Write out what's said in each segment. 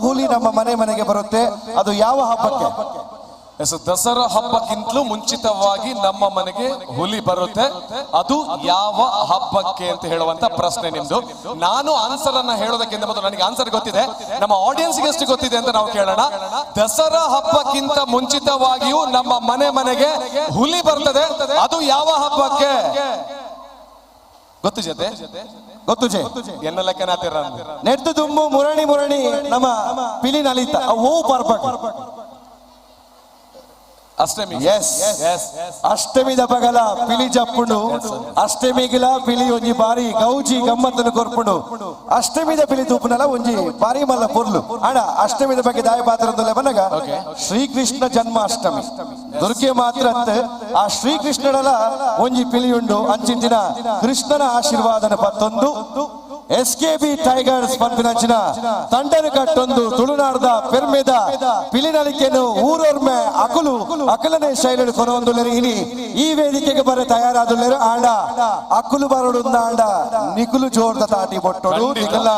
ಹುಲಿ ನಮ್ಮ ಮನೆ ಮನೆಗೆ ಬರುತ್ತೆ, ಅದು ಯಾವ ಹಬ್ಬಕ್ಕೆ? ದಸರಾ ಹಬ್ಬಕ್ಕಿಂತಲೂ ಮುಂಚಿತವಾಗಿ ನಮ್ಮ ಮನೆಗೆ ಹುಲಿ ಬರುತ್ತೆ, ಅದು ಯಾವ ಹಬ್ಬಕ್ಕೆ ಅಂತ ಹೇಳುವಂತ ಪ್ರಶ್ನೆ ನಿಮ್ದು. ನಾನು ಆನ್ಸರ್ ಅನ್ನ ಹೇಳೋದಕ್ಕಿಂತ ಮೊದಲು ನನಗೆ ಆನ್ಸರ್ ಗೊತ್ತಿದೆ, ನಮ್ಮ ಆಡಿಯನ್ಸ್ಗೆ ಎಷ್ಟು ಗೊತ್ತಿದೆ ಅಂತ ನಾವು ಕೇಳೋಣ. ದಸರಾ ಹಬ್ಬಕ್ಕಿಂತ ಮುಂಚಿತವಾಗಿಯೂ ನಮ್ಮ ಮನೆ ಮನೆಗೆ ಹುಲಿ ಬರ್ತದೆ, ಅದು ಯಾವ ಹಬ್ಬಕ್ಕೆ? ಗೊತ್ತು ಜೊತೆ? ಗೊತ್ತು ಜೆ. ಎನ್ನ ಲೆಕ್ಕನಾತಿರ. ನೆಟ್ಟು ದುಮ್ಮು ಮುರಣಿ ಮುರಣಿ ನಮ್ಮ ಪಿಲಿ ನಲಿತ ಅವು ಪರ್ಪಕ್. ಅಷ್ಟಮಿ. ಎಸ್, ಅಷ್ಟಮಿದ ಪಗಲ ಪಿಲಿ ಜಪ್ಪುಂಡು. ಅಷ್ಟಮಿಗಿಲ ಪಿಲಿ ಒಂಜಿ ಬಾರಿ ಗೌಜಿ ಗಮ್ಮತ್ತನ್ನು ಕೊರ್ಪುಂಡು. ಅಷ್ಟಮಿದ ಪಿಲಿ ತೂಪುನಲ ಒಂಜಿ ಬಾರಿ ಮಲ್ಲ ಪೊರ್ಲು. ಅಣ್ಣ, ಅಷ್ಟಮಿದ ಬಗ್ಗೆ ದಾಯ ಪಾತ್ರ ಬನ್ನಗ ಶ್ರೀಕೃಷ್ಣ ಜನ್ಮಾಷ್ಟಮಿ, ದುರ್ಗೆ ಮಾತ್ರ ಅತ್, ಆ ಶ್ರೀಕೃಷ್ಣನಲ ಒಂಜಿ ಪಿಲಿಯುಂಡು. ಅಂಚಿಂಚಿನ ಕೃಷ್ಣನ ಆಶೀರ್ವಾದನ ಪತ್ತೊಂದು ಎಸ್ ಕೆ ಬಿ ಟೈಗರ್ಸ್ ಪನ್ಪಿನಂಚಿನ ತಂಡನು ಕಟ್ಟೊಂದು ತುಳುನಾಡದ ಪೆರ್ಮೆದ ಪಿಲಿನಲಿಕೆನು ಊರೊರ್ಮೆ ಅಕುಲು ಅಕಲನೆ ಶೈಲಿಡು ಕೊನೊಂದುಲ್ಲೆರ್. ಇನಿ ಈ ವೇದಿಕೆಗೆ ಬರ ತಯಾರಾದುಲ್ಲೆರ್. ಆಂಡ ಅಕುಲು ಬರಡು ಆಂಡ ನಿಕುಲು ಜೋರ್ದ ತಾಟಿ ಬೊಟ್ಟೊಡು, ನಿಕಲ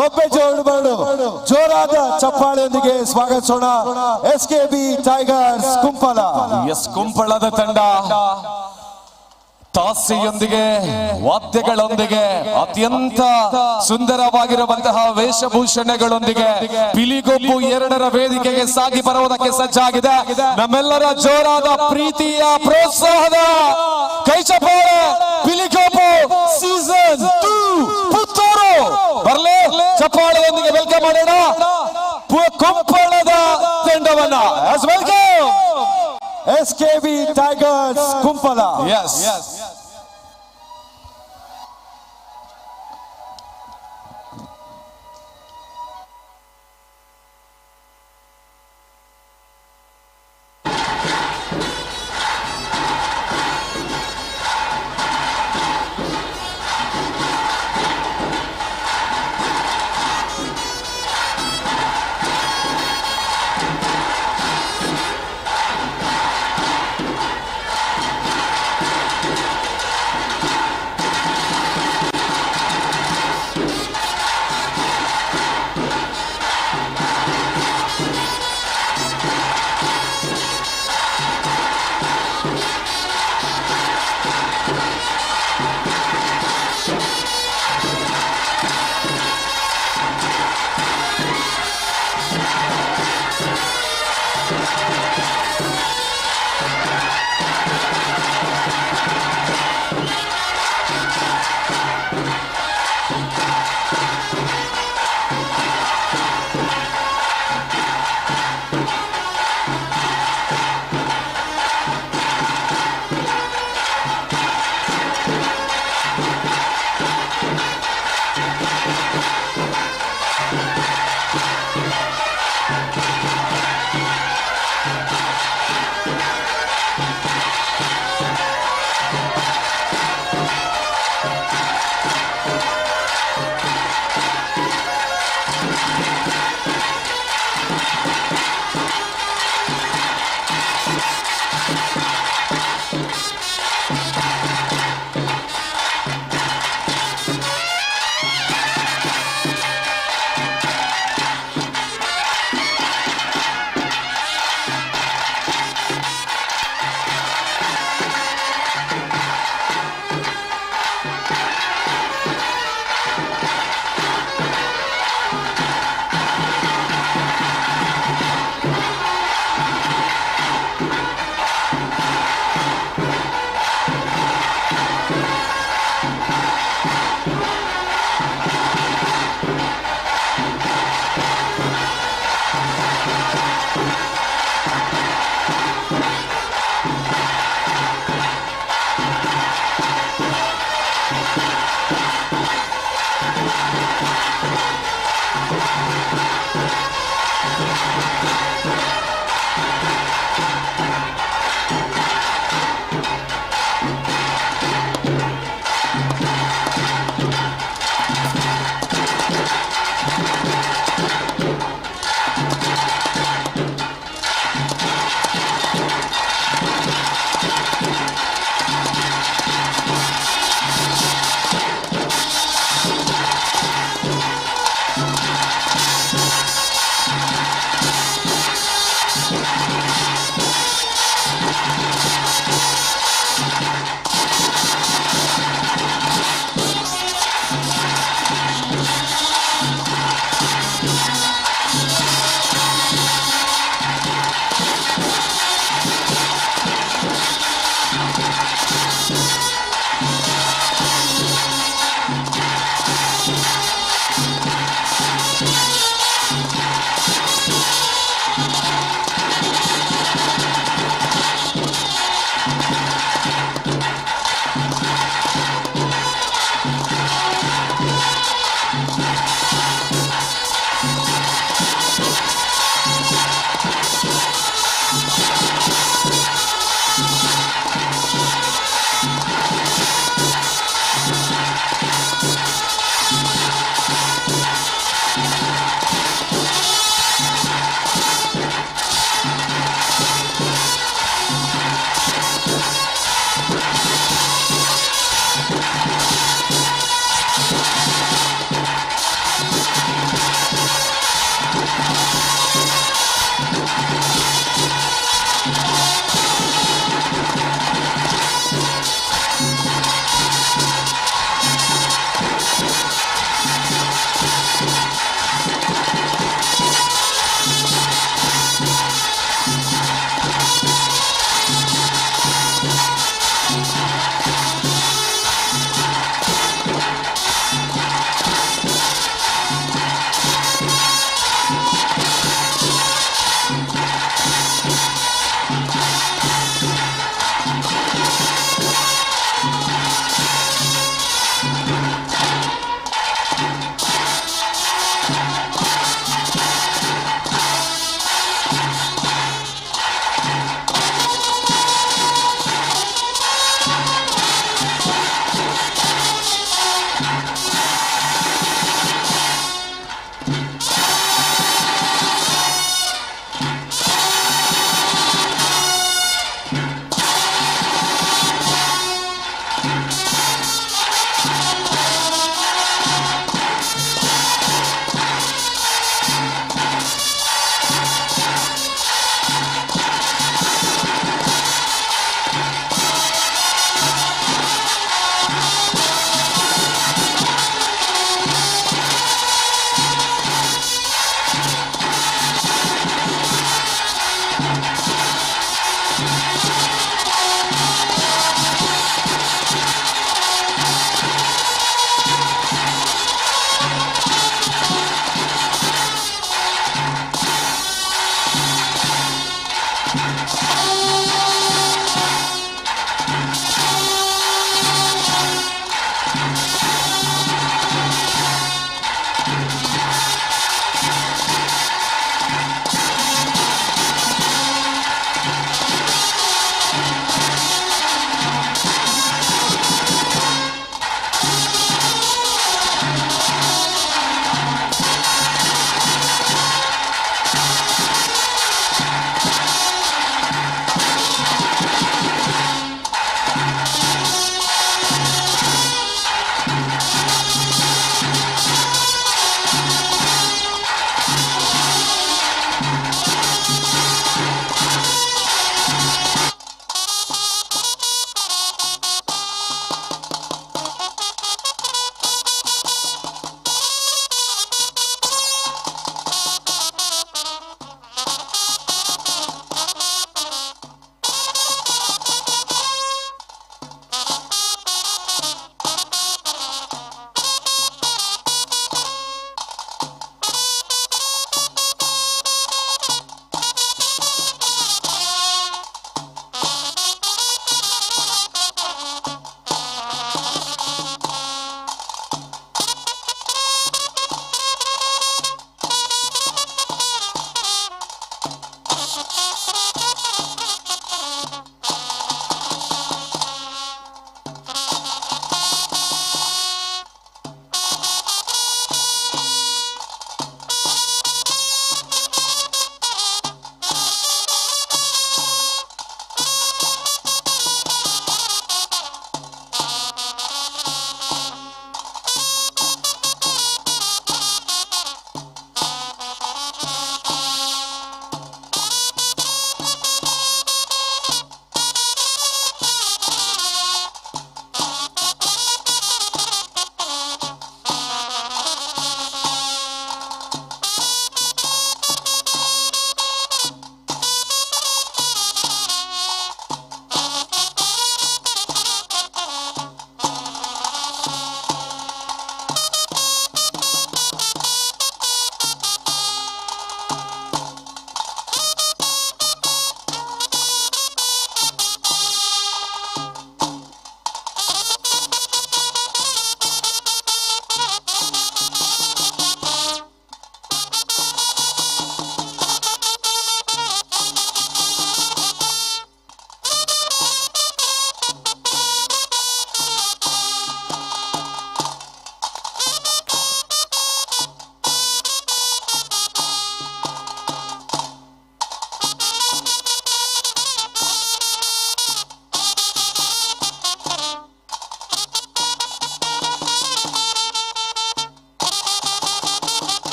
ಬೊಬ್ಬೆ ಜೋರು ಬರಡು. ಜೋರಾದ ಚಪ್ಪಾಳೆಯೊಂದಿಗೆ ಸ್ವಾಗತಿಸೋಣ S K B tigers Kumpala. S, ಕುಂಪಳದ ತಂಡ ತಾಸೆಯೊಂದಿಗೆ, ವಾದ್ಯಗಳೊಂದಿಗೆ, ಅತ್ಯಂತ ಸುಂದರವಾಗಿರುವಂತಹ ವೇಷಭೂಷಣಗಳೊಂದಿಗೆ ಪಿಲಿಗೊಬ್ಬು 2ರ ವೇದಿಕೆಗೆ ಸಾಗಿ ಬರುವುದಕ್ಕೆ ಸಜ್ಜಾಗಿದೆ. ನಮ್ಮೆಲ್ಲರ ಜೋರಾದ ಪ್ರೀತಿಯ ಪ್ರೋತ್ಸಾಹದ ಕೈ ಚಪ್ಪಾಳೆ. ಪಿಲಿಗೊಬ್ಬು ಸೀಸನ್ 2 ಪುತ್ತೂರು ಬರ್ಲಿ. ಚಪ್ಪಾಳೆಯೊಂದಿಗೆ welcome ಮಾಡೋಣ ಕುಂಪಳದ ತಂಡವನ್ನ. Welcome S K B tigers Kumpala. S.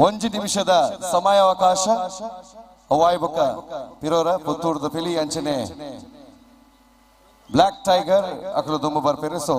ಒಂಜಿ ನಿಮಿಷದ ಸಮಯಾವಕಾಶ ಅವಾಯ್ ಬೊಕ್ಕ ಪಿರೋರ ಪುತ್ತೂರ್ದ ಪಿಲಿ ಅಂಚನೆ ಬ್ಲಾಕ್ ಟೈಗರ್ ಅಕಲು ದುಂಬು ಬರ್ಪೇರು. ಸೊ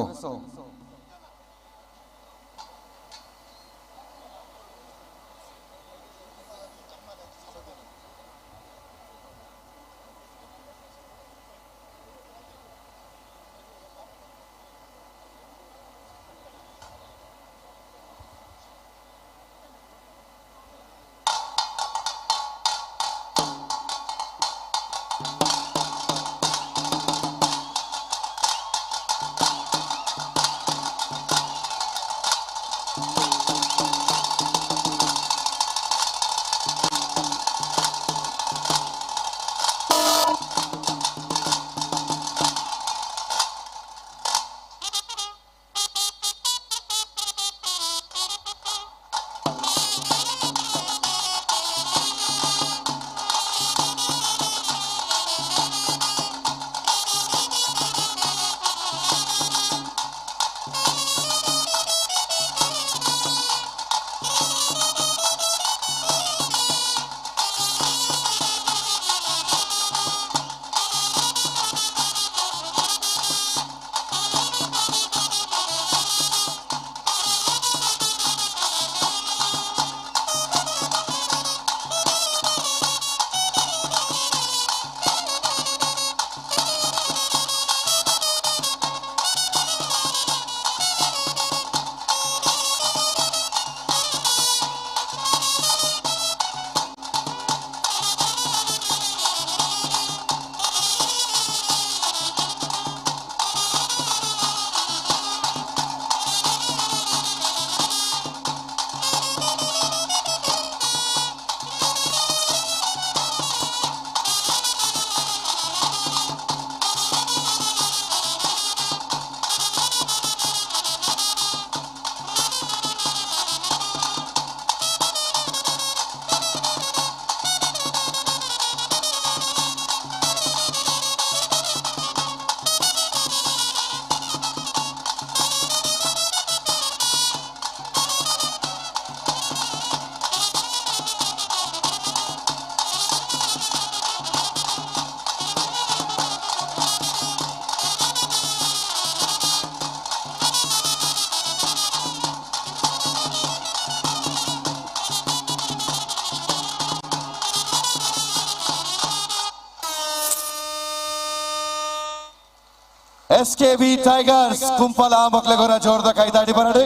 ಎಸ್ಕೆಬಿ ಟೈಗರ್ಸ್ ಕುಂಪಲ ಮಕ್ಲೆಗೋರ ಜೋರದ ಕೈದಾಡಿ ಬರಡಿ.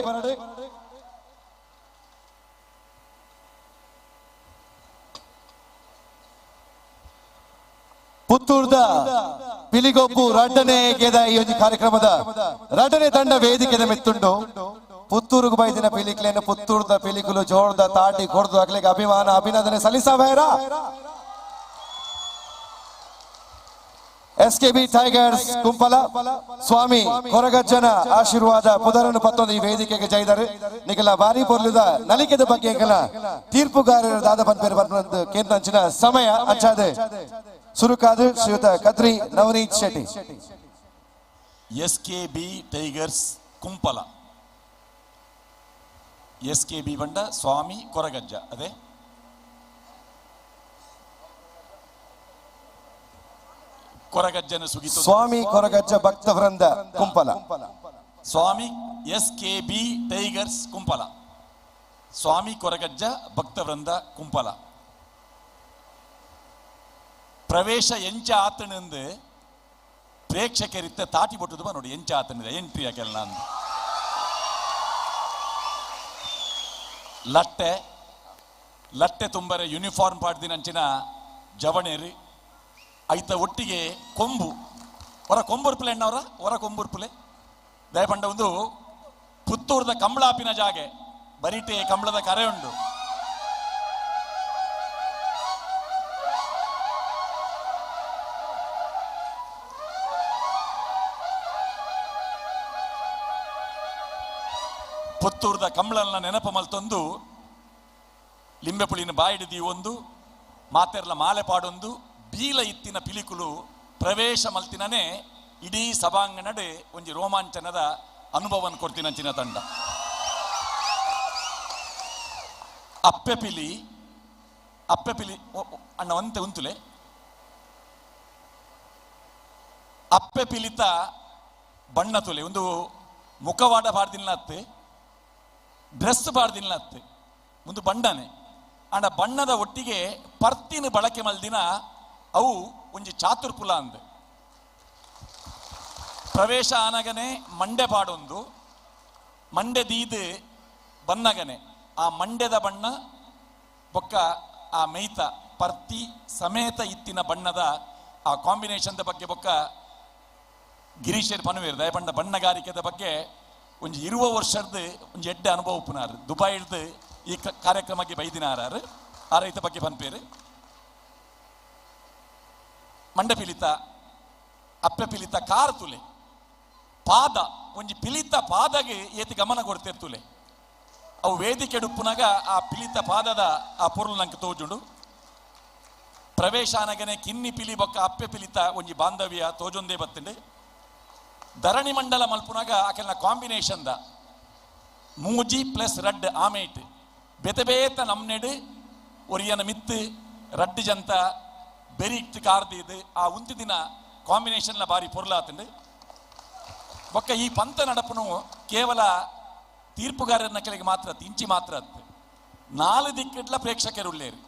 ಪುತ್ತೂರ್ದ ಪಿಲಿಗೊಬ್ಬು ರಡ್ಡನೆ ಗೆದ ಈ ಒಂದು ಕಾರ್ಯಕ್ರಮದ ರಡ್ಡನೆ ತಂಡ ವೇದಿಕೆದ ಮೆತ್ತುಂಡು. ಪುತ್ತೂರುಗು ಬೈದಿನ ಪಿಲಿಕ್ಲೇನು ಪುತ್ತೂರ್ದ ಪಿಲಿಕುಲು ಜೋರ್ದ ತಾಟಿ ಕೊರ್ದು ಅಕ್ಲೆಗೆ ಅಭಿಮಾನ ಅಭಿನಂದನೆ ಸಲ್ಲಿಸಬೇರ. ಎಸ್ಕೆಬಿ ಟೈಗರ್ಸ್ ಕುಂಪಲ ಸ್ವಾಮಿ ಕೊರಗಜ್ಜನ ಆಶೀರ್ವಾದ ಪುದರನ್ನು ಪತ್ತೊಂದು ಈ ವೇದಿಕೆಗೆ ಜೈದರು. ನಿಗಲ ಬಾರಿ ಪೊರ್ಲುದ ನಲಿಕೆದ ಬಗ್ಗೆ ಎಂಕಲ ತೀರ್ಪುಗಾರರ ದಾದ ಪನ್ಪೇರು ಬರ್ಪಂದು ಕೇಂದ್ರ ಅಂಚಿನ ಸಮಯ ಅಂಚಾದೆ ಸುರುಕಾದು ಶ್ರೀಯುತ Kadri Navaneeth Shetty. SKB Tigers Kumpala, SKB ಬಂಡ ಸ್ವಾಮಿ ಕೊರಗಜ್ಜ ಅದೇ ಕೊರಗಜ್ಜನ ಸುಗಿತು ಸ್ವಾಮಿ ಕೊರಗಜ್ಜ ಭಕ್ತ ವೃಂದ Kumpala. Swami SKB Tigers Kumpala, Swami Koragajja ಭಕ್ತವೃಂದ Kumpala. ಪ್ರವೇಶ ಎಂಚ ಆತನೆಂದು ಪ್ರೇಕ್ಷಕರಿತ್ತ ತಾಟಿ ಬೊಟ್ಟುದು ನೋಡಿ ಎಂಚ ಆತನಿದೆ ಎಂಟ್ರಿ ಯಾಕೆಲ್ಲ ನಾನು ಲಟ್ಟೆ ಲಟ್ಟೆ ತುಂಬರೆ ಯೂನಿಫಾರ್ಮ್ ಪಾಡ್ದಿನಂಚಿನ ಜವಣೇರಿ ಐತ ಒಟ್ಟಿಗೆ ಕೊಂಬು ಹೊರ ಕೊಂಬುರ್ಪುಲೆ ಎಣ್ಣವರ ಹೊರ ಕೊಂಬುರ್ಪುಲೆ ದಯಪಂಡ ಒಂದು ಪುತ್ತೂರ್ದ ಕಂಬಳಾಪಿನ ಜಾಗೆ ಬರಿಟೆ ಕಂಬಳದ ಕರೆ ಉಂಡು. ಪುತ್ತೂರ್ದ ಕಂಬಳನ್ನ ನೆನಪು ಮಲ್ತೊಂದು ಲಿಂಬೆಪುಳಿನ ಬಾಯಿಡಿದಿ ಒಂದು ಮಾತೆರ್ಲ ಮಾಲೆ ಪಾಡೊಂದು ಬೀಲ ಇತ್ತಿನ ಪಿಲಿಕುಲು ಪ್ರವೇಶ ಮಲ್ತಿನನೇ ಇಡೀ ಸಭಾಂಗಣಡೆ ಒಂಜಿ ರೋಮಾಂಚನದ ಅನುಭವನ ಕೊಡ್ತಿನಂಚಿನ ತಂಡ. ಅಪ್ಪೆ ಪಿಲಿ, ಅಪ್ಪೆ ಪಿಲಿ ಅಣ್ಣ ಒಂತೆ ಉಂತುಲೆ. ಅಪ್ಪೆ ಪಿಲಿತ ಬಣ್ಣ ತುಲೆ ಒಂದು ಮುಖವಾಡ ಪಾಡ್ದಿಲ್ಲತ್ತೆ, ಡ್ರೆಸ್ ಪಾಡ್ದಿಲ್ಲತ್ತೆ, ಒಂದು ಬಣ್ಣನೆ. ಆಂಡ ಬಣ್ಣದ ಒಟ್ಟಿಗೆ ಪರ್ತಿನ ಬಳಕೆ ಮಲ್ದಿನ ಅವು ಒಂಜಿ ಚಾತುರ್ಪುಲ ಅಂದ್. ಪ್ರವೇಶ ಆನಗನೆ ಮಂಡೆ ಪಾಡೊಂದು ಮಂಡೆ ದೀದ್ ಬನ್ನಗನೆ ಆ ಮಂಡೆದ ಬಣ್ಣ ಬೊಕ್ಕ ಆ ಮೇಯ್ತ ಪರ್ತಿ ಸಮೇತ ಇತ್ತಿನ ಬಣ್ಣದ ಆ ಕಾಂಬಿನೇಷನ್ ಬಗ್ಗೆ ಬೊಕ್ಕ ಗಿರೀಶರ್ ಪನುವೇರ್ ದಯಪಂಡ ಬಣ್ಣಗಾರಿಕೆದ ಬಗ್ಗೆ ಒಂಜಿ 20 ವರ್ಷದ ಒಂಜಿ ಎಡ್ಡೆ ಅನುಭವ ಉಪ್ಪುನಾರು. ದುಬೈಡ್ದು ಈ ಕಾರ್ಯಕ್ರಮಕ್ಕೆ ಬೈದಿನಾರಾರು ಆ ರೈತ ಬಗ್ಗೆ ಪನ್ಪೇರು. ಮಂಡೆ ಪಿಲಿತ ಅಪ್ಪೆ ಪಿಲಿತ ಕಾರ್ ತುಲೆ ಪಾದ ಒಂಜಿ ಪಿಲಿತ ಪಾದಗೆ ಏತಿ ಗಮನ ಕೊಡ್ತಿರ್ತುಲೆ. ಅವು ವೇದಿಕೆ ಡುಪ್ಪುನಾಗ ಆ ಪಿಲಿತ ಪಾದದ ಆ ಪೊರುಲು ನಂಗೆ ತೋಜುಂಡು. ಪ್ರವೇಶಾನಗನೆ ಕಿನ್ನಿ ಪಿಲಿ ಬೊಕ್ಕ ಅಪ್ಪೆ ಪಿಲಿತ ಒಂಜಿ ಬಾಂಧವ್ಯ ತೋಜೊಂದೇ ಬತ್ತಂಡು. ಧರಣಿ ಮಂಡಲ ಮಲ್ಪುನಾಗ ಆಕೆಲ್ನ ಕಾಂಬಿನೇಷನ್ the ಮೂಜಿ ಪ್ಲಸ್ ರಡ್ ಆಮೇಟ್ ಬೇತೆ ಬೇತ ನಮ್ನೆಡು ಒರಿಯನ ಮಿತ್ತು ರಡ್ಡು ಜಂತ ಬೆರಿಕ್ಟ್ ಕಾರ್ದಿದ್ದು ಆ ಉಂತಿ ದಿನ ಕಾಂಬಿನೇಷನ್ಲ ಬಾರಿ ಪೊರ್ಲಾತಂಡು. ಬೊಕ್ಕ ಈ ಪಂಥ ನಡಪುನು ಕೇವಲ ತೀರ್ಪುಗಾರನ ಕೆಳಗೆ ಮಾತ್ರ ಇಂಚಿ ಮಾತ್ರ ಅತ್ತು. 4 ದಿಕ್ಕಿಡ್ಲ ಪ್ರೇಕ್ಷಕರು ಉಳ್ಳೇರು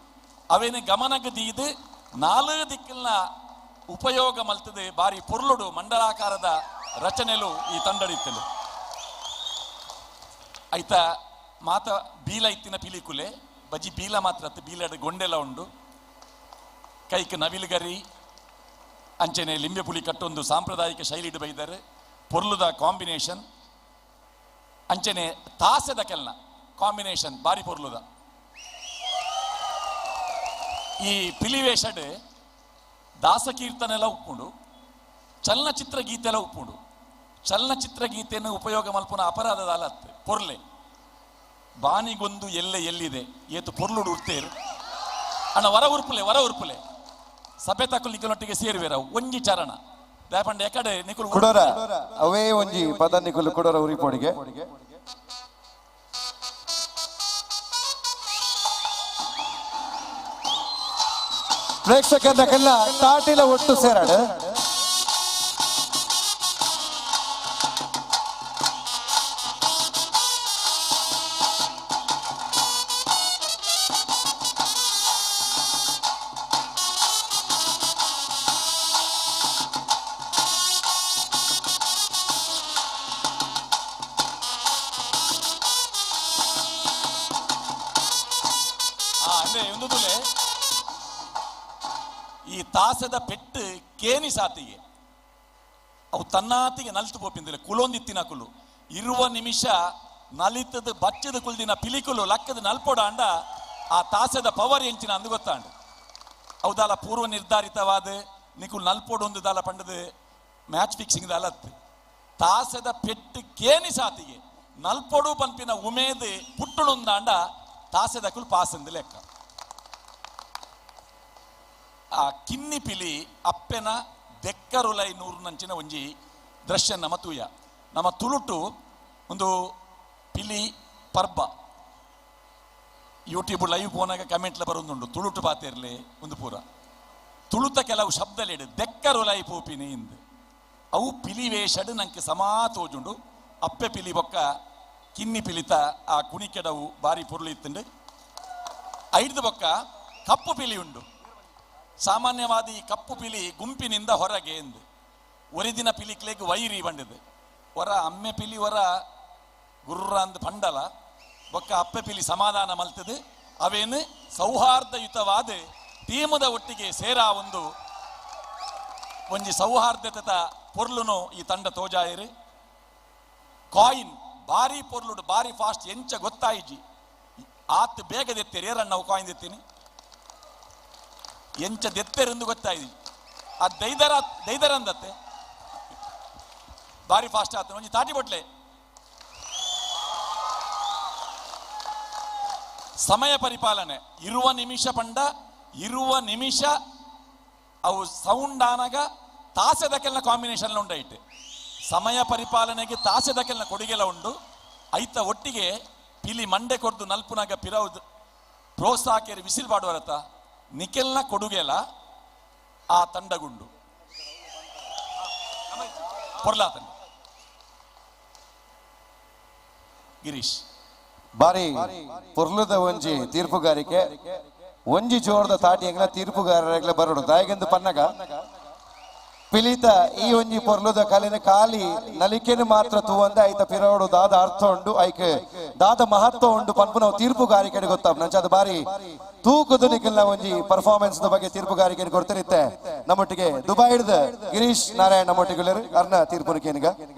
ಅವೇನು ಗಮನಕ್ಕೆ ದೀದು 4 ದಿಕ್ಕಿನ ಉಪಯೋಗ ಮಲ್ತದೆ ಬಾರಿ ಪೊರ್ಲುಡು ಮಂಡಲಾಕಾರದ ರಚನೆಲು ಈ ತಂಡಡಿತ್ತಲು. ಆಯ್ತಾ ಮಾತ ಬೀಲ ಇತ್ತಿನ ಪಿಲಿಕುಲೆ ಬಜಿ ಬೀಲ ಮಾತ್ರ ಅತ್ತು, ಬೀಲಡ ಗೊಂಡೆಲ ಉಂಡು. ಕೈಕ್ ನವಿಲುಗರಿ ಅಂಚನೆ ಲಿಂಬೆ ಪುಳಿ ಕಟ್ಟೊಂದು ಸಾಂಪ್ರದಾಯಿಕ ಶೈಲಿಡು ಬೈದರೆ ಪೊರ್ಲುದ ಕಾಂಬಿನೇಷನ್. ಅಂಚನೆ ತಾಸೆದ ಕೆಲ್ನ ಕಾಂಬಿನೇಷನ್ ಬಾರಿ ಪೊರ್ಲುದ. ಈ ಪಿಲಿವೇಷಡ್ ದಾಸಕೀರ್ತನೆಲ್ಲ ಉಪ್ಪುಂಡು, ಚಲನಚಿತ್ರ ಗೀತೆಲ್ಲ ಉಪ್ಪುಂಡು. ಚಲನಚಿತ್ರ ಗೀತೆಯನ್ನು ಉಪಯೋಗ ಮಲ್ಪುನ ಅಪರಾಧದ ಅಲತ್ ಪೊರ್ಲೆ ಬಾನಿಗೊಂದು ಎಲ್ಲೆ ಎಲ್ಲಿದೆ ಏತು ಪೊರ್ಲುಡು ಉರ್ತೇರು ಅಣ್ಣ. ವರ ಉರ್ಪುಲೆ ವರ ಉರ್ಪುಲೆ ಸಭೆ ತಕ್ಕಲು ನಿಕಲೊಟ್ಟಿಗೆ ಸೇರುವೆರವು ಒಂಜಿ ಚರಣ ದಯಪಂಡ ಎಕಡೆ ನಿಕುಲು ಕುಡೋರ ಅವೇ ಒಂಜಿ ಪದ ನಿಕುಲು ಕುಡೋರ ಉರಿಪೋಡಿಗೆ. ಪ್ರೇಕ್ಷಕರನ್ನ ತಾಟಿಲ ಒಟ್ಟು ಸೇರಾಡು. ಈ ತಾಸದ ಪೆಟ್ಟು ಕೇನಿ ಸಾತಿಗೆ ಅವು ತನ್ನಾತಿಗೆ ನಲ್ತು ಪೋಪಿಂದಿಲ್ಲ ಕುಲೊಂದಿತ್ತಿನ ಕುಲು ಇರುವ ನಿಮಿಷ ನಲಿತದ ಬಚ್ಚದ ಕುಲ್ದಿನ ಪಿಲಿಕುಲು ಲಕ್ಕದ ನಲ್ಪೊಡಾಂಡ ಆ ತಾಸದ ಪವರ್ ಎಂಚಿನ ಅಂದು ಗೊತ್ತಾಂಡ. ಅವುದಾಲ ಪೂರ್ವ ನಿರ್ಧಾರಿತವಾದ ನಿಕುಲ್ ನಲ್ಪೊಡು ದಾಲ ಪಂಡದು ಮ್ಯಾಚ್ ಫಿಕ್ಸಿಂಗ್ ದಾಲತ್ತು. ತಾಸದ ಪೆಟ್ಟು ಕೇನಿ ಸಾತಿಗೆ ನಲ್ಪೊಡು ಪಂಪಿನ ಉಮೇದು ಪುಟ್ಟುಣುಂದಾಂಡ ತಾಸದ ಕುಲ್ ಪಾಸಂದು ಲೆಕ್ಕ. ಆ ಕಿನ್ನಿ ಪಿಲಿ ಅಪ್ಪೆನ ದೆಕ್ಕರುಲೈ ನೂರು ನಂಚಿನ ಒಂಜಿ ದೃಶ್ಯ ನಮ್ಮ ತೂಯ. ನಮ್ಮ ತುಳುಟು ಒಂದು ಪಿಲಿ ಪರ್ಬ ಯೂಟ್ಯೂಬ್ ಲೈವ್ ಪೋನಾಗ ಕಮೆಂಟ್ಲ ಬರೋದುಂಡು ತುಳುಟು ಪಾತಿರ್ಲಿ ಒಂದು ಪೂರ ತುಳುತ ಕೆಲವು ಶಬ್ದಲೇಡು ದೆಕ್ಕರುಲೈ ಪೋಪಿನಿ ಇಂದು ಅವು ಪಿಲಿ ವೇಷಡು ನಂಗೆ ಸಮಾ ತೋಜುಂಡು. ಅಪ್ಪೆ ಪಿಲಿ ಬೊಕ್ಕ ಕಿನ್ನಿ ಪಿಲಿತ ಆ ಕುಣಿಕೆಡವು ಬಾರಿ ಪೊರುಳು ಇತ್ತುಂಡು. ಐದು ಬೊಕ್ಕ ಕಪ್ಪು ಪಿಲಿ ಉಂಡು. ಸಾಮಾನ್ಯವಾದ ಈ ಕಪ್ಪು ಪಿಲಿ ಗುಂಪಿನಿಂದ ಹೊರಗೆ ಎಂದು ಒರಿದಿನ ಪಿಲಿಕ್ಲೆಗ್ ವೈರಿ ಬಂಡಿದೆ. ಹೊರ ಅಮ್ಮೆ ಪಿಲಿ ಹೊರ ಗುರ್ರ ಅಂದ್ ಪಂಡಲ ಬೊಕ್ಕ ಅಪ್ಪೆ ಪಿಲಿ ಸಮಾಧಾನ ಮಲ್ತದೆ. ಅವೇನು ಸೌಹಾರ್ದಯುತವಾದ ಟೀಮದ ಒಟ್ಟಿಗೆ ಸೇರಾ ಒಂದು ಒಂಜಿ ಸೌಹಾರ್ದತೆತ ಪೊರ್ಲುನು ಈ ತಂಡ ತೋಜಾಯಿರಿ. ಕಾಯಿನ್ ಬಾರಿ ಪೊರ್ಲುಡು ಬಾರಿ ಫಾಸ್ಟ್ ಎಂಚ ಗೊತ್ತಾಯಿಜಿ ಆತ್ ಬೇಗ ದೆತ್ತೀರಿ ಏರಣ್ಣ ಕಾಯಿನ್ ದೆತ್ತೀನಿ ಎಂಚ ದೆತ್ತೆರೆಂದು ಗೊತ್ತಾಯ್ತು. ಆ ದೈದರ ದೈದರ ಅಂದತ್ತೆ ಬಾರಿ ಫಾಸ್ಟ್ ಆತ ಒಂಜಿ ತಾಟಿ ಬೊಟ್ಲೆ. ಸಮಯ ಪರಿಪಾಲನೆ ಇರುವ ನಿಮಿಷ ಪಂಡ ಇರುವ ನಿಮಿಷ ಅವು ಸೌಂಡ್ ಆನಾಗ ತಾಸೆದಕ್ಕೆಲ್ಲ ಕಾಂಬಿನೇಷನ್ ಉಂಡೈಟ್. ಸಮಯ ಪರಿಪಾಲನೆಗೆ ತಾಸೆದಕ್ಕೆಲ್ಲ ಕೊಡುಗೆಲ್ಲ ಉಂಡು. ಐತ ಒಟ್ಟಿಗೆ ಪಿಲಿ ಮಂಡೆ ಕೊಡ್ದು ನಲ್ಪುನಾಗ ಪಿರೌದು ಪ್ರೋತ್ಸಾಹಕರು ವಿಸಿಲ್ ಪಾಡುವರತ್ತ ನಿಖಿಲ್ನ ಕೊಡುಗೆಲ ಆ ತಂಡಗುಂಡು ಪೊರ್ಲಾತನ ಗಿರೀಶ್. ಬಾರಿ ಪೊರ್ಲುದ ಒಂಜಿ ತೀರ್ಪುಗಾರಿಕೆ, ಒಂಜಿ ಜೋರದ ತಾಟಿ ಎಂಗ್ಲ ತೀರ್ಪುಗಾರರೆಗ್ಲ ಬರೋಡು. ದಾಯಗೆಂದು ಪನ್ನಗ ಪಿಲಿತ ಈ ಒಂಜಿ ಪೊರ್ಲುದ ಕಲಿನ ಕಾಲಿ ನಲಿಕೆನು ಮಾತ್ರ ತೂವಂದೆ ಐತ ಪಿರೋಡು ದಾದ ಅರ್ಥ ಉಂಡು, ಐಕ್ ದಾದ ಮಹತ್ವ ಉಂಡು ಪನ್ಪು ನಾವು ತೀರ್ಪುಗಾರಿಕೆ ಗೊತ್ತಾಪ್ ನಂಚ. ಅದು ಬಾರಿ ತೂಕುದು ನಿಖಲ್ನ ಒಂಜಿ ಪರ್ಫಾರ್ಮೆನ್ಸ್ ಬಗ್ಗೆ ತೀರ್ಪುಗಾರಿಕೆ ಕೊಡ್ತಿರುತ್ತೆ. ನಮ್ಮೊಟ್ಟಿಗೆ ದುಬೈ ಹಿಡ್ದ ಗಿರೀಶ್ ನಾರಾಯಣ್ ನಮ್ಮೊಟ್ಟಿಗೆ ಅರ್ನ ತೀರ್ಪುನಿಕೇನಿಗ.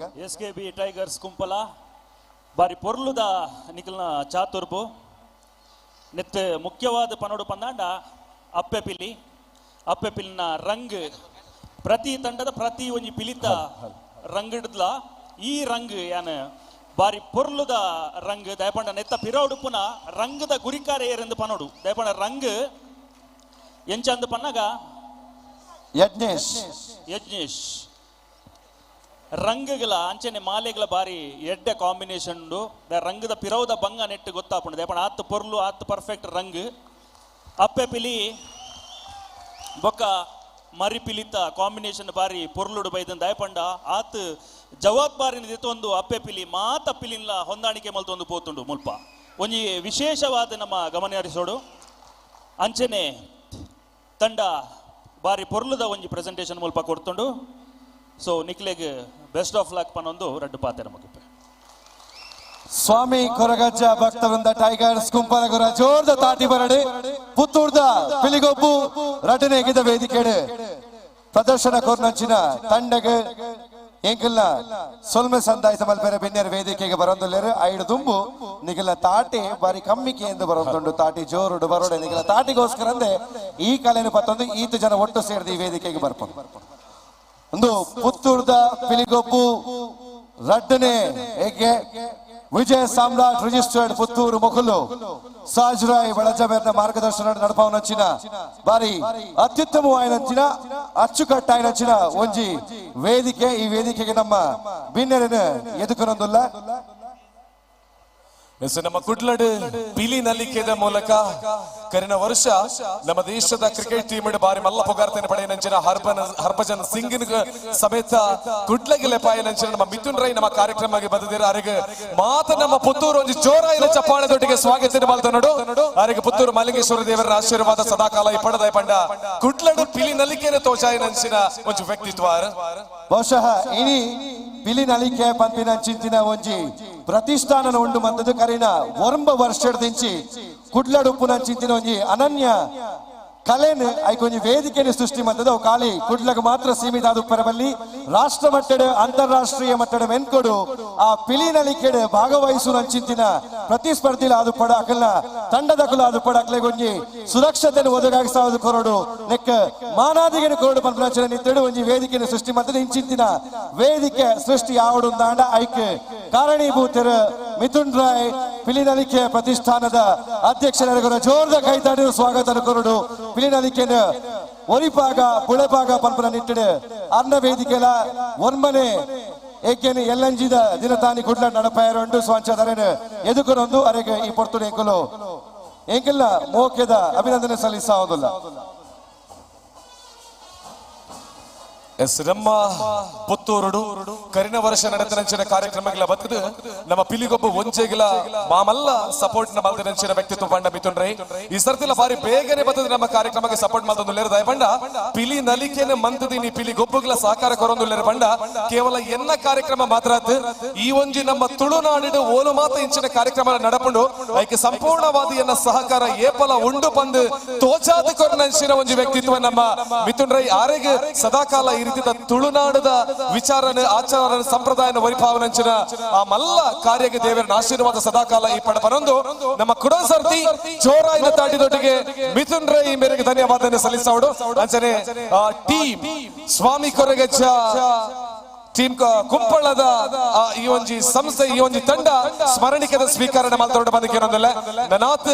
S K B tigers Kumpala ಬಾರಿ ಪೊರ್ಲುದ ನಿಖಲ್ನ ಚಾತುರ್ಬು ನೆತ್ ಮುಖ್ಯವಾದ ಪನೋಡು ಪಂದಾಂಡ ಅಪ್ಪೆ ಪಿಲಿ, ಅಪ್ಪೆ ಪಿಲಿನ ರಂಗ್ ಪ್ರತಿ ತಂಡದ ಪ್ರತಿ ಒಂಜಿ ಪಿಲಿತ ರಂಗಿಡ್ಲ ಈ ರಂಗ್ ಯಾನ್ ಬಾರಿ ಪೊರ್ಲುದ ರಂಗ್. ದಯಪಂಡ ನೆತ್ತ ಪಿರೌಡುಪುನ ರಂಗದ ಗುರಿಕಾರ ಏರೆಂದು ಪನೋಡು. ದಯಪಂಡ ರಂಗ್ ಎಂಚಂದು ಪನ್ನಗ ಯಜ್ಞೇಶ್, ಯಜ್ಞೇಶ್ ರಂಗುಗಳ ಅಂಚನೆ ಮಾಲೆಗಳ ಬಾರಿ ಎಡ್ಡೆ ಕಾಂಬಿನೇಷನ್ ಉಂಡು. ರಂಗದ ಪಿರೌದ ಬಂಗ ನೆಟ್ಟು ಗೊತ್ತಾಪುಂಡು. ದಯಪಂಡ ಆತ್ ಪೊರ್ಲು ಆತ್ ಪರ್ಫೆಕ್ಟ್ ರಂಗ್. ಅಪ್ಪೆ ಪಿಲಿ ಬೊಕ್ಕ ಮರಿ ಪಿಲಿತ ಕಾಂಬಿನೇಷನ್ ಬಾರಿ ಪೊರ್ಲುಡು ಬೈದನ್. ದಯಪಂಡ ಆತ್ ಜವಾಬ್ದಾರಿನ ದಿತ್ತೊಂದು ಅಪ್ಪೆ ಪಿಲಿ ಮಾತ ಪಿಲಿನ್ಲ ಹೊಂದಾಣಿಕೆ ಮಲ್ತೊಂದು ಪೋತುಂಡು ಮುಲ್ಪ ಒಂಜಿ ವಿಶೇಷವಾದ ನಮ್ಮ ಗಮನ ಹರಿಸೋಡು. ಅಂಚನೆ ತಂಡ ಬಾರಿ ಪೊರ್ಲುದ ಒಂಜಿ ಪ್ರೆಸೆಂಟೇಷನ್ ಮುಲ್ಪ ಕೊಡ್ತುಂಡು. ಸೊ ನಿಕ್ಲೆಗ್ best of luck ಪನ್ನೊಂದು ರಡ್ಡು ಪಾತೆ ನಮಗಿಪ್ಪೆ. ಸ್ವಾಮಿ ಕೊರಗಜ್ಜ ಭಕ್ತವೃಂದ ಟೈಗರ್ಸ್ ಕುಂಪನಗುರ ಜೋರ್ದ ತಾಟಿ ಬರಡಿ ಪುತ್ತೂರ್ದ ಪಿಲಿಗೊಬ್ಬು ರಟನೆಗಿದ ವೇದಿಕೆಡು ಪ್ರದರ್ಶನ ಕೊರ್ನಂಚಿನ ತಂಡಗ್ ಎಂಕಲ್ನ ಸೊಲ್ಮೆ ಸಂದಾಯಿಸ ಮಲ್ಪೆರೆ ಬಿನ್ನೆರ್ ವೇದಿಕೆಗೆ ಬರೊಂದುಲ್ಲೆರ್. ಐಡು ದುಂಬು ನಿಗಲ ತಾಟಿ ಬಾರಿ ಕಮ್ಮಿಕೆ ಎಂದು ಬರೊಂದುಂಡು. ತಾಟಿ ಜೋರುಡು ಬರೋಡೆ ನಿಗಲ ತಾಟಿಗೋಸ್ಕರ ಅಂದೆ ಈ ಕಲೆನು ಪತ್ತೊಂದು ಈತ ಜನ ಒಟ್ಟು ಸೇರಿದ ಈ ವೇದಿಕೆಗೆ ಬರ್ಪೊಂದು. ಒಂದು ಪುತ್ತೂರ್ದ ಪಿಲಿಗೊಬ್ಬು ರಡ್ಡನೆ ಏಕೆ ವಿಜಯ ಸಾಮ್ರಾಟ್ ರಿಜಿಸ್ಟರ್ಡ್ ಪುತ್ತೂರು ಮೊಕಲು ಸಾಜುರಾಯ್ ಬಳಜಬೇರ್ನ ಮಾರ್ಗದರ್ಶನ ನಡಪವನಂಚಿನ ಬಾರಿ ಅತ್ಯುತ್ತಮವಾಯಿನಂಚಿನ ಅಚ್ಚುಕಟ್ಟಾಯಿನಂಚಿನ ಒಂಜಿ ವೇದಿಕೆ. ಈ ವೇದಿಕೆಗೆ ನಮ್ಮ ಬಿನ್ನೆರನ ಎದುಕನೊಂದುಲ್ಲ. ಎಸ್, ನಮ್ಮ ಕುಡ್ಲಡು ಪಿಲಿ ನಲಿಕೆದ ಮೂಲಕ ಕರಿನ ವರ್ಷ ನಮ್ಮ ದೇಶದ ಕ್ರಿಕೆಟ್ ಟೀಮ್ ಬಾರಿ ಮಲ್ಲ ಪುಗಾರ್ತನೆ ಪಡೆಯನಂಚಿನ ಹರ್ಭಜನ್ ಸಿಂಗ್ ಸಮೇತ ಕುಡ್ಲಗೆ ಲೆಪಾಯನಂಚಿನ ನಮ್ಮ ಮಿಥುನ್ ರೈ ನಮ್ಮ ಕಾರ್ಯಕ್ರಮಕ್ಕೆ ಬಂದಿದ್ದೀರ. ಅರೆಗೆ ಮಾತ ನಮ್ಮ ಪುತ್ತೂರು ಒಂಜಿ ಜೋರಾಯಿನ ಚಪ್ಪಾಳೆದೊಟ್ಟಿಗೆ ಸ್ವಾಗತ ಮಲ್ತನೋಡು. ಅರೆಗೆ ಪುತ್ತೂರು ಮಲ್ಲಿಂಗೇಶ್ವರ ದೇವರ ಆಶೀರ್ವಾದ ಸದಾಕಾಲ ಈ ಪಡದ ಪಂಡ ಕುಡ್ಲಡು ಪಿಲಿ ನಲಿಕೆನೆ ತೋಜಾಯಿನಂಚಿನ ಒಂಜಿ ವ್ಯಕ್ತಿತ್ವ. ಬಹುಶಃ ಇನಿ ಪಿಲಿ ನಲಿಕೆ ಪಂಪಿನ ಚಿಂತಿನ ಒಂಜಿ ಪ್ರತಿಷ್ಠಾನ ಉಂಡು ಮಂತದ್ದು ಕರಿನ ಒರಂಬ ವರ್ಷದಿಂಚಿ ಕುಡ್ಲಡುಪ್ಪುನ ಚಿಂತಿನ ಒಂಜಿ ಅನನ್ಯ ಕಲೆನ್ ಐಕೊಂಜಿ ವೇದಿಕೆಯನ್ನು ಸೃಷ್ಟಿ ಮಂತದ್ದು. ಅವು ಖಾಲಿ ಕುಡ್ಲಗ ಮಾತ್ರ ಸೀಮಿತ ಆದ ಉಪ್ಪರಬಲ್ಲಿ ರಾಷ್ಟ್ರ ಮಟ್ಟದ ಅಂತಾರಾಷ್ಟ್ರೀಯ ಮಟ್ಟದ ಮೆನ್ಕೊಡು ಆ ಪಿಲಿ ನಲಿಕೆಡ್ ಭಾಗವಹಿಸುವ ಚಿಂತಿನ ಪ್ರತಿಸ್ಪರ್ಧಿಲ ಅದು ಪಡ ಅಕಲ್ನ ತಂಡದ ಕುಲ ಅದು ಪಡ ಅಕ್ಲೆಗೊಂಜಿ ಸುರಕ್ಷತೆಯನ್ನು ಒದಗಾಗಿಸಾವುದು ಕೊರಡು ನೆಕ್ ಮಾನಾದಿಗೆನ ಕೊರಡು ಪಂಪನಾಚನ ನಿತ್ತೆಡು ಒಂಜಿ ವೇದಿಕೆಯನ್ನು ಸೃಷ್ಟಿ ಮಂತದ್ದು. ಇಂಚಿಂತಿನ ವೇದಿಕೆ ಸೃಷ್ಟಿ ಯಾವಡು ದಾಂಡ ಐಕ್ ಕಾರಣೀಭೂತರ ಮಿಥುನ್ ರಾಯ್ ಪಿಲಿನಲಿಕೆ ಪ್ರತಿಷ್ಠಾನದ ಅಧ್ಯಕ್ಷರ ಜೋರದ ಕೈತಾಡಿ ಸ್ವಾಗತ ಕೊರಡು. ಪಿಲಿನಲಿಕೆನ ಒರಿಪಾಗ ಬುಳೆಪಾಗ ಪಂಪನ ನಿಟ್ಟಿಡು ಅನ್ನ ವೇದಿಕೆಲ ಒನ್ಮನೆ ಏಕೆನೆ ಎಲ್ಲಂಜಿದ ದಿನತಾನಿ ಕುಡ್ಲ ನಡಪಾಯರುಂಡು ಸ್ವಾಂಚದರೇನು ಎದುಕುನೊಂದು ಅರೆಗೆ ಈ ಪೊರ್ತುಡು ಎಂಕುಲು ಎಂಕೆಲ್ಲ ಮೋಕ್ಯದ ಅಭಿನಂದನೆ ಸಲ್ಲಿಸಾವುದಿಲ್ಲ. ಎಸ್, ನಮ್ಮ ಪುತ್ತೂರುಡು ಕರಿನ ವರ್ಷ ನಡೆದ ಕಾರ್ಯಕ್ರಮಗಳ ಬತ್ತದು ನಮ್ಮ ಪಿಲಿಗೊಬ್ಬ ಒಂಜೆಗಿಲ ಮಾಮಲ್ಲ ಸಪೋರ್ಟ್ ನ ಮಲ್ದ ವ್ಯಕ್ತಿತ್ವ ಪಂಡ ಮಿಥುನ್ ರೈ ಈ ಸರ್ತಿಲ ಬಾರಿ ಬೇಗನೆ ಬತ್ತದ ನಮ್ಮ ಕಾರ್ಯಕ್ರಮಕ್ಕೆ ಸಪೋರ್ಟ್ ಮಲ್ತೊಂದುಲ್ಲೇರು. ದಯಪಂಡ ಪಿಲಿ ನಲಿಕೆನೆ ಮಂತದಿನಿ ಪಿಲಿ ಗೊಬ್ಬುಗಳ ಸಹಕಾರ ಕೊರೊಂದುಲ್ಲೇರು ಪಂಡ ಕೇವಲ ಎನ್ನ ಕಾರ್ಯಕ್ರಮ ಮಾತ್ರ ಆತ್. ಈ ಒಂಜಿ ನಮ್ಮ ತುಳುನಾಡಿನ ಓಲು ಮಾತ ಇಂಚಿನ ಕಾರ್ಯಕ್ರಮ ನಡಪುಂಡು ಐಕೆ ಸಂಪೂರ್ಣವಾದ ಎನ್ನ ಸಹಕಾರ ಏಪಲ ಉಂಡು ಪಂದು ತೋಚಾದ ಕೊರನಂಚಿನ ಒಂಜಿ ವ್ಯಕ್ತಿತ್ವ ನಮ್ಮ ಮಿಥುನ್ ರೈ ಆರೆಗ್ ಸದಾಕಾಲ ಈ ರೀತಿಯ ತುಳುನಾಡದ ವಿಚಾರನ ಆಚಾರ ಸಂಪ್ರದಾಯನ ವರಿಭಾವನಂಚಿನ ಆ ಮಲ್ಲ ಕಾರ್ಯಕ್ಕೆ ದೇವರನ ಆಶೀರ್ವಾದ ಸದಾಕಾಲ ಈ ಪಡ ಬರೊಂದು ನಮ್ಮ ಕುಡೋಸರ್ತಿ ಜೋರಾಯಿನ ತಾಟಿದೊಟ್ಟಿಗೆ ಮಿಥುನ್ ರೈ ಮೇರೆಗೆ ಧನ್ಯವಾದ ಸಲ್ಲಿಸೋಡು. ಅಂಚನೆ ಟೀಮ್ ಸ್ವಾಮಿ ಕೊರಗಜ್ಜ ಟೀಮ್ ಕುಂಪಳದ ಈ ಒಂಜಿ ಸಂಸ್ಥೆ ಈ ಒಂಜಿ ತಂಡ ಸ್ಮರಣಿಕೆದ ಸ್ವೀಕರಣೆ ಮಲ್ತೊಂಡು ಬಂದಕ್ಕೆ ನನಾತ್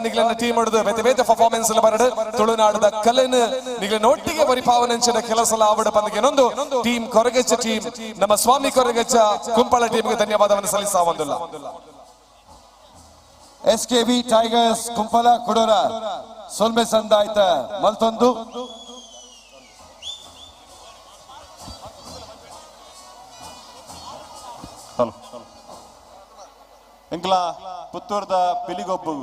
ನಿಗ್ಲನ್ನ ಟೀಮ್ ಹೊಡೆದು ಬೇತೆ ಬೇತೆ ಪರ್ಫಾರ್ಮೆನ್ಸ್ ಎಲ್ಲ ಬರಡು ತುಳುನಾಡದ ಕಲೆನ್ ನಿಗ್ಲನ್ನ ಒಟ್ಟಿಗೆ ಪರಿಪಾವನೆಂಚಿನ ಕೆಲಸ ಆವಡ ಬಂದಕ್ಕೆ ಟೀಮ್ ಕೊರಗಜ್ಜ ಟೀಮ್ ನಮ್ಮ ಸ್ವಾಮಿ ಕೊರಗಜ್ಜ ಕುಂಪಳ ಟೀಮ್ಗೆ ಧನ್ಯವಾದವನ್ನು ಸಲ್ಲಿಸಾವಂದಿಲ್ಲ. S K V tigers Kumpala ಕುಡೋರ ಸೊಲ್ಮೆ ಸಂದಾಯ್ತ ಮಲ್ತೊಂದು. ಎಂಕ್ಲ ಪುತ್ತೂರ್ದ ಪಿಲಿಗೊಬ್ಬು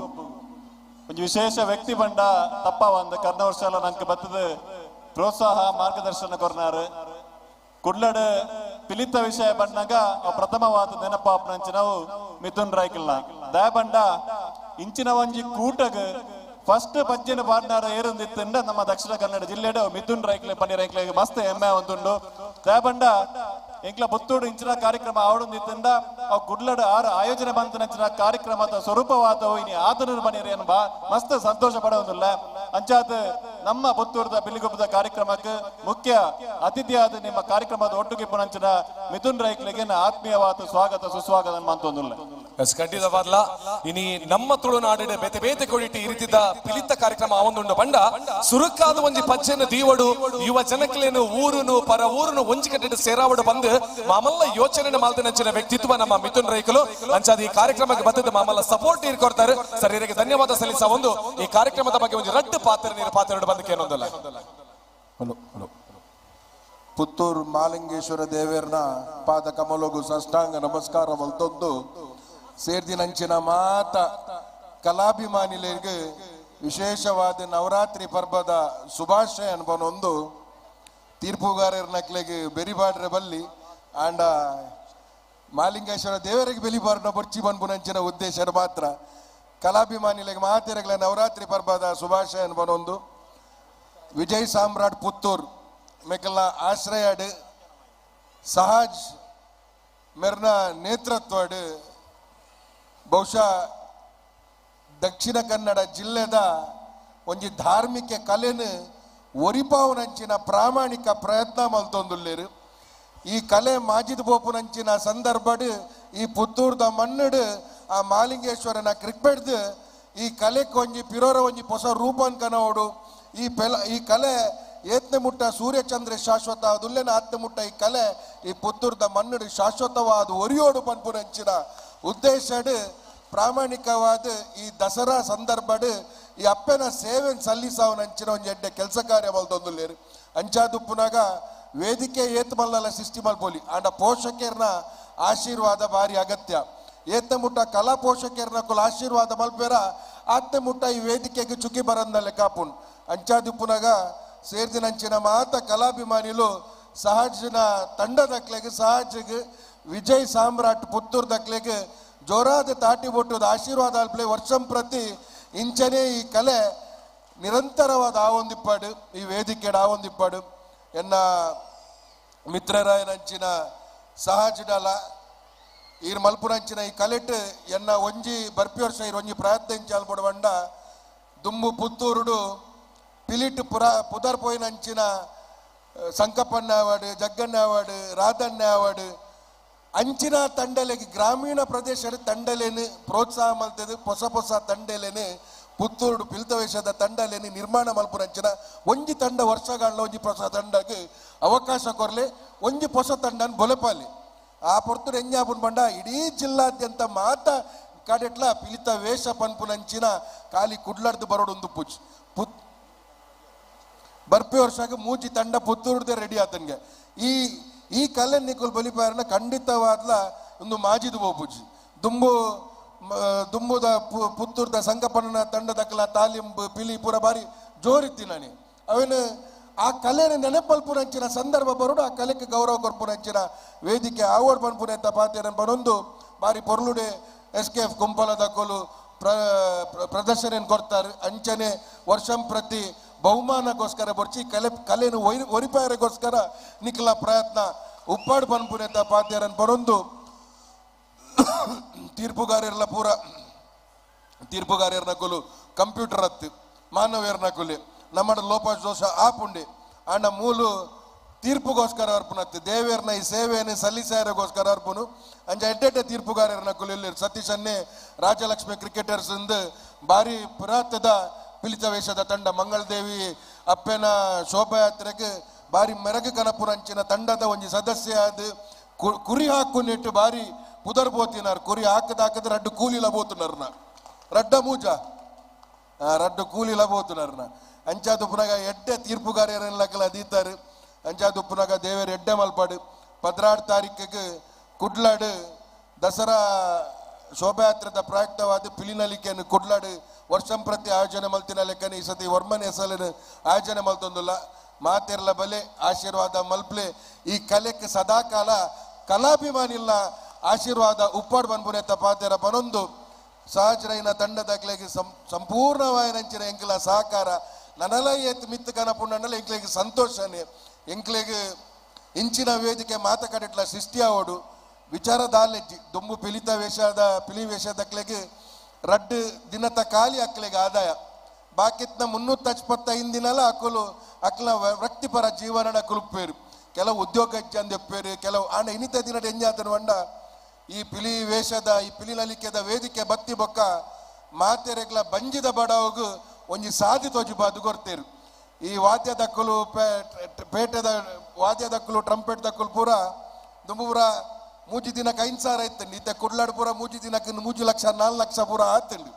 ಒಂಜಿ ವಿಶೇಷ ವ್ಯಕ್ತಿ ಬಂಡ ತಪ್ಪ ಒಂದು ಕರ್ನ ವರ್ಷ ಎಲ್ಲ ನಂಗೆ ಬತ್ತದ ಪ್ರೋತ್ಸಾಹ ಮಾರ್ಗದರ್ಶನ ಕೊರ್ನಾರು. ಕುಡ್ಲಡ್ ಪಿಲಿತ ವಿಷಯ ಬಂಡಾಗ ಪ್ರಥಮವಾದ ನೆನಪಾಪ್ನಂಚಿನವು ಮಿಥುನ್ ರಾಯ್ಕಲ್ನ ದಯ ಬಂಡ ಇಂಚಿನ ಒಂಜಿ ಕೂಟಗ್ ಫಸ್ಟ್ ಪಜ್ಜೆನ ಪಾಡ್ನಾರ ಏರುಂದಿತ್ತಂಡ ನಮ್ಮ ದಕ್ಷಿಣ ಕನ್ನಡ ಜಿಲ್ಲೆಡ್ ಮಿಥುನ್ ರೈಕ್ಲೆ ಪನ್ನಿ ರೈಕ್ಲೆ ಮಸ್ತ್ ಹೆಮ್ಮೆ ಒಂದುಂಡು. ದಯ ಬಂಡ ಎಂಕ್ಲ ಪುತ್ತೂರು ಇಂಚಿನ ಕಾರ್ಯಕ್ರಮ ಆವಡೊಂದಿತ್ತಂಡ ಅವು ಕುಡ್ಲಡ್ ಆರು ಆಯೋಜನೆ ಬಂತನಂಚಿನ ಕಾರ್ಯಕ್ರಮದ ಸ್ವರೂಪವಾದವು ಇನಿ ಆತನ ಬನ್ನಿರಿ ಬಾ ಮಸ್ತ್ ಸಂತೋಷ ಪಡೋದಿಲ್ಲ. ಅಂಚಾದ ನಮ್ಮ ಪುತ್ತೂರದ ಪಿಲಿಗೊಬ್ಬದ ಕಾರ್ಯಕ್ರಮಕ್ಕೆ ಮುಖ್ಯ ಅತಿಥಿಯಾದ ನಿಮ್ಮ ಕಾರ್ಯಕ್ರಮದ ಒಟ್ಟಿಗೆ ಪುನಂಚಿನ ಮಿಥುನ್ ರೈಕ್ಲೆಗೆ ಆತ್ಮೀಯವಾದ ಸ್ವಾಗತ ಸುಸ್ವಾಗತ ಮಂತೊಂದುಲ್ಲ. ಖಂಡಿತವಾದ್ಲ ಇನಿ ನಮ್ಮ ತುಳುನಾಡಿನ ಬೇತೆ ಬೇತೆ ಕೊಡಿಟಿ ಈ ರೀತಿದ ಪಿಲಿತ ಕಾರ್ಯಕ್ರಮ ಆವೊಂದುಂಡು ಬಂಡ ಸುರುಕಾದ ಒಂಜಿ ಪಚ್ಚೆನ ದೀವಡು ಯುವ ಜನಕ್ಲೇನು ಊರುನು ಪರ ಊರುನು ಒಂಜಿ ಕಟ್ಟೆಡ್ ಸೇರಾವಡು ಬಂದು ಮಾಮಲ್ಲ ಯೋಚನೆ ಮಾಲ್ತಿನಂಚಿನ ವ್ಯಕ್ತಿತ್ವ ನಮ್ಮ ಮಿಥುನ್ ರೈಕಲು. ಅಂಚಾದ ಈ ಕಾರ್ಯಕ್ರಮಕ್ಕೆ ಬತ್ತದ ಮಾಮಲ್ಲ ಸಪೋರ್ಟ್ ನೀರು ಕೊಡ್ತಾರೆ ಸರ್, ಇವರಿಗೆ ಧನ್ಯವಾದ ಸಲ್ಲಿಸ ಒಂದು ಈ ಕಾರ್ಯಕ್ರಮದ ಬಗ್ಗೆ ಒಂದು ರಡ್ಡು ಪಾತ್ರ ನೀರು ಪಾತ್ರ ಬಂದಕ್ಕೆ ಏನೊಂದಲ್ಲ. ಹಲೋ ಹಲೋ ಪುತ್ತೂರು ಮಾಲಿಂಗೇಶ್ವರ ದೇವೇರ್ನ ಪಾದ ಕಮಲೋಗು ಸಾಷ್ಟಾಂಗ ನಮಸ್ಕಾರ ಮಲ್ತೊಂದು ಸೇರ್ದಿನಂಚಿನ ಮಾತ ಕಲಾಭಿಮಾನಿಗಳಿಗೆ ವಿಶೇಷವಾದ ನವರಾತ್ರಿ ಪರ್ವದ ಶುಭಾಶಯ ಅನ್ಪನೊಂದು ತೀರ್ಪುಗಾರರ ನಕ್ಲೆಗೆ ಬೆರಿಬಾಡ್ರೆ ಬಲ್ಲಿ ಆಂಡ ಮಾಲಿಂಗೇಶ್ವರ ದೇವರಿಗೆ ಬೆಲಿಬಾರ್ನ ಬೊರ್ಚಿ ಬನ್ಪುನಂಚಿನ ಉದ್ದೇಶ ಮಾತ್ರ ಕಲಾಭಿಮಾನಿಗಳಿಗೆ ಮಾತೆರಗಳ ನವರಾತ್ರಿ ಪರ್ವದ ಶುಭಾಶಯ ಅನ್ಪನೊಂದು ವಿಜಯ್ ಸಾಮ್ರಾಟ್ ಪುತ್ತೂರ್ ಮೆಕಲ್ನ ಆಶ್ರಯಾಡ್ ಸಹಜ್ ಮೆರ್ನ ನೇತೃತ್ವಡ್ ಬಹುಶಃ ದಕ್ಷಿಣ ಕನ್ನಡ ಜಿಲ್ಲೆದ ಒಂಜಿ ಧಾರ್ಮಿಕ ಕಲೆನು ಒರಿಪಾವುನಂಚಿನ ಪ್ರಾಮಾಣಿಕ ಪ್ರಯತ್ನ ಮಲ್ತೊಂದುಲ್ಲೇರು. ಈ ಕಲೆ ಮಾಜಿದ್ ಬೋಪುನಂಚಿನ ಸಂದರ್ಭಡ್ ಈ ಪುತ್ತೂರ್ದ ಮಣ್ಣುಡು ಆ ಮಾಲಿಂಗೇಶ್ವರನ ಕ್ರಿಕ್ಪೆಡ್ದು ಈ ಕಲೆಕ್ ಒಂಜಿ ಪಿರೋರ ಒಂಜಿ ಹೊಸ ರೂಪನ್ ಕನವಡು. ಈ ಪೆಲ ಈ ಕಲೆ ಏತ್ನೆ ಮುಟ್ಟ ಸೂರ್ಯಚಂದ್ರ ಶಾಶ್ವತ ಅದುಲ್ಲೇನ ಆತ್ನೆ ಮುಟ್ಟ ಈ ಕಲೆ ಈ ಪುತ್ತೂರ್ದ ಮಣ್ಣುಡು ಶಾಶ್ವತವಾದ ಒರಿಯೋಡು ಪನ್ಪುನಂಚಿನ ಉದ್ದೇಶಡ್ ಪ್ರಾಮಾಣಿಕವಾದ ಈ ದಸರಾ ಸಂದರ್ಭಡ್ ಈ ಅಪ್ಪನ ಸೇವೆನ್ ಸಲ್ಲಿಸಾವನಂಚಿನ ಒಂಜಿ ಎಡ್ಡೆ ಕೆಲಸ ಕಾರ್ಯ ಮಲ್ತೊಂದುಲ್ಲೇರು. ಅಂಚಾದುಪ್ಪುನಾಗ ವೇದಿಕೆ ಏತ್ ಮಲ್ಲಲ ಸೃಷ್ಟಿ ಮಲ್ಪೊಲಿ ಆಂಡ ಪೋಷಕರ್ನ ಆಶೀರ್ವಾದ ಭಾರಿ ಅಗತ್ಯ. ಏತ್ನೆ ಮುಟ್ಟ ಕಲಾ ಪೋಷಕರ್ನ ಕುಲ ಆಶೀರ್ವಾದ ಮಲ್ಪೇರ ಆತ್ನೆ ಮುಟ್ಟ ಈ ವೇದಿಕೆಗೆ ಚುಕ್ಕಿ ಬರಂದಲ್ಲೆ ಕಾಪುನ್. ಅಂಚಾದುಪ್ಪುನಾಗ ಸೇರ್ದಿನಂಚಿನ ಮಾತ ಕಲಾಭಿಮಾನಿಲು ಸಹಜನ ತಂಡದಕ್ಲೆಗ್ ಸಹಜಗ್ ವಿಜಯ್ ಸಾಮ್ರಾಟ್ ಪುತ್ತೂರ್ ದಕ್ಲೆಗ್ ಜೋರಾದ ತಾಟಿ ಬೊಟ್ಟದ ಆಶೀರ್ವಾದ ಅಲ್ಪ್ಲೆ ವರ್ಷಂ ಪ್ರತಿ ಇಂಚನೇ ಈ ಕಲೆ ನಿರಂತರವಾದ ಆವೊಂದಿಪ್ಪಾಡು ಈ ವೇದಿಕೆಡ್ ಆವೊಂದಿಪ್ಪಾಡು. ಎನ್ನ ಮಿತ್ರರಾಯನಂಚಿನ ಸಹಜಡಲ ಈರ್ ಮಲ್ಪುನಂಚಿನ ಈ ಕಲೆಟ್ ಎನ್ನ ಒಂಜಿ ಬರ್ಪಿ ವರ್ಷ ಈರ್ ಒಂಜಿ ಪ್ರಯತ್ನ ಇಂಚಾಲ್ಪಡು ಬಂಡ ದುಂಬು ಪುತ್ತೂರುಡು ಪಿಲಿಟ್ ಪುರ ಪುದರ್ ಪೋಯಿನಂಚಿನ ಸಂಕಪ್ಪಣ್ಣ award, Jagganna award, Radhanna award ಅಂಚಿನ ತಂಡಲೆಗೆ ಗ್ರಾಮೀಣ ಪ್ರದೇಶದ ತಂಡಲೇನು ಪ್ರೋತ್ಸಾಹ ಮಲ್ತದು ಹೊಸ ಹೊಸ ತಂಡಲೇನು ಪುತ್ತೂರುಡು ಪಿಲ್ತವೇಶದ ತಂಡಲೇನು ನಿರ್ಮಾಣ ಮಲ್ಪುನಂಚಿನ ಒಂಜಿ ತಂಡ ವರ್ಷಗಾಲ ಒಂಜಿ ಹೊಸ ತಂಡಕ್ಕೆ ಅವಕಾಶ ಕೊರ್ಲೆ ಒಂಜಿ ಹೊಸ ತಂಡನ್ ಬೊಲೆಪಾಲಿ. ಆ ಪೊರ್ತುಡು ಎಂಜಾಪುನ್ ಬಂಡ ಇಡೀ ಜಿಲ್ಲಾದ್ಯಂತ ಮಾತ ಕಡೆಟ್ಲ ಪಿಲಿತ ವೇಷ ಪನ್ಪುನಂಚಿನ ಖಾಲಿ ಕುಡ್ಲರ್ದು ಬರೋಡೊಂದು ಪುಚ್ ಪುತ್ ಬರ್ಪಿ ವರ್ಷಕ್ಕೆ ಮೂಜಿ ತಂಡ ಪುತ್ತೂರ್ದೆ ರೆಡಿ ಆತನ್ಗೆ. ಈ ಈ ಕಲೆ ನಿಕುಲ್ ಬಲಿಪಾರನ ಖಂಡಿತವಾದ್ಲ ಒಂದು ಮಾಜಿದು ಬೋಪುಜಿ ದುಂಬು ದುಂಬುದ ಪುತ್ತೂರ್ದ ಸಂಕಪಣ್ಣನ ತಂಡದಕ್ಕಲ ತಾಲಿಂಬು ಪಿಲಿ ಪೂರ ಬಾರಿ ಜೋರಿತ್ತಿ ನಾನಿ. ಅವನು ಆ ಕಲೆನ ನೆನಪಲ್ಪುನಂಚಿನ ಸಂದರ್ಭ ಬರೋಡು ಆ ಕಲೆಗೆ ಗೌರವ ಕೊರ್ಪುನಂಚಿನ ವೇದಿಕೆ ಆವಡ್ ಪನ್ಪುನೆತ್ತ ಪಾತೇರನ್ ಬನೊಂದು ಬಾರಿ ಪೊರ್ಲುಡೆ S K F ಕುಂಪಲದಕೋಲು ಪ್ರದರ್ಶನ ಕೊಡ್ತಾರೆ. ಅಂಚನೆ ವರ್ಷಂ ಪ್ರತಿ ಬಹುಮಾನಕ್ಕೋಸ್ಕರ ಬರ್ಚಿ ಕಲೆ ಕಲೆನು ಒರಿಪಾಯರಿಗೋಸ್ಕರ ನಿಖಲ ಪ್ರಯತ್ನ ಉಪ್ಪಾಡು ಪನ್ಪುನೆತ್ತ ಪಾತೇರನ್ ಬರೊಂದು ತೀರ್ಪುಗಾರರ್ಲ ಪೂರ ತೀರ್ಪುಗಾರರ್ನ ಕೊಲು ಕಂಪ್ಯೂಟರ್ ಹತ್ತು ಮಾನವೀಯರ್ನ ಕೊಲಿ ನಮ್ಮ ಲೋಪ ದೋಷ ಆಪುಂಡೆ ಆಂಡ ಮೂಲು ತೀರ್ಪುಗೋಸ್ಕರ ಅರ್ಪುನತ್ತು ದೇವೇರ್ನ ಈ ಸೇವೆಯನ್ನು ಸಲ್ಲಿಸಾರಗೋಸ್ಕರ ಅರ್ಪುನು ಅಂಚ ಎಡ್ಡೆಡ್ಡೆ ತೀರ್ಪುಗಾರರ್ನ ಕೊಲು ಸತೀಶ್ ಅನ್ನೇ ರಾಜಲಕ್ಷ್ಮಿ ಕ್ರಿಕೆಟರ್ಸ್ ಇಂದು ಭಾರಿ ಪುರಾತದ ಪಿಲಿತ ವೇಷದ ತಂಡ ಮಂಗಳದೇವಿ ಅಪ್ಪೆನ ಶೋಭಾಯಾತ್ರೆಗೆ ಭಾರಿ ಮೆರಗು ಕನಪುರಂಚಿನ ತಂಡದ ಒಂಜಿ ಸದಸ್ಯ ಅದು ಕುರಿ ಹಾಕು ನೆಟ್ಟು ಭಾರಿ ಪುದರ್ ಬೋತಿನಾರ್ ಕುರಿ ಹಾಕದ ಹಾಕಿದ್ರೆ ಅಡ್ಡು ಕೂಲಿಲ ಬೋತುನಾರ್ನ ರಡ್ಡ ಮೂಜ ರಡ್ಡು ಕೂಲಿ ಲಬೋತುನರ್ನ ಅಂಚಾದು ಪುನಗ ಎಡ್ಡೆ ತೀರ್ಪುಗಾರರೆಲ್ಲಕಲ ದೀತಾರು. ಅಂಚಾದು ಪುನಗ ದೇವರ ಎಡ್ಡೆ ಮಲ್ಪಾಡು 16 ತಾರೀಕಿಗೆ ಕುಡ್ಲಾಡು ದಸರಾ ಶೋಭಾಯಾತ್ರದ ಪ್ರಾಯಕ್ತವಾದ ಪಿಲಿನಲಿಕೆಯನ್ನು ಕುಡ್ಲಾಡು ವರ್ಷಂಪ್ರತಿ ಆಯೋಜನೆ ಮಲ್ತಿನ ಲೆಕ್ಕನೆ ಈ ಸತಿ ವರ್ಮನ್ ಹೆಸಲಿನ ಆಯೋಜನೆ ಮಲ್ತೊಂದುಲ್ಲ. ಮಾತೆರ್ಲ ಬಲೆ ಆಶೀರ್ವಾದ ಮಲ್ಪ್ಲೆ ಈ ಕಲೆಕ್ಕೆ ಸದಾಕಾಲ ಕಲಾಭಿಮಾನಿಲ್ಲ ಆಶೀರ್ವಾದ ಉಪ್ಪಾಡು ಬನ್ಪುನೆತ್ತ ಪಾತೆರ ಪನೊಂದು ಸಹಜರೈನ ತಂಡದಾಕ್ಲೆಗೆ ಸಂಪೂರ್ಣವಾಯಿನಂಚಿನ ಎಂಕ್ಲ ಸಹಕಾರ ನನಲ ಏತ್ ಮಿತ್ತು ಕನಪುಂಡನಲ ಎಂಕ್ಲೆಗೆ ಸಂತೋಷನೇ. ಎಂಕ್ಲೆಗೆ ಇಂಚಿನ ವೇದಿಕೆ ಮಾತ ಕಡೆಟ್ಲ ಸೃಷ್ಟಿ ಆವಡು ವಿಚಾರದಾಲೆಜ್ಜಿ ದುಂಬು ಪಿಲಿತ ವೇಷದ ಪಿಲಿ ವೇಷದಕ್ಲೆಗೆ ರಡ್ಡು ದಿನತ ಖಾಲಿ ಅಕ್ಲೆಗೆ ಆದಾಯ ಬಾಕಿತ್ನ 375 ದಿನಲ ಅಕುಲು ಅಕ್ಲ ವೃತ್ತಿಪರ ಜೀವನದ ಕುಲುಪೇರು ಕೆಲವು ಉದ್ಯೋಗ ಅಂದೆಪ್ಪೇರು ಕೆಲವು ಆಂಡ ಇನ್ನಿತ ದಿನದ ಎಂಜಾತನ వంಡ ಈ ಪಿಲಿ ವೇಷದ ಈ ಪಿಲಿ ನಲಿಕೆದ ವೇದಿಕೆ ಬತ್ತಿ ಬೊಕ್ಕ ಮಾತೆರೆಗ್ಲ ಬಂಜಿದ ಬಡವಗು ಒಂಜಿ ಸಾದಿ ತೋಜಿಬಾದು ಕೊರ್ತೇರು. ಈ ವಾದ್ಯದಕ್ಕಲು ಪೇಟೆದ ವಾದ್ಯದಕ್ಕಲು ಟ್ರಂಪೆಟ್ ದಕ್ಕಲು ಪೂರ ದುಂಬು ಪೂರ ಮೂಜಿ ದಿನಕ್ಕೆ 5,000 ಇತ್ತಂడి ಇತ್ತೆ ಕುಡ್ಲಾಡು ಪೂರ ಮೂಜಿ ದಿನಕ್ಕೆ 3 ಲಕ್ಷ 4 ಲಕ್ಷ ಪೂರ ಆತಂಡಿ.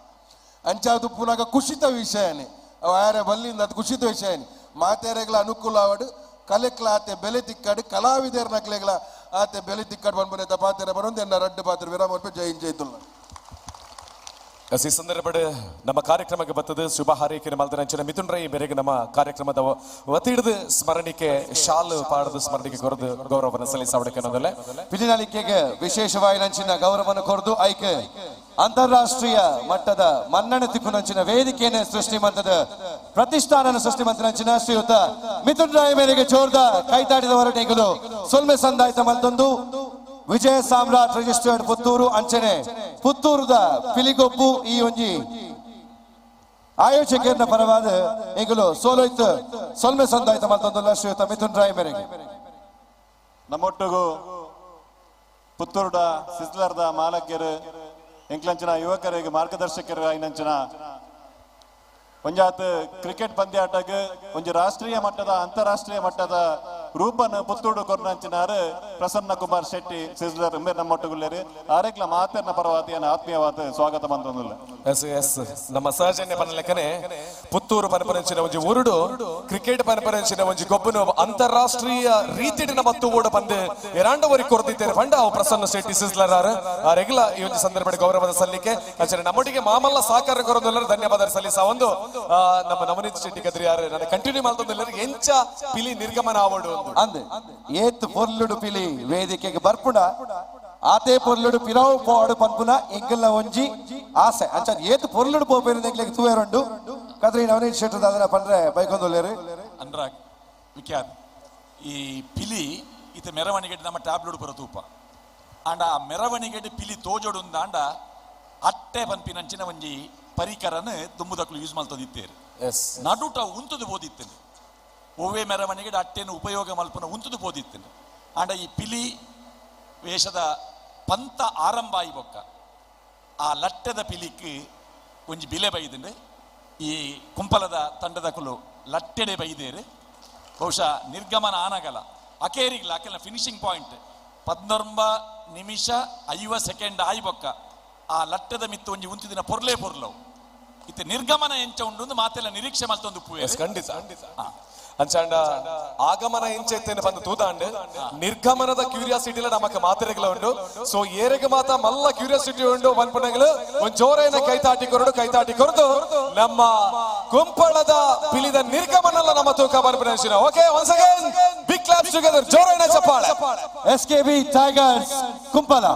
ಅಂಚಾದು ಪುನಗ ಕುಶಿತ ವಿಷಯನೇ ಅವು ಆರೆ ಬಲ್ಲಿಂದ ಅದು ಕುಶಿತ ವಿಷಯನೇ ಮಾತೆರೆಗ್ಲ ಅನುಕೂಲ ಆವಡು ಕಲೆಕ್ಲ ಆತೆ ಬೆಲೆ ತಿಕ್ಕಾಡು ಕಲಾವಿದರ ನಕ್ಲೆಗ್ಲ ಆತೆ ಬೆಲೆ ತಿಕ್ಕಾಡು ಬಂದ್ಬನೆ ಪಾತೆರ ಬರೋದು ಎನ್ನ ರಡ್ಡು ಪಾತ್ರ ವಿರಾಮ ಜೈ ಜೈತುಲ್ಲ. ಈ ಸಂದರ್ಭ ನಮ್ಮ ಕಾರ್ಯಕ್ರಮಕ್ಕೆ ಬರ್ತದೆ ಶುಭ ಹಾರೈಕೆ ಮಲ್ದನಂಚಿನ ಮಿಥುನ್ ರೈ ಮೇರೆಗೆ ನಮ್ಮ ಕಾರ್ಯಕ್ರಮದ ವತಿ ಹಿಡಿದು ಸ್ಮರಣಿಕೆ ಶಾಲು ಪಾಡದು ಸ್ಮರಣಿಕೆ ಕೊರದು ಗೌರವವನ್ನು ಸಲ್ಲಿಸಾವಡಕ್ಕೆ ಪಿಲಿನಲಿಕೆಗೆ ವಿಶೇಷವಾಗಿ ನಂಚಿನ ಗೌರವವನ್ನು ಕೊರದು ಐಕೆ ಅಂತಾರಾಷ್ಟ್ರೀಯ ಮಟ್ಟದ ಮನ್ನಣೆ ತಿಪ್ಪುನಂಚಿನ ವೇದಿಕೆಯನ್ನು ಸೃಷ್ಟಿ ಮಂತದ ಪ್ರತಿಷ್ಠಾನ ಸೃಷ್ಟಿ ಮಂತನಂಚಿನ ಶ್ರೀಯುತ ಮಿಥುನ್ ರಾಯ್ ಮೇರೆಗೆ ಚೋರ್ದ ಕೈತಾಡಿದ ಹೊರಟೆಗಳು ಸೊಲ್ಮೆ ಸಂದಾಯ್ತ ಮಲ್ತೊಂದು ವಿಜಯ ಸಾಮ್ರಾಟ್ ರಿಜಿಸ್ಟರ್ಡ್ ಪುತ್ತೂರು ಅಂಚನೆ ಪುತ್ತೂರುದ ಪಿಲಿಗೊಪ್ಪು ಈ ಒಂಜಿ ಆಯೋಜಕರ ಪರವಾದ ಈಗಲೂ ಸೋಲೋಯ್ತು ಸೊಲ್ಮೆ ಸಂದಾಯ್ತ ಮಲ್ತೊಂದು ಶ್ರೀಯುತ ಮಿಥುನ್ ರಾಯ್ ಮೇರೆಗೆ. ನಮ್ಮೊಟ್ಟಿಗೂ ಪುತ್ತೂರುಡ ಸಿಸ್ಲರ್ದ ಮಾಲಕರು ಎಂಕ್ಲಂಚಿನ ಯುವಕರಿಗೆ ಮಾರ್ಗದರ್ಶಕರು ಐನಂಚಿನ ಒಂಜಾತ್ ಕ್ರಿಕೆಟ್ ಪಂದ್ಯಾಟಗ್ ಒಂಜಿ ರಾಷ್ಟ್ರೀಯ ಮಟ್ಟದ ಅಂತಾರಾಷ್ಟ್ರೀಯ ಮಟ್ಟದ ರೂಪನ ಪುತ್ತೂಡು ಕೊರ್ನಂಚಿನಾರು ಪ್ರಸನ್ನ ಕುಮಾರ್ ಶೆಟ್ಟಿ ಸಿಸ್ಲರ್ ಮೇರ್ ನಮ್ಮೊಟ್ಟುಗುಲ್ಲೇರು ಆರೆಗ್ಲ ಮಾತೆರ್ನ ಪರವಾತಿಯನ್ನ ಆತ್ಮೀಯವಾದ ಸ್ವಾಗತ ಬಂತೊಂದಿಲ್ಲ. ಎಸ್ ಎಸ್ ನಮ್ಮ ಸಹಜನ್ಯ ಪನಲೆಕ್ಕನೆ ಪುತ್ತೂರು ಪನಪರಂಚಿನ ಒಂಜಿ ಊರುಡು ಕ್ರಿಕೆಟ್ ಪನಪರಂಚಿನ ಒಂಜಿ ಗೊಬ್ಬನು ಅಂತಾರಾಷ್ಟ್ರೀಯ ರೀತಿಡಿನ ಮತ್ತು ಓಡ ಪಂದೆ ಎರಾಂಡವರಿ ಕೊರ್ದಿದ್ದೇನೆ ಪಂಡ ಅವು ಪ್ರಸನ್ನ ಶೆಟ್ಟಿ ಸಿಸ್ಲರ್ ಆರ್ ಆರೆಗ್ಲ ಈ ಒಂದು ಸಂದರ್ಭದ ಗೌರವದ ಸಲ್ಲಿಕೆ ಅಂಚನೆ ನಮ್ಮೊಟ್ಟಿಗೆ ಮಾಮಲ್ಲ ಸಹಕಾರ ಕೊರೋದೆಲ್ಲರೂ ಧನ್ಯವಾದ ಸಲ್ಲಿಸ ಒಂದು ನಮ್ಮ ನವನೀತ್ ಶೆಟ್ಟಿ ಕದ್ರಿ ಯಾರು ನನ್ನ ಕಂಟಿನ್ಯೂ ಮಾಡ್ತಂದ್ರೆ ಎಂಚ ಪಿಲಿ ನಿರ್ಗಮನ ಆವಡು ಅಂದ್ ಏತ್ ಪೊರ್ಲುಡು ಪಿಲಿ ವೇದಿಕೆಗೆ ಬರ್ಪುಣ ಆತೆ ಪೊರ್ಲುಡು ಪಿರವು ಪೋಡು ಪನ್ಪುನ ಎಂಕಲ್ನ ಒಂಜಿ ಆಸೆ ಅಂಚ ಏತ್ ಪೊರ್ಲುಡು ಪೋಪೇರು ಎಂಕ್ಲೆಗ್ ತೂಯರುಂಡು ಕದ್ರಿ ನವನೀತ್ ಶೆಟ್ಟಿ ದಾದನ ಪಂಡ್ರೆ ಬೈಕೊಂದೊಲ್ಲೇರು. ಅನ್ರಾಗ್ ವಿಖ್ಯಾತ್ ಈ ಪಿಲಿ ಇತ ಮೆರವಣಿಗೆ ನಮ್ಮ ಟ್ಯಾಬ್ಲೆಟ್ ಬರೋ ತೂಪ ಆಂಡ ಆ ಮೆರವಣಿಗೆ ಪಿಲಿ ತೋಜೋಡು ಅಂಡ ಅಟ್ಟೆ ಪನ್ಪಿನಂಚಿನ ಒಂಜಿ ಪರಿಕರನ ದುಂಬುದಕ್ಲು ಯೂಸ್ ಮಲ್ತದಿತ್ತೇರು ನಡುಟ ಉಂತುದು ಬೋದಿತ್ತೇನೆ ಒವ್ವೆ ಮೆರವಣಿಗೆ ಅಟ್ಟೆನ ಉಪಯೋಗ ಮಲ್ಪನ ಉಂತುದು ಬೋದಿತ್ತೇನೆ ಆಂಡ ಈ ಪಿಲಿ ವೇಷದ ಪಂತ ಆರಂಭ ಆಯಿ ಬೊಕ್ಕ ಆ ಲಟ್ಟೆದ ಪಿಲಿಕ್ ಒಂಜಿ ಬಿಲೆ ಬೈದಿಂಡೆ ಈ ಕುಂಪಲದ ತಂಡದಕುಲು ಲಟ್ಟೆಡೆ ಬೈದೇರು ಬಹುಶಃ ನಿರ್ಗಮನ ಆನಗಲ ಅಕೇರಿಗ್ಲ ಅಕೆಲ ಫಿನಿಶಿಂಗ್ ಪಾಯಿಂಟ್ 19 ನಿಮಿಷ 50 ಸೆಕೆಂಡ್ ಆಯಿ ಬೊಕ್ಕ ಆ ಲಟ್ಟದ ಮಿತ್ತು ಒಂಜಿ ಉಂತಿದಿನ ಪೊರ್ಲೇ ಪೊರ್ಲವು ಇತ್ತೆ ನಿರ್ಗಮನ ಎಂಚ ಉಂಡು ಮಾತೆಲ್ಲ ನಿರೀಕ್ಷೆ ಮಲ್ತೊಂದು ಪೂವೆ ಖಂಡಿತ ಅಂಚಾಂಡ ಆಗಮನ ಎಂಚೆತ್ತೇನೆ ಬಂದು ತೂದಾಂಡ್ ನಿರ್ಗಮನದ ಕ್ಯೂರಿಯಾಸಿಟಿ ನಮಕ್ ಮಾತೆರೆಗ್ಲ ಉಂಡು. ಸೊ ಏರೆಗೆ ಮಾತ ಮಲ್ಲ ಕ್ಯೂರಿಯಾಸಿಟಿ ಉಂಡು ಪನ್ಪುನಗಲು ಒಂದ್ ಜೋರೇನ ಕೈತಾಟಿ ಕೊರಡು ಕೈತಾಟಿ ಕೊರದು ನಮ್ಮ ಕುಂಪಳದ ಪಿಲಿದ ನಿರ್ಗಮನಲ್ಲ ನಮ್ಮ ತೂಕ ಬರ್ಪುನ. Okay, once again big claps together, ಜೋರೇನ ಚಪ್ಪಾಳೆ. S K B tigers Kumpala.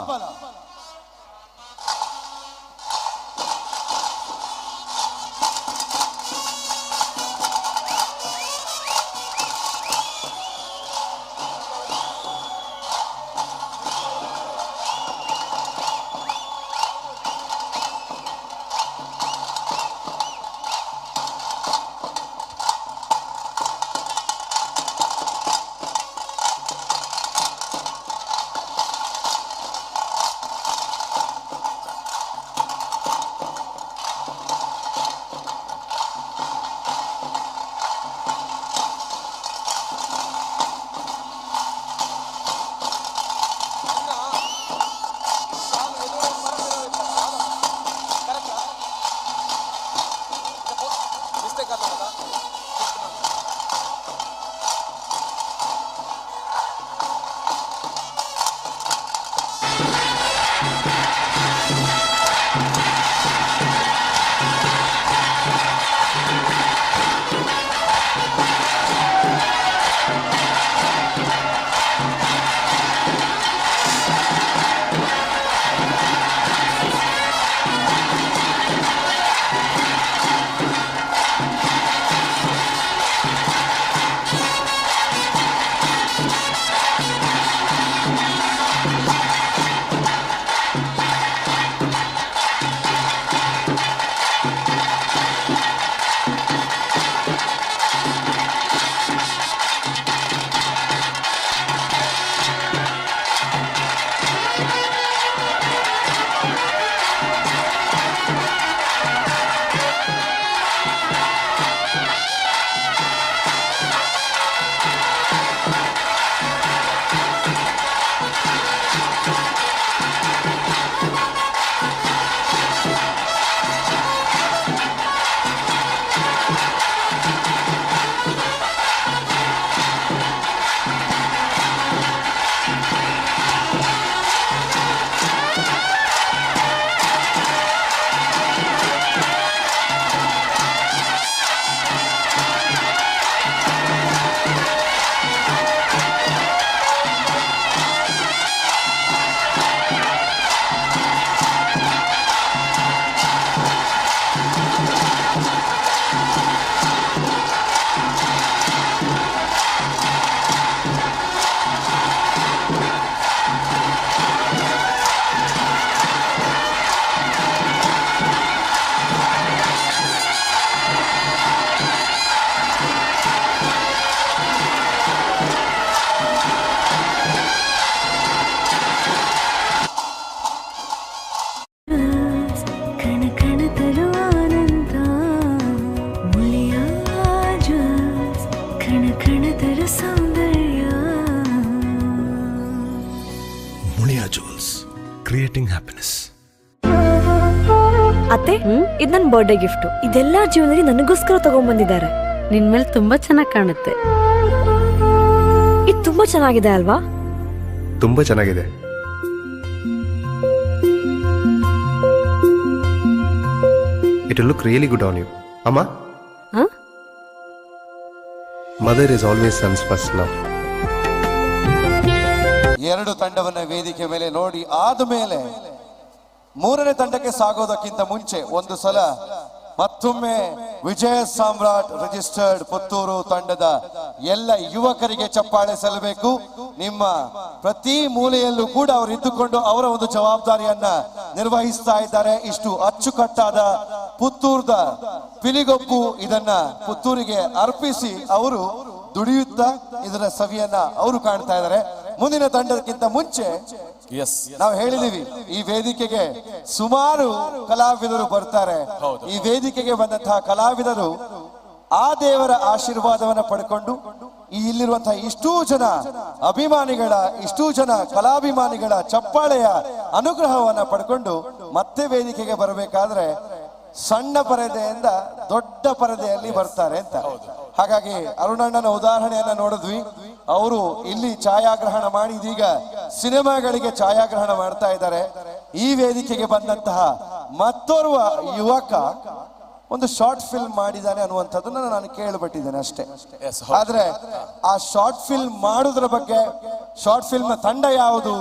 Creating happiness. ಅತ್ತೆ, ಇದು ನನ್ನ ಬರ್ಡೇ ಗಿಫ್ಟ್. ಇದೆಲ್ಲ ಜೀವನದಲ್ಲಿ ನನಗೋಸ್ಕರ ತಗೊಂಡ್ಬಂದಿದ್ದಾರೆ. ನಿನ್ ಮೇಲೆ ತುಂಬಾ ಚೆನ್ನಾಗಿ ಕಾಣುತ್ತೆ. ಇದು ತುಂಬಾ ಚೆನ್ನಾಗಿದೆ ಅಲ್ವಾ? ತುಂಬಾ ಚೆನ್ನಾಗಿದೆ. It look really good on you ಅಮ್ಮ. ಹ? Mother is always son's first love. ಎರಡು ತಂಡವನ್ನ ವೇದಿಕೆ ಮೇಲೆ ನೋಡಿ ಆದ ಮೇಲೆ ಮೂರನೇ ತಂಡಕ್ಕೆ ಸಾಗೋದಕ್ಕಿಂತ ಮುಂಚೆ ಒಂದು ಸಲ ಮತ್ತೊಮ್ಮೆ ವಿಜಯ ಸಾಮ್ರಾಟ್ ರಿಜಿಸ್ಟರ್ಡ್ ಪುತ್ತೂರು ತಂಡದ ಎಲ್ಲ ಯುವಕರಿಗೆ ಚಪ್ಪಾಳೆ ಸಲ್ಲಬೇಕು. ನಿಮ್ಮ ಪ್ರತಿ ಮೂಲೆಯಲ್ಲೂ ಕೂಡ ಅವರು ಇದ್ದುಕೊಂಡು ಅವರ ಒಂದು ಜವಾಬ್ದಾರಿಯನ್ನ ನಿರ್ವಹಿಸ್ತಾ ಇದ್ದಾರೆ. ಇಷ್ಟು ಅಚ್ಚುಕಟ್ಟಾದ ಪುತ್ತೂರ್ದ ಪಿಲಿಗೊಪ್ಪು ಇದನ್ನ ಪುತ್ತೂರಿಗೆ ಅರ್ಪಿಸಿ ಅವರು ದುಡಿಯುತ್ತಾ ಇದರ ಸವಿಯನ್ನ ಅವರು ಕಾಣ್ತಾ ಇದ್ದಾರೆ. ಮುಂದಿನ ತಂಡಕ್ಕಿಂತ ಮುಂಚೆ ನಾವು ಹೇಳಿದೀವಿ, ಈ ವೇದಿಕೆಗೆ ಸುಮಾರು ಕಲಾವಿದರು ಬರ್ತಾರೆ. ಈ ವೇದಿಕೆಗೆ ಬಂದಂತಹ ಕಲಾವಿದರು ಆ ದೇವರ ಆಶೀರ್ವಾದವನ್ನು ಪಡ್ಕೊಂಡು ಈ ಇಲ್ಲಿರುವಂತಹ ಇಷ್ಟೂ ಜನ ಅಭಿಮಾನಿಗಳ, ಇಷ್ಟೂ ಜನ ಕಲಾಭಿಮಾನಿಗಳ ಚಪ್ಪಾಳೆಯ ಅನುಗ್ರಹವನ್ನ ಪಡ್ಕೊಂಡು ಮತ್ತೆ ವೇದಿಕೆಗೆ ಬರಬೇಕಾದ್ರೆ ಸಣ್ಣ ಪರದೆಯಿಂದ ದೊಡ್ಡ ಪರದೆಯಲ್ಲಿ ಬರ್ತಾರೆ ಅಂತ. ಹಾಗಾಗಿ ಅರುಣಣ್ಣನ ಉದಾಹರಣೆಯನ್ನ ನೋಡಿದ್ವಿ. ಅವರು ಇಲ್ಲಿ ಛಾಯಾಗ್ರಹಣ ಮಾಡಿ ಇದೀಗ ಸಿನಿಮಾಗಳಿಗೆ ಛಾಯಾಗ್ರಹಣ ಮಾಡ್ತಾ ಇದ್ದಾರೆ. ಈ ವೇದಿಕೆಗೆ ಬಂದಂತಹ ಮತ್ತೋರ್ವ ಯುವಕ ಒಂದು ಶಾರ್ಟ್ ಫಿಲ್ಮ್ ಮಾಡಿದ್ದಾನೆ ಅನ್ನುವಂಥದ್ದನ್ನ ನಾನು ಕೇಳ್ಪಟ್ಟಿದ್ದೇನೆ ಅಷ್ಟೇ. ಆದ್ರೆ ಆ ಶಾರ್ಟ್ ಫಿಲ್ಮ್ ಮಾಡುವುದರ ಬಗ್ಗೆ, ಶಾರ್ಟ್ ಫಿಲ್ಮ್ ತಂಡ ಯಾವುದು,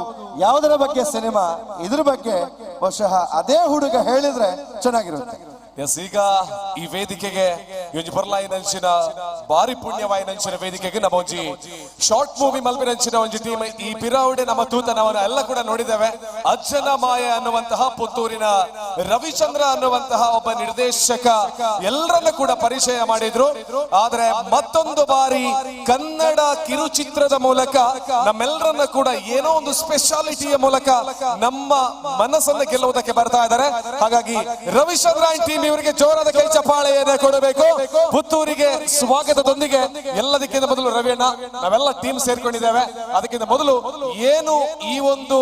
ಯಾವುದರ ಬಗ್ಗೆ ಸಿನಿಮಾ, ಇದ್ರ ಬಗ್ಗೆ ಬಹುಶಃ ಅದೇ ಹುಡುಗ ಹೇಳಿದ್ರೆ ಚೆನ್ನಾಗಿರುತ್ತೆ. ಎಸ್, ಈಗ ಈ ವೇದಿಕೆಗೆ ಒಂಜಿ ಪೊರ್ಲಾಯಿನಂಚಿನ ಬಾರಿ ಪುಣ್ಯವಾಯಿನಂಚಿನ ವೇದಿಕೆಗೆ ನಮ್ಮ ಒಂಜಿ ಶಾರ್ಟ್ ಮೂವಿ ಮಲ್ಪಿನಂಚಿನ ಒಂಜಿ ಟೀಮ್ ಈ ಪಿರಾವುಡೆ ನಮ್ಮ ತೂತನವನ್ನು ಎಲ್ಲ ಕೂಡ ನೋಡಿದ್ದೇವೆ. ಅಜ್ಜನ ಮಾಯ ಅನ್ನುವಂತಹ ಪುತ್ತೂರಿನ ರವಿಚಂದ್ರ ಅನ್ನುವಂತಹ ಒಬ್ಬ ನಿರ್ದೇಶಕ ಎಲ್ಲರನ್ನ ಕೂಡ ಪರಿಚಯ ಮಾಡಿದ್ರು. ಆದ್ರೆ ಮತ್ತೊಂದು ಬಾರಿ ಕನ್ನಡ ಕಿರುಚಿತ್ರದ ಮೂಲಕ ನಮ್ಮೆಲ್ಲರನ್ನ ಕೂಡ ಏನೋ ಒಂದು ಸ್ಪೆಷಾಲಿಟಿಯ ಮೂಲಕ ನಮ್ಮ ಮನಸ್ಸನ್ನು ಗೆಲ್ಲುವುದಕ್ಕೆ ಬರ್ತಾ ಇದ್ದಾರೆ. ಹಾಗಾಗಿ ರವಿಚಂದ್ರ ಟೀಮ್ ಇವರಿಗೆ ಜೋರಾದ ಕೈ ಚಪ್ಪಾಳೆಯನ್ನು ಕೊಡಬೇಕು. ಪುತ್ತೂರಿಗೆ ಸ್ವಾಗತದೊಂದಿಗೆ ಎಲ್ಲದಕ್ಕಿಂತ ಮೊದಲು ರವಿಯಣ್ಣ, ನಾವೆಲ್ಲ ಟೀಮ್ ಸೇರ್ಕೊಂಡಿದ್ದೇವೆ. ಅದಕ್ಕಿಂತ ಮೊದಲು ಏನು ಈ ಒಂದು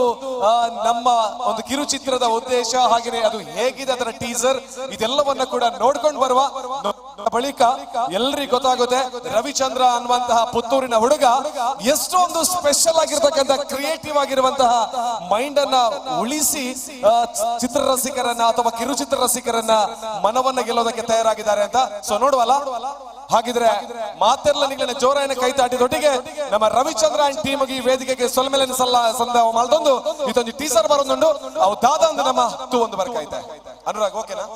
ನಮ್ಮ ಒಂದು ಕಿರುಚಿತ್ರದ ಉದ್ದೇಶ, ಹಾಗೆಯೇ ಅದು ಹೇಗಿದೆ, ಅದರ ಟೀಸರ್, ಇದೆಲ್ಲವನ್ನ ಕೂಡ ನೋಡ್ಕೊಂಡು ಬರುವ ಬಳಿಕ ಎಲ್ರಿಗೂ ಗೊತ್ತಾಗುತ್ತೆ ರವಿಚಂದ್ರ ಅನ್ನುವಂತಹ ಪುತ್ತೂರಿನ ಹುಡುಗ ಎಷ್ಟೊಂದು ಸ್ಪೆಷಲ್ ಆಗಿರ್ತಕ್ಕಂಥ ಕ್ರಿಯೇಟಿವ್ ಆಗಿರುವಂತಹ ಮೈಂಡ್ ಅನ್ನ ಉಳಿಸಿ ಚಿತ್ರರಸಿಕರನ್ನ ಅಥವಾ ಕಿರುಚಿತ್ರ ರಸಿಕರನ್ನ ಮನವನ್ನ ಗೆಲ್ಲೋದಕ್ಕೆ ತಯಾರಾಗಿದ್ದಾರೆ ಅಂತ. ಸೊ ನೋಡುವಲ್ಲ, ಹಾಗಿದ್ರೆ ಮಾತೆಲ್ಲ ನಿಗಳನ್ನ ಜೋರಾಯನ ಕೈ ತಾಟಿದೊಟ್ಟಿಗೆ ನಮ್ಮ ರವಿಚಂದ್ರ ಅಂಡ್ ಟೀಮ್ ಈ ವೇದಿಕೆಗೆ ಸೊಲ್ಮೆಲೆ ಸಲ್ಲ ಸಂದ ಮಲ್ದೊಂದು ಇದೊಂದು ಟೀಸರ್ ಬರೋದುಂಡು. ಅವು ದಾದ ಅಂದ್ರೆ ನಮ್ಮ ತೂ ಒಂದು ಬರ್ಕೈತೆ. ಅನುರಾಗ್, ಓಕೆನಾ?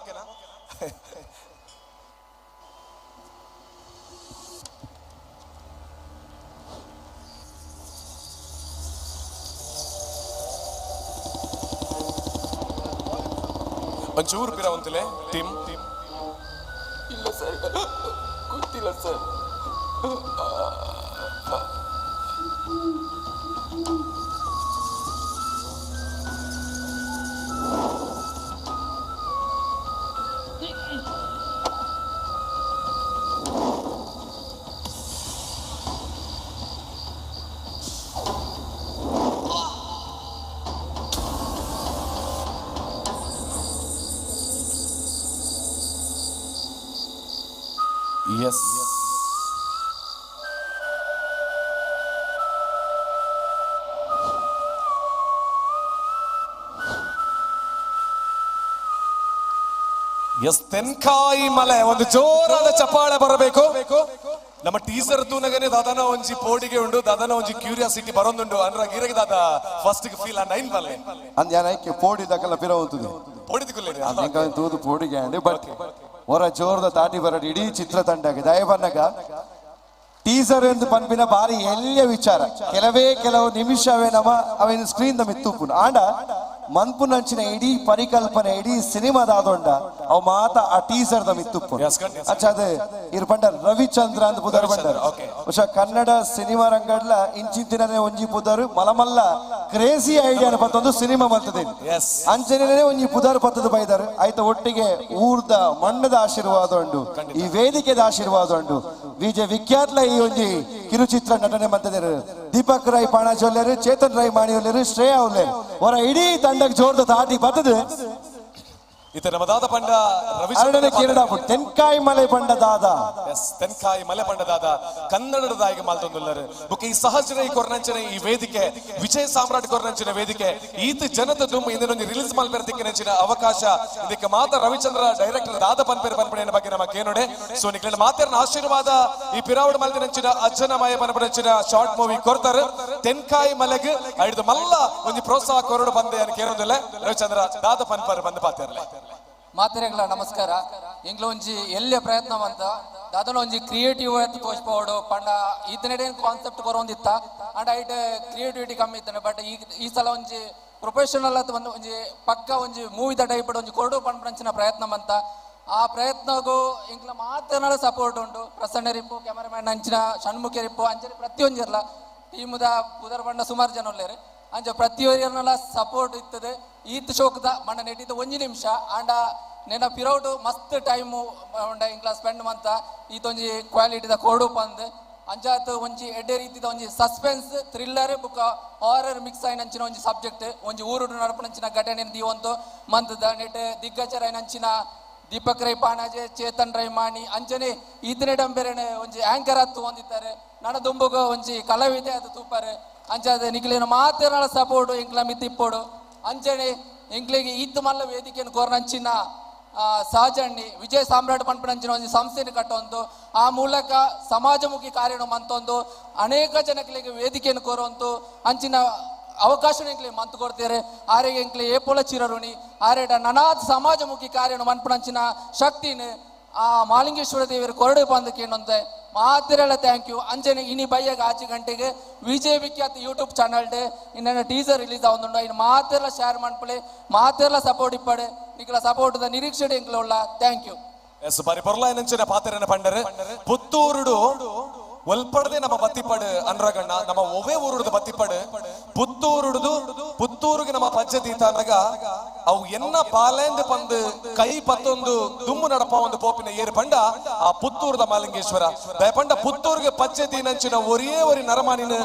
ಒಂಚೂರು ಪಿರ ಒಂತಿಲೆ ಟೀಮ್. ಇಲ್ಲ ಸರ್, ಗೊತ್ತಿಲ್ಲ ಸರ್. ಎಸ್ ಎಸ್, ತೆನ್ಕಾಯಿ ಮಲೆ ಒಂದು ಜೋರಾದ ಚಪ್ಪಾಳೆ ಬರಬೇಕು. ನಮ್ಮ ಟೀಸರ್ ತೂನಗನೆ ದಾದನ ಒಂಜಿ ಪೋಡಿಗೆ ಉಂಡು, ದಾದನ ಒಂಜಿ ಕ್ಯೂರಿಯಾಸಿಟಿ ಬರೋದುಂಡು. ಅಂದ್ರೆ ಗಿರಗೆ ದಾದ ಫಸ್ಟ್ ಫೀಲ್ ಆ ನೈನ್ ಬಲ್ಲೆ ಅಂದ್ಯಾನ ಪೋಡಿ ದಕಲ ಪಿರ ಹೋಗ್ತದೆ. ಪೋಡಿದ ತೂದು ಪೋಡಿಗೆ ಅಂಡ್ ಬಟ್ ಹೊರ ಜೋರದ ತಾಟಿ ಬರಡಿ ಇಡೀ ಚಿತ್ರತಂಡಕ್ಕೆ ದಯಬನ್ನಗ ಟೀಸರ್ ಎಂದು ಪನ್ಪಿನ ಬಾರಿ ಎಲ್ಲಿಯ ವಿಚಾರ. ಕೆಲವೇ ಕೆಲವು ನಿಮಿಷವೇ ನಮ್ಮ ಅವೇನು ಸ್ಕ್ರೀನ್ the ಮಿತ್ತೂಪುನು ಆಂಡ ಮನ್ಪುನಂಚಿನ ಇಡೀ ಪರಿಕಲ್ಪನೆ ಇಡೀ ಸಿನಿಮಾದಾದೊಂಡ ಅವು ಮಾತ ಆ ಟೀಸರ್ the ಮಿತ್ತುಪ್ಪು. ಅಚ್ಚ ಅದೇ ಇರ್ ಪಂಡ ರವಿಚಂದ್ರ ಅಂತ ಪುದರ್ ಬಂಡರ್. ಬಹುಶಃ ಕನ್ನಡ ಸಿನಿಮಾ ರಂಗಡ್ಲ ಇಂಚಿಂತಿನೇ ಒಂಜಿ ಪುದರ್ ಮಲಮಲ್ಲ ಕ್ರೇಜಿ ಐಡಿಯಾ ಪತ್ತೊಂದು ಸಿನಿಮಾ ಬಂತದೆ. ಅಂಚನೆ ಒಂಜಿ ಪುದರ್ ಪತ್ತದ ಬೈದಾರ ಆಯ್ತ ಒಟ್ಟಿಗೆ ಊರ್ದ ಮಣ್ಣದ ಆಶೀರ್ವಾದ ಉಂಡು, ಈ ವೇದಿಕೆದ ಆಶೀರ್ವಾದ ಉಂಡು. ವಿಜಯ ವಿಖ್ಯಾತ್ಲ ಈ ಒಂಜಿ ಕಿರುಚಿತ್ರ ನಟನೆ ಮಂತದೇರು. ದೀಪಕ್ ರೈ ಪಾಣಾಜಿ ಉಲ್ಲೇರು, ಚೇತನ್ ರೈ ಮಾಣಿ ಉಲ್ಲೇರು, ಶ್ರೇಯಾ ಉಲ್ಲೇರು. ಹೊರ ಇಡೀ ತಂಡಕ್ಕೆ ಜೋರ್ದ ತಾಟಿ ಬತ್ತದು. ಇತ ನಮ್ಮ ದಾದ ಪಂಡ ರವಿ. ಅರಡನೆ ಕೇರಳ ತೆನ್ಕಾಯಿ ಮಲೆ ಪಂಡ ದಾದ. ಎಸ್, ತೆನ್ಕಾಯಿ ಮಲೆ ಪಂಡ ದಾದ ಕನ್ನಡದಾಯಿಗೆ ಮಾಲ್ತೊಂದುಲ್ಲರು. ಬೊಕ್ಕ ಈ ಸಹಜ ರೈ ಕೊರ್ನಂಚನೆ ಈ ವೇದಿಕೆ, ವಿಜಯ ಸಾಮ್ರಾಟ್ ಕೊರ್ನಂಚಿನ ವೇದಿಕೆ, ಈತ ಜನತ ದುಮ್ಮು ಇಂದಿನೊಂದು ರಿಲೀಸ್ ಮಲ್ಪೆರ ಅವಕಾಶ ಇದಕ್ಕೆ ಮಾತ ರವಿಚಂದ್ರ ಡೈರೆಕ್ಟರ್ ದಾದ ಪನ್ಪೇರು ಪನ್ಪಣೆಯ ಬಗ್ಗೆ ನಮ್ಮ ಕೇನೋಡೆ. ಸೊ ನಿಕ್ಲೆನ ಮಾತೆರ್ನ ಆಶೀರ್ವಾದ ಈ ಪಿರಾವಡ್ ಮಲ್ದಿನಂಚಿನ ಅಜ್ಜನ ಮಾಯ ಪನ್ಪಣಂಚಿನ ಶಾರ್ಟ್ ಮೂವಿ ಕೊರ್ತಾರೆ. ತೆನ್ಕಾಯಿ ಮಲೆಗ್ ಐದು ಮಲ್ಲ ಒಂಜಿ ಪ್ರೋತ್ಸಾಹ ಕೊರಡು ಬಂದೆ అని ಕೇನೊಂದುಲ್ಲೆ. ರವಿಚಂದ್ರ ದಾದ ಪನ್ಪರ್ ಬಂದು ಪಾತೆರ್ಲೆ. ಮಾತೆರೆಗ್ಲ ನಮಸ್ಕಾರ. ಎಂಕ್ಲ ಒಂಜಿ ಎಲ್ಲೆ ಪ್ರಯತ್ನ ಮಂತ ದಾದನ ಒಂಜಿ ಕ್ರಿಯೇಟಿವ್ ಆತ್ ತೋಜ್ಪೋಡು ಪಂಡ ಈತನೆಡೆ ಕಾನ್ಸೆಪ್ಟ್ ಬರೋಂದಿತ್ತ ಅಂಡ್ ಐಟ್ ಕ್ರಿಯೇಟಿವಿಟಿ ಕಮ್ಮಿ ಇತ್ತಾನೆ. ಬಟ್ ಈ ಈ ಸಲ ಒಂಜಿ ಪ್ರೊಫೆಷನಲ್ ಆತ್ ಒಂದು ಒಂಜಿ ಪಕ್ಕ ಒಂಜಿ ಮೂವಿದ ಟೈಪ್ ಒಂಜಿ ಕೊರಡು ಪನ್ಪಂಚಿನ ಪ್ರಯತ್ನ ಮಂತ. ಆ ಪ್ರಯತ್ನಗೂ ಎಂಕ್ಲ ಮಾತನಾಡ ಸಪೋರ್ಟ್ ಉಂಟು. ಪ್ರಸನ್ನ ರಿಪ್ಪು, ಕ್ಯಾಮರಾಮ್ಯಾನ್ ಅಂಚಿನ ಷಣ್ಮುಖ ರಿಪ್ಪು, ಅಂಚನೆ ಪ್ರತಿಯೊಂಜಿರ್ಲ ಟೀಮುದ ಪುದರ್ ಬಂಡ ಸುಮಾರು ಜನ ಉಲ್ಲೇರು. ಅಂಚ ಪ್ರತಿಯೊರಿಯರ್ನಲ ಸಪೋರ್ಟ್ ಇತ್ತದೆ. ಈತ್ ಶೋಕದ ಮಣ್ಣ ನೆಟ್ಟಿದ್ದ ಒಂಜಿ ನಿಮಿಷ ಆಂಡ ನೆನ ಪಿರೌಟು ಮಸ್ತ್ ಟೈಮು ಉಂಡ ಇಂಕ್ಲ ಸ್ಪೆಂಡ್ ಮಂತ ಈತೊಂಜಿ ಕ್ವಾಲಿಟಿದ ಕೊಡು ಪಂದ್. ಅಂಚಾತ್ ಒಂಜಿ ಎಡ್ಡೆ ರೀತಿದ ಒಂಜಿ ಸಸ್ಪೆನ್ಸ್ ಥ್ರಿಲ್ಲರ್ ಬುಕ್ಕ ಹಾರರ್ ಮಿಕ್ಸ್ ಆಯಿನಂಚಿನ ಒಂಜಿ ಸಬ್ಜೆಕ್ಟ್, ಒಂಜಿ ಊರುಡು ನಡಪುನಂಚಿನ ಘಟನೆ ದೀವೊಂದು ಮಂತದ ನೆಟ್ ದಿಗ್ಗಜರಾಯಿನಂಚಿನ ದೀಪಕ್ ರೈ ಪಾಣಾಜೆ, ಚೇತನ್ ರೈ ಮಾಣಿ, ಅಂಚನೆ ಈತನೆಡಂ ಬೇರೆನೆ ಒಂಜಿ ಆಂಕರ್ ಆತ್ ಹೊಂದಿದ್ದಾರೆ. ನನ ದುಂಬುಗ ಒಂಜಿ ಕಲಾವಿದೆ ಅದು ತೂಪಾರೆ. ಅಂಚಾದ ನಿಕ್ಲೇನ ಮಾತೆರ್ನಲ ಸಪೋರ್ಟ್ ಎಂಕ್ಲ ಮಿತ್ತಿಪ್ಪೋಡು. ಅಂಚನೆ ಎಂಕ್ಲೆಗೆ ಈತ್ ಮಲ್ಲ ವೇದಿಕೆಯನ್ನು ಕೋರ್ನಂಚಿನ ಸಹಜಣ್ಣಿ ವಿಜಯ ಸಾಮ್ರಾಟ್ ಪನ್ಪನಂಚಿನ ಒಂಜಿ ಸಂಸ್ಥೆಯನ್ನು ಕಟ್ಟೊಂದು ಆ ಮೂಲಕ ಸಮಾಜಮುಖಿ ಕಾರ್ಯನು ಮಂತೊಂದು ಅನೇಕ ಜನಗಳಿಗೆ ವೇದಿಕೆಯನ್ನು ಕೋರುವಂತು ಅಂಚಿನ ಅವಕಾಶ ಎಂಕ್ಲೆ ಮಂತು ಕೊಡ್ತೇರೆ. ಆರೆಗೆ ಎಂಕ್ಲೆ ಏಪೋಲ ಚಿರರುಣಿ. ಆರೇಟ ನನಾತ್ ಸಮಾಜಮುಖಿ ಕಾರ್ಯನು ಮನ್ಪನಂಚಿನ ಶಕ್ತಿನ ಆ ಮಾಲಿಂಗೇಶ್ವರ ದೇವರು ಕೊರಡು ಬಂದಕ್ಕೆ ಏನಂತೆ ಮಾತಿರಲ್ಲ. Thank you. ಅಂಚನೆ ಇನಿ ಬಯ್ಯಗ ಆಚೆ ಗಂಟೆಗೆ ವಿಜಯ ವಿಖ್ಯಾತ ಯೂಟ್ಯೂಬ್ ಚಾನಲ್ ಡೇ ಇನ್ನೇನು ಟೀಸರ್ ರಿಲೀಸ್ ಆവുಂದುಂಡು. ಇನ್ನು ಮಾತೆಲ್ಲ ಶೇರ್ ಮನ್ಪುಲೆ, ಮಾತೆಲ್ಲ ಸಪೋರ್ಟ್ ಇಪ್ಪಡೆ. ನಿಕ್ಲ ಸಪೋರ್ಟ್ the ನಿರೀಕ್ಷೆ ಎಂಕ್ಲ ಉಳ್ಳ. Thank you. S, ಬಾರಿ ಪೊರ್ಲಾಯನಂಚಿನ ಪಾತೆರನ ಪಂಡರೆ. ಪುತ್ತೂರುಡು ಒಲ್ಪಡದೆ ನಮ್ಮ ಬತ್ತಿಪಡು ಅನ್ರಗಣ್ಣ, ನಮ್ಮ ಒವೇ ಊರುಡುದು ಬತ್ತಿಪಡು ಪುತ್ತೂರುಡುದು. ಪುತ್ತೂರುಗೆ ನಮ್ಮ ಪಜ್ಜೆ ದೀತಾನಗ ಅವು ಎನ್ನ ಪಾಲೇಂದು ಪಂದು ಕೈ ಪತ್ತೊಂದು ದುಮ್ಮು ನಡಪ ಒಂದು ಪೋಪಿನ ಏರು ಪಂಡ ಆ ಪುತ್ತೂರುದ ಮಾಲಿಂಗೇಶ್ವರ ದಯಪಂಡ. ಪುತ್ತೂರಿಗೆ ಪಜ್ಜೆ ದೀನಂಚಿನ ಒರೇ ಒರಿ ನರಮಾನಿನ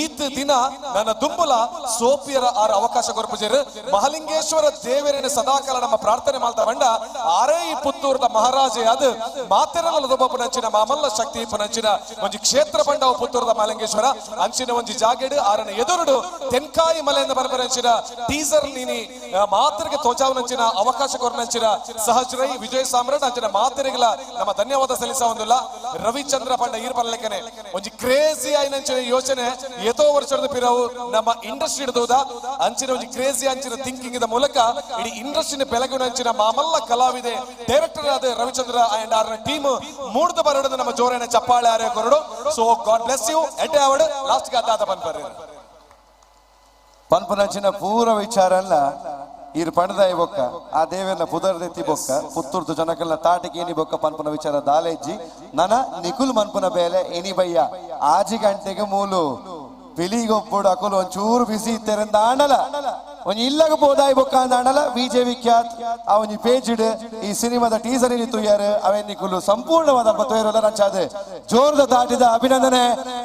ಈತ್ ದಿನ ನನ್ನ ದುಂಬುಲ ಸೋಪಿಯರ ಆರ ಅವಕಾಶ ಕೊರ್ಪುಜೇರು. ಮಹಲಿಂಗೇಶ್ವರ ದೇವರಿನ ಸದಾಕಾಲ ನಮ್ಮ ಪ್ರಾರ್ಥನೆ ಮಾಡ್ತಾ ಬಂಡ ಆರೇ ಈ ಪುತ್ತೂರದ ಮಹಾರಾಜೆ ಅದು ಮಾತೆರಲ್ಲ ನಂಚಿನ ಮಾಮಲ್ಲ ಶಕ್ತಿ ಪುನಂಚಿನ ಒಂಜಿ ಕ್ಷೇತ್ರ ಪಂಡವು ಪುತ್ತೂರದ ಮಾಲಿಂಗೇಶ್ವರ. ಅಂಚಿನ ಒಂಜಿ ಜಾಗೆಡು ಆರನ ಎದುರುಡು ತೆನ್ಕಾಯಿ ಮಲೆಯಿಂದ ಬರಬರಂಚಿನ ಟೀಸರ್ ನೀನಿ ಮಾತರಿಗೆ ತೋಜಾವನಂಚಿನ ಅವಕಾಶ ಕೊರನಂಚಿನ ಸಹಜ್ ರೈ, ವಿಜಯ್ ಸಾಮ್ರಾಟ್ ಅಂಚಿನ ಮಾತರಿಗಲ ನಮ್ಮ ಧನ್ಯವಾದ ಸಲ್ಲಿಸ ಒಂದಿಲ್ಲ. ರವಿಚಂದ್ರ ಪಂಡ ಈರ್ಪಲ್ಲಕನೆ ಒಂಜಿ ಕ್ರೇಜಿ ಆಯ್ನಂಚಿನ ಯೋಚನೆ ಏತೋ ವರ್ಷದ ಪಿರವು ನಮ್ಮ ಇಂಡಸ್ಟ್ರಿ ಹಿಡಿದುದ ಅಂಚಿನ ಒಂಜಿ ಕ್ರೇಜಿ ಅಂಚಿನ ಥಿಂಕಿಂಗ್ the ಮೂಲಕ ಇಡೀ ಇಂಡಸ್ಟ್ರಿನ ಬೆಳಗುನಂಚಿನ ಮಾಮಲ್ಲ ಕಲಾವಿದೆ ಡೈರೆಕ್ಟರ್ ಆದ ರವಿಚಂದ್ರ ಅಂಡ್ ಆರ್ನ ಟೀಮ್ ಮೂಡ್ದು ಬರಡದ ನಮ್ಮ ಜೋರೇನ ಚಪ್ಪಾಳೆ ಆರ್ಯ ಕೊರಡು. ಸೊ ಗಾಡ್ ಬ್ಲೆಸ್ you. ಎಡ್ಡೆ ಅವಡು ಲಾಸ್ಟ್ ಗೆ ಅದಾದ ಪನ್ಪರ್ರಿ. ಪನ್ಪನಂಚಿನ ಪೂರ ವಿಚಾರ ಅಲ್ಲ ಈರ್ ಪಣದಾಯಿ ಬೊಕ್ಕ ಆ ದೇವೆರ್ನ ಪುದರ್ದೆತ್ತಿ ಬೊಕ್ಕ ಪುತ್ತೂರ್ದು ಜನಕಲ್ನ ತಾಟಿಗೆ ಏನಿ ಬೊಕ್ಕ ಪನ್ಪನ ವಿಚಾರ ದಾಲೆಜ್ಜಿ. ನನ ನಿಕುಲ್ ಮನ್ಪುನ ಬೇಲೆ ಎನಿ ಬಯ್ಯ ಆಜಿ ಗಂಟೆಗೆ ಮೂಲು ಪಿಲಿಗೊಪ್ಪುಡು ಅಕುಲು ಒಂಚೂರು ಬಿಸಿ ಇತ್ತೆರಂದ ಆಂಡಲ ಒಂಜಿ ಇಲ್ಲಗ ಪೋದಾಯಿ ಬೊಕ್ಕ ಅಂದ ಆಂಡಲ ಬಿಜೆ ವಿಖ್ಯಾತ್ ಆ ಒಂಜಿ ಪೇಜ್ ಈ ಸಿನಿಮಾದ ಟೀಸರ್ ಇನಿ ತುಯ್ಯಾರು ಅವೇನ್ ನಿಕುಲು ಸಂಪೂರ್ಣವಾದ ತೊಯ್ರಲ್ಲ. ನಂಚಾದ ಜೋರದ ತಾಟಿದ ಅಭಿನಂದನೆ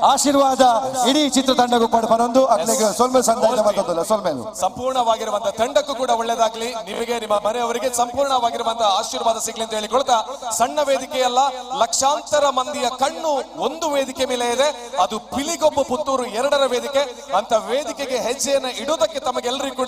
ಆಶೀರ್ವಾದ ಇಡೀ ಚಿತ್ರತಂಡಕ್ಕೂ ಪಡ್ಪನೊಂದು ಅಕ್ಲಿಗೆ ಸೊಲ್ಮೆ ಸಂದಾಯ ಬಂದದ್ದಲ್ಲ ಸೊಲ್ಮೆಲು. ಸಂಪೂರ್ಣವಾಗಿರುವಂತಹ ತಂಡಕ್ಕೂ ಕೂಡ ಒಳ್ಳೇದಾಗ್ಲಿ, ನಿಮಗೆ ನಿಮ್ಮ ಮನೆಯವರಿಗೆ ಸಂಪೂರ್ಣವಾಗಿರುವಂತಹ ಆಶೀರ್ವಾದ ಸಿಗ್ಲಿ ಅಂತ ಹೇಳಿಕೊಳ್ತಾ, ಸಣ್ಣ ವೇದಿಕೆಯಲ್ಲ, ಲಕ್ಷಾಂತರ ಮಂದಿಯ ಕಣ್ಣು ಒಂದು ವೇದಿಕೆ ಮೇಲೆ ಇದೆ, ಅದು ಪಿಲಿಗೊಬ್ಬ ಪುತ್ತೂರು ಎರಡರ ವೇದಿಕೆ. ಅಂತ ವೇದಿಕೆಗೆ ಹೆಜ್ಜೆಯನ್ನು ಇಡುವುದಕ್ಕೆ ತಮಗೆಲ್ಲರಿಗೂ ಕೂಡ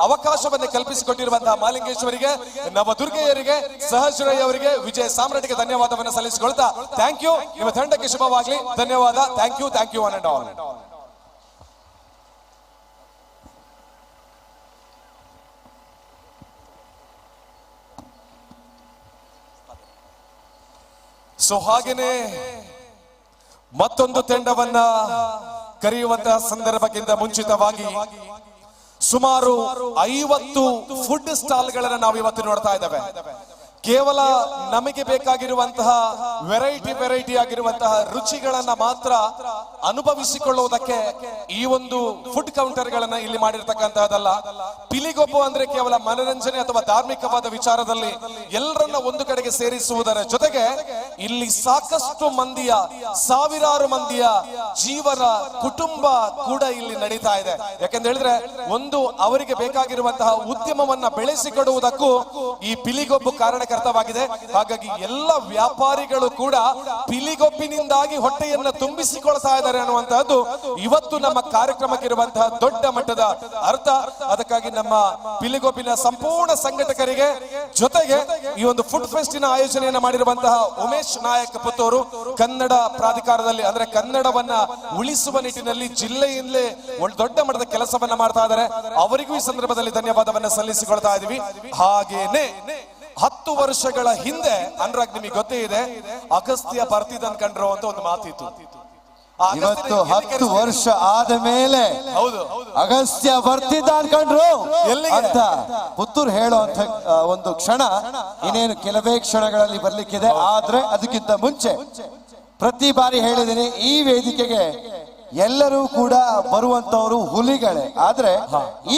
ಅವಕಾಶವನ್ನು ಕಲ್ಪಿಸಿಕೊಟ್ಟಿರುವಂತಹ ಮಾಲಿಂಗೇಶ್ವರಿಗೆ, ನವದುರ್ಗೆಯರಿಗೆ, ಸಹಜ್ ರೈ ಅವರಿಗೆ, ವಿಜಯ ಸಾಮ್ರಾಟ್ಗೆ ಧನ್ಯವಾದವನ್ನು ಸಲ್ಲಿಸಿಕೊಳ್ತಾ thank you. ನಿಮ್ಮ ತಂಡಕ್ಕೆ ಶುಭವಾಗ್ಲಿ. ಧನ್ಯವಾದ. Thank you, thank you one and all. So ಹಾಗೇನೆ ಮತ್ತೊಂದು ತಂಡವನ್ನ ಕರೆಯುವಂತಹ ಸಂದರ್ಭಕ್ಕಿಂತ ಮುಂಚಿತವಾಗಿ ಸುಮಾರು 50 ಫುಡ್ ಸ್ಟಾಲ್ ಗಳನ್ನ ನಾವು ಇವತ್ತು ನೋಡ್ತಾ ಇದ್ದೇವೆ. ಕೇವಲ ನಮಗೆ ಬೇಕಾಗಿರುವಂತಹ ವೆರೈಟಿ ವೆರೈಟಿ ಆಗಿರುವಂತಹ ರುಚಿಗಳನ್ನ ಮಾತ್ರ ಅನುಭವಿಸಿಕೊಳ್ಳುವುದಕ್ಕೆ ಈ ಒಂದು ಫುಡ್ ಕೌಂಟರ್ ಗಳನ್ನ ಇಲ್ಲಿ ಮಾಡಿರ್ತಕ್ಕಂತಹದಲ್ಲ. ಪಿಲಿಗೊಬ್ಬು ಅಂದ್ರೆ ಕೇವಲ ಮನರಂಜನೆ ಅಥವಾ ಧಾರ್ಮಿಕವಾದ ವಿಚಾರದಲ್ಲಿ ಎಲ್ಲರನ್ನ ಒಂದು ಕಡೆಗೆ ಸೇರಿಸುವುದರ ಜೊತೆಗೆ ಇಲ್ಲಿ ಸಾಕಷ್ಟು ಮಂದಿಯ, ಸಾವಿರಾರು ಮಂದಿಯ ಜೀವನ, ಕುಟುಂಬ ಕೂಡ ಇಲ್ಲಿ ನಡೀತಾ ಇದೆ. ಯಾಕಂತ ಹೇಳಿದ್ರೆ, ಒಂದು ಅವರಿಗೆ ಬೇಕಾಗಿರುವಂತಹ ಉದ್ಯಮವನ್ನ ಬೆಳೆಸಿಕೊಡುವುದಕ್ಕೂ ಈ ಪಿಲಿಗೊಬ್ಬು ಕಾರಣಕರ್ತವಾಗಿದೆ. ಹಾಗಾಗಿ ಎಲ್ಲ ವ್ಯಾಪಾರಿಗಳು ಕೂಡ ಪಿಲಿಗೊಬ್ಬಿನಿಂದಾಗಿ ಹೊಟ್ಟೆಯನ್ನ ತುಂಬಿಸಿಕೊಳ್ತಾ ಇದ್ದಾರೆ ಅನ್ನುವಂತಹದ್ದು ಇವತ್ತು ನಮ್ಮ ಕಾರ್ಯಕ್ರಮಕ್ಕೆ ಇರುವಂತಹ ದೊಡ್ಡ ಮಟ್ಟದ ಅರ್ಥ. ಅದಕ್ಕಾಗಿ ನಮ್ಮ ಪಿಲಿಗೊಬ್ಬಿನ ಸಂಪೂರ್ಣ ಸಂಘಟಕರಿಗೆ, ಜೊತೆಗೆ ಈ ಒಂದು ಫುಡ್ ಫೆಸ್ಟಿನ ಆಯೋಜನೆಯನ್ನ ಮಾಡಿರುವಂತಹ ಉಮೇಶ್ ನಾಯಕ್ ಪುತ್ತೂರು, ಕನ್ನಡ ಪ್ರಾಧಿಕಾರದಲ್ಲಿ, ಅಂದ್ರೆ ಕನ್ನಡವನ್ನ ಉಳಿಸುವ ನಿಟ್ಟಿನಲ್ಲಿ ಜಿಲ್ಲೆಯಿಂದಲೇ ಒಂದು ದೊಡ್ಡ ಮಟ್ಟದ ಕೆಲಸವನ್ನ ಮಾಡ್ತಾ ಇದ್ದಾರೆ, ಅವರಿಗೂ ಈ ಸಂದರ್ಭದಲ್ಲಿ ಧನ್ಯವಾದವನ್ನ ಸಲ್ಲಿಸಿಕೊಳ್ತಾ ಇದೀವಿ. ಹಾಗೇನೆ 10 ವರ್ಷಗಳ ಹಿಂದೆ, ಅನುರಾಗ್, ನಿಮಗೆ ಗೊತ್ತೇ ಇದೆ, ಅಗಸ್ತ್ಯ ಬರ್ತಿದ್ದ ಅನ್ಕಂಡ್ರು ಅಂತ ಒಂದು ಮಾತಿತ್ತು. ಆ ಅಗಸ್ತ್ಯನ ಇವತ್ತು ಎಲ್ಲಿ 10 ಕರೆಸ್ತೀರಿ? ವರ್ಷ ಆದ ಮೇಲೆ ಅಗಸ್ತ್ಯ ಬರ್ತಿದ್ದ ಅನ್ಕೊಂಡ್ರು ಎಲ್ಲಿಗೆ? ಅಂತ ಪುತ್ತೂರು ಹೇಳುವಂತ ಒಂದು ಕ್ಷಣ ಇನ್ನೇನು ಕೆಲವೇ ಕ್ಷಣಗಳಲ್ಲಿ ಬರ್ಲಿಕ್ಕಿದೆ. ಆದ್ರೆ ಅದಕ್ಕಿಂತ ಮುಂಚೆ ಪ್ರತಿ ಬಾರಿ ಹೇಳಿದ್ದೀನಿ, ಈ ವೇದಿಕೆಗೆ ಎಲ್ಲರೂ ಕೂಡ ಬರುವಂತವರು ಹುಲಿಗಳೇ. ಆದ್ರೆ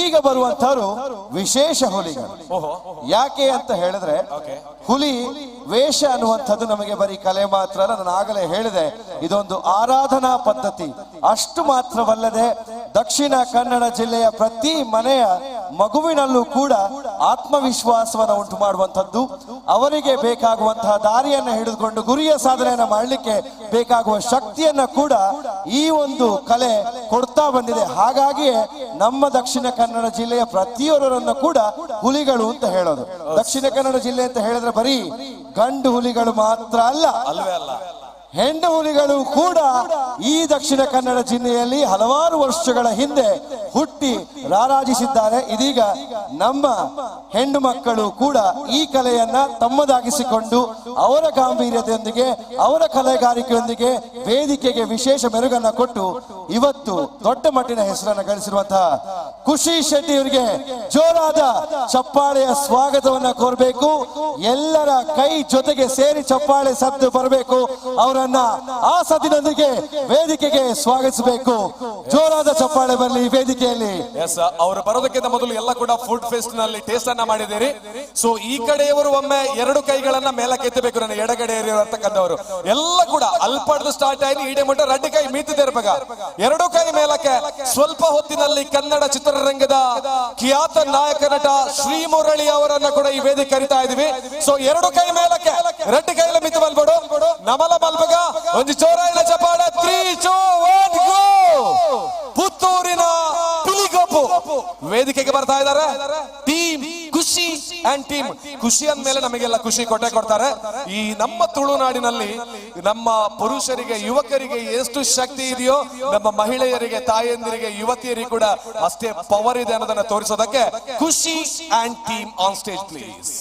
ಈಗ ಬರುವಂತವರು ವಿಶೇಷ ಹುಲಿಗಳು. ಯಾಕೆ ಅಂತ ಹೇಳಿದ್ರೆ, ಹುಲಿ ವೇಷ ಅನ್ನುವಂಥದ್ದು ನಮಗೆ ಬರೀ ಕಲೆ ಮಾತ್ರ ಅಲ್ಲ. ನಾನು ಆಗಲೇ ಹೇಳಿದೆ, ಇದೊಂದು ಆರಾಧನಾ ಪದ್ಧತಿ. ಅಷ್ಟು ಮಾತ್ರವಲ್ಲದೆ ದಕ್ಷಿಣ ಕನ್ನಡ ಜಿಲ್ಲೆಯ ಪ್ರತಿ ಮನೆಯ ಮಗುವಿನಲ್ಲೂ ಕೂಡ ಆತ್ಮವಿಶ್ವಾಸವನ್ನು ಉಂಟು ಮಾಡುವಂಥದ್ದು, ಅವರಿಗೆ ಬೇಕಾಗುವಂತಹ ದಾರಿಯನ್ನು ಹಿಡಿದುಕೊಂಡು ಗುರಿಯ ಸಾಧನೆಯನ್ನು ಮಾಡಲಿಕ್ಕೆ ಬೇಕಾಗುವ ಶಕ್ತಿಯನ್ನ ಕೂಡ ಈ ಒಂದು ಕಲೆ ಕೊಡ್ತಾ ಬಂದಿದೆ. ಹಾಗಾಗಿಯೇ ನಮ್ಮ ದಕ್ಷಿಣ ಕನ್ನಡ ಜಿಲ್ಲೆಯ ಪ್ರತಿಯೊಬ್ಬರನ್ನು ಕೂಡ ಹುಲಿಗಳು ಅಂತ ಹೇಳೋದು. ದಕ್ಷಿಣ ಕನ್ನಡ ಜಿಲ್ಲೆ ಅಂತ ಹೇಳಿದ್ರೆ ಬರೀ ಗಂಡು ಹುಲಿಗಳು ಮಾತ್ರ ಅಲ್ಲ, ಅಲ್ವೇ ಅಲ್ಲ, ಹೆಣ್ಣು ಹುಲಿಗಳು ಕೂಡ ಈ ದಕ್ಷಿಣ ಕನ್ನಡ ಜಿಲ್ಲೆಯಲ್ಲಿ ಹಲವಾರು ವರ್ಷಗಳ ಹಿಂದೆ ಹುಟ್ಟಿ ರಾರಾಜಿಸಿದ್ದಾರೆ. ಇದೀಗ ನಮ್ಮ ಹೆಣ್ಣು ಮಕ್ಕಳು ಕೂಡ ಈ ಕಲೆಯನ್ನ ತಮ್ಮದಾಗಿಸಿಕೊಂಡು ಅವರ ಗಾಂಭೀರ್ಯತೆಯೊಂದಿಗೆ, ಅವರ ಕಲೆಗಾರಿಕೆಯೊಂದಿಗೆ ವೇದಿಕೆಗೆ ವಿಶೇಷ ಮೆರುಗನ್ನ ಕೊಟ್ಟು ಇವತ್ತು ದೊಡ್ಡ ಮಟ್ಟಿನ ಹೆಸರನ್ನ ಗಳಿಸಿರುವಂತಹ ಖುಷಿ ಶೆಟ್ಟಿ ಅವರಿಗೆ ಜೋರಾದ ಚಪ್ಪಾಳೆಯ ಸ್ವಾಗತವನ್ನ ಕೋರ್ಬೇಕು. ಎಲ್ಲರ ಕೈ ಜೊತೆಗೆ ಸೇರಿ ಚಪ್ಪಾಳೆ ಸದ್ದು ಬರಬೇಕು. ಅವರನ್ನ ಆ ಸದ್ದಿನೊಂದಿಗೆ ವೇದಿಕೆಗೆ ಸ್ವಾಗತಿಸಬೇಕು. ಜೋರಾದ ಚಪ್ಪಾಳೆ ಬರಲಿ ವೇದಿಕೆಯಲ್ಲಿ. ಎಸ್, ಅವರು ಬರೋದಕ್ಕಿಂತ ಮೊದಲು ಎಲ್ಲ ಕೂಡ ಫುಡ್ ಫೆಸ್ಟ್ ನಲ್ಲಿ ಟೇಸ್ಟ್ ಅನ್ನ ಮಾಡಿದ್ದೀರಿ. ಸೊ ಈ ಕಡೆಯವರು ಒಮ್ಮೆ ಎರಡು ಕೈಗಳನ್ನ ಮೇಲಕ್ಕೆ ಎತ್ತಬೇಕು. ನನ್ನ ಎಡಗಡೆ ಇರತಕ್ಕಂಥವರು ಎಲ್ಲ ಕೂಡ ಅಲ್ಪಡ್ದು ಸ್ಟಾರ್ಟ್ ಆಗಿ ಈಡೆ ಮುಟ್ಟ ರಡ್ಡು ಕೈ ಮೀತಿದ್ದಾರೆ. ಬಗ ಎರಡು ಕೈ ಮೇಲಕ್ಕೆ. ಸ್ವಲ್ಪ ಹೊತ್ತಿನಲ್ಲಿ ಕನ್ನಡ ಚಿತ್ರರಂಗದ ಖ್ಯಾತ ನಾಯಕ ನಟ ಶ್ರೀಮುರಳಿ ಅವರನ್ನ ಕೂಡ ಈ ವೇದಿಕೆ ಕರಿತಾ ಇದೀವಿ. ಸೊ ಎರಡು ಕೈ ಮೇಲಕ್ಕೆ, ರೆಡ್ಡು ಕೈಲ ಮಿತ್ತು ಮಲ್ಬೋಡು, ನಮಲ ಮಲ್ಬಗ ಒಂದು ಚೋರಾಯಿನ ಚಪಾಡ. 3 2 1 ಗೋ. ಪುತ್ತೂರಿನ ಪಿಲಿಗೊಬ್ಬು ವೇದಿಕೆಗೆ ಬರ್ತಾ ಇದ್ದಾರೆ. ಟೀಮ್ ಖುಷಿ ಅಂಡ್ ಟೀಮ್ ಖುಷಿ ಅಂದ್ಮೇಲೆ ನಮಗೆಲ್ಲ ಖುಷಿ ಕೊಟ್ಟೆ ಕೊಡ್ತಾರೆ. ಈ ನಮ್ಮ ತುಳುನಾಡಿನಲ್ಲಿ ನಮ್ಮ ಪುರುಷರಿಗೆ, ಯುವಕರಿಗೆ ಎಷ್ಟು ಶಕ್ತಿ ಇದೆಯೋ, ನಮ್ಮ ಮಹಿಳೆಯರಿಗೆ, ತಾಯಂದಿರಿಗೆ, ಯುವತಿಯರಿಗೆ ಕೂಡ ಅಷ್ಟೇ ಪವರ್ ಇದೆ ಅನ್ನೋದನ್ನ ತೋರಿಸೋದಕ್ಕೆ Khushi and team on stage please.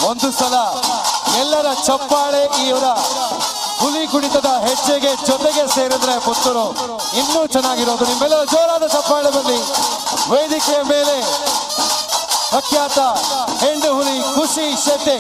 ಒಂದು ಸಲ ಎಲ್ಲರ ಚಪ್ಪಾಳೆ ಇವರ ಹುಲಿ ಕುಣಿತದ ಹೆಜ್ಜೆಗೆ ಜೊತೆಗೆ ಸೇರಿದ್ರೆ ಪುತ್ತೂರು ಇನ್ನೂ ಚೆನ್ನಾಗಿರೋದು. ನಿಮ್ಮೆಲ್ಲರ ಜೋರಾದ ಚಪ್ಪಾಳೆ ಬರಲಿ. ವೇದಿಕೆಯ ಮೇಲೆ ಪ್ರಖ್ಯಾತ ಹೆಣ್ಣು ಹುಲಿ ಖುಷಿ ಶೆಟ್ಟಿ.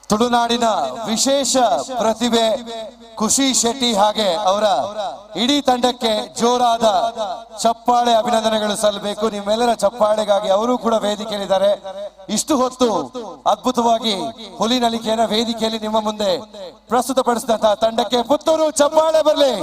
ತುಳುನಾಡಿನ ವಿಶೇಷ ಪ್ರತಿಭೆ ಖುಷಿ ಶೆಟ್ಟಿ ಹಾಗೆ ಅವರ ಇಡೀ ತಂಡಕ್ಕೆ ಜೋರಾದ ಚಪ್ಪಾಳೆ ಅಭಿನಂದನೆಗಳು ಸಲ್ಲಬೇಕು. ನಿಮ್ಮೆಲ್ಲರ ಚಪ್ಪಾಳೆಗಾಗಿ ಅವರು ಕೂಡ ವೇದಿಕೆಯಲ್ಲಿದ್ದಾರೆ. ಇಷ್ಟು ಹೊತ್ತು ಅದ್ಭುತವಾಗಿ ಹುಲಿ ನಲಿಕೆಯನ್ನ ವೇದಿಕೆಯಲ್ಲಿ ನಿಮ್ಮ ಮುಂದೆ ಪ್ರಸ್ತುತಪಡಿಸಿದಂತಹ ತಂಡಕ್ಕೆ ಪುತ್ತೂರು ಚಪ್ಪಾಳೆ ಬರಲಿ.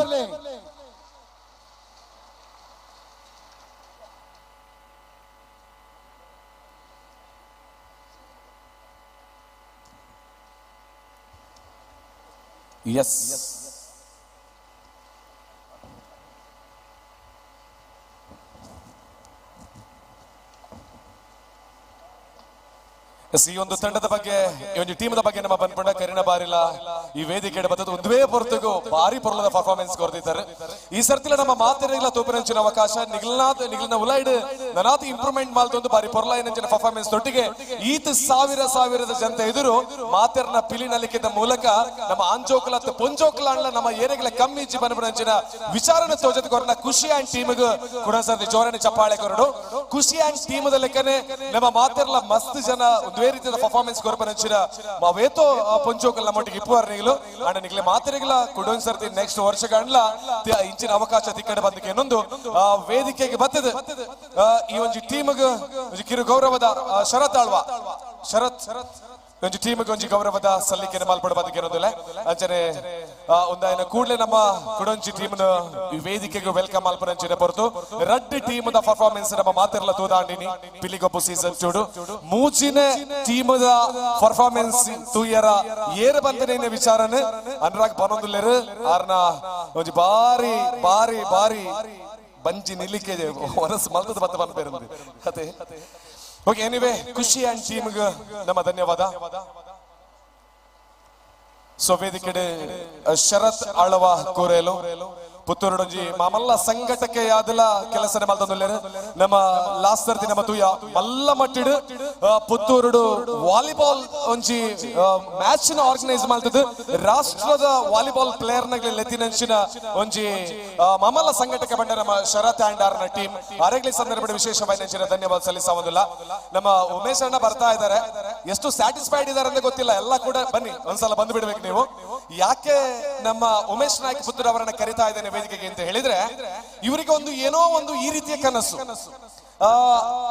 ಎಸ್, ಎಸ್, ಈ ಒಂದು ತಂಡದ ಬಗ್ಗೆ, ಈ ಒಂದು ಟೀಮ್ದ ಬಗ್ಗೆ ನಮ್ಮ ಬಂದ್ಕೊಂಡ ಕರಿನ ಬಾರಿಲ ಈ ವೇದಿಕೆ ಬರ್ತದೆ. ಒಂದುವೇ ಪೊರ್ತುಗು ಭಾರಿ ಪೊರ್ಲದ ಪರ್ಫಾರ್ಮೆನ್ಸ್ ಕೊರ್ದಿದ್ದಾರೆ. ಈ ಸರ್ತಿಲ ನಮ್ಮ ಮಾತೆರೆಗ್ಲ ತೂಪಿನಂಚಿನ ಅವಕಾಶ ನಿಗ್ಲನಾಥ್ ನಿಗ್ಲಿನ ಉಲೈಡ್ ನನಾತ್ ಇಂಪ್ರೂವ್ಮೆಂಟ್ ಮಾಲ್ತೊಂದು ಬಾರಿ ಪೊರ್ಲ ಏನಂಚಿನ ಪರ್ಫಾರ್ಮೆನ್ಸ್ ತೊಟ್ಟಿಗೆ ಈತ ಸಾವಿರ ಸಾವಿರದ ಜನತೆ ಎದುರು ಮಾತೆರ್ನ ಪಿಲಿ ನಲಿಕೆದ ಮೂಲಕ ನಮ್ಮ ಆಂಜೋಕುಲ ಪೊಂಜೋಕುಲ ಅಣ್ಣ ನಮ್ಮ ಏರೆಗ್ಲ ಕಮ್ಮಿ ಇಜ್ಜಿ ಬನಬನಂಚಿನ ವಿಚಾರನ ತೋಜದ ಕೊರನ ಖುಷಿ ಅಂಡ್ ಟೀಮ್ಗ್ ಕೂಡ ಸರ್ತಿ ಜೋರನೆ ಚಪ್ಪಾಳೆ ಕೊರಡು. ಖುಷಿ ಅಂಡ್ ಟೀಮ್ ಲೆಕ್ಕನೆ ನಮ್ಮ ಮಾತೆರ್ಲ ಮಸ್ತ್ ಜನ ಒಂದುವೇ ರೀತಿಯ ಪರ್ಫಾರ್ಮೆನ್ಸ್ ಕೊರಪನಂಚಿನ ಮಾವೇತೋ ಪೊಂಜೋಕುಲ ನಮ್ಮೊಟ್ಟಿಗೆ ಇಪ್ಪುವಾರ ನಿಗ್ಲು ಅಂಡ ನಿಗ್ಲೆ ಮಾತೆರೆಗ್ಲ ಕುಡೊಂದ್ ಸರ್ತಿ ನೆಕ್ಸ್ಟ್ ವರ್ಷ ಗಂಡ್ಲ ಇಂಚಿನ ಅವಕಾಶ ತಿಕ್ಕಡೆ ಬಂದಕ್ಕೆ ಇನ್ನೊಂದು ವೇದಿಕೆಗೆ ಬರ್ತದೆ. ಈ ಒಂಜಿ ಟೀಮ್ಗ್ ಒಂಜಿ ಕಿರು ಗೌರವದ ಶರತ್ ಆಳ್ವ, ಶರತ್ ಒಂಜಿ ಟೀಮ್ಗೆ ಒಂಜಿ ಗೌರವದ ಸಲ್ಲಿಕೆ ಮಾಲ್ಪಡ ಬಂದಕ್ಕೆ ಇರೋದಿಲ್ಲ. ಅಂಚನೆ ಒಂದಾಯನ ಕೂಡಲೇ ನಮ್ಮ ಕುಡೊಂಜಿ ಟೀಮ್ ಈ ವೇದಿಕೆಗೆ welcome ಮಾಲ್ಪನಂಚಿನ ಹೊರತು ರಡ್ಡ್ ಟೀಮ್ the performance ನಮ್ಮ ಮಾತಿರಲ ತೂದಾಂಡಿನಿ. ಪಿಲಿಗೊಬ್ಬು ಸೀಸನ್ ಚೂಡು ಮೂಜಿನ ಟೀಮ್ the performance ತೂಯರ ಏರ ಬಂದನೆ ವಿಚಾರನೆ ಅನುರಾಗ್ ಬನೊಂದುಲ್ಲೇರು. ಆರ್ನ ಒಂಜಿ ಬಾರಿ ಬಾರಿ ಬಾರಿ ಬಂಜಿ ನಿಲ್ಲಿಕೆ ಮನಸ್ಸು ಮಲ್ತದ ಬತ್ತ ಬಂದ ಅದೇ. ಓಕೆ, ಎನಿವೆ ಖುಷಿ ಅಂಡ್ ಟೀಮ್ ನಮ್ಮ ಧನ್ಯವಾದ. ಸೊ ವೇದಿಕೆಡೆ ಶರತ್ ಆಳವ ಕೋರೇಲು ಪುತ್ತೂರುಡೊಂಜಿ ಮಾಮಲ್ಲ ಸಂಘಟಕೆ ಯಾದಲ ಕೆಲಸ ಮಲ್ತೊಂದುಲ್ಲೇರು. ನಮ್ಮ ಲಾಸ್ಟ್ ಸರ್ತಿ ನಮ್ಮ ತೂಯ ಮಲ್ಲ ಮಟ್ಟಿಡು ಪುತ್ತೂರುಡು ವಾಲಿಬಾಲ್ ಒಂಜಿ ಮ್ಯಾಚ್ ನ ಆರ್ಗನೈಸ್ ಮಾಡ್ತದೆ. ರಾಷ್ಟ್ರದ ವಾಲಿಬಾಲ್ ಪ್ಲೇಯರ್ ನಗಲಿ ಲೆತ್ತಿನಂಚಿನ ಒಂಜಿ ಮಾಮಲ್ಲ ಸಂಘಟಕ ಬಂಡ ನಮ್ಮ ಶರತ್ ಅಂಡ್ ಆರ್ನ ಟೀಮ್ ಆರೆಗ್ಲಿ ಸಂದರ್ಭದ ವಿಶೇಷವಾಗಿ ನಂಚಿನ ಧನ್ಯವಾದ ಸಲ್ಲಿಸೋದಿಲ್ಲ. ನಮ್ಮ ಉಮೇಶ್ ಅಣ್ಣ ಬರ್ತಾ ಇದ್ದಾರೆ, ಎಷ್ಟು ಸ್ಯಾಟಿಸ್ಫೈಡ್ ಇದ್ದಾರೆ ಅಂತ ಗೊತ್ತಿಲ್ಲ. ಎಲ್ಲ ಕೂಡ ಬನ್ನಿ, ಒಂದ್ಸಲ ಬಂದು ಬಿಡ್ಬೇಕು ನೀವು. ಯಾಕೆ ನಮ್ಮ ಉಮೇಶ್ ನಾಯ್ಕ ಪುತ್ತೂರು ಅವರನ್ನ ಕರಿತಾ ಇದ್ದೇನೆ ವೇದಿಕೆಗೆ ಅಂತ ಹೇಳಿದ್ರೆ, ಇವರಿಗೆ ಒಂದು ಏನೋ ಒಂದು ಈ ರೀತಿಯ ಕನಸು.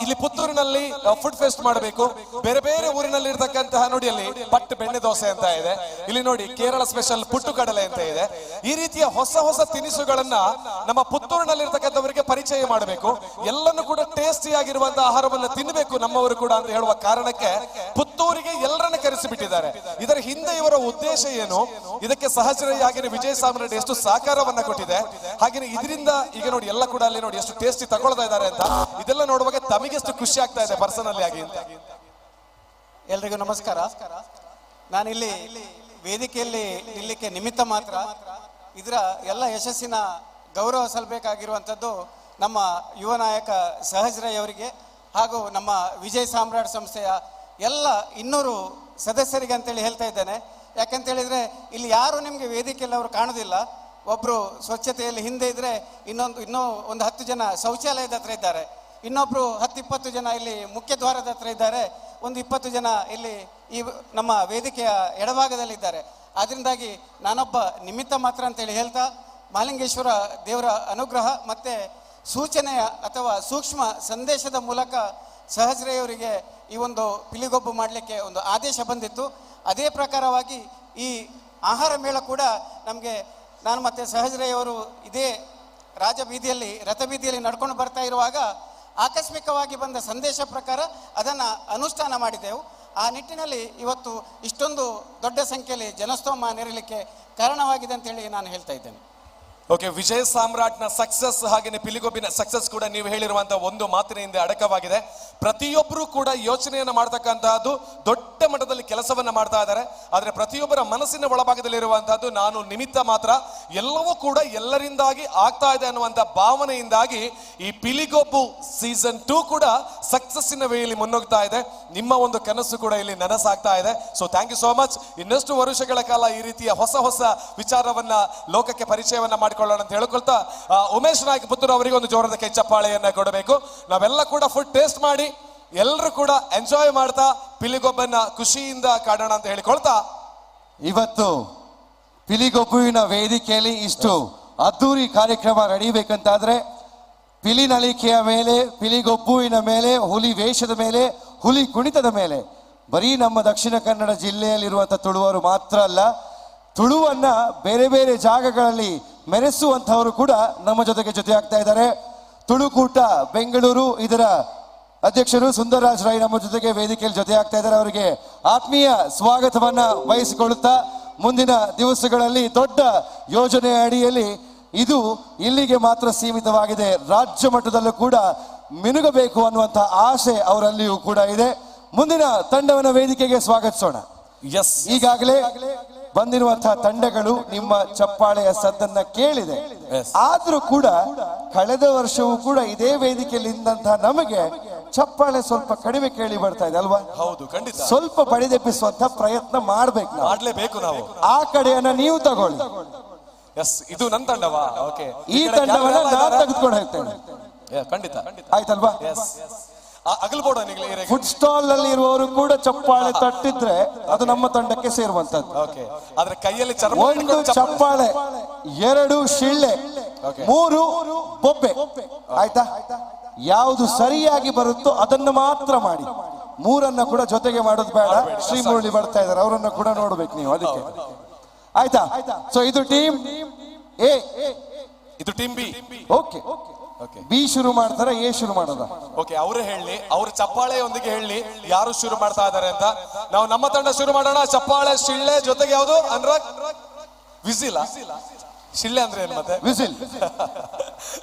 ಇಲ್ಲಿ ಪುತ್ತೂರಿನಲ್ಲಿ ಫುಡ್ ಫೆಸ್ಟ್ ಮಾಡಬೇಕು. ಬೇರೆ ಬೇರೆ ಊರಿನಲ್ಲಿ ಇರ್ತಕ್ಕಂತಹ, ನೋಡಿ ಅಲ್ಲಿ ಪಟ್ಟು ಬೆಣ್ಣೆ ದೋಸೆ ಅಂತ ಇದೆ, ಇಲ್ಲಿ ನೋಡಿ ಕೇರಳ ಸ್ಪೆಷಲ್ ಪುಟ್ಟು ಕಡಲೆ ಅಂತ ಇದೆ. ಈ ರೀತಿಯ ಹೊಸ ಹೊಸ ತಿನಿಸುಗಳನ್ನ ನಮ್ಮ ಪುತ್ತೂರಿನಲ್ಲಿ ಇರ್ತಕ್ಕಂಥವರಿಗೆ ಪರಿಚಯ ಮಾಡಬೇಕು, ಎಲ್ಲನ್ನು ಕೂಡ ಟೇಸ್ಟಿ ಆಗಿರುವಂತಹ ಆಹಾರವನ್ನು ತಿನ್ನಬೇಕು ನಮ್ಮವರು ಕೂಡ ಅಂತ ಹೇಳುವ ಕಾರಣಕ್ಕೆ ಪುತ್ತೂರಿಗೆ ಎಲ್ಲರನ್ನ ಕರೆಸಿ ಬಿಟ್ಟಿದ್ದಾರೆ. ಇದರ ಹಿಂದೆ ಇವರ ಉದ್ದೇಶ ಏನು, ಇದಕ್ಕೆ ಸಹಚರಿಯಾಗಿ ವಿಜಯ ಸಾಮ್ರಾಟ್ ಎಷ್ಟು ಸಹಕಾರವನ್ನ ಕೊಟ್ಟಿದೆ, ಹಾಗೆ ಇದರಿಂದ ಈಗ ನೋಡಿ ಎಲ್ಲ ಕೂಡ ಅಲ್ಲಿ ನೋಡಿ ಎಷ್ಟು ಟೇಸ್ಟಿ ತಗೊಳ್ತಾ ಇದ್ದಾರೆ ಅಂತ ಇದೆಲ್ಲ ನೋಡುವಾಗ ತಮಗೆಷ್ಟು ಖುಷಿ ಆಗ್ತಾ ಇದೆ ಪರ್ಸನಲಿ ಆಗಿ ಅಂತ. ಎಲ್ರಿಗೂ ನಮಸ್ಕಾರ. ನಾನಿಲ್ಲಿ ವೇದಿಕೆಯಲ್ಲಿ ನಿಲ್ಲಿಕ್ಕೆ ನಿಮಿತ್ತ ಮಾತ್ರ. ಇದರ ಎಲ್ಲ ಯಶಸ್ಸಿನ ಗೌರವ ಸಲ್ಲಬೇಕಾಗಿರುವಂಥದ್ದು ನಮ್ಮ ಯುವ ನಾಯಕ ಸಹಜ್ ರೈ ಅವರಿಗೆ ಹಾಗೂ ನಮ್ಮ ವಿಜಯ್ ಸಾಮ್ರಾಟ್ ಸಂಸ್ಥೆಯ ಎಲ್ಲ 200 ಸದಸ್ಯರಿಗೆ ಅಂತೇಳಿ ಹೇಳ್ತಾ ಇದ್ದೇನೆ. ಯಾಕಂತೇಳಿದರೆ ಇಲ್ಲಿ ಯಾರು ನಿಮಗೆ ವೇದಿಕೆಯಲ್ಲಿ ಅವರು ಕಾಣೋದಿಲ್ಲ. ಒಬ್ಬರು ಸ್ವಚ್ಛತೆಯಲ್ಲಿ ಹಿಂದೆ ಇದ್ದರೆ ಇನ್ನೂ ಒಂದು 10 ಜನ ಶೌಚಾಲಯದ ಹತ್ರ ಇದ್ದಾರೆ, ಇನ್ನೊಬ್ರು 10-20 ಜನ ಇಲ್ಲಿ ಮುಖ್ಯ ದ್ವಾರದ ಹತ್ರ ಇದ್ದಾರೆ, ಒಂದು 20 ಜನ ಇಲ್ಲಿ ಈ ನಮ್ಮ ವೇದಿಕೆಯ ಎಡಭಾಗದಲ್ಲಿದ್ದಾರೆ. ಆದ್ರಿಂದಾಗಿ ನಾನೊಬ್ಬ ನಿಮಿತ್ತ ಮಾತ್ರ ಅಂತೇಳಿ ಹೇಳ್ತಾ, ಮಹಾಲಿಂಗೇಶ್ವರ ದೇವರ ಅನುಗ್ರಹ ಮತ್ತು ಸೂಚನೆಯ ಅಥವಾ ಸೂಕ್ಷ್ಮ ಸಂದೇಶದ ಮೂಲಕ ಸಹಜರೆಯವರಿಗೆ ಈ ಒಂದು ಪಿಲಿಗೊಬ್ಬು ಮಾಡಲಿಕ್ಕೆ ಒಂದು ಆದೇಶ ಬಂದಿತ್ತು. ಅದೇ ಪ್ರಕಾರವಾಗಿ ಈ ಆಹಾರ ಮೇಳ ಕೂಡ ನಮಗೆ, ನಾನು ಮತ್ತು ಸಹಜರೆಯವರು ಇದೇ ರಾಜಬೀದಿಯಲ್ಲಿ ರಥಬೀದಿಯಲ್ಲಿ ನಡ್ಕೊಂಡು ಬರ್ತಾ ಇರುವಾಗ ಆಕಸ್ಮಿಕವಾಗಿ ಬಂದ ಸಂದೇಶ ಪ್ರಕಾರ ಅದನ್ನು ಅನುಷ್ಠಾನ ಮಾಡಿದೆವು. ಆ ನಿಟ್ಟಿನಲ್ಲಿ ಇವತ್ತು ಇಷ್ಟೊಂದು ದೊಡ್ಡ ಸಂಖ್ಯೆಯಲ್ಲಿ ಜನಸ್ತೋಮ ನೆರಲಿಕ್ಕೆ ಕಾರಣವಾಗಿದೆ ಅಂತೇಳಿ ನಾನು ಹೇಳ್ತಾ ಇದ್ದೇನೆ. ಓಕೆ, ವಿಜಯ ಸಾಮ್ರಾಟ್ನ ಸಕ್ಸಸ್ ಹಾಗೇನೆ ಪಿಲಿಗೊಬ್ಬಿನ ಸಕ್ಸಸ್ ಕೂಡ ನೀವು ಹೇಳಿರುವಂತಹ ಒಂದು ಮಾತಿನ ಹಿಂದೆ ಅಡಕವಾಗಿದೆ. ಪ್ರತಿಯೊಬ್ಬರು ಕೂಡ ಯೋಚನೆಯನ್ನ ಮಾಡ್ತಕ್ಕಂತಹದ್ದು, ದೊಡ್ಡ ಮಟ್ಟದಲ್ಲಿ ಕೆಲಸವನ್ನ ಮಾಡ್ತಾ ಇದ್ದಾರೆ. ಆದ್ರೆ ಪ್ರತಿಯೊಬ್ಬರ ಮನಸ್ಸಿನ ಒಳಭಾಗದಲ್ಲಿರುವಂತಹದ್ದು ನಾನು ನಿಮಿತ್ತ ಮಾತ್ರ, ಎಲ್ಲವೂ ಕೂಡ ಎಲ್ಲರಿಂದಾಗಿ ಆಗ್ತಾ ಇದೆ ಅನ್ನುವಂಥ ಭಾವನೆಯಿಂದಾಗಿ ಈ ಪಿಲಿಗೊಬ್ಬು ಸೀಸನ್ 2 ಕೂಡ ಸಕ್ಸಸ್ಸಿನ ವೇಯಲ್ಲಿ ಮುನ್ನುಗ್ತಾ ಇದೆ. ನಿಮ್ಮ ಒಂದು ಕನಸು ಕೂಡ ಇಲ್ಲಿ ನನಸಾಗ್ತಾ ಇದೆ. So thank you so much. ಇನ್ನಷ್ಟು ವರ್ಷಗಳ ಕಾಲ ಈ ರೀತಿಯ ಹೊಸ ಹೊಸ ವಿಚಾರವನ್ನ ಲೋಕಕ್ಕೆ ಪರಿಚಯವನ್ನ ಮಾಡಿಕೊಳ್ಳೋಣ ಅಂತ ಹೇಳ್ಕೊಳ್ತಾ, ಉಮೇಶ್ ನಾಯ್ಕ ಪುತ್ತೂರು ಅವರಿಗೆ ಒಂದು ಜೋರದ ಕೈ ಚಪ್ಪಾಳೆಯನ್ನ ಕೊಡಬೇಕು. ನಾವೆಲ್ಲ ಕೂಡ ಫುಡ್ ಟೇಸ್ಟ್ ಮಾಡಿ ಎಲ್ಲರೂ ಕೂಡ ಎಂಜಾಯ್ ಮಾಡ್ತಾ ಪಿಲಿಗೊಬ್ಬನ್ನ ಖುಷಿಯಿಂದ ಕಾಡೋಣ ಅಂತ ಹೇಳಿಕೊಳ್ತಾ, ಇವತ್ತು ಪಿಲಿಗೊಬ್ಬುವಿನ ವೇದಿಕೆಯಲ್ಲಿ ಇಷ್ಟು ಅದ್ದೂರಿ ಕಾರ್ಯಕ್ರಮ ನಡೀಬೇಕಂತಾದ್ರೆ ಪಿಲಿ ನಳಿಕೆಯ ಮೇಲೆ, ಪಿಲಿಗೊಬ್ಬುವಿನ ಮೇಲೆ, ಹುಲಿ ವೇಷದ ಮೇಲೆ, ಹುಲಿ ಕುಣಿತದ ಮೇಲೆ ಬರೀ ನಮ್ಮ ದಕ್ಷಿಣ ಕನ್ನಡ ಜಿಲ್ಲೆಯಲ್ಲಿರುವಂಥ ತುಳುವರು ಮಾತ್ರ ಅಲ್ಲ, ತುಳುವನ್ನ ಬೇರೆ ಬೇರೆ ಜಾಗಗಳಲ್ಲಿ ಮೆರೆಸುವಂಥವರು ಕೂಡ ನಮ್ಮ ಜೊತೆಗೆ ಜೊತೆಯಾಗ್ತಾ ಇದ್ದಾರೆ. ತುಳುಕೂಟ ಬೆಂಗಳೂರು ಇದರ ಅಧ್ಯಕ್ಷರು ಸುಂದರರಾಜ್ ರೈ ನಮ್ಮ ಜೊತೆಗೆ ವೇದಿಕೆಯಲ್ಲಿ ಜೊತೆಯಾಗ್ತಾ ಇದ್ದಾರೆ. ಅವರಿಗೆ ಆತ್ಮೀಯ ಸ್ವಾಗತವನ್ನ ಬಯಸಿಕೊಳ್ಳುತ್ತಾ, ಮುಂದಿನ ದಿವಸಗಳಲ್ಲಿ ದೊಡ್ಡ ಯೋಜನೆಯ ಅಡಿಯಲ್ಲಿ ಇದು ಇಲ್ಲಿಗೆ ಮಾತ್ರ ಸೀಮಿತವಾಗಿದೆ, ರಾಜ್ಯ ಮಟ್ಟದಲ್ಲೂ ಕೂಡ ಮಿನುಗಬೇಕು ಅನ್ನುವಂಥ ಆಸೆ ಅವರಲ್ಲಿಯೂ ಕೂಡ ಇದೆ. ಮುಂದಿನ ತಂಡವನ್ನ ವೇದಿಕೆಗೆ ಸ್ವಾಗತಿಸೋಣ. ಎಸ್, ಈಗಾಗಲೇ ಬಂದಿರುವಂತಹ ತಂಡಗಳು ನಿಮ್ಮ ಚಪ್ಪಾಳೆಯ ಸದ್ದನ್ನ ಕೇಳಿದೆ. ಆದ್ರೂ ಕೂಡ ಕಳೆದ ವರ್ಷವೂ ಕೂಡ ಇದೇ ವೇದಿಕೆಯಲ್ಲಿ ಇದ್ದಂತಹ ನಮಗೆ ಚಪ್ಪಾಳೆ ಸ್ವಲ್ಪ ಕಡಿಮೆ ಕೇಳಿ ಬರ್ತಾ ಇದೆ ಅಲ್ವಾ? ಹೌದು, ಖಂಡಿತ. ಸ್ವಲ್ಪ ಬಡಿದೆಬ್ಬಿಸುವಂತ ಪ್ರಯತ್ನ ಮಾಡ್ಬೇಕು, ಮಾಡ್ಲೇಬೇಕು ನಾವು. ಆ ಕಡೆಯನ್ನ ನೀವು ತಗೊಳ್ಳಿ. ಎಸ್, ಇದು ನನ್ನ ತಂಡವಾ? ಓಕೆ, ಈ ತಂಡವನ್ನ ನಾನು ತೆಗೆದುಕೊಂಡು ಹೋಗ್ತೇನೆ. ಖಂಡಿತ. ಆಯ್ತಲ್ವಾ? ಅಗಲ್ಬೋಡ. ಫುಡ್ ಸ್ಟಾಲ್ ಅಲ್ಲಿ ಇರುವವರು ಕೂಡ ಚಪ್ಪಾಳೆ ತಟ್ಟಿದ್ರೆ ಅದು ನಮ್ಮ ತಂಡಕ್ಕೆ ಸೇರುವಂತದ್ದು. ಓಕೆ, ಆದ್ರೆ ಕೈಯಲ್ಲಿ ಚರ್ಮ ಒಂದು ಚಪ್ಪಾಳೆ, ಎರಡು ಶಿಳ್ಳೆ, ಮೂರು ಬೊಬ್ಬೆ. ಆಯ್ತಾ? ಯಾವುದು ಸರಿಯಾಗಿ ಬರುತ್ತೋ ಅದನ್ನು ಮಾತ್ರ ಮಾಡಿ. ಮೂರನ್ನ ಕೂಡ ಜೊತೆಗೆ ಮಾಡೋದು ಬೇಡ. ಶ್ರೀ ಮುರಳಿ ಬರ್ತಾ ಇದ್ದಾರೆ, ಅವರನ್ನು ಕೂಡ ನೋಡ್ಬೇಕು ನೀವು, ಅದಕ್ಕೆ. ಆಯ್ತಾ? ಸೊ ಇದು ಟೀಮ್ ಎ, ಇದು ಟೀಮ್ ಬಿ. ಓಕೆ, ಬಿ ಶುರು ಮಾಡ್ತಾರ, ಎ ಶುರು ಮಾಡೋದ? ಓಕೆ, ಅವರೇ ಹೇಳಿ, ಅವ್ರ ಚಪ್ಪಾಳೆಯೊಂದಿಗೆ ಹೇಳಿ ಯಾರು ಶುರು ಮಾಡ್ತಾ ಇದ್ದಾರೆ ಅಂತ. ನಾವು ನಮ್ಮ ತಂಡ ಶುರು ಮಾಡೋಣ. ಚಪ್ಪಾಳೆ, ಶಿಳ್ಳೆ, ಜೊತೆಗೆ ಯಾವುದು ಅನುರಾಗ್? ವಿಸಿಲ? ಶಿಳ್ಳೆ ಅಂದ್ರೆ ಏನ್ ಮತ್ತೆ? ವಿಸಿಲ್.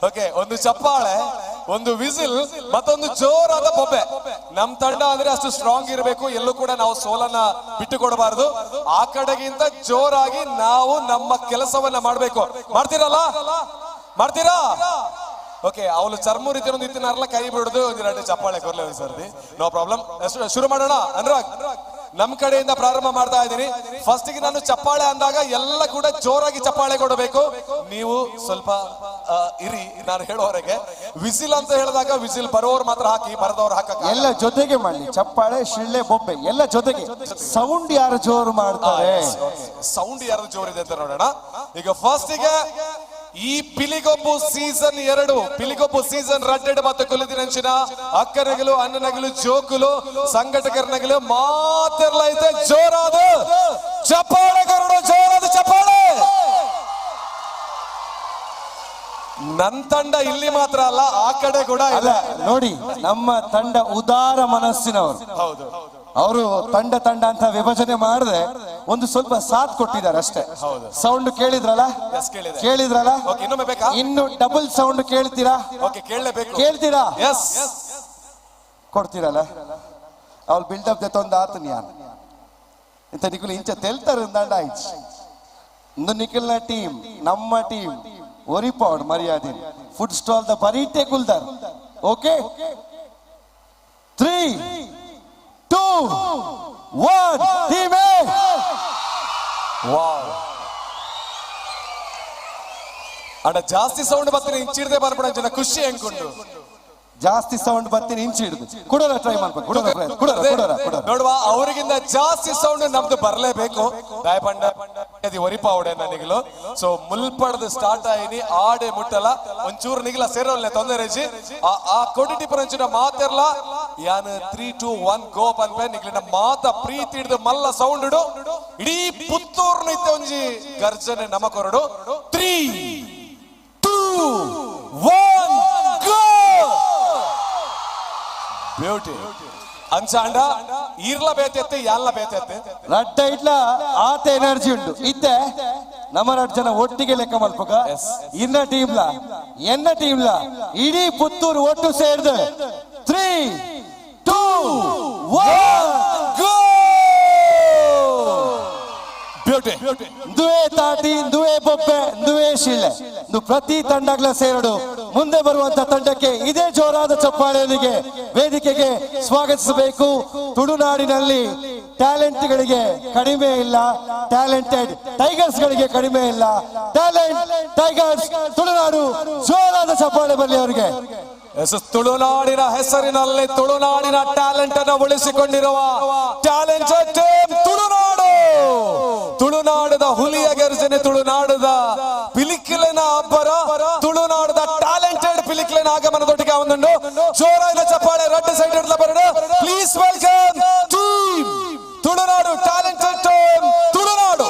ಓಕೆ, ಒಂದು ಚಪ್ಪಾಳೆ, ಒಂದು ವಿಸಿಲ್, ಮತ್ತೊಂದು ಜೋರಾದ ಬೊಬ್ಬೆ. ನಮ್ ತಂಡ ಅಂದ್ರೆ ಅಷ್ಟು ಸ್ಟ್ರಾಂಗ್ ಇರಬೇಕು, ಎಲ್ಲೂ ಕೂಡ ನಾವು ಸೋಲನ್ನ ಬಿಟ್ಟು ಕೊಡಬಾರದು. ಆ ಕಡೆಗಿಂತ ಜೋರಾಗಿ ನಾವು ನಮ್ಮ ಕೆಲಸವನ್ನ ಮಾಡ್ಬೇಕು. ಮಾಡ್ತೀರಲ್ಲ? ಮಾಡ್ತೀರಾ? ಓಕೆ, ಅವಳು ಚರ್ಮ ರೀತಿ ಒಂದು ಇತ್ತಿನಾರಲ್ಲ, ಕೈ ಬಿಡುದು ಒಂದೆರಡು ಚಪ್ಪಾಳೆ ಕೊರ್ಲೆ ಒಂದ್ ಸರ್ತಿ. ನೋ ಪ್ರಾಬ್ಲಮ್, ಶುರು ಮಾಡೋಣ. ಅನುರಾಗ್, ನಮ್ ಕಡೆಯಿಂದ ಪ್ರಾರಂಭ ಮಾಡ್ತಾ ಇದ್ದೀನಿ. ಫಸ್ಟ್ ಗೆ ನಾನು ಚಪ್ಪಾಳೆ ಅಂದಾಗ ಎಲ್ಲ ಕೂಡ ಜೋರಾಗಿ ಚಪ್ಪಾಳೆ ಕೊಡಬೇಕು. ನೀವು ಸ್ವಲ್ಪ ಇರಿ, ನಾನು ಹೇಳುವವರೆಗೆ. ವಿಸಿಲ್ ಅಂತ ಹೇಳಿದಾಗ ವಿಸಿಲ್ ಬರೋರು ಮಾತ್ರ ಹಾಕಿ, ಬರದವ್ರು ಹಾಕಕ್ ಎಲ್ಲ ಜೊತೆಗೆ ಮಾಡಿ. ಚಪ್ಪಾಳೆ, ಶಿಳ್ಳೆ, ಬೊಬ್ಬೆ ಎಲ್ಲ ಜೊತೆಗೆ. ಸೌಂಡ್ ಯಾರು ಜೋರು ಮಾಡ್ತಾರೆ? ಸೌಂಡ್ ಯಾರು ಜೋರಿದೆ ಅಂತ ನೋಡೋಣ. ಈಗ ಫಸ್ಟ್ ಗೆ ಈ ಪಿಲಿಗೊಬ್ಬು ಸೀಸನ್ 2, ಪಿಲಿಗೊಬ್ಬು ಸೀಸನ್ ರಡ್ಡೆಡ್ ಮತ್ತು ಕುಲಿದಿನಂಚಿನ ಅಕ್ಕನಗಲು, ಅಣ್ಣನಗಲು, ಜೋಕುಲು, ಸಂಘಟಕರನಗಲು ಮಾತೆಲ್ಲ ಐತೆ. ಜೋರಾದ ಚಪ್ಪಾಳೆ ಕರುಡು, ಜೋರಾದ ಚಪ್ಪಾಳೆ. ನನ್ ತಂಡ ಇಲ್ಲಿ ಮಾತ್ರ ಅಲ್ಲ, ಆ ಕಡೆ ಕೂಡ ಅಲ್ಲ. ನೋಡಿ, ನಮ್ಮ ತಂಡ ಉದಾರ ಮನಸ್ಸಿನವರು. ಹೌದು, ಅವರು ತಂಡ ತಂಡ ಅಂತ ವಿಭಜನೆ ಮಾಡದೆ ಒಂದು ಸ್ವಲ್ಪ ಸಾಥ್ ಕೊಟ್ಟಿದ್ದಾರೆ ಅಷ್ಟೇ. ಸೌಂಡ್ ಕೇಳಿದ್ರಲ್ಲ? ಕೇಳಿದ್ರಲ್ಲ? ಇನ್ನೊಮ್ಮೆ ಬೇಕಾ? ಇನ್ನು ಡಬಲ್ ಸೌಂಡ್ ಕೇಳ್ತೀರಾ? ಕೇಳಲೇಬೇಕು. ಕೇಳ್ತೀರಾ? ಕೊಡ್ತೀರಲ್ಲ? ಅವ್ಳು ಬಿಲ್ಡಪ್ ದೆತ್ತೊಂದು ಆತನ ಯಾನ್ ಇಂತ ನಿಖಿಲ್ ಇಂಚ ತೆಲ್ತಾರೆ ದಂಡ ಆಯ್ತು. ಇಂದು ನಿಖಿಲ್ನ ಟೀಮ್, ನಮ್ಮ ಟೀಮ್ ಒರಿಪಾಡ್ ಮರ್ಯಾದೆ. Food stall the ಬರೀಟೆ ಕುಲ್ದಾರ್. Okay, 3 2 1 team A. Wow, ಅಣ್ಣ ಜಾಸ್ತಿ ಸೌಂಡ್ ಬರ್ತೀನಿ, ಇಂಚಿಡ್ದೆ ಬರ್ಬೇಡ ಜನ ಖುಷಿ ಹೆಂಗುಂಡು. ಜಾಸ್ತಿ ಸೌಂಡ್ ಬರ್ತೀನಿ, ಇಂಚಿ ಹಿಡಿದು ಕುಡೋರ ಟ್ರೈ ಮಾಡ್ಬೇಕು. ಕುಡೋರ ಕುಡೋರ ಕುಡೋರ ಕುಡೋರ ನೋಡುವ, ಅವರಿಗಿಂತ ಜಾಸ್ತಿ ಸೌಂಡ್ ನಮ್ದು ಬರ್ಲೇಬೇಕು. ದಾಯಪಂಡ ಒರಿಪ ಅವಡೆ ನನಗಿಲು. ಸೊ ಮುಲ್ಪಡ್ದು ಸ್ಟಾರ್ಟ್ ಆಯ್ನಿ ಆಡೆ ಮುಟ್ಟಲ್ಲ, ಒಂಚೂರು ನಿಗಿಲ ಸೇರೋಲ್ನೆ ತೊಂದರೆ ಇಜ್ಜಿ. ಆ ಕೊಡಿಟಿ ಪರಂಚಿನ ಮಾತಿರ್ಲ ಯಾನ್ 3 2 1 ಗೋ ಪನ್ಪೆ ನಿಗ್ಲಿನ ಮಾತ ಪ್ರೀತಿ ಹಿಡಿದು ಮಲ್ಲ ಸೌಂಡ್ ಇಡು. ಇಡೀ ಪುತ್ತೂರ್ನ ಇತ್ತೆ ಒಂಜಿ ಗರ್ಜನೆ ನಮ ಕೊರಡು. 3 2 1 ಗೋ. ಬ್ಯೂಟಿ ಅಂಚಾಂಡ ಈರ್ಲ ಬೇತೆತ್ತೆ, ಯಾಲ್ಲ ಬೇತೆತ್ತೆ. ರಡ್ಡ ಇಡ್ಲ ಆತ ಎನರ್ಜಿ ಉಂಟು ಇತ್ತೆ. ನಮ್ಮ ರಡ್ ಜನ ಒಟ್ಟಿಗೆ ಲೆಕ್ಕ ಮಲ್ಪುಗ. ಇನ್ನ ಟೀಮ್ಲ ಎನ್ನ ಟೀಮ್ಲ ಇಡೀ ಪುತ್ತೂರು ಒಟ್ಟು ಸೇರ್ದು. 3 2 1 ಗೋ. ಬ್ಯೂಟಿ. ದುವೆ ತಾಟಿ, ದುವೆ ಬೊಬ್ಬೆ, ದುವೆ ಶಿಳ್ಳೆ, ಪ್ರತಿ ತಂಡಗಳ ಸೇರಡು. ಮುಂದೆ ಬರುವಂತ ತಂಡಕ್ಕೆ ಇದೇ ಜೋರಾದ ಚಪ್ಪಾಳೆಯೊಂದಿಗೆ ವೇದಿಕೆಗೆ ಸ್ವಾಗತಿಸಬೇಕು. ತುಳುನಾಡಿನಲ್ಲಿ ಟ್ಯಾಲೆಂಟ್ಗಳಿಗೆ ಕಡಿಮೆ ಇಲ್ಲ, ಟ್ಯಾಲೆಂಟೆಡ್ ಟೈಗರ್ಸ್ ಗಳಿಗೆ ಕಡಿಮೆ ಇಲ್ಲ. ಟ್ಯಾಲೆಂಟ್ ಟೈಗರ್ಸ್ ತುಳುನಾಡು, ಜೋರಾದ ಚಪ್ಪಾಳೆ ಬರಲಿ ಅವರಿಗೆ. ತುಳುನಾಡಿನ ಹೆಸರಿನಲ್ಲಿ ತುಳುನಾಡಿನ ಟ್ಯಾಲೆಂಟ್ ಅನ್ನು ಉಳಿಸಿಕೊಂಡಿರುವ ಟ್ಯಾಲೆಂಟೆಡ್ ಟೀಮ್ ತುಳುನಾಡು. ತುಳುನಾಡದ ಹುಲಿಯ ಗರ್ಜನೆ, ತುಳುನಾಡದ ಪಿಲಿಕ್ಕಿಲಿನ ಅಬ್ಬರ, ತುಳುನಾಡದ ಟ್ಯಾಲೆಂಟೆಡ್ ಪಿಲಿಕ್ಕಿಲಿನ ಆಗಮನದೊಟ್ಟಿಗೆ ಒಂದುಂಡು ಜೋರಾದ ಚಪ್ಪಾಳೆ ರಡ್ಡು ಸೈಡ್ ಬರಡು. Please welcome team Tulunadu, talented team Tulunadu.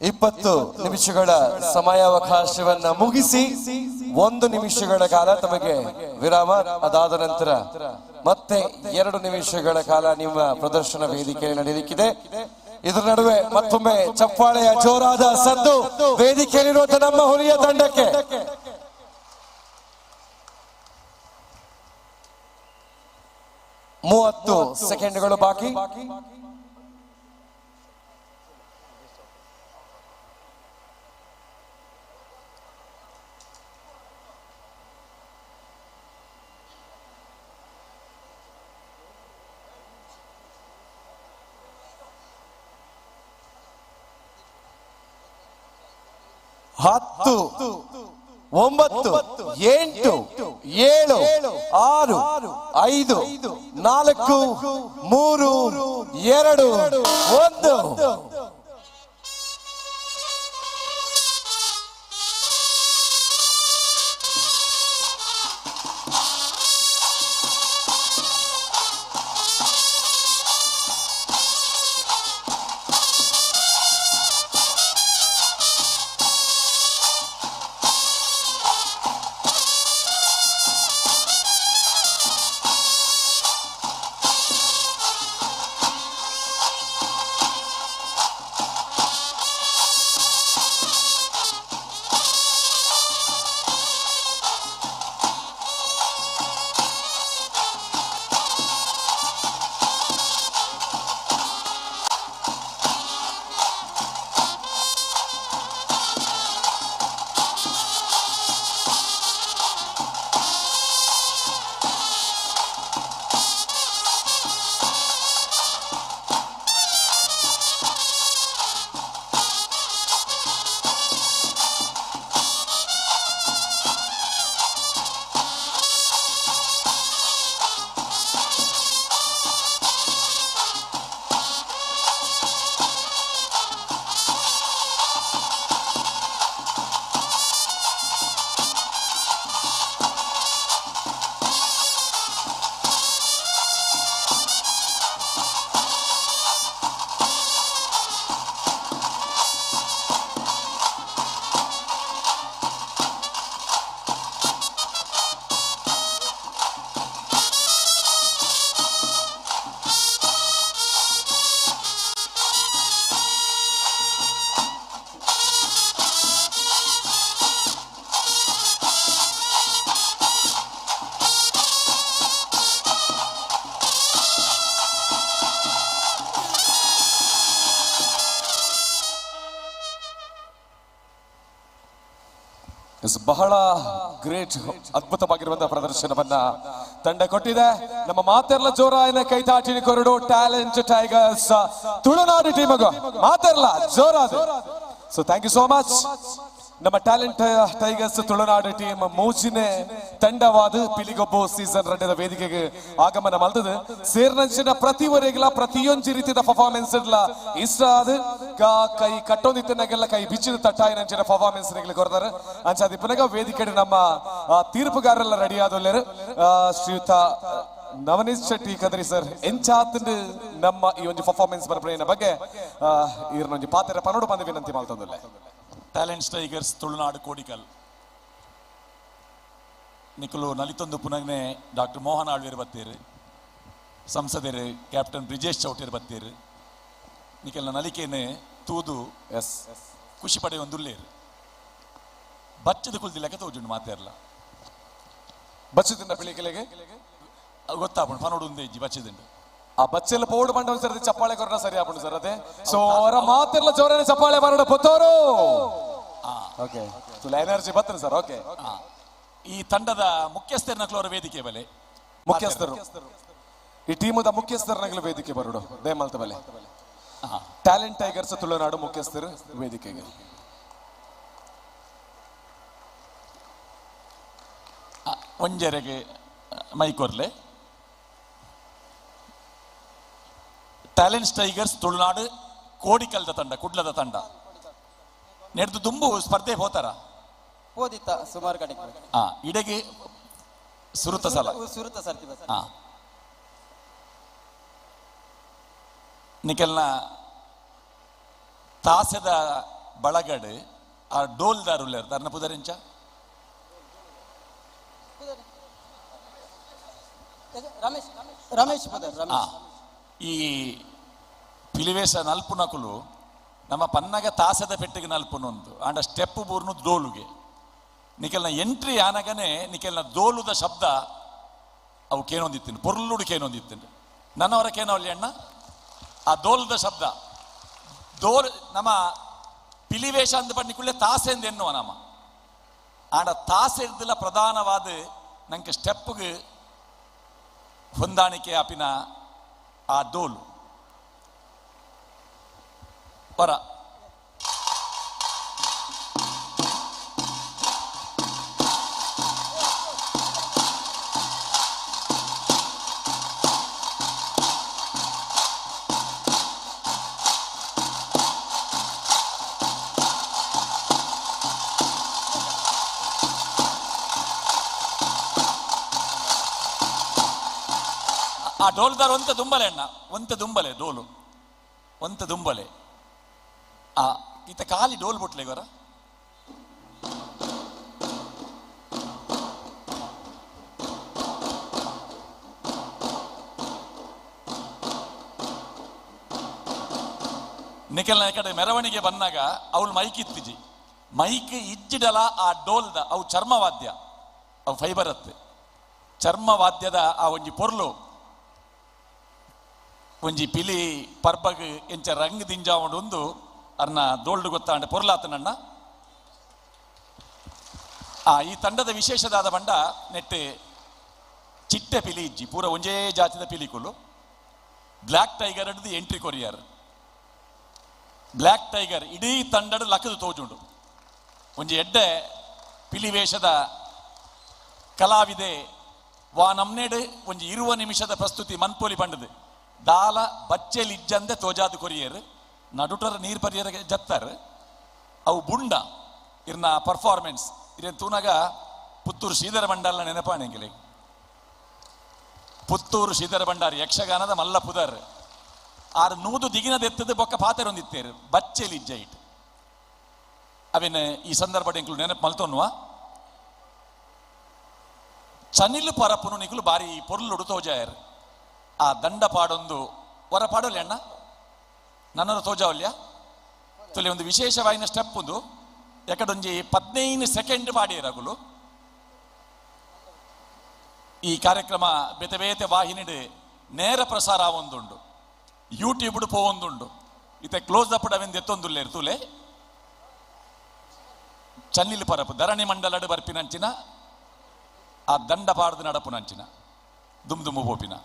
20 ನಿಮಿಷಗಳ ಸಮಯಾವಕಾಶವನ್ನ ಮುಗಿಸಿ 1 ನಿಮಿಷಗಳ ಕಾಲ ತಮಗೆ ವಿರಾಮ. ಅದಾದ ನಂತರ ಮತ್ತೆ 2 ನಿಮಿಷಗಳ ಕಾಲ ನಿಮ್ಮ ಪ್ರದರ್ಶನ ವೇದಿಕೆಯಲ್ಲಿ ನಡೆಯಲಿಕ್ಕಿದೆ. ಇದರ ನಡುವೆ ಮತ್ತೊಮ್ಮೆ ಚಪ್ಪಾಳೆಯ ಜೋರಾದ ಸದ್ದು ವೇದಿಕೆಯಲ್ಲಿರುವಂತಹ ನಮ್ಮ ಹುಲಿಯ ತಂಡಕ್ಕೆ. 30 ಸೆಕೆಂಡ್ಗಳು ಬಾಕಿ. 10, 9, 8, 7, 6, 5, 4, 3, 2, 1. ಬಹಳ ಗ್ರೇಟ್, ಅದ್ಭುತವಾಗಿರುವಂತಹ ಪ್ರದರ್ಶನವನ್ನ ತಂಡ ಕೊಟ್ಟಿದೆ. ನಮ್ಮ ಮಾತೆರ್ಲ ಜೋರಾಯನ ಕೈತಾಟಿನ ಕೊರಡು ಟ್ಯಾಲೆಂಟ್ ಟೈಗರ್ಸ್ ತುಳುನಾಡು ಟೀಮಗು ಮಾತೆರ್ಲ ಜೋರಾದ. So thank you so much. ನಮ್ಮ ಟ್ಯಾಲೆಂಟ್ ಟೈಗರ್ಸ್ ತುಳುನಾಡು ಟೀಮ್ ಮೂಜಿನೆ ತಂಡವಾದ ಪಿಲಿಗೊಬ್ಬು ಸೀಸನ್ 2 ವೇದಿಕೆಗೆ ಆಗಮನ ಮಲ್ತದ. ಸೇರ್ನಂಚಿನ ಪ್ರತಿವರೆಗಿಲ್ಲ ಪ್ರತಿಯೊಂದು ರೀತಿಯ ಪರ್ಫಾರ್ಮೆನ್ಸ್ ಇರ್ಲ ಇಷ್ಟ ಆದ ಕೈ ಕಟ್ಟೊಂದಿತ್ತನಾಗೆಲ್ಲ ಕೈ ಬಿಚ್ಚಿದ ತಟ್ಟಾಯಿನಂಚಿನ ಪರ್ಫಾರ್ಮೆನ್ಸ್ ಕೊಡ್ತಾರೆ. ಅಂಚಾದಿ ಪುನಗ ವೇದಿಕೆ ನಮ್ಮ ತೀರ್ಪುಗಾರೆಲ್ಲ ರೆಡಿ ಆದೊಲ್ಲೇರು ಶ್ರೀಯುತ ನವನೀತ್ ಶೆಟ್ಟಿ ಕದ್ರಿ ಸರ್ ಎಂಚಾತಂಡ್ ನಮ್ಮ ಈ ಒಂದು ಪರ್ಫಾರ್ಮೆನ್ಸ್ ಬರ್ಪ್ರೇನ ಬಗ್ಗೆ ಈರ್ನೊಂಜಿ ಪಾತ್ರ ಪನೋಡು ಬಂದ ವಿನಂತಿ ಮಾಡ್ತಂದಲ್ಲೇ. ಟ್ಯಾಲೆಂಟ್ ಟೈಗರ್ಸ್ ತುಳುನಾಡು ಕೋಡಿಕಲ್ ನಿಕುಲು ನಲಿತೊಂದು ಪುನಗ್ನೆ ಡಾಕ್ಟರ್ ಮೋಹನ್ ಆಳ್ವೇರು ಬತ್ತೀರು, ಸಂಸದರು ಕ್ಯಾಪ್ಟನ್ ಬ್ರಿಜೇಶ್ ಚೌಟೇರು ಬತ್ತೀರು. ನಿಕೆಲ್ನ ನಲಿಕೇನೆ ತೂದು ಎಸ್ ಖುಷಿ ಪಡೆಯೊಂದುಲ್ಲೇರು ಬಚ್ಚದ ಕುಲ್ದಿಲ್ಲಕ ತೋಜುಂಡು ಮಾತೇರ್ಲ ಬಚ್ಚದಿಂದ ಬೆಳಿಗ್ಗೆಲೆಗೆ ಗೊತ್ತಾಪುಂಡು ಪನೋಡು ಒಂದೇ ಇಜ್ಜಿ ಬಚ್ಚದಿಂಡು ಆ ಬಚ್ಚೆಲ್ಲ ಪೋಡು ಬಂಡ ಒಂದ್ಸರಿ ಚಪ್ಪಾಳೆ ಕೊರನ ಸರಿ ಆಪುಂಡು ಸರ್ ಅದೇ. ಸೊ ಅವರ ಮಾತಿರ್ಲ ಜೋರನೆ ಚಪ್ಪಾಳೆ ಬರೋಣ ಪುತ್ತೂರು. ಓಕೆ ಎನರ್ಜಿ ಬರ್ತದೆ ಸರ್. ಓಕೆ ಈ ತಂಡದ ಮುಖ್ಯಸ್ಥರನಕ್ಲವರ ವೇದಿಕೆ ಬಲೆ ಮುಖ್ಯಸ್ಥರು ಈ ಟೀಮದ ಮುಖ್ಯಸ್ಥರನಗಲು ವೇದಿಕೆ ಬರೋಡು ದಯಮಾಲ್ತ ಬಲೆ. ಟ್ಯಾಲೆಂಟ್ ಟೈಗರ್ಸ್ ತುಳುನಾಡು ಮುಖ್ಯಸ್ಥರು ವೇದಿಕೆಗೆ. ಒಂಜರೆಗೆ ಮೈಕೊರ್ಲೆ ಟ್ಯಾಲೆಂಟ್ ಟೈಗರ್ಸ್ ತುಳುನಾಡು ಕೋಡಿಕಲ್ದ ತಂಡ ಕುಡ್ಲದ ತಂಡ ನೆಡ್ದು ದುಂಬು ಸ್ಪರ್ಧೆ ಹೋತಾರ ಹೋದಿತ್ತ ಸುಮಾರು ಕಡೆ. ಇಡಗೆ ಸುರುತ ಸಲ ಸುರುತ ಸರ್ತಿ ನಿಕೆಲ್ನ ತಾಸೆದ ಬಳಗಡ್ ಆ ಡೋಲ್ದಾರ್ ಉಲ್ಲೇರ್ ದಾರ್ನ ಪುದರಿಂಚ ರಮೇಶ್ ರಮೇಶ್ ಪುದರ್ ರಮೇಶ್. ಈ ಪಿಲಿವೇಶ ನಲ್ಪುನಕುಲು ನಮ್ಮ ಪನ್ನಗ ತಾಸದ ಪೆಟ್ಟಿಗೆ ನಲ್ಪುನೊಂದು ಆಂಡ ಸ್ಟೆಪ್ ಬೂರ್ನು ದೋಲುಗೆ ನಿಕೆಲ್ನ ಎಂಟ್ರಿ ಆನಗನೆ ನಿಕೆಲ್ನ ದೋಲುದ ಶಬ್ದ ಅವು ಕೇನೊಂದಿತ್ತಿನ ಪೊರ್ಲುಡು ಕೇನೊಂದಿತ್ತಿನ ನನ್ನವರ ಕೇನವಲ್ಲಿ ಅಣ್ಣ ಆ ದೋಲದ ಶಬ್ದ ದೋಲ್ ನಮ್ಮ ಪಿಲಿವೇಶ ಅಂದ ಪಂಡಿಕುಳ್ಳೆ ತಾಸೆಂದು ಎನ್ನುವ ನಮ್ಮ ಆಂಡ ತಾಸೆರ್ದಿಲ್ಲ ಪ್ರಧಾನವಾದ ನಂಗೆ ಸ್ಟೆಪ್ಗೆ ಹೊಂದಾಣಿಕೆ ಆಪಿನ ಆ ಡೋಲು ಪರ ಆ ಡೋಲ್ದಾರ್ ಒಂತ ದುಂಬಲೆ ಅಣ್ಣ, ಒಂತ ದುಂಬಲೆ ಡೋಲು, ಒಂತ ದುಂಬಲೆ. ಆ ಈತ ಖಾಲಿ ಡೋಲ್ ಬುಟ್ಲೆ ಇವರ. ನಿಖಲ್ನ ಕಡೆ ಮೆರವಣಿಗೆ ಬಂದಾಗ ಅವಳು ಮೈಕ್ ಇತ್ತಿಜಿ, ಮೈಕ್ ಇಜ್ಜಿಡಲ ಆ ಡೋಲ್ದ ಅವು ಚರ್ಮವಾದ್ಯ, ಅವು ಫೈಬರ್ ಅತ್ತೆ ಚರ್ಮವಾದ್ಯದ ಆ ಒಂಜಿ ಪೊರ್ಲು ಒಂಜಿ ಪಿಲಿ ಪರ್ಬಗ್ ಎಂಚ ರಂಗ್ ದಿಂಜಾವೊಂಡು ಒಂದು ಅರ್ನ ದೋಲ್ಡು ಗೊತ್ತಾಂಡ ಪೊರ್ಲಾತನಣ್ಣ. ಆ ಈ ತಂಡದ ವಿಶೇಷದಾದ ಬಂಡ ನೆಟ್ಟೆ ಚಿಟ್ಟೆ ಪಿಲಿ ಇಜ್ಜಿ ಪೂರ ಒಂಜೇ ಜಾತಿದ ಪಿಲಿಕುಲು. ಬ್ಲ್ಯಾಕ್ ಟೈಗರ್ ಹಿಡಿದು ಎಂಟ್ರಿ ಕೊರಿಯರ್, ಬ್ಲ್ಯಾಕ್ ಟೈಗರ್ ಇಡೀ ತಂಡಡು ಲಕ್ಕದು ತೋಜುಂಡು. ಒಂಜಿ ಎಡ್ಡೆ ಪಿಲಿ ವೇಷದ ಕಲಾವಿದೆ ವಾ ನಮ್ನೇಡು ಒಂಜಿ 20 ನಿಮಿಷದ ಪ್ರಸ್ತುತಿ ಮನ್ಪೋಲಿ ಬಂಡದು ದಾಲ ಬಚ್ಚೆಲಿ ಇಜ್ಜಂದೆ ತೋಜಾದು ಕೊರಿಯರ್ ನಡುಟರ ನೀರು ಪರಿಯರ ಜತ್ತಾರ ಅವು ಬುಂಡ ಇರ್ನ ಪರ್ಫಾರ್ಮೆನ್ಸ್ ಇರೇನು ತೂನಾಗ ಪುತ್ತೂರು ಶ್ರೀಧರ ಭಂಡಾರ್ಲ ನೆನಪಾಣೆಂಗಿಲೆ. ಪುತ್ತೂರು ಶ್ರೀಧರ ಭಂಡಾರಿ ಯಕ್ಷಗಾನದ ಮಲ್ಲ ಪುದರ್ ಆರು ನೂದು ದಿಗಿನದೆತ್ತದ ಬೊಕ್ಕ ಪಾತೆರೊಂದಿತ್ತೇರು ಬಚ್ಚೆಲಿ ಇಜ್ಜ it ಅವೇನು ಈ ಸಂದರ್ಭ ಎಂಕುಲು ನೆನಪು ಮಲ್ತೊನ್ನುವ ಚನಿಲು ಪರಪುನು ನಿಕುಲು ಬಾರಿ ಪೊರ್ಲುಡು ತೋಜಾಯರ್. ಆ ದಂಡ ಪಾಡೊಂದು ಹೊರ ಪಾಡೋಲಿ ಅಣ್ಣ ನನ್ನನ್ನು ತೋಜಾವಲ್ಯ ತುಲಿ ಒಂದು ವಿಶೇಷವಾಯಿನ ಸ್ಟೆಪ್ ಒಂದು ಯಾಕಡೊಂಜಿ 15 ಸೆಕೆಂಡ್ ಪಾಡಿಯರಗುಲು. ಈ ಕಾರ್ಯಕ್ರಮ ಬೇತೆ ಬೇತೆ ವಾಹಿನಿಡು ನೇರ ಪ್ರಸಾರ ಒಂದುಂಡು, ಯೂಟ್ಯೂಬ್ ಪೋವೊಂದುಂಡು, ಇತ್ತೆ ಕ್ಲೋಸ್ ಅಪ್ ಅವೆಂದು ಎತ್ತೊಂದುಲ್ಲೇರು ತುಲೆ ಚನ್ನಿಲ್ ಪರಪು ಧರಣಿ ಮಂಡಲಡು ಬರ್ಪಿನಂಚಿನ ಆ ದಂಡ ಪಾಡ್ದು ನಡಪುನಂಚಿನ ದುಮ್ ದುಮ್ಮು ಪೋಪಿನ.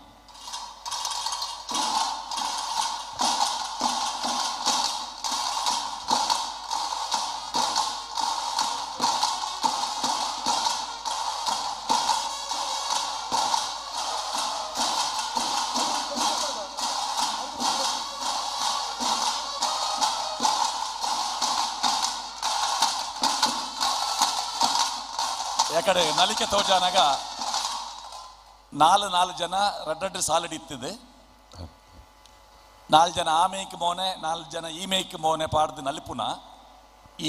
ಯಾಕಡೆ ನಲಿಕೆ ತೋಜಾನಾಗ ನಾಲು ನಾಲು ಜನ ರಡ್ಡಡ್ಡು ಸಾಲಡಿತ್ತಿದೆ, ನಾಲ್ಕು ಜನ ಆ ಮೇಕ್ ಮೋನೆ ನಾಲ್ಕು ಜನ ಈ ಮೇಕ್ ಮೋನೆ ಪಾಡ್ದು ನಲಿಪುನ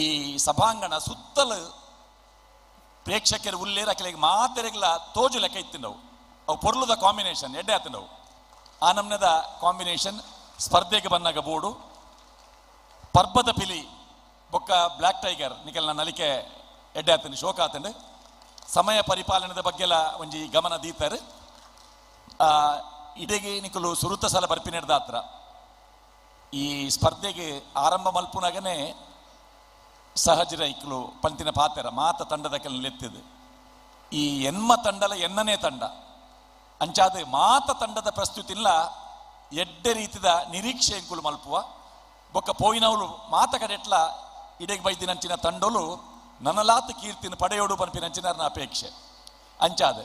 ಈ ಸಭಾಂಗಣ ಸುತ್ತಲೂ ಪ್ರೇಕ್ಷಕರು ಉಲ್ಲೇರ ಅಕಲಿಗೆ ಮಾತೆರೆಗ್ಲ ತೋಜು ಲೆಕ್ಕ ಇತ್ತಿನವು. ಅವು ಪೊರ್ಲುದ ಕಾಂಬಿನೇಷನ್ ಎಡ್ಡೆ ಆತಿನವು. ಆ ನಮ್ನದ ಕಾಂಬಿನೇಷನ್ ಸ್ಪರ್ಧೆಗೆ ಬಂದಾಗ ಬೋಡು ಪರ್ಬದ ಪಿಲಿ ಬೊಕ್ಕ ಬ್ಲ್ಯಾಕ್ ಟೈಗರ್ ನಿಕಲ್ನ ನಲಿಕೆ ಎಡ್ಡೆ ಆತಂಡು ಶೋಕ ಆತಂಡು. ಸಮಯ ಪರಿಪಾಲನೆದ ಬಗ್ಗೆಲ್ಲ ಒಂಜಿ ಗಮನ ದೀತಾರೆ. ಇಡೆಗೆ ನಿಕಲು ಸುರುತ ಸಲ ಬರ್ಪಿನೆಡ್ದಾತ್ರ ಈ ಸ್ಪರ್ಧೆಗೆ ಆರಂಭ ಮಲ್ಪುನಾಗನೇ ಸಹಜರ ಇಕ್ಲು ಪಂತಿನ ಪಾತೆರ ಮಾತ ತಂಡದ ಕೆಲ ಎತ್ತಿದೆ. ಈ ಎನ್ಮ ತಂಡಲ ಎನ್ನನೇ ತಂಡ ಅಂಚಾದ ಮಾತ ತಂಡದ ಪ್ರಸ್ತುತಿ ಇಲ್ಲ ಎಡ್ಡೆ ರೀತಿದ ನಿರೀಕ್ಷೆ ಎಂಕುಲು ಮಲ್ಪುವ ಬೊಕ್ಕ ಪೋಯಿನವಳು ಮಾತ ಕಡೆಟ್ಲ ಇಡೆಗೆ ಬೈದಿನಂಚಿನ ತಂಡೋಲು ನನಲಾತ ಕೀರ್ತಿನ ಪಡೆಯೋಡು ಪನ್ಪಿನಂಚಿನ ಅಪೇಕ್ಷೆ ಅಂಚಾದ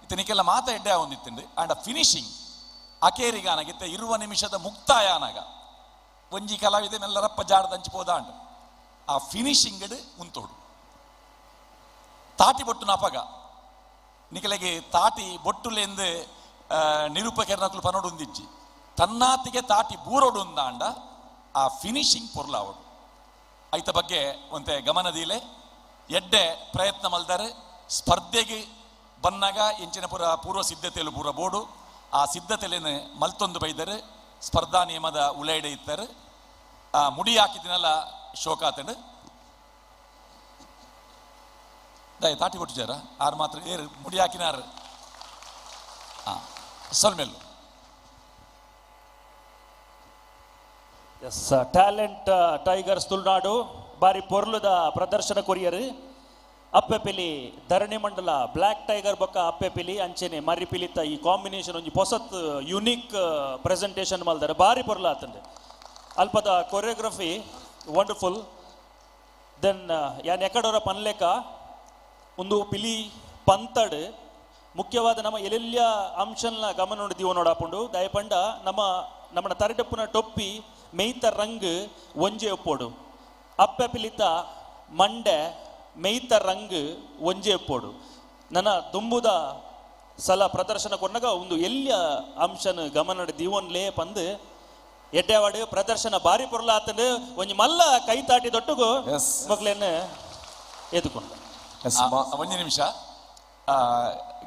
ಇತನಿಕೆಲ್ಲ ಮಾತ ಎಡ್ಡೆ ಒಂದಿತ್ತಿಂಡು. ಆಂಡ ಫಿನಿಶಿಂಗ್ ಅಕೇರಿಗಾನಾಗಿತ್ತೆ 20 ನಿಮಿಷದ ಮುಕ್ತಾಯ ಆನಾಗ ಒಂಜಿ ಕಲಾವಿದೆ ಮೆಲ್ಲರಪ್ಪ ಜಾಡದ ಅಂಚಿಪೋದಾಂಡ್ ಆ ಫಿನಿಶಿಂಗ್ ಉಂತೋಡು ತಾಟಿ ಬೊಟ್ಟು ನಾಪಗ ನಿಕಲೆಗೆ ತಾಟಿ ಬೊಟ್ಟುಲೆಂದು ನಿರೂಪಕರ್ನಕುಲು ಪನೋಡು ಉಂದಿಜ್ಜಿ ತನ್ನಾತಿಗೆ ತಾಟಿ ಬೂರೋಡು ಉಂದಾಂಡ ಆ ಫಿನಿಶಿಂಗ್ ಪೊರ್ಲಾವಡು. ಐತ ಬಗ್ಗೆ ಒಂತೆ ಗಮನದೀಲೆ ಎಡ್ಡೆ ಪ್ರಯತ್ನ ಮಲ್ದಾರೆ. ಸ್ಪರ್ಧೆಗೆ ಬನ್ನಾಗ ಇಂಚಿನ ಪೂರ ಪೂರ್ವ ಸಿದ್ಧತೆಯಲ್ಲಿ ಪೂರ ಬೋಡು ಆ ಸಿದ್ಧತೆಯನ್ನು ಮಲ್ತೊಂದು ಬೈದರು. ಸ್ಪರ್ಧಾ ನಿಯಮದ ಉಲೈಡೆ ಇತ್ತಾರೆ. ಆ ಮುಡಿ ಹಾಕಿದಿನಲ್ಲ ಶೋಕಾತಂಡು ದಯ ತಾಟಿ ಕೊಟ್ಟಿದ್ದಾರ ಆರು ಮಾತ್ರ ಏರು ಮುಡಿ ಹಾಕಿನಾರು ಸೊಲ್ಮೆಲ್ಲು. ಎಸ್ ಟ್ಯಾಲೆಂಟ್ ಟೈಗರ್ಸ್ ತುಳುನಾಡು ಬಾರಿ ಪೊರ್ಲುದ ಪ್ರದರ್ಶನ ಕೊರಿಯರು. ಅಪ್ಪೆಪಿಲಿ ಧರಣಿ ಮಂಡಲ ಬ್ಲ್ಯಾಕ್ ಟೈಗರ್ ಬೊಕ್ಕ ಅಪ್ಪೆಪಿಲಿ ಅಂಚೆನೆ ಮರಿಪಿಲಿತ ಈ ಕಾಂಬಿನೇಷನ್ ಒಂಜಿ ಪೊಸತ್ ಯುನೀಕ್ ಪ್ರೆಸೆಂಟೇಷನ್ ಮಲ್ದಾರೆ, ಬಾರಿ ಪೊರ್ಲಾತಂಡೆ. ಅಲ್ಪದ ಕೊರಿಯೋಗ್ರಫಿ ವಂಡರ್ಫುಲ್. Then ಯಾನ್ ಎಕಡೋರ ಪನ್ಲೇಕ ಒಂದು ಪಿಲಿ ಪಂತಡ್ ಮುಖ್ಯವಾದ ನಮ್ಮ ಎಲ್ಲೆಲ್ಲ ಅಂಶನ ಗಮನ ದೀವ ನೋಡಾಪುಂಡು. ದಯಪಂಡ ನಮ್ಮ ನಮ್ಮನ ತರಟಪ್ಪುನ ಟೊಪ್ಪಿ ಮೇಯ್ತ ರಂಗ್ ಒಂಜೆ ಒಪ್ಪೋಡು, ಅಪ್ಪೆ ಪಿಲಿತ ಮಂಡೆ ಮೇಯ್ತ ರಂಗ್ ಒಂಜೆ ಒಪ್ಪೋಡು. ನನ್ನ ದುಂಬುದ ಸಲ ಪ್ರದರ್ಶನ ಕೊನ್ನಾಗ ಒಂದು ಎಲ್ಲಿಯ ಅಂಶನ ಗಮನ ದೀವನ್ಲೇ ಪಂದು ಎಡ್ಡೆವಾಡು ಪ್ರದರ್ಶನ ಬಾರಿ ಪೊರ್ಲಾತಂದು ಒಂಜಿ ಮಲ್ಲ ಕೈ ತಾಟಿ ದೊಟ್ಟುಗು ಮಗ್ಲೇನು ಎದ್ಕೊಂಡು. ಒಂದು ನಿಮಿಷ,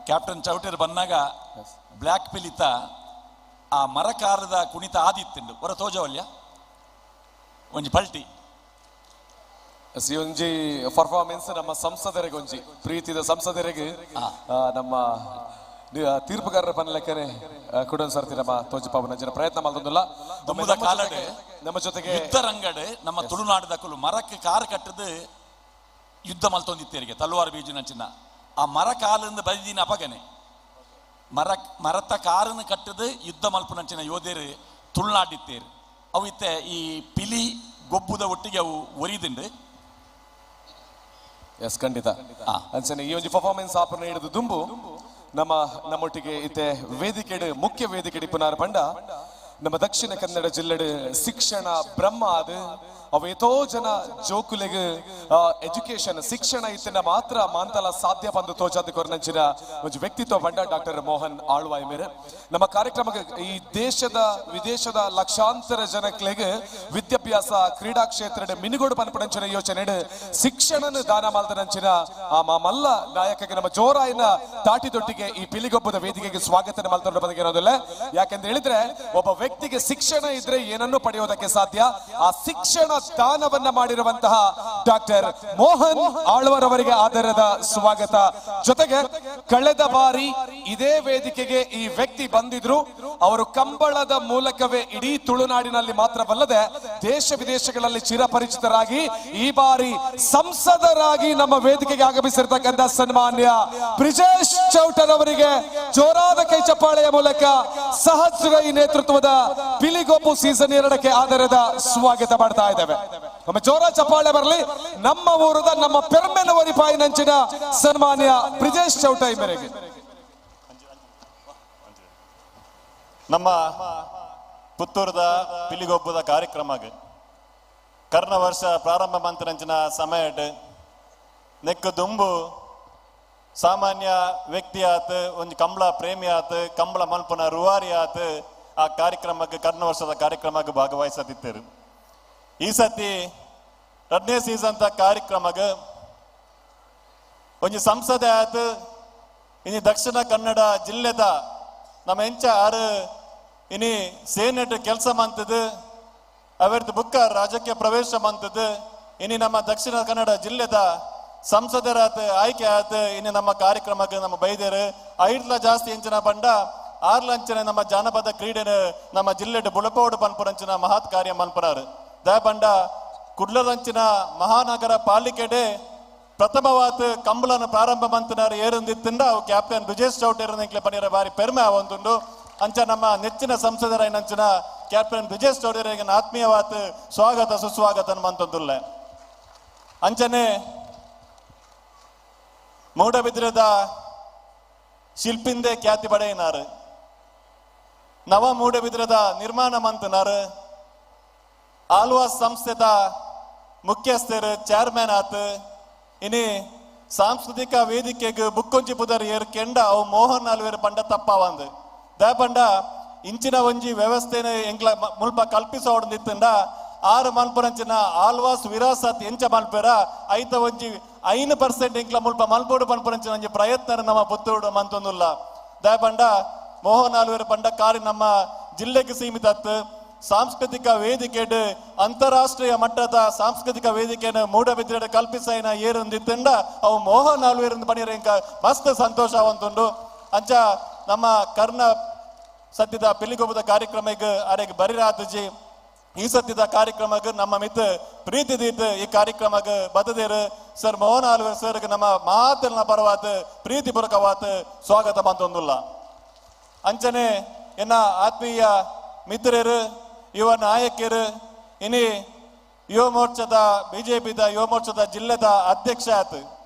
ಕ್ಯಾಪ್ಟನ್ ಚೌಟೇರ್ ಬಂದಾಗ ಬ್ಲ್ಯಾಕ್ ಪಿಲಿತ ಆ ಮರಕಾರದ ಕುಣಿತ ಆದಿತ್ತುಂಡು ಹೊರ ತೋಜವಲ್ಯ ಒಂಜಿ ಪಲ್ಟಿ. ಈ ಒಂಜಿ ಪರ್ಫಾರ್ಮೆನ್ಸ್ ನಮ್ಮ ಸಂಸದರಿಗೆ ಒಂಜಿ ಪ್ರೀತಿದ ಸಂಸದರಿಗೆ ನಮ್ಮ ತೀರ್ಪುಗಾರರ ಪನ್ಲೆಕ್ಕನೆ ಕೂಡ ಸರ್ತಿ ನಮ್ಮ ತೋಜಿಪಾಬು ಜನ ಪ್ರಯತ್ನ ಮಾಡೋದಿಲ್ಲ. ನಮ್ಮ ಜೊತೆಗೆ ಯುದ್ಧ ರಂಗಡ್ ನಮ್ಮ ತುಳುನಾಡದ ಕುಲು ಮರಕ್ಕೆ ಕಾರ್ ಕಟ್ಟದು ಯುದ್ಧ ಮಲ್ತೊಂದಿತ್ತೇರಿಗೆ ತಲುವಾರು ಬೀಜು ನಂಚಿನ ಆ ಮರ ಕಾಲಿಂದ ಬದಿದಿನ ಅಪಗನೆ ಮರತ ಕಾರನ್ನು ಕಟ್ಟದು ಯುದ್ಧ ಮಲ್ಪುನಂಚಿನ ಯೋಧೇರು ತುಳುನಾಡಿತ್ತೇರು. ಅವು ಇತ್ತೆ ಈ ಪಿಲಿ ಗೊಬ್ಬುದ ಒಟ್ಟಿಗೆ ಅವು ಒರಿದಿಂಡು. ಎಸ್ ಖಂಡಿತ ಅಂಚನೆ ಈ ಒಂದು ಪರ್ಫಾರ್ಮೆನ್ಸ್ ಆಪರಣ ಹಿಡಿದು ದುಂಬು ನಮ್ಮ ನಮ್ಮೊಟ್ಟಿಗೆ ಇತ್ತೆ ವೇದಿಕೆಡು ಮುಖ್ಯ ವೇದಿಕೆಡು ಪುನಾರ್ ಪಂಡ ನಮ್ಮ ದಕ್ಷಿಣ ಕನ್ನಡ ಜಿಲ್ಲೆಡು ಶಿಕ್ಷಣ ಬ್ರಹ್ಮ ಅದು ಅವ ಏತೋ ಜನ ಜೋಕುಲೆಗ್ ಎಜುಕೇಶನ್ ಶಿಕ್ಷಣ ಇತ್ತಿನ ಮಾತ್ರ ಮಾಂತಲ ಸಾಧ್ಯ ಬಂದು ತೋಜಾದ ಕೊರನಂಚಿನ ಒಂಜಿ ವ್ಯಕ್ತಿತ್ವ ಬಂಡ ಡಾಕ್ಟರ್ ಮೋಹನ್ ಆಳ್ವಾಯ್ ಮೇರೆ. ನಮ್ಮ ಕಾರ್ಯಕ್ರಮಕ್ಕೆ ಈ ದೇಶದ ವಿದೇಶದ ಲಕ್ಷಾಂತರ ಜನಕ್ಲೆಗ್ ವಿದ್ಯಾಭ್ಯಾಸ ಕ್ರೀಡಾ ಕ್ಷೇತ್ರದ ಮಿನುಗೋಡು ಪನ್ಪುನಂಚಿನ ಯೋಚನೆ ಶಿಕ್ಷಣನ ದಾನ ಮಾಲ್ದನಂಚಿನ ಆ ಮಾಮಲ್ಲ ನಾಯಕಗೆ ನಮ್ಮ ಜೋರಾಯಿನ ತಾಟಿದೊಟ್ಟಿಗೆ ಈ ಪಿಲಿಗೊಬ್ಬದ ವೇದಿಕೆಗೆ ಸ್ವಾಗತ ಮಲ್ತೊಂಡ ಬದಗಿರೋದಿಲ್ಲ. ಯಾಕೆಂತ ಹೇಳಿದ್ರೆ ಒಬ್ಬ ವ್ಯಕ್ತಿಗೆ ಶಿಕ್ಷಣ ಇದ್ರೆ ಏನನ್ನು ಪಡೆಯೋದಕ್ಕೆ ಸಾಧ್ಯ. ಆ ಶಿಕ್ಷಣ ದಾನವನ್ನ ಮಾಡಿರುವಂತಹ ಡಾಕ್ಟರ್ ಮೋಹನ್ ಆಳ್ವರವರಿಗೆ ಆದರದ ಸ್ವಾಗತ. ಜೊತೆಗೆ ಕಳೆದ ಬಾರಿ ಇದೇ ವೇದಿಕೆಗೆ ಈ ವ್ಯಕ್ತಿ ಬಂದಿದ್ರು. ಅವರು ಕಂಬಳದ ಮೂಲಕವೇ ಇಡೀ ತುಳುನಾಡಿನಲ್ಲಿ ಮಾತ್ರವಲ್ಲದೆ ದೇಶ ವಿದೇಶಗಳಲ್ಲಿ ಚಿರಪರಿಚಿತರಾಗಿ ಈ ಬಾರಿ ಸಂಸದರಾಗಿ ನಮ್ಮ ವೇದಿಕೆಗೆ ಆಗಮಿಸಿರ್ತಕ್ಕಂಥ ಸನ್ಮಾನ್ಯ ಬ್ರಿಜೇಶ್ ಚೌಟರವರಿಗೆ ಜೋರಾದ ಕೈ ಚಪ್ಪಾಳೆಯ ಮೂಲಕ ಸಹಜ್ ರೈ ನೇತೃತ್ವದ ಪಿಲಿಗೊಬ್ಬು ಸೀಸನ್ 2ಕ್ಕೆ ಆದರದ ಸ್ವಾಗತ ಮಾಡ್ತಾ ಇದ್ದೇವೆ. ಒಮ್ಮೆ ಜೋರ ಚಪ್ಪಾಳೆ ಬರಲಿ ನಮ್ಮ ಊರದ ನಮ್ಮ ಪೆರ್ಮೆನವರಿ ಪಾಯಿನಂಚಿನ ಸನ್ಮಾನ್ಯ ಬ್ರಿಜೇಶ್ ಚೌಟ ಮೇರೆಗೆ. ನಮ್ಮ ಪುತ್ತೂರದ ಪಿಲಿಗೊಬ್ಬದ ಕಾರ್ಯಕ್ರಮ ಕರ್ನ ವರ್ಷ ಪ್ರಾರಂಭ ಮಂತ್ರಂಚಿನ ಸಮಯ ನೆಕ್ಕು ದುಂಬು ಸಾಮಾನ್ಯ ವ್ಯಕ್ತಿ ಆತ್ ಒಂದು ಕಂಬಳ ಪ್ರೇಮಿ ಆತ್ ಕಂಬಳ ಮಲ್ಪನ ರೂವಾರಿ ಆತ್ ಆ ಕಾರ್ಯಕ್ರಮಕ್ಕೆ ಕರ್ನ ವರ್ಷದ ಕಾರ್ಯಕ್ರಮಕ್ಕೆ ಭಾಗವಹಿಸದಿತ್ತರು. ಈ ಸತಿ 2ನೇ ಸೀಸನ್ ಕಾರ್ಯಕ್ರಮಕ್ಕೆ ಒಂಜಿ ಸಂಸದೆ ಆತ್ ಇನಿ ದಕ್ಷಿಣ ಕನ್ನಡ ಜಿಲ್ಲೆದ ನಮ್ಮ ಎಂಚ ಆರು ಇನಿ ಸೇನೆಟ್ ಕೆಲಸ ಮಂತದ್ದು ಅವರದ್ದು ಬುಕ್ಕ ರಾಜಕೀಯ ಪ್ರವೇಶ ಮಂತದ್ದು ಇನಿ ನಮ್ಮ ದಕ್ಷಿಣ ಕನ್ನಡ ಜಿಲ್ಲೆದ ಸಂಸದರಾತ ಆಯ್ಕೆ ಆತ ಇನ್ನು ನಮ್ಮ ಕಾರ್ಯಕ್ರಮಕ್ಕೆ ನಮ್ಮ ಬೈದೇರು ಐಡ್ಲ ಜಾಸ್ತಿ ಎಂಚಿನ ಬಂಡ ಆರ್ಲಂಚನೆ ನಮ್ಮ ಜಾನಪದ ಕ್ರೀಡೆನ ನಮ್ಮ ಜಿಲ್ಲೆಡ್ ಬುಳಪೋಡು ಪನ್ಪುರಂಚಿನ ಮಹತ್ ಕಾರ್ಯ ಮನ್ಪುರಾರು. ದಯಪಂಡ ಕುಡ್ಲದಂಚಿನ ಮಹಾನಗರ ಪಾಲಿಕೆಡೆ ಪ್ರಥಮವಾದ ಕಂಬಳನ ಪ್ರಾರಂಭ ಮಂತನಾರು ಏರಂದಿತ್ತಿಂದ ಅವು ಕ್ಯಾಪ್ಟನ್ ಬ್ರಿಜೇಶ್ ಚೌಟ್ ಏರಂದಿಕ್ಲೆ ಪನಿರ ಬಾರಿ ಪೆರ್ಮೆ ಅವಂತುಂಡು. ಅಂಚ ನಮ್ಮ ನೆಚ್ಚಿನ ಸಂಸದರಾಯಿನಂಚಿನ ಕ್ಯಾಪ್ಟನ್ ಬ್ರಿಜೇಶ್ ಚೌಟರಿಗೆ ಆತ್ಮೀಯವಾದ ಸ್ವಾಗತ ಸುಸ್ವಾಗತ ಮಂತೊಂದುಲ್ಲೆ. ಅಂಚನೆ ಮೂಡಬಿದ್ರದ ಶಿಲ್ಪಿಂದೆ ಖ್ಯಾತಿ ಪಡೆಯಿನಾರು ನವ ಮೂಡಬಿದ್ರದ ನಿರ್ಮಾಣ ಮಂತನಾರು ಆಲ್ವಾ ಸಂಸ್ಥೆದ ಮುಖ್ಯಸ್ಥರು ಚೇರ್ಮನ್ ಆತ್ ಇನಿ ಸಾಂಸ್ಕೃತಿಕ ವೇದಿಕೆಗೆ ಬುಕ್ಕೊಂಜಿ ಪುದರ್ ಏರ್ ಕೆಂಡ ಅವು ಮೋಹನ್ ಆಲ್ವೇರ್ ಪಂಡ ತಪ್ಪಾವಂದು. ದಯಪಂಡ ಇಂಚಿನ ಒಂಜಿ ವ್ಯವಸ್ಥೆನ ಎಂಗ್ಲ ಮುಲ್ಪ ಕಲ್ಪಿಸೋಡ್ ನಿತ್ತಂಡ ಆರು ಮಲ್ಪುನಂಚಿನ ಆಲ್ವಾಸ್ ವಿರಾಸತ್ ಎಂಚ ಮಲ್ಪೆರ ಐತ ಒಂಜಿ 5% ಎಂಕ್ಲ ಮುಲ್ಪ ಮಲ್ಪೋಡು ಪನ್ಪುನಂಚಿನ ಒಂಜಿ ಪ್ರಯತ್ನ ನಮ್ಮ ಪುತ್ತೂರು ಮಂತೊಂದುಲ್ಲ. ದಯಪಂಡ ಮೋಹನ್ ಆಳ್ವೆರ್ ಪಂಡ ಕಾರಿ ನಮ್ಮ ಜಿಲ್ಲೆಗೆ ಸೀಮಿತ ಸಾಂಸ್ಕೃತಿಕ ವೇದಿಕೆ ಅಂತಾರಾಷ್ಟ್ರೀಯ ಮಟ್ಟದ ಸಾಂಸ್ಕೃತಿಕ ವೇದಿಕೆಯನ್ನು ಮೂಡಬಿದ್ರೆ ಕಲ್ಪಿಸೈನ ಏರುಂದಿತ್ತಂಡ ಅವು ಮೋಹನ್ ಆಳ್ವೆರ್ ಪಣಿರ ಮಸ್ತ್ ಸಂತೋಷ ಅವಂತುಂಡು. ಅಂಚ ನಮ್ಮ ಕರ್ಣ ಸದ್ಯದ ಪಿಲಿಗೊಬ್ಬದ ಕಾರ್ಯಕ್ರಮಕ್ಕೆ ಅರೆಗೆ ಬರಿರಾತಜಿ ಈ ಸದ್ಯದ ಕಾರ್ಯಕ್ರಮಕ್ಕೆ ನಮ್ಮ ಮಿತ್ ಪ್ರೀತಿ ದೀತ್ ಈ ಕಾರ್ಯಕ್ರಮಕ್ಕೆ ಬದದೇರು ಸರ್ ಮೋಹನ್ ಆಳ್ವೆರ್ ಸರ್ ನಮ್ಮ ಮಾತಿನ ಪರವಾದ ಪ್ರೀತಿಪೂರ್ವಕವಾದ ಸ್ವಾಗತ ಮಂತೊಂದುಲ್ಲ. ಅಂಚನೆ ಎನ್ನ ಆತ್ಮೀಯ ಮಿತ್ರರು ಯುವ ನಾಯಕರು ಇನಿ ಯುವ ಮೋರ್ಚಾದ ಬಿಜೆಪಿದ ಯುವ ಮೋರ್ಚಾದ ಜಿಲ್ಲೆದ ಅಧ್ಯಕ್ಷ ಆತು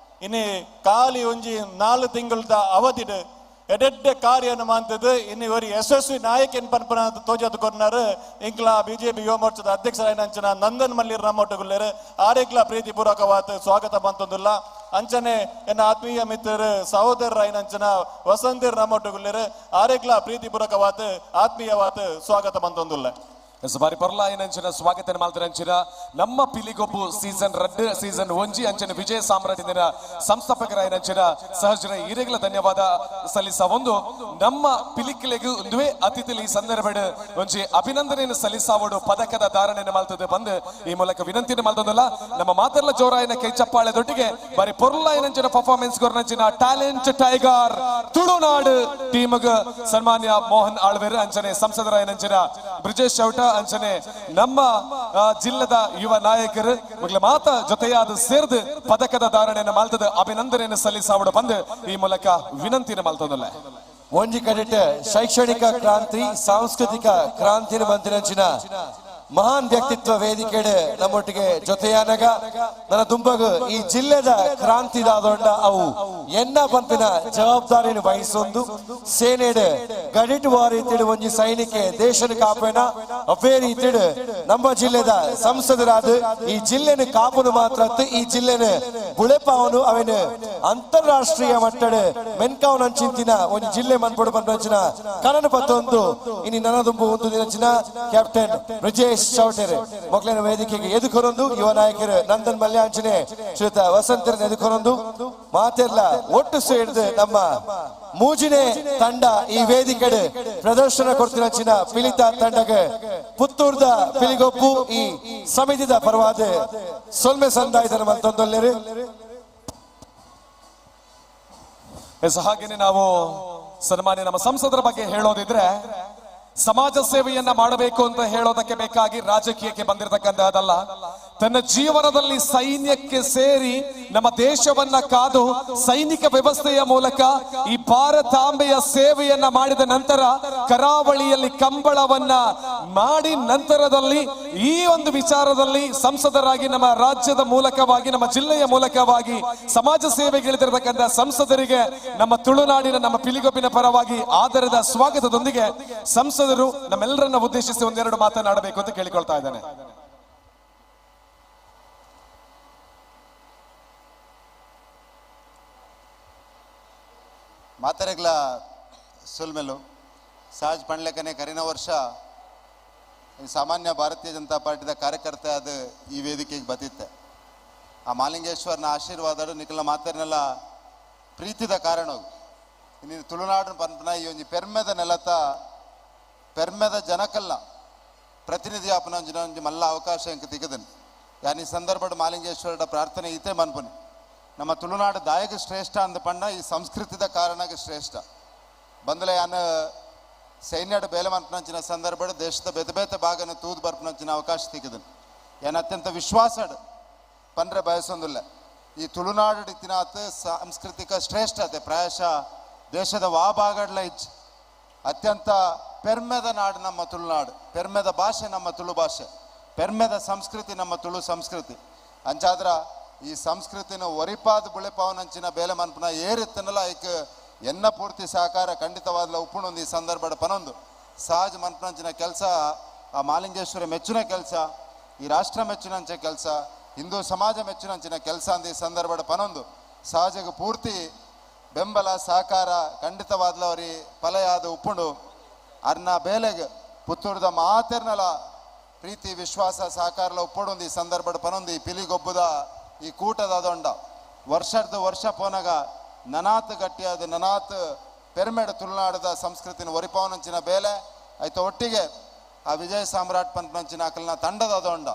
ಇನಿ ಖಾಲಿ ಒಂಜಿ 4 ತಿಂಗಳದ ಅವಧಿಡು ಎಡೆಡ್ಡೆ ಕಾರ್ಯನ ಮಾಂತದ್ದು ಇನ್ನು ಇವರು ಯಶಸ್ವಿ ನಾಯಕನ್ ಪನ್ಪನ ತೋಜದು ಕೊರ್ನಾರು ಇಂಕ್ಲಾ ಬಿಜೆಪಿ ಯುವ ಮೋರ್ಚಾದ ಅಧ್ಯಕ್ಷರಾಯನಂಚನ ನಂದನ್ ಮಲ್ಲಿರ್ ನಮ್ಮೊಟ್ಟುಗುಲ್ಲೇರು ಆರೇಕ್ಲ ಪ್ರೀತಿಪೂರ್ವಕವಾದ ಸ್ವಾಗತ ಬಂತೊಂದುಲ್ಲ. ಅಂಚನೆ ಎನ್ನ ಆತ್ಮೀಯ ಮಿತ್ರರು ಸಹೋದರರಾಯನಂಚನ ವಸಂತಿರ್ ನಮ್ಮೊಟ್ಟುಗುಲ್ಲೇರು ಆರೇಕ್ಲ ಪ್ರೀತಿಪೂರ್ವಕವಾದ ಆತ್ಮೀಯವಾದ ಸ್ವಾಗತ ಬಂತೊಂದುಲ್ಲ. ಬಾರಿ ಪೊರ್ಲಾಯಿನಂಚಿನ ಸ್ವಾಗತ ಮಾಲ್ತರಂಚಿನ ನಮ್ಮ ಪಿಲಿಗೊಬ್ಬು ಸೀಸನ್ ರಡ್ಡು ಸೀಸನ್ ಒಂಜಿ ಅಂಚಿನ ವಿಜಯ ಸಾಮ್ರಾಟಿನ ಸಂಸ್ಥಾಪಕರಾಯಿನಂಚಿನ ಸಹಜರ ಈರೆಗಳ ಧನ್ಯವಾದ ಸಲ್ಲಿಸ ಒಂದು ನಮ್ಮ ಪಿಲಿಕ್ಲೆಗು ಒಂದುವೇ ಅತಿಥಿಲಿ ಈ ಸಂದರ್ಭ ಒಂಜಿ ಅಭಿನಂದನೆಯನ್ನು ಸಲ್ಲಿಸಾವಡು ಪದಕದ ಧಾರಣೆಯನ್ನು ಮಾಲ್ತದೆ ಬಂದು ಈ ಮೂಲಕ ವಿನಂತಿಯನ್ನು ಮಾಲ್ತದಲ್ಲ. ನಮ್ಮ ಮಾತೆಲ್ಲ ಜೋರಾಯಿನ ಕೈ ಚಪ್ಪಾಳೆ ದೊಟ್ಟಿಗೆ ಬಾರಿ ಪೊರ್ಲಾಯಿನಂಚಿನ ಪರ್ಫಾರ್ಮೆನ್ಸ್ ಗೊರ್ನಂಚಿನ ಟ್ಯಾಲೆಂಟ್ ಟೈಗರ್ ತುಳುನಾಡು ಟೀಮ್ಗ್ ಸನ್ಮಾನ್ಯ ಮೋಹನ್ ಆಳ್ವೆರ್ ಅಂಚನೆ ಸಂಸದರಾಯಿನಂಚಿನ ಬ್ರಿಜೇಶ್ ಚೌಟ ಅಂಚನೆ ನಮ್ಮ ಜಿಲ್ಲೆದ ಯುವ ನಾಯಕರು ಮೊದಲ ಮಾತ ಜೊತೆಯಾದ ಸೇರ್ದು ಪದಕದ ಧಾರಣೆಯನ್ನು ಮಾಲ್ತದ ಅಭಿನಂದನೆಯನ್ನು ಸಲ್ಲಿಸಾವಡು ಬಂದು ಈ ಮೂಲಕ ವಿನಂತಿನ ಮಾಲ್ತದಲ್ಲ. ಒಂಜಿ ಕಡೆಟ್ ಶೈಕ್ಷಣಿಕ ಕ್ರಾಂತಿ ಸಾಂಸ್ಕೃತಿಕ ಕ್ರಾಂತಿನ ಬಂದಿನಂಚಿನ ಮಹಾನ್ ವ್ಯಕ್ತಿತ್ವ ವೇದಿಕೆಡೆ ನಮ್ಮೊಟ್ಟಿಗೆ ಜೊತೆಯಾನಗ ನನ್ನ ತುಂಬಗ ಈ ಜಿಲ್ಲೆದ ಕ್ರಾಂತಿದಾದೊಂಡ ಅವು ಎನ್ನ ಪಂಪಿನ ಜವಾಬ್ದಾರಿಯನ್ನು ವಹಿಸೊಂದು ಸೇನೆಡ್ ಗಡಿಟು ರೀತಿಡು ಒಂಜಿ ಸೈನಿಕೆ ದೇಶನ ಕಾಪೇನ ಅವೇ ರೀತಿಡು ನಮ್ಮ ಜಿಲ್ಲೆದ ಸಂಸದರಾದ ಈ ಜಿಲ್ಲೆನ ಕಾಪುನು ಮಾತ್ರ ಈ ಜಿಲ್ಲೆನ ಬುಳೆಪಾವನು ಅವನ ಅಂತಾರಾಷ್ಟ್ರೀಯ ಮಟ್ಟದ ಮೆನ್ಕಾವನ ಚಿಂತಿನ ಒಂಜಿ ಜಿಲ್ಲೆ ಮನ್ಪೊಡು ಪಂಪಿನ ಕನನ ಪತ್ತೊಂದು ಇನಿ ನನದುಂಬು ಒಂದು ದಿನಚಿನ ಕ್ಯಾಪ್ಟನ್ ಬ್ರಿಜೇಶ್ ಚೌಟೆರೆ ಮೊಕ್ಕಲಿನ ವೇದಿಕೆಗೆ ಎದುಕೊರೊಂದು ಯುವ ನಾಯಕರು ನಂದನ್ ಮಲ್ಯಾಂಚನೆ ಶ್ರೀಯುತ ವಸಂತರನ್ ಎದುಕೊರೊಂದು ಮಾತೆಲ್ಲ ಒಟ್ಟು ಸೇರಿದು ನಮ್ಮ ಮೂಜಿನೆ ತಂಡ ಈ ವೇದಿಕೆಡೆ ಪ್ರದರ್ಶನ ಕೊಡ್ತಿನ ಪಿಲಿತ ತಂಡಗೆ ಪುತ್ತೂರ್ದ ಪಿಲಿಗೊಪ್ಪು ಈ ಸಮಿತಿದ ಪರವಾದ ಸೊಲ್ಮೆ ಸಂದಾಯ್ದರ ಮಂತೊಂದೊಲ್ಲೇರು. ಹಾಗೇನೆ ನಾವು ಸನ್ಮಾನ್ಯ ನಮ್ಮ ಸಂಸದರ ಬಗ್ಗೆ ಹೇಳೋದಿದ್ರೆ ಸಮಾಜ ಸೇವೆಯನ್ನ ಮಾಡಬೇಕು ಅಂತ ಹೇಳೋದಕ್ಕೆ ಬೇಕಾಗಿ ರಾಜಕೀಯಕ್ಕೆ ಬಂದಿರತಕ್ಕಂತಹದಲ್ಲ. ತನ್ನ ಜೀವನದಲ್ಲಿ ಸೈನ್ಯಕ್ಕೆ ಸೇರಿ ನಮ್ಮ ದೇಶವನ್ನ ಕಾದು ಸೈನಿಕ ವ್ಯವಸ್ಥೆಯ ಮೂಲಕ ಈ ಭಾರತಾಂಬೆಯ ಸೇವೆಯನ್ನ ಮಾಡಿದ ನಂತರ ಕರಾವಳಿಯಲ್ಲಿ ಕಂಬಳವನ್ನ ಮಾಡಿ ನಂತರದಲ್ಲಿ ಈ ಒಂದು ವಿಚಾರದಲ್ಲಿ ಸಂಸದರಾಗಿ ನಮ್ಮ ರಾಜ್ಯದ ಮೂಲಕವಾಗಿ ನಮ್ಮ ಜಿಲ್ಲೆಯ ಮೂಲಕವಾಗಿ ಸಮಾಜ ಸೇವೆಗಿಳಿದಿರತಕ್ಕಂಥ ಸಂಸದರಿಗೆ ನಮ್ಮ ತುಳುನಾಡಿನ ನಮ್ಮ ಪಿಲಿಗೊಬ್ಬಿನ ಪರವಾಗಿ ಆದರದ ಸ್ವಾಗತದೊಂದಿಗೆ ಸಂಸದರು ನಮ್ಮೆಲ್ಲರನ್ನ ಉದ್ದೇಶಿಸಿ ಒಂದೆರಡು ಮಾತನಾಡಬೇಕು ಅಂತ ಕೇಳಿಕೊಳ್ತಾ ಇದ್ದೇನೆ. ಮಾತರೆಗ್ಲ ಸೊಲ್ಮೆಲು ಸಹಜ್ ಪಣ್ಲೆಕನೆ ಕರಿನ ವರ್ಷ ಸಾಮಾನ್ಯ ಭಾರತೀಯ ಜನತಾ ಪಾರ್ಟಿದ ಕಾರ್ಯಕರ್ತ ಅದು ಈ ವೇದಿಕೆಗೆ ಬತ್ತಿತ್ತೆ. ಆ ಮಾಲಿಂಗೇಶ್ವರನ ಆಶೀರ್ವಾದ ನಿಖಲ ಮಾತರ್ನೆಲ್ಲ ಪ್ರೀತಿದ ಕಾರಣ ಇನ್ನು ತುಳುನಾಡು ಪನ್ಪನ ಈ ಒಂಜಿ ಪೆರ್ಮೆದ ನೆಲತ ಪೆರ್ಮೆದ ಜನಕಲ್ಲ ಪ್ರತಿನಿಧಿ ಆಪನ ಒಂಜಿನ ಒಂಜಿ ಮಲ್ಲ ಅವಕಾಶ ಎಂಕ್ ತಿಕ್ಕದನ್. ಯಾನ್ ಈ ಸಂದರ್ಭಡ್ ಮಾಲಿಂಗೇಶ್ವರಡ ಪ್ರಾರ್ಥನೆ ಈತೆ ಮನ್ಪುನಿ. ನಮ್ಮ ತುಳುನಾಡು ದಾಯಕ ಶ್ರೇಷ್ಠ ಅಂದ ಪಂಡ ಈ ಸಂಸ್ಕೃತಿದ ಕಾರಣಕ್ಕೆ ಶ್ರೇಷ್ಠ ಬಂದಲೆ ಯಾನ್ ಸೈನ್ಯಡ್ ಬೇಲೆ ಮನ್ಪನಂಚಿನ ಸಂದರ್ಭಡ್ ದೇಶದ ಬೇತೆ ಬೇತೆ ಭಾಗನ ತೂದು ಬರ್ಪನಂಚಿನ ಅವಕಾಶ ತಿಕ್ಕದನ್. ಯಾನ್ ಅತ್ಯಂತ ವಿಶ್ವಾಸಡ್ ಪನ್ರೆ ಬಯಸೊಂದಿಲ್ಲ ಈ ತುಳುನಾಡು ಇತ್ತಿನಾತ್ ಸಾಂಸ್ಕೃತಿಕ ಶ್ರೇಷ್ಠತೆ ಪ್ರಾಯಶಃ ದೇಶದ ವಾ ಭಾಗಡ್ಲ ಇಚ್ ಅತ್ಯಂತ ಪೆರ್ಮೆದ ನಾಡು ನಮ್ಮ ತುಳುನಾಡು, ಪೆರ್ಮೆದ ಭಾಷೆ ನಮ್ಮ ತುಳು ಭಾಷೆ, ಪೆರ್ಮೆದ ಸಂಸ್ಕೃತಿ ನಮ್ಮ ತುಳು ಸಂಸ್ಕೃತಿ. ಅಂಚಾದ್ರ ಈ ಸಂಸ್ಕೃತಿನ ಒರಿಪಾದ ಬುಳೆಪಾವನಂಚಿನ ಬೇಲೆ ಮನ್ಪುನ ಏರಿತ್ತನಲ್ಲ ಐಕ್ ಎನ್ನ ಪೂರ್ತಿ ಸಹಕಾರ ಖಂಡಿತವಾದ್ಲ ಉಪ್ಪುಣೊಂದು ಈ ಸಂದರ್ಭದ ಪನೊಂದು ಸಹಜ ಮನ್ಪನಂಚಿನ ಕೆಲಸ, ಆ ಮಾಲಿಂಗೇಶ್ವರ ಮೆಚ್ಚುನ ಕೆಲಸ, ಈ ರಾಷ್ಟ್ರ ಮೆಚ್ಚುನಂಚ ಕೆಲಸ, ಹಿಂದೂ ಸಮಾಜ ಮೆಚ್ಚುನಂಚಿನ ಕೆಲಸ ಅಂದ ಈ ಸಂದರ್ಭದ ಪನೊಂದು ಸಹಜಕ್ಕೆ ಪೂರ್ತಿ ಬೆಂಬಲ ಸಹಕಾರ ಖಂಡಿತವಾದ್ಲ ಅವರಿ ಫಲಯಾದ ಉಪ್ಪುಂಡು. ಅರ್ನ ಬೇಲೆಗೆ ಪುತ್ತೂರ್ದ ಮಾತೆರ್ನಲ ಪ್ರೀತಿ ವಿಶ್ವಾಸ ಸಹಕಾರಲ ಉಪ್ಪೊಡೊಂದು ಈ ಸಂದರ್ಭಡ್ ಪನೊಂದು ಈ ಪಿಲಿಗೊಬ್ಬದ ಈ ಕೂಟದ ಅದೊಂಡ ವರ್ಷದ ವರ್ಷ ಪೋನಗ ನನಾತ್ ಗಟ್ಟಿಯಾದ ನನಾತ್ ಪೆರ್ಮೆಡ್ ತುಳುನಾಡದ ಸಂಸ್ಕೃತಿನ ಒರಿಪಾವನಂಚಿನ ಬೇಲೆ ಆಯ್ತ ಒಟ್ಟಿಗೆ ಆ ವಿಜಯ ಸಾಮ್ರಾಟ್ ಪಂಪನಂಚಿನ ಅಕಲ್ನ ತಂಡದ ಅದೊಂಡ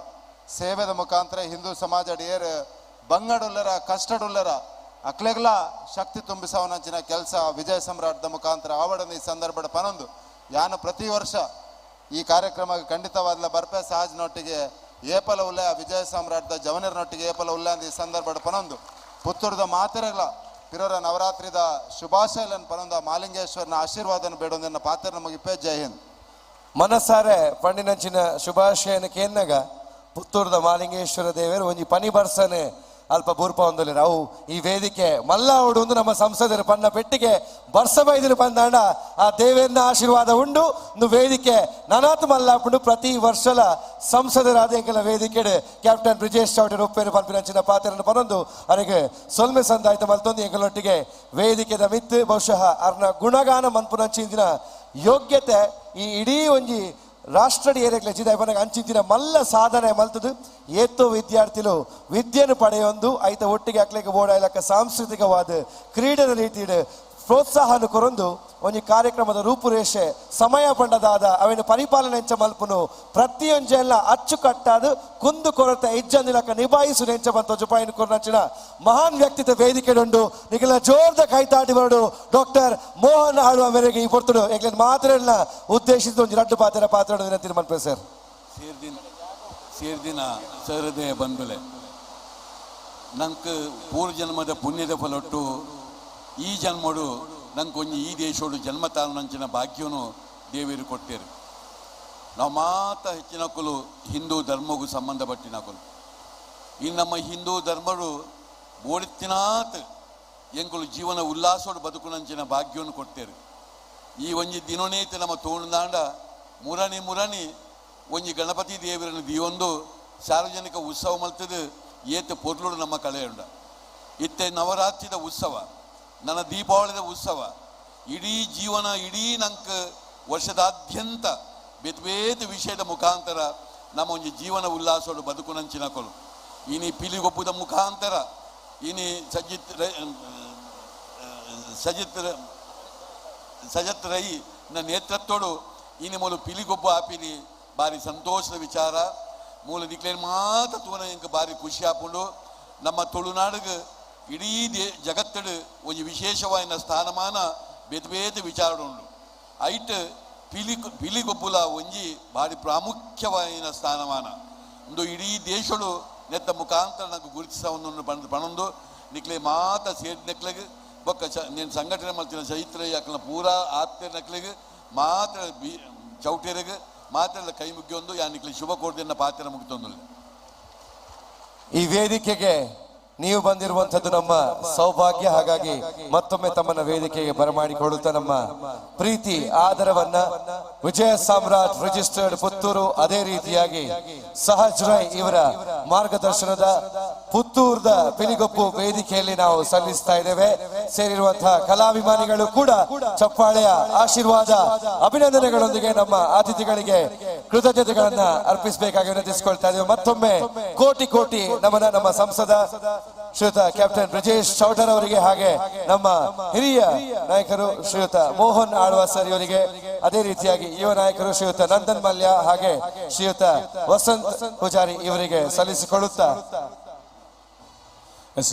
ಸೇವೆದ ಮುಖಾಂತರ ಹಿಂದೂ ಸಮಾಜ ಏರ್ ಬಂಗಡುಲ್ಲರ ಕಷ್ಟಡುಲ್ಲರ ಅಕ್ಲೆಗ್ಲ ಶಕ್ತಿ ತುಂಬಿಸವನಂಚಿನ ಕೆಲಸ ವಿಜಯ ಸಮ್ರಾಟ್ದ ಮುಖಾಂತರ ಆವಡನ ಈ ಸಂದರ್ಭದ ಪನೊಂದು ಯಾನು ಪ್ರತಿ ವರ್ಷ ಈ ಕಾರ್ಯಕ್ರಮ ಖಂಡಿತವಾದ್ಲ ಬರ್ಪೆ ಸಹಜ್ನೊಟ್ಟಿಗೆ ಏಪಲ ಉಲ್ಲೆ ಆ ವಿಜಯ ಸಾಮ್ರಾಟ್ದ ಜವನರನೊಟ್ಟಿಗೆ ಏಪಲ ಉಲ್ಲೆ ಅಂದ ಈ ಸಂದರ್ಭದ ಪನೊಂದು ಪುತ್ತೂರದ ಮಾತೆರಗ್ಲ ಪಿರೋರ ನವರಾತ್ರಿದ ಶುಭಾಶಯಲನ್ ಪನೊಂದು ಆ ಮಾಲಿಂಗೇಶ್ವರನ ಆಶೀರ್ವಾದನ ಬೇಡೊಂದನ್ನ ಪಾತ್ರ ನಮಗಿಪ್ಪೆ. ಜೈ ಹಿಂದ್. ಮನಸಾರೆ ಪಂಡಿನಂಚಿನ ಶುಭಾಶಯನ ಕೇನ್ನಗ ಪುತ್ತೂರದ ಮಾಲಿಂಗೇಶ್ವರ ದೇವರು ಒಂಜಿ ಪನಿ ಬರ್ಸನೆ ಅಲ್ಪ ಬೂರ್ಪ ಒಂದಲ್ಲಿ ಅವು ಈ ವೇದಿಕೆ ಮಲ್ಲ ಒಂದು ನಮ್ಮ ಸಂಸದರು ಪನ್ನ ಪೆಟ್ಟಿಗೆ ಬರ್ಸ ಬೈದರು ಬಂದಾಂಡ ಆ ದೇವೇಂದ್ರ ಆಶೀರ್ವಾದ ಉಂಡು. ಒಂದು ವೇದಿಕೆ ನನಾತ್ ಮಲ್ಲಾಪುಂಡು. ಪ್ರತಿ ವರ್ಷಲ ಸಂಸದರಾದ ಎಂಕಲ ವೇದಿಕೆ ಕ್ಯಾಪ್ಟನ್ ಬ್ರಿಜೇಶ್ ಚೌಟರ್ ಒಪ್ಪೇರು ಪನ್ಪಿನಂಚಿನ ಪಾತ್ರನ ಪನೊಂದು ಅರೆಗೆ ಸೊಲ್ಮೆ ಸಂದಾಯ್ತ ಮಲ್ತೊಂದು ಎಂಕಲೊಟ್ಟಿಗೆ ವೇದಿಕೆದ ಮಿತ್ತು ಬಹುಶಃ ಅರ್ನ ಗುಣಗಾನ ಮನ್ಪುನಂಚಿನ ಯೋಗ್ಯತೆ ಈ ಇಡೀ ಒಂಜಿ ರಾಷ್ಟ್ರಡಿ ಏರಿಯಾಗ್ಲೆ ಜಿದಾಯ್ ಪನಗ ಅಂಚಿಂಚಿನ ಮಲ್ಲ ಸಾಧನೆ ಮಲ್ತದು. ಏತೋ ವಿದ್ಯಾರ್ಥಿಲು ವಿದ್ಯೆನು ಪಡೆಯೊಂದು ಐತ ಒಟ್ಟಿಗೆ ಅಕ್ಲೆಗೆ ಬೋಡ ಇಲಕ್ಕ ಸಾಂಸ್ಕೃತಿಕವಾದ ಕ್ರೀಡೆದ ರೀತಿಡ್ ಪ್ರೋತ್ಸಾಹನ ಕೊರೊಂದು ಒಂಜಿ ಕಾರ್ಯಕ್ರಮದ ರೂಪುರೇಷೆ ಸಮಯ ಪಂಡದಾದ ಅವಿನ ಪರಿಪಾಲನೆ ಎಂಚ ಮಲ್ಪುನು ಪ್ರತಿಯೊಂಜೆಲ್ಲ ಅಚ್ಚುಕಟ್ಟಾದ ಕುಂದು ಕೊರತೆ ಇಜ್ಜಂದಿಲಕ್ಕ ನಿಭಾಯಿಸು ಎಂಚ ಬಂತ ಜುಪಾಯಿನ ಕೊರನಂಚಿನ ಮಹಾನ್ ವ್ಯಕ್ತಿತ್ವ ವೇದಿಕೆಡುಂಡು. ನಿಖಿಲ ಜೋರ್ದ ಕೈತಾಟಿ ಬರಡು ಡಾಕ್ಟರ್ ಮೋಹನ್ ಆಳ್ವ ಮೇರೆಗೆ ಈ ಪೊರ್ತುಡು ಎಗ್ಲೆನ್ ಮಾತ್ರ ಉದ್ದೇಶಿಸಿದ ಒಂಜಿ ರಡ್ಡು ಪಾತ್ರ ಪಾತ್ರ ವಿನಂತಿ ಮನ್ಪೆ ಸರ್. ಸೇರ್ದಿನ ಸಹೃದಯ ಬಂಧುಲೆ, ನಂಕ್ ಪೂರ್ವಜನ್ಮದ ಪುಣ್ಯದ ಫಲೊಟ್ಟು ಈ ಜನ್ಮಡು ನಂಗೆ ಒಂಜಿ ಈ ದೇಶೋಡು ಜನ್ಮ ತಾಳನಂಚಿನ ಭಾಗ್ಯನು ದೇವರು ಕೊಟ್ಟೇರು. ನಾವು ಮಾತ ಹೆಚ್ಚಿನಕುಲು ಹಿಂದೂ ಧರ್ಮಗೂ ಸಂಬಂಧಪಟ್ಟಿನಕುಲು. ಇನ್ನು ನಮ್ಮ ಹಿಂದೂ ಧರ್ಮಡು ಬೋಡಿತ್ತಿನಾತ್ ಎಂಕುಲು ಜೀವನ ಉಲ್ಲಾಸೋಡು ಬದುಕುನಂಚಿನ ಭಾಗ್ಯವನ್ನು ಕೊಟ್ಟೇರು. ಈ ಒಂಜಿ ದಿನೋನೇತಿ ನಮ್ಮ ತೋಣದಾಂಡ ಮುರಣಿ ಮುರಣಿ ಒಂಜಿ ಗಣಪತಿ ದೇವರನ್ನು ದಿಯೊಂದು ಸಾರ್ವಜನಿಕ ಉತ್ಸವ ಮಲ್ತದು ಏತ ಪೊರ್ಲುಡು ನಮ್ಮ ಕಳೆಯುಂಡ. ಇತ್ತೆ ನವರಾತ್ರಿದ ಉತ್ಸವ, ನನ್ನ ದೀಪಾವಳಿದ ಉತ್ಸವ, ಇಡೀ ಜೀವನ ಇಡೀ ನಂಕ್ ವರ್ಷದಾದ್ಯಂತ ಬೇತೆ ಬೇತೆ ವಿಷಯದ ಮುಖಾಂತರ ನಮ್ಮ ಒಂಜಿ ಜೀವನ ಉಲ್ಲಾಸೋಡು ಬದುಕುನಂಚಿನಕೊಲು. ಇನಿ ಪಿಲಿಗೊಪ್ಪುದ ಮುಖಾಂತರ ಇನಿ ಸಜಿತ್ ರೈ ಸಜಿತ್ ಸಜತ್ ರೈ ನ ನೇತೃತ್ವಡು ಇನಿ ಮೂಲು ಪಿಲಿಗೊಬ್ಬು ಆಪಿನಿ ಬಾರಿ ಸಂತೋಷದ ವಿಚಾರ. ಮೂಲ ದಿಕ್ಲೇನ್ ಮಾತ ತೂನ ಎಂಕ್ ಬಾರಿ ಖುಷಿ ಆಪುಂಡು. ನಮ್ಮ ತುಳುನಾಡಿಗೆ ಇಡೀ ಜಗತ್ತಡು ಒಂಜಿ ವಿಶೇಷವಾಯಿನ ಸ್ಥಾನಮಾನ ಬೇತೆ ಬೇತೆ ವಿಚಾರ ಉಂಡು. ಐಟ್ ಪಿಲಿ ಪಿಲಿಗೊಬ್ಬುಲ ಒಂಜಿ ಭಾರಿ ಪ್ರಾಮುಖ್ಯವಾಯಿನ ಸ್ಥಾನಮಾನ ಒಂದು ಇಡೀ ದೇಶಡು ನೆತ್ತ ಮುಖಾಂತರ ನಂಗೆ ಗುರುತಿಸ ಒಂದು ಪಣೊಂದು ನಿಕ್ಲೆ ಮಾತ ಸೇರಿ ನೆಕ್ಲೆಗ್ ಬೊಕ್ಕ నేను ಸಂಘಟನೆ ಮಲ್ತಿನ ಚೈತ್ರ ಯಾಕನ ಪೂರಾ ಆತ್ಮ ನಕ್ಲೆಗ್ ಮಾತ್ರ ಬಿ ಚೌಟೇರಿಗೆ ಮಾತ್ರ ಕೈ ಮುಗಿಯೊಂದು ಯಾ ನಿಕ್ಲೆ ಶುಭ ಕೋರ್ದಿನ ಪಾತ್ರ ಮುಗಿತೊಂದು. ಈ ವೇದಿಕೆಗೆ ನೀವು ಬಂದಿರುವಂಥದ್ದು ನಮ್ಮ ಸೌಭಾಗ್ಯ. ಹಾಗಾಗಿ ಮತ್ತೊಮ್ಮೆ ತಮ್ಮನ್ನ ವೇದಿಕೆಗೆ ಬರಮಾಡಿಕೊಳ್ಳುತ್ತಾ ನಮ್ಮ ಪ್ರೀತಿ ಆದರವನ್ನ ವಿಜಯ ಸಾಮ್ರಾಟ್ ರಿಜಿಸ್ಟರ್ಡ್ ಪುತ್ತೂರು, ಅದೇ ರೀತಿಯಾಗಿ ಸಹಜ್ ರೈ ಇವರ ಮಾರ್ಗದರ್ಶನದ ಪುತ್ತೂರ್ದ ಪಿಲಿಗೊಪ್ಪು ವೇದಿಕೆಯಲ್ಲಿ ನಾವು ಸಲ್ಲಿಸ್ತಾ ಇದ್ದೇವೆ. ಸೇರಿರುವಂತಹ ಕಲಾಭಿಮಾನಿಗಳು ಕೂಡ ಚಪ್ಪಾಳೆಯ ಆಶೀರ್ವಾದ ಅಭಿನಂದನೆಗಳೊಂದಿಗೆ ನಮ್ಮ ಅತಿಥಿಗಳಿಗೆ ಕೃತಜ್ಞತೆಗಳನ್ನ ಅರ್ಪಿಸಬೇಕಾಗಿ ವಿನಂತಿಸಿಕೊಳ್ತಾ ಇದ್ದೇವೆ. ಮತ್ತೊಮ್ಮೆ ಕೋಟಿ ಕೋಟಿ ನಮನ ನಮ್ಮ ಸಂಸದ ಶ್ರೀಯುತ ಕ್ಯಾಪ್ಟನ್ ಬ್ರಿಜೇಶ್ ಚೌಟರ್ ಅವರಿಗೆ, ಹಾಗೆ ನಮ್ಮ ಹಿರಿಯ ನಾಯಕರು ಶ್ರೀಯುತ ಮೋಹನ್ ಆಳ್ವಾ ಸರ್ ಇವರಿಗೆ, ಅದೇ ರೀತಿಯಾಗಿ ಯುವ ನಾಯಕರು ಶ್ರೀಯುತ ನಂದನ್ ಮಲ್ಯ ಹಾಗೆ ಶ್ರೀಯುತ ವಸಂತ್ ಪೂಜಾರಿ ಇವರಿಗೆ ಸಲ್ಲಿಸಿಕೊಳ್ಳುತ್ತಾ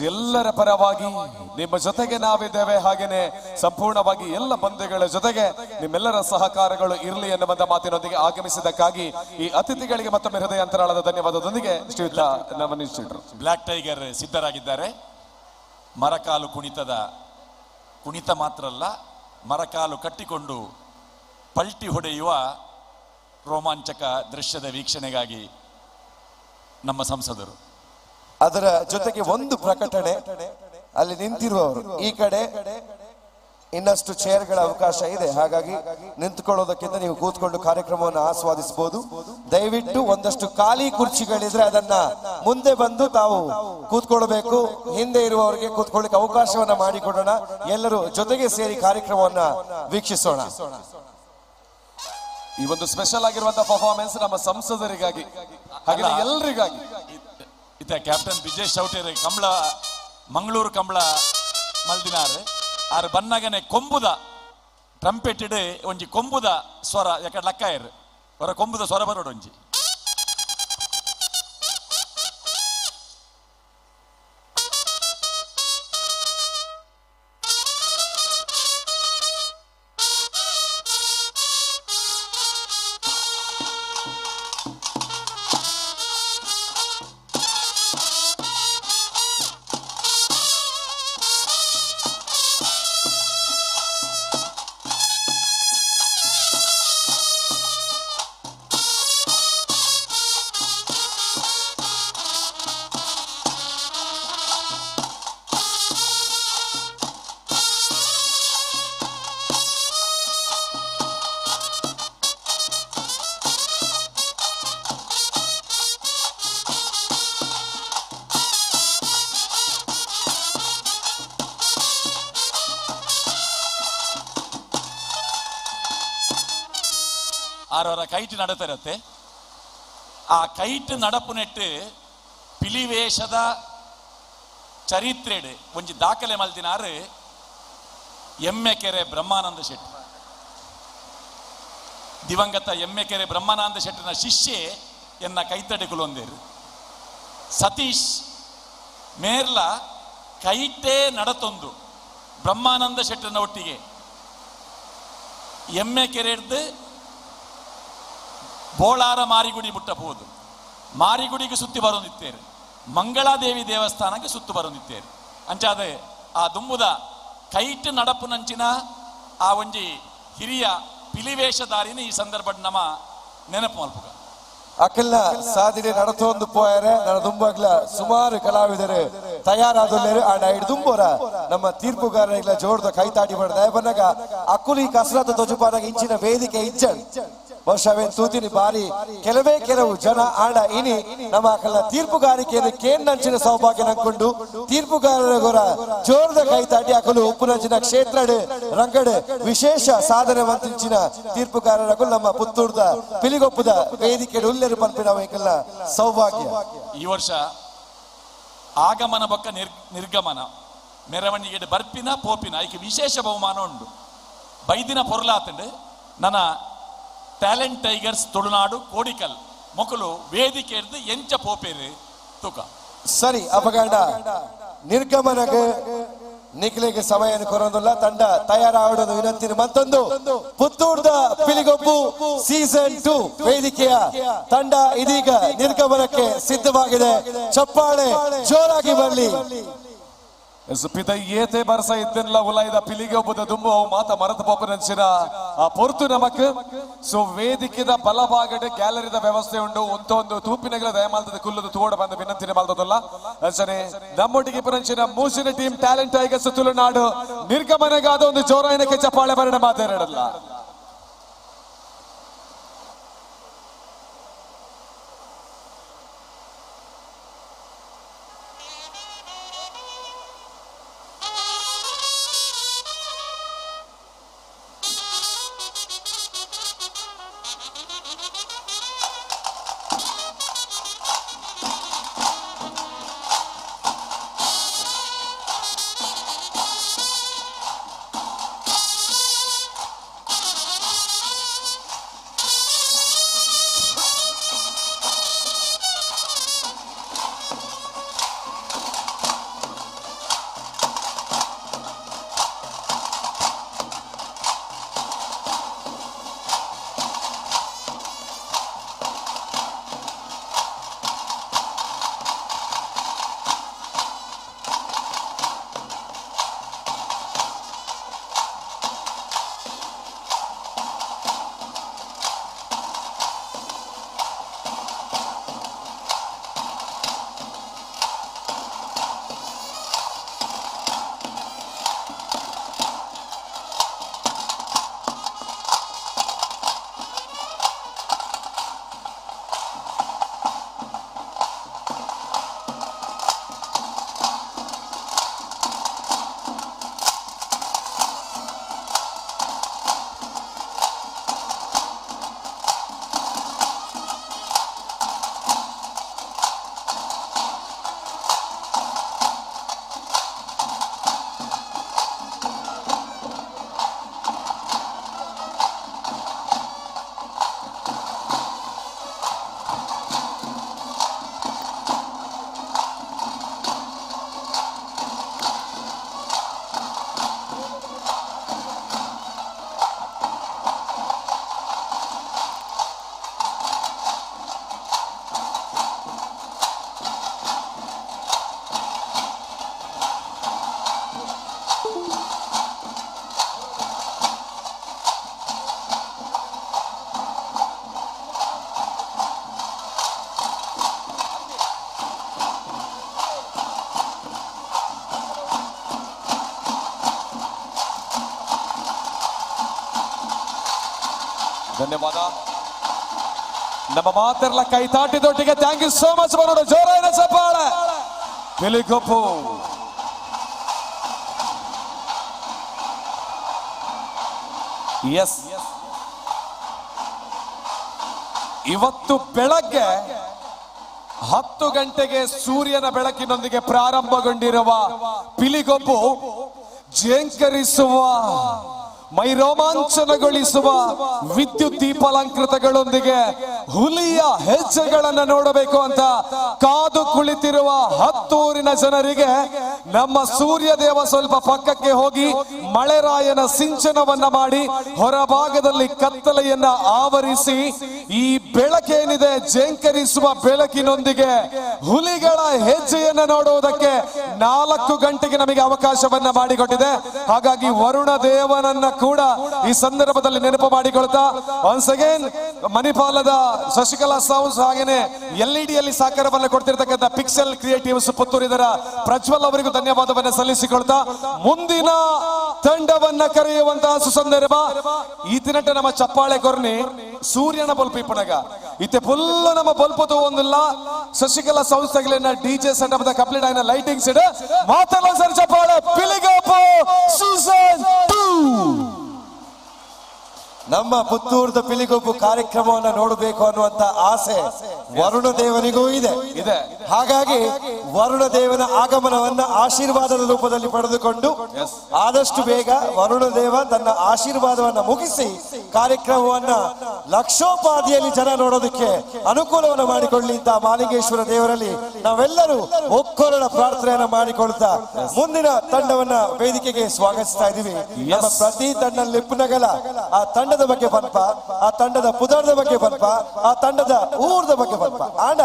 ಎಲ್ಲರ ಪರವಾಗಿ ನಿಮ್ಮ ಜೊತೆಗೆ ನಾವಿದ್ದೇವೆ. ಹಾಗೇನೆ ಸಂಪೂರ್ಣವಾಗಿ ಎಲ್ಲ ಬಂಧುಗಳ ಜೊತೆಗೆ ನಿಮ್ಮೆಲ್ಲರ ಸಹಕಾರಗಳು ಇರಲಿ ಎನ್ನುವಂತ ಮಾತಿನೊಂದಿಗೆ ಆಗಮಿಸಿದ್ದಕ್ಕಾಗಿ ಈ ಅತಿಥಿಗಳಿಗೆ ಮತ್ತೊಮ್ಮೆ ಹೃದಯ ಅಂತರಾಳದ ಧನ್ಯವಾದದೊಂದಿಗೆ ಶ್ರೀಯುತ ನವನೀಶ್ ಶೆಟ್ಟರು. ಬ್ಲ್ಯಾಕ್ ಟೈಗರ್ ಸಿದ್ಧರಾಗಿದ್ದಾರೆ. ಮರಕಾಲು ಕುಣಿತದ ಕುಣಿತ ಮಾತ್ರ ಅಲ್ಲ, ಮರಕಾಲು ಕಟ್ಟಿಕೊಂಡು ಪಲ್ಟಿ ಹೊಡೆಯುವ ರೋಮಾಂಚಕ ದೃಶ್ಯದ ವೀಕ್ಷಣೆಗಾಗಿ ನಮ್ಮ ಸಂಸದರು. ಅದರ ಜೊತೆಗೆ ಒಂದು ಪ್ರಕಟಣೆ, ಅಲ್ಲಿ ನಿಂತಿರುವವರು ಈ ಕಡೆ ಇನ್ನಷ್ಟು ಚೇರ್ಗಳ ಅವಕಾಶ ಇದೆ, ಹಾಗಾಗಿ ನಿಂತುಕೊಳ್ಳೋದಕ್ಕಿಂತ ನೀವು ಕೂತ್ಕೊಂಡು ಕಾರ್ಯಕ್ರಮವನ್ನು ಆಸ್ವಾದಿಸಬಹುದು. ದಯವಿಟ್ಟು ಒಂದಷ್ಟು ಖಾಲಿ ಕುರ್ಚಿಗಳಿದ್ರೆ ಅದನ್ನ ಮುಂದೆ ಬಂದು ತಾವು ಕೂತ್ಕೊಳ್ಬೇಕು. ಹಿಂದೆ ಇರುವವರಿಗೆ ಕೂತ್ಕೊಳ್ಳಿಕ್ಕೆ ಅವಕಾಶವನ್ನ ಮಾಡಿಕೊಡೋಣ. ಎಲ್ಲರೂ ಜೊತೆಗೆ ಸೇರಿ ಕಾರ್ಯಕ್ರಮವನ್ನ ವೀಕ್ಷಿಸೋಣ. ಈ ಒಂದು ಸ್ಪೆಷಲ್ ಆಗಿರುವಂತಹ ಪರ್ಫಾರ್ಮೆನ್ಸ್ ನಮ್ಮ ಸಂಸದರಿಗಾಗಿ, ಹಾಗೆ ಎಲ್ರಿಗಾಗಿ. ಇತ್ತ ಕ್ಯಾಪ್ಟನ್ ವಿಜಯ್ ಶೌಟೇರ್ ಕಂಬಳ, ಮಂಗಳೂರು ಕಂಬಳ ಮಲ್ದಿನಾರ್ ಆರ್ ಬನ್ನಗನೆ ಕೊಂಬುದ ಟ್ರಂಪೆಟೆಡ್ ಒಂಜಿ ಕೊಂಬುದ ಸ್ವರ ಯಾಕಡೆ ಲಕ್ಕಾಯರ್ ಹೊರ ಕೊಂಬುದ ಸ್ವರ ಬರೋಡು ಒಂಜಿ. ಆರವರ ಕೈಟ್ ನಡತಿರತ್ತೆ. ಆ ಕೈಟ್ ನಡಪು ನೆಟ್ಟು ಪಿಲಿವೇಶದ ಚರಿತ್ರೆಡ್ ಒಂಜಿ ದಾಖಲೆ ಮಲ್ದಿನಾರು ಎಮ್ಮೆಕೆರೆ ಬ್ರಹ್ಮಾನಂದ ಶೆಟ್ಟಿ. ದಿವಂಗತ ಎಮ್ಮೆಕೆರೆ ಬ್ರಹ್ಮಾನಂದ ಶೆಟ್ಟಿನ ಶಿಷ್ಯೆ ಎನ್ನ ಕೈತಡೆ ಕುಲೊಂದೇರು ಸತೀಶ್ ಮೇರ್ಲ ಕೈಟೇ ನಡತೊಂದು ಬ್ರಹ್ಮಾನಂದ ಶೆಟ್ಟನ ಒಟ್ಟಿಗೆ ಎಮ್ಮೆಕೆರೆಡ್ದು ಬೋಳಾರ ಮಾರಿಗುಡಿ ಮುಟ್ಟಬಹುದು. ಮಾರಿಗುಡಿಗೆ ಸುತ್ತಿ ಬರೋದಿತ್ತೇರು, ಮಂಗಳಾದೇವಿ ದೇವಸ್ಥಾನಕ್ಕೆ ಸುತ್ತು ಬರೋದಿತ್ತೇರು. ಅಂಚಾದ ಆ ದುಂಬುದ ಕೈಟ್ ನಡಪುನಂಚಿನ ಆ ಒಂಜಿ ಹಿರಿಯ ಪಿಲಿವೇಷಧಾರಿನ ಈ ಸಂದರ್ಭ ನಮ್ಮ ನೆನಪು ಮಲ್ಪುಗ. ಅಕಲ್ನ ಸಾದಿಡೆ ನಡತೊಂದು ಪೋಯರೆ ನನ್ನ ದುಂಬಾಗ್ಲ ಸುಮಾರು ಕಲಾವಿದರು ತಯಾರಾದಲ್ಲೇರು. ಆ ಐಡ್ ದುಂಬೋರ ನಮ್ಮ ತೀರ್ಪುಗಾರರಿಗ್ಲ ಜೋಡ್ದ ಕೈತಾಟಿ ಪಡೆದ ಬನ್ನಾಗ ಅಕ್ಕುಲಿ ಕಸರತ್ತು ತೊಜುಪಾನಾಗ ಇಂಚಿನ ವೇದಿಕೆ ಇಜ್ಜನ್ ಬಹುಶಃ ತೂತಿನಿ ಬಾರಿ ಕೆಲವೇ ಕೆಲವು ಜನ ಆಡ ಇನಿ ನಮ್ಮ ಅಕಲ್ನ ತೀರ್ಪುಗಾರಿಕೆಯನ್ನು ಕೇಂದ್ರಂಚಿನ ಸೌಭಾಗ್ಯ ನಂಕೊಂಡು ತೀರ್ಪುಗಾರರ ಗೊರ ಜೋರದ ಕೈತಾಟಿ ಅಕಲು ಉಪ್ಪುನಂಚಿನ ಕ್ಷೇತ್ರಡ್ ರಂಗಡ್ ವಿಶೇಷ ಸಾಧನೆ ಮಂತಿಂಚಿನ ತೀರ್ಪುಗಾರರ ನಮ್ಮ ಪುತ್ತೂರ್ದ ಪಿಲಿಗೊಪ್ಪದ ವೇದಿಕೆ ಉಲ್ಲೆರು ಪನ್ಪಿನ ಎಂಕಲ್ನ ಸೌಭಾಗ್ಯ. ಈ ವರ್ಷ ಆಗಮನ ಬೊಕ್ಕ ನಿರ್ಗಮನ ಮೆರವಣಿಗೆ ಬರ್ಪಿನ ಪೋಪಿನ ಐಕೆ ವಿಶೇಷ ಬಹುಮಾನ ಉಂಡು. ಬೈದಿನ ಪೊರ್ಲಾತಂಡು ನನ್ನ ಟ್ಯಾಲೆಂಟ್ ಟೈಗರ್ಸ್ ತುಳುನಾಡು ಕೋಡಿಕಲ್ ಮೊಕಲು ವೇದಿಕೆ ಹಿಡ್ದು ಎಂಚ ಪೋಪೇರು ತೂಕ. ಸರಿ ಅಪಗಂಡ ನಿರ್ಗಮನಕ್ಕೆ ನಿಖಲಿಗೆ ಸಮಯ ಕೊರೊಂದುಲ್ಲ ತಂಡ ತಯಾರಾಡೋದು ವಿನಂತಿ ಮತ್ತೊಂದು ಪುತ್ತೂರ್ದ ಪಿಲಿಗೊಪ್ಪು ಸೀಸನ್ 2 ವೇದಿಕೆಯ ತಂಡ ಇದೀಗ ನಿರ್ಗಮನಕ್ಕೆ ಸಿದ್ಧವಾಗಿದೆ. ಚಪ್ಪಾಳೆ ಜೋರಾಗಿ ಬರಲಿ. ಪಿತ ಏತೆ ಬರ್ಸ ಇದ್ದೆಲ್ಲ ಉಲಾಯ್ದ ಪಿಲಿಗೊಬ್ಬದ ದುಂಬು ಅವು ಮಾತ ಮರತ ಪೋಪನಂಚಿನ ಆ ಪೊರ್ತು ನಮಕ್. ಸೊ ವೇದಿಕೆದ ಬಲಭಾಗಡೆ ಗ್ಯಾಲರಿದ ವ್ಯವಸ್ಥೆ ಉಂಡು. ಉಂತೊಂದು ತೂಪಿನಗಲ ದಯಮಾಲ್ತದ ಕುಲ್ಲದ ತೋಡ ಬಂದ ವಿನಂತಿನ ಮಾಲ್ತದಲ್ಲ. ಅಂಚನೆ ನಮ್ಮೊಟ್ಟಿಗೆ ಪುರಂಚಿನ ಮೂಸಿನ ಟೀಮ್ ಟ್ಯಾಲೆಂಟ್ ಟೈಗರ್ಸ್ ತುಳುನಾಡು ನಿರ್ಗಮನಗಾದ ಒಂದು ಜೋರಾಯನಕ್ಕೆ ಚಪ್ಪಾಳೆ ಬರಣ ಮಾತಾಡಲ್ಲ. ಧನ್ಯವಾದ. ನಮ್ಮ ಮಾತೆಲ್ಲ ಕೈ ತಾಟಿದೊಟ್ಟಿಗೆ thank you so much ಬರೋಣ ಜೋರಾದ ಚಪ್ಪಾಳೆ. ಪಿಲಿಗೊಪ್ಪು ಎಸ್. ಇವತ್ತು ಬೆಳಗ್ಗೆ 10 ಗಂಟೆಗೆ ಸೂರ್ಯನ ಬೆಳಕಿನೊಂದಿಗೆ ಪ್ರಾರಂಭಗೊಂಡಿರುವ ಪಿಲಿಗೊಬ್ಬು ಜೇಂಕರಿಸುವ, ಮೈ ರೋಮಾಂಚನಗೊಳಿಸುವ ವಿದ್ಯುತ್ ದೀಪಾಲಂಕೃತಗಳೊಂದಿಗೆ ಹುಲಿಯ ಹೆಜ್ಜೆಗಳನ್ನು ನೋಡಬೇಕು ಅಂತ ಕಾದು ಕುಳಿತಿರುವ 10 ಊರಿನ ಜನರಿಗೆ ನಮ್ಮ ಸೂರ್ಯದೇವ ಸ್ವಲ್ಪ ಪಕ್ಕಕ್ಕೆ ಹೋಗಿ ಮಳೆರಾಯನ ಸಿಂಚನವನ್ನ ಮಾಡಿ ಹೊರಭಾಗದಲ್ಲಿ ಕತ್ತಲೆಯನ್ನ ಆವರಿಸಿ ಈ ಬೆಳಕೇನಿದೆ ಜೇಂಕರಿಸುವ ಬೆಳಕಿನೊಂದಿಗೆ ಹುಲಿಗಳ ಹೆಜ್ಜೆಯನ್ನ ನೋಡುವುದಕ್ಕೆ 4 ಗಂಟೆಗೆ ನಮಗೆ ಅವಕಾಶವನ್ನ ಮಾಡಿಕೊಟ್ಟಿದೆ. ಹಾಗಾಗಿ ವರುಣ ದೇವನನ್ನ ಕೂಡ ಈ ಸಂದರ್ಭದಲ್ಲಿ ನೆನಪು ಮಾಡಿಕೊಳ್ತಾ ಒನ್ಸ್ ಅಗೇನ್ ಮಣಿಪಾಲದ ಶಶಿಕಲಾ ಸೌಂಡ್ಸ್ ಹಾಗೇನೆ ಎಲ್ಇಡಿ ಯಲ್ಲಿ ಸಹಕಾರವನ್ನು ಕೊಡ್ತಿರ್ತಕ್ಕಂಥ ಪಿಕ್ಸೆಲ್ ಕ್ರಿಯೇಟಿವ್ಸ್ ಪುತ್ತೂರು ಇದರ ಪ್ರಜ್ವಲ್ ಅವರಿಗೂ ಧನ್ಯವಾದವನ್ನು ಸಲ್ಲಿಸಿಕೊಳ್ತಾ ಮುಂದಿನ ತಂಡವನ್ನ ಕರೆಯುವಂತಹ ಸುಸಂದರ್ಭ. ಈ ತಿನಟ ನಮ್ಮ ಚಪ್ಪಾಳೆ ಕೊರ್ನಿ ಸೂರ್ಯನ ಬಲ್ಪ್ ಇಪ್ಪಣಗ ಇತ್ತೆ ಫುಲ್ ನಮ್ಮ ಬಲ್ಪ್ ಒಂದಿಲ್ಲ. ಶಶಿಕಲಾ ಸಂಸ್ಥೆಗಳನ್ನ ಡಿಜೆ ಸೆಟಪ್ ಕಂಪ್ಲೀಟ್ ಆಗಿನ ಲೈಟಿಂಗ್ ಸೆಟ್ ಮಾತಲ್ಲ ಸರ್ ಚಪ್ಪಾಳೆ. ಪಿಲಿಗೊಪ್ಪು ಸೀಸನ್ 2. ನಮ್ಮ ಪುತ್ತೂರದ ಪಿಲಿಗೊಬ್ಬು ಕಾರ್ಯಕ್ರಮವನ್ನು ನೋಡಬೇಕು ಅನ್ನುವಂತ ಆಸೆ ವರುಣ ದೇವನಿಗೂ ಇದೆ ಇದೆ. ಹಾಗಾಗಿ ವರುಣ ದೇವನ ಆಗಮನವನ್ನ ಆಶೀರ್ವಾದದ ರೂಪದಲ್ಲಿ ಪಡೆದುಕೊಂಡು ಆದಷ್ಟು ಬೇಗ ವರುಣ ದೇವ ತನ್ನ ಆಶೀರ್ವಾದವನ್ನ ಮುಗಿಸಿ ಕಾರ್ಯಕ್ರಮವನ್ನ ಲಕ್ಷೋಪಾದಿಯಲ್ಲಿ ಜನ ನೋಡೋದಕ್ಕೆ ಅನುಕೂಲವನ್ನು ಮಾಡಿಕೊಳ್ಳಿ ಅಂತ ಮಾಲಿಂಗೇಶ್ವರ ದೇವರಲ್ಲಿ ನಾವೆಲ್ಲರೂ ಒಕ್ಕೊರಳ ಪ್ರಾರ್ಥನೆಯನ್ನ ಮಾಡಿಕೊಳ್ತಾ ಮುಂದಿನ ತಂಡವನ್ನ ವೇದಿಕೆಗೆ ಸ್ವಾಗತಿಸ್ತಾ ಇದ್ದೀವಿ. ನಮ್ಮ ಪ್ರತಿ ತಂಡ ಲಿಪ್ಪುನಗಲ ಆ ತಂಡದ ಬಗ್ಗೆ ಪನ್ಪ, ಆ ತಂಡದ ಪುದರ್ದ ಬಗ್ಗೆ ಪನ್ಪ, ಆ ತಂಡದ ಊರ್ದ ಬಗ್ಗೆ ಪನ್ಪ. ಆಂಡ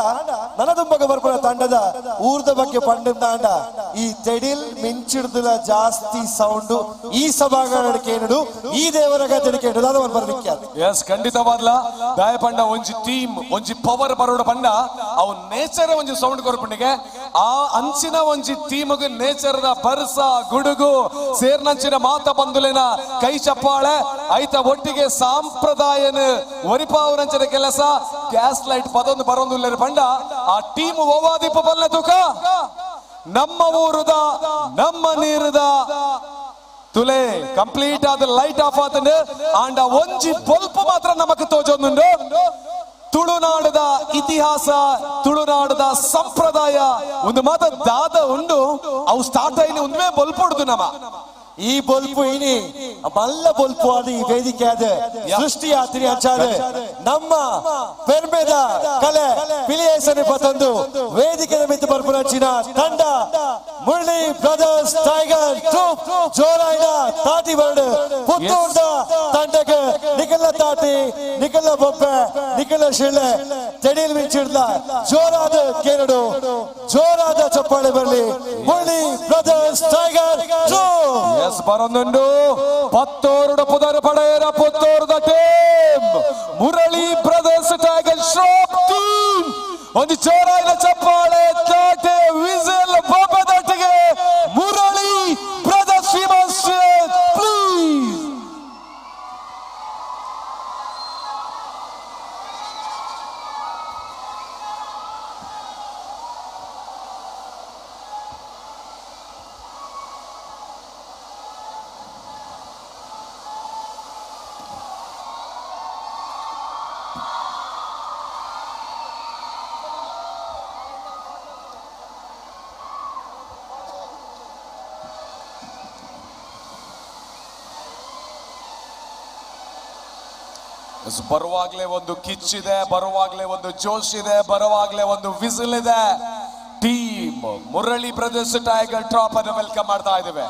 ನನದುಂಬಗ ಬರ್ಪುನ ತಂಡದ ಊರ್ದ ಬಗ್ಗೆ ಪಂಡದ ಆಂಡ ಈ ತೆಡಿಲ್ ಮಿಂಚಿಡ್ದಲ ಜಾಸ್ತಿ ಸೌಂಡು ಈ ಸಭಾಂಗಣಕ್ಕೆ ಏನುಡು ಈ ದೇವರ ಗದ್ದಡಿಕೆ ಏನುಡು ಅದು ಬರ್ಲಿಕ್ಕೆ. ಎಸ್, ಖಂಡಿತವಾದ್ಲ ದಾಯಪಂಡ ಒಂಜಿ ಟೀಮ್ ಒಂಜಿ ಪವರ್ ಬರೋಡ ಪಂಡ ಅವು ನೇಚರ್ ಒಂಜಿ ಸೌಂಡ್ ಕೊರ್ಪುಂಡಿಗೆ ಆ ಅಂಚಿನ ಒಂಜಿ ಟೀಮ್ಗೆ ನೇಚರ್ದ ಬರ್ಸ ಗುಡುಗು ಸೇರ್ನಂಚಿನ ಮಾತ ಬಂದುಲೇನ ಕೈ ಚಪ್ಪಾಳೆ ಐತ ಒಟ್ಟಿಗೆ ಸಾಂಪ್ರದಾಯನ ಒರಿಪಾವನಂಚಿನ ಕೆಲಸ ಗ್ಯಾಸ್ ಲೈಟ್ ಪದೊಂದು ಬರೋದು ಇಲ್ಲ ಪಂಡ ಆ ಟೀಮ್ ಓವಾದಿಪ್ಪ ಬಲ್ಲ ತುಕ ನಮ್ಮ ಊರುದ ನಮ್ಮ ನೀರುದ ತುಲೆ ಕಂಪ್ಲೀಟ್ ಆದ ಲೈಟ್ ಆಫ್ ಆತನ ಆಂಡ ಒಂಜಿ ಬೊಲ್ಪು ಮಾತ್ರ ನಮಕ್ ತೋಜೊಂದುಂಡು. ತುಳುನಾಡದ ಇತಿಹಾಸ, ತುಳುನಾಡದ ಸಂಪ್ರದಾಯ ಒಂದು ಮಾತ ದಾದ ಉಂಡು ಅವು ಸ್ಟಾರ್ಟ್ ಆಯ್ನಿ ಒಂದುಮೇ ಬೊಲ್ಪುಡ್ದು ನಮ ಈ ಬೊಲ್ಪು ಇನಿ ಮಲ್ಲ ಬೊಲ್ಪು ಅದು ಈ ವೇದಿಕೆ ಅದ ಸೃಷ್ಟಿ ಆತಿರಿ ಅಂಚಾದ ನಮ್ಮ ಪೆರ್ಮೆದ ಕಲೆ ಪಿಲಿಯೇಸನೆ ಪತಂದು ವೇದಿಕೆ ಮಿತ್ತು ಬರ್ಪುನಂಚಿನ ತಂಡ ಮುರಳಿ ಬ್ರದರ್ಸ್ ಟೈಗರ್ ಟ್ರೂಪ್ ಜೋರಾಯ್ನ ತಾಟಿ ಬರ್ಡ್ ಪುತ್ತೂರ್ದ ತಂಡಕ್ಕೆ ನಿಖಲ ತಾಟಿ, ನಿಖಲ ಬೊಬ್ಬೆ, ನಿಖಲ ಶಿಳ್ಳೆ ತೆಡಿಲ್ ಮಿಂಚಿಡ್ದ ಜೋರಾದ ಕೇರಡು ಜೋರಾದ ಚಪ್ಪಾಳೆ ಬರಲಿ Murali brothers tiger troupe. Yes, ಬರೊಂದುಂಡು ಪತ್ತೋರುಡ ಪುದರ್ ಪಡೆಯರ ಪುತ್ತೂರುದ team Murali brothers tiger Shroff team. ಒಂದು ಜೋರಾದ ಚಪ್ಪಾಳೆ ತಾಟೆ ವಿಸಿಲ್ ಬೊಬ್ಬೆದೊಟ್ಟಿಗೆ ಮುರಳಿ ಬ್ರದರ್ಸ್ ಪ್ಲೀಸ್. ಬರುವಾಗ್ಲೇ ಒಂದು ಕಿಚ್ಚಿದೆ, ಬರುವಾಗ್ಲೇ ಒಂದು ಜೋಶ್ ಇದೆ, ಬರುವಾಗ್ಲೇ ಒಂದು ವಿಸಿಲ್ ಇದೆ. Team Murali brothers tiger trap ಅನ್ನು welcome ಮಾಡ್ತಾ ಇದ್ದೇವೆ.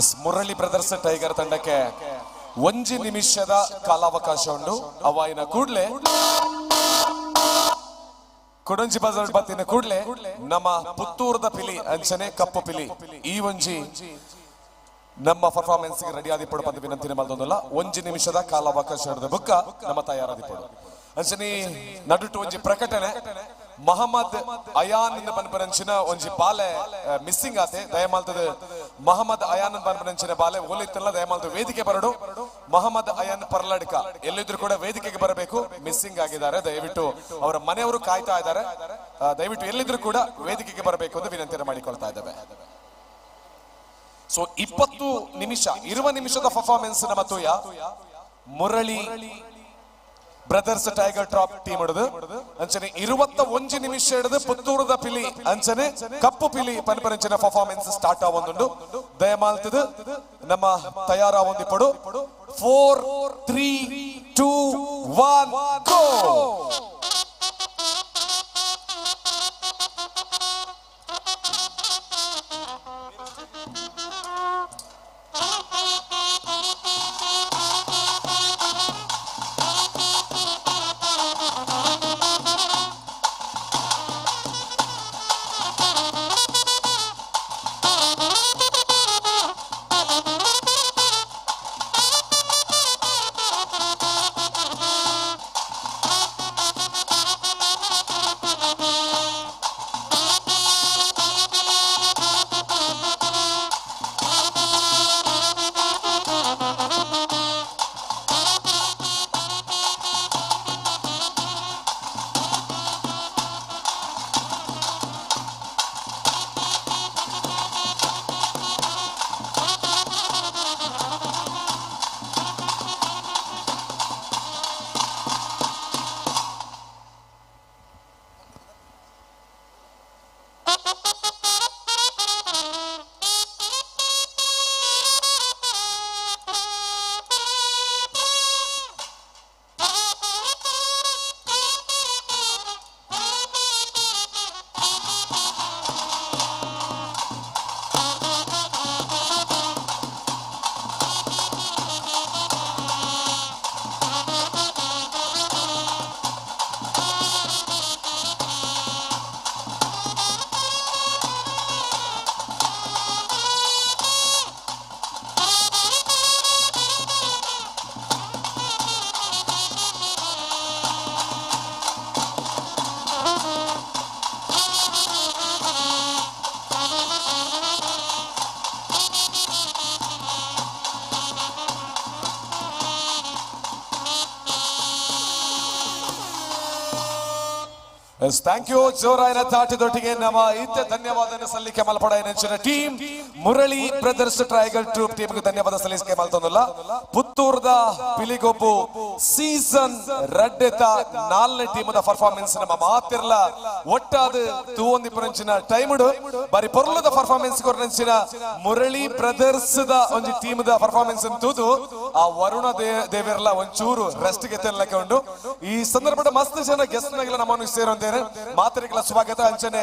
ಎಸ್ ಮುರಳಿ ಬ್ರದರ್ಸ್ ಟೈಗರ್ ತಂಡಕ್ಕೆ ಒಂಜಿ ನಿಮಿಷದ ಕಾಲಾವಕಾಶ ಉಂಡು. ಅವಾಯಿನ ಕೂಡ್ಲೆ ಕೊಡಂಜಿ ಬಜಾರ್ ಬತ್ತಿನ ಕೂಡ್ಲೆ ನಮ್ಮ ಪುತ್ತೂರದ ಪಿಲಿ ಅಂಚನೆ ಕಪ್ಪು ಪಿಲಿ ಈ ಒಂಜಿ ನಮ್ಮ ಪರ್ಫಾರ್ಮೆನ್ಸ್ ರೆಡಿ ಆದಿಪ್ಪಡು ಪಂದ್ ವಿನಂತಿನ ಮಲ್ದೊಂದುಲ್ಲ. ಒಂಜಿ ನಿಮಿಷದ ಕಾಲಾವಕಾಶ ಹಿಡಿದ ಬುಕ್ಕ ನಮ್ಮ ತಯಾರಾದಿಪ್ಪಡು. ಅಂಚನೆ ನಡುಟು ಒಂಜಿ ಪ್ರಕಟಣೆ, ಮಹಮ್ಮದ್ ಅಯಾನ್ ಪನ್ಪನಂಚಿನ ಒಂಜಿ ಬಾಲೆ ಮಿಸ್ಸಿಂಗ್ ಆತೆ. ದಯಮಾಲ್ತದ ಮಹಮ್ಮದ್ ಅಯಾನ್ ಪನ್ಪನಂಚಿನ ಬಾಲೆ ಓಲಿತ್ತಲ್ಲ, ದಯಮಾಲ್ತ ವೇದಿಕೆ ಬರಡು. ಮಹಮ್ಮದ್ ಅಯಾನ್ ಪರ್ಲಡ್ಕ ಎಲ್ಲಿದ್ರು ಕೂಡ ವೇದಿಕೆಗೆ ಬರಬೇಕು, ಮಿಸ್ಸಿಂಗ್ ಆಗಿದ್ದಾರೆ. ದಯವಿಟ್ಟು ಅವರ ಮನೆಯವರು ಕಾಯ್ತಾ ಇದ್ದಾರೆ, ದಯವಿಟ್ಟು ಎಲ್ಲಿದ್ರು ಕೂಡ ವೇದಿಕೆಗೆ ಬರಬೇಕು ಅಂತ ವಿನಂತಿಯನ್ನು ಮಾಡಿಕೊಳ್ತಾ ಇದ್ದೇವೆ. ಸೊ 20 ನಿಮಿಷ ಇರುವ ನಿಮಿಷದ ಪರ್ಫಾರ್ಮೆನ್ಸ್ ನಮ್ಮ ತೂಯ Murali brothers tiger troupe team ಹಿಡಿದು ಅಂಚನೆ 21 ನಿಮಿಷ ಹಿಡಿದು ಪುತ್ತೂರದ ಪಿಲಿ ಅಂಚನೆ ಕಪ್ಪು ಪಿಲಿ ಪನ್ಪರಂಚಿನ ಪರ್ಫಾರ್ಮೆನ್ಸ್ ಸ್ಟಾರ್ಟ್ ಆವೊಂದುಂಡು. ದಯಮಾಲ್ತದ ನಮ್ಮ ತಯಾರ ಒಂದಿಪ್ಪಡು. 4 3 2 1 ಗೋ. Thank you. ಜೋರಾಯನ ತಾಟಿದೊಟ್ಟಿಗೆ ನಮ್ಮ ಇತ್ತ ಧನ್ಯವಾದ ಸಲ್ಲಿಕೆ ಮಲ್ಪಡ ನೆಂಚಿನ team Murali brothers tiger troupe ಟೀಮ್ಗೆ ಧನ್ಯವಾದ ಸಲ್ಲಿಕೆ ಮಲ್ತೊಂದಲ್ಲ. ಪುತ್ತೂರ್ದ ಪಿಲಿಗೊಬ್ಬು ಸೀಸನ್ ರಡ್ಡೆತ ನಾಲ್ನೇ ಟೀಮ್ ಪರ್ಫಾರ್ಮೆನ್ಸ್ ನಮ್ಮ ಮಾತಿರ್ಲ ಒಟ್ಟಾದ ತೂವೊಂದಿಪ್ಪುನಂಚಿನ ಟೈಮ್ ಬಾರಿ ಪೊರ್ಲದ ಪರ್ಫಾರ್ಮೆನ್ಸ್ ಕೊರ್ನಂಚಿನ ಮುರಳಿ ಬ್ರದರ್ಸ್ the ಒಂಜಿ ಟೀಮ್ the performance ತೂದು ಆ ವರುಣ ದೇವಿರ್ಲ ಒಂಚೂರು ರೆಸ್ಟ್ ಗೆ ತೆಲ್ಲಕ್ಕೆ ಉಂಡು. ಈ ಸಂದರ್ಭದ ಮಸ್ತ್ ಜನ ಗೆಸ್ಟ್ ನಗೆಲ್ಲ ನಮ್ಮನ್ನು ಸೇರೊಂದೇನೆ ಮಾತರಿಗಳ ಸ್ವಾಗತ. ಅಂಚನೆ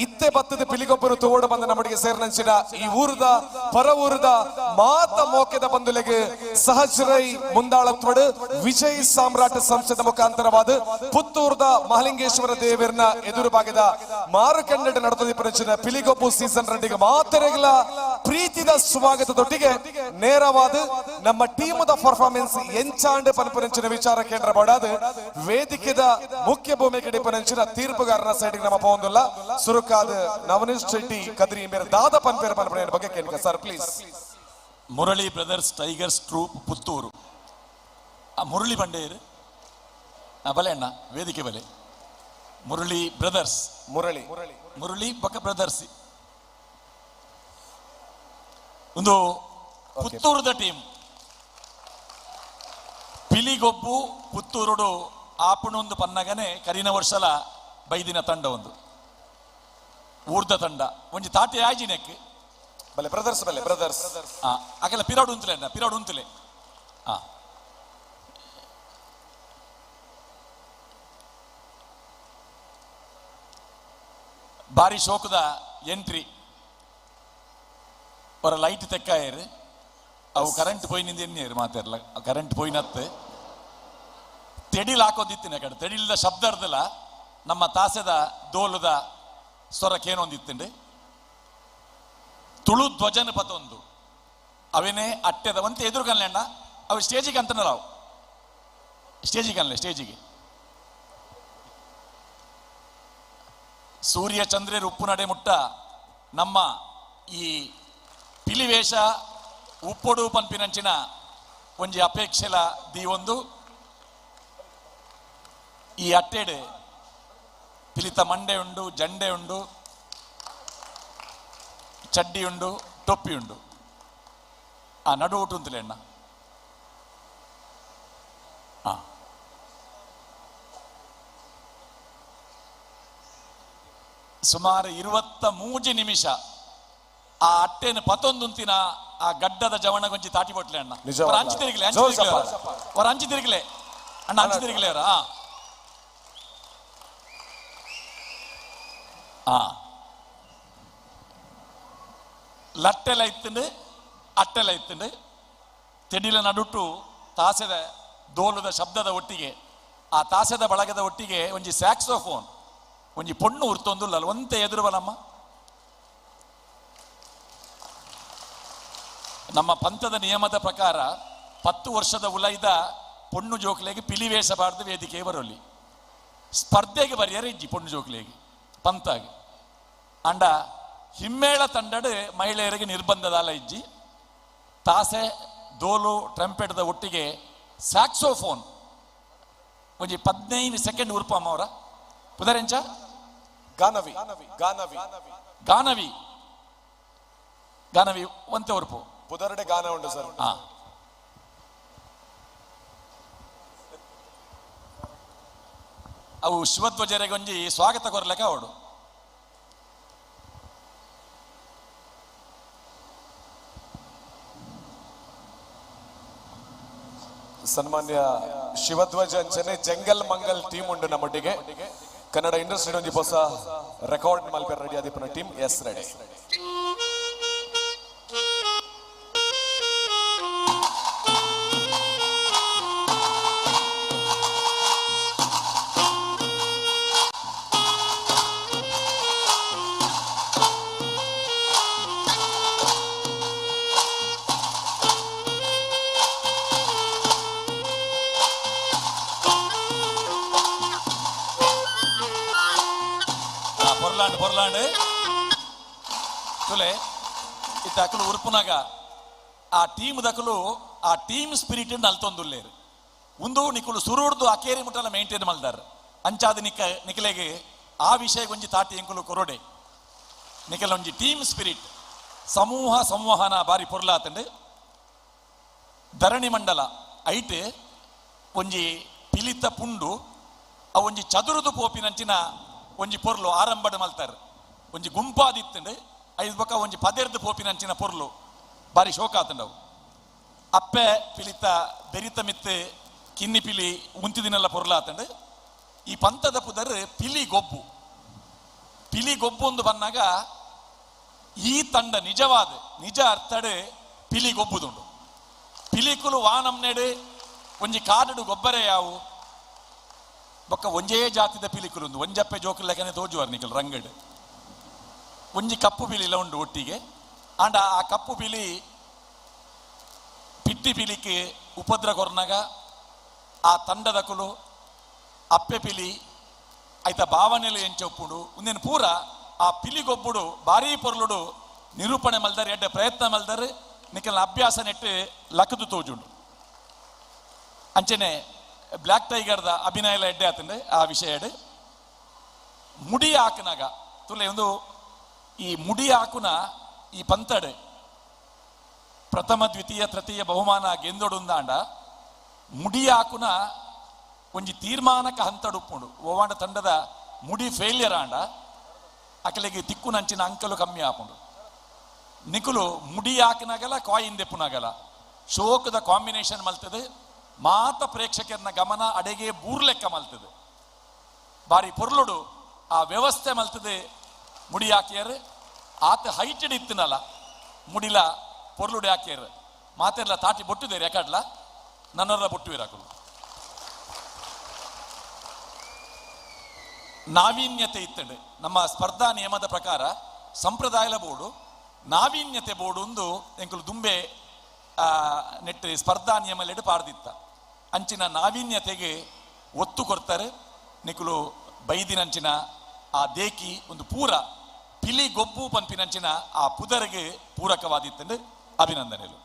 ಇತ್ತೆ ಬತ್ತದ ಪಿಲಿಗೊಬ್ಬರು ತೋಡ ಬಂದ ನಮ್ಮಡಿಗೆ ಸೇರಿನಂಚಿನ ಈ ಊರದ ಪರ ಊರದ ಮಾತ ಮೋಕೆದ ಬಂದುಲೆಗೆ ಸಹಜರೈ ಮುಂದಾಳತ್ವಡು ವಿಜಯ್ ಸಾಮ್ರಾಟ ಸಂಸ್ಥೆದ ಮುಖಾಂತರವಾದ ಪುತ್ತೂರ್ದ ಮಹಲಿಂಗೇಶ್ವರ ದೇವರನ್ನ ಎದುರು ಭಾಗದ ಮಾರುಕಂಡ ನಡೆದ ಪರಂಚಿನ ಪಿಲಿಗೊಬ್ಬು ಸೀಸನ್ ರೆಡ್ಡಿಗೆ ಮಾತರೆಗಳ ಪ್ರೀತಿದ ಸ್ವಾಗತದೊಟ್ಟಿಗೆ ನೇರವಾದ ನಮ್ಮ ಟೀಮದ ಪರ್ಫಾರ್ಮೆನ್ಸ್ ಎಂಚಾಂಡ್ ಪನ್ಪುರಂಚಿನ ವಿಚಾರ ಕೇಂದ್ರ ಬಡಾದ ವೇದಿಕೆದ ಮುಖ್ಯ ಭೂಮಿಗೆ ಪನಂಚಿನ ತೀರ್ಪುಗಾರನ ಸೈಡ್ ನಮ್ಮ ಪೋಂದುಲ್ಲ ಸುರುಕಾದ ನವನೀಶ್ ಶೆಟ್ಟಿ ಕದ್ರಿ ಮೇರೆ ದಾದ ಪನ್ಪೇರ ಪನ್ಪುರ ಬಗ್ಗೆ ಕೇಳಿಕ sir please. Murali brothers tigers troupe Puttur. ಆ ಮುರಳಿ ಬಂಡೇರು ಬಲೆ ಅಣ್ಣ ವೇದಿಕೆ ಬಲೆ. ಮುರಳಿ ಬ್ರದರ್ಸ್ ಮುರಳಿ ಮುರಳಿ ಬಕ ಬ್ರದರ್ಸ್ ಒಂದು ಪುತ್ತೂರುದ ಟೀಮ್. ಪಿಲಿಗೊಬ್ಬು ಪುತ್ತೂರುಡು ಆಪುಣೊಂದು ಪನ್ನಗನೆ ಕರಿನ ವರ್ಷಲ ಬೈದಿನ ತಂಡ ಒಂದು ಊರ್ದ ತಂಡ ಒಂಜಿ ತಾಟೆ ಆಜಿನೆಕ್ ಬಲೆ ಬ್ರದರ್ಸ್ ಬಲೆ ಬ್ರದರ್ಸ್ ಅಕಲ ಪಿರಾಡು ಉಂತಲೆ ಅಣ್ಣ ಪಿರಾಡು ಉಂತಲೆ. ಬಾರಿ ಶೋಕದ ಎಂಟ್ರಿ ಅವರ ಲೈಟ್ ತೆಕ್ಕಾಯರು. ಅವು ಕರೆಂಟ್ ಪೋಯಿನಿಂದ ಎನ್ನಿಯರು ಮಾತಾಡಲ್ಲ ಕರೆಂಟ್ ಪೋಯಿನತ್ತೆ ತೆಡಿಲ್ ಹಾಕೋದಿತ್ತಿನ ಕಡೆ ತೆಡಿಲ್ದ ಶಬ್ದ ಅರ್ದಲ್ಲ ನಮ್ಮ ತಾಸೆದ ದೋಲದ ಸ್ವರಕ್ಕೇನೊಂದಿತ್ತುಂಡು ತುಳು ಧ್ವಜನ ಪತೊಂದು ಅವೇನೇ ಅಟ್ಟೆದ ಒಂತೆ ಎದುರು ಕನ್ಲೆ ಅಣ್ಣ ಅವು ಸ್ಟೇಜಿಗೆ ಅಂತನಲ್ಲ ಅವು ಸ್ಟೇಜಿಗೆ ಅನ್ಲೆ ಸ್ಟೇಜಿಗೆ ಸೂರ್ಯ ಚಂದ್ರರು ಉಪ್ಪು ನಡೆ ಮುಟ್ಟ ನಮ್ಮ ಈ ಪಿಲಿವೇಷ ಉಪ್ಪೊಡು ಪನ್ಪಿನಂಚಿನ ಒಂಜಿ ಅಪೇಕ್ಷೆಲ the ಒಂದು ಈ ಅಟ್ಟೆಡೆ ಪಿಲಿತ ಮಂಡೆ ಉಂಡು, ಜಂಡೆ ಉಂಡು, ಚಡ್ಡಿ ಉಂಡು, ಟೊಪ್ಪಿ ಉಂಡು. ಆ ನಡು ಉಂಟುಂತಲೇ ಅಣ್ಣ. ಸುಮಾರು 23 ನಿಮಿಷ ಆ ಅಟ್ಟೆನ ಪತ್ತೊಂದುಂತಿನ ಆ ಗಡ್ಡದ ಜವಣ ಗೊಂಚಿ ತಾಟಿ ಬೊಟ್ಲೆ ಅಣ್ಣ. ಅಂಚು ತಿರುಗಲೆ, ಅವರ ಅಂಚು ತಿರುಗಲೆ ಅಣ್ಣ, ಅಂಚು ತಿರುಗಲೆ ಅವರ. ಲಟ್ಟೆಲ ಇತ್ತಂಡು, ಅಟ್ಟೆಲ ಇತ್ತಂಡು, ತೆಡಿಲ ನಡುಟು ತಾಸೆದ ದೋಲದ ಶಬ್ದದ ಒಟ್ಟಿಗೆ ಆ ತಾಸೆದ ಬಳಗದ ಒಟ್ಟಿಗೆ ಒಂಜಿ ಸ್ಯಾಕ್ಸೋಫೋನ್ ಒಂಜಿ ಪೊಣ್ಣು ಉರ್ತೊಂದುಲ್ಲ ಒಂತೆ ಎದುರು ಬಲಮ್ಮ. ನಮ್ಮ ಪಂಥದ ನಿಯಮದ ಪ್ರಕಾರ 10 ವರ್ಷದ ಉಲೈದ ಪೊಣ್ಣು ಜೋಕ್ಲೆಗೆ ಪಿಲಿವೇಷ ಬಾರ್ದು ವೇದಿಕೆ ಬರೋಲಿ, ಸ್ಪರ್ಧೆಗೆ ಬರಿಯರ ಇಜ್ಜಿ ಪೊಣ್ಣು ಜೋಕ್ಲೆಗೆ ಪಂತಾಗಿ. ಅಂಡ ಹಿಮ್ಮೇಳ ತಂಡಡು ಮಹಿಳೆಯರಿಗೆ ನಿರ್ಬಂಧದಾಲ ಇಜ್ಜಿ. ತಾಸೆ ದೋಲು ಟ್ರಂಪೆಟ್ದ ಒಟ್ಟಿಗೆ ಸ್ಯಾಕ್ಸೋಫೋನ್ ಒಂಜಿ 15 ಸೆಕೆಂಡ್ ಉರ್ಪಮ್ಮ ಅವರ ಪುದರೆಂಚ ಗಾನವಿ ಗಾನವಿ ಗಾನವಿ ಗಾನವಿ ಒಂತೆ ಉರ್ಪು ಪುದರ್ಡೆ ಗಾನ ಉಂಟು ಸರ್. ಅವು ಶಿವಧ್ವಜರಿಗೆ ಒಂಜಿ ಸ್ವಾಗತ ಕೊರ್ಲೆಕ ಅವಡು. ಸನ್ಮಾನ್ಯ ಶಿವಧ್ವಜ ಅಂಚನೆ ಜಂಗಲ್ ಮಂಗಲ್ ಟೀಮ್ ಉಂಟು ನಮ್ಮೊಟ್ಟಿಗೆ. ಕನ್ನಡ ಇಂಡಸ್ಟ್ರಿ ಒಂಜಿ ಹೊಸ ರೆಕಾರ್ಡ್ ಮಲ್ಪೆ ರೆಡಿ ಆದಿಪ್ಪನ ಟೀಮ್ ಎಸ್ ರೆಡಿ. ಪೊರ್ಲಾಂಡ್ ಪೊರ್ಲಾಂಡ್ ತುಲೆ ಇತ್ತ ಅಕಲು ಉರ್ಪುನಾಗ ಆ ಟೀಮ್ ದಕಲು ಆ ಟೀಮ್ ಸ್ಪಿರಿಟ್ ನಲ್ತೊಂದುಲ್ಲೇರು. ಒಂದು ನಿಕುಲು ಸುರುಡ್ದು ಅಕೇರಿ ಮುಟ್ಟಲ ಮೇಂಟೈನ್ ಮಲ್ದಾರ್ ಅಂಚಾದ ನಿಕ ನಿಕಲೆಗೆ ಆ ವಿಷಯ ಒಂಜಿ ತಾಟಿ ಎಂಕುಲು ಕೊರೊಡೆ ನಿಕಲ ಒಂಜಿ ಟೀಮ್ ಸ್ಪಿರಿಟ್ ಸಮೂಹ ಸಂವಹನ ಬಾರಿ ಪೊರ್ಲಾತಂಡು. ಧರಣಿ ಮಂಡಲ ಐಟ್ ಒಂಜಿ ಪಿಲಿತ ಪುಂಡು ಅವು ಒಂಜಿ ಚದುರುದು ಪೋಪಿನಂಚಿನ ಒಂಜಿ ಪೊರ್ಲು ಆರಂಭದ ಮಲ್ತಾರ್ ಒಂಜಿ ಗುಂಪಾದಿತ್ತಂಡು ಐದು ಬೊಕ್ಕ ಒಂಜಿ ಪದೆರ್ದು ಪೋಪಿನಂಚಿನ ಪೊರ್ಲು ಬಾರಿ ಶೋಕ ಆತಂಡವು. ಅಪ್ಪೆ ಪಿಲಿತ ಬೆರಿತ ಮಿತ್ತು ಕಿನ್ನಿ ಪಿಲಿ ಉಂತಿದಿನೆಲ್ಲ ಪೊರ್ಲಾತಂಡು. ಈ ಪಂಥದ ಪುದರ್ ಪಿಲಿ ಗೊಬ್ಬು. ಪಿಲಿ ಗೊಬ್ಬು ಒಂದು ಬಂದಾಗ ಈ ತಂಡ ನಿಜವಾದ ನಿಜ ಅರ್ಥಡು ಪಿಲಿ ಗೊಬ್ಬುದುಂಡು. ಪಿಲಿಕುಲು ವಾನಂನೆಡು ಒಂಜಿ ಕಾಡುಡು ಗೊಬ್ಬರೇ ಯಾವು ಬೊಕ್ಕ ಒಂಜೇ ಜಾತಿದ ಪಿಲಿಕುಲು ಉಂದು ಒಂಜಪ್ಪೆ ಜೋಕುಲೆಕ್ಕನೆ ತೋಜುವಾರ್ ನಿಕಲ್ ರಂಗಡು. ಒಂಜಿ ಕಪ್ಪು ಪಿಲಿಲ ಉಂಡು ಒಟ್ಟಿಗೆ. ಆಂಡ ಆ ಕಪ್ಪು ಪಿಲಿ ಪಿಟ್ಟಿ ಪಿಲಿಕ್ಕೆ ಉಪದ್ರ ಕೊರ್ನಾಗ ಆ ತಂಡದಕುಲು ಅಪ್ಪೆ ಪಿಲಿ ಐತ ಭಾವನೆಲು ಎಂಚೊಪ್ಪುಡು ಒಂದೇನು ಪೂರ ಆ ಪಿಲಿಗೊಬ್ಬುಡು ಭಾರೀ ಪೊರ್ಲುಡು ನಿರೂಪಣೆ ಮಲ್ದಾರೆ ಎಡ್ಡೆ ಪ್ರಯತ್ನ ಮಲ್ದಾರೆ ನಿಕಲ್ನ ಅಭ್ಯಾಸ ನೆಟ್ಟು ಲಕ್ಕದು ತೋಜುಂಡು. ಅಂಚನೆ ಬ್ಲ್ಯಾಕ್ ಟೈಗರ್ದ ಅಭಿನಯ ಎಡ್ಡೆ ಆತಂಡೆ ಆ ವಿಷಯ ಮುಡಿ ಹಾಕನಾಗ ತುಲೆ ಒಂದು ಈ ಮುಡಿ ಹಾಕುನ ಈ ಪಂತಡೆ ಪ್ರಥಮ ದ್ವಿತೀಯ ತೃತೀಯ ಬಹುಮಾನ ಗೆಂದೊಡುಂದಾಂಡ ಮುಡಿ ಹಾಕುನ ಒಂಜಿ ತೀರ್ಮಾನಕ ಹಂತಡುಪ್ಪುಂಡು. ಓವಾಂಡ ತಂಡದ ಮುಡಿ ಫೇಲ್ಯರ್ ಆಂಡ ಅಕಲೆಗೆ ತಿಕ್ಕು ನಂಚಿನ ಅಂಕಲು ಕಮ್ಮಿ ಆಪುಂಡು. ನಿಕುಲು ಮುಡಿ ಹಾಕಿನಾಗಲ್ಲ ಕಾಯಿನ್ ದೆಪ್ಪುನಾಗಲ್ಲ ಶೋಕದ ಕಾಂಬಿನೇಷನ್ ಮಲ್ತದೆ ಮಾತ ಪ್ರೇಕ್ಷಕರನ್ನ ಗಮನ ಅಡೆಗೆ ಬೂರ್ಲೆಕ್ಕ ಮಲ್ತದೆ. ಬಾರಿ ಪೊರ್ಲುಡು ಆ ವ್ಯವಸ್ಥೆ ಮಲ್ತದೆ ಮುಡಿ ಹಾಕಿಯರು. ಆತ ಹೈಟೆಡ್ ಇತ್ತನಲ್ಲ ಮುಡಿಲ ಪೊರ್ಲುಡು ಹಾಕಿಯರು. ಮಾತೆರ್ಲ ತಾಟಿ ಬೊಟ್ಟುದೆ ರೆಕಾರ್ಡ್ಲ ನನ್ನೊರ ಬೊಟ್ಟುವಿರಾಕುಲು. ನಾವೀನ್ಯತೆ ಇತ್ತಂಡು ನಮ್ಮ ಸ್ಪರ್ಧಾ ನಿಯಮದ ಪ್ರಕಾರ ಸಂಪ್ರದಾಯದ ಬೋರ್ಡು ನಾವೀನ್ಯತೆ ಬೋರ್ಡು ಒಂದು ಎಂಕುಲು ದುಂಬೆ ನೆಟ್ ಸ್ಪರ್ಧಾ ನಿಯಮಲೆಡು ಪಾರ್ದಿತ್ತ. ಅಂಚಿನ ನಾವೀನ್ಯತೆಗೆ ಒತ್ತು ಕೊಡ್ತಾರೆ ನಿಕುಲು ಬೈದಿನಂಚಿನ ಆ ದೇಕಿ ಒಂದು ಪೂರ ಪಿಲಿ ಗೊಬ್ಬು ಪಂಪಿನಂಚಿನ ಆ ಪುದರಿಗೆ ಪೂರಕವಾದಿತ್ತಂಡು ಅಭಿನಂದನೆಗಳು.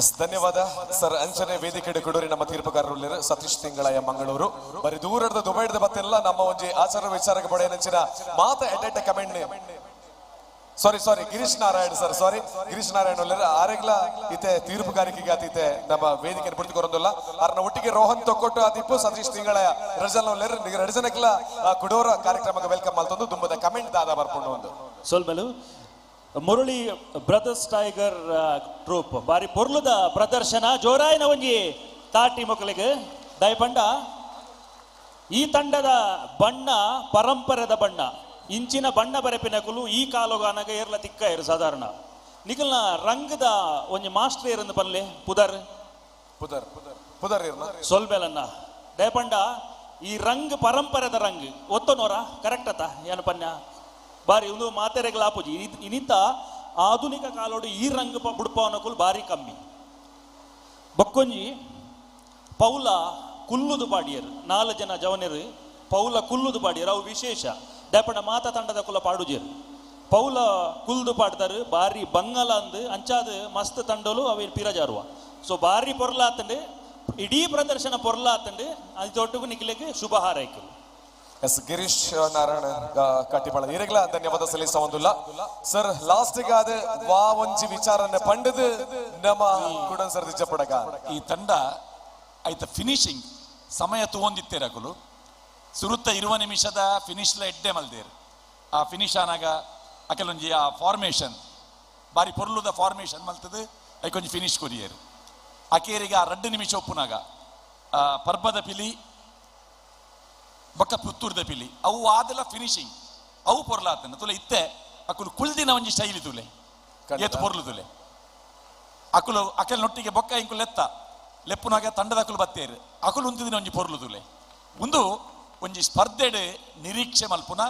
ಎಸ್, ಧನ್ಯವಾದ ಸರ್. ಅಂಚನೆ ವೇದಿಕೆ ಕೊಡೋರಿ ನಮ್ಮ ತೀರ್ಪುಗಾರರು ಸತೀಶ್ ತಿಂಗಳಯ್ಯ ಮಂಗಳೂರು. ಬರೀ ದೂರದ ದುಬೈದ ಬತ್ತೆಲ್ಲ ನಮ್ಮ ಒಂಜಿ ಆಚಾರ ವಿಚಾರಕ್ಕೆ ಬಡೆಯನಂಚಿನ ಮಾತ ಎಡೆಡ್ಡ comment. Sorry sorry Girish Narayan sir, sorry Girish Narayan ಒಲ್ಲೆರ್ ಆರೆಗ್ಲ ಇತ್ತೆ ತೀರ್ಪುಗಾರಿಕೆಗೆ ಆತೀತೆ ನಮ್ಮ ವೇದಿಕೆ ಬಿಡ್ತು ಕೊರೊಂದುಲ್ಲ. ಆರ್ನ ಒಟ್ಟಿಗೆ ರೋಹನ್ ತೊಕ್ಕೊಟ್ಟು ಆದಿಪ್ಪು ಸತೀಶ್ ತಿಂಗಳಯ್ಯ ರಜಲ್ ಒಲ್ಲೆರ್ ರಜನಕ್ಲ ಕುಡೋರ ಕಾರ್ಯಕ್ರಮಕ್ಕೆ welcome ಮಲ್ತೊಂದು ದುಂಬದ ಕಮೆಂಟ್ ದಾದ ಬರ್ಪುಂಡು ಒಂದು. ಸೊಲ್ಮೆಲು ಮುರಳಿ ಬ್ರದರ್ಸ್ ಟೈಗರ್ ಟ್ರೂಪ್ ಬಾರಿ ಪೊರ್ಲುದ ಪ್ರದರ್ಶನ ಜೋರಾಯಿನ ಒಂಜಿ ತಾಟಿ ಮೊಕಲಿಗೆ ದಯಪಂಡ. ಈ ತಂಡದ ಬಣ್ಣ ಪರಂಪರೆದ ಬಣ್ಣ, ಇಂಚಿನ ಬಣ್ಣ ಬರೆಪಿನಕುಲು ಈ ಕಾಲೋಗಾನಗ ಏರ್ಲ ತಿಕ್ಕ ಏರು ಸಾಧಾರಣ. ನಿಕಲ್ನ ರಂಗದ ಒಂಜಿ ಮಾಸ್ಟರ್ ಏರಂದು ಪನ್ಲೆ ಪುದರ್ ಪುದರ್ ಪುದರ್ ಏರ್ನ ಸೊಲ್ಬೆಲನ್ನ ದಯಪಂಡ. ಈ ರಂಗ್ ಪರಂಪರೆದ ರಂಗ್ ಒತ್ತನೋರ ಕರೆಕ್ಟ್ ಅತ್ತ ಏನು ಪನ್ಯ ಬಾರಿ ಒಂದು ಮಾತೆರೆಗ್ಲಾಪುಜಿ. ಇನಿತ ಆಧುನಿಕ ಕಾಲೋಡು ಈ ರಂಗ್ ಬುಡ್ಪವನಕುಲು ಬಾರಿ ಕಮ್ಮಿ. ಬೊಕ್ಕೊಂಜಿ ಪೌಲ ಕುಲ್ಲುದು ಪಾಡಿಯರು ನಾಲ್ ಜನ ಜವನರು ಪೌಲ ಕುಲ್ಲುದು ಪಾಡಿಯರು ಅವು ವಿಶೇಷ. ದಯಪಂಡ ಮಾತಾ ತಂಡದ ಕುಲ ಪಾಡುಜೇರು ಪೌಲ ಕುಲ್ದು ಪಾಡ್ತಾರೆ ಬಾರಿ ಬಂಗಲ ಅಂದು ಅಂಚಾದ ಮಸ್ತ್ ತಂಡಲು ಅವೇನು ಪಿರಜಾರುವ. ಸೊ ಬಾರಿ ಪೊರ್ಲಾತಂಡು ಇಡೀ ಪ್ರದರ್ಶನ ಪೊರ್ಲಾತಂಡು ಅದು ನಿಖಿಲಿಗೆ ಶುಭ ಹಾರೈಕೆ. ಎಸ್ ಗಿರೀಶ್ ನಾರಾಯಣ ಕಟ್ಟಿಪಾಳ ಈರೆಗ್ಲ ಧನ್ಯವಾದ ಸಲ್ಲಿಸ ಒಂದುಲ್ಲ ಸರ್. ಲಾಸ್ಟ್ ಆದ ವಾ ಒಂಜಿ ವಿಚಾರನೆ ಪಂಡದು ನಮ್ಮ ಕೂಡ ಸರ್ ದಿಜ್ಜಪಡಕ ಈ ತಂಡ ಆಯ್ತ ಫಿನಿಶಿಂಗ್ ಸಮಯ ತಗೊಂಡಿತ್ತೇರಕುಲು ಸುರುತ್ತ 20 ನಿಮಿಷದ ಫಿನಿಶ್ಲ ಎಡ್ಡೆ ಮಲ್ದೇರು. ಆ ಫಿನಿಶ್ ಆನಾಗ ಅಕಲೊಂಜಿ ಆ ಫಾರ್ಮೇಷನ್ ಬಾರಿ ಪೊರ್ಲುದ ಫಾರ್ಮೇಷನ್ ಮಲ್ತದು ಐಕೊಂಜಿ ಫಿನಿಶ್ ಕೊರಿಯೇರು. ಅಕೇರಿಗೆ ಆ 2 ನಿಮಿಷ ಒಪ್ಪುನಾಗ ಪರ್ಬದ ಪಿಲಿ ಬೊಕ್ಕ ಪುತ್ತೂರ್ದ ಪಿಲಿ ಅವು ಆದಲ ಫಿನಿಶಿಂಗ್ ಅವು ಪೊರ್ಲಾತನ ತುಲೆ ಇತ್ತೆ ಅಕುಲು ಕುಲ್ದಿನ ಒಂಜಿ ಶೈಲಿ ತುಲೆ ಏತು ಪೊರ್ಲು ತುಲೆ ಅಕುಲು ಅಕಲ್ ನೊಟ್ಟಿಗೆ ಬೊಕ್ಕ ಇಂಕುಲು ಲೆತ್ತ ಲೆಪ್ಪುನಾಗ ತಂಡದ ಅಕುಲು ಬತ್ತೇರು ಅಕುಲು ಉಂತಿದಿನ ಒಂಜಿ ಪೊರ್ಲು ತುಲೆ ಒಂದು ಒಂಜಿ ಸ್ಪರ್ಧೆಡ್ ನಿರೀಕ್ಷೆ ಮಲ್ಪುನ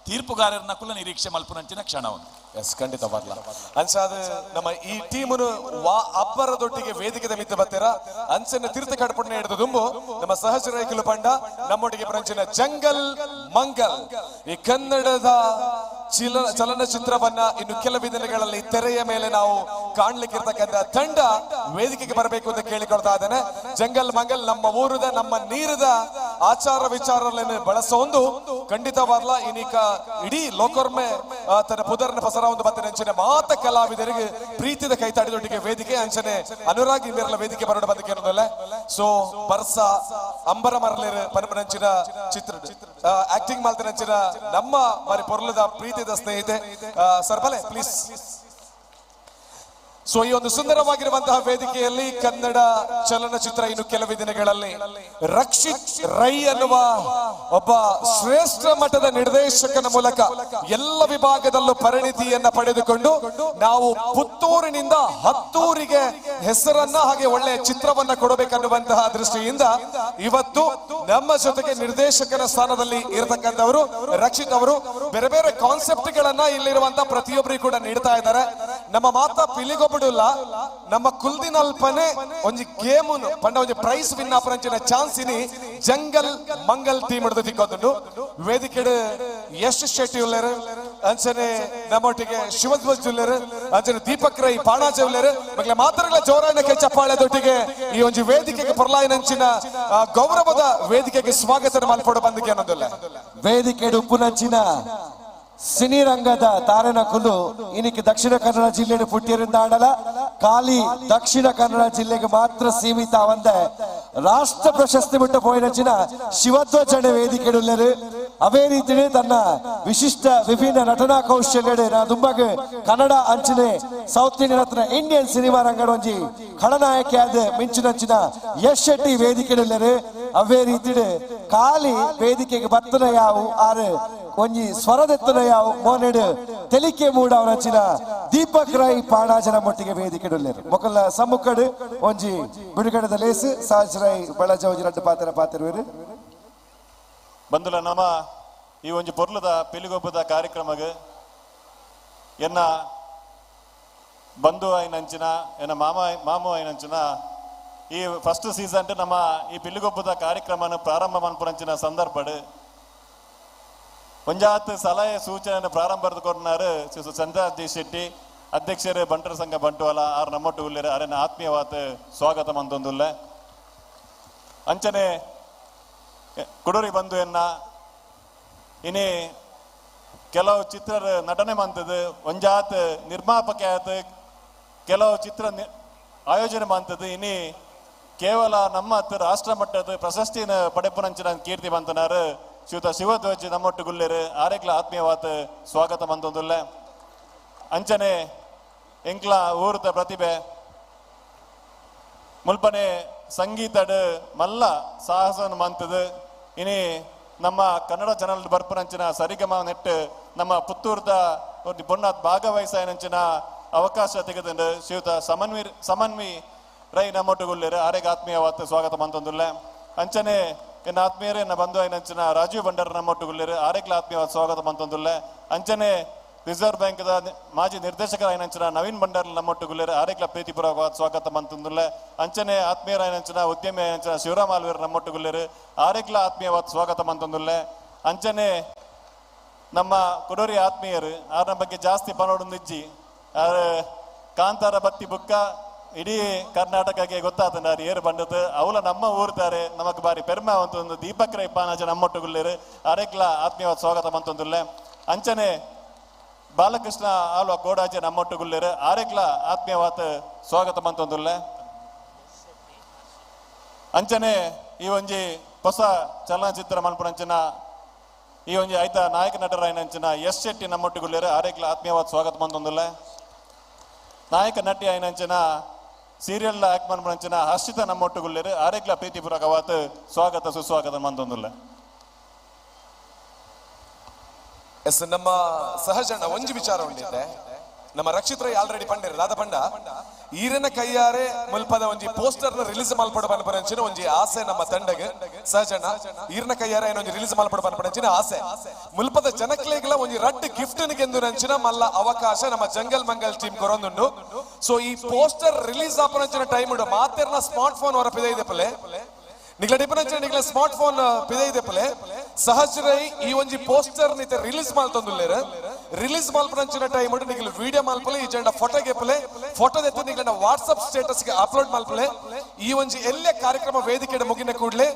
ತೀರ್ಪುಗಾರರನ್ನ ಕುಲ ನಿರೀಕ್ಷೆ ಮಲ್ಪುನಂಚಿನ ಕ್ಷಣ ಒಂದು. ಎಸ್ ಖಂಡಿತವಾಗ್ಲ ಅಂಚಾದ ನಮ್ಮ ಈ ಟೀಮನು ವಾ ಅಬ್ಬರದೊಟ್ಟಿಗೆ ವೇದಿಕೆದ ಮಿತ್ತ ಬತ್ತೀರ ಅಂಚನೆ ತೀರ್ಥ ಕಡ್ಪುಣ್ಣ ಹಿಡಿದು ದುಂಬು ನಮ್ಮ ಸಹಜ ರೈಕುಲು ಪಂಡ ನಮ್ಮೊಟ್ಟಿಗೆ ಪರಂಚಿನ ಜಂಗಲ್ ಮಂಗಲ್ ಈ ಕನ್ನಡದ ಚಲನಚಿತ್ರವನ್ನ ಇನ್ನು ಕೆಲವು ದಿನಗಳಲ್ಲಿ ತೆರೆಯ ಮೇಲೆ ನಾವು ಕಾಣ್ಲಿಕ್ಕಿರ್ತಕ್ಕಂಥ ತಂಡ ವೇದಿಕೆಗೆ ಬರಬೇಕು ಅಂತ ಕೇಳಿಕೊಳ್ತಾ ಇದ್ದೇನೆ. ಜಂಗಲ್ ಮಂಗಲ್ ನಮ್ಮ ಊರದ ನಮ್ಮ ನೀರದ ಆಚಾರ ವಿಚಾರಗಳನ್ನು ಬಳಸೋ ಒಂದು ಖಂಡಿತವಾಗ್ಲ ಇನ್ನೀಕ ಇಡೀ ಲೋಕೊರ್ಮೆ ತನ್ನ ಪುದರ್ನ ಪಸರ ಒಂದು ಮತ್ತೆ ಅಂಚನೆ ಮಾತ ಕಲಾವಿದರಿಗೆ ಪ್ರೀತಿದ ಕೈತಾಡಿದೊಟ್ಟಿಗೆ ವೇದಿಕೆ ಅಂಚನೆ ಅನುರಾಗ್ ಇಂಬೇರಲ ವೇದಿಕೆ ಬರೋಣ ಬಂದಕ್ಕೆ ಅನ್ನೋದಲ್ಲ. ಸೊ ಬರ್ಸ ಅಂಬರ ಮರಲೇರು ಪನಪನಂಚಿನ ಚಿತ್ರ ಆಕ್ಟಿಂಗ್ ಮಾಡ್ತಾನಂಚಿನ ನಮ್ಮ ಬಾರಿ ಪೊರ್ಲದ ಪ್ರೀತಿದ ಸ್ನೇಹಿತೆ ಸರ್ ಬಲೆ ಪ್ಲೀಸ್. ಸೊ ಈ ಒಂದು ಸುಂದರವಾಗಿರುವಂತಹ ವೇದಿಕೆಯಲ್ಲಿ ಕನ್ನಡ ಚಲನಚಿತ್ರ ಇನ್ನು ಕೆಲವೇ ದಿನಗಳಲ್ಲಿ ರಕ್ಷಿತ್ ರೈ ಅನ್ನುವ ಒಬ್ಬ ಶ್ರೇಷ್ಠ ಮಟ್ಟದ ನಿರ್ದೇಶಕನ ಮೂಲಕ ಎಲ್ಲ ವಿಭಾಗದಲ್ಲೂ ಪರಿಣಿತಿಯನ್ನ ಪಡೆದುಕೊಂಡು ನಾವು ಪುತ್ತೂರಿನಿಂದ ಹತ್ತೂರಿಗೆ ಹೆಸರನ್ನ ಹಾಗೆ ಒಳ್ಳೆಯ ಚಿತ್ರವನ್ನ ಕೊಡಬೇಕನ್ನುವಂತಹ ದೃಷ್ಟಿಯಿಂದ ಇವತ್ತು ನಮ್ಮ ಜೊತೆಗೆ ನಿರ್ದೇಶಕನ ಸ್ಥಾನದಲ್ಲಿ ಇರತಕ್ಕಂಥವರು ರಕ್ಷಿತ್ ಅವರು ಬೇರೆ ಬೇರೆ ಕಾನ್ಸೆಪ್ಟ್ ಗಳನ್ನ ಇಲ್ಲಿರುವಂತಹ ಪ್ರತಿಯೊಬ್ಬರಿಗೂ ಕೂಡ ನೀಡ್ತಾ ಇದ್ದಾರೆ. ನಮ್ಮ ಮಾತಾ ಪಿಲಿಗೊಬ್ಬಡುಲ್ಲ ನಮ್ಮ ಕುಲ್ದಿನಲ್ಪನೆ ಒಂಜಿ ಗೇಮ್ ಪಂಡ ಒಂಜಿ ಪ್ರೈಸ್ ವಿನ್ ಆಪರಂಚಿನ ಚಾನ್ಸ್ ಇನಿ ಜಂಗಲ್ ಮಂಗಲ್ ಟೀಮ್ ಹಿಡಿದು ತಿಕ್ಕೋದುಂಡು. ವೇದಿಕೆಡು ಯಶ್ ಶೆಟ್ಟಿ ಉಲ್ಲೇರು ಅಂಚನೆ ನಮ್ಮೊಟ್ಟಿಗೆ ಶಿವಧ್ವಜ್ ಉಲ್ಲೇರು ಅಂಚನೆ ದೀಪಕ್ ರೈ ಪಾಣಾಜೆ ಉಲ್ಲೇರು ಮಗ್ಲ ಮಾತ್ರಗಳ ಜೋರಾಯನ ಕೈ ಚಪ್ಪಾಳೆದೊಟ್ಟಿಗೆ ಈ ಒಂಜಿ ವೇದಿಕೆಗೆ ಪೊರ್ಲಾಯಿನಂಚಿನ ಗೌರವದ ವೇದಿಕೆಗೆ ಸ್ವಾಗತ ಮಲ್ಪೊಡು ಬಂದಿಗೆ ಅನ್ನೋದಿಲ್ಲ. ವೇದಿಕೆ ಉಪ್ಪುನಂಚಿನ ಸಿನಿ ರಂಗದ ತಾರೆನ ಕುಲು ಇನಿಕ್ ದಕ್ಷಿಣ ಕನ್ನಡ ಜಿಲ್ಲೆಡು ಪುಟ್ಟಿರಿಂದ ಆಡಲ ಖಾಲಿ ದಕ್ಷಿಣ ಕನ್ನಡ ಜಿಲ್ಲೆಗೆ ಮಾತ್ರ ಸೀಮಿತ ಒಂದೇ ರಾಷ್ಟ್ರ ಪ್ರಶಸ್ತಿ ಬಿಟ್ಟ ಪೋಯಿನಂಚಿನ ಶಿವಧ್ವಜನ ವೇದಿಕೆಡುಲ್ಲರು. ಅವೇ ರೀತಿ ತನ್ನ ವಿಶಿಷ್ಟ ವಿಭಿನ್ನ ನಟನಾ ಕೌಶಲ್ಯಡೆ ನಾ ದುಂಬಾಗ ಕನ್ನಡ ಅಂಚನೆ ಸೌತ್ ಇಂಡಿಯನ್ ಹತ್ರ ಇಂಡಿಯನ್ ಸಿನಿಮಾ ರಂಗಡ ಒಂಜಿ ಖಳನಾಯಕಿಯಾದ ಮಿಂಚಿನಂಚಿನ ಯಶ್ ಶೆಟ್ಟಿ ವೇದಿಕೆಡುಲ್ಲರು. ಅವೇ ರೀತಿ ಖಾಲಿ ವೇದಿಕೆಗೆ ಬತ್ತನ ಯಾವು ಆರು ಒಂಜಿ ಸ್ವರದೆತ್ತನ ಯಾವ ಮೋನೆಡ್ ತೆಲಿಕೆ ಮೂಡವನಂಚಿನ ದೀಪಕ್ ರೈ ಪಾಣಾಜನ ಮೊಟ್ಟಿಗೆ ವೇದಿಕೆ ಉಲ್ಲೇರು. ಮೊಕಲ್ನ ಸಮ್ಮುಖಡು ಒಂಜಿ ಬಿಡುಗಡೆದ ಲೇಸ್. ಸಹಜ್ ರೈ ಬಳಜ ಒಂಜಿ ರಡ್ಡು ಪಾತ್ರ ಪಾತಿರುವೆರು. ಬಂದುಲ, ನಮ್ಮ ಈ ಒಂಜಿ ಪೊರ್ಲುದ ಪಿಲಿಗೊಬ್ಬದ ಕಾರ್ಯಕ್ರಮಗ್ ಎನ್ನ ಬಂಧು ಆಯಿನಂಚಿನ, ಎನ್ನ ಮಾಮ ಮಾಮು ಆಯಿನಂಚಿನ, ಈ ಫಸ್ಟ್ ಸೀಸನ್ ನಮ್ಮ ಈ ಪಿಲಿಗೊಬ್ಬದ ಕಾರ್ಯಕ್ರಮನ ಪ್ರಾರಂಭ ಮನ್ಪುರಂಚಿನ ಸಂದರ್ಭಡ್ ಒಂಜಾತ್ ಸಲಹೆ ಸೂಚನೆ ಪ್ರಾರಂಭದ ಕೊರ್ನಾರು ಚಂದ್ರ ಜಿ ಶೆಟ್ಟಿ ಅಧ್ಯಕ್ಷರು, ಬಂಟರ ಸಂಘ ಬಂಟುವಲ. ಆರ್ ನಮ್ಮೊಟ್ಟು ಉಲ್ಲೇರು. ಅರೆನ ಆತ್ಮೀಯವಾದ ಸ್ವಾಗತ ಮಂತೊಂದುಲ್ಲೆ. ಅಂಚನೆ ಕುಡೂರಿ ಬಂಧು ಎನ್ನ ಇನಿ ಕೆಲವು ಚಿತ್ರ ನಟನೆ ಮಂತದ್ದು, ಒಂಜಾತ್ ನಿರ್ಮಾಪಕ ಆತ್, ಕೆಲವು ಚಿತ್ರ ಆಯೋಜನೆ ಮಂತದ್ದು, ಇನಿ ಕೇವಲ ನಮ್ಮ ರಾಷ್ಟ್ರ ಮಟ್ಟದ ಪ್ರಶಸ್ತಿನ ಪಡೆಪುನಂಚಿನ ಕೀರ್ತಿ ಬಂತನಾರು ಶ್ರೀಯುತ ಶಿವಧ್ವಜ್ ನಮ್ಮೊಟ್ಟು ಗುಲ್ಲೇರು. ಆರೆಗ್ಲ ಆತ್ಮೀಯವಾದ ಸ್ವಾಗತ ಮಂತೊಂದುಲ್ಲೆ. ಅಂಚನೆ ಎಂಕ್ಲ ಊರುದ ಪ್ರತಿಭೆ, ಮುಲ್ಪನೆ ಸಂಗೀತಡ್ ಮಲ್ಲ ಸಾಹಸನ ಮಂತದು, ಇನಿ ನಮ್ಮ ಕನ್ನಡ ಚಾನಲ್ ಬರ್ಪುನಂಚಿನ ಸರಿಗಮ ನೆಟ್ಟು ನಮ್ಮ ಪುತ್ತೂರ್ದ ಒಂದು ಬೊನ್ನಾತ್ ಭಾಗವಹಿಸಾಯನಂಚಿನ ಅವಕಾಶ ತೆಗೆದುಂಡು ಶ್ರೀಯುತ ಸಮನ್ವಿ ರೈ ನಮ್ಮೊಟ್ಟುಗುಲ್ಲೇರು. ಆರೆಗ್ ಆತ್ಮೀಯವಾದ ಸ್ವಾಗತ ಮಂತೊಂದುಲ್ಲೆ. ಅಂಚನೆ ಎನ್ನ ಆತ್ಮೀಯರೇ, ಎನ್ನ ಬಂಧು ಆಯಿನಂಚಿನ ರಾಜೀವ್ ಭಂಡಾರ ನಮ್ಮೊಟ್ಟುಗುಲ್ಲೇರು. ಆರೆಗ್ಲ ಆತ್ಮೀಯವಾದ ಸ್ವಾಗತ ಮಂತೊಂದುಲ್ಲೆ. ಅಂಚನೆ ರಿಸರ್ವ್ ಬ್ಯಾಂಕ್ದ ಮಾಜಿ ನಿರ್ದೇಶಕರಾಯಿನಂಚಿನ ನವೀನ್ ಭಂಡಾರ್ ನಮ್ಮೊಟ್ಟುಗುಲ್ಲೇರು. ಆರೆಗ್ಲ ಪ್ರೀತಿಪೂರ್ವಕವಾದ ಸ್ವಾಗತ ಮಂತೊಂದುಲ್ಲೆ. ಅಂಚನೆ ಆತ್ಮೀಯರಾಯಿನಂಚಿನ ಉದ್ಯಮಿ ಆಯಿನಂಚಿನ ಶಿವರಾಮ್ ಆಲ್ವೇರ್ ನಮ್ಮೊಟ್ಟುಗುಲ್ಲೇರು. ಆರೆಗ್ಲ ಆತ್ಮೀಯವಾದ ಸ್ವಾಗತ ಮಂತೊಂದುಲ್ಲೆ. ಅಂಚನೆ ನಮ್ಮ ಕೊಡೋರಿ ಆತ್ಮೀಯರು, ಆರ್ನ ಬಗ್ಗೆ ಜಾಸ್ತಿ ಪನೋಡು ಇಜ್ಜಿ, ಆರ್ ಕಾಂತಾರ ಬತ್ತಿ ಬುಕ್ಕ ಇಡೀ ಕರ್ನಾಟಕಕ್ಕೆ ಗೊತ್ತಾತಂಡ ಏರು ಬಂಡದು ಅವಲ ನಮ್ಮ ಊರ್ತಾರೆ, ನಮಕ್ ಬಾರಿ ಪೆರ್ಮೆ ಅಂತ ಒಂದು ದೀಪಕ್ ರೈ ಪಾನಾಜ ನಮ್ಮೊಟ್ಟುಗುಲ್ಲೇರು. ಅರೆಗ್ಲ ಆತ್ಮೀಯವಾದ ಸ್ವಾಗತ ಮಂತೊಂದುಲ್ಲೆ. ಅಂಚನೆ ಬಾಲಕೃಷ್ಣ ಆಲ್ವ ಕೋಡಾಜೆ ನಮ್ಮೊಟ್ಟುಗುಲ್ಲೇರು. ಆರೆಗ್ಲ ಆತ್ಮೀಯವಾದ ಸ್ವಾಗತ ಮಂತೊಂದುಲ್ಲೆ. ಅಂಚನೆ ಈ ಒಂಜಿ ಹೊಸ ಚಲನಚಿತ್ರ ಮನ್ಪುನಂಚಿನ ಈ ಒಂಜಿ ಐತ ನಾಯಕ ನಟರಾಯಿನಂಚಿನ ಯಶ್ ಶೆಟ್ಟಿ ನಮ್ಮೊಟ್ಟುಗುಲ್ಲೇರು. ಆರೆಗ್ಲ ಆತ್ಮೀಯವಾದ ಸ್ವಾಗತ ಮಂತೊಂದುಲ್ಲೆ. ನಾಯಕ ನಟಿ ಆಯಿನಂಚಿನ ಸೀರಿಯಲ್ ಆಕ್ಟ್ ಮನ್ಪುನಂಚಿನ ಹರ್ಷಿತ ನಮ್ಮೊಟ್ಟುಗುಲ್ಲೇರು. ಆರೆಗ್ಲ ಪ್ರೀತಿಪೂರ್ವಕವಾದ ಸ್ವಾಗತ ಸುಸ್ವಾಗತ ಮಂತೊಂದುಲ್ಲೆ. ಎಸ್, ನಮ್ಮ ಸಹಜಣ್ಣ ಒಂಜಿ ವಿಚಾರ ಉಂಡಿದ್ದೆ. ನಮ್ಮ ರಕ್ಷಿತ್ ರೈ ಆಲ್ರೆಡಿ ಪಂಡಿರ ದಾದ ಪಂಡ, ಈರನ ಕೈಯಾರೆ ಮುಲ್ಪದ ಒಂಜಿ ಪೋಸ್ಟರ್ ನ ರಿಲೀಸ್ ಮಲ್ಪಡ ಪನ್ಪುನಂಚಿನ ಒಂಜಿ ಆಸೆ ನಮ್ಮ ತಂಡಗ್. ಸಹಜಣ್ಣ, ಈರನ ಕೈಯಾರೆ ಒಂಜಿ ರಿಲೀಸ್ ಮಲ್ಪಡ ಪನ್ಪುನಂಚಿನ ಆಸೆ. ಮುಲ್ಪದ ಜನಕ್ಲೆಗ್ಲ ಒಂಜಿ ರಡ್ಡ್ ಗಿಫ್ಟ್ ಗೆಂದು ನಂಚಿನ ಮಲ್ಲ ಅವಕಾಶ ನಮ್ಮ ಜಂಗಲ್ ಮಂಗಲ್ ಟೀಮ್ ಕೊರೊಂದುಂಡು. ಸೊ ಈ ಪೋಸ್ಟರ್ ರಿಲೀಸ್ ಆಪುನಂಚಿನ ಟೈಮ್ ಉಂಡು. ಮಾತೆರ್ನ ಸ್ಮಾರ್ಟ್ ಫೋನ್ ಹೊರ ಪಿದೈ ದೆಪ್ಪಲೆ. ನಿಗ್ಲ ಡಿಪನಂಚಿನ ನಿಗ್ಲ ಸ್ಮಾರ್ಟ್ ಫೋನ್ ಪಿದೈ ದೆಪ್ಪಲೆ. ಸಹಜ್ ರೈ ಈ ಒಂಜಿ ಪೋಸ್ಟರ್ ನಿತ ರಿಲೀಸ್ ಮಲ್ತೊಂದುಲ್ಲೇರು. ರಿಲೀಸ್ ಮಲ್ಪನಂಚಿನ ಟೈಮ್ ಉಂಡು. ನಿಗ್ಲ ವಿಡಿಯೋ ಮಲ್ಪಲೆ, ಈ ಜಂಡ ಫೋಟೋ ಗೆಪ್ಪಲೆ, ಫೋಟೋ ದೆತ್ತು ನಿಗ್ಲ ವಾಟ್ಸ್ಆಪ್ ಸ್ಟೇಟಸ್ ಗೆ ಅಪ್ಲೋಡ್ ಮಲ್ಪಲೆ. ಈ ಒಂಜಿ ಎಲ್ಲೆ ಕಾರ್ಯಕ್ರಮ ವೇದಿಕೆ ಮುಗಿನ ಕೂಡ್ಲೆ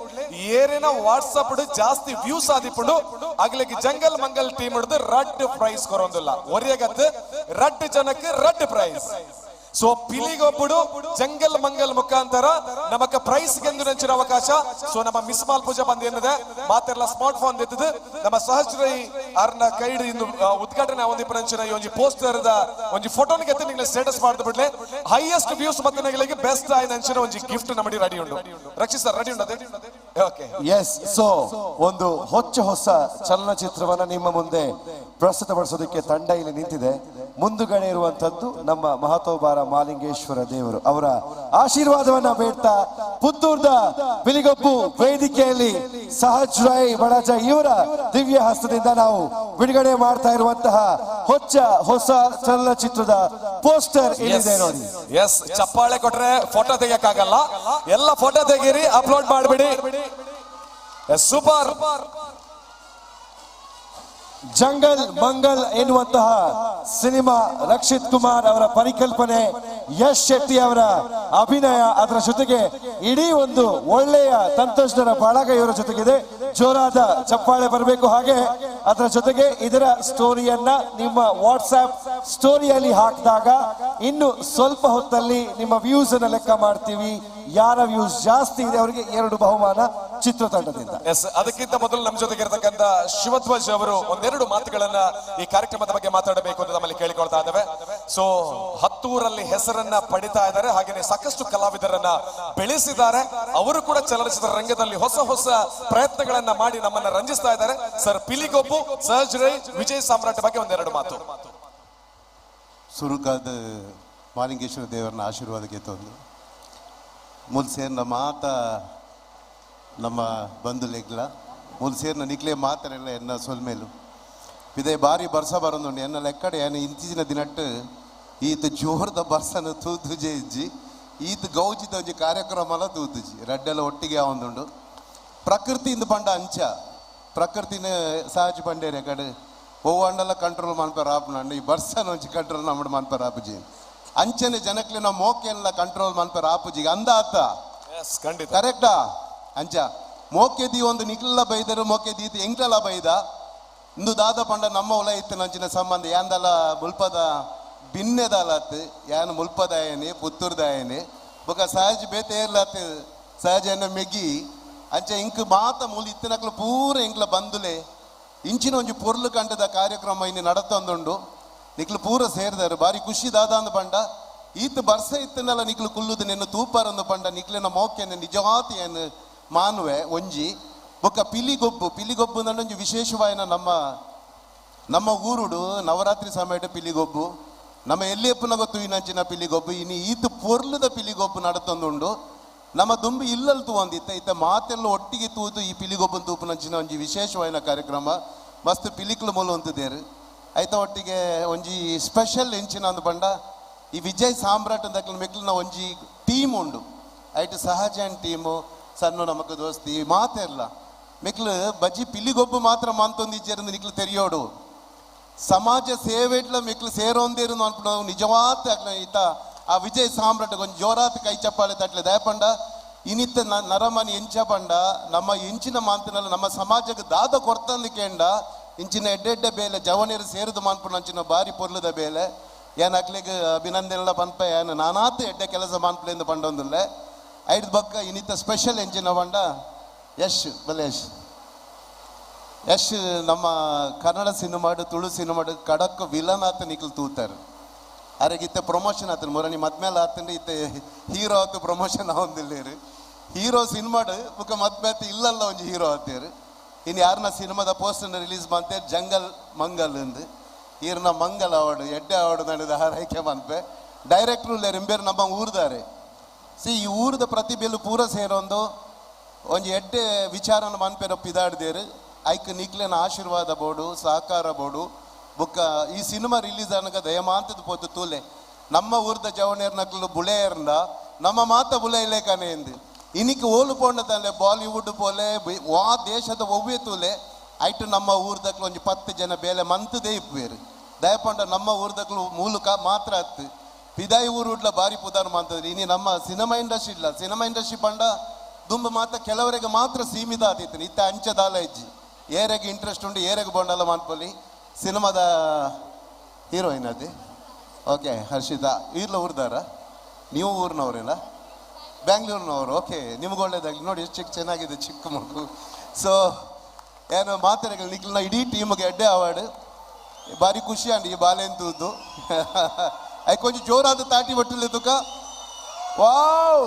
ಏರೇನ ವಾಟ್ಸ್ಆಪ್ ಜಾಸ್ತಿ ವ್ಯೂಸ್ ಆದಿಪುಂಡು ಅಗ್ಲಿಗೆ ಜಂಗಲ್ ಮಂಗಲ್ ಟೀಮ್ ಹಿಡಿದು ರಡ್ಡ್ ಪ್ರೈಸ್ ಕೊರೊಂದಿಲ್ಲ. ಒರಿಯಗತ್ ರಡ್ಡ್ ಜನಕ್ಕೆ ರಡ್ಡ್ ಪ್ರೈಸ್. ಸೊ ಪಿಲಿಗೊಬ್ಬುಡು ಜಂಗಲ್ ಮಂಗಲ್ ಮುಖಾಂತರ ನಮಕ ಪ್ರೈಸ್ ಗೆಂದು ನೆಂಚಿನ ಅವಕಾಶ. ಸೊ ನಮ್ಮ ಮಿಸ್ ಮಾಲ್ ಪೂಜಾ ಬಂದ್ ಏನದೆ ಮಾತೆಲ್ಲ ಸ್ಮಾರ್ಟ್ ಫೋನ್ ದೆತ್ತದು ನಮ್ಮ ಸಹಜ್ ರೈ ಅರ್ನ ಕೈಡ್ ಇಂದು ಉದ್ಘಾಟನೆ ಒಂದಿ ಪನಂಚಿನ ಈ ಒಂಜಿ ಪೋಸ್ಟರ್ the ಒಂಜಿ ಫೋಟೋನ ಗೆತ್ತ ನಿಂಗೆ ಸ್ಟೇಟಸ್ ಮಾಡ್ದು ಬಿಡ್ಲೆ. ಹೈಯೆಸ್ಟ್ ವ್ಯೂಸ್ ಮತ್ತೆ ನಗಳಿಗೆ ಬೆಸ್ಟ್ ಆಯ್ನ ಅಂಚಿನ ಒಂಜಿ ಗಿಫ್ಟ್ ನಮ್ಮಡಿ ರೆಡಿ ಉಂಡು. ರಕ್ಷಿತ್ ಸರ್, ರೆಡಿ ಉಂಟು? Okay. S, so ಒಂದು ಹೊಚ್ಚ ಹೊಸ ಚಲನಚಿತ್ರವನ್ನ ನಿಮ್ಮ ಮುಂದೆ ಪ್ರಸ್ತುತಪಡಿಸೋದಕ್ಕೆ ತಂಡ ಇಲ್ಲಿ ನಿಂತಿದೆ. ಮುಂದುಗಡೆ ಇರುವಂತದ್ದು ನಮ್ಮ ಮಹತೋಬಾರ ಮಾಲಿಂಗೇಶ್ವರ ದೇವರು. ಅವರ ಆಶೀರ್ವಾದವನ್ನ ಬೇಡ್ತಾ ಪುತ್ತೂರ್ದ ಪಿಲಿಗೊಪ್ಪು ವೇದಿಕೆಯಲ್ಲಿ ಸಹಜ್ ರೈ ಬಡಜ ಇವರ ದಿವ್ಯ ಹಸ್ತದಿಂದ ನಾವು ಬಿಡುಗಡೆ ಮಾಡ್ತಾ ಇರುವಂತಹ ಹೊಚ್ಚ ಹೊಸ ಚಲನಚಿತ್ರದ ಪೋಸ್ಟರ್ ಇಲ್ಲಿದೆ ನೋಡಿ. ಎಸ್, ಚಪ್ಪಾಳೆ ಕೊಟ್ರೆ ಫೋಟೋ ತೆಗಿಯಕ್ಕಾಗಲ್ಲ. ಎಲ್ಲ ಫೋಟೋ ತೆಗೀರಿ, ಅಪ್ಲೋಡ್ ಮಾಡ್ಬಿಡಿ. ಸೂಪರ್. ಜಂಗಲ್ ಮಂಗಲ್ ಎನ್ನುವಂತಹ ಸಿನಿಮಾ, ರಕ್ಷಿತ್ ಕುಮಾರ್ ಅವರ ಪರಿಕಲ್ಪನೆ, ಯಶ್ ಶೆಟ್ಟಿ ಅವರ ಅಭಿನಯ, ಅದರ ಜೊತೆಗೆ ಇಡೀ ಒಂದು ಒಳ್ಳೆಯ ತಂತ್ರಜ್ಞರ ಬಳಗ ಇವರ ಜೊತೆಗಿದೆ. ಜೋರಾದ ಚಪ್ಪಾಳೆ ಬರಬೇಕು. ಹಾಗೆ ಅದರ ಜೊತೆಗೆ ಇದರ ಸ್ಟೋರಿಯನ್ನ ನಿಮ್ಮ ವಾಟ್ಸ್ಆಪ್ ಸ್ಟೋರಿಯಲ್ಲಿ ಹಾಕಿದಾಗ ಇನ್ನು ಸ್ವಲ್ಪ ಹೊತ್ತಲ್ಲಿ ನಿಮ್ಮ ವ್ಯೂಸ್ ಅನ್ನ ಲೆಕ್ಕ ಮಾಡ್ತೀವಿ. ಯಾರ ವ್ಯೂಸ್ ಜಾಸ್ತಿ ಇದೆ ಅವರಿಗೆ ಎರಡು ಬಹುಮಾನ ಚಿತ್ರತಂಡದಿಂದ. ಎಸ್, ಅದಕ್ಕಿಂತ ಮೊದಲು ನಮ್ಮ ಜೊತೆಗೆ ಇರತಕ್ಕಂತ ಶಿವಧ್ವಜ್ ಅವರು ಒಂದೆರಡು ಮಾತುಗಳನ್ನ ಈ ಕಾರ್ಯಕ್ರಮದ ಬಗ್ಗೆ ಮಾತಾಡಬೇಕು ಅಂತ ನಮ್ಮಲ್ಲಿ ಕೇಳಿಕೊಳ್ತಾ ಇದ್ದೇವೆ. ಸೊ 10 ಪುತ್ತೂರಲ್ಲಿ ಹೆಸರನ್ನ ಪಡಿತಾ ಇದ್ದಾರೆ. ಹಾಗೆಯೇ ಸಾಕಷ್ಟು ಕಲಾವಿದರನ್ನ ಬೆಳೆಸಿದ್ದಾರೆ. ಅವರು ಕೂಡ ಚಲನಚಿತ್ರ ರಂಗದಲ್ಲಿ ಹೊಸ ಹೊಸ ಪ್ರಯತ್ನಗಳನ್ನ ಮಾಡಿ ನಮ್ಮನ್ನ ರಂಜಿಸ್ತಾ ಇದ್ದಾರೆ. ಸರ್, ಪಿಲಿಗೊಬ್ಬು, ಸಹಜ್ ರೈ, ವಿಜಯ್ ಸಾಮ್ರಾಟ್ ಬಗ್ಗೆ ಒಂದೆರಡು ಮಾತು. ಸುರುಕಾದ ಮಾಲಿಂಗೇಶ್ವರ ದೇವರನ್ನ ಆಶೀರ್ವಾದಕ್ಕೆ ತಂದು ಮುಲ್ ಸೇರ್ನ ಮಾತ ನಮ್ಮ ಬಂಧುಲೆಗ್ಲ ಮುಲ್ ಸೇರ್ನ ನಿಕ್ಲೆ ಮಾತರೆಲ್ಲ ಎನ್ನ ಸೊಲ್ಮೇಲು ಇದೇ ಬಾರಿ ಬರ್ಸ ಬರಂದುಂಡು. ಎನ್ನ ಲೆಕ್ಕಡೆ ಏನ ಇಂಚಿನ ದಿನಟ್ಟು ಈತ ಜೋರದ ಬರ್ಸನ ತೂತುಜೆ ಇಜ್ಜಿ, ಈತ ಗೌಜಿದ ಒಂಜಿ ಕಾರ್ಯಕ್ರಮಲ ತೂತುಜಿ ರಡ್ಡೆಲ್ಲ ಒಟ್ಟಿಗೆ ಒಂದುಂಡು. ಪ್ರಕೃತಿ ಇಂದು ಪಂಡ ಅಂಚ ಪ್ರಕೃತಿನ ಸಹಜ ಪಂಡೇರೆ ಕಡೆ ಅಂಡಲ ಕಂಟ್ರೋಲ್ ಮನ್ಪರ ಆಪುನಂಡು. ಈ ಬರ್ಸನ ಒಂಜಿ ಕಂಟ್ರೋಲ್ ನಮ್ಮಡು ಮನ್ಪರ ಆಪುಜಿ. ಅಂಚನೆ ಜನಕ್ಲೆ ಮೋಕೆಲ್ಲ ಕಂಟ್ರೋಲ್ ಮನ್ಪರ ಆಪುಜಿ ಅಂದ ಆತ. ಖಂಡಿತ ಕರೆಕ್ಟಾ? ಅಂಚ ಮೋಕೆ ದಿ ಒಂದು ನಿಕ್ಲ ಬೈದರು, ಮೋಕೆ ದೀತಿ ಎಂಕ್ಲಲ ಬೈದ. ಇಂದು ದಾದ ಪಂಡ ನಮ್ಮ ಉಲ ಇತ್ತು ನಂಚಿನ ಸಂಬಂಧ ಯಾಂದಲ ಮುಲ್ಪದ ಬಿನ್ನೆದಲತ್ ಯಾನ್ ಮುಲ್ಪದಾಯನೆ ಪುತ್ತೂರ್ದಾಯನೆ ಬೊಕ ಸಹಜ ಬೇತೆ ಏರ್ಲತ್ ಸಹಜನ ಮೆಗ್ಗಿ. ಅಂಚ ಇಂಕ್ ಮಾತ ಮೂಲ ಇತ್ತಿನಕ್ಲು ಪೂರ ಇಂಕ್ಲ ಬಂದುಲೆ ಇಂಚಿನ ಒಂಜಿ ಪೊರ್ಲು ಕಂಡದ ಕಾರ್ಯಕ್ರಮ ಇನ್ನು ನಡತೊಂದುಂಡು. ನಿಕ್ಲು ಪೂರ ಸೇರಿದಾರು ಬಾರಿ ಖುಷಿ ದಾದ ಅಂದ್ ಪಂಡ ಈತ ಬರ್ಸ ಇತ್ತನಲ್ಲ ನಿಕ್ಲು ಕುಲ್ಲುದು ನಿನ್ನ ತೂಪಾರಂದು ಪಂಡ ನಿಕ್ಲೆನ ಮೋಕೆನ ನಿಜವಾತ ಏನು ಮಾನುವೆ ಒಂಜಿ. ಬೊಕ್ಕ ಪಿಲಿಗೊಬ್ಬು, ಪಿಲಿಗೊಬ್ಬು ಒಂಜಿ ವಿಶೇಷವಾಯಿನ ನಮ್ಮ ನಮ್ಮ ಊರುಡು ನವರಾತ್ರಿ ಸಮಯದ ಪಿಲಿಗೊಬ್ಬು ನಮ್ಮ ಎಲ್ಲಿಯಪ್ಪನ ಗೊತ್ತು ಇನ್ನಂಚಿನ ಪಿಲಿಗೊಬ್ಬು ಇನ್ನು ಈತ ಪೊರ್ಲುದ ಪಿಲಿಗೊಬ್ಬು ನಡತೊಂದುಂಡು. ನಮ್ಮ ದುಂಬಿ ಇಲ್ಲಲ್ ತೂವಂದಿತ್ತ ಇತ್ತ ಮಾತೆಲ್ಲ ಒಟ್ಟಿಗೆ ತೂದು ಈ ಪಿಲಿಗೊಬ್ಬನ ತೂಪುನಂಚಿನ ಒಂಜಿ ವಿಶೇಷವಾಯಿನ ಕಾರ್ಯಕ್ರಮ ಮಸ್ತ್ ಪಿಲಿಕ್ಲು ಮೂಲ ಅಂತಿದ್ದೇರು. ಐತ ಒಟ್ಟಿಗೆ ಒಂಜಿ ಸ್ಪೆಷಲ್ ಎಂಚಿನ ಅಂದು ಪಂಡ ಈ ವಿಜಯ್ ಸಾಮ್ರಾಟ್ ಅಂದಕ್ಲ ಮೆಕ್ಲಿನ ಒಂಜಿ ಟೀಮ್ ಉಂಡು. ಐಟ್ ಸಹಜನ್ ಟೀಮು ಸಣ್ಣ ನಮಕ್ ದೋಸ್ತಿ ಮಾತೆಲ್ಲ ಮೆಕ್ಲು ಬಜ್ಜಿ ಪಿಲಿಗೊಬ್ಬು ಮಾತ್ರ ಮಾಂತೊಂದಿಜ್ಜೇರಂದು ನಿಕ್ಲು ತೆರಿಯೋಡು. ಸಮಾಜ ಸೇವೆಟ್ಲ ಮೆಕ್ಲು ಸೇರೋಂದೇರು ಅನ್ಪುನ ನಿಜವಾತ ಅಕ್ಲ ಈತ ಆ ವಿಜಯ್ ಸಾಮ್ರಾಟ್ ಒಂಜಿ ಜೋರಾತ್ ಕೈ ಚಪ್ಪಾಳೆ ತಟ್ಲೆ. ದಯಪಂಡ ಇನಿತ್ತ ನರಮನಿ ಎಂಚ ಪಂಡ ನಮ್ಮ ಎಂಚಿನ ಮಾಂತಿನಲ್ಲ ನಮ್ಮ ಸಮಾಜಕ್ಕೆ ದಾದ ಕೊರ್ತಂದು ಕೇಂಡ ಇಂಚಿನ ಎಡ್ಡೆಡ್ಡೆ ಬೇಲೆ ಜವನಿಯರು ಸೇರಿದು ಮಾನ್ಪುನ ಅಂಚಿನ ಬಾರಿ ಪೊರ್ಲುದ ಬೇಲೆ ಏನ್ ಅಕ್ಲೆಗ್ ಅಭಿನಂದನೆಲ್ಲ ಪನ್ಪ ಏನ್ ನಾನಾತ್ ಎಡ್ಡೆ ಕೆಲಸ ಮಾನ್ಪಲೆಂದು ಪಂಡೊಂದುಲ್ಲೆ. ಐದು ಬಕ್ಕ ಇನ್ನಿತ ಸ್ಪೆಷಲ್ ಎಂಚಿನ ಪಂಡ ಯಶ್ ಬಲೇಶ್ ಯಶ್ ನಮ್ಮ ಕನ್ನಡ ಸಿನಿಮಾಡು ತುಳು ಸಿನಿಮಾಡು ಕಡಕ್ ವಿಲನ್ ಆತ ನಿಕ್ಲು ತೂತಾರೆ. ಅರೆಗಿತ್ತೆ ಪ್ರಮೋಷನ್ ಆತನ ಮುರಣಿ ಮದ್ಮೇಲೆ ಆತಂದ್ರೆ ಇತ್ತೆ ಹೀರೋ ಆತು ಪ್ರಮೋಷನ್ ಆವೊಂದಿಲ್ಲೇರು. ಹೀರೋ ಸಿನಿಮಾಡು ಬುಕ್ಕ ಮದ್ಮೆ ಆತ ಇಲ್ಲಲ್ಲ ಒಂಜಿ ಹೀರೋ ಆತೇರು. ಇನ್ನು ಯಾರನ್ನ ಸಿನಿಮಾದ ಪೋಸ್ಟರ್ನ ರಿಲೀಸ್ ಮಾಡ್ತೇವೆ ಜಂಗಲ್ ಮಂಗಲ್ ಎಂದು ಈರ್ನ ಮಂಗಲ್ ಅವಾರ್ಡ್ ಎಡ್ಡೆ ಅವಾರ್ಡ್ ನಡೆದ ಹಾರೈಕೆ ಮನ್ಪೆ. ಡೈರೆಕ್ಟ್ರು ಉಲ್ಲೇರು ಇಂಬೇರು ನಮ್ಮ ಊರ್ದಾರೆ. ಸಿ ಈ ಊರದ ಪ್ರತಿಭೆಲು ಪೂರ ಸೇರೊಂದು ಒಂಜಿ ಎಡ್ಡೆ ವಿಚಾರನ ಮನ್ಪೆರ ಪಿದಾಡ್ದೇರು. ಐಕ್ ನಿಕ್ಲೆನ ಆಶೀರ್ವಾದ ಬೋಡು ಸಹಕಾರ ಬೋಡು. ಬುಕ್ಕ ಈ ಸಿನಿಮಾ ರಿಲೀಸ್ ಆನಗ ದಯಮಾಂತದ ಪೋತು ತೂಲೆ ನಮ್ಮ ಊರ್ದ ಜವನೇರ್ ನಕ್ಲು ಬುಳೆಯರ್ನ ನಮ್ಮ ಮಾತ ಬುಳೆ ಇಲ್ಲೇಕಾನೆ ಎಂದು ಇನಿಕ್ ಓಲು ಪೋಂಡ ತಲೆ ಬಾಲಿವುಡ್ ಪೋಲೆ ವಾ ದೇಶದ ಒವ್ವೇ ತೂಲೆ ಐಟು ನಮ್ಮ ಊರ್ದಕ್ಲು ಒಂಜಿ 10 ಜನ ಬೇಲೆ ಮಂತದೇ ಇಪ್ಪೇರು. ದಯಪಂಡ ನಮ್ಮ ಊರ್ದಕ್ಲು ಮೂಲಕ ಮಾತ್ರ ಅತ್ತು ಪಿದಾಯಿ ಊರುಡ್ಲ ಬಾರಿ ಪುದಾರ್ ಮಾಡ್ತದ್ರಿ. ಇನಿ ನಮ್ಮ ಸಿನಿಮಾ ಇಂಡಸ್ಟ್ರಿ ಇಲ್ಲ. ಸಿನಿಮಾ ಇಂಡಸ್ಟ್ರಿ ಪಂಡ ದುಂಬ ಮಾತ್ರ ಕೆಲವರಿಗೆ ಮಾತ್ರ ಸೀಮಿತ ಆತಿತ್ತು. ಇತ್ತ ಅಂಚದಾಲ ಇಜ್ಜಿ ಏರೆಗೆ ಇಂಟ್ರೆಸ್ಟ್ ಉಂಟು ಏರೆಗೆ ಬೋಂಡಲ್ಲ ಮಾನ್ಪೊಲಿ. ಸಿನಿಮಾದ ಹೀರೋಯಿನ್ ಅದೇ ಓಕೆ ಹರ್ಷಿತಾ ಈರ್ಲ ಊರ್ದಾರ, ನೀವು ಊರಿನವರೆಲ್ಲ ಬ್ಯಾಂಗ್ಳೂರ್ನವರು, ಓಕೆ ನಿಮ್ಗೆ ಒಳ್ಳೇದಾಗಲಿ. ನೋಡಿ ಎಷ್ಟು ಚಿಕ್ಕ ಚೆನ್ನಾಗಿದೆ ಚಿಕ್ಕ ಮಗು. ಸೊ ಏನು ಮಾತಾಡಗಳು ನಿಕ್ಲಿನ ಇಡೀ ಟೀಮ್ಗೆ ಎಡ್ಡೆ ಅವಾರ್ಡ್ ಭಾರಿ ಖುಷಿ ಅಂడి ಈ ಬಾಲೆಂತದ್ದು. ಅಯ್ಯ ಕೊಂಚ ಜೋರಾದ ತಾಟಿ ಬಟ್ಟಿಲ್ಲ ತುಕ ವಾವ್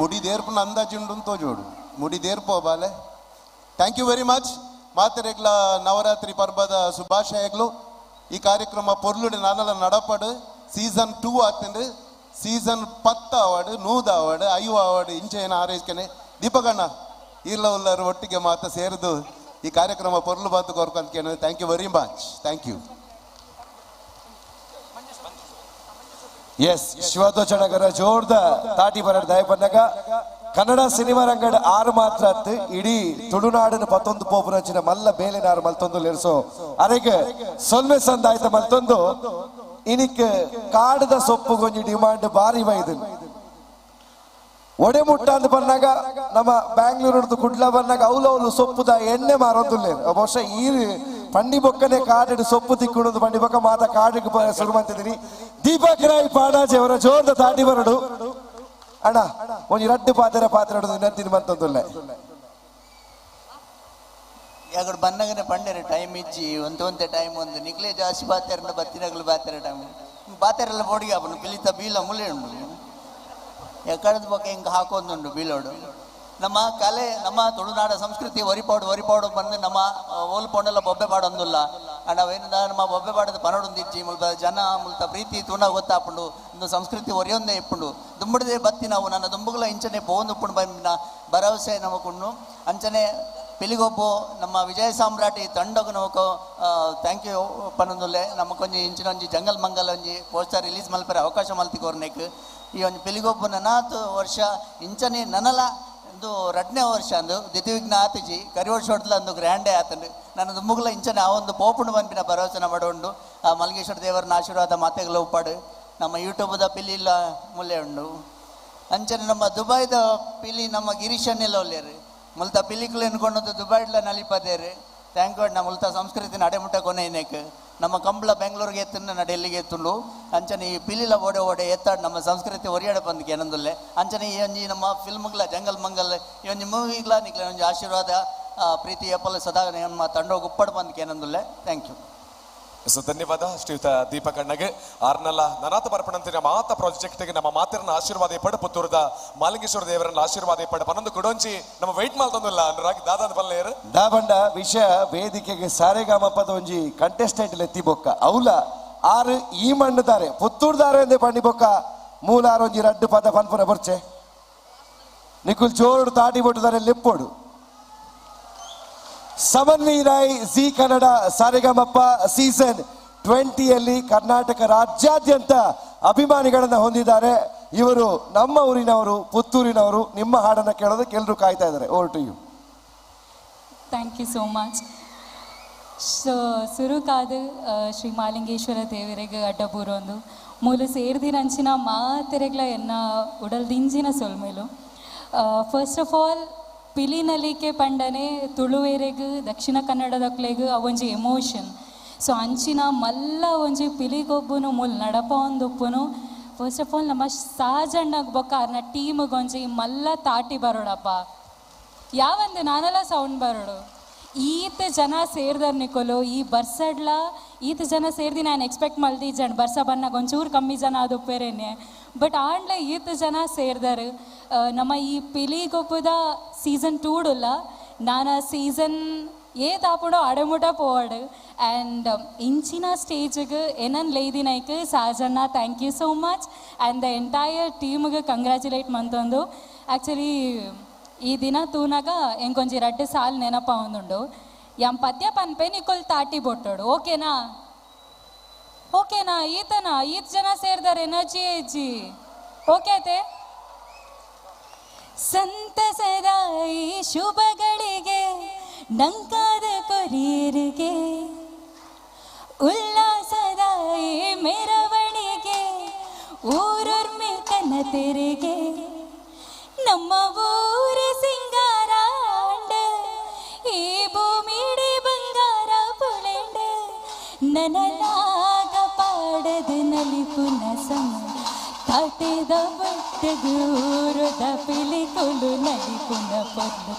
ಮುಡಿ ದೇರ್ಪುನ ಅಂದಾಜುಂಡು ತೋಜೋಡು ಮುಡಿ ದೇರ್ಪೋ ಬಾಲೆ. Thank you very much. ಮಾತೆರೆಗ್ಲ Navratri ಪರ್ಬದ ಶುಭಾಶಯಗಳು. ಈ ಕಾರ್ಯಕ್ರಮ ಪೊರ್ಲುಡೆ ನಾನಲ್ಲ ನಡಪಡು ಸೀಸನ್ 2 ಆತಂಡು season 10 award 100 award 5 award ಇಂಚೆನ ಆರೈಸ್ಕನೆ ದೀಪಕಣ್ಣ ಈರ್ಲ ಉಲ್ಲರು ಒಟ್ಟಿಗೆ ಮಾತ ಸೇರಿದು ಈ ಕಾರ್ಯಕ್ರಮ ಪೊರ್ಲು ಬಾತು ಕೋರ್ಕೊಂತ. Thank you very much. Thank you. Yes, ಶಿವಧ್ವಜನಗರ ಜೋರ್ದ ತಾಟಿ ಬರ ದಯಪನ್ನಗ ಕನ್ನಡ ಸಿನಿಮಾ ರಂಗಡ ಆರು ಮಾತ್ರ ಅತ್ತು ಇಡೀ ತುಳುನಾಡಿನ ಪತ್ತೊಂದು ಪೋಪುರಂಚಿನ ಮಲ್ಲ ಬೇಲೆನಾರು ಮಲ್ತೊಂದು ಲೇರ್ಸೋ ಅರೆಗೆ ಸೊಲ್ಮೆ ಸಂದಾಯ್ತ ಮಲ್ತೊಂದು ಇನಿಕ್ ಕಾಡದ ಸೊಪ್ಪು ಗೊಂಜಿ ಡಿಮಾಂಡ್ ಬಾರಿ ಬೈದು ಒಡೆ ಮುಟ್ಟ ಅಂತ ಬಂದಾಗ ನಮ್ಮ ಬ್ಯಾಂಗ್ಳೂರ್ ಕುಡ್ಲ ಬಂದಾಗ ಅವಲವಲು ಸೊಪ್ಪುದ ಎಣ್ಣೆ ಮಾರೋದಿಲ್ಲ. ಬಹುಶಃ ಈ ಪಂಡಿ ಬೊಕ್ಕನೆ ಕಾಡು ಸೊಪ್ಪು ತಿಕ್ಕುಣದು ಪಂಡಿ ಬೊಕ್ಕ ಮಾತ ಕಾಡಿಗೆ ಶುರು ಮಾಡ್ತಿದ್ದೀನಿ. ದೀಪಕ್ ರಾಯ್ ಪಾಡಾಜಿ ಅವರ ಜೋರ್ದ ತಾಟಿ ಬರಡು ಅಣ್ಣ ಒಂಜಿ ರಡ್ಡು ಪಾತ್ರ ಪಾತ್ರ ನೆಂತಿನ ಬಂತಂದುಲ್ಲೆ. ಯಾಕಡೆ ಬನ್ನಗನೆ ಪಂಡೆರೆ ಟೈಮ್ ಇಜ್ಜಿ ಒಂತೆ ಒಂತೆ ಟೈಮ್ ಒಂದು ನಿಕ್ಲೆ ಜಾಸ್ತಿ ಬಾತೆರನ ಬತ್ತಿನಗಲು ಬಾತೆರ ಟೈಮ್ ಬಾತೆರೆಲ್ಲ ಬೋಡಿಗೆ ಅವನು ಪಿಲಿತ ಬೀಲ ಮುಲೆ ಉಂಡು. ಎಕ್ಕಡದ ಬೊಕ್ಕ ಹಿಂಗೆ ಹಾಕೊಂದುಂಡು ಬೀಲೋಡು. ನಮ್ಮ ಕಲೆ, ನಮ್ಮ ತುಳುನಾಡ ಸಂಸ್ಕೃತಿ ಒರಿಪಾಡು ಒರಿಪಾಡು ಬಂದು ನಮ್ಮ ಓಲ್ ಪೋಂಡೆಲ್ಲ ಬೊಬ್ಬೆ ಪಾಡೊಂದುಲ್ಲ. ಅಂಡ್ ಅವೇನು ನಮ್ಮ ಬೊಬ್ಬೆ ಪಾಡದ ಪನಡೊಂದಿಜ್ಜಿ. ಮುಲ್ಪ ಜನ ಮುಲ್ತ ಪ್ರೀತಿ ತೂಣ ಗೊತ್ತಾಪುಂಡು. ಒಂದು ಸಂಸ್ಕೃತಿ ಒರಿಯೊಂದೇ ಇಪ್ಪುಂಡು. ದುಂಬುಡದೆ ಬತ್ತಿ ನಾವು ನನ್ನ ದುಂಬುಗಳ ಇಂಚನೆ ಪೋಂದುಪ್ಪುಂಡು ಬಂದಿನ ಭರವಸೆ ನಮಕುಂಡು. ಅಂಚನೆ ಪಿಲಿಗೊಬ್ಬು ನಮ್ಮ ವಿಜಯ ಸಾಮ್ರಾಟಿ ತಂಡಗು ನಮಕು thank you ಪನೊಂದುಲ್ಲೆ. ನಮಕೊಂಜಿ ಇಂಚಿನ ಒಂಜಿ ಜಂಗಲ್ ಮಂಗಲ್ ಒಂಜಿ ಪೋಸ್ಟರ್ ರಿಲೀಸ್ ಮಲ್ಪರೆ ಅವಕಾಶ ಮಲ್ತಿ ಕೋರ್ನೆಕ್. ಈ ಒಂಜಿ ಪಿಲಿಗೊಬ್ಬು ನನಾತು ವರ್ಷ ಇಂಚನೆ ನನಲ ಒಂದು ರಡ್ನೇ ವರ್ಷ ಅಂದು ದಿತಿವಿಘ್ನ ಆತಿಜಿ ಕರಿ ವರ್ಷ ಹೊಡ್ಲ ಅಂದು ಗ್ರ್ಯಾಂಡೇ ಆತಂಡು. ನನ್ನ ದುಂಬುಗಳ ಇಂಚನೆ ಆ ಒಂದು ಪೋಪುಂಡು ಬಂಪಿನ ಭರವಸೆ ಮಾಡುಂಡು. ಆ ಮಲ್ಗೇಶ್ವರ ದೇವರನ್ನ ಆಶೀರ್ವಾದ ಮಾತೆಗಳ ಉಪ್ಪಾಡು. ನಮ್ಮ ಯೂಟ್ಯೂಬ್ದ ಪಿಲಿ ಇಲ್ಲ ಮುಲ್ಲೆ ಉಂಡು. ಅಂಚನೆ ನಮ್ಮ ದುಬೈದ ಪಿಲಿ ನಮ್ಮ ಗಿರೀಶನ್ನೆಲ್ಲ ಒಲ್ಲೇರು. ಮುಲ್ತ ಪಿಲಿಕುಲು ಎನ್ಕೊಂಡು ದುಬೈಡ್ಲ ನಲಿಪದೇರು. Thank god ನಮ್ಮ ಮುಲ್ತ ಸಂಸ್ಕೃತಿ ನಡೆಮುಟ್ಟ ಕೊನೆ ಇನೇಕ್. ನಮ್ಮ ಕಂಬಳ ಬೆಂಗಳೂರಿಗೆ ಎತ್ತುಂಡು, ನಾ ಡೆಲ್ಲಿಗೆ ಎತ್ತುಂಡು. ಅಂಚನೆ ಈ ಪಿಲಿಲ ಓಡೆ ಓಡೆ ಎತ್ತಾಡ್ ನಮ್ಮ ಸಂಸ್ಕೃತಿ ಒರಿಯಾಡ ಬಂದಕ್ಕೆ ಏನಂದುಲ್ಲೆ. ಅಂಚನೆ ಈ ಒಂಜಿ ನಮ್ಮ ಫಿಲ್ಮ್ಗಳ ಜಂಗಲ್ ಮಂಗಲ್ ಈ ಒಂಜಿ ಮೂವಿಗಳ ನಿಕ್ಲೆ ಒಂಜಿ ಆಶೀರ್ವಾದ ಪ್ರೀತಿ ಎಪ್ಪಲು ಸದಾ ನಮ್ಮ ತಂಡೋಗ ಉಪ್ಪಡು ಬಂದಕ್ಕೆ ಏನಂದುಲ್ಲೆ. Thank you. So ಧನ್ಯವಾದ ಶ್ರೀಯುತ ದೀಪಕ್ ಅಣ್ಣಗೆ. ಆರ್ನಲ್ಲ ನನಾತ ಬರ್ಪಣಂತೆ ನಮ್ಮ ಮಾತ ಪ್ರಾಜೆಕ್ಟ್ಗೆ ನಮ್ಮ ಮಾತಿರನ ಆಶೀರ್ವಾದ ಪಡ ಪುತ್ತೂರದ ಮಾಲಿಂಗೇಶ್ವರ ದೇವರನ್ನ ಆಶೀರ್ವಾದ ಪಡ ಪನ್ನೊಂದು ಕೊಡೊಂಚಿ ನಮ್ಮ ವೆಯ್ಟ್ ಮಾಡ್ತಂದಿಲ್ಲ ಅನುರಾಗ್ ದಾದಾದ ಬಲ್ಲೇರು. ದಾಬಂಡ ವಿಷಯ ವೇದಿಕೆಗೆ ಸಾರೆಗಾಮಪದ ಒಂಜಿ ಕಂಟೆಸ್ಟೆಂಟ್ ಲೆತ್ತಿ ಬೊಕ್ಕ ಅವಲ ಆರು ಈ ಮಣ್ಣುದಾರೆ ಪುತ್ತೂರ್ದಾರೆ ಎಂದೇ ಪಂಡಿ ಬೊಕ್ಕ ಮೂಲಾರು ಒಂಜಿ ರಡ್ಡು ಪದ ಪನ್ಪುನ ಬರ್ಚೆ ನಿಕುಲ್ ಜೋರು ತಾಟಿ ಬೊಟ್ಟುದಾರೆ ಲೆಪ್ಪೋಡು. ಸಮನ್ವಿ ರಾಯ್ ಜಿ ಕನ್ನಡ ಸಾರೆಗಮಪ್ಪ ಸೀಸನ್ 20ಯಲ್ಲಿ ಕರ್ನಾಟಕ ರಾಜ್ಯಾದ್ಯಂತ ಅಭಿಮಾನಿಗಳನ್ನ ಹೊಂದಿದ್ದಾರೆ. ಇವರು ನಮ್ಮ ಊರಿನವರು, ಪುತ್ತೂರಿನವರು. ನಿಮ್ಮ ಹಾಡನ್ನ ಕೇಳೋದಕ್ಕೆ ಎಲ್ಲರೂ ಕಾಯ್ತಾ ಇದ್ದಾರೆ. Over to you. Thank you so much. So ಸುರುಕಾದ Shri Malingeshwara ದೇವರಿಗೆ ಅಡ್ಡಬೂರೊಂದು ಮೂಲು ಸೇರ್ದಿನಂಚಿನ ಮಾತೆರೆಗ್ಲ ಎನ್ನ ಉಡಲ್ದಿಂಜಿನ ಸೊಲ್ಮೆಲು. First of all ಪಿಲಿನಲಿಕೆ ಪಂಡನೆ ತುಳುವೇರೆಗ್ ದಕ್ಷಿಣ ಕನ್ನಡದಕ್ಲೆಗ್ ಅವೊಂಜಿ ಎಮೋಷನ್. ಸೊ ಅಂಚಿನ ಮಲ್ಲ ಒಂಜಿ ಪಿಲಿಗೊಬ್ಬುನು ಮೂಲು ನಡಪ ಒಂದುಪ್ಪುನು. First of all ನಮ್ಮ ಸಹಜಣ್ಣಗ್ ಬೊಕ್ಕ ಅರ್ನ ಟೀಮ್ಗೊಂಜಿ ಮಲ್ಲ ತಾಟಿ ಬರೋಡಪ್ಪ. ಯಾವಂದು ನಾನೆಲ್ಲ ಸೌಂಡ್ ಬರೋಡು. ಈತ ಜನ ಸೇರ್ದಾರ ನಿಕೋಲು ಈ ಬರ್ಸಡ್ಲ ಈತ ಜನ ಸೇರ್ದಿ ನಾನು ಎಕ್ಸ್ಪೆಕ್ಟ್ ಮಲ್ದಿ ಜನ ಬರ್ಸ ಬನ್ನಾಗ ಒಂಚೂರು ಕಮ್ಮಿ ಜನ ಅದು ಉಪ್ಪೇರೇನೆ. ಬಟ್ ಆಂಡ್ಲೆ ಈತ ಜನ ಸೇರ್ದಾರು. ನಮ್ಮ ಈ ಪಿಲಿಗೊಬ್ಬದ ಸೀಸನ್ 2 ನಾನು ಸೀಸನ್ ಏತಾಪುಡೋ ಅಡೆಮುಟ ಪೋವಾಡು. ಆ್ಯಂಡ್ ಇಂಚಿನ ಸ್ಟೇಜ್ಗೆ ಏನನ್ ಲೇದಿನೈಕ್ ಸಾಜಣ್ಣ thank you so much and the entire ಟೀಮ್ಗೆ ಕಂಗ್ರ್ಯಾಚುಲೇಟ್ ಮಂತೊಂದು. ಆ್ಯಕ್ಚುಲಿ ಈ ದಿನ ತೂನಾಗ ಎಂಕೊಂಜಿ ರಡ್ಡು ಸಾಲ್ ನೆನಪ ಒಂದುಂಡು. ಯಂ ಪದ್ಯ ಪನ್ಪೆ ನಿಕೊಲ್ ತಾಟಿ ಬೊಟ್ಟೋಡು. ಓಕೆನಾ? ಓಕೆನಾ? ಈತನಾ ಈತ ಜನ ಸೇರ್ದಾರೆ ಎನರ್ಜಿ ಏಜಿ ಓಕೆ ಐತೆ. ಸಂತಸದ ಈ ಶುಭಗಳಿಗೆ ನಂಕಾದ ಕೊರಿಯರಿಗೆ ಉಲ್ಲಾಸದ ಈ ಮೆರವಣಿಗೆ ಊರೊರ್ಮೆ ಕನ ತೆರಿಗೆ ನಮ್ಮ ಊರ ಸಿಂಗಾರಾಂಡ ಈ ಭೂಮಿಡೆ ಬಂಗಾರ ಪುಳೆಂಡ ನನಲಾಗ ಪಾಡದ ನಲಿಪುನ ಸಮ ತಾಟೆದ ಬಟ್ಟಗೂರದ ಪಿಲಿಕೊಲು ನಲಿಪುನ ಪೊರ್ಲು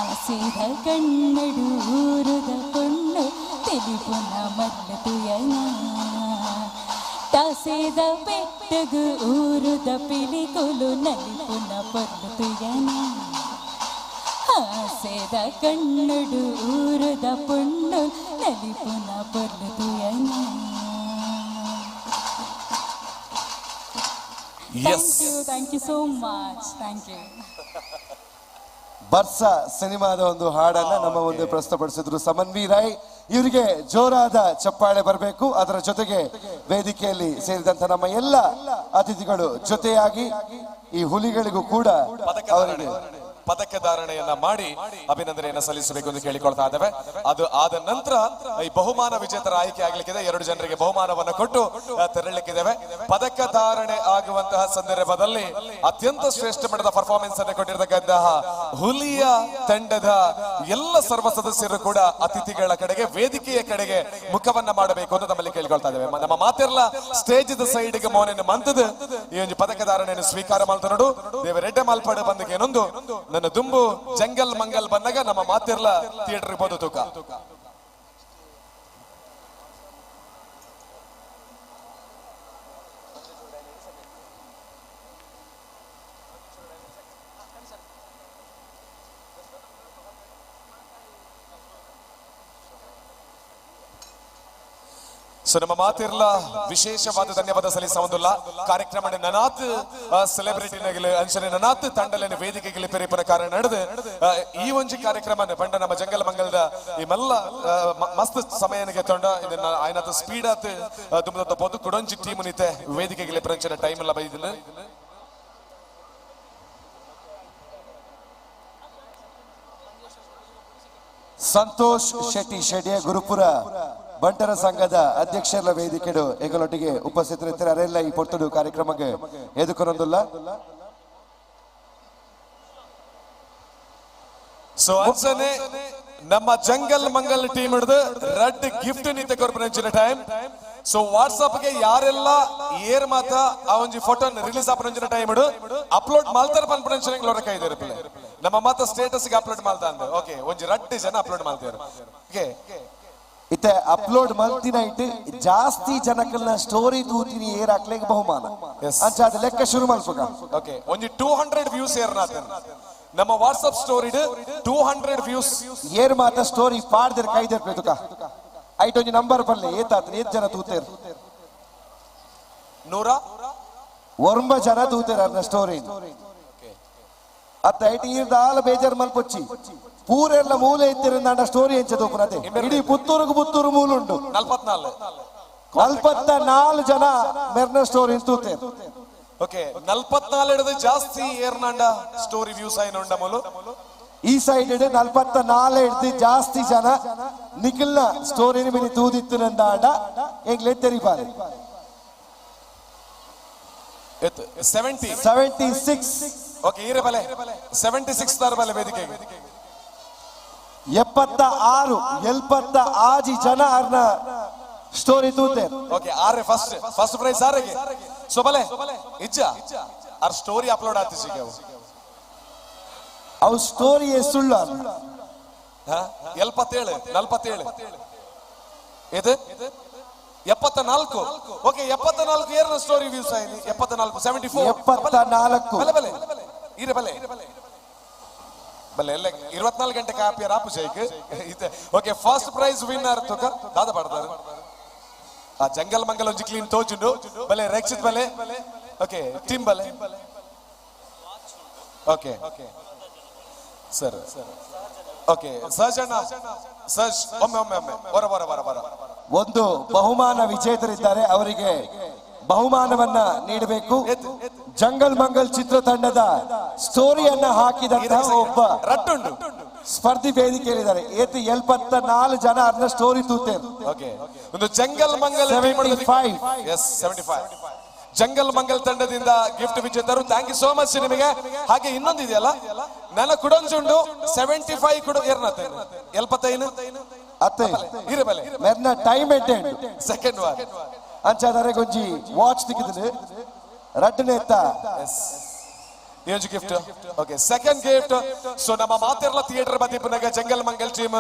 ಆಸೆದ ಕಣ್ಣಡೂರದ ಪೊಣ್ಣು ತಿಳಿಪುನ ಮಲ್ಲ ತುಯನ ತಾಸೆದ ಬೆಟ್ಟಗು ಊರುದ ಪಿಲಿಕೊಲು ನಲಿಪುನ ಪೊರ್ಲು ತುಯನ ಆಸೆದ ಕಣ್ಣಡು ಊರುದ ಪೊಣ್ಣು ನಲಿಪುನ ಪೊರ್ಲು ತುಯನ. Yes. Thank you, thank you so much. Thank you. ಬರ್ಸ ಸಿನಿಮಾದ ಒಂದು ಹಾಡನ್ನ ನಮ್ಮ ಮುಂದೆ ಪ್ರಸ್ತುತಪಡಿಸಿದ್ರು ಸಮನ್ವಿ ರಾಯ್. ಇವರಿಗೆ ಜೋರಾದ ಚಪ್ಪಾಳೆ ಬರಬೇಕು. ಅದರ ಜೊತೆಗೆ ವೇದಿಕೆಯಲ್ಲಿ ಸೇರಿದಂತ ನಮ್ಮ ಎಲ್ಲ ಅತಿಥಿಗಳು ಜೊತೆಯಾಗಿ ಈ ಹುಲಿಗಳಿಗೂ ಕೂಡ ಅವರಿಗೆ ಪದಕ ಧಾರಣೆಯನ್ನ ಮಾಡಿ ಅಭಿನಂದನೆಯನ್ನ ಸಲ್ಲಿಸಬೇಕು ಎಂದು ಕೇಳಿಕೊಳ್ತಾ ಇದ್ದೇವೆ. ಅದು ಆದ ನಂತರ ಈ ಬಹುಮಾನ ವಿಜೇತರ ಆಯ್ಕೆ ಆಗ್ಲಿಕ್ಕಿದೆ. 2 ಜನರಿಗೆ ಬಹುಮಾನವನ್ನು ಕೊಟ್ಟು ತೆರಳಲಿಕ್ಕಿದ್ದೇವೆ. ಪದಕ ಧಾರಣೆ ಆಗುವಂತಹ ಸಂದರ್ಭದಲ್ಲಿ ಅತ್ಯಂತ ಶ್ರೇಷ್ಠ ಮಟ್ಟದ ಪರ್ಫಾರ್ಮೆನ್ಸ್ ಅನ್ನು ಕೊಟ್ಟಿರತಕ್ಕಂತಹ ಹುಲಿಯ ತಂಡದ ಎಲ್ಲ ಸರ್ವ ಸದಸ್ಯರು ಕೂಡ ಅತಿಥಿಗಳ ಕಡೆಗೆ, ವೇದಿಕೆಯ ಕಡೆಗೆ ಮುಖವನ್ನ ಮಾಡಬೇಕು ಅಂತ ನಮ್ಮಲ್ಲಿ ಕೇಳಿಕೊಳ್ತಾ ಇದ್ದೇವೆ. ನಮ್ಮ ಮಾತಿರಲ್ಲ ಸ್ಟೇಜ್ ದ ಸೈಡ್ ಗೆ ಮೋನೆನ್ ಮಂತದ ಈ ಒಂಜಿ ಪದಕಧಾರಣೆಯನ್ನು ಸ್ವೀಕಾರ ಮಲ್ತನಡು. ದೇವರೆಡ್ಡೆ ಮಲ್ಪಡು ಬಂದಕ್ಕೆ ಏನೊಂದು ನನ್ನ ದುಂಬು ಜಂಗಲ್ ಮಂಗಲ್ ಬಂದಾಗ ನಮ್ಮ ಮಾತಿರ್ಲ ಥಿಯೇಟರ್ ಬೋದು ತೂಕ. ಸೊ ನಮ್ಮ ಮಾತಿರ್ಲ ವಿಶೇಷವಾದ ಧನ್ಯವಾದ ಸಲ್ಲಿಸೊಂದಿಲ್ಲ. ಕಾರ್ಯಕ್ರಮ ನನಾತ್ ಸೆಲೆಬ್ರಿಟಿ ನಗಲು ಅಂಚನೆ ನನಾತ್ ತಂಡಲಿನ ವೇದಿಕೆಗೆ ಪೆರಿಪುರ ಕಾರಣ ನಡೆದು ಈ ಒಂಜಿ ಕಾರ್ಯಕ್ರಮ ಪಂಡ ನಮ್ಮ ಜಂಗಲ್ ಮಂಗಲದ ಈ ಮಲ್ಲ ಮಸ್ತ್ ಸಮಯನಿಗೆ ತೊಂಡ ಇದನ್ನ ಆಯ್ನಾತ್ ಸ್ಪೀಡ್ ಆತ್ ದುಂಬದ ಪೊದು ಕುಡೊಂಜಿ ಟೀಮ್ ನಿತೆ ವೇದಿಕೆಗೆ ಪರಂಚನ ಟೈಮ್ ಎಲ್ಲ ಬೈದಿಲ್ಲ. ಸಂತೋಷ್ ಶೆಟ್ಟಿ ಶೆಡ್ಯ ಗುರುಪುರ ಬಂಟರ ಸಂಘದ ಅಧ್ಯಕ್ಷರ ವೇದಿಕೆಡು ಎಂಗಳೊಟ್ಟಿಗೆ ಉಪಸ್ಥಿತರಿರ್ತಾರೆ. ಅರೆಲ್ಲ ಈ ಪೊರ್ತುಡು ಕಾರ್ಯಕ್ರಮಕ್ಕೆ ಎದುಕೊನೊಂದುಲ್ಲ. ಸೊ ಅಂಚನೆ ನಮ್ಮ ಜಂಗಲ್ ಮಂಗಲ್ ಟೀಮ್ ಹಿಡಿದು ರೆಡ್ ಗಿಫ್ಟ್ ನಿಂತ ಕೊರ್ಪುನಂಚಿನ ಟೈಮ್. ಸೊ ವಾಟ್ಸ್ಆಪ್ ಗೆ ಯಾರೆಲ್ಲ ಏರ್ ಮಾತ ಆ ಒಂಜಿ ಫೋಟೋ ರಿಲೀಸ್ ಆಪುನಂಚಿನ ಟೈಮ್ ಇಡು ಅಪ್ಲೋಡ್ ಮಾಲ್ತಾರ ಪನ್ಪುನಂಚಿನ ಎಂಗ್ಲೊರ ಕೈದೇರು ಪಿಲೆ. ನಮ್ಮ ಮಾತ ಸ್ಟೇಟಸ್ ಗೆ ಅಪ್ಲೋಡ್ ಮಾಲ್ತಾ ಅಂದ. ಓಕೆ, ಒಂಜಿ ರಡ್ಡ್ ಜನ ಅಪ್ಲೋಡ್ ಮಾಡ್ತಾರೆ. ಓಕೆ, ಇತ್ತೆ ಅಪ್ಲೋಡ್ ಮಲ್ತಿನ ಇಟ್ಟು ಜಾಸ್ತಿ ಜನಕಲ್ನ ಸ್ಟೋರಿ ತೂತಿನಿ ಏರ್ ಹಾಕ್ಲಿಕ್ಕೆ ಬಹುಮಾನ ಅಂಚ ಅದು ಲೆಕ್ಕ ಶುರು ಮಲ್ಪುಗ. ಓಕೆ, ಒಂಜಿ 200 ವ್ಯೂಸ್ ಏರ್ನಾತ ನಮ್ಮ ವಾಟ್ಸ್ಆಪ್ ಸ್ಟೋರಿ 200 ವ್ಯೂಸ್ ಏರ್ ಮಾತ ಸ್ಟೋರಿ ಪಾಡ್ದಿರ್ ಕೈದಿರ್ ತುಕ ಐಟ್ ಒಂಜಿ ನಂಬರ್ ಬಲ್ಲೆ ಏತಾತ್ ಏತ್ ಜನ ತೂತೇರ್ 109 ಜನ ತೂತೇರ್ ಅರ್ನ ಸ್ಟೋರಿ. ಅತ್ತ ಐಟ್ ಈರ್ದ ಆಲ ಬೇಜಾರ್ ಮಲ್ಪೊಚ್ಚಿ ಪೂರೆಲ್ಲ ಮೂಲೆ ಇತ್ತಿರಂದಾಂಡ ಸ್ಟೋರಿ ಎಂಚ ತೂಪುನತೆ ಇಡೀ ಪುತ್ತೂರುಗು ಪುತ್ತೂರು ಮೂಲುಂಡು 44 ಜನ ಮೆರ್ನ ಸ್ಟೋರಿ ತೂತೇರ್. ಓಕೆ, 44 ಹಿಡಿದು ಜಾಸ್ತಿ ಏರ್ನಾಂಡ ಸ್ಟೋರಿ ವ್ಯೂಸ್ ಆಯ್ನುಂಡ ಮೂಲು. ಈ ಸೈಡ್ 44 ಹಿಡಿದು ಜಾಸ್ತಿ ಜನ ನಿಖಿಲ್ನ ಸ್ಟೋರಿ ಮಿನಿ ತೂದಿತ್ತಿರಂದಾಂಡ ಎಂಗ್ಲೆ ತೆರಿಪಾರೆ. 76. ಓಕೆ, ಈರೆ ಬಲೆ 76 ದಾರ ಬಲೆ ವೇದಿಕೆಗೆ 76 76 ಜನ ಅರ್ನ ಸ್ಟೋರಿ ತೂತೆ. ಓಕೆ, ಆರೆ ಫಸ್ಟ್ ಫಸ್ಟ್ ಪ್ರೈಸ್ ಆರೆಗೆ. ಸೊ ಬಲೆ ಇಜ್ಜ ಆರ್ ಸ್ಟೋರಿ ಅಪ್ಲೋಡ್ ಆತಿ ಸಿಗವು ಅವು ಸ್ಟೋರಿ ಸುಳ್ಳು 77 47 ಇದು 74. ಓಕೆ, 74 ಏರ್ನ ಸ್ಟೋರಿ ವ್ಯೂಸ್ ಆಯ್ನಿ 74 74 74. ಬಲೆ ಬಲೆ ಈರೆ ಬಲೆ ಬಲೆ ಎಲ್ಲ 24 ಗಂಟೆ ಕಾಪಿಯರ್ ಆಪು ಜೈಕ್. ಓಕೆ, ಫಸ್ಟ್ ಪ್ರೈಸ್ ವಿನ್ನರ್ ತುಕ ದಾದ ಪಾಡ್ತಾರೆ ಆ ಜಂಗಲ್ ಮಂಗಲ್ ಒಂಜಿ ಕ್ಲೀನ್ ತೋಜುಂಡು ಬಲೆ ರಕ್ಷಿತ್ ಬಲೆ. ಓಕೆ, ಟೀಮ್ ಬಲೆ. ಓಕೆ ಸರ್, ಓಕೆ ಸಹಜ್ ಅಣ್ಣ, ಸಹಜ್ ಒಮ್ಮೆ ಒಮ್ಮೆ ಒಮ್ಮೆ ಹೊರ ಹೊರ ಹೊರ ಹೊರ. ಒಂದು ಬಹುಮಾನ ವಿಜೇತರಿದ್ದಾರೆ, ಅವರಿಗೆ ಬಹುಮಾನವನ್ನ ನೀಡಬೇಕು. ಜಂಗಲ್ ಮಂಗಲ್ ಚಿತ್ರತಂಡದ ಸ್ಟೋರಿಯನ್ನ ಹಾಕಿದಂತಹ ಒಬ್ಬ ಸ್ಪರ್ಧಿ ವೇದಿಕೆಯಲ್ಲಿದ್ದಾರೆ. ಏತು 74 ಜನ ಅದನ್ನ ಸ್ಟೋರಿ ತೂತೇರು. ಓಕೆ, ಒಂದು jungle Mangal 75. Yes 75 jungle Mangal ತಂಡದಿಂದ ಗಿಫ್ಟ್ ವಿಜೇತರು. Thank you so much ನಿಮಗೆ. ಹಾಗೆ ಇನ್ನೊಂದು ಇದೆಯಲ್ಲ, ನನ್ನ ಕುಡೊಂಜುಂಡು 75 ಕುಡ ಏರ್ನತ್ತೆ 75 ಅತ್ತೆ ಇರೆ ಬಲೆ ಮೆರ್ನ ಟೈಮ್ ಎಟ್ಟೆಂಡು ಸೆಕೆಂಡ್ ವಾರ್ ಅಂಚಾದರೆ ಗೊಂಜಿ ವಾಚ್ ತಿಕ್ಕಿದ್ರೆ ರಡ್ಡನೆ ಎತ್ತ. Age gift. Okay, second gift. So ನಮ್ಮ ಮಾತೆರ್ಲ ಥಿಯೇಟರ್ ಬದಿಪುನಗ ಜಂಗಲ್ ಮಂಗಲ್ ಟೀಮ್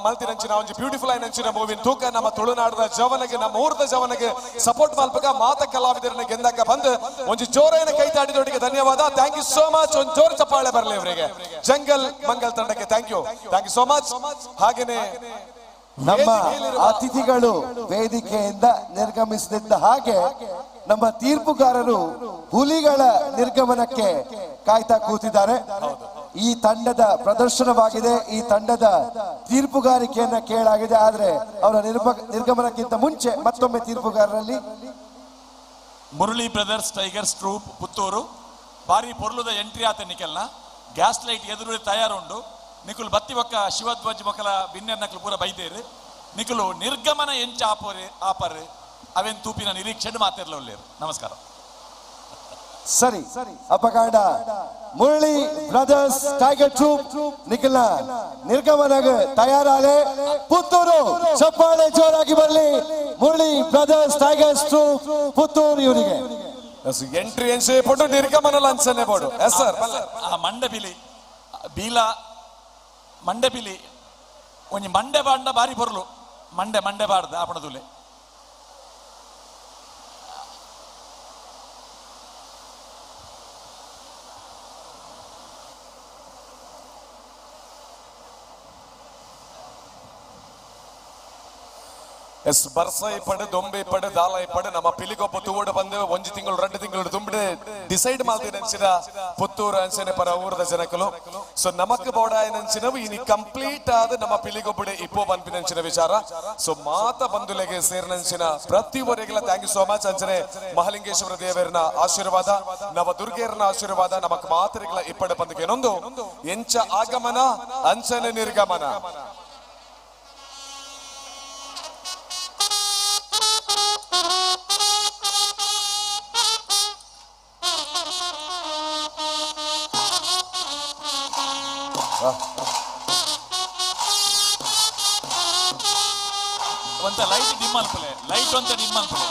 ಮಲ್ತಿನಂಚಿನ ಒಂಜಿ ಬ್ಯೂಟಿಫುಲ್ ಆಯ್ನಂಚಿನ ಮೂವಿ ತೂಕ ನಮ್ಮ ತುಳುನಾಡದ ಜವನಗೆ ನಮ್ಮ ಊರದ ಜವನಗೆ ಸಪೋರ್ಟ್ ಮಲ್ಪಗ ಮಾತ ಕಲಾವಿದರನ್ನ ಗೆಂದಕ ಬಂದು ಒಂಜಿ ಜೋರೈನ ಕೈ ತಾಡಿದವರಿಗೆ ಧನ್ಯವಾದ. Thank you so much. ಒಂದು ಜೋರು ಚಪ್ಪಾಳೆ ಬರಲಿ ಇವರಿಗೆ, ಜಂಗಲ್ ಮಂಗಲ್ ತಂಡಕ್ಕೆ. Thank you, thank you so much. ಹಾಗೇನೆ ನಮ್ಮ ಅತಿಥಿಗಳು ವೇದಿಕೆಯಿಂದ ನಿರ್ಗಮಿಸದಿದ್ದ ಹಾಗೆ ನಮ್ಮ ತೀರ್ಪುಗಾರರು ಹುಲಿಗಳ ನಿರ್ಗಮನಕ್ಕೆ ಕಾಯ್ತಾ ಕೂತಿದ್ದಾರೆ. ಈ ತಂಡದ ಪ್ರದರ್ಶನವಾಗಿದೆ, ಈ ತಂಡದ ತೀರ್ಪುಗಾರಿಕೆಯನ್ನ ಕೇಳಾಗಿದೆ. ಆದ್ರೆ ಅವರ ನಿರ್ಗಮನಕ್ಕಿಂತ ಮುಂಚೆ ಮತ್ತೊಮ್ಮೆ ತೀರ್ಪುಗಾರರಲ್ಲಿ Murali brothers tigers troupe Puttur ಬಾರಿ ಪೊರ್ಲುದ ಎಂಟ್ರಿ ಆತ ನಿಖಲ್ನ ಗ್ಯಾಸ್ ಲೈಟ್ ಎದುರು ತಯಾರುಂಡು. ನಿಕುಲು ಬತ್ತಿ ಬೊಕ್ಕ ಶಿವಧ್ವಜ ಬೊಕ್ಕಲ ಬಿನ್ನೆರ್ ನಕಲು ಪೂರ ಬೈದೇರು. ನಿಕುಲು ನಿರ್ಗಮನ ಎಂಚ ಆಪರೆ ಆಪರ್ ಅವೇನ್ ತೂಪಿನ ನಿರೀಕ್ಷೆ ಮಾತಿರ್ಲ. ನಮಸ್ಕಾರ. ಸರಿ, ಅಪಕಾಂಡ ಮುರಳಿ ಬ್ರದರ್ಸ್ ಟೈಗರ್ ಟ್ರೂಪ್ ನಿಖಿಲ್ನ ನಿರ್ಗಮನಗ ತಯಾರಾಲೆ. ಪುತ್ತೂರು ಚಪ್ಪಾಳೆ ಜೋರಾಗಿ ಬರಲಿ. ಮುರಳಿ ಬ್ರದರ್ಸ್ ಟೈಗರ್ಸ್ ಪುತ್ತೂರು ಇವರಿಗೆ. ಎಂಟ್ರಿ ಎನ್ಸೆ ಪೊಟ್ಟು ನಿರ್ಗಮನ ಅಂಚನೆ ಬೋಡು. Yes sir. ಆ ಮಂಡಬಿಲಿ ಬೀಲ, ಮಂಡೆಪಿಲಿ ಒಂಜಿ ಮಂಡೆ ಬಾಂಡ ಬಾರಿ ಪೊರ್ಲು. ಮಂಡೆ ಮಂಡೆ ಬಾರ್ದ ಆಪಣದುಲೆ. ಎಸ್, ಬರ್ಸ ಇಪ್ಪಡು, ದೊಂಬೆ ಇಪ್ಪಡು, ದಾಲ ಇಪ್ಪಡು, ನಮ್ಮ ಪಿಲಿಗೊಬ್ಬ ತೂವಡು ಬಂದು ಒಂಜಿ ತಿಂಗಳು 2 ತಿಂಗಳು ತುಂಬಿಡೆ ಡಿಸೈಡ್ ಮಾಡ್ತೀನಿ ಅಂಚಿನ ಪುತ್ತೂರು ಅಂಚನೆ ಪರ ಊರದ ಜನಕಲು. ಸೊ ನಮಕ್ ಬೋಡಾಯನಂಚಿನವು ಇನಿ ಕಂಪ್ಲೀಟ್ ಆದ ನಮ್ಮ ಪಿಲಿಗೊಬ್ಬಡೆ ಇಪ್ಪೋ ಪನ್ಪಿನಂಚಿನ ವಿಚಾರ. ಸೊ ಮಾತ ಬಂಧುಲೆಗೆ ಸೇರಿನಂಚಿನ ಪ್ರತಿಯೊಬ್ಬರಿಗೆಲ್ಲ thank you so much. ಅಂಚನೆ ಮಹಾಲಿಂಗೇಶ್ವರ ದೇವರನ ಆಶೀರ್ವಾದ, ನವ ದುರ್ಗೆಯರನ ಆಶೀರ್ವಾದ ನಮಕ್ ಮಾತರಿಗಳ ಇಪ್ಪಡು ಬಂದಿಗೆ. ಎಂಚ ಆಗಮನ ಅಂಚನೆ ನಿರ್ಗಮನ. ಒಂತ ಲೈಟ್ ಡಿಮ್ ಅನ್ಪುಲೆ, ಲೈಟ್ ಒಂತ ಡಿಮ್ ಅನ್ಪುಲೆ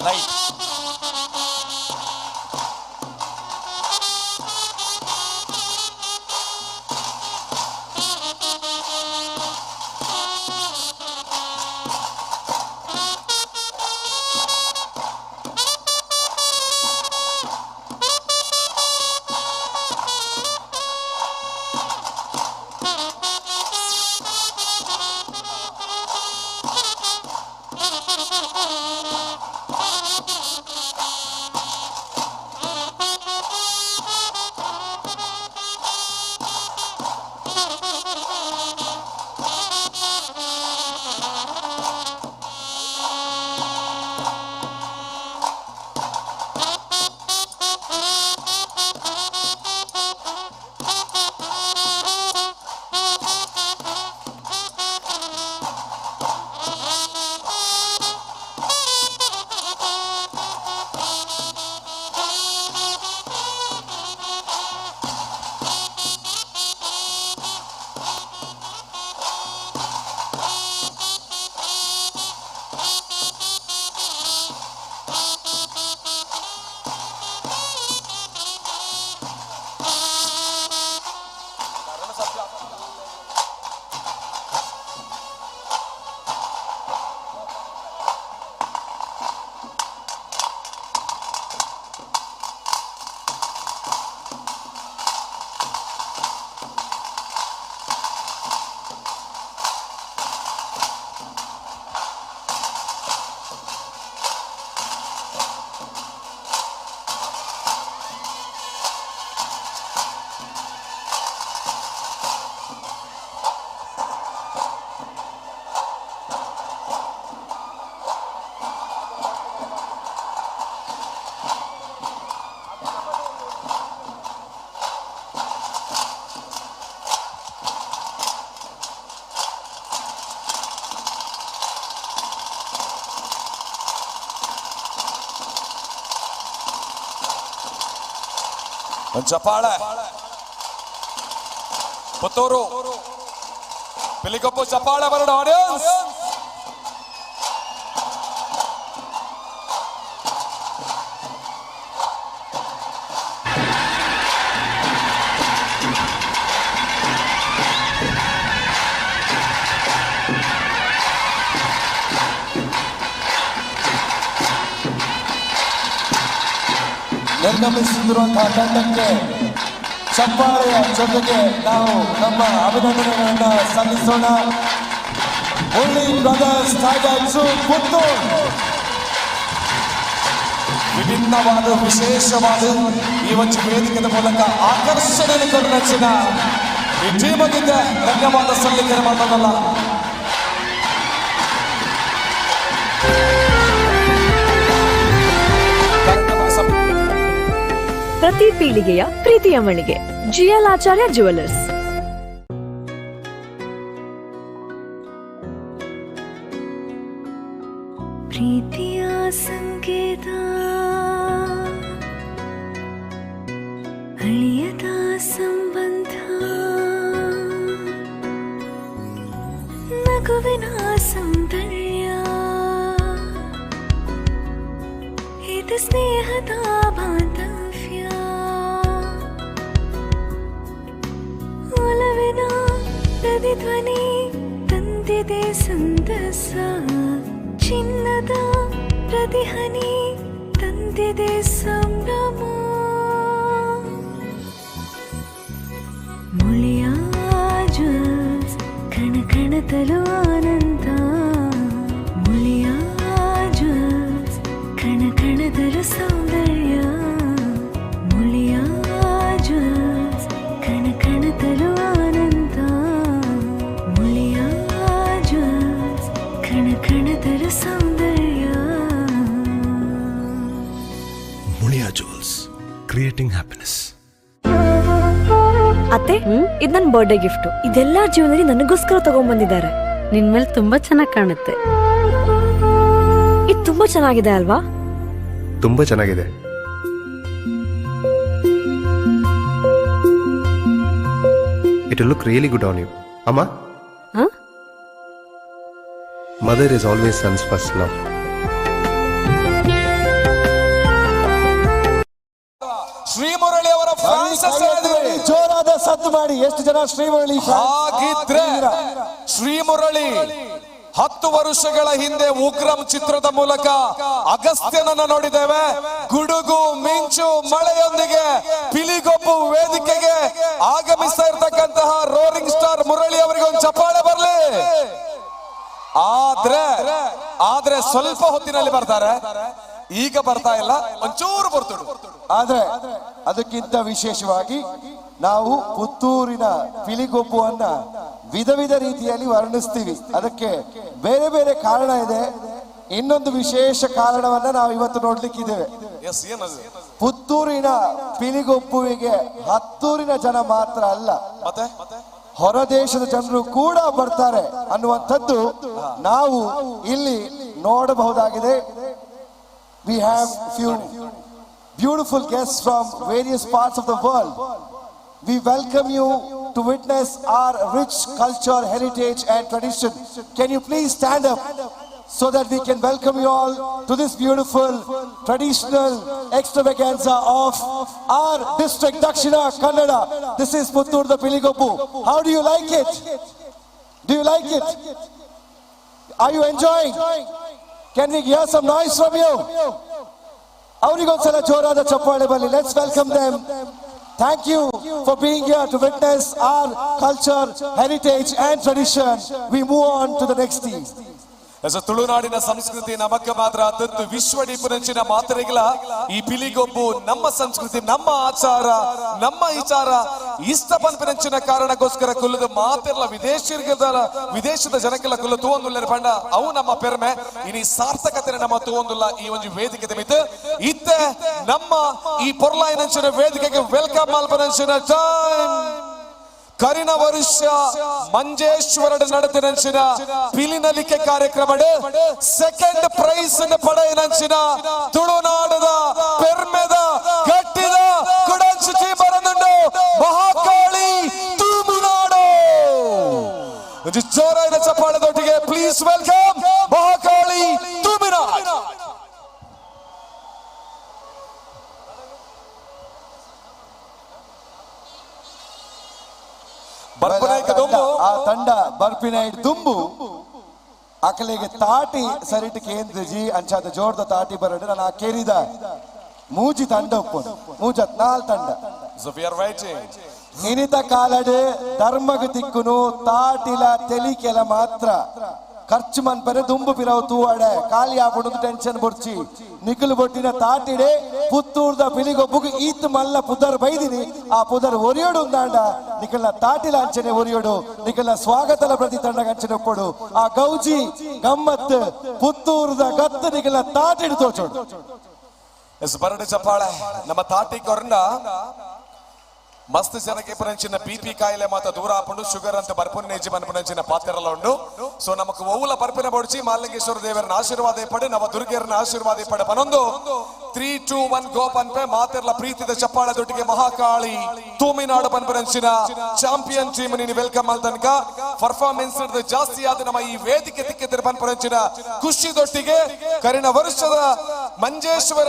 ಲೈಟ್. ಚಪಾಳೆ ಪುತ್ತೂರು ಪಿಲಿಕೊಪ್ಪು ಚಪಾಳೆ ಬರಡ ಆಡಿಯನ್ಸ್. ನಿರ್ಗಮಿಸುತ್ತಿರುವಂತಹ ತಂಡಕ್ಕೆ ಚಪ್ಪಾಳೆಯ ಜೊತೆಗೆ ನಾವು ನಮ್ಮ ಅಭಿನಂದನೆಗಳನ್ನು ಸಲ್ಲಿಸೋಣ. Murali brothers tigers Puttur. ವಿಭಿನ್ನವಾದ ವಿಶೇಷವಾದ ಈ ಒಂದು ವೇದಿಕೆಯ ಮೂಲಕ ಆಕರ್ಷಣೆ ಕರುಣಚಿನ ಈ ಟೀಮದಿಂದ ಧನ್ಯವಾದ ಸಲ್ಲಿಕೆ ಮಾಡೋದಲ್ಲ. ಪ್ರತಿ ಪೀಳಿಗೆಯ ಪ್ರೀತಿಯ ಮಳಿಗೆ ಜಿಎಲ್ ಆಚಾರ್ಯ ಜುವೆಲ್ಲರ್ಸ್. ಪ್ರೀತಿಯ ಸಂಗೀತ, ಅಳಿಯದ ಸಂಬಂಧ, ನಗುವಿನ ಸೌಂದರ್ಯ. ಪ್ರತಿಧ್ವನಿ ತಂದಿದೆ ಸಂತಸ, ಚಿನ್ನದ ಪ್ರತಿಹನಿ ತಂದಿದೆ ಸಂಭ್ರಮ. ಮುಳಿಯ ಜ್ಯುವೆಲ್ಸ್ ಕಣ ಕಣದಲ್ಲೂ ಆನಂದ. ಮುಳಿಯ ಜ್ಯುವೆಲ್ಸ್ ಕಣ ಕಣದಲ್ಲೂ ಸೌಂದರ್ಯ. ಮುಳಿಯ ಜ್ಯುವೆಲ್ಸ್ ಕಣ ಕಣದಲ್ಲೂ ಆನಂದ. ಮುಳಿಯ ಜ್ಯುವೆಲ್ಸ್ ಕಣ ಕಣದಲ್ಲೂ ಸೌಂದರ್ಯ. Muliya Jewels, creating happiness. ಅತ್ತೆ, ಇದು ನನ್ನ ಬರ್ಡೇ ಗಿಫ್ಟ್. ಇದೆಲ್ಲ ಜೀವನದಲ್ಲಿ ನನಗೋಸ್ಕರ ತಗೊಂಡ್ಬಂದಿದ್ದಾರೆ. ನಿನ್ ಮೇಲೆ ತುಂಬಾ ಚೆನ್ನಾಗಿ ಕಾಣುತ್ತೆ. ಇದು ತುಂಬಾ ಚೆನ್ನಾಗಿದೆ ಅಲ್ವಾ? ತುಂಬಾ ಚೆನ್ನಾಗಿದೆ. It look really good on you ಅಮ್ಮ. ಹಾ? Mother is always son's first love. Srimurali ಅವರ ಫ್ಯಾನ್ಸ್. ಜೋರಾದ ಸದ್ದು ಮಾಡಿ, ಎಷ್ಟು ಜನ ಶ್ರೀಮುರಳಿ fans? ಹಾಗಿದ್ರೆ ಶ್ರೀಮುರಳಿ 10 ವರ್ಷಗಳ ಹಿಂದೆ ಉಗ್ರಂ ಚಿತ್ರದ ಮೂಲಕ ಅಗಸ್ತ್ಯನನ್ನ ನೋಡಿದ್ದೇವೆ. ಗುಡುಗು ಮಿಂಚು ಮಳೆಯೊಂದಿಗೆ ಪಿಲಿಗೊಬ್ಬು ವೇದಿಕೆಗೆ ಆಗಮಿಸ್ತಾ ಇರ್ತಕ್ಕಂತಹ ರೋರಿಂಗ್ ಸ್ಟಾರ್ ಮುರಳಿ ಅವರಿಗೆ ಒಂದು ಚಪ್ಪಾಳೆ ಬರ್ಲಿ. ಆದ್ರೆ ಸ್ವಲ್ಪ ಹೊತ್ತಿನಲ್ಲಿ ಬರ್ತಾರೆ, ಈಗ ಬರ್ತಾ ಇಲ್ಲ, ಒಂಚೂರು ಬರ್ತುಡು. ಆದ್ರೆ ಅದಕ್ಕಿಂತ ವಿಶೇಷವಾಗಿ ನಾವು ಪುತ್ತೂರಿನ ಪಿಲಿಗೊಬ್ಬುವನ್ನ ವಿಧ ವಿಧ ರೀತಿಯಲ್ಲಿ ವರ್ಣಿಸ್ತೀವಿ. ಅದಕ್ಕೆ ಬೇರೆ ಬೇರೆ ಕಾರಣ ಇದೆ. ಇನ್ನೊಂದು ವಿಶೇಷ ಕಾರಣವನ್ನ ನಾವು ಇವತ್ತು ನೋಡ್ಲಿಕ್ಕಿದ್ದೇವೆ. ಎಸ್, ಏನದು? ಪುತ್ತೂರಿನ ಪಿಲಿಗೊಬ್ಬುವಿಗೆ ಹತ್ತೂರಿನ ಜನ ಮಾತ್ರ ಅಲ್ಲ, ಮತ್ತೆ ಹೊರದೇಶದ ಜನರು ಕೂಡ ಬರ್ತಾರೆ ಅನ್ನುವಂಥದ್ದು ನಾವು ಇಲ್ಲಿ ನೋಡಬಹುದಾಗಿದೆ. We have few beautiful guests from various parts of the world. We welcome you to witness our rich culture, heritage and tradition. Can you please stand up so that we can welcome you all to this beautiful traditional extravaganza of our district, Dakshina Kannada. This is Puttur the Piligoppu. How do you like it? Do you like it? Are you enjoying? Can we hear some noise from you? ಅವರಿಗೊಂದ್ಸಲ ಜೋರಾದ ಚಪ್ಪಾಳೆ ಬರಲಿ. Let's welcome them. Thank you for being here to witness our culture, heritage and tradition. We move on to the next team. S, ತುಳುನಾಡಿನ ಸಂಸ್ಕೃತಿ ನಮಕ್ಕ ಮಾತ್ರ ಅತ್ತತ್ತು, ವಿಶ್ವ ಡಿಪುನಂಚಿನ ಮಾತ್ರೆಗಳ ಈ ಪಿಲಿಗೊಬ್ಬು ನಮ್ಮ ಸಂಸ್ಕೃತಿ, ನಮ್ಮ ಆಚಾರ, ನಮ್ಮ ವಿಚಾರ ಇಷ್ಟ ಪನ್ಪಿನಂಚಿನ ಕಾರಣಕ್ಕೋಸ್ಕರ ಕುಲ್ಲದ ಮಾತೆಲ್ಲ ವಿದೇಶದ ಜನಕ್ಕೆಲ್ಲ ಕುಲ್ಲ ತೂವೊಂದುಲ್ಲ ಪಂಡ ಅವು ನಮ್ಮ ಪೆರ್ಮೆ. ಇನಿ ಸಾರ್ಥಕತೆ ನಮ್ಮ ತೂವೊಂದುಲ್ಲ ಈ ಒಂದು ವೇದಿಕೆ ಮಿತ್. ಇತ್ತೆ ನಮ್ಮ ಈ ಪೊರ್ಲಾಯಿನಂಚಿನ ವೇದಿಕೆಗೆ welcome ಮಲ್ಪನಂಚಿನ ಟೈಮ್. ಕರಿನ ವರುಷ ಮಂಜೇಶ್ವರ ನಡತಿನಂಚಿನ ಪಿಲಿನಲಿಕೆ ಕಾರ್ಯಕ್ರಮ ಸೆಕೆಂಡ್ ಪ್ರೈಸ್ ಪಡೆಯನಂಚಿನ ತುಳುನಾಡದ ಪೆರ್ಮೆದ ಗಟ್ಟಿದ ಕುಡಂಚಿ ಬರನುಂಡು, ಮಹಾಕಾಳಿ ತೂಮುನಾಡು. ಒಂಜಿ ಜೋರಾಯಿನ ಚಪ್ಪಾಳೆದೊಟ್ಟಿಗೆ ಪ್ಲೀಸ್ welcome Mahakali Thuminad. ಬರ್ಪನಾಯ್ಕ ದುಂಬು. ಆ ತಂಡ ಬರ್ಪಿನೈಟ್ ದುಂಬು ಅಕಲೆಗೆ ತಾಟಿ ಸರಿಟ್ ಕೇಂದ್ರಜಿ ಅಂಚಾದ ಜೋರ್ದ ತಾಟಿ ಬರಡು. ನಾನು ಆ ಕೇರಿದ ಮೂಜಿ ತಂಡ ಒಪ್ಪುನು, ಮೂಜತ್ ನಾಲ್ ತಂಡ. So we are waiting. ನಿನಿತ ಕಾಲಡ್ ಧರ್ಮಗ ತಿಕ್ಕುನು ತಾಟಿಲ ತೆಲಿಕೆಲ ಮಾತ್ರ ಖರ್ಚು ಮನ್ಪರೆ. ದುಂಬು ಪಿರವು ತೂವಾಡೆ ಖಾಲಿ ಆಪುಂಡು, ಟೆನ್ಷನ್ ಬೊರ್ಚಿ. ನಿಖಲು ಬೊಟ್ಟಿನ ತಾಟಿಡೆ ಪುತ್ತೂರ್ದ ಪಿಲಿಗೊಬ್ಬುಗು ಈತ್ ಮಲ್ಲ ಪುದರ್ ಬೈದಿನಿ. ಆ ಪುದರ್ ಒರಿಯೋಡು ಉಂದಾಂಡ ನಿಖಲ್ನ ತಾಟಿಲ ಅಂಚನೆ ಒರಿಯೋಡು. ನಿಖಲ್ನ ಸ್ವಾಗತಲ ಪ್ರತಿ ತಂಡ ಅಂಚನೆ ಒಪ್ಪೊಡು. ಆ ಗೌಜಿ ಗಮ್ಮತ್ ಪುತ್ತೂರ್ದ ಗತ್ತು ನಿಖಲ್ನ ತಾಟಿಡು ತೋಚೋಡು. ಎಸ್, ಬರಡು ಚಪ್ಪಾಳೆ. ನಮ್ಮ ತಾಟಿ ಕೊರ್ನ ಮಸ್ತ್ ಜನಕ್ಕೆ ಪುನಂಚಿನ ಬಿಪಿ ಕಾಯಿಲೆ ಮಾತ ದೂರ ಆಪುಂಡು, ಶುಗರ್ ಅಂತ ಬರ್ಪುನ ನೇಜಿ ಮನ್ಪುನಂಚಿನ ಪಾತ್ರಲ ಉಂಡು. ಸೊ ನಮಕ್ ಒವ್ವುಲ ಬರ್ಪಿನ ಬೊಡ್ಚಿ, ಮಾಲಿಂಗೇಶ್ವರ ದೇವರನ್ನ ಆಶೀರ್ವಾದ ಪಡೆ, ನಮ್ಮ ದುರ್ಗೆಯರನ್ನ ಆಶೀರ್ವಾದ ಪಡೆ. ಪನೊಂದು 3 2 1 ಗೋ ಪನ್ಪೆ. ಮಾತೆರ್ಲ ಪ್ರೀತಿದ ಚಪ್ಪಾಳೆ ದೊಟ್ಟಿಗೆ ಮಹಾಕಾಳಿ ತೂಮಿನಾಡು ಪನ್ಪರಂಚಿನ ಚಾಂಪಿಯನ್ ಟೀಮ್ ನೀನು welcome ತನಕ. ಪರ್ಫಾರ್ಮೆನ್ಸ್ ಜಾಸ್ತಿ ಆದ ನಮ್ಮ ಈ ವೇದಿಕೆ ತಿಕ್ಕಿದ್ರೆ ಪನ್ಪರಂಚಿನ ಖುಷಿ ದೊಟ್ಟಿಗೆ ಕರಿನ ವರ್ಷದ ಮಂಜೇಶ್ವರ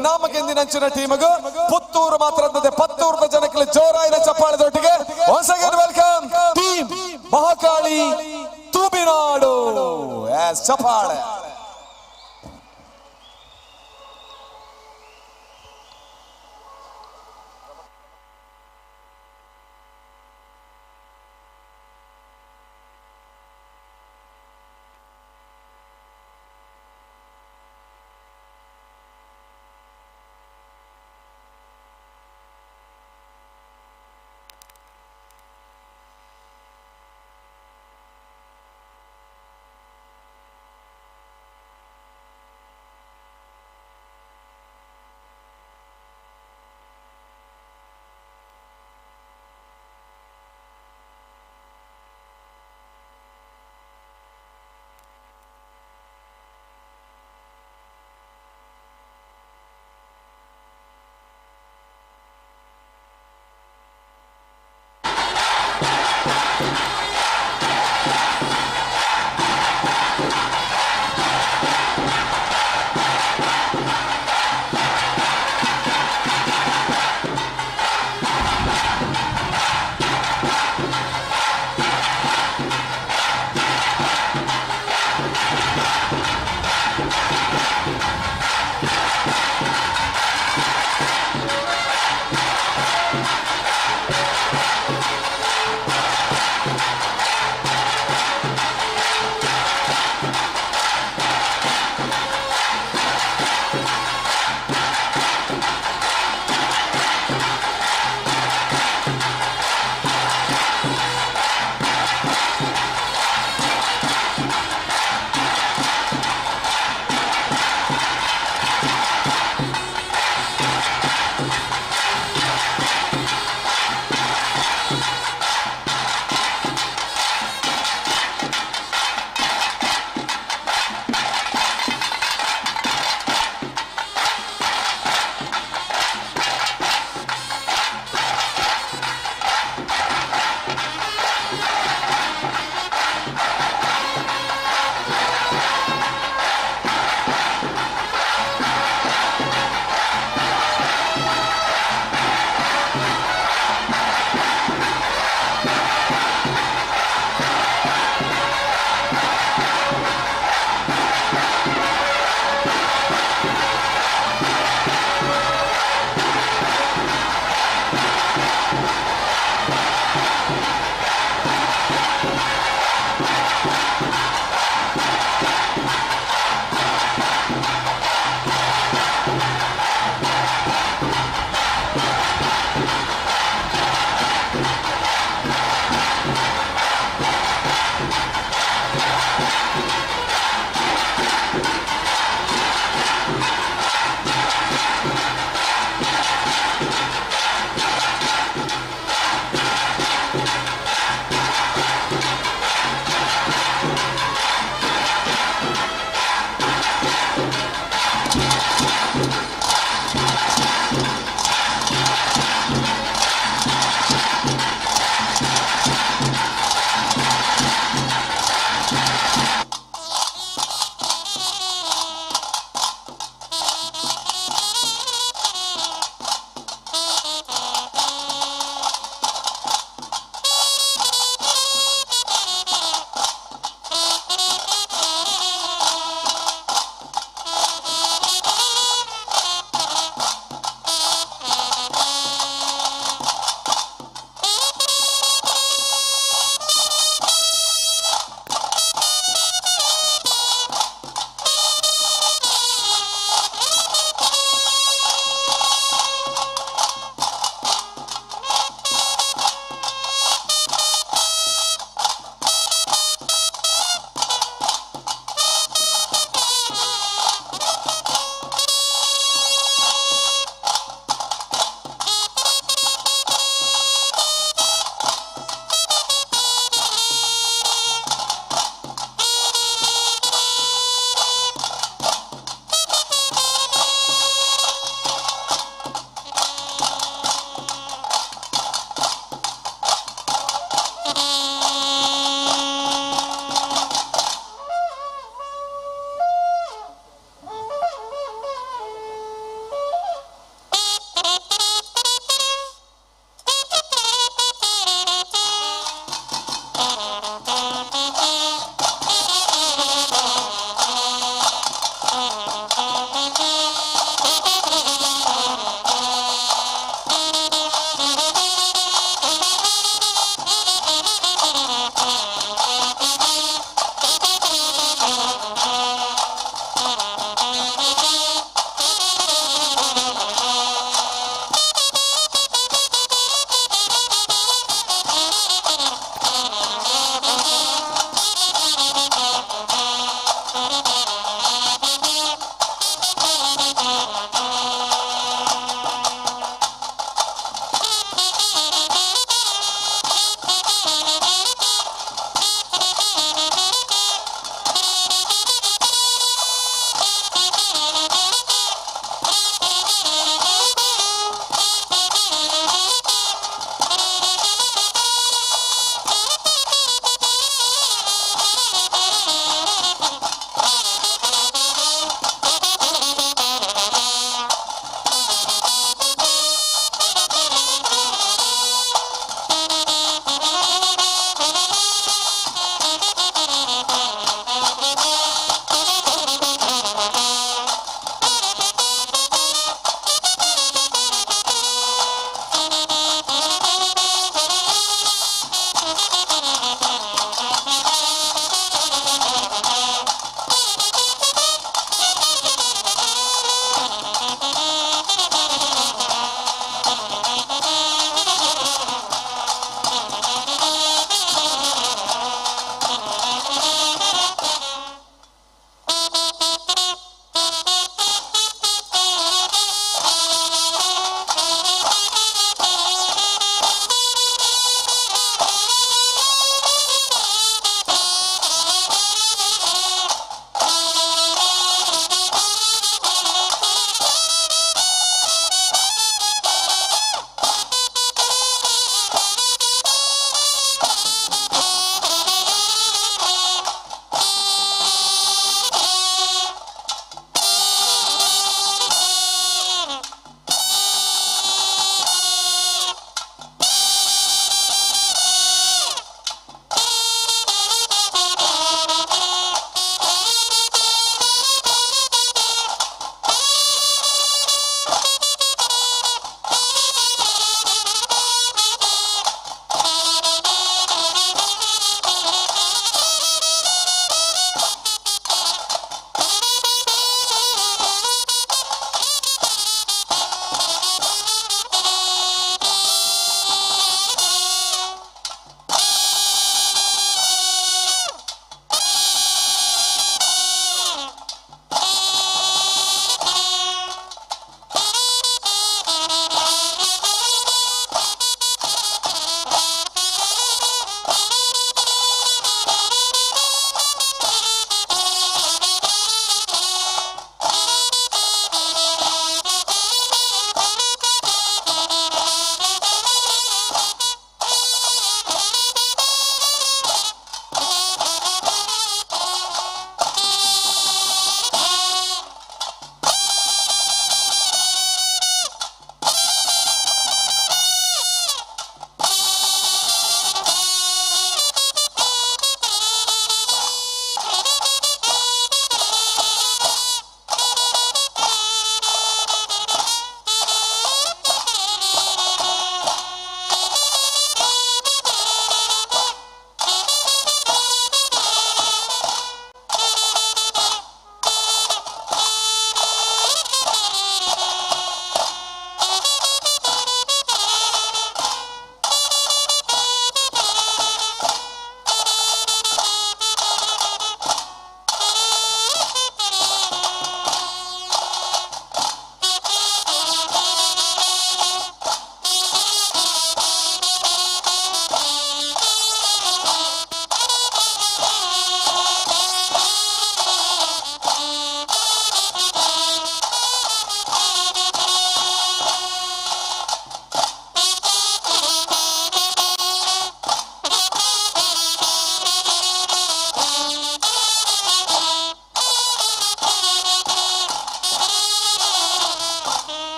ಇನಾಮ ಗೆಂದಿನಂಚಿನ ಟೀಮ್ಗ್ ಪುತ್ತೂರು ಮಾತ್ರ ಅಲ್ಲದೆ ಪತ್ತೂರದ ಜನಕ್ಕೆ ಜೋರಾಯಿನ ಚಪ್ಪಾಳೆ ದೊಟ್ಟಿಗೆ once again welcome team Mahakali Thuminadu. Yes, ಚಪ್ಪಾಳೆ.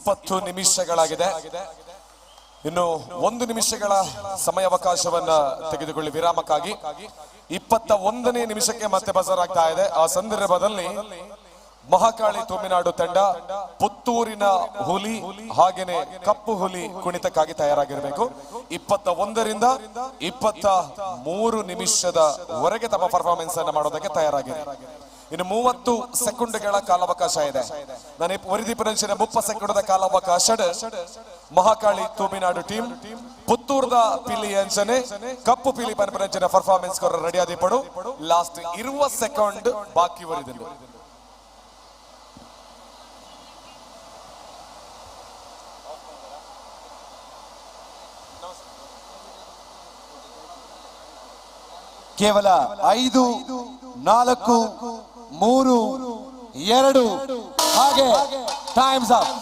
20 ನಿಮಿಷಗಳಾಗಿದೆ. ಇನ್ನು 1 ನಿಮಿಷಗಳ ಸಮಯಾವಕಾಶವನ್ನ ತೆಗೆದುಕೊಳ್ಳಿ ವಿರಾಮಕ್ಕಾಗಿ. 21ನೇ ನಿಮಿಷಕ್ಕೆ ಮತ್ತೆ ಬಜಾರ್ ಆಗ್ತಾ ಇದೆ. ಆ ಸಂದರ್ಭದಲ್ಲಿ ಮಹಾಕಾಳಿ ತಮಿಳುನಾಡು ತಂಡ ಪುತ್ತೂರಿನ ಹುಲಿ ಹಾಗೇನೆ ಕಪ್ಪು ಹುಲಿ ಕುಣಿತಕ್ಕಾಗಿ ತಯಾರಾಗಿರಬೇಕು. 21 ರಿಂದ 23 ನಿಮಿಷದವರೆಗೆ ತಮ್ಮ ಪರ್ಫಾರ್ಮೆನ್ಸ್ ಅನ್ನು ಮಾಡೋದಕ್ಕೆ ತಯಾರಾಗಿದೆ. ಇನ್ನು 30 ಸೆಕೆಂಡ್ಗಳ ಕಾಲಾವಕಾಶ ಇದೆ. ನಾನು ವರಿದೀಪನಂಚಿನ 30 ಸೆಕೆಂಡ್ದ ಕಾಲಾವಕಾಶ. ಮಹಾಕಾಳಿ ತಮಿಳುನಾಡು ಟೀಮ್ ಪುತ್ತೂರ್ದ ಪಿಲಿ ಅಂಚನೆ ಕಪ್ಪು ಪಿಲಿ ಪನ್ಪನಂಚಿನ ಪರ್ಫಾರ್ಮೆನ್ಸ್ ಕೊರ ರೆಡಿ ಆದಿಪಡು. ಲಾಸ್ಟ್ 20 ಸೆಕೆಂಡ್ ಬಾಕಿ ವರಿದಂಡು. ಕೇವಲ 5, 4, 3, 2 ಹಾಗೆ ಟೈಮ್ಸ್ ಅಪ್.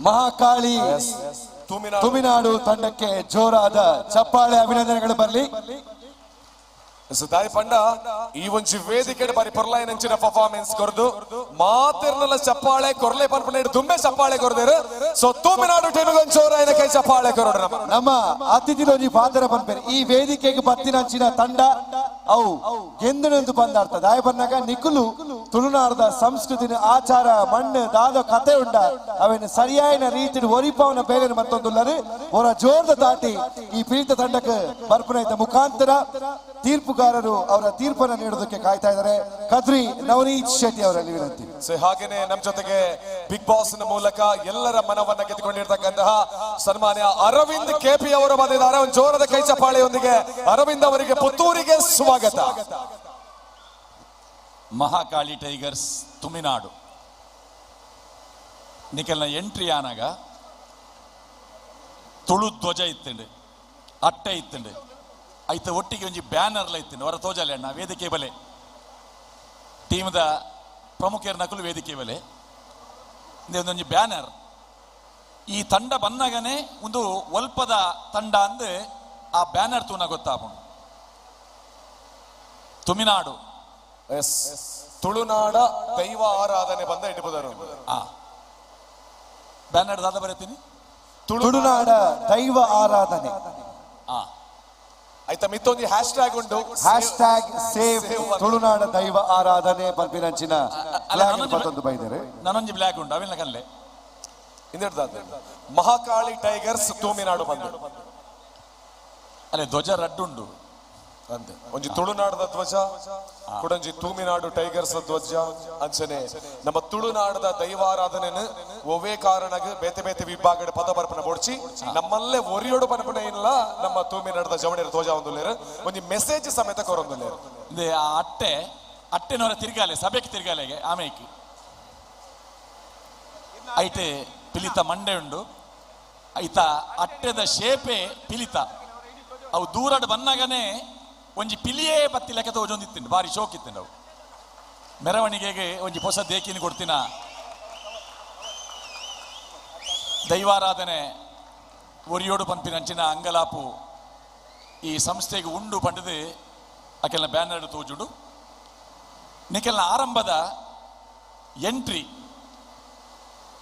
ಮಹಾಕಾಳಿ ತುಮಿನಾಡು ತಂಡಕ್ಕೆ ಜೋರಾದ ಚಪ್ಪಾಳೆ ಅಭಿನಂದನೆಗಳು ಬರಲಿ. ದಾಯಿ ಪಂಡ ಈ ಒಂಜಿ ವೇದಿಕೆ ಬಾರಿ ಪೊರ್ಲಾಯಿನಂಚಿನ ಪರ್ಫಾರ್ಮೆನ್ಸ್ ಕೊರ್ದು ಮಾತಿರ್ನಲ್ಲ ಚಪ್ಪಾಳೆ ಕೊರ್ಲೆ ಪರ್ಪನೆ ತುಂಬೆ ಚಪ್ಪಾಳೆ ಕೊರ್ದೇರು. ಸೊ ತುಮಿನಾಡು ಟೀಮಿಗೆ ಒಂದ್ ಜೋರಾಯಿನ ಕೈ ಚಪ್ಪಾಳೆ ಕೊರೋಡು. ನಮ್ಮ ಅತಿಥಿಲೊಂಜಿ ಪಾತ್ರ ಪನ್ಪೇರು ಈ ವೇದಿಕೆಗೆ ಬತ್ತಿನಂಚಿನ ತಂಡ ಅವು ಗೆಂದನೆಂದು ಬಂದಾರ್ಥ. ದಾಯ ಬನ್ನಾಗ ನಿಖುಲು ತುಳುನಾಡದ ಸಂಸ್ಕೃತಿನ ಆಚಾರ ಮಣ್ಣು ದಾದ ಕತೆ ಉಂಡ ಅವೇನು ಸರಿಯಾದ ರೀತಿ ಒರಿಪವನ ಬೇರೆ ಮತ್ತೊಂದುಲ್ಲರು ಅವರ ಜೋರದ ದಾಟಿ ಈ ಪೀಡಿತ ತಂಡಕ್ಕೆ ಬರ್ಪುನೈತ ಮುಖಾಂತರ ತೀರ್ಪುಗಾರರು ಅವರ ತೀರ್ಪನ್ನು ನೀಡೋದಕ್ಕೆ ಕಾಯ್ತಾ ಇದ್ದಾರೆ. ಕದ್ರಿ ನವನೀತ್ ಶೆಟ್ಟಿ ಅವರಲ್ಲಿ ವಿನಂತಿ. ಸೊ ಹಾಗೇನೆ ನಮ್ಮ ಜೊತೆಗೆ ಬಿಗ್ ಬಾಸ್ ನ ಮೂಲಕ ಎಲ್ಲರ ಮನವನ್ನ ಗೆದ್ದುಕೊಂಡಿರ್ತಕ್ಕಂತಹ ಸನ್ಮಾನ್ಯ ಅರವಿಂದ್ ಕೆಪಿ ಅವರು ಬಂದಿದ್ದಾರೆ. ಒಂದು ಜೋರದ ಕೈ ಚಪ್ಪಾಳೆಯೊಂದಿಗೆ ಅರವಿಂದ್ ಅವರಿಗೆ ಪುತ್ತೂರಿಗೆ ಸ್ವಾಗತ. ಮಹಾಕಾಳಿ ಟೈಗರ್ಸ್ ತುಮಿನಾಡು ನಿಖಲ್ನ ಎಂಟ್ರಿ ಆನಾಗ ತುಳು ಧ್ವಜ ಇತ್ತಂಡು, ಅಟ್ಟೆ ಇತ್ತಂಡು, ಐತ ಒಟ್ಟಿಗೆ ಒಂಜಿ ಬ್ಯಾನರ್ಲ ಇತ್ತಂಡು. ಹೊರ ತೋಜಲೆ ಅಣ್ಣ ವೇದಿಕೆ ಬಲೆ ಟೀಮ್ದ ಪ್ರಮುಖರ ನಕಲು ವೇದಿಕೆ ಬಲೆ ಒಂದೊಂಜಿ ಬ್ಯಾನರ್. ಈ ತಂಡ ಬಂದಾಗನೆ ಒಂದು ಒಲ್ಪದ ತಂಡ ಅಂದು ಆ ಬ್ಯಾನರ್ ತೂನ ಗೊತ್ತಾಪುಂಡು. ತುಮಿನಾಡು ಎಸ್ ತುಳುನಾಡ ದೈವ ಆರಾಧನೆ ಬಂದ ಇಡುವುದರು. ಬ್ಯಾನರ್ ದಾದ ಬರೀತೀನಿ ತುಳುನಾಡ ದೈವ ಆರಾಧನೆ. ಆಯ್ತಾ ಮಿತ್ತೊಂದು ಹ್ಯಾಶ್ ಟ್ಯಾಗ್ ಉಂಟು, ಹ್ಯಾಶ್ ಟ್ಯಾಗ್ ಸೇವ್ ತುಳುನಾಡ ದೈವ ಆರಾಧನೆ ಪಲ್ಪಿನಂಚಿನ ಮತ್ತೊಂದು ಬೈದರೆ ನಾನೊಂಜಿ ಬ್ಲ್ಯಾಕ್ ಉಂಟು ಅವೆಲ್ಲ ಕಲ್ಲೆ ಹಿಂದಿಡ್ದಾದ ಮಹಾಕಾಳಿ ಟೈಗರ್ಸ್ ತೂಮಿನಾಡು ಬಂದು ಅಲ್ಲೇ ಧ್ವಜ ರಡ್ಡುಂಡು. ಅಂದೆ ಒಂಜಿ ತುಳುನಾಡದ ಧ್ವಜ, ಕುಡಂಜಿ ತೂಮಿನಾಡು ಟೈಗರ್ಸ್ ಧ್ವಜ. ಅಂಚನೆ ನಮ್ಮ ತುಳುನಾಡದ ದೈವಾರಾಧನೆನು ಒವೇ ಕಾರಣಗ್ ಬೇತೆ ಬೇತೆ ವಿಭಾಗದ ಪದ ಬರ್ಪನ ಬೋಡ್ಚಿ ನಮ್ಮಲ್ಲೇ ಒರಿಯೋಡು ಪನಪನ ಇಲ್ಲ ನಮ್ಮ ತೂಮಿನಾಡದ ಜವಣಿಯರ ಧ್ವಜ ಒಂದುಲ್ಲೇರು ಒಂಜಿ ಮೆಸೇಜ್ ಸಮೇತ ಕೊರೊಂದುಲ್ಲೇರು. ಆ ಅಟ್ಟೆ ಅಟ್ಟೆನವರ ತಿರ್ಗಾಲೆ ಸಭೆಗೆ ತಿರ್ಗಾಲೆಗೆ ಆಮೇಕ್ ಐತೆ ಪಿಲಿತ ಮಂಡೆ ಉಂಡು. ಐತ ಅಟ್ಟೆದ ಶೇಪೆ ಪಿಲಿತ ಅವು ದೂರಡ್ ಬನ್ನಾಗನೆ ಒಂಜಿ ಪಿಲಿಯೇ ಬತ್ತಿ ಲೆಕ್ಕ ತೋಜೊಂದಿತ್ತಿಂಡು, ಬಾರಿ ಶೋಕ್ ಇತ್ತಿಂಡು. ಅವು ಮೆರವಣಿಗೆಗೆ ಒಂಜಿ ಹೊಸ ದೇಕಿನ ಕೊಡ್ತಿನ ದೈವಾರಾಧನೆ ಒರಿಯೋಡು ಪಂಪಿನಂಚಿನ ಅಂಗಲಾಪು ಈ ಸಂಸ್ಥೆಗೆ ಉಂಡು ಪಂಡದು ಅಕೆಲ್ನ ಬ್ಯಾನರ್ ತೋಜುಡು. ನಿಕೆಲ್ನ ಆರಂಭದ ಎಂಟ್ರಿ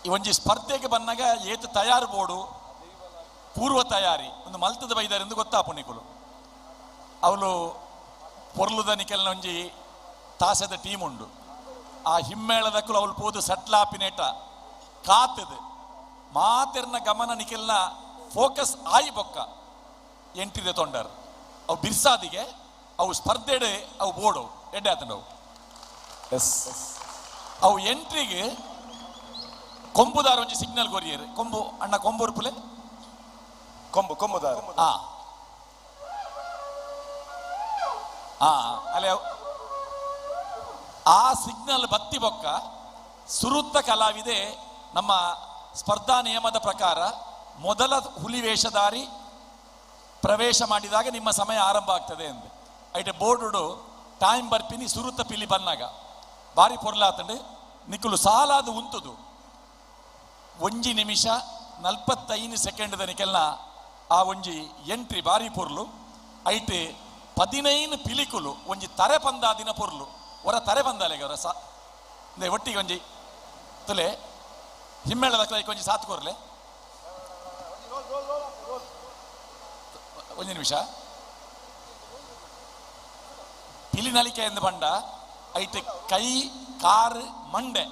ಈ ಒಂಜಿ ಸ್ಪರ್ಧೆಗೆ ಬಂದಾಗ ಏತು ತಯಾರು ಬೋಡು ಪೂರ್ವ ತಯಾರಿ ಒಂದು ಮಲ್ತದ ಬೈದಾರೆಂದು ಗೊತ್ತಾಪು ನಿಕುಲು. ಅವಳು ಪೊರ್ಲುದ ನಿಕೆಲ್ನ ಒಂಜಿ ತಾಸದ ಟೀಮ್ ಉಂಡು. ಆ ಹಿಮ್ಮೇಳದಕ್ಕಲು ಅವಳು ಪೋದು ಸಟ್ಲಾಪಿನೇಟ ಕಾತದು ಮಾತೆರ್ನ ಗಮನ ನಿಕೆಲ್ನ ಫೋಕಸ್ ಆಯಿ ಬೊಕ್ಕ ಎಂಟ್ರಿದೆ ತೊಂಡರ್ ಅವು ಬಿರ್ಸಾದಿಗೆ ಅವು ಸ್ಪರ್ಧೆಡೆ ಅವು ಬೋಡು ಎಡ್ಡೆ ಆತಂಡವು. ಎಸ್ ಅವು ಎಂಟ್ರಿಗೆ ಕೊಂಬುದಾರ ಒಂಜಿ ಸಿಗ್ನಲ್ ಕೊರಿಯರ್ ಕೊಂಬು ಅಣ್ಣ ಕೊಂಬುರ್ಪುಲೆ ಕೊಂಬು ಕೊಂಬುದಾರ ಆ ಆ ಅಲ್ಲೇ ಆ ಸಿಗ್ನಲ್ ಬತ್ತಿ ಬೊಕ್ಕ ಸುರುತ್ತ ಕಲಾವಿದೆ ನಮ್ಮ ಸ್ಪರ್ಧಾ ನಿಯಮದ ಪ್ರಕಾರ ಮೊದಲ ಹುಲಿ ವೇಷಧಾರಿ ಪ್ರವೇಶ ಮಾಡಿದಾಗ ನಿಮ್ಮ ಸಮಯ ಆರಂಭ ಆಗ್ತದೆ ಅಂದೆ. ಐಟೆ ಬೋರ್ಡು ಟೈಮ್ ಬರ್ಪಿನಿ ಸುರುತ್ತ ಪಿಲಿ ಬನ್ನಾಗ ಬಾರಿ ಪೊರ್ಲಾತಂಡೆ ನಿಕ್ಕಲು ಸಾಲಾದ ಉಂತುದು 1 ನಿಮಿಷ 45 ಸೆಕೆಂಡ್ ನಿಕೆಲ್ನ ಆ ಒಂಜಿ ಎಂಟ್ರಿ ಬಾರಿ ಪೊರ್ಲು. ಐಟೆ 15 ಪಿಲಿಕುಲು ಒಂಜಿ ತರೆ ಪಂದಾದಿನ ಪೊರ್ಲು ಹೊರ ತರೆ ಪಂದಾಲೆಗೆ ಅವರ ಸಾ ಒಟ್ಟಿಗೆ ಒಂಜಿ ತುಲೆ ಹಿಮ್ಮೇಳದ ಒಂಜಿ ಸಾತ್ ಕೊರ್ಲೆ ಒಂಜಿ ನಿಮಿಷ ಪಿಲಿ ನಲಿಕೆ ಎಂದು ಬಂಡ ಐಟೆ ಕೈ ಕಾರ್ ಮಂಡೆ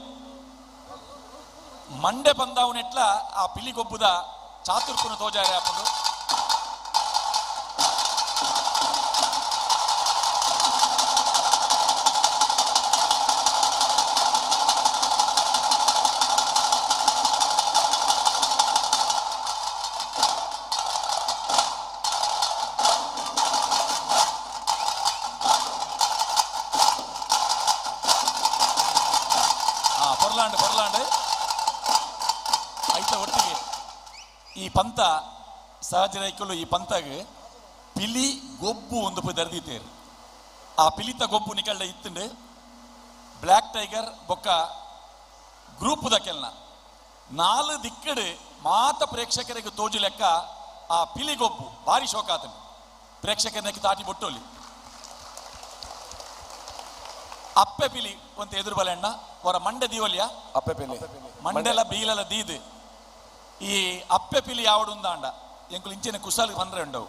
ಮಂಡೆ ಬಂದವನೆಟ್ಲ ಆ ಪಿಲಿ ಗೊಬ್ಬುದ ಚಾತುರ್ಪುನ ತೋಜಾರೆ ಹಾಕೊಂಡು ಪೊರ್ಲಾಂಡ್ ಪೊರ್ಲಾಂಡ್ ಐತ ಒಟ್ಟಿಗೆ ಈ ಪಂತ ಸಹಜ ರೈಕುಲು ಈ ಪಂತಾಗ ಪಿಲಿ ಗೊಬ್ಬು ಒಂದು ದರ್ದಿತೇರು. ಆ ಪಿಲಿತ ಗೊಬ್ಬು ನಿಕಲ್ಡ ಇತ್ತಂಡು ಬ್ಲ್ಯಾಕ್ ಟೈಗರ್ ಬೊಕ್ಕ ಗ್ರೂಪ್ ದಕೆಲ್ನ 4 ದಿಕ್ಕಡು ಮಾತ ಪ್ರೇಕ್ಷಕರಿಗೆ ತೋಜು ಲೆಕ್ಕ ಆ ಪಿಲಿ ಗೊಬ್ಬು ಭಾರಿ ಶೋಕಾತಂಡು ಪ್ರೇಕ್ಷಕರನ್ನ ತಾಟಿ ಬೊಟ್ಟೋಲಿ. ಅಪ್ಪೆ ಪಿಲಿ ಒಂದು ಎದುರು ಬಲೆಣ್ಣ ಹೊರ ಮಂಡೆ ದೀವಲಿಯ ಅಪ್ಪೆ ಪಿಲಿ ಮಂಡೆಲ ಬೀಲಲ ದೀದು ಈ ಅಪ್ಪೆ ಪಿಲಿ ಯಾವಡುಂದಾಂಡ ಎಂಕುಲು ಇಂಚಿನ ಕುಸಾಲ್ ಬಂದ್ರೆ ಉಂಡವು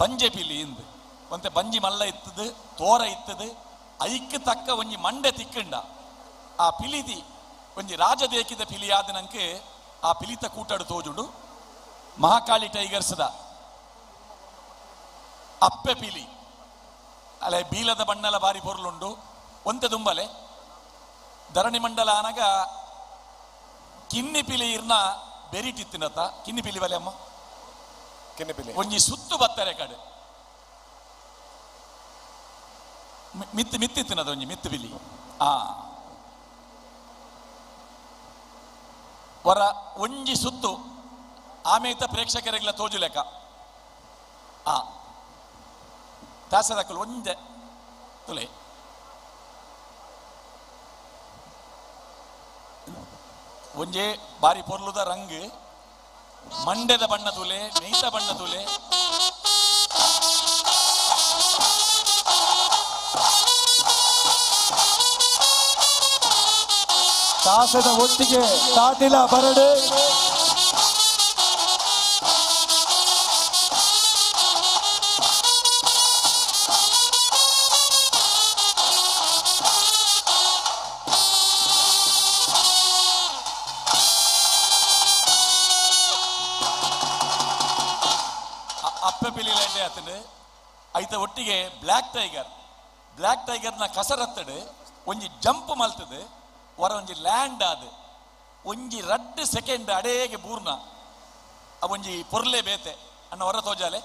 ಬಂಜೆ ಪಿಲಿ ಇಂದು ಒಂತೆ ಬಂಜಿ ಮಲ್ಲ ಇತ್ತದು ತೋರ ಇತ್ತದು ಐಕ್ ತಕ್ಕ ಒಂಜಿ ಮಂಡೆ ತಿಕ್ಕಂಡ ಆ ಪಿಲಿದಿ ಒಂಜಿ ರಾಜದೇಕಿದ ಪಿಲಿ ಆದ ನಂಗೆ ಆ ಪಿಲಿತ ಕೂಟಾಡು ತೋಜುಂಡು. ಮಹಾಕಾಳಿ ಟೈಗರ್ಸ್ದ ಅಪ್ಪೆ ಪಿಲಿ ಅಲ್ಲ ಬೀಲದ ಬಣ್ಣಲ ಬಾರಿ ಪೊರ್ಲುಂಡು ಒಂತೆ ದುಂಬಲೆ ಧರಣಿ ಮಂಡಲ ಆನಗ ಕಿನ್ನಿ ಪಿಲಿ ಇರ್ನ ಬೆರಿಟಿತ್ತಿನತ್ತ ಕಿನ್ನಿ ಪಿಲಿ ಬಲೆ ಅಮ್ಮ ಕಿನ್ನಿ ಪಿಲಿ ಒಂಜಿ ಸುತ್ತು ಬತ್ತಾರೆ ಕಡೆ ಮಿತ್ತು ಮಿತ್ತಿತ್ತಿನದ ಒಂಜಿ ಮಿತ್ತು ಪಿಲಿ ಆ ವರ ಒಂಜಿ ಸುತ್ತು ಆಮೇತ ಪ್ರೇಕ್ಷಕರಿಗೆಲ್ಲ ತೋಜು ಲೆಕ್ಕ ಆ ತಾಸದಕ್ಕಲು ಒಂಜೆ ತುಲೆ ಒಂಜೆ ಬಾರಿ ಪೊರ್ಲುದ ರಂಗ್ ಮಂಡೆದ ಬಣ್ಣ ತುಲೆ ಮೇಯ್ತ ಬಣ್ಣ ತುಲೆ ತಾಸದ ಒಟ್ಟಿಗೆ ತಾಟಿಲ ಬರಡು ಅಪ್ಪೆ ಪಿಲಿ ಎಡ್ಡೆ ಆತಂಡು. ಐತ ಒಟ್ಟಿಗೆ ಬ್ಲ್ಯಾಕ್ ಟೈಗರ್, ಬ್ಲ್ಯಾಕ್ ಟೈಗರ್ನ ಕಸರತ್ತಡು ಒಂಜಿ ಜಂಪ್ ಮಲ್ತದೆ, ಹೊರ ಒಂಜಿ ಲ್ಯಾಂಡ್ ಆದ ಒಂಜಿ ರಡ್ಡು ಸೆಕೆಂಡ್ ಅಡೇಗೆ ಬೂರ್ನ ಒಂಜಿ ಪೊರ್ಲೆ ಬೇತೆ ಅನ್ನ ಹೊರ ತೋಜಾಲೆ.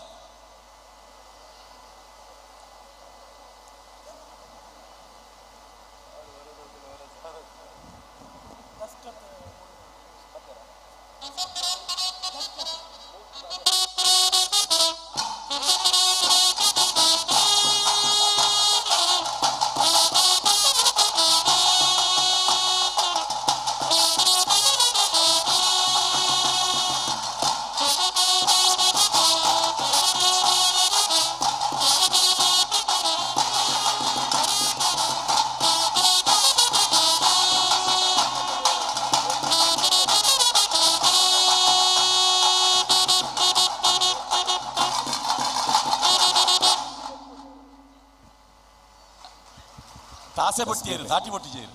ತಾಸೆ ಬೊಟ್ಟಿಯರು ತಾಟಿ ಬೊಟ್ಟಿಜೇರು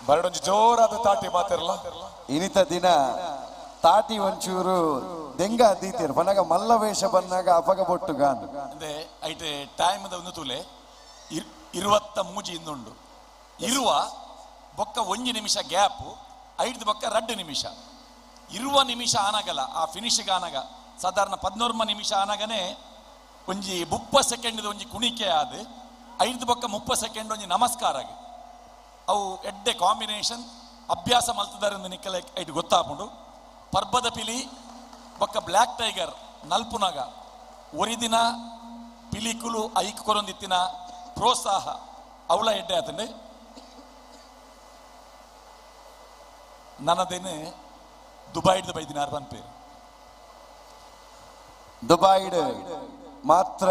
ಬರಡೊಂಜಿ ಜೋರಾದ ತಾಟಿ ಮಾತಿರಲ್ಲ. ಇನಿತ ದಿನ ತಾಟಿ ಒಂಚೂರು ದೆಂಗ ಅದ್ದೀತೇರು ಪನಗ ಮಲ್ಲ ವೇಷ ಬಂದಾಗ ಅಪಗ ಬೊಟ್ಟು ಗಾನ್ ಅಂದ್ರೆ ಐಟೆ ಟೈಮ್ ಒಂದು ತುಲೆ 23 ಇಂದುಂಡು ಇರುವ ಬೊಕ್ಕ 1 ನಿಮಿಷ ಗ್ಯಾಪ್, ಐದು ಬೊಕ್ಕ 2 ನಿಮಿಷ ಇರುವ ನಿಮಿಷ ಆನಾಗಲ್ಲ ಆ ಫಿನಿಶ್ ಆನಾಗ ಸಾಧಾರಣ 14 ನಿಮಿಷ ಆನಾಗನೆ ಒಂಜಿ 30 ಸೆಕೆಂಡ್ ಒಂಜಿ ಕುಣಿಕೆ ಆದ ಐದು ಬೊಕ್ಕ 30 ಸೆಕೆಂಡ್ ಒಂಜಿ ನಮಸ್ಕಾರ ಆಗಿ ಅವು ಎಡ್ಡೆ ಕಾಂಬಿನೇಷನ್ ಅಭ್ಯಾಸ ಮಲ್ತದಾರೆ ನಿಕ್ಕಲೆ ಐಟ್ ಗೊತ್ತಾಪುಂಡು. ಪರ್ಬದ ಪಿಲಿ ಬೊಕ್ಕ ಬ್ಲ್ಯಾಕ್ ಟೈಗರ್ ನಲ್ಪುನಾಗ ಒರಿದಿನ ಪಿಲಿಕುಲು ಐಕ್ ಕೊರೊಂದಿತ್ತಿನ ಪ್ರೋತ್ಸಾಹ ಅವಳ ಎಡ್ಡೆ ಆತಂಡೆ. ನನ್ನದೇನು ದುಬೈಡ್ದ ಬೈದಿನಾರ್ ಪನ್ಪೇರು. ದುಬೈಡ್ ಮಾತ್ರ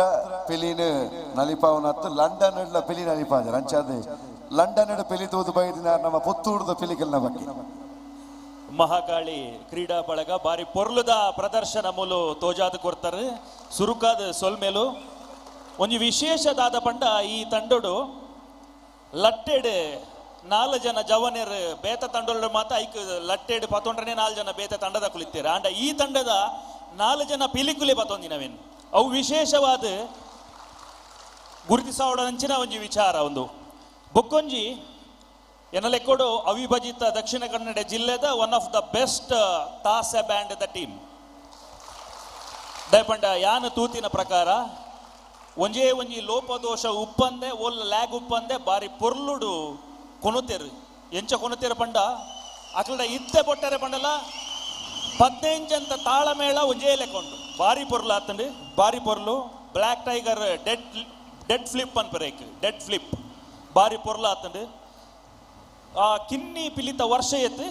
ಪಿಲಿನ ನಲಿಪಾವನತ್ತು ಲಂಡನ್ ಪಿಲಿ ನಲಿಪಾಜರ್ ಅಂಚಾದೆ ಲಂಡನ್ ಪಿಲಿ ತೂದು ಬೈದಿನಾರ್ ನಮ್ಮ ಪುತ್ತೂರ್ದ ಪಿಲಿಕಲ್ನ ಬಗ್ಗೆ. ಮಹಾಕಾಳಿ ಕ್ರೀಡಾ ಬಳಗ ಬಾರಿ ಪೊರ್ಲುದ ಪ್ರದರ್ಶನ ಮೂಲು ತೋಜಾದ ಕೊರ್ತಾರೆ. ಸುರುಕಾದ ಸೊಲ್ಮೇಲು ಒಂಜಿ ವಿಶೇಷದಾದ ಪಂಡ ಈ ತಂಡೋಡು ಲಟ್ಟೆಡ್ 4 ಜನ ಜವನರು ಬೇತ ತಂಡೋಳು ಮಾತ್ರ ಐಕ್ ಲಟ್ಟೆಡ್ ಪತೊಂಡ್ರನೆ 4 ಜನ ಬೇತ ತಂಡದ ಕುಳಿತೀರ. ಅಂಡ ಈ ತಂಡದ 4 ಜನ ಪಿಲಿಕುಲೆ ಪತೊಂದಿನವೇನು ಅವು ವಿಶೇಷವಾದ ಗುರುತಿಸಾವಡಂಚಿನ ಒಂಜಿ ವಿಚಾರ. ಒಂದು ಬೊಕ್ಕೊಂಜಿ ಎನ್ನಲೆಕ್ಕೋಡು ಅವಿಭಜಿತ ದಕ್ಷಿಣ ಕನ್ನಡ ಜಿಲ್ಲೆದ one of the best ತಾಸೆ ಬ್ಯಾಂಡ್ the team. ದಯಪಂಡ ಯಾನ ತೂತಿನ ಪ್ರಕಾರ ಒಂಜೇ ಒಂಜಿ ಲೋಪದೋಷ ಉಪ್ಪಂದೆ ಓಲ್ ಲ್ಯಾಗ್ ಉಪ್ಪಂದೆ ಬಾರಿ ಪೊರ್ಲುಡು ಕೊನುತೇರು. ಎಂಚ ಕೊನುತೇರು ಪಂಡ ಅಕಲ್ಡ ಇತ್ತೆ ಬೊಟ್ಟರೆ ಪಂಡಲ 15 ಅಂತ ತಾಳಮೇಳ ಒಂಜೇ ಲೆಕ್ಕೊಂಡು ಬಾರಿ ಪೊರ್ಲು ಆತಂಡು. ಬಾರಿ ಪೊರ್ಲು ಬ್ಲ್ಯಾಕ್ ಟೈಗರ್ ಡೆಡ್ ಫ್ಲಿಪ್ ಅನ್ಪರೇಕ್ ಡೆಡ್ ಫ್ಲಿಪ್ ಬಾರಿ ಪೊರ್ಲು ಆತಂಡು. ಆ ಕಿನ್ನಿ ಪಿಲಿತ ವರ್ಷ ಏತು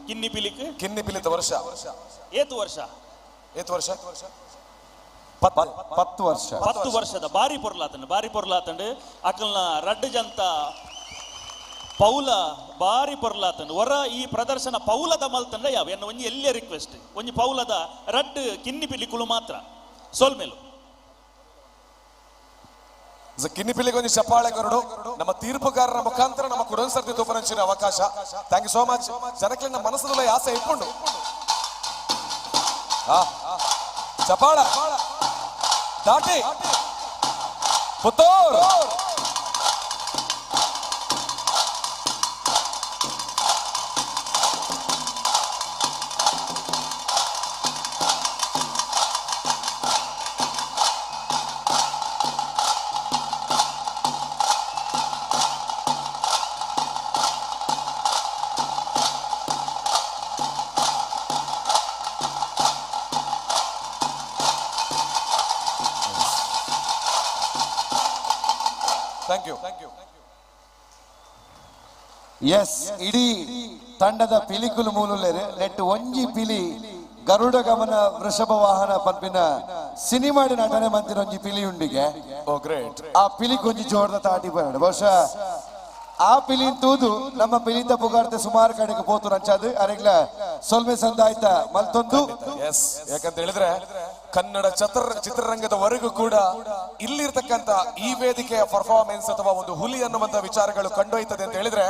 ಕಿನ್ನಿ ಪಿಲಿಕ್ ಕಿನ್ನಿ ಪಿಲಿತ ವರ್ಷ ಏತು ವರ್ಷ ಏತು ವರ್ಷ 10 ವರ್ಷ 10 ವರ್ಷದ ಬಾರಿ ಪೊರ್ಲಾತಂಡು ಬಾರಿ ಪೊರ್ಲಾತಂಡು. ಅಕಲ್ನ ರಡ್ಡು ಜಂತ ಪೌಲ ಬಾರಿ ಪೊರ್ಲಾತಂಡು. ಹೊರ ಈ ಪ್ರದರ್ಶನ ಪೌಲದ ಮಲ್ತಂಡ ಯಾವ ಎನ್ನ ಒಂಜಿ ಎಲ್ಲೇ ರಿಕ್ವೆಸ್ಟ್ ಒಂಜಿ ಪೌಲದ ರಡ್ಡು ಕಿನ್ನಿ ಪಿಲಿಕುಲು ಮಾತ್ರ ಸೋಲ್ಮೇಲು. ಕಿನ್ನಿ ಪಿಲಿಗೆ ಒಂದು ಚಪ್ಪಾಳೆ ಕೊರಡು ನಮ್ಮ ತೀರ್ಪುಗಾರರ ಮುಖಾಂತರ ನಮ್ಮ ಕುಡೊಂದು ಸರ್ತಿ ತೂಪನಂಚಿನ ಅವಕಾಶ. Thank you so much. ಜನಕ್ಲಿನ ಮನಸ್ಸಲ್ಲ ಆಸೆ ಇಟ್ಕೊಂಡು ಚಪಾಳ ದಾಟಿ Puttur. Thank you. Yes, ಇಡೀ ತಂಡದ ಪಿಲಿಕುಲು ಮೂಲುಲ್ಲೇರು ನೆಟ್ಟು ಒಂಜಿ ಪಿಲಿ ಗರುಡ ಗಮನ ವೃಷಭ ವಾಹನ ಪನ್ಪಿನ ಸಿನಿಮಾಡಿ ನಟನೆ ಮಂತಿನ ಒಂಜಿ ಪಿಲಿ ಉಂಡಿಗೆ. ಓ ಗ್ರೇಟ್. ಆ ಪಿಲಿ ಕೊಂಜಿ ಜೋರ್ದ ತಾಟಿ ಬರಡು. ಬಹುಶಃ ಆ ಪಿಲಿ ತೂದು ನಮ್ಮ ಪಿಲಿತ ಪುಗಾರ್ತೆ ಸುಮಾರು ಕಡೆಗೆ ಪೋತು ನಂಚಾದು ಅರೆಗ್ಲ ಸೊಲ್ಮೆ ಸಂದಾಯ್ತ ಮಲ್ತೊಂದು. ಎಸ್, ಯಾಕಂತ ಹೇಳಿದ್ರೆ ಕನ್ನಡ ಚಿತ್ರರಂಗದವರೆಗೂ ಕೂಡ ಇಲ್ಲಿರ್ತಕ್ಕಂಥ ಈ ವೇದಿಕೆಯ ಪರ್ಫಾರ್ಮೆನ್ಸ್ ಅಥವಾ ಒಂದು ಹುಲಿ ಅನ್ನುವಂತ ವಿಚಾರಗಳು ಕಂಡೊಯ್ತದೆ ಅಂತ ಹೇಳಿದ್ರೆ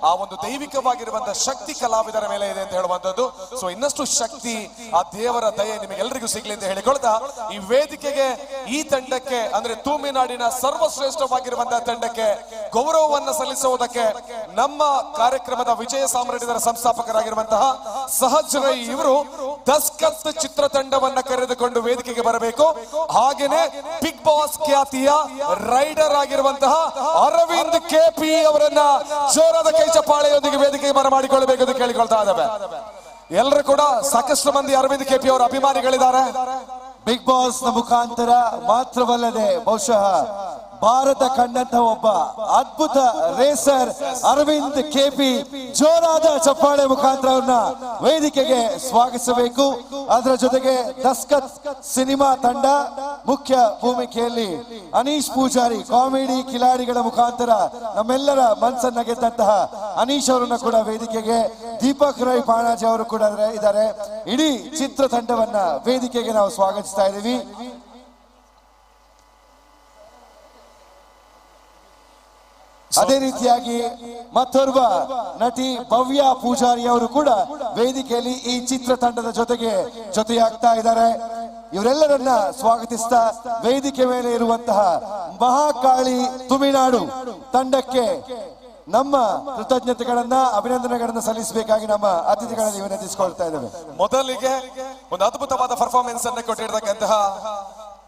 ಆ ಒಂದು ದೈವಿಕವಾಗಿರುವಂತಹ ಶಕ್ತಿ ಕಲಾವಿದರ ಮೇಲೆ ಇದೆ ಅಂತ ಹೇಳುವಂತದ್ದು. ಸೊ ಇನ್ನಷ್ಟು ಶಕ್ತಿ ಆ ದೇವರ ದಯೆ ನಿಮಗೆಲ್ಲರಿಗೂ ಸಿಗ್ಲಿ ಅಂತ ಹೇಳಿಕೊಳ್ತಾ ಈ ವೇದಿಕೆಗೆ, ಈ ತಂಡಕ್ಕೆ, ಅಂದ್ರೆ ತೂಮಿನಾಡಿನ ಸರ್ವಶ್ರೇಷ್ಠವಾಗಿರುವಂತಹ ತಂಡಕ್ಕೆ ಗೌರವವನ್ನು ಸಲ್ಲಿಸುವುದಕ್ಕೆ ನಮ್ಮ ಕಾರ್ಯಕ್ರಮದ ವಿಜಯ ಸಾಮ್ರಾಜ್ಯದ ಸಂಸ್ಥಾಪಕರಾಗಿರುವಂತಹ ಸಹಜ್ ರೈ ಇವರು ದಸ್ಕತ್ ಚಿತ್ರತಂಡವನ್ನ ಕರೆದುಕೊಂಡು ವೇದಿಕೆಗೆ ಬರಬೇಕು. ಹಾಗೇನೆ ಬಿಗ್ ಬಾಸ್ ಖ್ಯಾತಿಯ ರೈಡರ್ ಆಗಿರುವಂತಹ ಅರವಿಂದ್ ಕೆಪಿ ಅವರನ್ನ ಜೋರಾದ ಕೈ ಚಪ್ಪಾಳೆಯೊಂದಿಗೆ ವೇದಿಕೆಗೆ ಬರಮಾಡಿಕೊಳ್ಳಬೇಕು ಎಂದು ಕೇಳಿಕೊಳ್ತಾ ಇದ್ದಾವೆ. ಎಲ್ಲರೂ ಕೂಡ ಸಾಕಷ್ಟು ಮಂದಿ ಅರವಿಂದ್ ಕೆಪಿ ಅವರ ಅಭಿಮಾನಿಗಳಿದ್ದಾರೆ. ಬಿಗ್ ಬಾಸ್ ನ ಮುಖಾಂತರ ಮಾತ್ರವಲ್ಲದೆ ಬಹುಶಃ ಭಾರತ ಕಂಡಂತಹ ಒಬ್ಬ ಅದ್ಭುತ ರೇಸರ್ ಅರವಿಂದ್ ಕೆಪಿ ಜೋರಾದ ಚಪ್ಪಾಳೆ ಮುಖಾಂತರ ಅವ್ರನ್ನ ವೇದಿಕೆಗೆ ಸ್ವಾಗತಿಸಬೇಕು. ಅದರ ಜೊತೆಗೆ ದಸ್ಕತ್ ಸಿನಿಮಾ ತಂಡ ಮುಖ್ಯ ಭೂಮಿಕೆಯಲ್ಲಿ ಅನೀಶ್ ಪೂಜಾರಿ, ಕಾಮಿಡಿ ಕಿಲಾಡಿಗಳ ಮುಖಾಂತರ ನಮ್ಮೆಲ್ಲರ ಮನಸ್ಸನ್ನ ಗೆದ್ದಂತಹ ಅನೀಶ್ ಅವರನ್ನ ಕೂಡ ವೇದಿಕೆಗೆ, ದೀಪಕ್ ರೈ ಪಾಣಾಜಿ ಅವರು ಕೂಡ ಇದ್ದಾರೆ. ಇಡೀ ಚಿತ್ರತಂಡವನ್ನ ವೇದಿಕೆಗೆ ನಾವು ಸ್ವಾಗತಿಸ್ತಾ ಇದ್ದೀವಿ. ಅದೇ ರೀತಿಯಾಗಿ ಮತ್ತೋರ್ವ ನಟಿ ಭವ್ಯ ಪೂಜಾರಿ ಅವರು ಕೂಡ ವೇದಿಕೆಯಲ್ಲಿ ಈ ಚಿತ್ರತಂಡದ ಜೊತೆಗೆ ಜೊತೆಯಾಗ್ತಾ ಇದ್ದಾರೆ. ಇವರೆಲ್ಲರನ್ನ ಸ್ವಾಗತಿಸ್ತಾ ವೇದಿಕೆ ಮೇಲೆ ಇರುವಂತಹ ಮಹಾಕಾಳಿ ತುಮಿನಾಡು ತಂಡಕ್ಕೆ ನಮ್ಮ ಕೃತಜ್ಞತೆಗಳನ್ನ, ಅಭಿನಂದನೆಗಳನ್ನ ಸಲ್ಲಿಸಬೇಕಾಗಿ ನಮ್ಮ ಅತಿಥಿಗಳಲ್ಲಿ ವಿನಂತಿಸಿಕೊಳ್ತಾ ಇದ್ದೇವೆ. ಮೊದಲಿಗೆ ಒಂದು ಅದ್ಭುತವಾದ ಪರ್ಫಾರ್ಮೆನ್ಸ್ ಅನ್ನು ಕೊಟ್ಟಿರ್ತಕ್ಕಂತಹ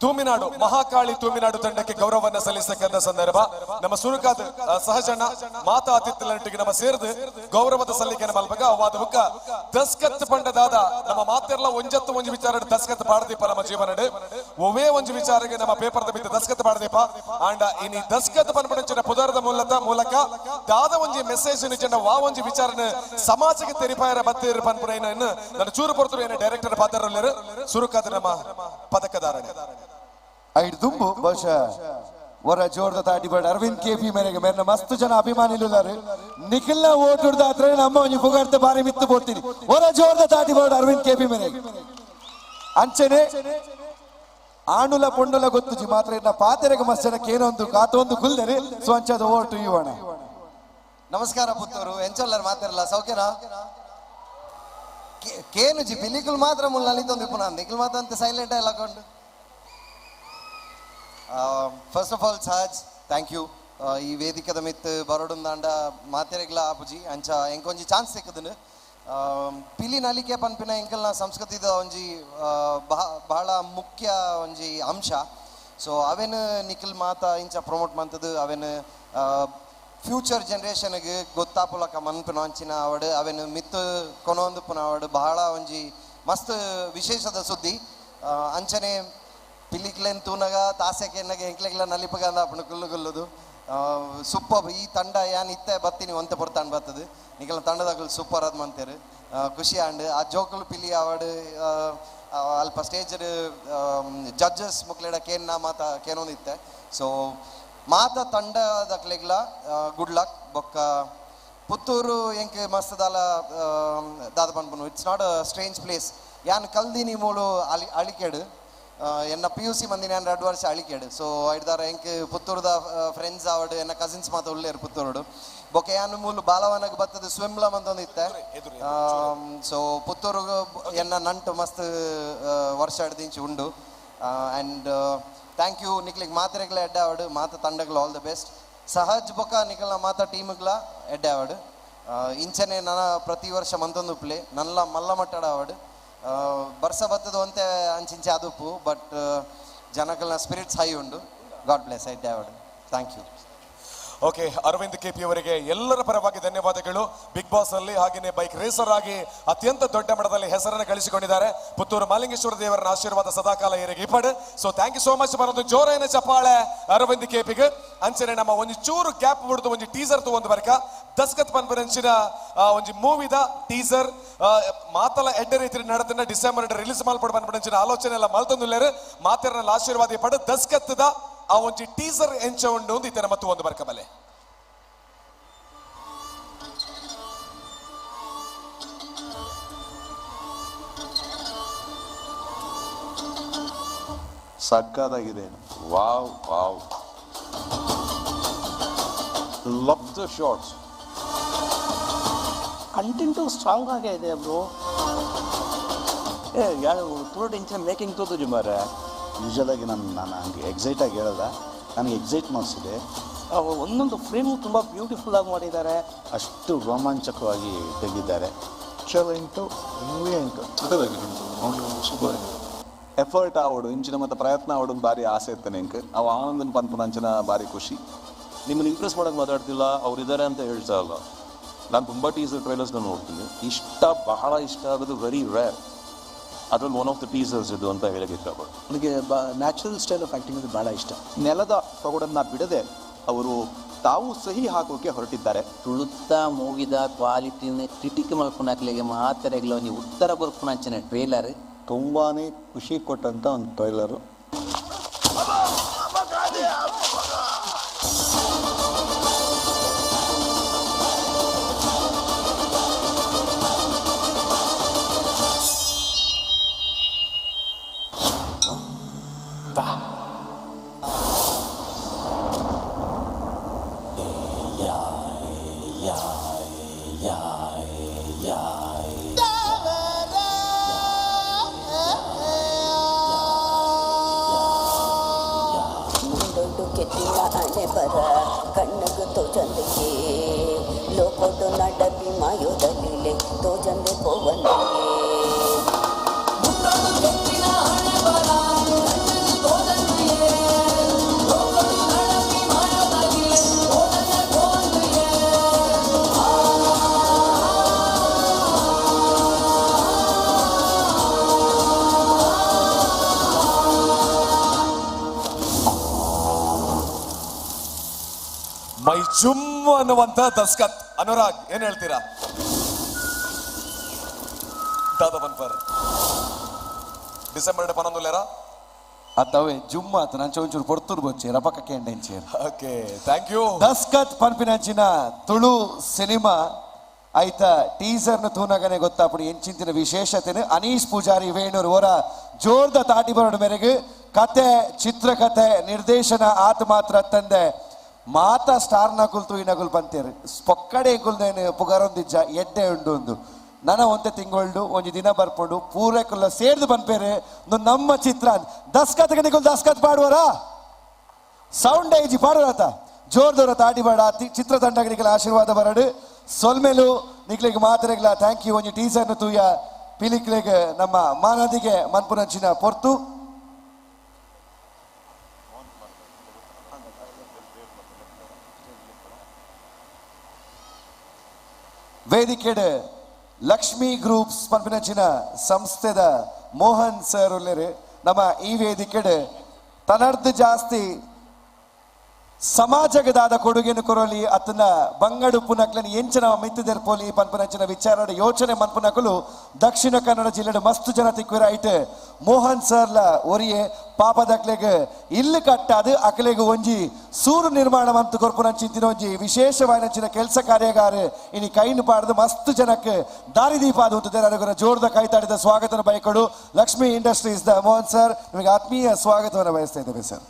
ತೂಮಿನಾಡು ಮಹಾಕಾಳಿ ತೂಮಿನಾಡು ತಂಡಕ್ಕೆ ಗೌರವವನ್ನು ಸಲ್ಲಿಸತಕ್ಕಂಥ ಸಂದರ್ಭ ನಮ್ಮ ಸುರುಕಾದ ಸಹಜಣ್ಣ ಮಾತಾ ಆತಿಥ್ಯನೊಟ್ಟಿಗೆ ನಮ್ಮ ಸೇರಿದು ಗೌರವದ ಸಲ್ಲಿಕೆ ಮಲ್ಪಗ ಅವಾದ ಬುಕ್ಕ ದಸ್ಕತ್ ಪಂಡದಾದ ನಮ್ಮ ಮಾತೆಲ್ಲ ಒಂಜತ್ತು ಒಂಜಿ ವಿಚಾರ ದಸ್ಕತ್ ಪಾಡದೀಪ ನಮ್ಮ ಜೀವನಡು ಒವೇ ಒಂಜಿ ವಿಚಾರಕ್ಕೆ ನಮ್ಮ ಪೇಪರ್ದ ಬಿದ್ದು ದಸ್ಕತ್ ಪಾಡದೀಪ ಅಂಡ ಇನಿ ದಸ್ಕತ್ ಪನ್ಪಡಂಚಿನ ಪುದರದ ಮೂಲಕ ದಾದ ಒಂಜಿ ಮೆಸೇಜ್ ನಿಜನ ವಾ ಒಂಜಿ ವಿಚಾರನ ಸಮಾಜಕ್ಕೆ ತೆರಿಪಾಯರ ಬತ್ತಿರ ಪನ್ಪುನ ನನ್ನ ಚೂರು ಪೊರ್ತರು ಏನ ಡೈರೆಕ್ಟರ್ ಪಾತ್ರ ಸುರುಕಾದ ನಮ್ಮ ಪದಕಧಾರಣೆ ಐಡ್ ದುಂಬು ಬಹುಶಃ ವರ ಜೋರ್ದ ತಾಟಿ ಬೇಡ ಅರವಿಂದ್ ಕೆಪಿ ಮೇರೆಗೆ ಮೇರೆ ಮಸ್ತ್ ಜನ ಅಭಿಮಾನಿಲುಲ್ಲಾರು ನಿಖಿಲ್ನ ಓಟ್ ಹಿಡ್ದಾದ್ರೆ ನಮ್ಮ ಒಂಜಿ ಪುಗಾರ್ತೆ ಬಾರಿ ಮಿತ್ತು ಬೋಡ್ತೀನಿ. ವರ ಜೋರ್ದ ತಾಟಿ ಬೇಡ ಅರವಿಂದ್ ಕೆಪಿ ಮೇರೆಗೆ. ಅಂಚನೆ ಆಣುಲ ಪೊಣ್ಣುಲ ಗೊತ್ತುಜಿ ಮಾತ್ರ ಇನ್ನ ಪಾತೆರೆಗೆ ಮಸ್ತ್ ಜನಕ್ಕೆ ಏನೊಂದು ಕಾತೊಂದು ಕುಲ್ದರೆ ಸೊ ಅಂಚದ ಓಟು ಇವಣ. ನಮಸ್ಕಾರ ಪುತ್ತೂರು ಎಂಚೊಲ್ಲರ್ ಮಾತಾರಲ್ಲ ಸೌಖ್ಯನಾ? ಕೇನುಜಿ ಪಿಲಿಕುಲ್ ಮಾತ್ರ ಮುಲ್ಲ ನಲಿತೊಂದು ಇಪ್ಪುನ ನಿಖಿಲ್ ಮಾತ್ರ ಅಂತ ಸೈಲೆಂಟ್ ಎಲ್ಲ ಹಾಕೊಂಡು. First of all Sahaj thank you ಈ ವೇದಿಕದ ಮಿತ್ ಬರೋಡುಂದಾಂಡ ಮಾತೆರೆಗ್ಲ ಆಪುಜಿ ಅಂಚ ಎಂಕೊಂಜಿ ಚಾನ್ಸ್ ಸಿಕ್ಕದನು ಪಿಲಿ ನಲಿಕೆ ಪನ್ಪಿನ ಎಂಕಲ್ನ ಸಂಸ್ಕೃತಿದ ಒಂಜಿ ಬಹಳ ಮುಖ್ಯ ಒಂಜಿ ಅಂಶ. ಸೊ ಅವೇನು ನಿಖಿಲ್ ಮಾತ ಇಂಚ ಪ್ರಮೋಟ್ ಮಂತದ್ದು ಅವೇನು ಫ್ಯೂಚರ್ ಜನ್ರೇಷನ್ಗೆ ಗೊತ್ತಾಪುಲಕ ಮನ್ಪಿನ ಅಂಚಿನ ಅವಡು ಅವೇನು ಮಿತ್ ಕೊನೊಂದು ಪುನ ಅವಡು ಬಹಳ ಒಂಜಿ ಮಸ್ತ್ ವಿಶೇಷದ ಸುದ್ದಿ. ಅಂಚನೆ ಪಿಲಿಕ್ಲೆನ್ ತೂನಗ ತಾಸೆಗೆ ಎನ್ನಗ ಎಂಕ್ಲೆಗ್ಲ ನಲಿಪಗ ಅಂದ ಅಪ್ಪಣ ಕುಲ್ಲು ಕುಲ್ಲುದು ಸೂಪರ್ ಈ ತಂಡ ಯಾನ್ ಇತ್ತೆ ಬತ್ತೀನಿ ಒಂತೆ ಪೊರ್ತಾಂಡ್ ಬರ್ತದೆ ನಿಕಲ ತಂಡದಾಗಲು ಸೂಪರ್ ಅದ್ ಮಂತೇರು ಖುಷಿ ಆಂಡ್ ಆ ಜೋಕುಲು ಪಿಲಿ ಅವಡು ಅಲ್ಪ ಸ್ಟೇಜ್ ಜಡ್ಜಸ್ ಮುಕ್ಲೆಡ ಕೇನ್ ನಾ ಮಾತ ಕೇನೊಂದಿತ್ತೆ. ಸೊ ಮಾತ ತಂಡದಕ್ಲೆಗ್ಲ ಗುಡ್ ಲಕ್. ಬೊಕ್ಕ ಪುತ್ತೂರು ಎಂಕ್ ಮಸ್ತ್ ದಾಲ ದಾದ ಪನ್ಪುನು it's not a strange place. ಯಾನ್ ಕಲ್ದಿನಿ ಮೂಳು ಅಲಿ ಅಳಿಕೆಡು ಎನ್ನ ಪಿ ಯು ಸಿ ಮಂದಿನ ನಾನು 2 ವರ್ಷ ಅಳಿಕೆಡು. ಸೊ ಐಡ್ದಾರ ಎಂಕ್ ಪುತ್ತೂರುದ ಫ್ರೆಂಡ್ಸ್ ಆವಡು ಎನ್ನ ಕಸಿನ್ಸ್ ಮಾತ ಉಳ್ಳೇರು ಪುತ್ತೂರುಡು. ಬೊಕ್ಕ ಯಾನ್ ಮೂಲು ಬಾಲವನಗ್ ಬತ್ತದ ಸ್ವಿಮ್ಲ ಮಂತೊಂದು ಇತ್ತೆ. ಸೊ ಪುತ್ತೂರು ಎನ್ನ ನಂಟು ಮಸ್ತ್ ವರ್ಷ ಹಿಡ್ದಿಂಚಿ ಉಂಡು. ಆ್ಯಂಡ್ thank you ನಿಕ್ಲಿಗೆ ಮಾತ್ರೆಗ್ಲ ಎಡ್ಡೆ ಆವಡು ಮಾತ ತಂಡಗ್ಲ ಆಲ್ the best. Sahaj ಬೊಕ್ಕ ನಿಕಲ್ನ ಮಾತ ಟೀಮ್ಗ್ಲ ಎಡ್ಡೆ ಆವಡು. ಇಂಚನೆ ನನ್ನ ಪ್ರತಿ ವರ್ಷ ಮಂತೊಂದು ಪ್ಲೇ ನಲ್ಲ ಮಲ್ಲ ಮಟ್ಟಡ ಆವಡು. ಬರ್ಸ ಬತ್ತದ ಒಂತೆ ಅಂಚಿಂಚೆ ಅದುಪ್ಪು ಬಟ್ ಜನಕಲ್ನ ಸ್ಪಿರಿಟ್ಸ್ ಹೈ ಉಂಡು. ಗಾಡ್ ಬ್ಲೆಸ್ ಎಡ್ಡೆ ಆವಡು. Thank you. Okay, Aravind KP ಅವರಿಗೆ ಎಲ್ಲರ ಪರವಾಗಿ ಧನ್ಯವಾದಗಳು. ಬಿಗ್ ಬಾಸ್ ಅಲ್ಲಿ ಹಾಗೆಯೇ ಬೈಕ್ ರೇಸರ್ ಆಗಿ ಅತ್ಯಂತ ದೊಡ್ಡ ಮಟ್ಟದಲ್ಲಿ ಹೆಸರನ್ನು ಗಳಿಸಿಕೊಂಡಿದ್ದಾರೆ. ಪುತ್ತೂರು ಮಾಲಿಂಗೇಶ್ವರ ದೇವರ ಆಶೀರ್ವಾದ ಸದಾಕಾಲ ಇವರಿಗೆ ಇಪ್ಪಡು. So thank you so much. ಬರೋದು ಜೋರೇನ ಚಪ್ಪಾಳೆ ಅರವಿಂದ್ ಕೆಪಿಗೆ. ಅಂಚನೆ ನಮ್ಮ ಒಂದು ಚೂರು ಗ್ಯಾಪ್ ಬಿಡುದು ಒಂದು ಟೀಸರ್ ಒಂದು ಬರಕ ದಸ್ಕತ್ ಪನ್ಪರಂಚಿನ ಒಂಜಿ ಮೂವಿದ ಟೀಸರ್ ಮಾತಲ ಎಡ್ಡೆ ರೀತಿ ನಡೆದನ್ನ ಡಿಸೆಂಬರ್ ರಿಲೀಸ್ ಮಾಲ್ಪಡು ಪನ್ಪರಂಚಿನ ಆಲೋಚನೆ ಎಲ್ಲ ಮಲ್ತೊಂದುಲ್ಲೇರು ಮಾತೆರನ ಆಶೀರ್ವಾದ ಪಡು ದಸ್ಕತ್ದ ಆ ಒಂಜಿ ಟೀಸರ್ ಎಂಚ ಉಂಡು ಇತನ ಮತ್ತು ಒಂದು ಬರ್ಕ ಬಲೆ. ಸಕ್ಕತ್ತಾಗಿದೆ. Wow wow, love the shots. Content strong ಆಗೇ ಇದೆ ಬ್ರೋ. ಏ ಯಾರು ತುಳು ಇಂಚಿನ ಮೇಕಿಂಗ್ ತೋತುಜಿ ಮಾರ್ರೆ. ಯೂಶಲಾಗಿ ನಾನು ನಾನು ಹಂಗೆ ಎಕ್ಸೈಟಾಗಿ ಹೇಳಲ್ಲ, ನನಗೆ ಎಕ್ಸೈಟ್ ಮಾಡಿಸಿದೆ. ಒಂದೊಂದು ಫ್ರೇಮು ತುಂಬ ಬ್ಯೂಟಿಫುಲ್ ಆಗಿ ಮಾಡಿದ್ದಾರೆ. ಅಷ್ಟು ರೋಮಾಂಚಕವಾಗಿ ತೆಗೆದಿದ್ದಾರೆ. ಪಿಕ್ಚರ್ ಮೂವಿ ಉಂಟು. ಎಫರ್ಟ್ ಆವಡು ಇಂಚಿನ ಮತ್ತು ಪ್ರಯತ್ನ ಆವಡು ಭಾರಿ ಆಸೆ ಇರ್ತಾನೆ ಇಂಕ್ ಅವು ಆನಂದನ ಪನ್ಪುನ ಅಂಚಿನ ಭಾರಿ ಖುಷಿ. ನಿಮ್ಮನ್ನು ಇಂಪ್ರೆಸ್ ಮಾಡೋಕೆ ಮಾತಾಡ್ತಿಲ್ಲ, ಅವ್ರು ಇದ್ದಾರೆ ಅಂತ ಹೇಳ್ತಾ ಇಲ್ಲ. ನಾನು ತುಂಬ ಟೀಸರ್ ಟ್ರೈಲರ್ಸ್ನ ನೋಡ್ತೀನಿ, ಇಷ್ಟ ಬಹಳ ಇಷ್ಟ ಆಗೋದು ವೆರಿ ರೇರ್. ಅದ್ರಲ್ಲಿ ಒನ್ ಆಫ್ the teasers ಇದು ಅಂತ ಹೇಳಕ್ಕೆ ಇಷ್ಟಪಡ್ತೀನಿ. ನನಗೆ ನ್ಯಾಚುರಲ್ ಸ್ಟೈಲ್ ಆಫ್ ಆ್ಯಕ್ಟಿಂಗ್ ಅಂದರೆ ಭಾಳ ಇಷ್ಟ. ನೆಲದ ಸೊಗಡನ್ನು ಬಿಡದೆ ಅವರು ತಾವು ಸಹಿ ಹಾಕೋಕೆ ಹೊರಟಿದ್ದಾರೆ. ತುಳುತ್ತ ಮೂಗಿದ ಕ್ವಾಲಿಟಿನ ಕ್ರಿಟಿಕ್ ಮಲ್ಪುನಕ್ಲೆಗೆ ಮಾತೆರೆಗ್ಲ ಒಂಜಿ ಉತ್ತರ ಕೊರ್ಪುನಂಚಿನ ಟ್ರೇಲರ್. ತುಂಬಾ ಖುಷಿ ಕೊಟ್ಟಂಥ ಒಂದು ಟ್ರೈಲರು. ಮುಂದೊಂದು ಕೆತ್ತಿನ ಹಣೆ ಬರ ಕಣ್ಣಗು ತೋಜಂದಿಗೆ ಲೋಕೊಡು ನಡಪಿ ಮಾಯೋದಲಿಲೆ ತೋಜಂದೆ ಪೋವಂದಿಗೆ. ಮೈ ಜುಮ್ ಅನ್ನುವಂತ ದಸ್ಕತ್. ಅನುರಾಗ್, ಏನ್ ಹೇಳ್ತೀರಾ? ದಾದಾ ಬನ್ಪರ್ ಡಿಸೆಂಬರ್ 11 ಅತ್ತವೇ ಜುಮ್ ಆತ ನಂಚ ಒಂಚೂರು ಪೊರ್ತೂರು ಬೊಚ್ಚಿ ರಪಕ ಕೆಂಡೆಂಚೇರು. Okay, thank you. Daskat ಪನ್ಪಿನಂಚಿನ ತುಳು ಸಿನಿಮಾ ಆಯ್ತ ಟೀಸರ್ನ ತೂನಗನೆ ಗೊತ್ತಾಪುಡು ಎಂಚಿಂತಿನ ವಿಶೇಷತೆನು. ಅನೀಶ್ ಪೂಜಾರಿ ವೇಣೂರು ಅವರ ಜೋರ್ದ ತಾಟಿ ಬರೋಣ ಮೇರೆಗೆ ಕತೆ, ಚಿತ್ರಕಥೆ, ನಿರ್ದೇಶನ ಆತ ಮಾತ್ರ ತಂದೆ ಮಾತಾ ಸ್ಟಾರ್ ನಕುಲ್ ತೂಯಿ ನಕುಲ್ ಪಂತೇರು ಪೊಕ್ಕಡೆ ಎಂಕುಲ್ದೇನು ಪುಗರೊಂದಿಜ್ಜ ಎಡ್ಡೆ ಉಂಡು ಒಂದು ನನ ಒಂತೆ ತಿಂಗೊಳ್ಡು ಒಂಜಿ ದಿನ ಬರ್ಪುಂಡು ಪೂರೈಕುಲ್ಲ ಸೇರ್ದು ಪನ್ಪೇರು ನಮ್ಮ ಚಿತ್ರ. ದಸ್ಕತ್ ನಿಕುಲ್ ದಸ್ಕತ್ ಪಾಡುವರಾ? ಸೌಂಡ್ ಐಜಿ ಪಾಡುವರಾತ ಜೋರ್ದವರ ತಾಟಿ ಬೇಡ. ಚಿತ್ರತಂಡಕ್ಕೆ ನಿಕಲ ಆಶೀರ್ವಾದ ಬರಡು ಸೊಲ್ಮೇಲು ನಿಕ್ಲಿಗೆ ಮಾತ್ರೆಗ್ಲ thank you. ಒಂಜಿ ಟೀಸರ್ನ ತೂಯ ಪಿಲಿಕ್ಲೆಗ್ ನಮ್ಮ ಮಾನದಿಗೆ ಮನ್ಪುನಂಚಿನ ಪೊರ್ತು. ವೇದಿಕೆಡ್ ಲಕ್ಷ್ಮೀ ಗ್ರೂಪ್ಸ್ ಪನ್ಪಿನಂಚಿನ ಸಂಸ್ಥೆದ ಮೋಹನ್ ಸರ್ ಉಲ್ಲೇರು. ನಮ್ಮ ಈ ವೇದಿಕೆಡ್ ತನರ್ದು ಜಾಸ್ತಿ ಸಮಾಜಗದಾದ ಕೊಡುಗೆನು ಕೊರಲಿ ಅತನ ಬಂಗಡು ಪುನಕ್ಲನ್ ಎಂಚನ ಮಿತ್ತದೆರ್ಪೋಲಿ ಪನ್ಪನಂಚಿನ ವಿಚಾರ ಯೋಚನೆ ಮನ್ಪುನಕುಲು ದಕ್ಷಿಣ ಕನ್ನಡ ಜಿಲ್ಲೆಡ್ ಮಸ್ತ್ ಜನ ತಿಕ್ವಿರ ಐಟ್ ಮೋಹನ್ ಸರ್ಲ ಒರಿಯೆ ಪಾಪದಕ್ಲೆಗ್ ಇಲ್ಲು ಕಟ್ಟಾದು ಅಕಲೆಗ್ ಒಂಜಿ ಸೂರು ನಿರ್ಮಾಣ ಮಂತು ಕೊರ್ಪುನಂಚಿನ ಒಂಜಿ ವಿಶೇಷವಾಯಿನಂಚಿನ ಕೆಲಸ ಕಾರ್ಯಗಾರ ಇನಿ ಕೈನು ಪಾಡ್ದು ಮಸ್ತ್ ಜನಕ್ಕೆ ದಾರಿದೀಪ ಅದು ಉಂಟು. ಜೋರ್ದ ಕೈತಾಡಿದ ಸ್ವಾಗತನ ಬಯಕೊಡು Lakshmi industries the Mohan sir, ನಿಮಗೆ ಆತ್ಮೀಯ ಸ್ವಾಗತವನ್ನು ಬಯಸ್ತಾ ಇದ್ದೇವೆ ಸರ್.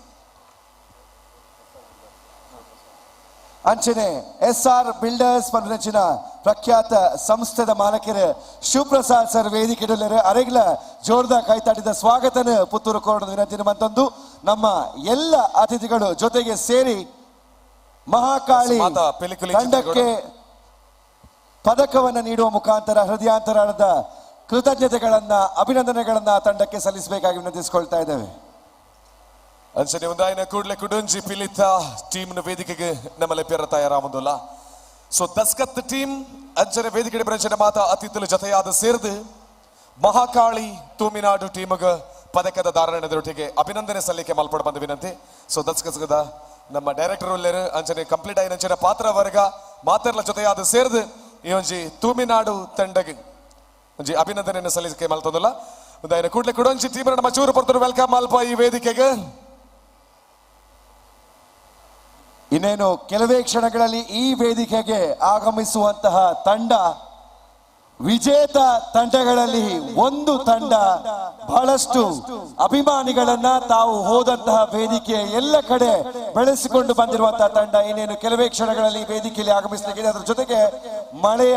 ಅಂಚನೆ ಎಸ್ ಆರ್ ಬಿಲ್ಡರ್ಸ್ ಪನ್ಪಿನಂಚಿನ ಪ್ರಖ್ಯಾತ ಸಂಸ್ಥೆದ ಮಾಲಕರು ಶಿವಪ್ರಸಾದ್ ಸರ್ ವೇದಿಕೆ ಅರೆಗ್ಲ ಜೋರ್ದ ಕೈತಾಟಿದ ಸ್ವಾಗತನ ಪುತ್ತೂರು ಕೋರಣ ವಿನಂತಿ ಮಂತಂದು ನಮ್ಮ ಎಲ್ಲ ಅತಿಥಿಗಳು ಜೊತೆಗೆ ಸೇರಿ ಮಹಾಕಾಳಿ ತಂಡಕ್ಕೆ ಪದಕವನ್ನು ನೀಡುವ ಮುಖಾಂತರ ಹೃದಯಾಂತರಾಳದ ಕೃತಜ್ಞತೆಗಳನ್ನ ಅಭಿನಂದನೆಗಳನ್ನ ತಂಡಕ್ಕೆ ಸಲ್ಲಿಸಬೇಕಾಗಿ ವಿನಂತಿಸಿಕೊಳ್ತಾ ಇದ್ದೇವೆ. ಅಂಚನೆ ಒಂದಾಯಿನ ಕೂಡಲೇ ಕುಡಂಜಿ ಪಿಲಿತ ಟೀಮ್ನ ವೇದಿಕೆಗೆ ನಮ್ಮಲ್ಲಿ ಪೇರ ತಯಾರಾಮುಂದುಲ್ಲ. ಸೊ ದಸ್ಕತ್ ಟೀಮ್ ಅಂಚನೆ ವೇದಿಕೆ ಬ್ರಂಚನೆ ಮಾತಾ ಅತಿಥಿಲು ಜೊತೆಯಾದ ಸೇರಿದು ಮಹಾಕಾಳಿ ತೂಮಿನಾಡು ಟೀಮ್ಗೆ ಪದಕದ ಧಾರಣೆದೊಟ್ಟಿಗೆ ಅಭಿನಂದನೆ ಸಲ್ಲಿಕೆ ಮಲ್ಪಡ ಬಂದ ವಿನಂತಿ. ಸೊ ದಸ್ಕತ್ದ ನಮ್ಮ ಡೈರೆಕ್ಟರ್ ಉಲ್ಲೇರು ಅಂಚನೆ ಕಂಪ್ಲೀಟ್ ಆಯಿನ ಅಂಚನೆ ಪಾತ್ರ ವರ್ಗ ಮಾತೆರ್ಲ ಜೊತೆಯಾದ ಸೇರಿದು ಈ ಒಂಜಿ ತೂಮಿನಾಡು ತಂಡಗೆ ಒಂಜಿ ಅಭಿನಂದನೆಯನ್ನು ಸಲ್ಲಿಕೆ ಮಲ್ತೊಂದುಲ್ಲ. ಒಂದಾಯಿನ ಕೂಡಲೇ ಕುಡಂಜಿ ಟೀಮ್ ನಮ್ಮ ಚೂರು ಪರ್ತರು welcome ಅಲ್ಪ ಈ ವೇದಿಕೆಗೆ. ಇನ್ನೇನು ಕೆಲವೇ ಕ್ಷಣಗಳಲ್ಲಿ ಈ ವೇದಿಕೆಗೆ ಆಗಮಿಸುವಂತಹ ತಂಡ ವಿಜೇತ ತಂಡಗಳಲ್ಲಿ ಒಂದು ತಂಡ ಬಹಳಷ್ಟು ಅಭಿಮಾನಿಗಳನ್ನ ತಾವು ಹೋದಂತಹ ವೇದಿಕೆ ಎಲ್ಲ ಕಡೆ ಬೆಳೆಸಿಕೊಂಡು ಬಂದಿರುವಂತಹ ತಂಡ ಇನ್ನೇನು ಕೆಲವೇ ಕ್ಷಣಗಳಲ್ಲಿ ವೇದಿಕೆಯಲ್ಲಿ ಆಗಮಿಸಲಿಕ್ಕಿದೆ. ಅದರ ಜೊತೆಗೆ ಮಳೆಯ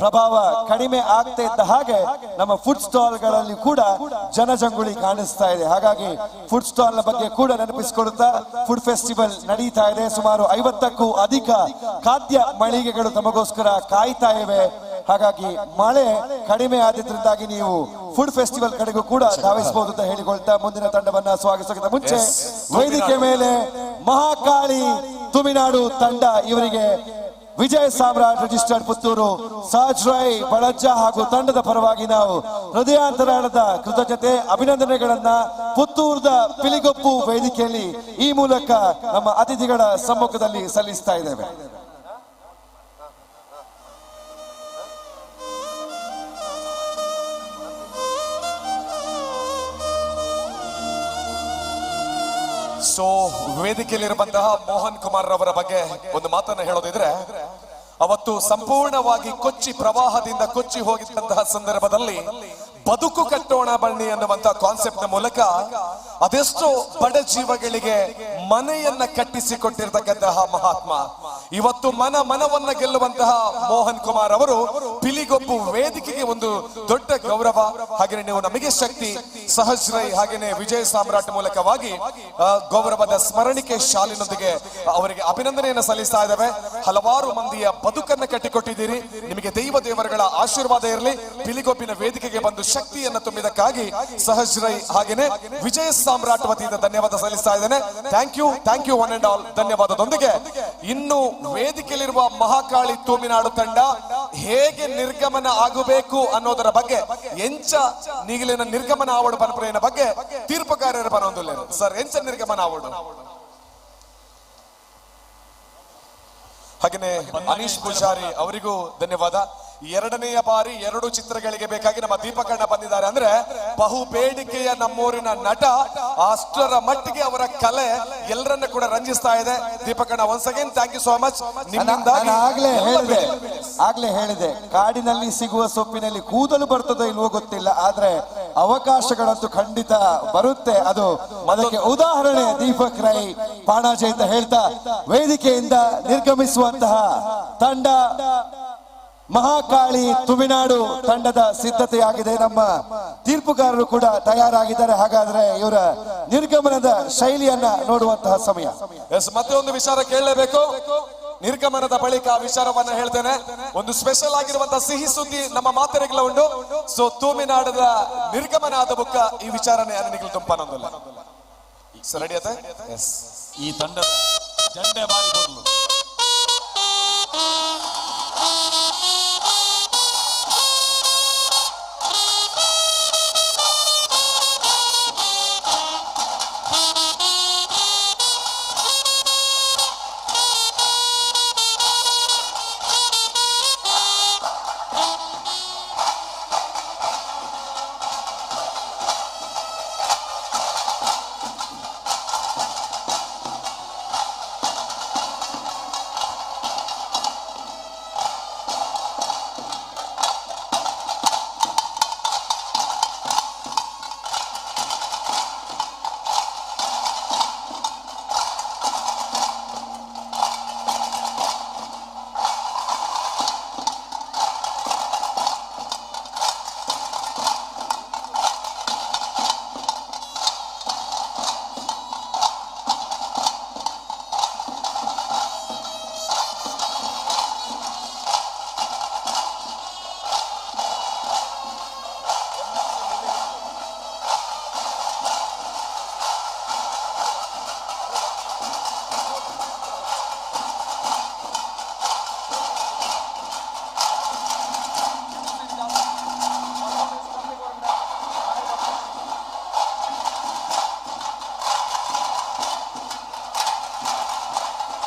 ಪ್ರಭಾವ ಕಡಿಮೆ ಆಗ್ತಾ ಇದ್ದ ಹಾಗೆ ನಮ್ಮ ಫುಡ್ ಸ್ಟಾಲ್ ಗಳಲ್ಲಿ ಕೂಡ ಜನಜಂಗುಳಿ ಕಾಣಿಸ್ತಾ ಇದೆ. ಹಾಗಾಗಿ ಫುಡ್ ಸ್ಟಾಲ್ ನ ಬಗ್ಗೆ ಕೂಡ ನೆನಪಿಸಿಕೊಡುತ್ತಾ ಫುಡ್ ಫೆಸ್ಟಿವಲ್ ನಡೀತಾ ಇದೆ. ಸುಮಾರು 50ಕ್ಕೂ ಅಧಿಕ ಖಾದ್ಯ ಮಳಿಗೆಗಳು ತಮಗೋಸ್ಕರ ಕಾಯ್ತಾ ಇವೆ. ಹಾಗಾಗಿ ಮಳೆ ಕಡಿಮೆ ಆದಿದ್ರಿಂದಾಗಿ ನೀವು ಫುಡ್ ಫೆಸ್ಟಿವಲ್ ಕಡೆಗೂ ಕೂಡ ಧಾವಿಸಬಹುದು ಅಂತ ಹೇಳಿಕೊಳ್ತಾ ಮುಂದಿನ ತಂಡವನ್ನ ಸ್ವಾಗತಿಸೋಕ್ಕಿಂತ ಮುಂಚೆ ವೇದಿಕೆ ಮೇಲೆ ಮಹಾಕಾಳಿ ತುಮಿನಾಡು ತಂಡ, ಇವರಿಗೆ ವಿಜಯ್ ಸಾಮ್ರಾಟ್ ರಿಜಿಸ್ಟರ್ಡ್ ಪುತ್ತೂರು, ಸಹಜ್ ರೈ ಬಳಜ್ಜ ಹಾಗೂ ತಂಡದ ಪರವಾಗಿ ನಾವು ಹೃದಯಾಂತರಾಳದ ಕೃತಜ್ಞತೆ ಅಭಿನಂದನೆಗಳನ್ನ ಪುತ್ತೂರದ ಪಿಲಿಗೊಪ್ಪು ವೇದಿಕೆಯಲ್ಲಿ ಈ ಮೂಲಕ ನಮ್ಮ ಅತಿಥಿಗಳ ಸಮ್ಮುಖದಲ್ಲಿ ಸಲ್ಲಿಸ್ತಾ ಇದ್ದೇವೆ. ಸೊ ವೇದಿಕೆಯಲ್ಲಿರುವಂತಹ ಮೋಹನ್ ಕುಮಾರ್ ರವರ ಬಗ್ಗೆ ಒಂದು ಮಾತನ್ನ ಹೇಳೋದಿದ್ರೆ, ಅವತ್ತು ಸಂಪೂರ್ಣವಾಗಿ ಕೊಚ್ಚಿ ಪ್ರವಾಹದಿಂದ ಕೊಚ್ಚಿ ಹೋಗಿದ್ದಂತಹ ಸಂದರ್ಭದಲ್ಲಿ ಬದುಕು ಕಟ್ಟೋಣ ಬನ್ನಿ ಅನ್ನುವಂತಹ ಕಾನ್ಸೆಪ್ಟ್ ನ ಮೂಲಕ ಅದೆಷ್ಟೋ ಬಡ ಜೀವಗಳಿಗೆ ಮನೆಯನ್ನ ಕಟ್ಟಿಸಿಕೊಟ್ಟಿರ್ತಕ್ಕಂತಹ ಮಹಾತ್ಮ, ಇವತ್ತು ಮನ ಮನವನ್ನ ಗೆಲ್ಲುವಂತಹ ಮೋಹನ್ ಕುಮಾರ್ ಅವರು ಪಿಲಿಗೊಪ್ಪು ವೇದಿಕೆಗೆ ಒಂದು ದೊಡ್ಡ ಗೌರವ. ಹಾಗೇನೆ ನೀವು ನಮಗೆ ಶಕ್ತಿ ಸಹಜ್ ರೈ ಹಾಗೇನೆ ವಿಜಯ ಸಾಮ್ರಾಟ್ ಮೂಲಕವಾಗಿ ಗೌರವದ ಸ್ಮರಣಿಕೆ ಶಾಲಿನೊಂದಿಗೆ ಅವರಿಗೆ ಅಭಿನಂದನೆಯನ್ನು ಸಲ್ಲಿಸ್ತಾ ಇದ್ದೇವೆ. ಹಲವಾರು ಮಂದಿಯ ಬದುಕನ್ನ ಕಟ್ಟಿಕೊಟ್ಟಿದ್ದೀರಿ, ನಿಮಗೆ ದೈವ ದೇವರುಗಳ ಆಶೀರ್ವಾದ ಇರಲಿ. ಪಿಲಿಗೊಪ್ಪಿನ ವೇದಿಕೆಗೆ ಬಂದು ಶಕ್ತಿಯನ್ನು ತುಂಬಿದಕ್ಕಾಗಿ ಸಹಜ್ ರೈ ಹಾಗೇನೆ ವಿಜಯ ಸಾಮ್ರಾಟ್ ವತಿಯಿಂದ ಧನ್ಯವಾದ ಸಲ್ಲಿಸ್ತಾ ಇದ್ದೇನೆ. Thank you, thank you one and all. ಧನ್ಯವಾದದೊಂದಿಗೆ ಇನ್ನು ವೇದಿಕೆಯಲ್ಲಿರುವ ಮಹಾಕಾಳಿ ತೂಮಿನಾಡು ತಂಡ ಹೇಗೆ ನಿರ್ಗಮನ ಆಗಬೇಕು ಅನ್ನೋದರ ಬಗ್ಗೆ, ಎಂಚ ನೀಗಿಲಿನ ನಿರ್ಗಮನ ಆವಡು ಪನಪುರೆಯ ಬಗ್ಗೆ ತೀರ್ಪುಗಾರರ ಪನೊಂದುಲ್ಲೇರು ಸರ್, ಎಂಚ ನಿರ್ಗಮನ ಆವಡು? ಹಾಗೇನೆ ಅನೀಶ್ ಪೂಜಾರಿ ಅವರಿಗೂ ಧನ್ಯವಾದ. ಎರಡನೆಯ ಬಾರಿ 2 ಚಿತ್ರಗಳಿಗೆ ಬೇಕಾಗಿ ನಮ್ಮ ದೀಪಕಣ್ಣ ಬಂದಿದ್ದಾರೆ ಅಂದ್ರೆ ಬಹು ಬೇಡಿಕೆಯ ನಮ್ಮೂರಿನ ನಟ, ಅಷ್ಟರ ಮಟ್ಟಿಗೆ ಅವರ ಕಲೆ ಎಲ್ಲರನ್ನ ಕೂಡ ರಂಜಿಸ್ತಾ ಇದೆ. ದೀಪಕಣ್ಣ, once again thank you so much. ನಿಮ್ಮಿಂದಾಗಿ ನಾನು ಎಲ್ಲ ಆಗ್ಲೇ ಹೇಳಿದೆ, ಕಾಡಿನಲ್ಲಿ ಸಿಗುವ ಸೊಪ್ಪಿನಲ್ಲಿ ಕೂದಲು ಬರ್ತದೋ ಇಲ್ವೋ ಗೊತ್ತಿಲ್ಲ, ಆದ್ರೆ ಅವಕಾಶಗಳಂತೂ ಖಂಡಿತ ಬರುತ್ತೆ. ಅದು ಅದಕ್ಕೆ ಉದಾಹರಣೆ ದೀಪಕ್ ರೈ ಪಾಣಾಜೆ ಅಂತ ಹೇಳ್ತಾ ವೇದಿಕೆಯಿಂದ ನಿರ್ಗಮಿಸುವಂತಹ ತಂಡ ಮಹಾಕಾಳಿ ತುಮಿನಾಡು ತಂಡದ ಸಿದ್ಧತೆಯಾಗಿದೆ. ನಮ್ಮ ತೀರ್ಪುಗಾರರು ಕೂಡ ತಯಾರಾಗಿದ್ದಾರೆ. ಹಾಗಾದ್ರೆ ಇವರ ನಿರ್ಗಮನದ ಶೈಲಿಯನ್ನ ನೋಡುವಂತಹ ಸಮಯ. ಎಸ್, ಮತ್ತೆ ಒಂದು ವಿಚಾರ ಕೇಳಲೇಬೇಕು. ನಿರ್ಗಮನದ ಬಳಿಕ ಆ ವಿಚಾರವನ್ನ ಹೇಳ್ತೇನೆ. ಒಂದು ಸ್ಪೆಷಲ್ ಆಗಿರುವಂತಹ ಸಿಹಿ ಸುದ್ದಿ ನಮ್ಮ ಮಾತರಿಗಳ ಉಂಟು. ಸೊ ತೂಮಿನಾಡದ ನಿರ್ಗಮನ ಆದ ಬುಕ್ಕ ಈ ವಿಚಾರನೆ ಅನಿಲ್ ತುಂಪಾನೊಂದಲ್ಲ. ಸೊ ರೆಡಿ ಆತ? ಎಸ್, ಈ ತಂಡದ ಜಂಡೆ ಬಾರಿ ಬರಲು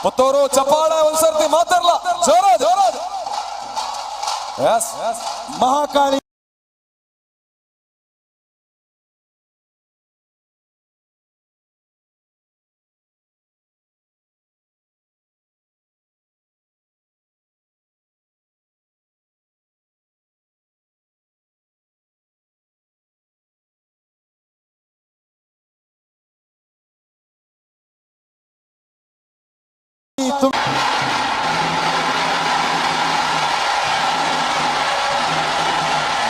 ಪುತ್ತೂರು ಚಪ್ಪಾಳೆ ಒಂದ್ಸರ್ತಿ ಮಾತಾಡಲ್ಲ, ಜೋರ ಜೋರ. ಎಸ್, ಮಹಾಕಾಳಿ ವಾಹಿನಿ.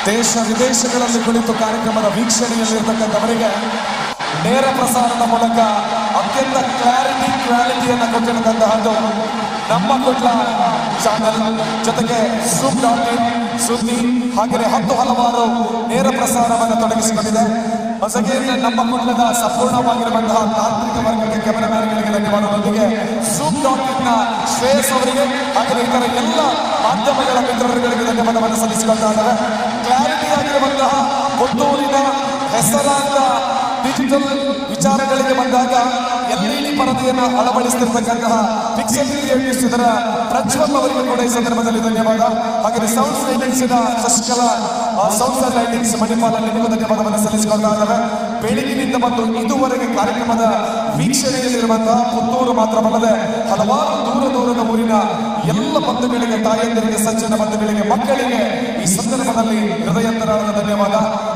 ದೇಶ ವಿದೇಶಗಳಲ್ಲಿ ಕುಳಿತು ಕಾರ್ಯಕ್ರಮದ ವೀಕ್ಷಣೆಯಲ್ಲಿರ್ತಕ್ಕಂಥವರಿಗೆ ನೇರ ಪ್ರಸಾರದ ಮೂಲಕ ಅತ್ಯಂತ ಕ್ಲಾರಿಟಿ ಕ್ವಾಲಿಟಿಯನ್ನು ಕೊಟ್ಟಿರತಕ್ಕಂತಹದ್ದು ನಮ್ಮ ಕುಡ್ಲ ಚಾನಲ್, ಜೊತೆಗೆ ಸೂಪ್.ಇನ್, ಸುದ್ದಿ, ಹಾಗೆಯೇ 10 ಹಲವಾರು ನೇರ ಪ್ರಸಾರವನ್ನು ತೊಡಗಿಸಿಕೊಂಡಿದೆ. ಹೊಸಗೆ ನಮ್ಮ ಕುಡ್ಲದ ಸಂಪೂರ್ಣವಾಗಿರುವಂತಹ ತಾಂತ್ರಿಕ ವರ್ಗಕ್ಕೆ, ಕ್ಯಾಮೆರಾಮ್ಯಾನ್ಗಳಿಗೆ ಧನ್ಯವಾದಗಳೊಂದಿಗೆ ಸೂಪ್.ಇನ್ ನ ಶ್ರೇಯಸ್ ಅವರಿಗೆ, ಹಾಗೆಯೇ ಇತರ ಎಲ್ಲ ಮಾಧ್ಯಮಗಳ ಮಿತ್ರರುಗಳಿಗೆ ಧನ್ಯವಾದವನ್ನು ಸಲ್ಲಿಸಿಕೊಳ್ತಾ ಇದ್ದಾರೆ. ಕ್ಲಾರಿಟಿ ಆಗಿರುವಂತಹ ಪುತ್ತೂರಿನ ಹೆಸರಾಂತ ಡಿಜಿಟಲ್ ವಿಚಾರಗಳಿಗೆ ಬಂದಾಗ ಎಲ್ಇಡಿ ಪರದೆಯನ್ನು ಅಳವಡಿಸುತ್ತಿರ್ತಕ್ಕಂತಹ ಪಿಕ್ಸೆಲ್ ಕ್ರಿಯೇಟಿವ್ಸ್ ಇದರ ಪ್ರಜ್ವಲ್ ಅವರಿಗೆ ಕೂಡ ಈ ಸಂದರ್ಭದಲ್ಲಿ ಧನ್ಯವಾದ. ಹಾಗೆಯೇ sound lightings Shashikala sound lightings Manipal ನಿಮಗೂ ಧನ್ಯವಾದವನ್ನು ಸಲ್ಲಿಸಿಕೊಳ್ತಾ ಇದ್ದಾರೆ. ಬೆಳಗಿನಿಂದ ಮತ್ತು ಇದುವರೆಗೆ ಕಾರ್ಯಕ್ರಮದ ವೀಕ್ಷಣೆಯಲ್ಲಿರುವಂತಹ ಪುತ್ತೂರು ಮಾತ್ರವಲ್ಲದೆ ಹಲವಾರು ದೂರ ದೂರದ ಊರಿನ ಎಲ್ಲ ಬಂಧುಗಳಿಗೆ, ತಾಯಂದಿರಿಗೆ, ಸಜ್ಜನ ಬಂಧುಗಳಿಗೆ, ಮಕ್ಕಳಿಗೆ ಈ ಸಂದರ್ಭದಲ್ಲಿ ಹೃದಯಂತರಾದ ಧನ್ಯವಾದ.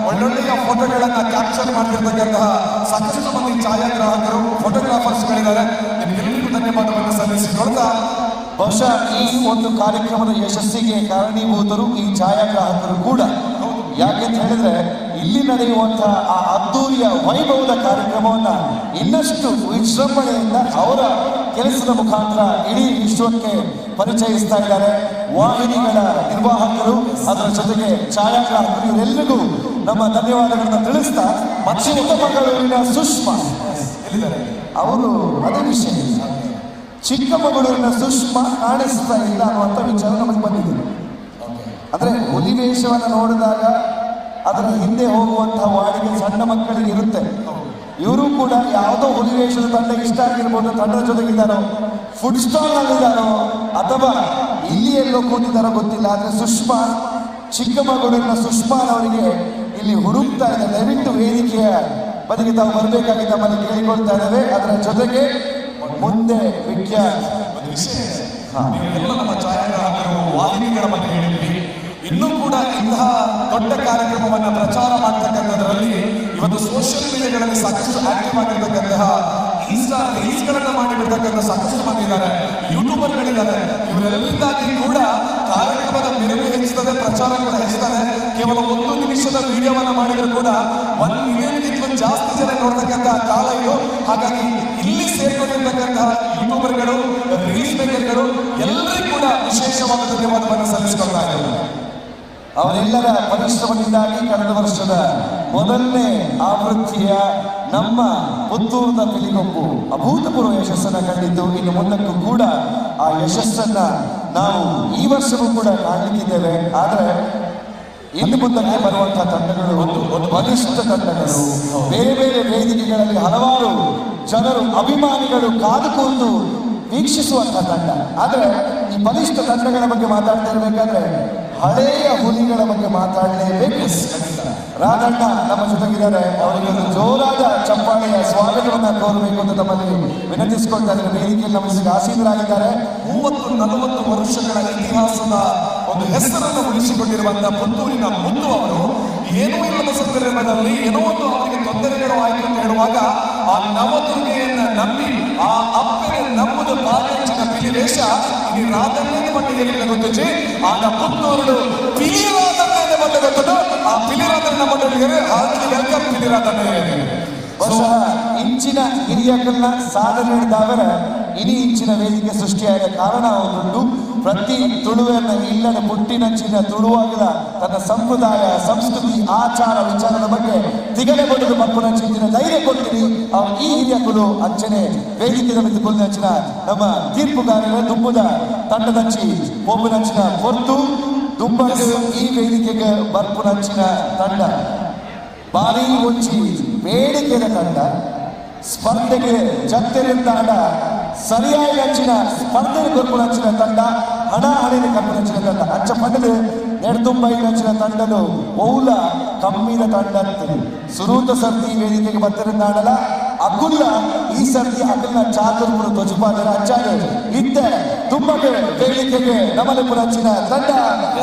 ಒಳ್ಳೊಳ್ಳೆಯ ಫೋಟೋಗಳನ್ನ ಕ್ಯಾಪ್ಚರ್ ಮಾಡ್ತಿರ್ತಕ್ಕಂತಹ ಸಾಕಷ್ಟು ಮಂದಿ ಛಾಯಾಗ್ರಾಹಕರು, ಫೋಟೋಗ್ರಾಫರ್ಸ್ಗಳಿದ್ದಾರೆ. ನಿಮಗೆಲ್ಲರಿಗೂ ಧನ್ಯವಾದವನ್ನು ಸಲ್ಲಿಸಿಕೊಳ್ತಾ, ಬಹುಶಃ ಈ ಒಂದು ಕಾರ್ಯಕ್ರಮದ ಯಶಸ್ಸಿಗೆ ಕಾರಣೀಭೂತರು ಈ ಛಾಯಾಗ್ರಾಹಕರು ಕೂಡ. ಯಾಕೆಂತ ಹೇಳಿದ್ರೆ ಇಲ್ಲಿ ನಡೆಯುವಂತಹ ಆ ಅದ್ದೂರಿಯ ವೈಭವದ ಕಾರ್ಯಕ್ರಮವನ್ನ ಇನ್ನಷ್ಟು ವಿಜೃಂಭಣೆಯಿಂದ ಅವರ ಕೆಲಸದ ಮುಖಾಂತರ ಇಡೀ ವಿಶ್ವಕ್ಕೆ ಪರಿಚಯಿಸ್ತಾ ಇದ್ದಾರೆ. ವಾಹಿನಿಗಳ ನಿರ್ವಾಹಕರು, ಅದರ ಜೊತೆಗೆ ಛಾಯಾಗ್ರಾಹಕರು, ಇವರೆಲ್ಲರಿಗೂ ನಮ್ಮ ಧನ್ಯವಾದಗಳನ್ನ ತಿಳಿಸ್ತಾ, ಚಿಕ್ಕಮಗಳೂರಿನ ಸುಷ್ಮಾ ಅವರು, ಅದೇ ವಿಷಯ, ಚಿಕ್ಕಮಗಳೂರಿನ ಸುಷ್ಮಾ ಕಾಣಿಸ್ತಾ ಇಲ್ಲ ಅನ್ನುವಂಥ ವಿಚಾರ ನಮಗೆ ಬಂದಿದೆ. ಅಂದ್ರೆ ಹುಲಿ ವೇಷವನ್ನು ನೋಡಿದಾಗ ಅದರ ಹಿಂದೆ ಹೋಗುವಂತಹ ವಾಡಿಕೆ ಸಣ್ಣ ಮಕ್ಕಳಿಗೆ ಇರುತ್ತೆ. ಇವರು ಕೂಡ ಯಾವುದೋ ಹುಲಿ ವೇಷದ ತಂಡ ಇಷ್ಟ ಆಗಿರ್ಬೋದು, ತಂಡದ ಜೊತೆಗಿದ್ದಾರೋ, ಫುಡ್ ಸ್ಟಾಲ್ ನಲ್ಲಿದ್ದಾರೋ, ಅಥವಾ ಇಲ್ಲಿ ಎಲ್ಲೋ ಕೂತಿದ್ದಾರೋ ಗೊತ್ತಿಲ್ಲ. ಆದರೆ ಸುಷ್ಮಾ, ಚಿಕ್ಕಮಗಳೂರಿನ ಸುಷ್ಮಾನವರಿಗೆ ಇಲ್ಲಿ ಹುಡುಕ್ತಾ ಇದೆ. ದಯವಿಟ್ಟು ವೇದಿಕೆಯ ಬದಿಗೆ ತಾವು ಬರಬೇಕಾಗಿ ತಮ್ಮಲ್ಲಿ ಕೇಳಿಕೊಳ್ತಾ ಇದ್ದೇವೆ. ಅದರ ಜೊತೆಗೆ ಮುಂದೆ ವಿಖ್ಯಾತ್ ಎಲ್ಲ ನಮ್ಮ ಛಾಯಾಗ್ರಾಹಕರು, ವಾಹಿನಿಗಳ ಬಗ್ಗೆ ಹೇಳಿದ್ವಿ. ಇನ್ನೂ ಕೂಡ ಇಂತಹ ದೊಡ್ಡ ಕಾರ್ಯಕ್ರಮವನ್ನು ಪ್ರಚಾರ ಮಾಡ್ತಕ್ಕಂಥದ್ರಲ್ಲಿ ಇವತ್ತು ಸೋಷಿಯಲ್ ಮೀಡಿಯಾಗಳಲ್ಲಿ ಸಾಕಷ್ಟು ಆಕ್ಟಿವ್ ಆಗಿರ್ತಕ್ಕಂತಹ, ಇನ್ಸ್ಟಾ ರೀಲ್ಸ್ಗಳನ್ನ ಮಾಡಿಬಿಡ್ತಕ್ಕಂಥ ಸಾಕಷ್ಟು ಮಂದಿ ಇದ್ದಾರೆ, ಯೂಟ್ಯೂಬರ್ಗಳಿದ್ದಾರೆ. ಇವರೆಲ್ಲರಿಂದಾಗಿ ಕೂಡ ಕಾರ್ಯಕ್ರಮದ ಮೆರುಗು ಹೆಚ್ಚುತ್ತದೆ, ಪ್ರಚಾರ ಕೂಡ ಹೆಚ್ಚುತ್ತದೆ. ಕೇವಲ 1 ನಿಮಿಷದ ವಿಡಿಯೋವನ್ನ ಮಾಡಿದ್ರು ಕೂಡ 1 ಮಿಲಿಯನ್ಗಿಂತಲೂ ಜಾಸ್ತಿ ಜನ ನೋಡ್ತಕ್ಕಂತಹ ಕಾಲ ಇದು. ಹಾಗಾಗಿ ಇಲ್ಲಿ ಸೇರ್ಕೊಂಡಿರ್ತಕ್ಕಂತಹ ಯೂಟ್ಯೂಬರ್ಗಳು, ರೀಲ್ಸ್ ಮೇಕರ್ಗಳು ಎಲ್ಲರಿಗೂ ಕೂಡ ವಿಶೇಷವಾದ ಧನ್ಯವಾದವನ್ನು ಸಲ್ಲಿಸಿಕೊಳ್ತಾ ಇದ್ದಾರೆ. ಅವರೆಲ್ಲರ ಪರಿಶ್ರಮದಿಂದಾಗಿ ಕಳೆದ ವರ್ಷದ ಮೊದಲನೇ ಆವೃತ್ತಿಯ ನಮ್ಮ ಪುತ್ತೂರಿನ ಪಿಲಿಗೊಬ್ಬು ಅಭೂತಪೂರ್ವ ಯಶಸ್ಸನ್ನು ಕಂಡಿದ್ದು, ಇನ್ನು ಮುಂದಕ್ಕೂ ಕೂಡ ಆ ಯಶಸ್ಸನ್ನ ನಾವು ಈ ವರ್ಷವೂ ಕೂಡ ಕಾಣಲಿಕ್ಕಿದ್ದೇವೆ. ಆದರೆ ಇನ್ನು ಮುಂದಕ್ಕೆ ಬರುವಂತಹ ತಂಡಗಳು ಬಲಿಷ್ಠ ತಂಡಗಳು, ಬೇರೆ ಬೇರೆ ವೇದಿಕೆಗಳಲ್ಲಿ ಹಲವಾರು ಜನರು, ಅಭಿಮಾನಿಗಳು ಕಾದು ಕೂತು ವೀಕ್ಷಿಸುವಂತಹ ತಂಡ. ಆದರೆ ಈ ಬಲಿಷ್ಠ ತಂಡಗಳ ಬಗ್ಗೆ ಮಾತಾಡ್ತಾ ಇರಬೇಕಾದ್ರೆ ಹಳೆಯ ಹುಲಿಗಳ ಬಗ್ಗೆ ಮಾತಾಡಲೇಬೇಕು. ರಾಧಣ್ಣ ನಮ್ಮ ಜೊತೆಗಿದ್ದಾರೆ. ಅವರಿಗೆ ಒಂದು ಜೋರಾದ ಚಪ್ಪಾಳೆಯ ಸ್ವಾಗತವನ್ನ ಕೋರಬೇಕು ಅಂತ ತಮ್ಮಲ್ಲಿ ವಿನಂತಿಸಿಕೊಳ್ತಾ ಇದ್ದಾರೆ. ವೇದಿಕೆಯಲ್ಲಿ ನಮ್ಮ ಜೊತೆಗೆ ಆಸೀನರಾಗಿದ್ದಾರೆ. 30-40 ವರ್ಷಗಳ ಇತಿಹಾಸದ ಒಂದು ಹೆಸರನ್ನು ಉಳಿಸಿಕೊಂಡಿರುವಂತಹ ಪುತ್ತೂರಿನ ಮುತ್ತು ಅವರು ಏನೂ ಇಲ್ಲದ ಸಂದರ್ಭದಲ್ಲಿ ಏನೋ ಒಂದು ಅವರಿಗೆ ತೊಂದರೆಗಳು ಆಯಿತು ಅಂತ ಹೇಳುವಾಗ ಆ ನವದುರ್ಗೆಯನ್ನ ನಂಬಿ, ಆ ಅಪ್ಪನ ನಂಬುದು ಪಾದಚಿನ ಪಿಲಿವೇಷ ಇಲ್ಲಿ ರಾಧಣ್ಣನ ಮಟ್ಟಿಗೆ ಗೊತ್ತುಚಿ ಆಗ ಪುತ್ತೂರು ಪಿಲಿರಾಧಣ್ಣನ ಮಟ್ಟ ಗೊತ್ತದು. ಆ ಪಿಲಿರಾಧಣ್ಣ ಮಟ್ಟಕ್ಕೆ ಹಾರ್ಟ್ಲಿ welcome ಪಿಲಿರಾಧಣ್ಣ. ಬಹುಶಃ ಇಂಚಿನ ಹಿರಿಯಕಲ್ನ ಸಾಧನೆ ಹಿಡಿದಾದರೆ ಇಡೀ ಇಂಚಿನ ವೇದಿಕೆ ಸೃಷ್ಟಿಯಾದ ಕಾರಣ ಉಂಟು. ಪ್ರತಿ ತುಳುವೆಯನ್ನು ಇಲ್ಲದ ಪುಟ್ಟಿನಂಚಿನ ತುಳುವಾಗಲ ತನ್ನ ಸಂಪ್ರದಾಯ, ಸಂಸ್ಕೃತಿ, ಆಚಾರ ವಿಚಾರದ ಬಗ್ಗೆ ತಿಗಣೆ ಬಡದು ಮಕ್ಕಳಂಚಿನ ಧೈರ್ಯ ಕೊಡ್ತೀನಿ ಅವ್ರು ಈ ಹಿರಿಯಕುಲು. ಅಂಚನೆ ವೇದಿಕೆದ ಮಿತ್ತು ಕೊಲ್ಲಿನಂಚಿನ ನಮ್ಮ ತೀರ್ಪುಗಾರರ ದುಂಬುದ ತಂಡದಂಚಿ ಪೋಪುನಂಚಿನ ಹೊರ್ತು ದುಂಬಕ್ಕೆ ಈ ವೇದಿಕೆಗೆ ಬರ್ಪುನಂಚಿನ ತಂಡ ಭಾರಿ ಒಂಜಿ ಬೇಡಿಕೆಯ ತಂಡ. ಸ್ಪರ್ಧೆಗೆ ಜತ್ತೆರಿಂದಾಡ ಸರಿಯಾಗಿ ಹಂಚಿನ ಸ್ಪರ್ಧೆ ಕೊರ್ಪುನಂಚಿನ ತಂಡ, ಹಣ ಹಣಿನ ಕಪ್ಪುನಂಚಿನ ತಂಡ. ಅಂಚ ಪಡೆದು ನೆಡ್ದುಂಬೈನಂಚಿನ ತಂಡನು ಓಲ ಕಮ್ಮಿದ ತಂಡ ಅಂತಾರೆ. ಸುರೂತ ಸರ್ತಿ ವೇದಿಕೆಗೆ ಬತ್ತರಿಂದಾಡಲ ಅಕುಲ್ಲ ಈ ಸರ್ತಿ ಅಕಲ್ನ ಚಾತುರ್ಪುರ ಧ್ವಜಪಾದರ ಅಂಚಾದ ಇತ್ತೆ ತುಂಬಗೆ ವೇದಿಕೆಗೆ ನಮಲಪುರಂಚಿನ ತಂಡ.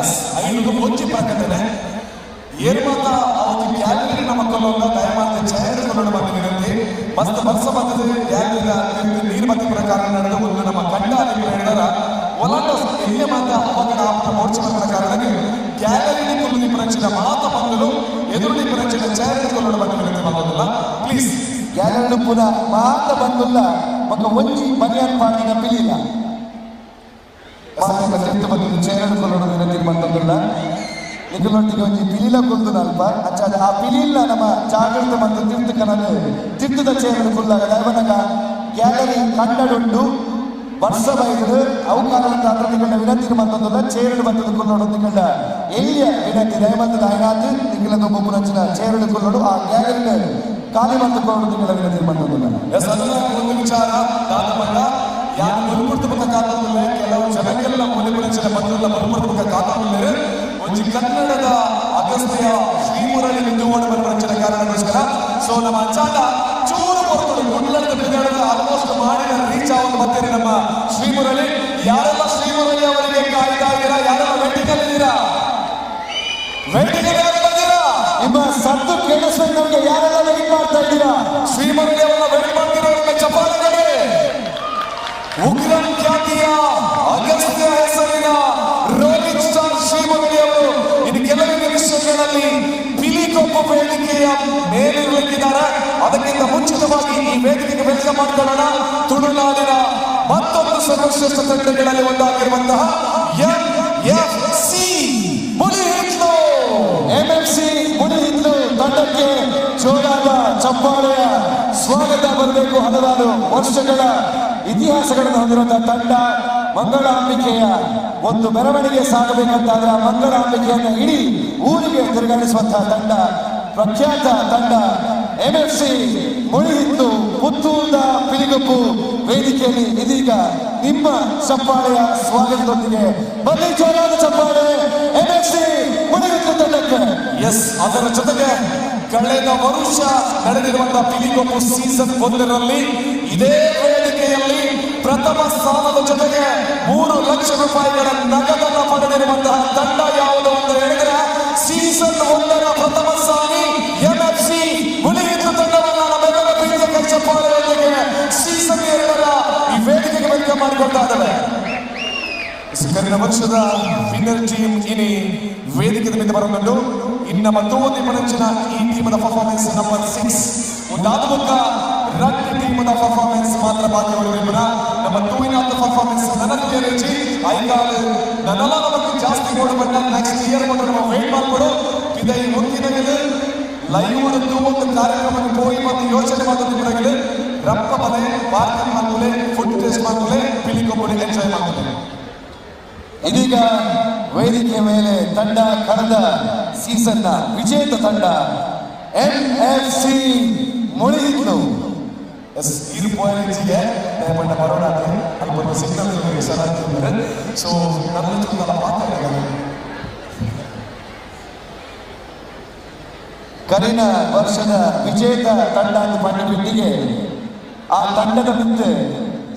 ಐದು ಒಂಜಿ ಪ್ರಕಟಣೆ ಏರ್ಮಾತ ಅವತ್ತು ಗ್ಯಾಲರಿ ನಮ್ಮ ಕೊಲ್ಲೊಂದ ದಯಮಾತ ಚೇರ್ ಕೊಲ್ಲೋಣ ಬಂದ ವಿನಂತಿ. ಮಸ್ತ್ ವರ್ಷ ಬರ್ತದೆ. ಗ್ಯಾಲರಿದ ನೀರು ಬತ್ತಿ ಪ್ರಕಾರ ನಡೆದು ಒಂದು ನಮ್ಮ ಕಂಡ ಹೇಳಿದಾರ ಒಲಾಂಡ ಎಲ್ಲಿಯ ಮಾತ ಅವಘಡ ಆಪನ ಮೋರ್ಚೆ ಬಂದ ಕಾರಣಕ್ಕೆ ಗ್ಯಾಲರಿ ಕುಲ್ಲು ಪರಂಚಿನ ಮಾತ ಬಂದಲು ಎದುರು ಪರಂಚಿನ ಚೇರ್ ಕುಲ್ಲು ಬಂದು ವಿನಂತಿ ಮಾಡೋದಿಲ್ಲ ಪ್ಲೀಸ್. ಗ್ಯಾಲರಿ ಪುನಃ ಮಾತ ಬಂದುಲ್ಲ ಬೊಕ್ಕ ಒಂಜಿ ಬನಿಯನ್ ಪಾಡಿನ ಪಿಲಿಲ್ಲ ಮಾತ ಬಂದು ಚೇರಡು ಕೊಲ್ಲೋಡು ವಿನಂತಿ ಮಾಡ್ತಂದುಲ್ಲ. ನಿಕಲೊಟ್ಟಿಗೆ ಒಂಜಿ ಪಿಲಿಲ ಕುಲ್ದು ಅಲ್ಪ ಅಚ್ಚ ಆ ಪಿಲಿಲ್ಲ ನಮ್ಮ ಜಾಗೃತ ಮತ್ತು ತಿರ್ತು ಕನಲು ತಿರ್ತದ ಚೇರಡು ಕುಲ್ಲಾಗ ದಯವನಗ ಗ್ಯಾಲರಿ ಕನ್ನಡುಂಡು ವರ್ಷ ಬೈದು ಅವು ಕಾರಣದ ಅದ್ರ ನಿಕಂಡ ವಿನಂತಿ ಮಾಡ್ತಂದುಲ್ಲ. ಚೇರಡು ಬರ್ತದ ಕುಲ್ಲೋಡು ನಿಕಂಡ ಎಲ್ಲಿಯ ವಿನಂತಿ ದಯವಂತದ ಐನಾತ್ ನಿಕಲದ ಒಬ್ಬ ಚೇರಡು ಕುಲ್ಲೋಡು ಆ ಗ್ಯಾಲರಿ ಖಾಲಿ ಮಾಡ್ತುಕೊಂಡು ನಿಕಲ ವಿನಂತಿ ಮಾಡ್ತಂದುಲ್ಲ. ಎಸ್, ಅದನ್ನ ಒಂದು ವಿಚಾರ ದಾದ ಯಾರು ಮುನ್ಪುರ್ತು ಬಕ್ಕ ಕಾತುಲ್ಲ ಕೆಲವು ಜನಕ್ಕೆಲ್ಲ ಮುನಿಪುರಂಚಿನ ಬಂದುಲ್ಲ ಮುನ್ಪುರ್ತು ಬಕ್ಕ ಕಾತುಲ್ಲ ಒಂಜಿ ಕನ್ನಡದ ಅಗಸ್ತ್ಯ ಶ್ರೀಮುರಳಿ ನಿಂದುವೋಣ ಬಂದ ಕಾರಣಕ್ಕೋಸ್ಕರ. ಸೊ ನಮ್ಮ ಅಂಚಾಟ ಚೂರು ಹೊರತು ಗುಡ್ಲದ ಬಿದ್ದಾಡದ ಆಲ್ಮೋಸ್ಟ್ ಮಾಡಿದ ರೀಚ್ ಆಗೋದು ಬರ್ತೀರಿ ನಮ್ಮ ಶ್ರೀಮುರಳಿ. ಯಾರೆಲ್ಲ ಶ್ರೀಮುರಳಿ ಅವರಿಗೆ ಕಾಯ್ತಾ ಇದ್ದೀರಾ? ಯಾರೆಲ್ಲ ವೇಟಿಂಗ್ ಅಲ್ಲಿ ಇದ್ದೀರಾ? ವೇಟಿಂಗ್ ಅಲ್ಲಿ ಯಾರು ಬಂದಿರಾ? ನಿಮ್ಮ ಸದ್ದು ಕೇಳಿಸ್ಬೇಕು ನಮಗೆ. ಯಾರೆಲ್ಲ ವೇಟ್ ಮಾಡ್ತಾ ಇದ್ದೀರಾ? ಶ್ರೀಮುರಳಿ ಅವರನ್ನ ವೇಟ್ ಮಾಡ್ತಿರೋರಿಗೆ ಚಪ್ಪಾಳೆಗಳೇ. ಉಗ್ರಂ ಖ್ಯಾತಿಯ ಅಗಸ್ತ್ಯ ಹೆಸರಿನ ರೋಲಿಂಗ್ ಸ್ಟಾರ್ ಶ್ರೀಮುರಳಿ ಅವರು ಇನ್ನು ಕೆಲವೇ ನಿಮಿಷಗಳಲ್ಲಿ ಪಿಲಿಕೊಪ್ಪು ವೇದಿಕೆಯ ಮೇಲಿರಲಿಕ್ಕಿದ್ದಾರೆ. ಅದಕ್ಕಿಂತ ಮುಂಚಿತವಾಗಿ ಈ ವೇದಿಕೆಗೆ welcome ಮಾಡ್ಕೊಳ್ಳೋಣ ತುಳುನಾಡಿನ ಮತ್ತೊಂದು ಸರ್ವಶ್ರೇಷ್ಠ ತಂಡಗಳಲ್ಲಿ ಒಂದಾಗಿರುವಂತಹ ಎಂಎಫ್ಸಿ ಮುಳಿಹಿತ್ಲು. ಎಂಎಫ್ಸಿ ಮುಳಿಹಿತ್ಲು ತಂಡಕ್ಕೆ ಜೋರಾದ ಚಪ್ಪಾಳೆಯ ಸ್ವಾಗತ ಬರಬೇಕು. ಹಲವಾರು ವರ್ಷಗಳ ಇತಿಹಾಸಗಳನ್ನು ಹೊಂದಿರುವಂತಹ ತಂಡ ಮಂಗಳಾಂಬಿಕೆಯ ಒಂದು ಮೆರವಣಿಗೆ ಸಾಗಬೇಕಂತಾದ್ರೆ ಆ ಮಂಗಳಾಂಬಿಕೆಯನ್ನು ಇಡೀ ಊರಿಗೆ ತಿರುಗಾಡಿಸುವಂತಹ ತಂಡ, ಪ್ರಖ್ಯಾತ ತಂಡ ಎಂಎಫ್ಸಿ ಮುಳಿಹಿತ್ಲು ಪುತ್ತೂರ್ದ ಪಿಲಿಗೊಪ್ಪು ವೇದಿಕೆಯಲ್ಲಿ ಇದೀಗ ನಿಮ್ಮ ಚಪ್ಪಾಳೆಯ ಸ್ವಾಗತದೊಂದಿಗೆ ಬನ್ನಿ. ಜೋರಾದ ಚಪ್ಪಾಳೆ ಎಂಎಫ್ಸಿ ಮುಳಿಹಿತ್ಲು ತಂಡಕ್ಕೆ. ಎಸ್, ಅದರ ಜೊತೆಗೆ ಕಳೆದ ವರುಷ ನಡೆದಿರುವಂತಹ ಪಿಲಿಗೊಪ್ಪು ಸೀಸನ್ 1ರಲ್ಲಿ ಇದೇ ವೇದಿಕೆಯಲ್ಲಿ ಪ್ರಥಮ ಸ್ಥಾನದ ಜೊತೆಗೆ 3 ಲಕ್ಷ ರೂಪಾಯಿಗಳ ನಗದನ್ನು ಪಡೆದಿರುವಂತಹ ತಂಡ ಯಾವುದು ಅಂತ ಹೇಳಿದ್ರೆ ಸೀಸನ್ 1ರ ಪ್ರಥಮ ಸ್ಥಾನಿ ಎಂಎಫ್ಸಿ ಮುಳಿಹಿತ್ಲು ತಂಡವನ್ನು ನಮ್ಮೆಲ್ಲರ ಪ್ರೀತಿಯ ಕೈಚಪ್ಪಾಳೆಯೊಂದಿಗೆ ಸೀಸನ್ 2ರ ಈ ವೇದಿಕೆಗೆ welcome ಮಾಡಿಕೊಳ್ತಾ ಇದ್ದಾವೆ. ಕರಿನ ವರ್ಷದ ವಿನ್ನರ್ ಟೀಮ್ ಇನಿ ವೇದಿಕೆ ಮೇಲೆ ಬರಲು ಇನ್ನ ಮತ್ತೊಂದು ಪಣಂಚಿನ ಈ ಟೀಮದ ಪರ್ಫಾರ್ಮೆನ್ಸ್ ನಂಬರ್ 6 ಒಂದಾದ ಮುಖ ರನ್ ಟೀಮದ ಪರ್ಫಾರ್ಮೆನ್ಸ್ ಮಾತ್ರ ಬಾಕಿ ಉಳಿದಿರುವ ನಮ್ಮ ಟೂವಿನಾದ ಪರ್ಫಾರ್ಮೆನ್ಸ್ ನನಗೆ ರುಚಿ ಐಕಾಲು ನನ್ನೆಲ್ಲ ನಮಗೆ ಜಾಸ್ತಿ ಕೊಡು ಬಟ್ ನೆಕ್ಸ್ಟ್ ಇಯರ್ ಮಾತ್ರ ನಮ್ಮ ವೇಟ್ ಮಾಡ್ಕೊಡು. ಇದೇ ಮುಂದಿನ ಲೈವ್ ಒಂದು ಕಾರ್ಯಕ್ರಮಕ್ಕೆ ಹೋಗಿ ಮತ್ತು ಯೋಚನೆ ಮಾಡೋದು ರಪ್ಪ ಮನೆ ಪಾರ್ಕಿಂಗ್ ಮಾಡ್ಕೊಳ್ಳೆ, ಫುಡ್ ಟೇಸ್ಟ್ ಮಾಡ್ಕೊಳ್ಳೆ, ಪಿಲಿಕೊಬ್ಬಳಿ ಎಂಜಾಯ್ ಮಾಡ್ಕೊಳ್ಳೆ. ಇದೀಗ ವೇದಿಕೆ ಮೇಲೆ ತಂಡ ಕಳೆದ ಸೀಸನ್ನ ವಿಜೇತ ತಂಡ ಎಂಎಫ್ಸಿ ಮುಳಿಹಿತ್ಲು. ಎಸ್, ಇರು ಪೋಯಲಿಗೆ ದಯಪಟ್ಟ ಬರೋಣ ಅಲ್ಪ ಸಿಗ್ನಲ್ ಸೊ ನನ್ನ ಜೊತೆ ಮಾತಾಡಿದ್ದಾರೆ. ಕರಿನ ವರ್ಷದ ವಿಜೇತ ತಂಡ ಅಂತ ಪಂಡಿಪಿಟ್ಟಿಗೆ ಆ ತಂಡದ ಮುಂದೆ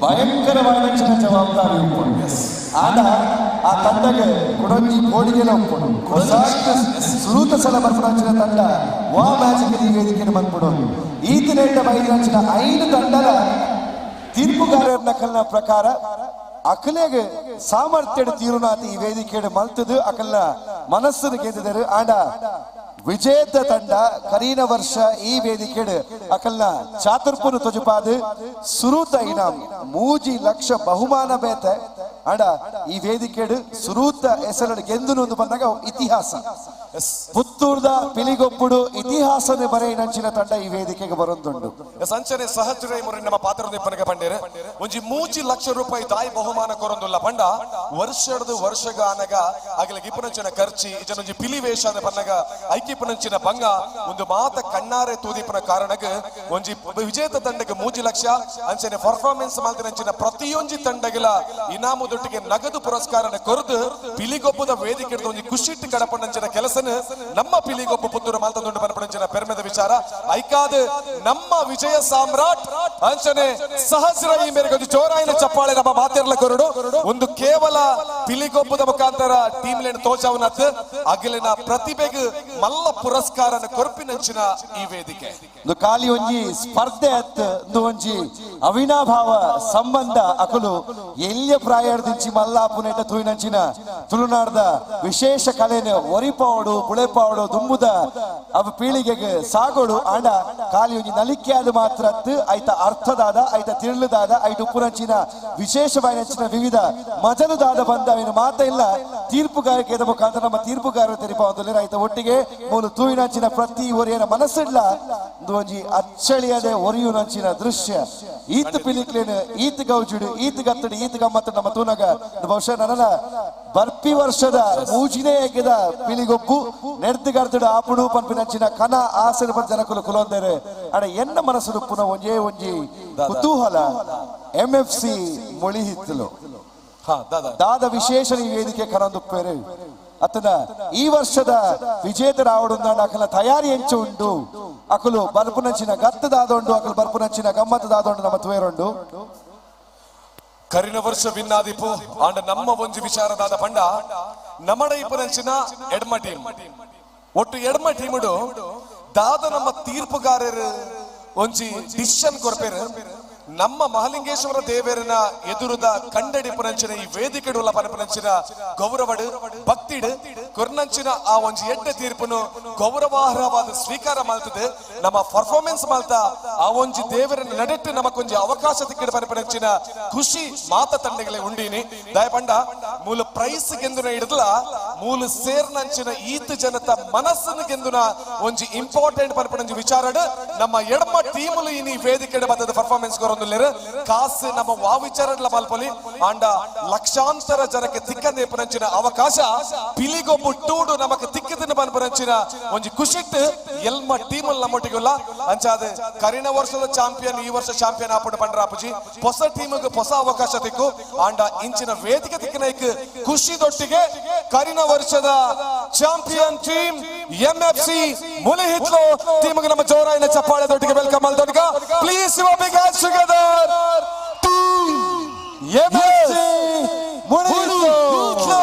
ಭಯಂಕರವಾದ ಜವಾಬ್ದಾರಿ ಉಂಟು. ಆದ ಆ ತಂಡಗೆ ಕೊಡೊಂಜಿ ಕೋಡಿಗೆಲ ಉಂಟು. ಸುರೂತ ಸಲ ಬರ್ಪುನಂಚಿನ ತಂಡ ವಾ ಮ್ಯಾಚಿಗೆ ಈ ವೇದಿಕೆಯನ್ನು ಬಂದ್ಬಿಡೋದು. ಈತಿನೆಟ್ಟ ಬೈದಿನಂಚಿನ 5 ತಂಡದ ತೀರ್ಪುಗಾರರ ನಕಲ್ನ ಪ್ರಕಾರ ಅಕಲೆಗೆ ಸಾಮರ್ಥ್ಯದ ತೀರುನಾತಿ ಈ ವೇದಿಕೆಯನ್ನು ಮಲ್ತದು ಅಕಲ್ನ ಮನಸ್ಸನ್ನು ಗೆದ್ದಿದ್ದಾರೆ. ಆಂಡ ವಿಜೇತ ತಂಡ ಕರೀನ ವರ್ಷ ಈ ವೇದಿಕೆಡು ಅಕಲ್ನ ಚಾತುರ್ಪುನ ತೊಜುಪಾದು ಸುರೂತ ಇನಾಮ್ 3 ಲಕ್ಷ ಬಹುಮಾನ ಬೇತೆ. ಅಂಡ ಈ ವೇದಿಕೆಡು ಸುರೂತ ಹೆಸರು ಗೆಂದು ಒಂದು ಬಂದಾಗ ಇತಿಹಾಸ. ಪುತ್ತೂರ್ದ ಪಿಲಿಗೊಪ್ಪುಡು ಇತಿಹಾಸದ ಬರೆಯಿನಂಚಿನ ತಂಡ ಈ ವೇದಿಕೆಗೆ ಬರೊಂದುಂಡು. ಸಂಚನೆ ಸಹಜರೇ ಮುರಿ ನಮ್ಮ ಪಾತ್ರ ನಿಪ್ಪನಿಗೆ ಪಂಡೇರು ಒಂಜಿ 3 ಲಕ್ಷ ರೂಪಾಯಿ ದಾಯಿ ಬಹುಮಾನ ಕೊರೊಂದುಲ್ಲ ಪಂಡ ವರ್ಷದ ವರ್ಷಗ ಅನಗ ಅಗಲ ಇಪ್ಪನಂಚಿನ ಖರ್ಚಿ ಇಜನೊಂಜಿ ಪಿಲಿ ವೇಷ ಅಂದ ಪನ್ನಗ ಐಕಿಪನಂಚಿನ ಬಂಗ ಒಂದು ಮಾತ ಕಣ್ಣಾರೆ ತೂದಿಪನ ಕಾರಣಗ ಒಂಜಿ ವಿಜೇತ ತಂಡಕ್ಕೆ 3 ಲಕ್ಷ ಅಂಚನೆ ಪರ್ಫಾರ್ಮೆನ್ಸ್ ಮಾಲ್ತಿನಂಚಿನ ಪ್ರತಿಯೊಂಜಿ ತಂಡಗಿಲ ಇನಾಮುದೊಟ್ಟಿಗೆ ನಗದು ಪುರಸ್ಕಾರನ ಕೊರದು ಪಿಲಿಗೊಪ್ಪದ ವೇದಿಕೆ ಒಂಜಿ ಖುಷಿಟ್ಟು ಕಡಪನಂಚಿನ ಕೆಲಸ ಕೆಲಸನ ನಮ್ಮ ಪಿಲಿಗೊಬ್ಬ ಪುತ್ತೂರು ಮಾಲ್ತದುಂಡು ಪನ್ಪುನಂಚಿನ ಪೆರ್ಮೆದ ವಿಚಾರ. ಐಕಾದ್ ನಮ್ಮ ವಿಜಯ ಸಾಮ್ರಾಟ್ ಅಂಚನೆ ಸಹಸ್ರ ಈ ಮೇರೆಗೆ ಒಂದು ಜೋರಾಯಿನ ಚಪ್ಪಾಳೆ ನಮ್ಮ ಮಾತೆರ್ಲ ಕೊರಡು. ಒಂದು ಕೇವಲ ಪಿಲಿಗೊಬ್ಬದ ಮುಖಾಂತರ ಟೀಮ್ ಲೇನ್ ತೋಜಾವನತ್ ಅಗಿಲಿನ ಪ್ರತಿಭೆಗೆ ಮಲ್ಲ ಪುರಸ್ಕಾರನ ಕೊರ್ಪಿನಂಚಿನ ಈ ವೇದಿಕೆ. ಒಂದು ಖಾಲಿ ಒಂಜಿ ಸ್ಪರ್ಧೆ ಅತ್ ಒಂದು ಒಂಜಿ ಅವಿನಾಭಾವ ಸಂಬಂಧ ಅಕುಲು ಎಲ್ಲಿಯ ಪ್ರಾಯದಿಂಚಿ ಮಲ್ಲಾಪುನೇಟ ತೂಯಿನಂಚಿನ ತುಳುನಾಡ್ದ ವಿಶೇಷ ಕಲೆನ ಒರಿಪಾವಡು ಬುಳೆಪಾವಡು ದುಂಬುದ ಅವ ಪೀಳಿಗೆಗೆ ಸಾಗೋಡು. ಆಂಡ ಖಾಲಿ ಒಂಜಿ ನಲಿಕೆ ಅದು ಮಾತ್ರ ಅತ್ ಐತ ಅರ್ಥದಾದ ಐತ ತಿರುಳುದಾದ ಐತ ಉಪ್ಪುನಂಚಿನ ವಿಶೇಷವಾಯಿನಂಚಿನ ವಿವಿಧ ಮಜಲುದಾದ ಬಂದ ಅವಿನ ಮಾತ ಇಲ್ಲ ತೀರ್ಪುಗಾರಿಕೆದ ಮುಖಾಂತರ ನಮ್ಮ ತೀರ್ಪುಗಾರರು ತೆರಿಪಾವಂದುಲ್ಲೆರ್. ಐತ ಒಟ್ಟಿಗೆ ಮೂಲು ತೂಯಿನಂಚಿನ ಪ್ರತಿ ಒರಿಯನ ಮನಸ್ಸಿಡ್ಲ ಒಂದು ಒಂಜಿ ಅಚ್ಚಳಿಯದೆ ಒರಿಯುನಂಚಿನ ದೃಶ್ಯ. ಈತ್ ಪಿಲಿಕ್ಲೇನು ಈತ್ ಗೌಜುಡು ಈತ್ ಗತ್ತಡು ಈತ್ ಗಮ್ಮತ್ತು ನಮ್ಮ ತೂನಗ ಬಹುಶಃ ನನ್ನ ಬರ್ಪಿ ವರ್ಷದ ಮೂಜಿನೇ ಎಗ್ಗದ ಪಿಲಿಗೊಬ್ಬು ನೆಡ್ದು ಗರ್ದುಡು ಆಪುಡು ಪನ್ಪಿನಂಚಿನ ಕನ ಆಸೆ ಜನಕುಲು ಕುಲೊಂದರೆ. ಅಡ ಎನ್ನ ಮನಸ್ಸು ಪುನಃ ಒಂಜೇ ಒಂಜಿ ಕುತೂಹಲ MFC ಮುಳಿಹಿತ್ತಲು ದಾದ ವಿಶೇಷ ಈ ವೇದಿಕೆ ಕನೊಂದುಪ್ಪೇರು ಅತನ ಈ ವರ್ಷದ ವಿಜೇತರಾವಡುಂದ ಅಕಲ ತಯಾರಿ ಎಂಚು ಉಂಡು ಅಕಲು ಬರ್ಪುನಂಚಿನ ಗತ್ತದಾದೊಂಡು ಅಕಲು ಬರ್ಪುನಂಚಿನ ಗಮ್ಮತ್ತದಾದೊಂಡು ನಮ್ಮ ತುವೇರುಂಡು. ಕರಿನ ವರ್ಷ ವಿನ್ನಾದಿಪು ಆಂಡ ನಮ್ಮ ಒಂಜಿ ವಿಚಾರದಾದ ಪಂಡ ನಮಡ ಇಪ್ಪನಂಚಿನ ಎಡ್ಮ ಟೀಮ್ ಒಟ್ಟು ಎಡ್ಮ ಟೀಮುಡು ದಾದ ನಮ್ಮ ತೀರ್ಪುಗಾರರು ಒಂಜಿ ಡಿಸಿಷನ್ ಕೊರ್ಪೇರು. ನಮ್ಮ ಮಹಾಲಿಂಗೇಶ್ವರ ದೇವರನ ಎದುರುದ ಕಂಡಡಿಪುನಂಚಿನ ಈ ವೇದಿಕೆಡುಲ್ಲ ಪನಪುನಂಚಿನ ಗೌರವಡು ಭಕ್ತಿಡು ಕೊರ್ನಂಚಿನ ಆ ಒಂಜಿ ಎಡ್ಡೆ ತೀರ್ಪುನು ಗೌರವಾರ್ಹವಾದ ಸ್ವೀಕಾರ ಮಾಡ್ತದೆ. ನಮ್ಮ ಪರ್ಫಾರ್ಮೆನ್ಸ್ ಮಾಡ್ತಾ ಆ ಒಂಜಿ ದೇವರನ್ನ ನಡೆಟ್ಟು ನಮಕೊಂಜಿ ಅವಕಾಶ ತಿಕ್ಕಿಡ ಪನಪುನಂಚಿನ ಖುಷಿ ಮಾತ ತಂಡಗಳೇ ಉಂಡಿನಿ. ದಯಪಂಡ ಮೂಲ ಪ್ರೈಸ್ ಗೆಂದುನ ಹಿಡಿದಲ ಮೂಲ ಸೇರ್ನಂಚಿನ ಈತ ಜನತ ಮನಸ್ಸನ್ನು ಗೆಂದುನ ಒಂಜಿ ಇಂಪಾರ್ಟೆಂಟ್ ಪನಪುನಂಚಿ ವಿಚಾರಡು ನಮ್ಮ ಎಡಮ ಟೀಮುಲು ಇನಿ ವೇದಿಕೆ ಬತ್ತದ ಪರ್ಫಾರ್ಮೆನ್ಸ್ ಕಾಸು ನಮ್ಮ ವಾ ವಿಚಾರಡ್ಲ ಮಲ್ಪೊಲಿ ಆಂಡ ಲಕ್ಷಾಂತರ ಜನಕ್ಕೆ ತಿಕ್ಕಂದೇಪುನಂಚಿನ ಅವಕಾಶ ಪಿಲಿಗೊಬ್ಬು ಟೂಡು ನಮಕ್ ತಿಕ್ಕದಿನ ಪನ್ಪುನಂಚಿನ ಒಂಜಿ ಖುಷಿಟ್ ಎಲ್ಮ ಟೀಮಲ್ ನಮ್ಮೊಟ್ಟಿಗುಲ್ಲ. ಅಂಚಾದ ಕರಿನ ವರ್ಷದ ಚಾಂಪಿಯನ್ ಈ ವರ್ಷ ಚಾಂಪಿಯನ್ ಆಪುಂಡು ಪಂಡ್ರಾಪುಜಿ ಹೊಸ ಟೀಮ್ಗೆ ಹೊಸ ಅವಕಾಶ ತಿಕ್ಕು ಆಂಡ ಇಂಚಿನ ವೇದಿಕೆ ತಿಕ್ಕನೈಕ್ ಖುಷಿ ದೊಟ್ಟಿಗೆ ಕರಿನ ವರ್ಷದ ಚಾಂಪಿಯನ್ ಟೀಮ್ MFC ಮುಲಿಹಿತ್ಲು ಟೀಮ್ಗೆ ನಮ್ಮ ಜೋರಾಯಿನ ಚಪ್ಪಾಳೆ ದೊಟ್ಟಿಗೆ welcome ಅಲ್ದೊಟ್ಟಿಗೆ. Please you big hands together. Team MFC Mulihitlu.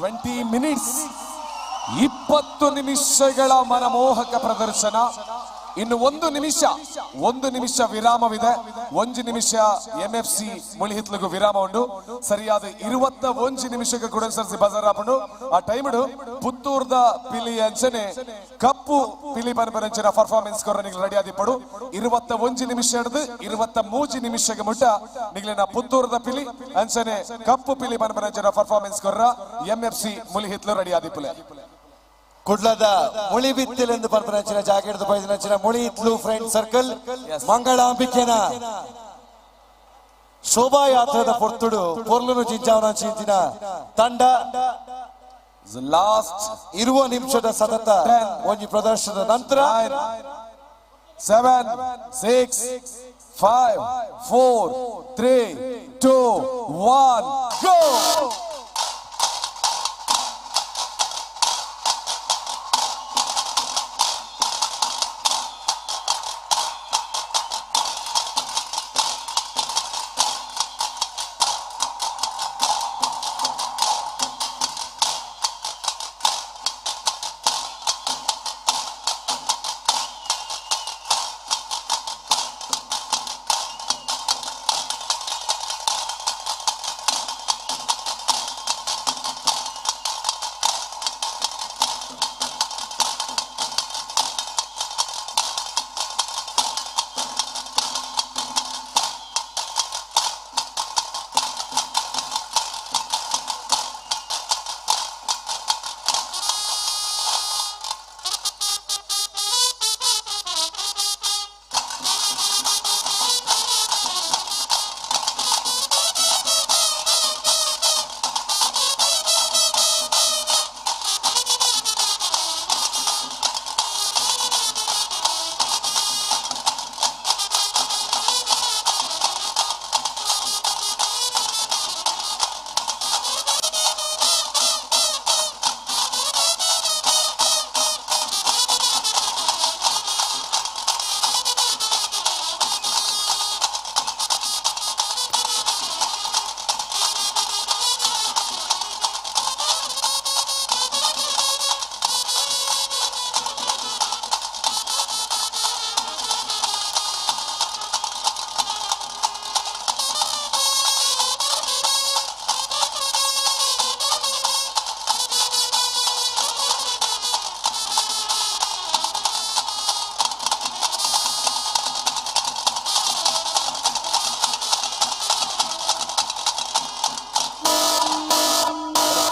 20 minutes, 20 ನಿಮಿಷಗಳ ಮನಮೋಹಕ ಪ್ರದರ್ಶನ. ಇನ್ನು 1 ನಿಮಿಷ, 1 ನಿಮಿಷ ವಿರಾಮವಿದೆ. 1 ನಿಮಿಷ ಎಂಎಫ್ಸಿ ಮುಳಿಹಿತ್ಲುಗು ವಿರಾಮ ಉಂಡು. ಸರಿಯಾದ 21 ನಿಮಿಷಕ್ಕೆ ಕೂಡ ಸರಿಸಿ ಬಜಾರ್ ಆಪುಂಡು. ಆ ಟೈಮ್ಡು ಪುತ್ತೂರ್ದ ಪಿಲಿ ಅಂಚನೆ ಕಪ್ಪು ಪಿಲಿ ಪನ್ಪರಂಚಿನ ಪರ್ಫಾರ್ಮೆನ್ಸ್ ಕೊರ ನಿಗ್ಲು ರೆಡಿ ಆದಿಪ್ಪಡು. 21 ನಿಮಿಷ ಹಿಡಿದು 23 ನಿಮಿಷಕ್ಕೆ ಮುಟ್ಟ ನಿಗ್ಲಿನ ಪುತ್ತೂರ್ದ ಪಿಲಿ ಅಂಚನೆ ಕಪ್ಪು ಪಿಲಿ ಪನ್ಪರಂಚಿನ ಪರ್ಫಾರ್ಮೆನ್ಸ್ ಕೊರ್ರ ಎಂಎಫ್ಸಿ ಮುಳಿಹಿತ್ಲು ರೆಡಿ ಆದಿಪ್ಪುಲೆ. ಕುಡ್ಲದ ಮುಳಿ ಬಿತ್ತಿಲೆಂದು ಪರ್ಪನಂಚಿನ ಜಾಗೆಡ್ದು ಬೈದಿನಂಚಿನ ಮುಳಿ ಇತ್ಲು ಫ್ರೆಂಡ್ ಸರ್ಕಲ್ ಮಂಗಳಾಂಬಿಕೆನ ಶೋಭಾಯಾತ್ರದ ಪೊರ್ತುಡು ಪೊರ್ಲುನು ಜಿಂಜಾವನ ತಂಡ ಲಾಸ್ಟ್ 20 ನಿಮಿಷದ ಸತತ ಒಂಜಿ ಪ್ರದರ್ಶನದ ನಂತರ 7 6 5 4 3 2 1 ಗೋ.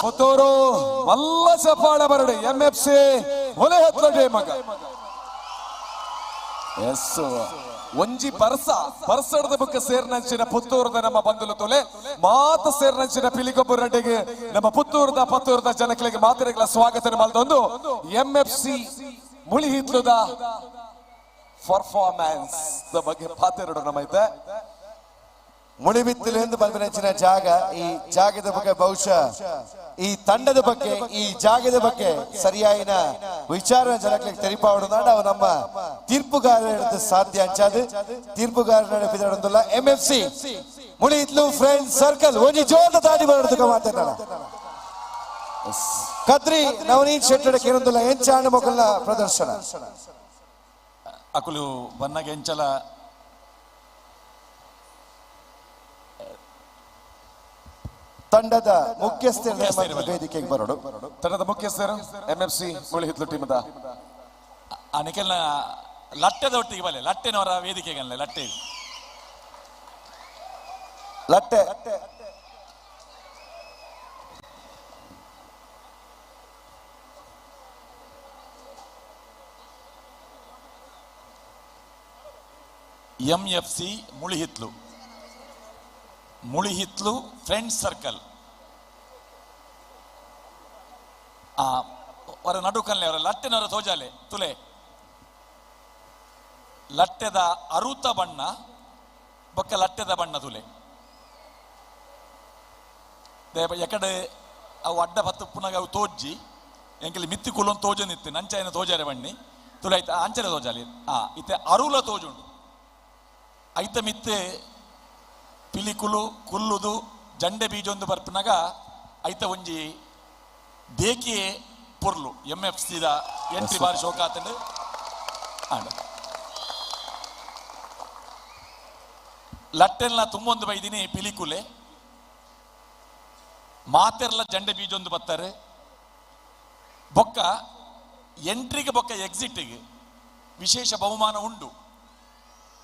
ಪುತ್ತೂರು ಮಲ್ಲ ಚಪ್ಪಾಳೆ ಬರಡಿ ಎಂಎಫ್ಸಿ ಒಲೆ ಹತ್ತಡೆ ಮಗ. ಎಸ್ ಒಂಜಿ ಬರ್ಸ ಬರ್ಸಡದ ಬುಕ್ಕ ಸೇರ್ನಂಚಿನ ಪುತ್ತೂರದ ನಮ್ಮ ಬಂಧುಲು ತೊಲೆ ಮಾತ ಸೇರ್ನಂಚಿನ ಪಿಲಿಗೊಬ್ಬ ರೆಡ್ಡಿಗೆ ನಮ್ಮ ಪುತ್ತೂರದ ಪತ್ತೂರದ ಜನಗಳಿಗೆ ಮಾತೆರೆಗಳ ಸ್ವಾಗತ ಮಲ್ದೊಂದು ಎಂಎಫ್ಸಿ ಮುಳಿಹಿತ್ಲುದ ಪರ್ಫಾರ್ಮೆನ್ಸ್ ಬಗ್ಗೆ ಪಾತೆರಡು ನಮ್ಮ ಐತೆ. ಮುಳಿಬಿತ್ತಿಲೆಂದು ಬಂದ ಜಾಗ, ಈ ಜಾಗದ ಬಗ್ಗೆ ಬಹುಶಃ ಈ ತಂಡದ ಬಗ್ಗೆ ಈ ಜಾಗದ ಬಗ್ಗೆ ಸರಿಯಾಯಿನ ವಿಚಾರ ಜನಗಳಿಗೆ ತೆರಿಪಾವಡು ಅವು ನಮ್ಮ ತೀರ್ಪುಗಾರ ಸಾಧ್ಯ ಅಂಚಾದು ತೀರ್ಪುಗಾರ ನಡೆಪಿದಲ್ಲ. ಎಂಎಫ್ಸಿ ಮುಳಿಹಿತ್ಲು ಫ್ರೆಂಡ್ ಸರ್ಕಲ್ ಒಂಜಿ ಜೋರದ ತಾಡಿ ಬರಡ್ದು ಮಾತಾಡ ಕದ್ರಿ ನವನೀತ್ ಶೆಟ್ಟಡ ಕೇರೊಂದುಲ್ಲ ಎಂಚಾಣ ಮೊಕಲ್ನ ಪ್ರದರ್ಶನ. ಅಕುಲು ಬನ್ನಗ ಎಂಚಲ ತಂಡದ ಮುಖ್ಯಸ್ಥರ ವೇದಿಕೆಗೆ ಬರೋಡು. ತಂಡದ ಮುಖ್ಯಸ್ಥರು ಎಂಎಫ್ಸಿ ಮುಳಿಹಿತ್ಲು ಟೀಮದ ನಿಖಲ್ನ ಲಟ್ಟೆದ ಒಟ್ಟಿಗೆ ಬಲೆ ಲಟ್ಟೆನವರ ವೇದಿಕೆಗೆ ಲಟ್ಟೆ ಲಟ್ಟೆ MFC Mulihitlu, Mulihitlu friend circle. ಅವರ ನಡುಕಲ್ಲೆ ಅವರ ಲಟ್ಟೆನವರ ತೋಜಾಲೆ ತುಲೆ ಲಟ್ಟೆದ ಅರುತ ಬಣ್ಣ ಬೊಕ್ಕ ಲಟ್ಟೆದ ಬಣ್ಣ ತುಲೆ ಎಕಡೆ ಅವು ಅಡ್ಡ ಪತ್ತು ಪುನಗ ಅವು ತೋಜ್ಜಿ ಎಂಕಲಿ ಮಿತ್ತಿ ಕುಲ್ಲೊಂದು ತೋಜ ನಿತ್ತು ನಂಚಾಯನ ತೋಜಾರೆ ಬಣ್ಣಿ ತುಲೆ ಆಯ್ತು ಅಂಚನೆ ತೋಜಾಲಿ ಇತ್ತೆ ಅರುಲ ತೋಜುಂಡು ಐತ ಮಿತ್ತೆ ಪಿಲಿಕುಲು ಕುಲ್ಲುದು ಜಂಡೆ ಬೀಜೊಂದು ಬರ್ಪುನಗ ಐತ ಒಂಜಿ ದೇಕಿಯೇ ಪೊರ್ಲು ಎಂ ಎಫ್ ಸಿದ ಎಂಟ್ರಿ ಬಾರಿ ಶೋಕಾತಂಡು ಆಂಡ ಲಟ್ಟೆಲ್ಲ ತುಂಬೊಂದು ಬೈದಿನಿ ಪಿಲಿಕುಲೆ ಮಾತೆರ್ಲ ಜಂಡೆ ಬೀಜೊಂದು ಬತ್ತಾರೆ ಬೊಕ್ಕ ಎಂಟ್ರಿಗೆ ಬೊಕ್ಕ ಎಕ್ಸಿಟಿಗೆ ವಿಶೇಷ ಬಹುಮಾನ ಉಂಡು.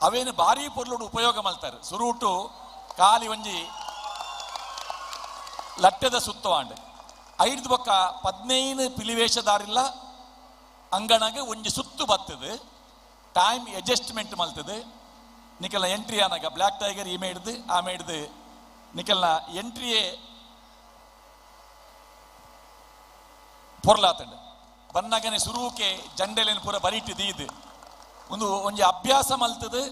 ಅವೇನು ಭಾರಿ ಪೊರ್ಲುಡು ಉಪಯೋಗ ಮಲ್ತಾರೆ. ಸುರೂಟು ಖಾಲಿ ಒಂಜಿ ಲಟ್ಟೆದ ಸುತ್ತವಾಂಡ್ ಐದು ಬೊಕ್ಕ 15 ಪಿಲಿವೇಶದಾರಿಲ್ಲ ಅಂಗಣಗೆ ಒಂಜಿ ಸುತ್ತು ಬತ್ತದು ಟೈಮ್ ಅಡ್ಜಸ್ಟ್ಮೆಂಟ್ ಮಲ್ತದೆ. ನಿಕಲ್ನ ಎಂಟ್ರಿ ಆನಾಗ ಬ್ಲ್ಯಾಕ್ ಟೈಗರ್ ಈಮೆ ಹಿಡ್ದು ಆಮೆ ಹಿಡ್ದು ನಿಕಲ್ನ ಎಂಟ್ರಿಯೇ ಪೊರ್ಲಾತಂಡು ಬನ್ನಗನೆ ಸುರುಕೆ ಜಂಡೆಲೇನು ಪೂರ ಬರಿಟ್ಟು ದೀದು ಒಂದು ಒಂಜಿ ಅಭ್ಯಾಸ ಮಲ್ತದೆ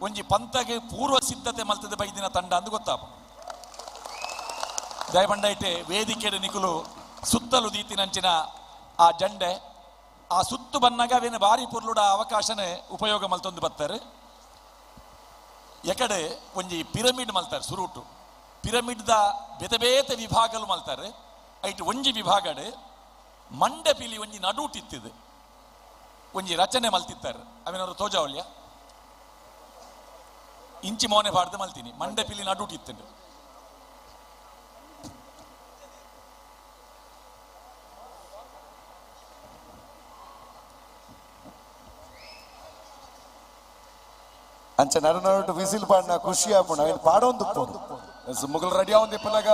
ಒಂಜಿ ಪಂತಗೆ ಪೂರ್ವ ಸಿದ್ಧತೆ ಮಲ್ತದೆ ಬೈದಿನ ತಂಡ ಅಂದು ಗೊತ್ತಾಪ. ದಯಪಂಡೈಟೆ ವೇದಿಕೆ ನಿಕುಲು ಸುತ್ತಲು ದೀತಿನಂಚಿನ ಆ ಜಂಡೆ ಆ ಸುತ್ತು ಬನ್ನಾಗ ಅವೇನು ಭಾರಿ ಪೊರ್ಲುಡ ಅವಕಾಶನೇ ಉಪಯೋಗ ಮಲ್ತೊಂದು ಬತ್ತಾರೆ. ಎಕಡೆ ಒಂಜಿ ಪಿರಮಿಡ್ ಮಲ್ತಾರೆ ಸುರುಟು ಪಿರಮಿಡ್ದ ಬೇತೆ ಬೇತೆ ವಿಭಾಗಲು ಮಲ್ತಾರೆ. ಐಟ್ ಒಂಜಿ ವಿಭಾಗಡೆ ಮಂಡೆ ಪಿಲಿ ಒಂಜಿ ನಡುಟಿತ್ತಿದೆ ಒಂಜಿ ರಚನೆ ಮಲ್ತಿತ್ತಾರೆ. ಅವೇನಾದ್ರು ತೋಜಾವಲ್ಯ ಇಂಚಿ ಮೋನೆ ಬಾಡ್ದು ಮಲ್ತೀನಿ ಮಂಡೆ ಪಿಲಿ ನಡುಟಿತ್ತಂಡು. ಅಂಚ ನಡು ನಡು ವಿಸಿಲ್ ಪಾಡಿನ ಖುಷಿ ಆಪುಂಡು ಅವೇನು ಪಾಡೊಂದು ಪೋಡು. ಮುಗಲ್ ರೆಡಿ ಆವೊಂದು ಇಪ್ಪುನಗ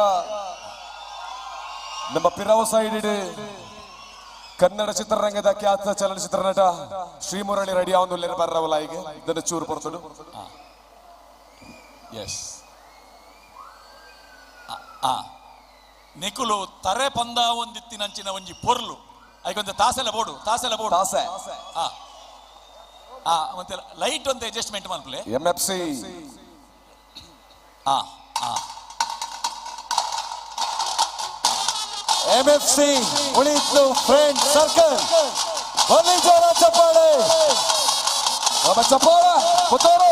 ನಮ್ಮ ಪಿರವು ಸೈಡ್ ಇಡು ಕನ್ನಡ ಚಿತ್ರರಂಗದ ಖ್ಯಾತ ಚಲನಚಿತ್ರ ನಟ ಶ್ರೀಮುರಳಿ ರೆಡಿ ಆವೊಂದು ಬರ್ರವಲ್ಲ ಈಗ ಇದನ್ನು ಚೂರು ಪೊರ್ತುಡು. ಎಸ್ ನಿಕುಲು ತರೆ ಪಂದ ಒಂದಿತ್ತಿನಂಚಿನ ಒಂಜಿ ಪೊರ್ಲು ಐಕೊಂದು ತಾಸೆಲ್ಲ ಬೋಡು ತಾಸೆಲ್ಲ ಬೋಡು ತಾಸೆ ಆ ಮತ್ತೆ ಲೈಟ್ ಒಂದು ಅಡ್ಜಸ್ಟ್ಮೆಂಟ್ ಮನ್ಪುಲೆ ಎಂ ಎಫ್ ಸಿ ಆ ಆ ಎಂ ಎಫ್ ಸಿ ಉಳಿತು ಫ್ರೆಂಡ್ ಸರ್ಕಲ್ ಬನ್ನಿ ಜೋರ ಚಪ್ಪಾಳೆ ಒಬ್ಬ ಚಪ್ಪಾಳೆ ಪುತ್ತೂರು.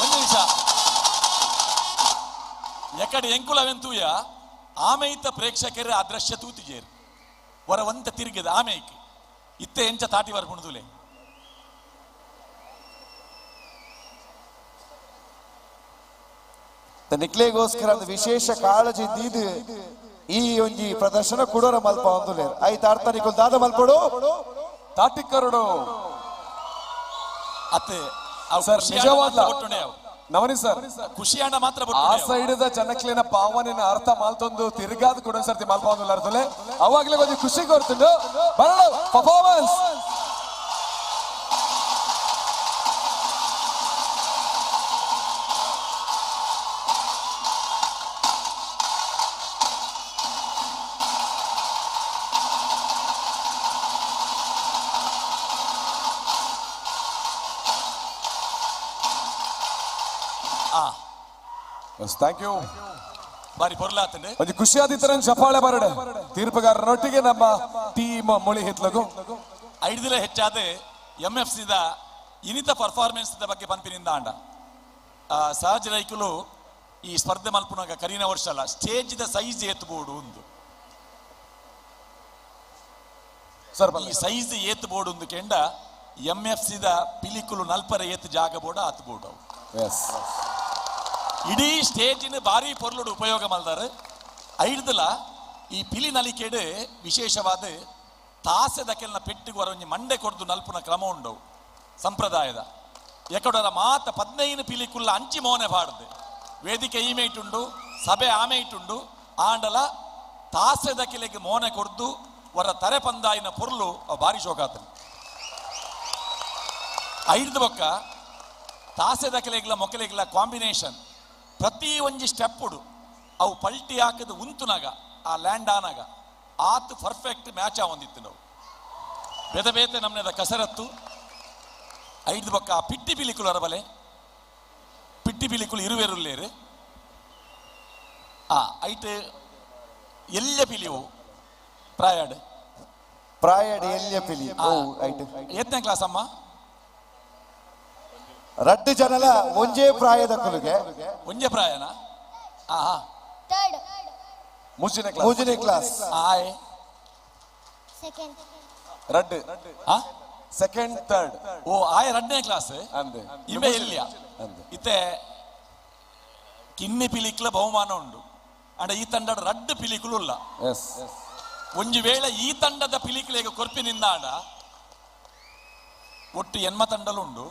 ಒಂದು ನಿಮಿಷ ಎಕಡೆ ಎಂಕುಲವೆಂತೂಯ ಆಮೇಯಿತ ಪ್ರೇಕ್ಷಕರ ಅದೃಶ್ಯ ತೂತಿಜೇರು ವರವಂತ ತಿರುಗಿದ ಆಮೇಯ್ಕ್ ಇತ್ತೆ ಎಂಚ ತಾಟಿ ವರ್ಪುಣದುಲೆ ನಿಕ್ಲೆಗೋಸ್ಕರ ಒಂದು ವಿಶೇಷ ಕಾಳಜಿ ದೀದು ಈ ಒಂಜಿ ಪ್ರದರ್ಶನ ಕುಡೋರ ಮಲ್ಪ ಒಂದುಲೇರ್ ಐತ ಅರ್ಥ ನಿಕುಲ್ ದಾದ ಮಲ್ಪಡು ತಾಟಿ ಕರಡು ಅತ್ತೆ ಸರ್ ನಿಜವಾದ್ಲ ನವನಿ ಸರ್ ಖುಷಿಯಾಣ ಮಾತ್ರ ಆ ಸೈಡ್ the ಜನಕ್ಲಿನ ಭಾವನೆನ ಅರ್ಥ ಮಾಲ್ತೊಂದು ತಿರ್ಗಾದ ಕೂಡ ಸರ್ತಿ ಮಲ್ಪ ಒಂದು ಅರ್ಥಲೆ ಅವಾಗ್ಲೇ ಕೊಂಚ ಖುಷಿ ಕೊಡ್ತುಂಡು ಬರಡ ಪರ್ಫಾರ್ಮೆನ್ಸ್. Thank you ಬಾರಿ ಪೊರ್ಲಾತಂಡು ಒಂದು ಖುಷಿ ಆದಿತ್ತರ ಚಪ್ಪಾಳೆ ಬರಡೆ ತೀರ್ಪುಗಾರನೊಟ್ಟಿಗೆ ನಮ್ಮ ಟೀಮ್ ಮುಳಿ ಹಿತ್ಲಗು ಐದಿಲ ಹೆಚ್ಚಾದ ಎಂ ಎಫ್ ಸಿದ ಇನಿತ ಪರ್ಫಾರ್ಮೆನ್ಸ್ ಬಗ್ಗೆ ಪಂಪಿನಿಂದ ಆಂಡ ಸಹಜ ರೈಕುಲು ಈ ಸ್ಪರ್ಧೆ ಮಲ್ಪುನಾಗ ಕರೀನ ವರ್ಷ ಅಲ್ಲ ಸ್ಟೇಜ್ the size ಏತ್ ಬೋರ್ಡು ಒಂದು ಸರ್ ಈ ಸೈಜ್ ಏತ್ ಬೋರ್ಡು ಒಂದು ಕೆಂಡ ಎಂ ಎಫ್ ಸಿದ ಪಿಲಿಕುಲು ನಲ್ಪರ ಏತ್ ಜಾಗ ಬೋರ್ಡ್ ಆತ್ ಬೋರ್ಡ್ ಅವು. ಎಸ್ ಇಡೀ ಸ್ಟೇಜಿನ ಭಾರಿ ಪೊರ್ಲುಡು ಉಪಯೋಗ ಮಲ್ದಾರೆ. ಐಡ್ದಲ ಈ ಪಿಲಿ ನಲಿಕೆಡು ವಿಶೇಷವಾದ ತಾಸೆದ ಕೆಲ್ನ ಪೆಟ್ಟಿಗೆ ಒಂಜಿ ಮಂಡೆ ಕೊಡ್ದು ನಲ್ಪುನ ಕ್ರಮ ಉಂಡವು ಸಂಪ್ರದಾಯದ ಎಕಡರ ಮಾತ 15 ಪಿಲಿಕುಲ್ಲ ಅಂಚಿ ಮೋನೆ ಬಾಡ್ದು ವೇದಿಕೆ ಈಮೆ ಇಟ್ಟುಂಡು ಸಭೆ ಆಮೆ ಇಟ್ಟುಂಡು ಆಂಡಲ ತಾಸೆದ ಕೆಲೆಗೆ ಮೋನೆ ಕೊಡ್ದು ವರ ತರೆ ಪಂದಾಯಿನ ಪೊರ್ಲು ಭಾರಿ ಶೋಕಾತನ. ಐಡ್ದು ಬೊಕ್ಕ ತಾಸೆದ ಕೆಲೆಗ್ಲ ಮೊಕಲೆಗ್ಲ ಕಾಂಬಿನೇಷನ್ ಪ್ರತಿ ಒಂಜಿ ಸ್ಟೆಪ್ಪುಡು ಅವು ಪಲ್ಟಿ ಹಾಕದು ಉಂತುನಾಗ ಆ ಲ್ಯಾಂಡ್ ಆನಾಗ ಆತು ಪರ್ಫೆಕ್ಟ್ ಮ್ಯಾಚ್ ಆವೊಂದಿತ್ತು ನಾವು ಬೇತೆ ಬೇತೆ ನಮ್ಮನೆದ ಕಸರತ್ತು. ಐದು ಬೊಕ್ಕ ಆ ಪಿಟ್ಟಿ ಪಿಲಿಕುಲು ಅರಬಲೆ ಪಿಟ್ಟಿ ಪಿಲಿಕುಲು ಇರುವೆರುಲ್ಲೇರು ಆ ಐಟ್ ಎಲ್ಲ ಪಿಲಿವು ಪ್ರಾಯಡ್ ಪ್ರಾಯಡ್ ಎಲ್ಯ ಪಿಲಿ ಓ ಐಟ್ ಏತ್ನೇ ಕ್ಲಾಸ್ ಅಮ್ಮ? ರಡ್ಡು ಜನಲ ಒಂಜೇ ಪ್ರಾಯದ ಕುಲುಗೆ. ಒಂಜೇ ಪ್ರಾಯನ? ಆಹಾ. ಮೂಜನೇ ಕ್ಲಾಸ್. ಮೂಜನೇ ಕ್ಲಾಸ್. ಆಯ್. ಸೆಕೆಂಡ್. ರಡ್ಡು. ಆ? Second, third. ಓ, ಆಯ್ ರಡ್ಡನೇ ಕ್ಲಾಸ್. ಅಂದೆ. ಇವೆ ಇಲ್ಲಿಯ ಇತ್ತೆ ಕಿನ್ನಿ ಪಿಲಿಕ್ಲ ಬಹುಮಾನ ಉಂಡು. ಅಂಡ ಈ ತಂಡದ ರಡ್ಡು ಪಿಲಿಕುಲು ಇಲ್ಲ. ಎಸ್. ಒಂಜಿ ವೇಳೆ ಈ ತಂಡದ ಪಿಲಿಕ್ಲೆಗ್ ಕೊರ್ಪಿನಿಂದಾಂಡ ಒಟ್ಟು ಎನ್ಮ ತಂಡಲು ಉಂಡು.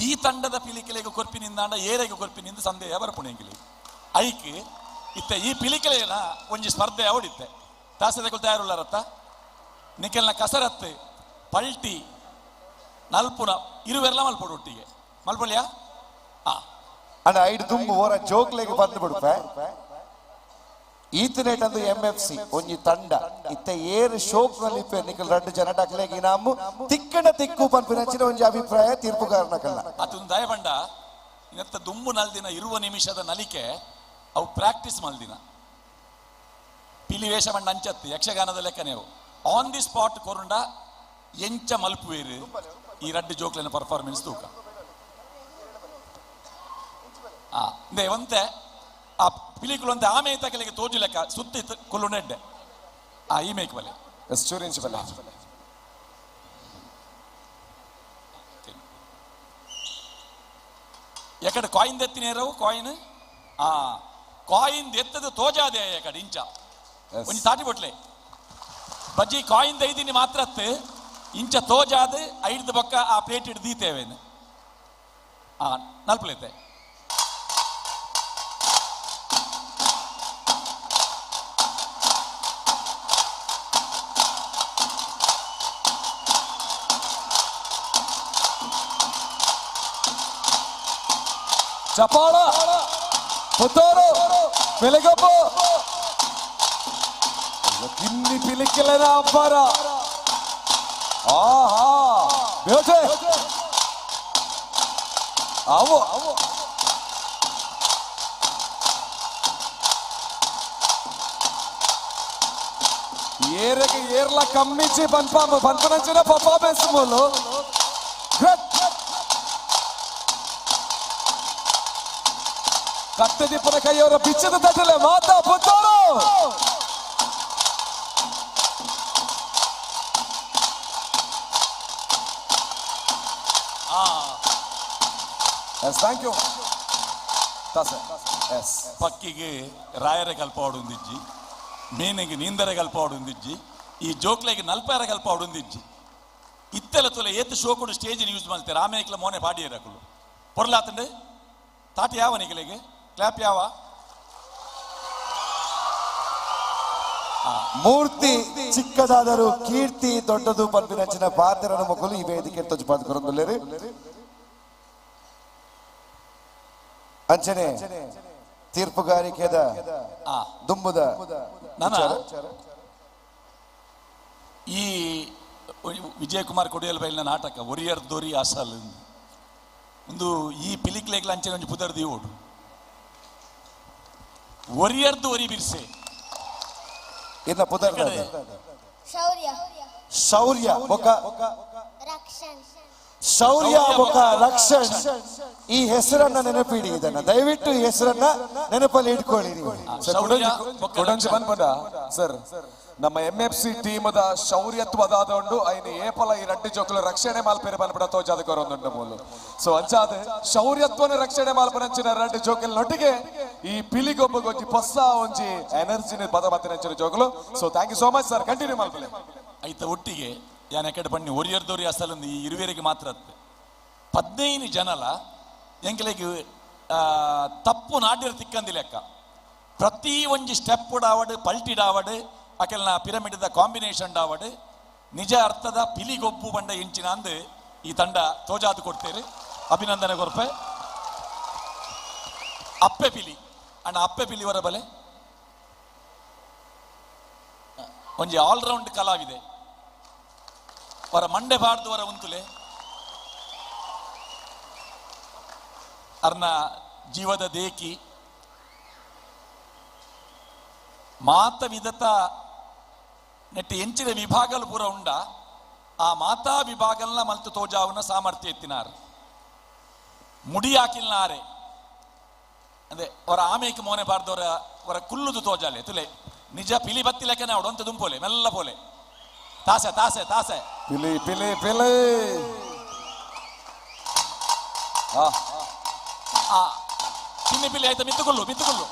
ಈ ತಂಡದ ಪಿಲಿಕಲೆಗ್ ಕೊರ್ಪಿನಿಂದಾಂಡ ಏರೆಗ್ ಕೊರ್ಪಿನಿಂದ ಸಂದೇಹ ಬರ್ಪುಣೆಂಗಿಲಿ. ಐಕ್ ಇತ್ತೆ ಈ ಪಿಲಿಕಲೆನ ಒಂಜಿ ಸ್ಪರ್ಧೆ ಅವಡಿತ್ತೆ. ತಾಸದಕುಲು ತಯಾರುಳ್ಳರತ್ತ ನಿಕೆಲ್ನ ಕಸರತ್ತು ಪಲ್ಟಿ ನಲ್ಪುನ ಇರುವೆರ್ಲ ಮಲ್ಪೊಡು ಒಟ್ಟಿಗೆ ಮಲ್ಪೊಲಿಯಾ? ಆ ಅಣ್ಣ ಐಡ್ ತುಂಬು ಓರ ಜೋಕ್ಲೆಗ್ ಬಂದು ಬಿಡುಪೆ. ಈತನೇಟ್ ಅಂದು ಎಂ ಎಫ್ ಸಿ ಒಂಜಿ ತಂಡ ಇತ್ತೆ ಏರು ಶೋಕ್ ನಲ್ಲಿ ನಿಕಲ್ ರಡ್ಡು ಜನ ಡಕ್ಲೆಗ್ ಇನಾಮು ತಿಕ್ಕಣ ತಿಕ್ಕು ಪನ್ಪಿನಂಚಿನ ಒಂಜಿ ಅಭಿಪ್ರಾಯ ತೀರ್ಪುಗಾರನಕಲ್ಲ. ಅದೊಂದು ದಯಬಂಡ ಇನ್ನತ್ತ ದುಂಬು ನಲ್ದಿನ ಇರುವ ನಿಮಿಷದ ನಲಿಕೆ ಅವು ಪ್ರಾಕ್ಟೀಸ್ ಮಲ್ದಿನ ಪಿಲಿ ವೇಷ ಬಂಡ ಅಂಚತ್ತು ಯಕ್ಷಗಾನದ ಲೆಕ್ಕನೇವು ಆನ್ the spot ಕೊರುಂಡ ಎಂಚ ಮಲ್ಪುವೇರು ಈ ರಡ್ಡು ಜೋಕ್ಲೆನ ಪರ್ಫಾರ್ಮೆನ್ಸ್ ತೂಕ. ಆ ಒಂತೆ ಆ ಪಿಲಿಕುಲು ಅಂತೆ ಆಮೆ ತಕಲಿಗೆ ತೋಜು ಲೆಕ್ಕ ಸುತ್ತಿ ಕೊಲ್ಲು ನೆಡ್ಡೆ ಆ ಈ ಮೇಕ್ ಬಲೆ. ಎಸ್, ಚೂರಿಂಚು ಬಲೆ. ಎಕಡೆ ಕಾಯಿನ್ ದೆತ್ತಿನೇರವು ಕಾಯಿನ್ ಆ ಕಾಯಿನ್ ಎತ್ತದು ತೋಜಾದೆ ಎಕಡೆ ಇಂಚ ಒಂಜಿ ತಾಟಿ ಬೊಟ್ಲೆ ಬಜ್ಜಿ ಕಾಯಿನ್ ದೈದಿನಿ ಮಾತ್ರ ಇಂಚ ತೋಜಾದ ಐಡ್ದು ಬೊಕ್ಕ ಆ ಪ್ಲೇಟ್ ಹಿಡ್ದು ದೀತೇವೇನು. ಆ ನಲ್ಪುಲೈತೆ. ಚಪಾಳ ಪುತ್ತೂರು ಪಿಲಿಗೊಬ್ಬು ಕಿನ್ನಿ ಪಿಲಿಕ್ಕಿಲ್ಲನ ಅಬ್ಬರ. ಆಹಾ ಬ್ಯೂಟಿ. ಅವು ಏರೆಗೆ ಏರ್ಲ ಕಮ್ಮಿಚಿ ಪನ್ಪ ಪನ್ಪನಂಚಿನ ಪರ್ಫಾರ್ಮೆನ್ಸ್ ಮೂಲು. ಕಟ್ಟದಿಪ್ಪನ ಕೈಯವರ ಬಿಚ್ಚದ ತಟ್ಟಲೆ ಮಾತಾ Puttur. Yes, thank you. Yes. ಪಕ್ಕಿಗೆ ರಾಯರ ಕಲ್ಪ ಹೊಡುಂದಿಜ್ಜಿ, ಮೀನಿಗೆ ನೀಂದರೆ ಕಲ್ಪ ಹೊಡುಂದಿಜ್ಜಿ, ಈ ಜೋಕ್ಲೆಗೆ ನಲ್ಪಾರ ಕಲ್ಪ ಹೊಡುಂದಿಜ್ಜಿ. ಇತ್ತೆಲ ತುಲೆ ಏತ್ ಶೋಕುಡು ಸ್ಟೇಜ್ ಯೂಸ್ ಮಾಡ್ತಾರೆ ಆಮೇಲೆ ಮೋನೆ ಪಾಡಿಯರಕುಲು ಪೊರ್ಲಾತಂಡೆ ತಾಟಿ ಯಾವ ನಿಗಲಿಗೆ ಕ್ಲಾಪ್ ಯಾವ. ಮೂರ್ತಿ ಚಿಕ್ಕದಾದರೂ ಕೀರ್ತಿ ದೊಡ್ಡದು ಪನ್ಪಿನಂಚಿನ ಪಾತ್ರನ ಮಕ್ಕಳು ಈ ವೇದಿಕೆ ತೊಜು ಪಾತ್ಕೊರೊಂದುಲ್ಲೆರ್. ಅಂಚನೆ ತೀರ್ಪುಗಾರಿಕೆದ ದುಂಬುದ ಈ ವಿಜಯಕುಮಾರ್ ಕೊಡಿಯಲ್ ಬೈಲಿನ ನಾಟಕ ಒರಿಯರ್ ದೊರಿ ಅಸಲ್ ಒಂದು ಈ ಪಿಲಿಕ್ಲೇಗ್ಲ ಅಂಚನೆ ಒಂಜಿ ಪುದರ್ ದೀವೋಡು ಒರಿಯರ್ದು ಒರಿ ಬಿರ್ಸೆ ಇನ್ನ ಪುದರ್ ಶೌರ್ಯ. ಶೌರ್ಯ ಬೊಕ ರಕ್ಷಣ್. ಶೌರ್ಯ ಬೊಕ ರಕ್ಷಣ್. ಈ ಹೆಸರನ್ನ ನೆನಪಿಡಿ, ಇದನ್ನ ದಯವಿಟ್ಟು ಈ ಹೆಸರನ್ನ ನೆನಪಲ್ಲಿ ಇಟ್ಕೊಳ್ಳಿ ನೀವು. ಕೊಡಂಜಿ ಬಂದ್ಬಂಡ ಸರ್, ನಮ್ಮ ಎಂ ಎಫ್ ಸಿ ಟೀಮದ ಶೌರ್ಯತ್ವದಾದ ಉಂಡು ಐನ ಏಪಲ ಈ ರಡ್ಡು ಜೋಕುಲು ರಕ್ಷಣೆ ಮಾಲ್ಪೇರು ಬಂದ್ಬಿಡ ತೋಜಾದಕೋರೊಂದುಂಡು ಮೂಲು. ಸೊ ಅಂಚಾದ ಶೌರ್ಯತ್ವನ ರಕ್ಷಣೆ ಮಾಲ್ಪನಂಚಿನ ರಡ್ಡು ಜೋಕುಲ್ ನೊಟ್ಟಿಗೆ ಈ ಪಿಲಿಗೊಬ್ಬ ಹೊಸ ಒಂಜಿ ಎನರ್ಜಿನ ಪದ ಮತ್ತಿನಂಚಿನ ಜೋಕುಲು. So thank you so much sir, continue ಮಾಲ್ಪಲೆ. ಐತ ಒಟ್ಟಿಗೆ ಯಾನ್ ಎಕಡೆ ಬನ್ನಿ ಒರಿಯರ್ದೋರಿ ಅಸಲೊಂದು ಈ ಇರುವೆರಿಗೆ ಮಾತ್ರ 15 ಜನಲ ಎಂಕಲೆಗ್ ತಪ್ಪು ನಾಡ್ಯರ ತಿಕ್ಕಂದಿ ಲೆಕ್ಕ. ಪ್ರತಿ ಒಂಜಿ ಸ್ಟೆಪ್ ಡಾವಡ್ ಪಲ್ಟಿ ಡಾವಡ್ ಅಕೆಲ್ನ ಪಿರಮಿಡ್ದ ಕಾಂಬಿನೇಷನ್ ಡಾವಡ್ ನಿಜ ಅರ್ಥದ ಪಿಲಿಗೊಬ್ಬು ಬಂಡ ಎಂಚಿನ ಅಂದು ಈ ತಂಡ ತೋಜಾದು ಕೊಡ್ತೇವೆ. ಅಭಿನಂದನೆ ಕೊರ್ಪೆ. ಅಪ್ಪೆ ಪಿಲಿ ಅಣ್ಣ, ಅಪ್ಪೆ ಪಿಲಿ ಹೊರ ಬಲೆ ಒಂಜಿ ಆಲ್ರೌಂಡ್ ಕಲಾವಿದೆ. ವರ ಮಂಡೆ ಬಾರ್ದು ವರ ಉಂತುಲೆ ಅರ್ನ ಜೀವದ ದೇಕಿ ಮಾತ ವಿಧತ ನೆಟ್ಟಿ ಎಂಚಿನ ವಿಭಾಗಲು ಪೂರ ಉಂಡ ಆ ಮಾತಾ ವಿಭಾಗಲ್ನ ಮಲ್ತು ತೋಜಾವುನ ಸಾಮರ್ಥ್ಯ ಎತ್ತಿನಾರ್. ಮುಡಿ ಹಾಕಿಲ್ಲ ಆರೆ ಅದೇ ಅವರ ಆಮೇಕ್ ಮೋನೆ ಬಾರ್ದವರ ಅವರ ಕುಲ್ಲುದು ತೋಜಾಲೆ ತುಲೆ ನಿಜ ಪಿಲಿ ಬತ್ತಿ ಲೆಕ್ಕನೆ ಅವಡು ಅಂತ ದುಂಪೋಲೆ ಮೆಲ್ಲ ಪೋಲೆ ತಾಸೆ ತಾಸೆ ತಾಸೆ ಪಿಲಿ ಪಿಲಿ ಪಿಲಿ. ಆ ಚಿನ್ನಿ ಪಿಲಿ ಆಯ್ತಾ? ಮಿತ್ತುಕೊಳ್ಳು ಮಿತ್ತುಕೊಳ್ಳು.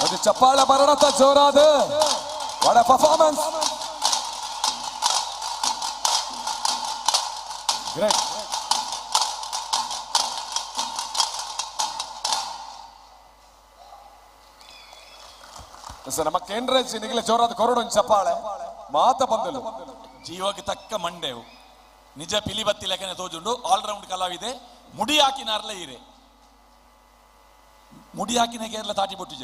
ಒಂದು ಚಪ್ಪಾಳೆ ಬರೋಣತ್ತ ಜೋರಾದ. What performance! Great. ನಮ್ಮ ಕೇಂದ್ರ ನಿಗಲ ಜೋರಾದ ಕೊರಡು ಒಂದು ಚಪ್ಪಾಳೆ ಮಾತ ಬಂದಲು. ಜೀವಕ್ಕೆ ತಕ್ಕ ಮಂಡೆವು ನಿಜ ಪಿಲಿ ಬತ್ತಿ ಲೆಕ್ಕನೆ ತೋಜುಂಡು. ಆಲ್ ರೌಂಡ್ ಕಲಾವಿದೆ. ಮುಡಿ ಹಾಕಿನಾರ್ಲ ಈರೆ ಮುಡಿ ಹಾಕಿನ ಕೇರಳ ತಾಟಿ ಬೊಟ್ಟು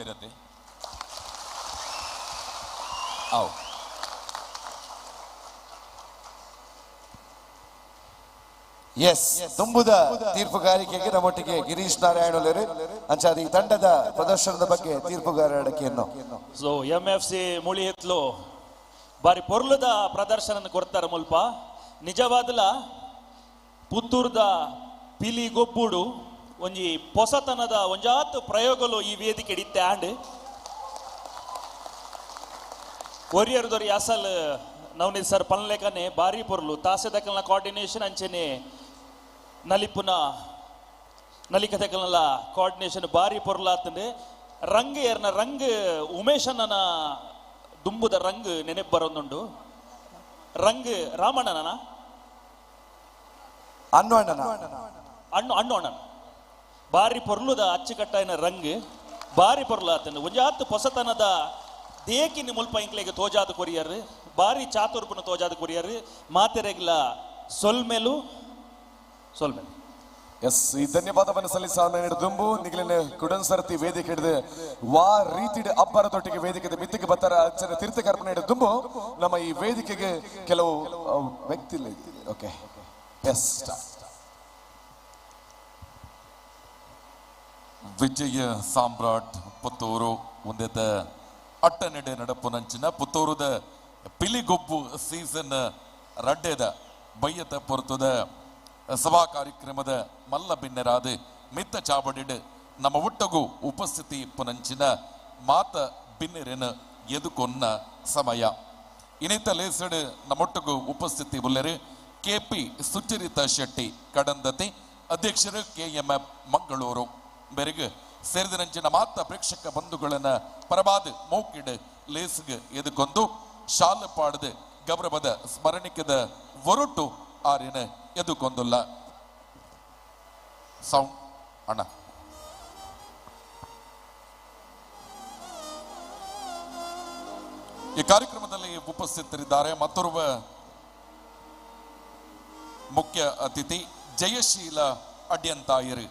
ಅವು. ಎಸ್, ತುಂಬುದ ತೀರ್ಪುಗಾರಿಕೆಗೆ ನಮ್ಮೊಟ್ಟಿಗೆ ಗಿರೀಶ್ ನಾರಾಯಣ ಅಂಚಾದ ಈ ತಂಡದ ಪ್ರದರ್ಶನದ ಬಗ್ಗೆ ತೀರ್ಪುಗಾರ ಅಡಕೆಯನ್ನು. ಸೊ ಎಂ ಎಫ್ ಸಿ ಮುಳಿಹಿತ್ಲು ಬಾರಿ ಪೊರ್ಲುದ ಪ್ರದರ್ಶನ ಕೊಡ್ತಾರೆ ಮುಲ್ಪ. ನಿಜವಾದಲ ಪುತ್ತೂರ್ದ ಪಿಲಿ ಗೊಬ್ಬುಡು ಒಂಜಿ ಪೊಸತನದ ಒಂಜಾತ್ ಪ್ರಯೋಗಲು ಈ ವೇದಿಕೆ ಇತ್ತೆ. ಆಂಡ್ ಒರಿಯರ್ ದೊರಿ ಅಸಲ್ ನವನೀತ್ ಸರ್ ಪನ್ಲೇಕನೆ ಬಾರಿ ಪೊರ್ಲು ತಾಸೆದಕಲ್ನ ಕೋಆರ್ಡಿನೇಷನ್ ಅಂಚೆನೆ ನಲಿಪುನ ನಲಿಕತೆಕಲ್ನಲ ಕೋಆರ್ಡಿನೇಷನ್ ಬಾರಿ ಪೊರ್ಲಾತಂಡೆ. ರಂಗ್ ಏರ್ನ ರಂಗ್ ಉಮೇಶಣ್ಣನ ದುಂಬುದ ರಂಗ್ ನೆನೆಪು ಬರೋದುಂಡು. ರಂಗ್ ರಾಮಣ್ಣನ ಅಣ್ಣು ಅಣ್ಣನ ಅಣ್ಣು ಅಣ್ಣು ಅಣ್ಣನ ಬಾರಿ ಪೊರ್ಲುದ ಅಚ್ಚುಕಟ್ಟಾಯಿನ ರಂಗ್ ಬಾರಿ ಪೊರ್ಲಾತಂಡೆ. ಒಂಜಾತ್ ಪೊಸತನದ ದೇಕಿನಿ ಮುಲ್ಪ ಇಂಕ್ಲೆಗ್ ತೋಜಾದ ಕೊರಿಯರ್ ಬಾರಿ ಚಾತುರ್ಪುನ ತೋಜಾದ ಕೊರಿಯರ್ ಮಾತೆರೆಗ್ಲ ಸೊಲ್ಮೆಲು ಸೊಲ್ಮೆಲು. ಎಸ್, ಈ ಧನ್ಯವಾದವನ್ನು ಸಲ್ಲಿಸ ದುಂಬು ನಿಗಲಿನ ಕುಡನ್ಸರ್ತಿ ವೇದಿಕೆ ಹಿಡಿದು ವಾ ರೀತಿಡ್ ಅಬ್ಬರದೊಟ್ಟಿಗೆ ವೇದಿಕೆ ಮಿತ್ತಿಗೆ ಬತ್ತರ ಅರ್ಚನೆ ತೀರ್ಥಕರ್ಪಣೆ ಹಿಡಿದು ದುಂಬು ನಮ್ಮ ಈ ವೇದಿಕೆಗೆ ಕೆಲವು ವ್ಯಕ್ತಿ. Okay, yes. ವಿಜಯ ಸಾಮ್ರಾಟ್ ಪುತ್ತೂರು ಒಂದೇತ ಅಟ್ಟನೆಡೆ ನಡಪುನಂಚಿನ ಪುತ್ತೂರುದ ಪಿಲಿಗೊಬ್ಬು ಸೀಸನ್ ರಡ್ಡೆದ ಬಯ್ಯತ ಪೊರ್ತುದ ಸಭಾ ಕಾರ್ಯಕ್ರಮದ ಮಲ್ಲ ಬಿನ್ನೆರಾದ ಮಿತ್ತ ಚಾವಡಿಡ್ ನಮ್ಮ ಒಟ್ಟಗು ಉಪಸ್ಥಿತಿ ಪುನಂಚಿನ ಮಾತ ಬಿನ್ನೆರೆನ ಎದುಕೊನ್ನ ಸಮಯ. ಇನಿತ ಲೇಸಡ್ ನಮ್ಮೊಟ್ಟಗು ಉಪಸ್ಥಿತಿ ಉಲ್ಲೆರು ಕೆ ಪಿ ಸುಚರಿತಾ ಶೆಟ್ಟಿ ಕಡಂದತಿ, ಅಧ್ಯಕ್ಷರು ಕೆ ಎಂ ಎಫ್ ಮಂಗಳೂರು. ಬೆರಗು ಸೇರಿದನಂಚಿನ ಮಾತ ಪ್ರೇಕ್ಷಕ ಬಂಧುಗಳನ್ನ ಪರವಾದ ಮೌಕಿಡ್ ಲೇಸ್ಗ್ ಎದುಕೊಂದು ಶಾಲು ಪಾಡದು ಗೌರವದ ಸ್ಮರಣಿಕದ ಒರಟು ಆರಿನ ಎದುಕೊಂದುಲ್ಲ. ಸೌಂಡ್ ಅಣ್ಣ. ಈ ಕಾರ್ಯಕ್ರಮದಲ್ಲಿ ಉಪಸ್ಥಿತರಿದ್ದಾರೆ ಮತ್ತೋರ್ವ ಮುಖ್ಯ ಅತಿಥಿ ಜಯಶೀಲ ಅಡ್ಯಂತಾಯರು,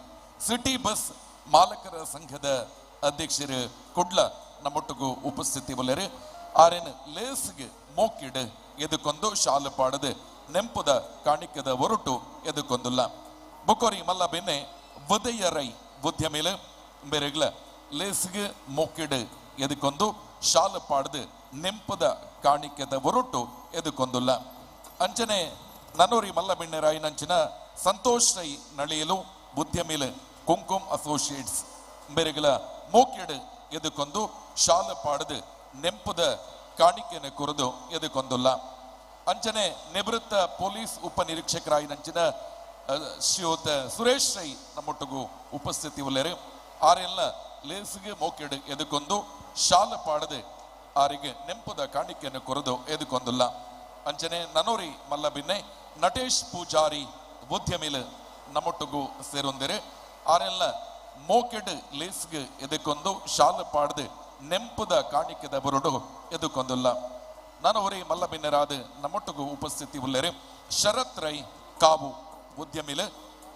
ಸಿಟಿ ಬಸ್ ಮಾಲಕರ ಸಂಘದ ಅಧ್ಯಕ್ಷರು ಕುಡ್ಲ ನಮ್ಮೊಟ್ಟಿಗೂ ಉಪಸ್ಥಿತಿ ಬಲ್ಲರು. ಆರೇನು ಲೇಸ್ಗೆ ಮೋಕಿಡ್ ಎದುಕೊಂದು ಶಾಲು ಪಾಡದು ನೆಂಪುದ ಕಾಣಿಕದ ಒರಟು ಎದುಕೊಂದುಲ್ಲ. ಬುಕೋರಿ ಮಲ್ಲ ಬೆನ್ನೆ ಉದಯ ರೈ ಉದ್ಯಮಿಲ ಬೆರಗ್ಲ ಲೇಸ್ಗೆ ಮೋಕಿಡ್ ಎದುಕೊಂದು ಶಾಲು ಪಾಡದು ನೆಂಪುದ ಕಾಣಿಕದ ಒರಟು ಎದುಕೊಂದುಲ್ಲ. ಅಂಚನೆ ನನ್ನೂರಿ ಮಲ್ಲ ಬೆಣ್ಣೆ ಸಂತೋಷ್ ರೈ ನಳಿಯಲು ಉದ್ಯಮಿಲ ಕುಂಕುಮ್ ಅಸೋಸಿಯೇಟ್ಸ್ ಬೆರಗಲ ಮೋಕಿಡ್ ಎದುಕೊಂದು ಶಾಲು ಪಾಡದು ನೆಂಪುದ ಕಾಣಿಕೆಯನ್ನು ಕುರಿದು ಎದುಕೊಂದುಲ್ಲ. ಅಂಚನೆ ನಿವೃತ್ತ ಪೊಲೀಸ್ ಉಪ ನಿರೀಕ್ಷಕರಾಯಿನಂಚಿನ ಶ್ರೀಯುತ ಸುರೇಶ್ ರೈ ನಮ್ಮೊಟ್ಟಿಗೂ ಉಪಸ್ಥಿತಿ ಉಲ್ಲೇರು. ಆರೆಲ್ಲ ಲೇಸ್ಗೆ ಮೋಕೆಡು ಎದುಕೊಂದು ಶಾಲು ಪಾಡದೆ ಆರಿಗೆ ನೆಂಪುದ ಕಾಣಿಕೆಯನ್ನು ಕೊರದು ಎದುಕೊಂದುಲ್ಲ. ಅಂಚನೆ ನನೋರಿ ಮಲ್ಲಬಿನ್ನೆ ನಟೇಶ್ ಪೂಜಾರಿ ಉದ್ಯಮಿಲ್ ನಮ್ಮೊಟ್ಟಿಗೂ ಸೇರೊಂದಿರು. ಆರೆಲ್ಲ ಮೋಕೆಡ್ ಲೇಸ್ಗೆ ಎದುಕೊಂದು ಶಾಲು ಪಾಡದೆ ನೆಂಪುದ ಕಾಣಿಕೆದ ಬರುಡು ಎದುಕೊಂದುಲ್ಲ. ನಾನು ಒರೇ ಮಲ್ಲಬಿನ್ನರಾದ ನಮ್ಮೊಟ್ಟಿಗೂ ಉಪಸ್ಥಿತಿ ಉಲ್ಲೇರು ಶರತ್ ರೈ ಕಾವು ಉದ್ಯಮಿಲ್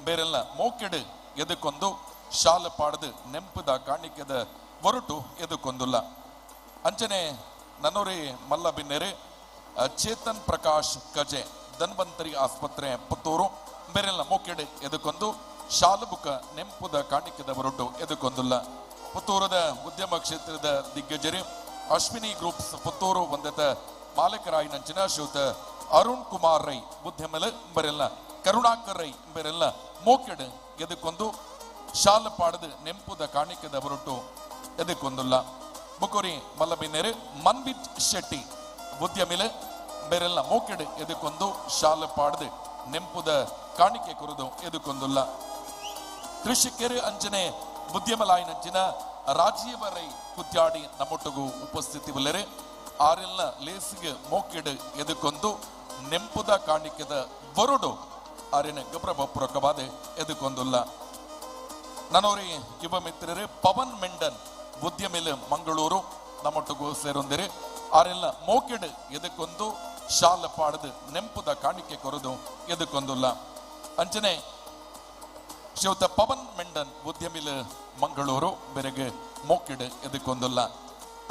ಬೇರೆಲ್ಲ ಮೋಕೆಡ್ ಎದುಕೊಂದು ಶಾಲು ಪಾಡದು ನೆಂಪುದ ಕಾಣಿಕೆದ ಒರಟು ಎದುಕೊಂದುಲ್ಲ. ಅಂಚನೆ ನನ್ನೋರಿ ಮಲ್ಲಬಿನ್ನೆರು ಚೇತನ್ ಪ್ರಕಾಶ್ ಕಜೆ ಧನ್ವಂತರಿ ಆಸ್ಪತ್ರೆ ಪುತ್ತೂರು ಬೇರೆಲ್ಲ ಮೋಕೆಡ್ ಎದುಕೊಂದು ಶಾಲುಬುಕ ನೆಂಪುದ ಕಾಣಿಕೆದ ಒರಟು ಎದುಕೊಂದುಲ್ಲ. ಪುತ್ತೂರದ ಉದ್ಯಮ ಕ್ಷೇತ್ರದ ದಿಗ್ಗಜರು ಅಶ್ವಿನಿ ಗ್ರೂಪ್ಸ್ ಪುತ್ತೂರು ಒಂದೆತ ಮಾಲಕರಾಯಿನಂಚಿನ ಶ್ರೀಯುತ ಅರುಣ್ ಕುಮಾರ್ ರೈ ಬುದ್ಧಿಮಲ ಬರೆಲ್ಲ ಕರುಣಾಕರ್ ರೈ ಬರೆಲ್ಲ ಮೋಕೆಡ್ ಎದಕ್ಕೊಂದು ಶಾಲ ಪಾಡದು ನೆಂಪುದ ಕಾಣಿಕೆದ ಬರಟು ಎದಕ್ಕೊಂದುಲ್ಲ. ಬುಕೋರಿ ಮಲ್ಲಬಿನ್ನೇರು ಮನ್ಬಿತ್ ಶೆಟ್ಟಿ ಉದ್ಯಮಿಲೆ ಬೇರೆಲ್ಲ ಮೋಕೆಡ್ ಎದಕ್ಕೊಂದು ಶಾಲ ಪಾಡದು ನೆಂಪುದ ಕಾಣಿಕೆ ಕುರಿದು ಎದಕ್ಕೊಂದುಲ್ಲ. ಕೃಷಿಕರು ಅಂಜನೆ ಉದ್ಯಮಲಾಯಿನಂಚಿನ ರಾಜೀವ ರೈ ಕುತ್ಯಾಡಿ ನಮ್ಮೊಟ್ಟಿಗೂ ಉಪಸ್ಥಿತಿ ಉಲ್ಲರೆ ಆರೆಲ್ಲ ಲೇಸಿಗೆ ಮೋಕೆಡ್ ಎದಕ್ಕೊಂದು ನೆಂಪುದ ಕಾಣಿಕೆದ ಬರುಡು ಆರಿನ ಗೌರವಪೂರ್ವಕವಾದ ಎದಕ್ಕೊಂದುಲ್ಲ. ನನೋರಿ ಯುವ ಮಿತ್ರರು ಪವನ್ ಮೆಂಡನ್ ಉದ್ಯಮಿಲು ಮಂಗಳೂರು ನಮ್ಮೊಟ್ಟಿಗೂ ಸೇರೊಂದಿರಿ ಆರೆಲ್ಲ ಮೋಕೆಡ್ ಎದಕ್ಕೊಂದು ಶಾಲ ಪಾಡದು ನೆಂಪುದ ಕಾಣಿಕೆ ಕೊರದು ಎದಕ್ಕೊಂದುಲ್ಲ. ಅಂಚನೆ ಶ್ರೀಯುತ ಪವನ್ ಮೆಂಡನ್ ಉದ್ಯಮಿಲು ಮಂಗಳೂರು ಬೆರಗೆ ಮೋಕೆಡ್ ಎದಕ್ಕೊಂದುಲ್ಲ.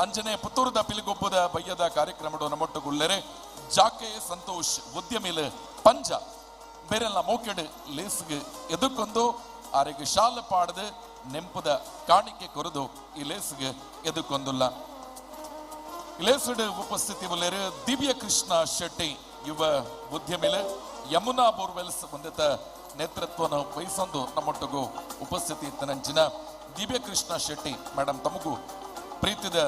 ಅಂಚನೆ ಪುತ್ತೂರದ ಪಿಲಿಗೊಬ್ಬದ ಬಯ್ಯದ ಕಾರ್ಯಕ್ರಮಡು ನಮ್ಮೊಟ್ಟುಗುಲ್ಲೆರೆ ಜಾಕೆ ಸಂತೋಷ್ ಉದ್ಯಮಿಲು ಪಂಜ ಬೇರೆಲ್ಲ ಮೋಕೆಡ್ ಲೇಸ್ಗೆ ಎದಕ್ಕೊಂದು ಆರಿಗೆ ಶಾಲ ಪಾಡದು ನೆಂಪುದ ಕಾಣಿಕೆ ಕೊರದು ಈ ಲೇಸ್ಗೆ ಎದಕ್ಕೊಂದುಲ್ಲ. ಲೇಸುಡು ಉಪಸ್ಥಿತಿ ಉಲ್ಲೇರು ದಿವ್ಯ ಕೃಷ್ಣ ಶೆಟ್ಟಿ ಯುವ ಉದ್ಯಮಿಲು ಯಮುನಾ ಬೋರ್ವೆಲ್ಸ್ ಹೊಂದಿತ ನೇತೃತ್ವವನ್ನು ವಹಿಸೊಂದು ನಮ್ಮೊಟ್ಟಿಗೂ ಉಪಸ್ಥಿತಿ ಇತ್ತನಂಚಿನ ದಿವ್ಯ ಕೃಷ್ಣ ಶೆಟ್ಟಿ ಮೇಡಮ್ ತಮಗೂ ಪ್ರೀತಿದ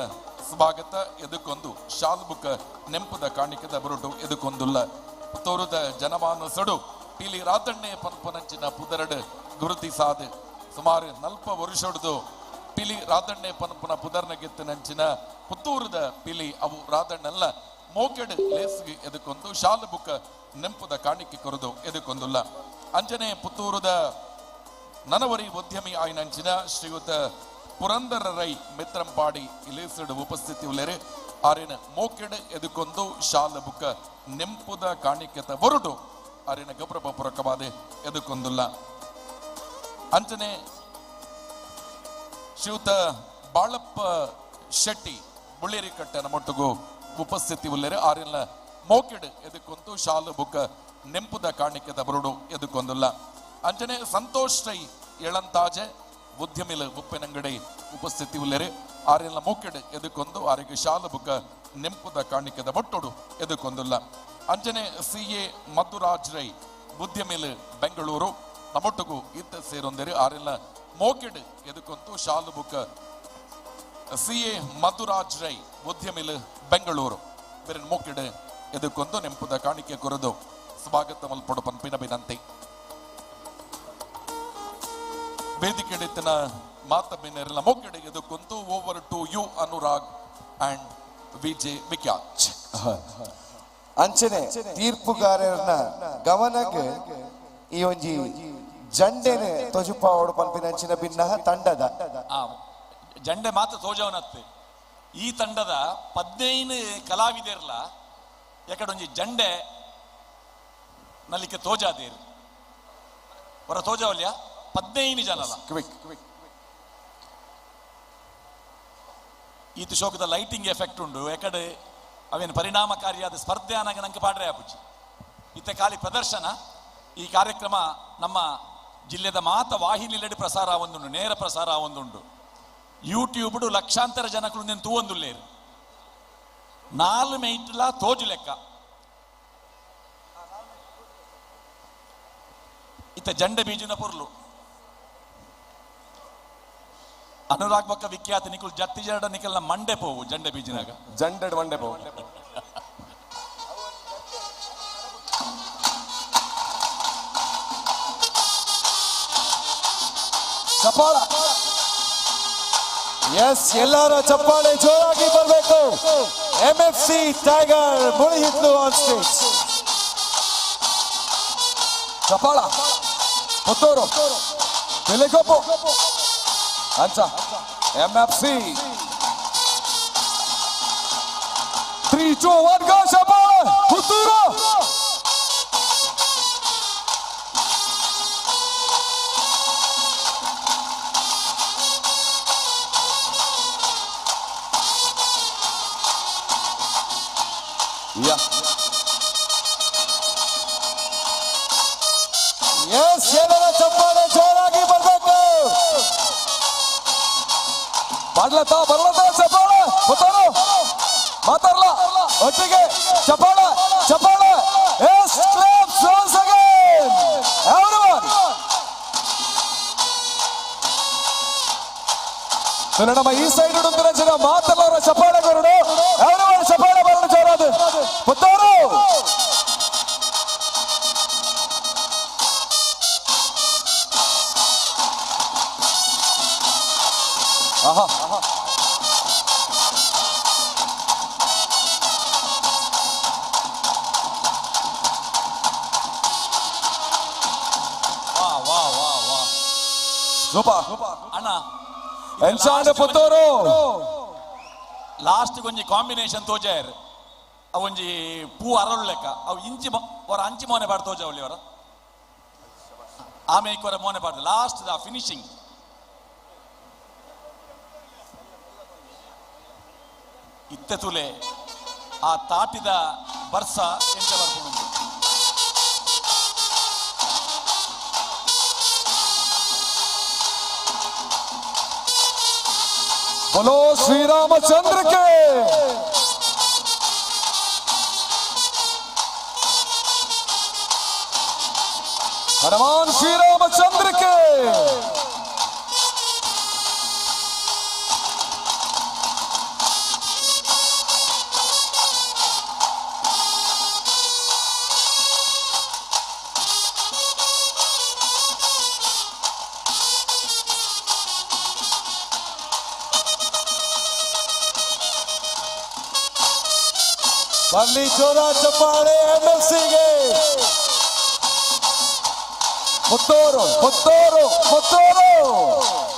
ಸ್ವಾಗತ. ಎದಕ್ಕೊಂದು ಶಾಲ್ಬುಕ ನೆಂಪುದ ಕಾಣಿಕೆದ ಬರುಟು ಎದಕ್ಕೊಂದುಲ್ಲ. ಪುತ್ತೂರುದ ಜನಮಾನಸಡು ಪಿಲಿ ರಾತಣ್ಣೆ ಪನ್ಪನಂಚಿನ ಪುದರಡು ಗುರುತಿ ಸಾದು ಸುಮಾರು 40 ವರ್ಷಡ್ದು ಪಿಲಿ ರಾತಣ್ಣೆ ಪನ್ಪನ ಪುದರ್ನ ಗೆತ್ತನಂಚಿನ ಪುತ್ತೂರುದ ಪಿಲಿ ಅವು ರಾತಣ್ಣಲ್ಲ ಮೋಕೆಡ್ ಲೇಸ್ಗೆ ಎದಕ್ಕೊಂದು ಶಾಲಬುಕ ನೆಂಪುದ ಕಾಣಿಕೆ ಕೊರದು ಎದಕ್ಕೊಂದುಲ್ಲ. ಅಂಜನೆ ಪುತ್ತೂರುದ ನನವರಿ ಉದ್ಯಮಿ ಆಯ್ನಂಚಿನ ಶ್ರೀಯುತ ಪುರಂದರ ರೈ ಮಿತ್ರಂಪಾಡಿ ಇಲೇಸಡು ಉಪಸ್ಥಿತಿ ಉಲ್ಲೇರೆ ಆರಿನ ಮೋಕೆಡ್ ಎದಕ್ಕೊಂದು ಶಾಲಬುಕ ನೆಂಪುದ ಕಾಣಿಕೆತ ಬರುಡು ಆರಿನ ಗೌರವಪೂರ್ವಕವಾದ ಎದಕ್ಕೊಂದುಲ್ಲ. ಅಂಚನೆ ಶ್ರೀಯುತ ಬಾಳಪ್ಪ ಶೆಟ್ಟಿ ಬುಳ್ಳೇರಿಕಟ್ಟೆ ನಮ್ಮೊಟ್ಟಿಗೂ ಉಪಸ್ಥಿತಿ ಉಲ್ಲೇರೆ ಆರಿನ ಮೋಕೆಡ್ ಎದಕ್ಕೊಂದು ಶಾಲು ಬುಕ್ಕ ನೆಂಪುದ ಕಾಣಿಕೆದ ಬರುಡು ಎದಕ್ಕೊಂದುಲ್ಲ. ಅಂಚನೆ ಸಂತೋಷ್ ರೈ ಎಳಂತಾಜೆ ಉದ್ಯಮಿಲ ಉಪ್ಪಿನಂಗಡಿ ಉಪಸ್ಥಿತಿ ಉಲ್ಲೇರೆ ಆರಿನ ಮೋಕೆಡ್ ಎದಕ್ಕೊಂದು ಆರಿಗೆ ಶಾಲು ಬುಕ್ಕ ನೆಂಪುದ ಕಾಣಿಕೆದ ಬಟ್ಟೊಡು ಎದಕ್ಕೊಂದುಲ್ಲ. ಅಂಚನೆ ಸಿ ಎ ಮಧುರಾಜ್ ರೈ ಉದ್ಯಮಿಲ ಬೆಂಗಳೂರು ನಮ್ಮೊಟ್ಟಿಗೂ ಇತ್ತ ಸೇರೊಂದಿರು ಆರಿನ ಮೋಕೆಡ್ ಎದಕ್ಕೊಂದು ಶಾಲು ಬುಕ್ಕ ಸಿ ಎ ಮಧುರಾಜ್ ರೈ ಉದ್ಯಮಿಲು ಬೆಂಗಳೂರು ಬೇರೆ ಮೋಕೆಡ್ ಎದಕ್ಕೊಂದು ನೆಂಪುದ ಕಾಣಿಕೆ ಕೊರದು ಸ್ವಾಗತ ಮಲ್ಪೊಡು ಪನ್ಪಿನ ವಿನಂತಿ. ವೇದಿಕೆ ಹಿಡಿತನ ಮಾತ ಬಿನ್ನೆರಲ್ಲ ಮೋಕೆಡ್ ಎದಕ್ಕೊಂದು over to you Anurag and Vijay Vikhyat. ಅಂಚನೆ ತೀರ್ಪುಗಾರರನ್ನ ಗಮನಕ್ಕೆ ಈ ಒಂಜಿ ಜಂಡೆನೆ ತೊಜುಪಾವಡು ಪನ್ಪಿನ ಅಂಚಿನ ಭಿನ್ನ ತಂಡದ ಜಂಡೆ ಮಾತ್ರ ತೋಜವನತ್ತೆ ಈ ತಂಡದ 15 ಕಲಾವಿದರ್ಲ ಯಾಕಡೆ ಜಂಡೆ ನಲ್ಲಿಕ್ಕೆ ತೋಜಾದೇರು ಹೊರ ತೋಜವಲ್ಯ 15 ಜನ ಕ್ವಿಕ್ ಈತ ಶೋಕದ ಲೈಟಿಂಗ್ ಎಫೆಕ್ಟ್ ಉಂಡು ಯಾಕಡೆ ಅವೇನು ಪರಿಣಾಮಕಾರಿಯಾದ ಸ್ಪರ್ಧೆ ಅನ್ನಾಗ ನಂಗೆ ಪಾಡ್ರೆ ಆಪುಜಿ. ಇತ್ತೆ ಖಾಲಿ ಪ್ರದರ್ಶನ. ಈ ಕಾರ್ಯಕ್ರಮ ನಮ್ಮ ಜಿಲ್ಲೆದ ಮಾತ ವಾಹಿನಿಲೆಡೆ ಪ್ರಸಾರ ಒಂದುಂಡು, ನೇರ ಪ್ರಸಾರ ಒಂದುಂಡು. ಯೂಟ್ಯೂಬ್ ಲಕ್ಷಾಂತರ ಜನಗಳು ನೆನ್ ತೂವೊಂದುಲ್ಲೇರು 4 ಮೈಟ್ಲ ತೋಜು ಲೆಕ್ಕ. ಇತ್ತ ಜಂಡೆ ಬೀಜಿನ ಪೊರ್ಲು ಅನುರಾಗ್ ಬೊಕ್ಕ ವಿಖ್ಯಾತ ನಿಕುಲ್ ಜತ್ತಿ ಜಡ ನಿಕಲ್ನ ಮಂಡೆ ಪೋವು ಜಂಡೆ ಬೀಜಿನಾಗ ಜಂಡೆಡ್ ಮಂಡೆ ಪೋವು. ಚಪ್ಪಾಳ ಎಸ್, ಎಲ್ಲರ ಚಪ್ಪಾಳೆ ಜೋರಾಗಿ ಬರಬೇಕು. MFC tiger Mulihitlu on stage. ಚಪ್ಪಾಳ Puttur ಪಿಲಿಗೊಬ್ಬು ಅಂಚ MFC 3 2 1 ಗೋ ಚಪ್ಪಾಳ ಪುತ್ತೂರು. ಎಸ್, ಎಲ್ಲರ ಚಪ್ಪಾಳೆ ಜೋರಾಗಿ ಬರಬೇಕು. ಬರ್ಲತ್ತ ಬರ್ಲತ್ತ ಚಪ್ಪಾಳೆ ಪುತ್ತೂರು ಮಾತಾಡಲ್ಲ. ಒಟ್ಟಿಗೆ ಚಪಾಳ ಚಪಾಳ. Yes, claps once again everyone. ನಮ್ಮ ಈ ಸೈಡ್ ಉಂದಿನ ಜನ ಮಾತೆಲ್ಲರ ಚಪಾಳೆ ಬರಡು. ಎವ್ರಿವನ್ ಚಪಾಳೆ ಬರಡು ಜೋರಾದ ಪುತ್ತೂರು. ಆಹಾ, ವಾ ವಾ ವಾ ವಾ. ಸೂಪರ್. ಅಣ್ಣ. ಎಂಚಾಂಡ ಪುತ್ತೂರು. ಲಾಸ್ಟ್ ಒಂಜಿ ಕಾಂಬಿನೇಷನ್ ತೋಜಾಯರ್. ಅವೊಂಜಿ ಪೂ ಅರಳು ಲೆಕ್ಕ ಅವು ಇಂಚಿ ಅವರ ಅಂಚಿ ಮೋನೆ ಪಾಡ್ ತೋಜಾವಳಿ ಅವರ ಆಮೇಲೆ ಅವರ ಮೋನೆ ಪಾಡ್ದು ಲಾಸ್ಟ್ the finishing. ಇತ್ತೆ ತುಲೆ ಆ ತಾಟಿದ ಬರ್ಸ ಎಂಚ ಬರ್ಪುಂಡು. बोलो श्री रामचंद्र के. हनुमान श्री रामचंद्र के. ಬರ್ಲಿ ಜೋರ ಚಪ್ಪಾಳೆ ಎಂಎಫ್ಸಿಗೆ. ಪುತ್ತೂರು ಪುತ್ತೂರು ಪುತ್ತೂರು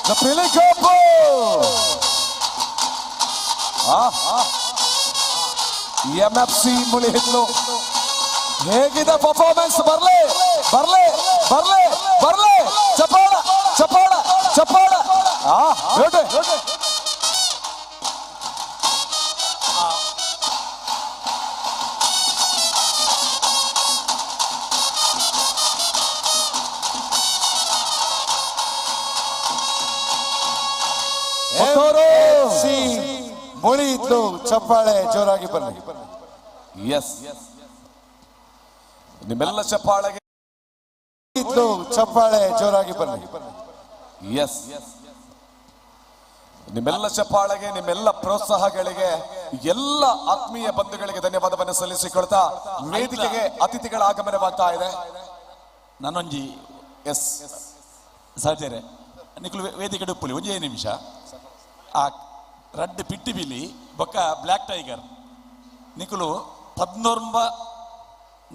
the ಪಿಲಿಕಪ್ಪು. ಎಂಎಫ್ಸಿ ಮುಳಿಹಿತ್ಲು ಹೇಗಿದೆ ಪರ್ಫಾರ್ಮೆನ್ಸ್? ಬರ್ಲಿ ಬರ್ಲಿ ಬರ್ಲಿ ಬರ್ಲಿ. ಚಪ್ಪಾಳ ಚಪ್ಪಾಳ ಚಪ್ಪಾಳ. ಆ ಬ್ಯೂಟಿ. ಸಿ ಮುಳಿಯಿತು ಚಪ್ಪಾಳೆ ಜೋರಾಗಿ ಬರಲಿ. ಎಸ್, ನಿಮ್ಮೆಲ್ಲ ಚಪ್ಪಾಳೆಗೆ ಇತ್ತು ಚಪ್ಪಾಳೆ ಜೋರಾಗಿ ಬರಲಿ. ಎಸ್, ನಿಮ್ಮೆಲ್ಲ ಚಪ್ಪಾಳೆಗೆ, ನಿಮ್ಮೆಲ್ಲ ಪ್ರೋತ್ಸಾಹಗಳಿಗೆ, ಎಲ್ಲ ಆತ್ಮೀಯ ಬಂಧುಗಳಿಗೆ ಧನ್ಯವಾದವನ್ನು ಸಲ್ಲಿಸಿಕೊಳ್ತಾ ವೇದಿಕೆಗೆ ಅತಿಥಿಗಳ ಆಗಮನವಾಗ್ತಾ ಇದೆ. ನಾನೊಂಜಿ ಎಸ್ ಸಹಜರೆ ನಿಕ್ಲು ವೇದಿಕೆ ಉಪ್ಪುಲಿ ಒಂಜೇ ನಿಮಿಷ. ಆ ರಡ್ಡ್ ಪಿಟ್ಟಿ ಬಿಲಿ ಬೊಕ್ಕ ಬ್ಲ್ಯಾಕ್ ಟೈಗರ್ ನಿಕುಲು ಪದ್ನೊರ್ಂಬ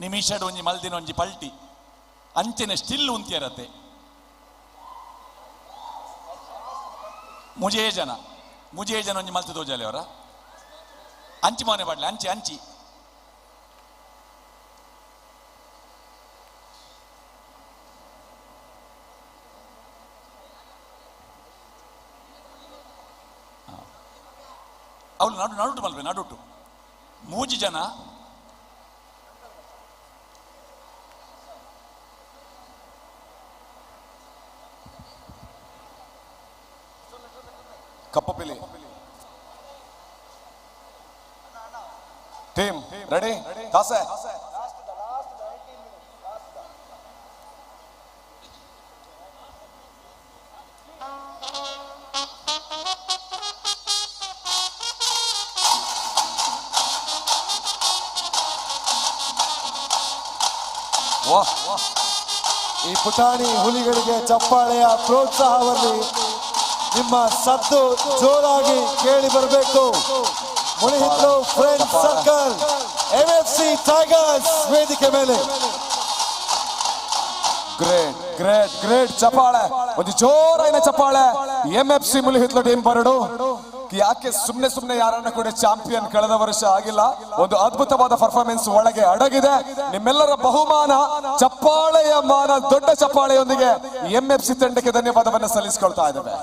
ನಿಮಿಷಡ್ ಒಂಜಿ ಮಲ್ದಿನ ಒಂಜಿ ಪಲ್ಟಿ ಅಂಚೆನೆ ಸ್ಟಿಲ್ ಉಂತಿಯರತೆ. ಮುಜೇ ಜನ ಮುಜೇ ಜನ ಒಂಜಿ ಮಲ್ತು ತೋಜಾಲೆ ಅವರ ಅಂಚಿ ಮೋನೆ ಪಾಡ್ಲೆ ಅಂಚಿ ಅಂಚಿ. ಅವಳು ನಡು ನಡುಟು ಮಲ್ಪೆ ನಡುಟು ಮೂಜಿ ಜನ. ಕಪ್ಪು ಪಿಲಿ ಟೀಮ್ ರೆಡಿ ದಾಸೆ. ವಾಹ್, ಈ ಪುಟಾಣಿ ಹುಲಿಗಳಿಗೆ ಚಪ್ಪಾಳೆಯ ಪ್ರೋತ್ಸಾಹದಲ್ಲಿ ನಿಮ್ಮ ಸದ್ದು ಜೋರಾಗಿ ಕೇಳಿ ಬರಬೇಕು. Mulihitlu friend circle MFC tigers ವೇದಿಕೆ ಮೇಲೆ. Great great great ಚಪ್ಪಾಳೆ, ಒಂದು ಜೋರಾಯಿನ ಚಪ್ಪಾಳೆ. ಎಂಎಫ್ಸಿ ಮುಳಿಹಿತ್ಲು ಟೀಮ್ ಬರಡು. ಯಾಕೆ ಸುಮ್ನೆ ಸುಮ್ನೆ ಯಾರನ್ನ ಕೂಡ ಚಾಂಪಿಯನ್ ಕಳೆದ ವರ್ಷ ಆಗಿಲ್ಲ. ಒಂದು ಅದ್ಭುತವಾದ ಪರ್ಫಾರ್ಮೆನ್ಸ್ ಒಳಗೆ ಅಡಗಿದೆ. ನಿಮ್ಮೆಲ್ಲರ ಬಹುಮಾನ ಚಪ್ಪಾಳೆಯ ಮಾನ, ದೊಡ್ಡ ಚಪ್ಪಾಳೆಯೊಂದಿಗೆ ಎಂಎಫ್ಸಿ ತಂಡಕ್ಕೆ ಧನ್ಯವಾದವನ್ನು ಸಲ್ಲಿಸಿಕೊಳ್ತಾ ಇದ್ದೇವೆ.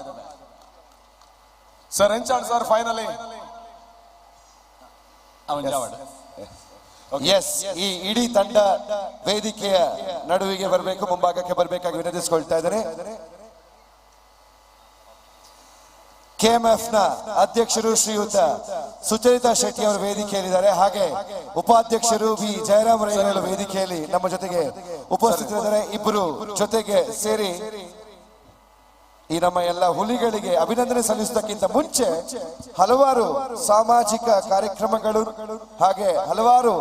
ಸರ್ ಎಂಚಾಣ್ sir finally. S, ಈ ಇಡೀ ತಂಡ ವೇದಿಕೆಯ ನಡುವಿಗೆ ಬರಬೇಕು, ಮುಂಭಾಗಕ್ಕೆ ಬರಬೇಕಾಗಿ ವಿನಂತಿಸಿಕೊಳ್ತಾ ಇದ್ದಾರೆ. ಕೆಎಂಎಫ್ ನ ಅಧ್ಯಕ್ಷರು ಶ್ರೀಯುತ Sucharitha Shetty ಅವರು ವೇದಿಕೆಯಲ್ಲಿದ್ದಾರೆ. ಹಾಗೆ ಉಪಾಧ್ಯಕ್ಷರು ವಿ ಜಯರಾಮ್ ರೈಗಳು ವೇದಿಕೆಯಲ್ಲಿ ನಮ್ಮ ಜೊತೆಗೆ ಉಪಸ್ಥಿತರಿದ್ದಾರೆ. ಇಬ್ಬರು ಜೊತೆಗೆ ಸೇರಿ ಈ ನಮ್ಮ ಎಲ್ಲ ಹುಲಿಗಳಿಗೆ ಅಭಿನಂದನೆ ಸಲ್ಲಿಸುವುದಕ್ಕಿಂತ ಮುಂಚೆ ಹಲವಾರು ಸಾಮಾಜಿಕ ಕಾರ್ಯಕ್ರಮಗಳು ಹಾಗೆ ಹಲವಾರು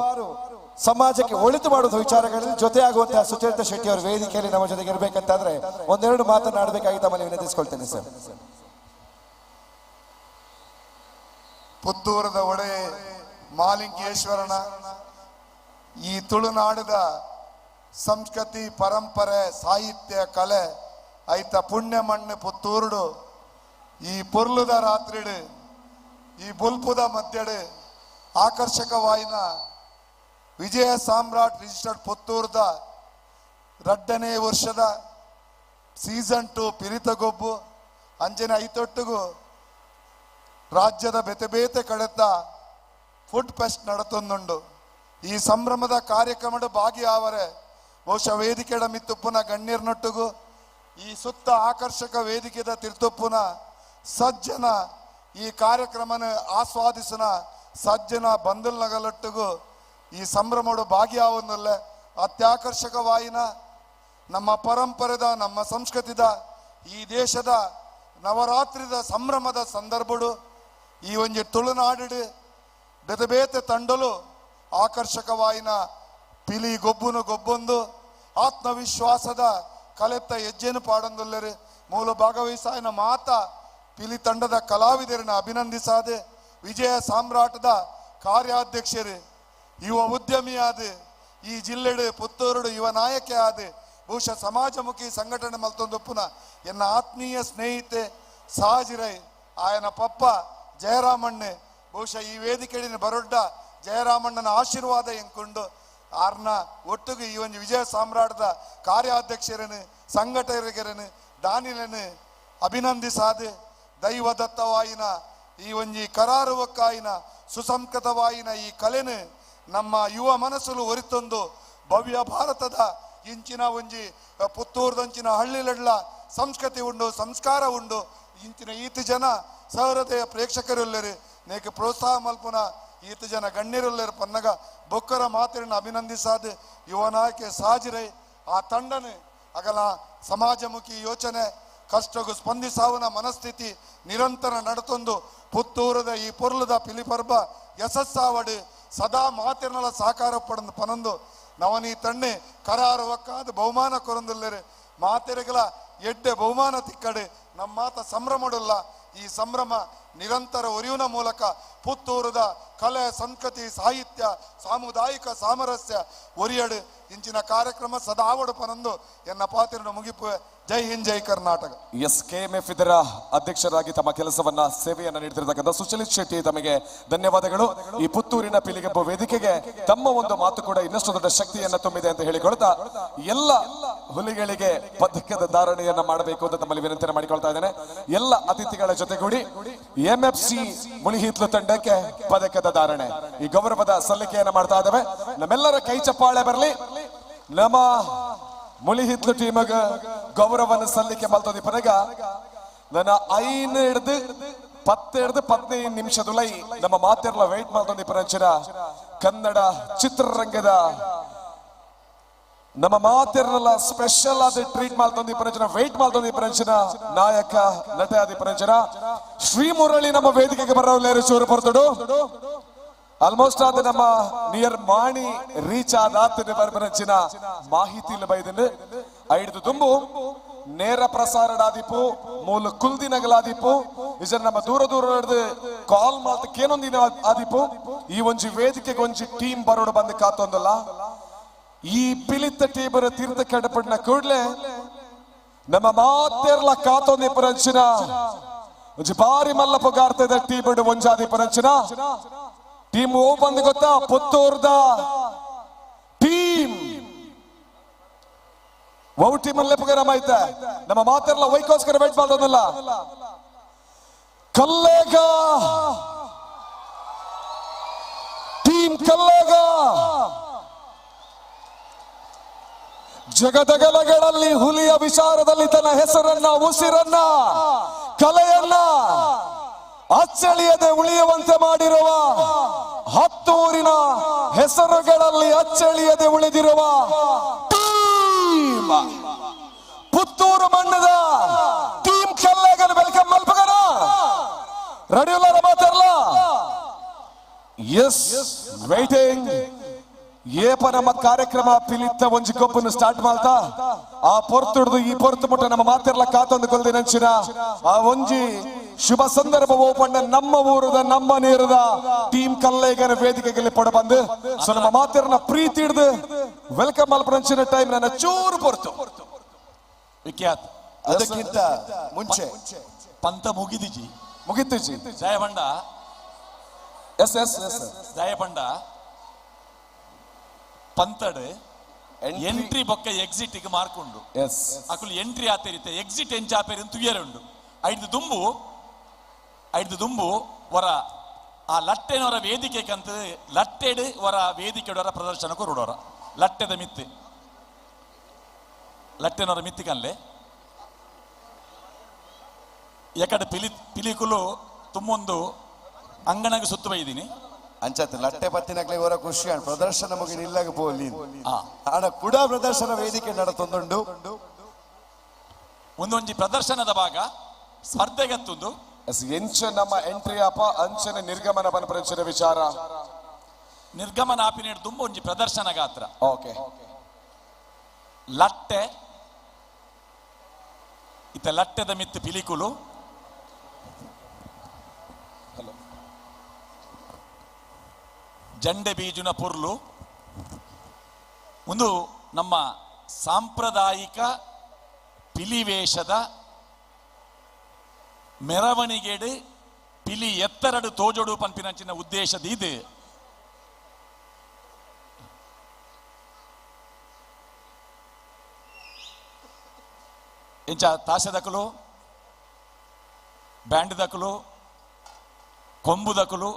ಸಮಾಜಕ್ಕೆ ಒಳಿತು ಮಾಡುವ ವಿಚಾರಗಳಲ್ಲಿ ಜೊತೆಯಾಗುವಂತಹ ಸುಚರಿತಾ ಶೆಟ್ಟಿ ಅವರು ವೇದಿಕೆಯಲ್ಲಿ ನಮ್ಮ ಜೊತೆಗೆ ಇರಬೇಕಂತಾದ್ರೆ ಒಂದೆರಡು ಮಾತನಾಡಬೇಕಾಗಿ ತಮ್ಮಲ್ಲಿ ವಿನಂತಿಸಿಕೊಳ್ತೇನೆ ಸರ್. ಪುತ್ತೂರದ ಒಡೆಯ ಮಾಲಿಂಗೇಶ್ವರನ ಈ ತುಳುನಾಡದ ಸಂಸ್ಕೃತಿ, ಪರಂಪರೆ, ಸಾಹಿತ್ಯ, ಕಲೆ ಐತ ಪುಣ್ಯ ಮಣ್ಣು ಪುತ್ತೂರುಡು ಈ ಪೊರ್ಲುದ ರಾತ್ರಿಡು ಈ ಬುಲ್ಪುದ ಮಧ್ಯಡು ಆಕರ್ಷಕವಾಯಿನ ವಿಜಯ ಸಾಮ್ರಾಟ್ ರಿಜಿಸ್ಟರ್ಡ್ ಪುತ್ತೂರ್ದ 2ನೇ ವರ್ಷದ ಸೀಸನ್ 2 ಪಿರಿತಗೊಬ್ಬು ಅಂಜನೆ ಐತೊಟ್ಟಿಗೂ ರಾಜ್ಯದ ಬೇತೆ ಬೇತೆ ಕಡೆತ ಫುಡ್ ಫೆಸ್ಟ್ ನಡತೊಂದುಂಡು. ಈ ಸಂಭ್ರಮದ ಕಾರ್ಯಕ್ರಮದ ಭಾಗಿಯಾವರೆ ಬಹುಶಃ ವೇದಿಕೆಡ ಮಿತ್ತುಪ್ಪುನ ಗಣ್ಯರ್ನೊಟ್ಟಿಗೂ ಈ ಸುತ್ತ ಆಕರ್ಷಕ ವೇದಿಕೆದ ತಿರ್ತುಪ್ಪುನ ಸಜ್ಜನ ಈ ಕಾರ್ಯಕ್ರಮನ ಆಸ್ವಾದಿಸನ ಸಜ್ಜನ ಬಂದಲ್ನಗಲೊಟ್ಟಿಗೂ ಈ ಸಂಭ್ರಮಡು ಭಾಗಿಯಾವನ್ನಲ್ಲ ಅತ್ಯಾಕರ್ಷಕವಾಯಿನ ನಮ್ಮ ಪರಂಪರೆದ, ನಮ್ಮ ಸಂಸ್ಕೃತಿದ, ಈ ದೇಶದ ನವರಾತ್ರಿದ ಸಂಭ್ರಮದ ಸಂದರ್ಭಡು ಈ ಒಂಜಿ ತುಳುನಾಡು ಬೇತೆ ಬೇತೆ ತಂಡಲು ಆಕರ್ಷಕವಾಯಿನ ಪಿಲಿ ಗೊಬ್ಬುನು ಗೊಬ್ಬೊಂದು ಆತ್ಮವಿಶ್ವಾಸದ ಕಲೆತ್ತ ಹೆಜ್ಜೆನು ಪಾಡೊಂದುಲ್ಲೆರು. ಮೂಲ ಭಾಗವಹಿಸಾಯಿನ ಮಾತ ಪಿಲಿ ತಂಡದ ಕಲಾವಿದರನ್ನು ಅಭಿನಂದಿಸಾದೆ ವಿಜಯ ಸಾಮ್ರಾಟದ ಕಾರ್ಯಾಧ್ಯಕ್ಷರು, ಯುವ ಉದ್ಯಮಿಯಾದ ಈ ಜಿಲ್ಲೆಡು ಪುತ್ತೂರುಡು ಯುವ ನಾಯಕೆ ಆದ ಬಹುಶಃ ಸಮಾಜಮುಖಿ ಸಂಘಟನೆ ಮಲ್ತೊಂದುಪ್ಪುನ ಎನ್ನ ಆತ್ಮೀಯ ಸ್ನೇಹಿತೆ ಸಹಜಿರೈ ಆಯನ ಪಪ್ಪ ಜಯರಾಮಣ್ಣೆ ಬಹುಶಃ ಈ ವೇದಿಕೆಡಿನ ಬರೊಡ್ಡ ಜಯರಾಮಣ್ಣನ ಆಶೀರ್ವಾದ ಎಂಕೊಂಡು ಆರ್ನ ಒಟ್ಟಿಗೆ ಈ ಒಂದು ವಿಜಯ ಸಾಮ್ರಾಟದ ಕಾರ್ಯಾಧ್ಯಕ್ಷರನ್ನು, ಸಂಘಟಕರನ್ನು, ದಾನಿಲನ್ನು ಅಭಿನಂದಿಸಾದೆ ದೈವದತ್ತವಾಯಿನ ಈ ಒಂಜಿ ಕರಾರುವಕ್ಕಾಯಿನ ಸುಸಂಸ್ಕೃತವಾಯಿನ ಈ ಕಲೆನು ನಮ್ಮ ಯುವ ಮನಸ್ಸಲು ಒರಿತೊಂದು ಭವ್ಯ ಭಾರತದ ಇಂಚಿನ ಒಂಜಿ ಪುತ್ತೂರ್ದಂಚಿನ ಹಳ್ಳಿಲೆಡ್ಲ ಸಂಸ್ಕೃತಿ ಉಂಡು, ಸಂಸ್ಕಾರ ಉಂಡು. ಇಂಚಿನ ಈತ ಜನ ಸಹೃದಯ ಪ್ರೇಕ್ಷಕರುಲ್ಲರು ನೇಕೆ ಪ್ರೋತ್ಸಾಹ ಮಲ್ಪುನ ಈತ ಜನ ಗಣ್ಯರುಲ್ಲರು ಪನ್ನಗ ಬೊಕ್ಕರ ಮಾತಿರನ್ನು ಅಭಿನಂದಿಸಾದ ಯುವ ನಾಯಕೆ ಸಾಜಿರೈ ಆ ತಂಡನೆ ಅಗಲ ಸಮಾಜಮುಖಿ ಯೋಚನೆ ಕಷ್ಟಗೂ ಸ್ಪಂದಿಸಾವನ ಮನಸ್ಥಿತಿ ನಿರಂತರ ನಡತೊಂದು ಪುತ್ತೂರದ ಈ ಪೊರ್ಲದ ಪಿಲಿಪರ್ಬ ಯಶಸ್ಸಾವಡು ಸದಾ ಮಾತಿರನಲ ಸಹಕಾರ ಪಡಂದು ಪನೊಂದು ನವನೀ ತಣ್ಣೆ ಕರಾರುವಕ್ಕಾದ ಬಹುಮಾನ ಕೊರಂದುಲ್ಲೆರು ಮಾತೆರೆಗಳ ಎಡ್ಡೆ ಬಹುಮಾನ ತಿಕ್ಕಡೆ ನಮ್ಮಾತ ಸಂಭ್ರಮಡುಲ್ಲ. ಈ ಸಂಭ್ರಮ ನಿರಂತರ ಒರಿಯುವ ಮೂಲಕ ಪುತ್ತೂರದ ಕಲೆ, ಸಂಸ್ಕೃತಿ, ಸಾಹಿತ್ಯ, ಸಾಮುದಾಯಿಕ ಸಾಮರಸ್ಯ ಒರಿಯಡು ಇಂಚಿನ ಕಾರ್ಯಕ್ರಮ ಸದಾವಡು ಪನಂದು ಎನ್ನ ಪಾತಿರನ್ನು ಮುಗಿಪುವೆ. ಜೈ ಹಿಂದ್, ಜೈ ಕರ್ನಾಟಕ. ಎಸ್ ಕೆಎಂಎಫ್ ಇದರ ಅಧ್ಯಕ್ಷರಾಗಿ ತಮ್ಮ ಕೆಲಸವನ್ನ, ಸೇವೆಯನ್ನ ನೀಡುತ್ತಿರತಕ್ಕಂಥ ಸುಚಲಿತ್ ಶೆಟ್ಟಿ ತಮಗೆ ಧನ್ಯವಾದಗಳು. ಈ ಪುತ್ತೂರಿನ ಪಿಲಿಗೆಬ್ಬ ವೇದಿಕೆಗೆ ತಮ್ಮ ಒಂದು ಮಾತು ಕೂಡ ಇನ್ನಷ್ಟು ದೊಡ್ಡ ಶಕ್ತಿಯನ್ನ ತುಂಬಿದೆ ಅಂತ ಹೇಳಿಕೊಳ್ತಾ ಎಲ್ಲ ಹುಲಿಗಳಿಗೆ ಪದಕದ ಧಾರಣೆಯನ್ನ ಮಾಡಬೇಕು ಅಂತ ತಮ್ಮಲ್ಲಿ ವಿನಂತಿಯನ್ನು ಮಾಡಿಕೊಳ್ತಾ ಇದ್ದೇನೆ. ಎಲ್ಲ ಅತಿಥಿಗಳ ಜೊತೆಗೂಡಿ ಎಂಎಫ್ಸಿ ಮುಳಿಹಿತ್ಲು ತಂಡಕ್ಕೆ ಪದಕದ ಧಾರಣೆ ಈ ಗೌರವದ ಸಲ್ಲಿಕೆಯನ್ನ ಮಾಡ್ತಾ ಇದ್ದೇವೆ. ನಮ್ಮೆಲ್ಲರ ಕೈ ಚಪ್ಪಾಳೆ ಬರಲಿ. ನಮ್ಮ ಮುಳಿಹಿತ್ಲು ಟೀಮಗ ಗೌರವವನ್ನು ಸಲ್ಲಿಕೆ ಮಲ್ತದಿ ಪನಗ ನನ್ನ 5 ಹಿಡ್ದು 10 ಹಿಡ್ದು 15 ನಿಮಿಷದುಲೈ ನಮ್ಮ ಮಾತೆರ್ಲ ವೇಟ್ ಮಲ್ತೊಂದಿ ಪರಂಚಿನ ಕನ್ನಡ ಚಿತ್ರರಂಗದ ನಮ್ಮ ಮಾತೆರ್ಲ ಸ್ಪೆಷಲ್ ಆದ ಟ್ರೀಟ್ ಮಲ್ತೊಂದಿ ಪರಂಚಿನ ವೇಟ್ ಮಲ್ತೊಂದಿ ಪರಂಚಿನ ನಾಯಕ ನಟ ಆದಿ ಪರಂಚಿನ ಶ್ರೀ ಮುರಳಿ ನಮ್ಮ ವೇದಿಕೆಗೆ ಬರೋಲ್ಲೇರು ಚೂರು ಪೊರ್ತುಡು. ಆಲ್ಮೋಸ್ಟ್ ಆದ ನಮ್ಮ ನಿಯರ್ ಮಾಣಿ ರೀಚ್ ಆದ ಬರ್ಬರಂಚಿನ ಮಾಹಿತಿ ಬೈದಿಂದ ಐದು ತುಂಬು ನೇರ ಪ್ರಸಾರಡಾದಿಪು ಮೂಲ ಕುಲ್ದಿನಗಲಾದಿಪು ಇದರ ನಮ್ಮ ದೂರ ದೂರ ಹಿಡಿದು ಕಾಲ್ ಮಾತಕ್ಕೇನೊಂದಿನ ಆದಿಪು ಈ ಒಂಜಿ ವೇದಿಕೆಗೆ ಒಂಜಿ ಟೀಮ್ ಬರೋಡು ಬಂದು ಕಾತೊಂದಲ್ಲ. ಈ ಪಿಲಿತ ಟೀಮರ ತೀರ್ಥ ಕೆಡಪಡಿನ ಕೂಡ್ಲೆ ನಮ್ಮ ಮಾತೆರ್ಲ ಕಾತೊಂದಿ ಪರಂಚಿನ ಒಂಜಿ ಬಾರಿ ಮಲ್ಲ ಪುಗಾರ್ತದ ಟೀಮ್ ಒಂಜಾದಿ ಪರಂಚಿನ ಟೀಮ್ ಓ ಬಂದು ಗೊತ್ತಾ ಪುತ್ತೂರ್ದ ಟೀಮ್ ಓ ಟೀಮ್ ಅಲ್ಲೇ ಪುಗಾರ ಐತೆ ನಮ್ಮ ಮಾತೆರ್ಲ ವೈಕೋಸ್ಕರ ವೇಟ್ ಮಾಡ್ದಲ್ಲ ಕಲ್ಲೇಗ ಟೀಮ್ ಕಲ್ಲೇಗ ಜಗದಗಲಗಳಲ್ಲಿ ಹುಲಿಯ ವಿಚಾರದಲ್ಲಿ ತನ್ನ ಹೆಸರನ್ನ, ಉಸಿರನ್ನ, ಕಲೆಯನ್ನ ಅಚ್ಚಳಿಯದೆ ಉಳಿಯುವಂತೆ ಮಾಡಿರುವ, ಹತ್ತೂರಿನ ಹೆಸರುಗಳಲ್ಲಿ ಅಚ್ಚಳಿಯದೆ ಉಳಿದಿರುವ ಟೀಮ್ ಪುತ್ತೂರು ಮಣ್ಣದ ಟೀಮ್ ಕಲ್ಲೇಗನ್ welcome ಮಲ್ಪಗನ. ರೆಡಿ ಉಲ್ಲಾರ ಮಾತಾಡಲ? Yes, waiting. ಏಪ ನಮ್ಮ ಕಾರ್ಯಕ್ರಮ ಪಿಲಿತ್ತ ಒಂಜಿ ಕೊಪ್ಪನ್ನು ಸ್ಟಾರ್ಟ್ ಮಾಡ್ತಾ ಆ ಪೊರ್ತುಡ್ದು ಈ ಪೊರ್ತು ಮುಟ್ಟ ನಮ್ಮ ಮಾತಿರ್ಲ ಕಾತೊಂದು ಕೊಲ್ದಿನಂಚಿನ ಆ ಒಂಜಿ ಶುಭ ಸಂದರ್ಭ ಓಪಣ್ಣ ನಮ್ಮ ಊರದ ನಮ್ಮ ನೀರದ ಟೀಮ್ ಕಲ್ಲೇಗನ ವೇದಿಕೆಗೆ ಪಡ ಬಂದು. ಸೊ ನಮ್ಮ ಮಾತಿರ್ನ ಪ್ರೀತಿ ಹಿಡ್ದು welcome ಮಲ್ಪನಂಚಿನ ಟೈಮ್ ನನ್ನ ಚೂರು ಪೊರ್ತು. ವಿಖ್ಯಾತ್. ಅದಕ್ಕಿಂತ ಮುಂಚೆ ಪಂತ ಮುಗಿದಿಜಿ. ಮುಗಿತಿಜಿ. ಜಯಪಂಡ. ಎಸ್ ಎಸ್ ಎಸ್ ಜಯಪಂಡ ಪಂತಡ್ ಎಂಟ್ರಿ ಬೊಕ್ಕ ಎಕ್ಸಿಟ್ ಗೆ ಮಾರ್ಕ್ ಉಂಡು. ಎಸ್. ಅಕುಲು ಎಂಟ್ರಿ ಆತೇರಿತ್ತೆ, ಎಕ್ಸಿಟ್ ಎಂಚ ಆಪೇರಿ ತುಯ್ಯರೆ ಉಂಡು. ಐದು ದುಂಬು ಐದು ದುಂಬು ವರ ಆ ಲಟ್ಟೆನವರ ವೇದಿಕೆ ಕಂತ ಲಟ್ಟೆಡ್ ವರ ವೇದಿಕೆಡವರ ಪ್ರದರ್ಶನ ಕೊರುಡೋರ ಲಟ್ಟೆದ ಮಿತ್ತಿ ಲಟ್ಟೆನವರ ಮಿತ್ತಿ ಕನ್ಲೆ ಎಕಡೆ ಪಿಲಿ ಪಿಲಿಕುಲು ತುಮ್ಮೊಂದು ಅಂಗಣಗೆ ಸುತ್ತು ಬೈದೀನಿ. ಅಂಚತ್ ಲಟ್ಟೆ ಪತ್ತಿನಕ್ಲೆ ಇವರ ಖುಷಿ ಅಣ್ ಪ್ರದರ್ಶನ ಮುಗಿ ನಿಲ್ಲಾಗ ಪೋಲಿ ಆಡ ಕೂಡ ಪ್ರದರ್ಶನ ವೇದಿಕೆ ನಡತೊಂದುಂಡು. ಒಂದೊಂಜಿ ಪ್ರದರ್ಶನದ ಭಾಗ ಸ್ಪರ್ಧೆಗತ್ತುಂದು. ಎಂಚ ನಮ್ಮ ಎಂಟ್ರಿ ಅಪ ಅಂಚನೆ ನಿರ್ಗಮನ ಪನ್ಪರಂಚಿನ ವಿಚಾರ. ನಿರ್ಗಮನ ಆಪಿನೇಡು ತುಂಬ ಒಂಜಿ ಪ್ರದರ್ಶನ ಗಾತ್ರ. ಓಕೆ. ಲಟ್ಟೆ ಇತ್ತ ಲಟ್ಟೆದ ಮಿತ್ತು ಪಿಲಿಕುಲು ಜಂಡೆ ಬೀಜುನ ಪೊರ್ಲು ಒಂದು ನಮ್ಮ ಸಾಂಪ್ರದಾಯಿಕ ಪಿಲಿವೇಷದ ಮೆರವಣಿಗೆಡು ಪಿಲಿ ಎತ್ತರಡು ತೋಜೋಡು ಪನ್ಪಿನಂಚಿನ ಉದ್ದೇಶದ ಇದು. ಇಂಚ ತಾಸೆದಕಲು ಬ್ಯಾಂಡ್ ದಕಲು ಕೊಂಬು ದಕಲು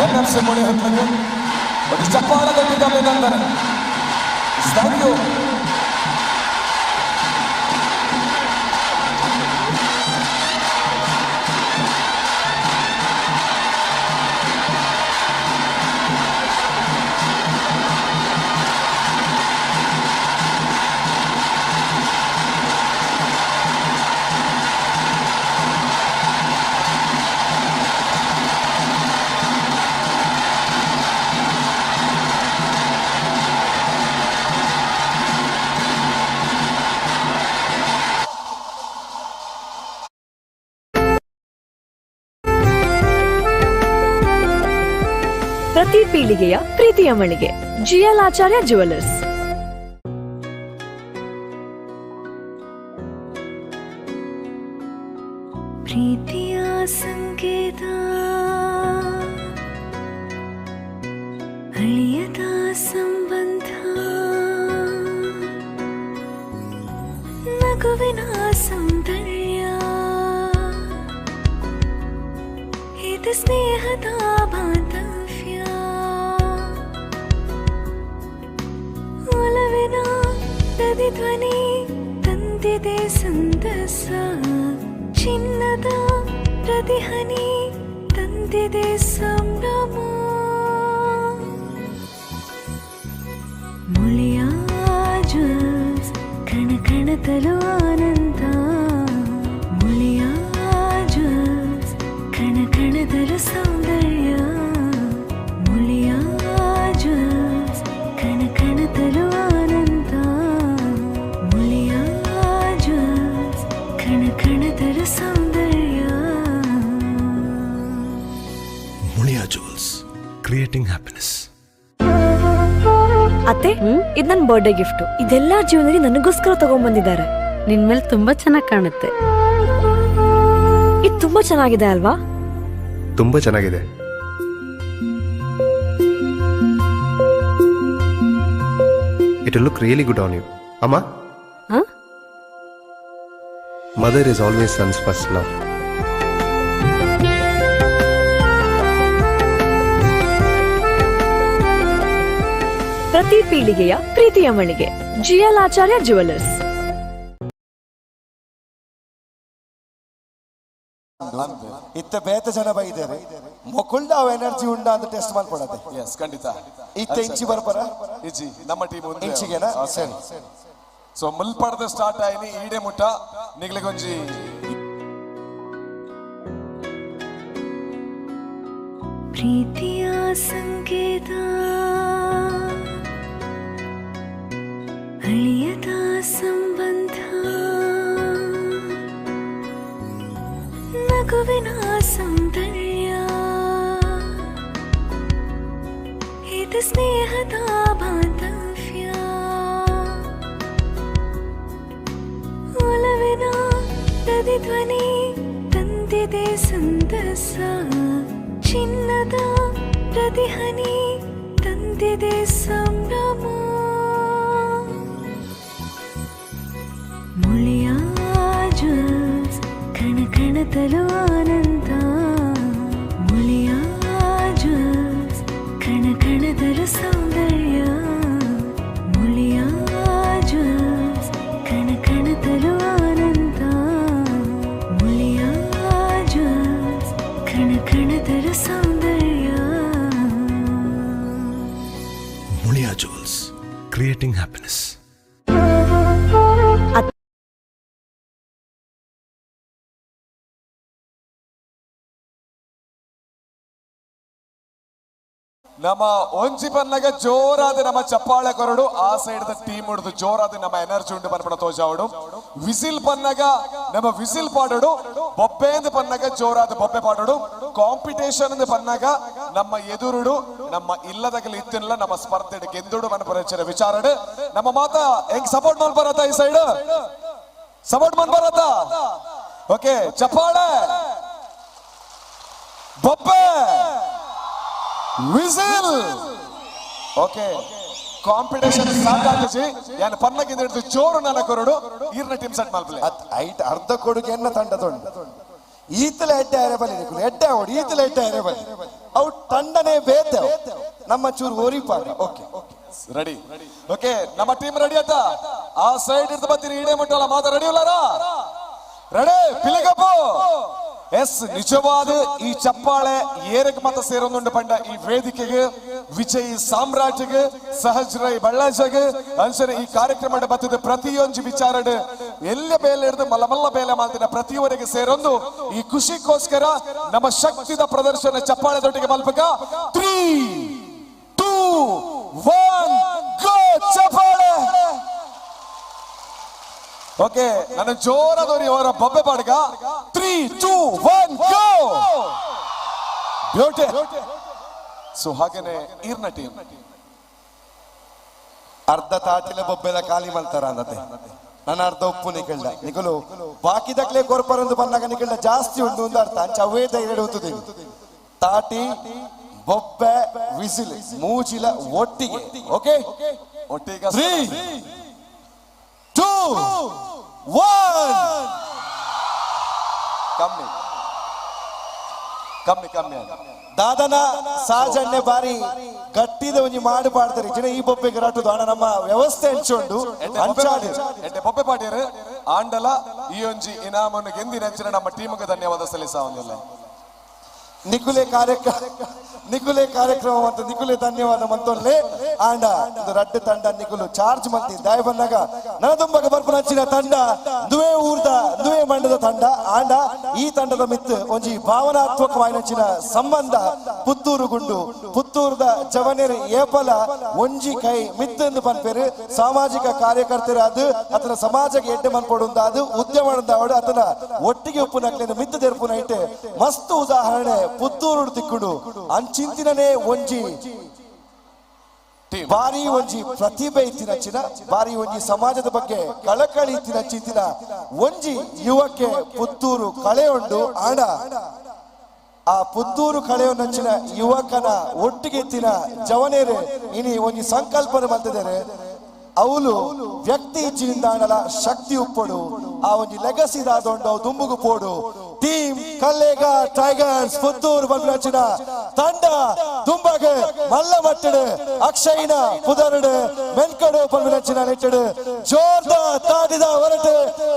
ಎನ್ ಎಫ್ ಸಿ ಮುಳಿ ಹೊತ್ತಗೆ ಒಂದು ಚಪ್ಪಾಳದೊಂದಿಗೆ ಅಭಿನಂದನೆ. Thank you. ಪ್ರತಿ ಪೀಳಿಗೆಯ ಪ್ರೀತಿಯ ಮಳಿಗೆ ಜಿಎಲ್ ಆಚಾರ್ಯ ಜುವೆಲ್ಲರ್ಸ್. ಪ್ರೀತಿಯ ಸಂಕೇತ, ಅಳಿಯದ ಸಂಬಂಧ, ನಗುವಿನ ಸೌಂದರ್ಯ, ಇದು ಸ್ನೇಹದ ಬಾಂಧವ್ಯ, ಒಲವಿನ ಪ್ರತಿಧ್ವನಿ ತಂದಿದೆ ಸಂತಸ, ಚಿನ್ನದ ಪ್ರತಿಹನಿ ತಂದಿದೆ ಸಂಭ್ರಮ. ಮುಳಿಯ ಜ್ಯುವೆಲ್ಸ್, ಕಣ ಕಣದಲ್ಲೂ ಆನಂದ. ಮುಳಿಯ ಜ್ಯುವೆಲ್ಸ್, ಕಣ ಕಣದಲ್ಲೂ ಸೌಂದರ್ಯ. ಮುಳಿಯ ಜ್ಯುವೆಲ್ಸ್, ಕಣ ಕಣದಲ್ಲೂ ಆನಂದ. ಮುಳಿಯ ಜ್ಯುವೆಲ್ಸ್, ಕಣ ಕಣದಲ್ಲೂ ಸೌಂದರ್ಯ. Muliya jewels, creating happiness. ಅತ್ತೆ, ಇದು ನನ್ನ ಬರ್ಡೇ ಗಿಫ್ಟ್. ಇದೆಲ್ಲ ಜೀವನದಲ್ಲಿ ನನಗೋಸ್ಕರ ತಗೊಂಡ್ಬಂದಿದ್ದಾರೆ. ನಿನ್ ಮೇಲೆ ತುಂಬಾ ಚೆನ್ನಾಗಿ ಕಾಣುತ್ತೆ. ಇದು ತುಂಬಾ ಚೆನ್ನಾಗಿದೆ ಅಲ್ವಾ? ತುಂಬಾ ಚೆನ್ನಾಗಿದೆ. It look really good on you ಅಮ್ಮ. ಹಾ? Mother is always son's first love. ಪ್ರತಿ ಪೀಳಿಗೆಯ ಪ್ರೀತಿಯ ಮಳಿಗೆ ಜಿಎಲ್ ಆಚಾರ್ಯ ಜುವೆಲ್ಲರ್ಸ್. ಇತ್ತ ಬೇತ ಜನ ಬೈದೇರೆ ಮೊಕುಲ್ಡ ಅವ ಎನರ್ಜಿ ಉಂಡ ಅಂತ ಟೆಸ್ಟ್ ಮಾಡ್ಕೊಡತ್ತೆ. ಎಸ್, ಖಂಡಿತ. ಇತ್ತ ಇಂಚಿ ಬರ್ಪರ? ಇಜ್ಜಿ, ನಮ್ಮ ಟೀಮ್. ಇಂಚಿಗೆನಾ? ಸರಿ. ಸೊ ಮುಲ್ಪಡದ ಸ್ಟಾರ್ಟ್ ಆಯ್ನಿ ಈಡೆ ಮುಟ್ಟ ನಿಗ್ಲಿಗೊಂಜಿ ಪ್ರೀತಿಯ ಸಂಕೇತ, ಅಳಿಯದ ಸಂಬಂಧ, ನಗುವಿನ ಸೌಂದರ್ಯ, ಇದು ಸ್ನೇಹದ ಬಾಂಧವ್ಯ, ಒಲವಿನ ಪ್ರತಿಧ್ವನಿ ತಂದಿದೆ ಸಂತಸ, ಚಿನ್ನದ ಪ್ರತಿಹನಿ ತಂದಿದೆ ಸಂಭ್ರಮ. ಮುಳಿಯ ಜ್ಯುವೆಲ್ಸ್, ಕಣ ಕಣದಲ್ಲೂ ಆನಂದ. ಮುಳಿಯ ಜ್ಯುವೆಲ್ಸ್, ಕಣ ಕಣದಲ್ಲೂ ಸೌಂದರ್ಯ. ಮುಳಿಯ ಜ್ಯುವೆಲ್ಸ್, ಕಣ ಕಣದಲ್ಲೂ ಆನಂದ. ಮುಳಿಯ ಜ್ಯುವೆಲ್ಸ್, ಕಣ ಕಣದಲ್ಲೂ ಸೌಂದರ್ಯ. Muliya jewels, creating happiness. ನಮ್ಮ ಒಂಜಿ ಪನ್ನಗ ಜೋರಾದ ನಮ್ಮ ಚಪ್ಪಾಳೆ ಕೊರಡು, ಆ ಸೈಡ್ the team ಹಿಡಿದು ಜೋರಾದ ನಮ್ಮ ಎನರ್ಜಿ ಉಂಟು ಪನ್ಪಣ ತೋಜಾವಡು. ವಿಸಿಲ್ ಪನ್ನಗ ನಮ್ಮ ವಿಸಿಲ್ ಪಾಡೋಡು, ಬೊಬ್ಬೆಂದು ಪನ್ನಗ ಜೋರಾದ ಬೊಬ್ಬೆ ಪಾಡೋಡು. ಕಾಂಪಿಟೇಷನ್ ಪನ್ನಗ ನಮ್ಮ ಎದುರುಡು ನಮ್ಮ ಇಲ್ಲದಗಲಿ ಇತ್ತಿಲ್ಲ ನಮ್ಮ ಸ್ಪರ್ಧೆ ಗೆಂದುಡು ಮನಪರಿಚಯ ವಿಚಾರಡು. ನಮ್ಮ ಮಾತ ಹೆಂಗ್ ಸಪೋರ್ಟ್ ಮಾಡ್ಬಾರತ್ತ? ಈ ಸೈಡ್ ಸಪೋರ್ಟ್ ಮಾಡ್ಬಾರತ್ತ? ಓಕೆ, ಚಪ್ಪಾಳೆ, ಬೊಬ್ಬೆ, ವಿಸಿಲ್. ಓಕೆ, ಕಾಂಪಿಟೇಷನ್ ಸ್ಟಾರ್ಟ್ ಆಗ್ತದೆ. ಯಾನ್ ಪನ್ನಗಿಂದ ಹಿಡಿದು ಜೋರು ನನ್ನ ಕೊರಡು ಈರ್ನ ಟೀಮ್ ಸೆಟ್ ಮಲ್ಪಲೆ. ಐಟ್ ಅರ್ಧ ಕೊಡುಗೆ ಎನ್ನ ತಂಡದೊಂಡು ಈತಲ ಎಡ್ಡೆ ಆರೆ ಬಲಿ, ಎಡ್ಡೆ ಅವಡು ಈತಲ ಎಡ್ಡೆ ಆರೆ ಬಲಿ ಅವು ತಂಡನೇ ಬೇತೆ ನಮ್ಮ ಚೂರು ಓರಿಪಾಗ. Okay, ready. ಓಕೆ, ನಮ್ಮ ಟೀಮ್ ರೆಡಿ ಆತ. ಆ ಸೈಡ್ ಹಿಡಿದು ಬರ್ತೀರಿ ಈಡೇ ಮುಟ್ಟಲ್ಲ ಮಾತಾ ರೆಡಿ ಇಲ್ಲಾರ? ರೆಡಿ ಪಿಲಿಗಪ್ಪು. ಎಸ್, ನಿಜವಾದ ಈ ಚಪ್ಪಾಳೆ ಏರಕ್ ಮತ ಸೇರೊಂದುಂಡು ಪಂಡ ಈ ವೇದಿಕೆಗೆ ವಿಜಯ್ ಸಾಮ್ರಾಜ್ಯಗೆ ಸಹಜ್ ರೈ ಬಳ್ಳಾಜಗೆ ಅಂಚನೆ ಈ ಕಾರ್ಯಕ್ರಮ ಬತ್ತಿದ ಪ್ರತಿಯೊಂದು ವಿಚಾರಡ್ ಎಲ್ಲ ಬೇಲೆ ಹಿಡಿದು ಮಲ್ಲ ಮಲ್ಲ ಬೇಲೆ ಮಾಡ್ತಿನ ಪ್ರತಿಯವರೆಗೆ ಸೇರೊಂದು ಈ ಖುಷಿಗೋಸ್ಕರ ನಮ್ಮ ಶಕ್ತಿದ ಪ್ರದರ್ಶನ ಚಪ್ಪಾಳೆ ದೊಟ್ಟಿಗೆ ಮಲ್ಪಕ. 3 2 1 ಗೋ, ಚಪ್ಪಾಳೆ. ಓಕೆ, ನಾನು ಜೋರಾದವ್ರಿ ಅವರ ಬೊಬ್ಬೆ ಪಾಡ್ಗ. 3 2 1 ಗೋ. ಬ್ಯೂಟಿ. ಸೊ ಹಾಗೇನೆ ಈರ್ನ ಟೀಮ್. ಅರ್ಧ ತಾಟಿಲ ಬೊಬ್ಬೆಲ ಖಾಲಿ ಮಲ್ತಾರ ಅಂದತೆ ನನ್ನ ಅರ್ಧ ಉಪ್ಪು ನಿಕಲ್ಡ ನಿಕಲು ಬಾಕಿದಕ್ಲೆ ಕೊರ್ಪರಂದು ಬಂದಾಗ ನಿಕಲ್ಡ ಜಾಸ್ತಿ ಉಂಟು ಅಂತ ಅರ್ಥ. ಅಂಚ ಅವೇ ಧೈರ್ಯ ಉತ್ತುದಿ. ತಾಟಿ ಬೊಬ್ಬೆ ವಿಸಿಲ್ ಮೂಜಿಲ ಒಟ್ಟಿಗೆ. ಓಕೆ, ಒಟ್ಟಿಗೆ. 3 2 1. ಕಮ್ಮಿ ಕಮ್ಮಿ ಕಮ್ಮಿ. ದಾದನ ಸಾಜಣ್ಣೆ ಬಾರಿ ಗಟ್ಟಿದ ಒಂಜಿ ಮಾಡಿ ಪಾಡ್ತಾರೆ ಜಿನ ಈ ಬೊಬ್ಬೆಗೆ ರಟ್ಟುದು ಅಣ್ಣ ನಮ್ಮ ವ್ಯವಸ್ಥೆ ಹೆಂಚುಂಡು ಅಂಚಾಡಿ. ಎಡ್ಡೆ ಬೊಬ್ಬೆ ಪಾಡ್ಯರು. ಆಂಡಲ ಈ ಒಂಜಿ ಇನಾಮನ್ನು ಗೆಂದಿನ ಅಂಚಿನ ನಮ್ಮ ಟೀಮ್ಗೆ ಧನ್ಯವಾದ ಸಲ್ಲಿಸ. ನಿಕುಲೆ ಕಾರ್ಯಕ್ರಮ, ನಿಕುಲೆ ಕಾರ್ಯಕ್ರಮ ಮತ್ತು ನಿಕುಲೆ ಧನ್ಯವಾದ ಮಂತೊಲ್ಲೆ. ಆಂಡ ಇದು ರಡ್ಡು ತಂಡ ನಿಕುಲು ಚಾರ್ಜ್ ಮಂತಿ ದಾಯ ಬಂದಾಗ ನನದುಂಬಗ ಬರ್ಪುನಂಚಿನ ತಂಡ ದುವೆ ಊರ್ದ ದುವೆ ಮಂಡದ ತಂಡ. ಆಂಡ ಈ ತಂಡದ ಮಿತ್ತು ಒಂಜಿ ಭಾವನಾತ್ಮಕವಾಯಿನಂಚಿನ ಸಂಬಂಧ. ಪುತ್ತೂರು ಗುಂಡು ಪುತ್ತೂರ್ದ ಜವನೇರು ಏಪಲ ಒಂಜಿ ಕೈ ಮಿತ್ತು ಪನ್ಪೇರು. ಸಾಮಾಜಿಕ ಕಾರ್ಯಕರ್ತರು ಅದು ಅತನ ಸಮಾಜಕ್ಕೆ ಎಡ್ಡೆ ಮನ್ಪೊಡು ಅದು ಉದ್ಯಮ ಅತನ ಒಟ್ಟಿಗೆ ಉಪ್ಪುನಕ್ಲಿಂದ ಮಿತ್ತು ತೆರ್ಪುನ ಇಟ್ಟೆ ಮಸ್ತ್ ಉದಾಹರಣೆ ಪುತ್ತೂರು ತಿಕ್ಕುಡು. ಅಂಚಿಂತಿನೇ ಒಂಜಿ ಬಾರಿ ಒಂಜಿ ಪ್ರತಿಭೆ ಇತ್ತಿನಚ್ಚಿನ ಬಾರಿ ಒಂಜಿ ಸಮಾಜದ ಬಗ್ಗೆ ಕಳಕಳಿ ಇತ್ತಿನಚ್ಚಿಂತಿನ ಒಂಜಿ ಯುವಕ್ಕೆ ಪುತ್ತೂರು ಕಳೆ ಉಂಡು. ಆಡ ಆ ಪುತ್ತೂರು ಕಳೆಯೊಂದಂಚಿನ ಯುವಕನ ಒಟ್ಟಿಗೆ ಇತ್ತಿನ ಜವನೇರು ಇನಿ ಒಂಜಿ ಸಂಕಲ್ಪನೆ ಬಂದಿದ್ದಾರೆ. ಅವಳು ವ್ಯಕ್ತಿ ಇಚ್ಚಿನಿಂದ ಆಡಲ ಶಕ್ತಿ ಉಪ್ಪೊಡು ಆ ಒಂಜಿ ಲೆಗಸಿ ದಾದೊಂಡು ಅವು ದುಂಬುಗು ಪೋಡು. ಟೀಮ್ ಕಲ್ಲೇಗ ಟೈಗರ್ಸ್ ಪುತ್ತೂರು ಬಂದಿನ ತಂಡ ದುಂಬಗೆ ಮಲ್ಲ ಮಟ್ಟಡು ಅಕ್ಷಯ್ನ ಪುದರುಡು ಮೆನ್ಕಡು ಪಲ್ವಿನಚ್ಚಿನ ನೆಟ್ಟಡು ಜೋರ್ದ ತಾಡಿದ ಹೊರಟು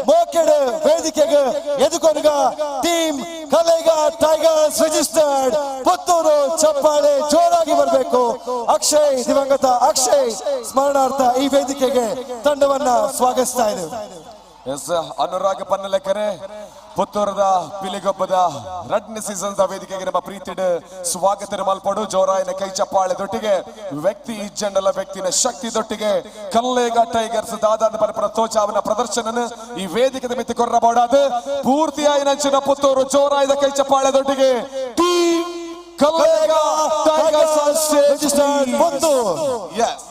ಮೋಕೆಡು ವೇದಿಕೆಗೆ ಎದುಕೊನುಗ team Kallega tigers registered Puttur. ಚಪ್ಪಾಳೆ ಜೋರಾಗಿ ಬರಬೇಕು. ಅಕ್ಷಯ್, ದಿವಂಗತ ಅಕ್ಷಯ್ ಸ್ಮರಣಾರ್ಥ ಈ ವೇದಿಕೆಗೆ ತಂಡವನ್ನ ಸ್ವಾಗತಿಸ್ತಾ ಇದ್ದೇವೆ. ಎಸ್, ಅನುರಾಗ್ ಪನ್ನಲೆಕ್ಕರೆ ಪುತ್ತೂರದ ಪಿಲಿಗೊಬ್ಬದ ರಡ್ನ ಸೀಸನ್ ವೇದಿಕೆಗೆ ನಮ್ಮ ಪ್ರೀತಿಡ್ ಸ್ವಾಗತ ಮಲ್ಪಡು. ಜೋರಾಯಿನ ಕೈ ಚಪ್ಪಾಳೆ ದೊಟ್ಟಿಗೆ ವ್ಯಕ್ತಿ ಇಜ್ಜಂಡಲ ವ್ಯಕ್ತಿನ ಶಕ್ತಿ ದೊಟ್ಟಿಗೆ ಕಲ್ಲೇಗ ಟೈಗರ್ಸ್ ದಾದಾನ ಪರಪರ ತೋಚಾವನ ಪ್ರದರ್ಶನ ಈ ವೇದಿಕೆದ ಮಿತಿ ಕೊರ್ರಬೋಡಾದ ಪೂರ್ತಿಯಾಯಿನ ಅಂಚಿನ ಪುತ್ತೂರು ಜೋರಾಯ್ದ ಕೈ ಚಪ್ಪಾಳೆ ದೊಟ್ಟಿಗೆ team Kallega tigers registered Puttur. Yes.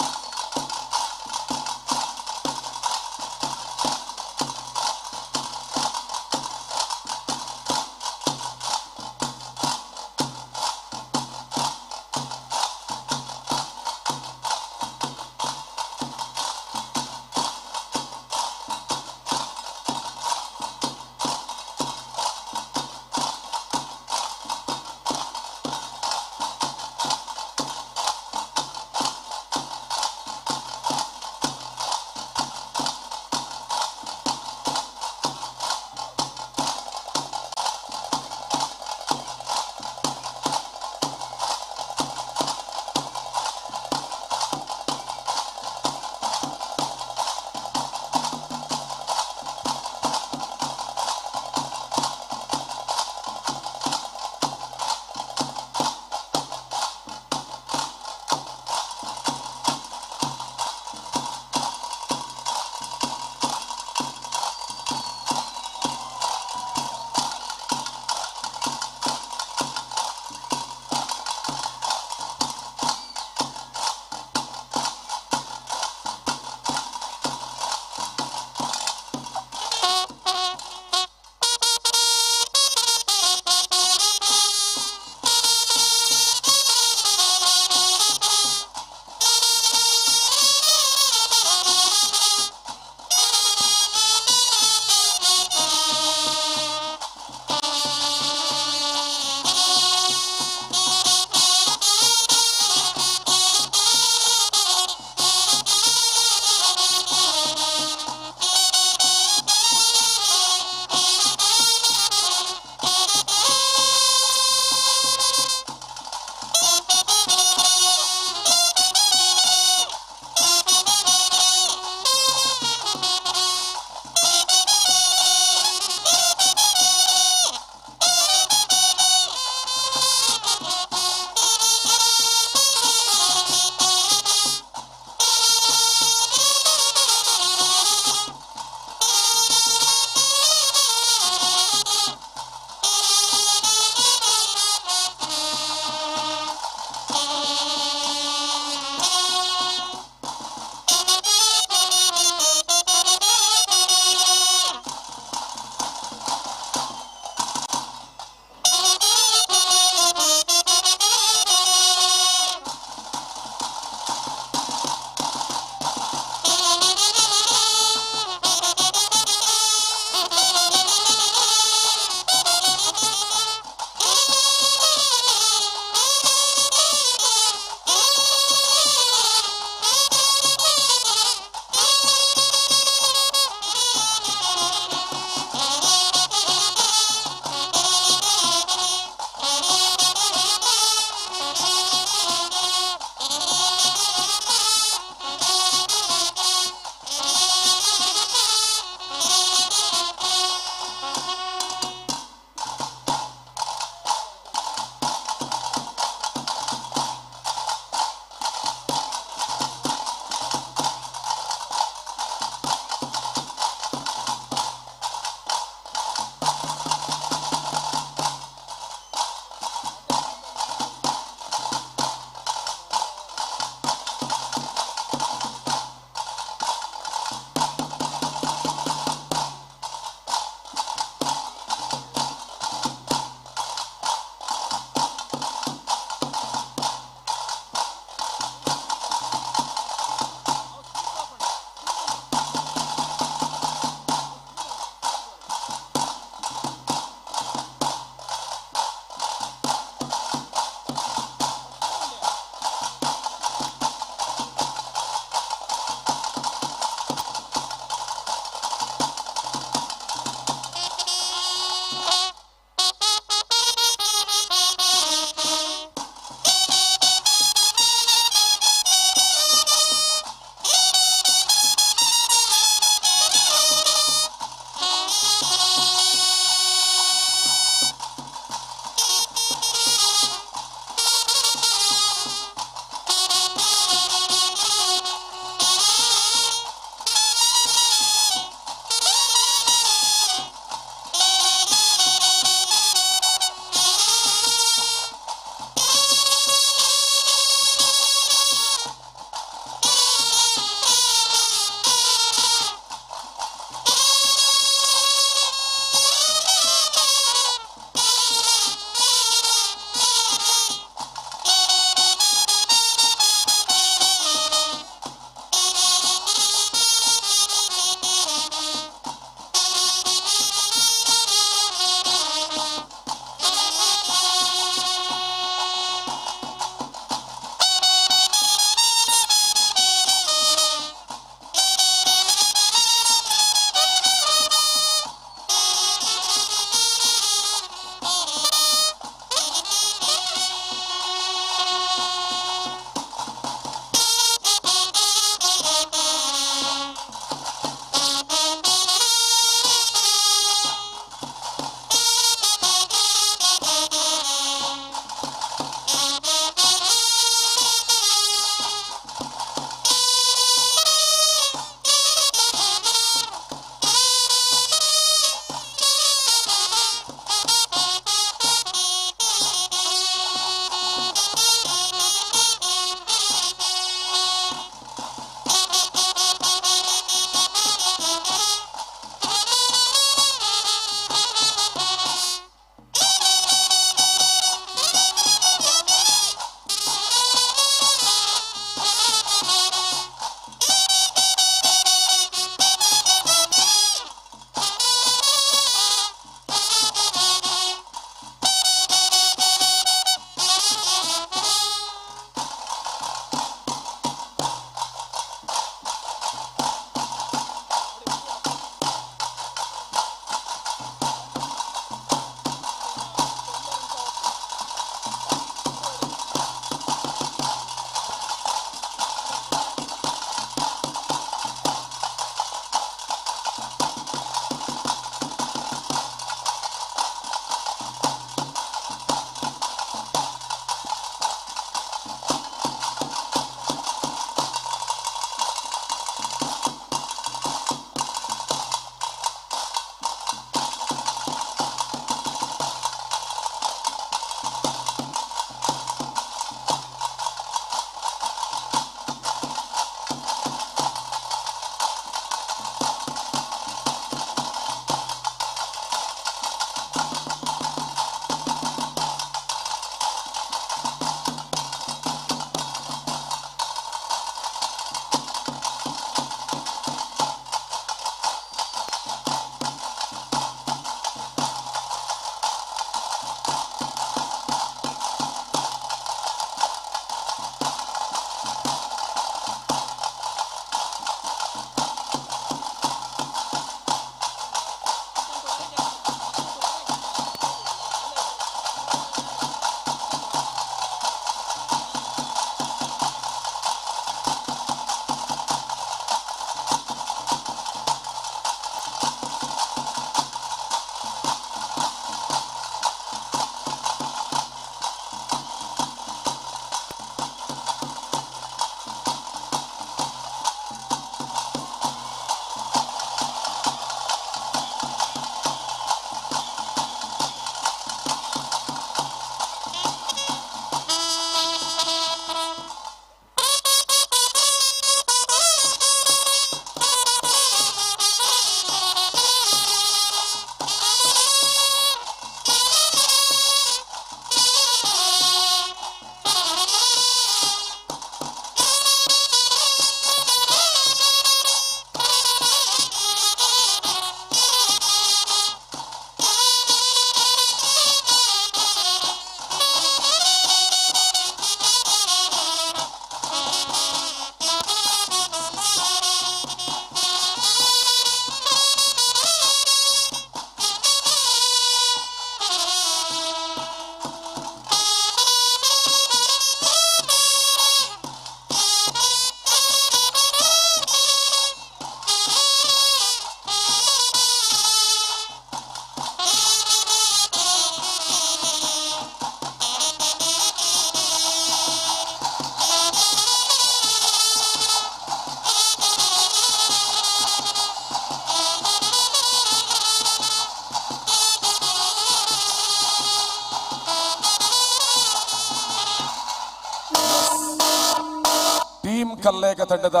Kallega ತಂಡದ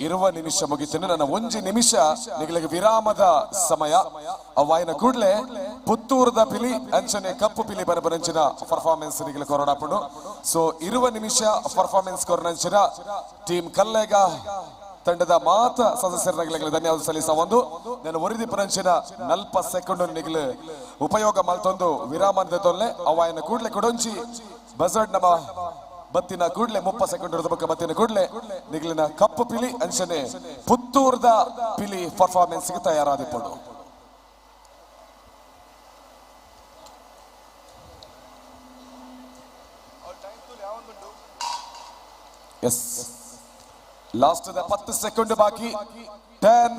20 ನಿಮಿಷ ಮುಗಿತೇನೆ. ನನ್ನ 1 ನಿಮಿಷ ನಿಗಳಿಗೆ ವಿರಾಮದ ಸಮಯ. ಅವಾಯಿನ ಕೂಡಲೇ ಪುತ್ತೂರದ ಪಿಲಿ ಅಂಚನೆ ಕಪ್ಪು ಪಿಲಿ ಬರಬರಂಚಿನ ಪರ್ಫಾರ್ಮೆನ್ಸ್ ನಿಗಲ ಕೊರಡಾಪುಂಡು. ಸೊ 20 ನಿಮಿಷ ಪರ್ಫಾರ್ಮೆನ್ಸ್ ಕೊರನಂಚಿನ ಟೀಮ್ ಕಲ್ಲೇಗ ತಂಡದ ಮಾತ ಸದಸ್ಯರ ಧನ್ಯವಾದ ಸಲ್ಲಿಸ ಒಂದು ನಾನು ಒರಿದಿ ಪರಂಚಿನ 40 ಸೆಕೆಂಡ್ ನಿಗಲು ಉಪಯೋಗ ಮಲ್ತೊಂದು ವಿರಾಮ ತೊಲ್ಲೆ. ಅವಾಯಿನ ಕೂಡಲೇ ಕೊಡೊಂಚಿ ಬಜರ್ಡ್ ನಮ್ಮ ಬತ್ತಿನ ಕೂಡ್ಲೆ 30 ಸೆಕೆಂಡ್ ಬೊಕ್ಕ ಬತ್ತಿನ ಕೂಡ್ಲೆ ನಿಗಲಿನ ಕಪ್ಪು ಪಿಲಿ ಅಂಚನೆ ಪುತ್ತೂರ್ದ ಪಿಲಿ ಪರ್ಫಾರ್ಮೆನ್ಸ್ ತಯಾರಾದಿಪ್ಪುಂಡು. ಎಸ್ ಲಾಸ್ಟ್ 10 ಸೆಕೆಂಡ್ ಬಾಕಿ. 10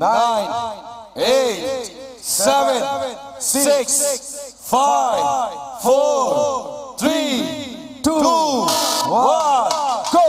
9 8 7 6 5 4 3 2 1 go.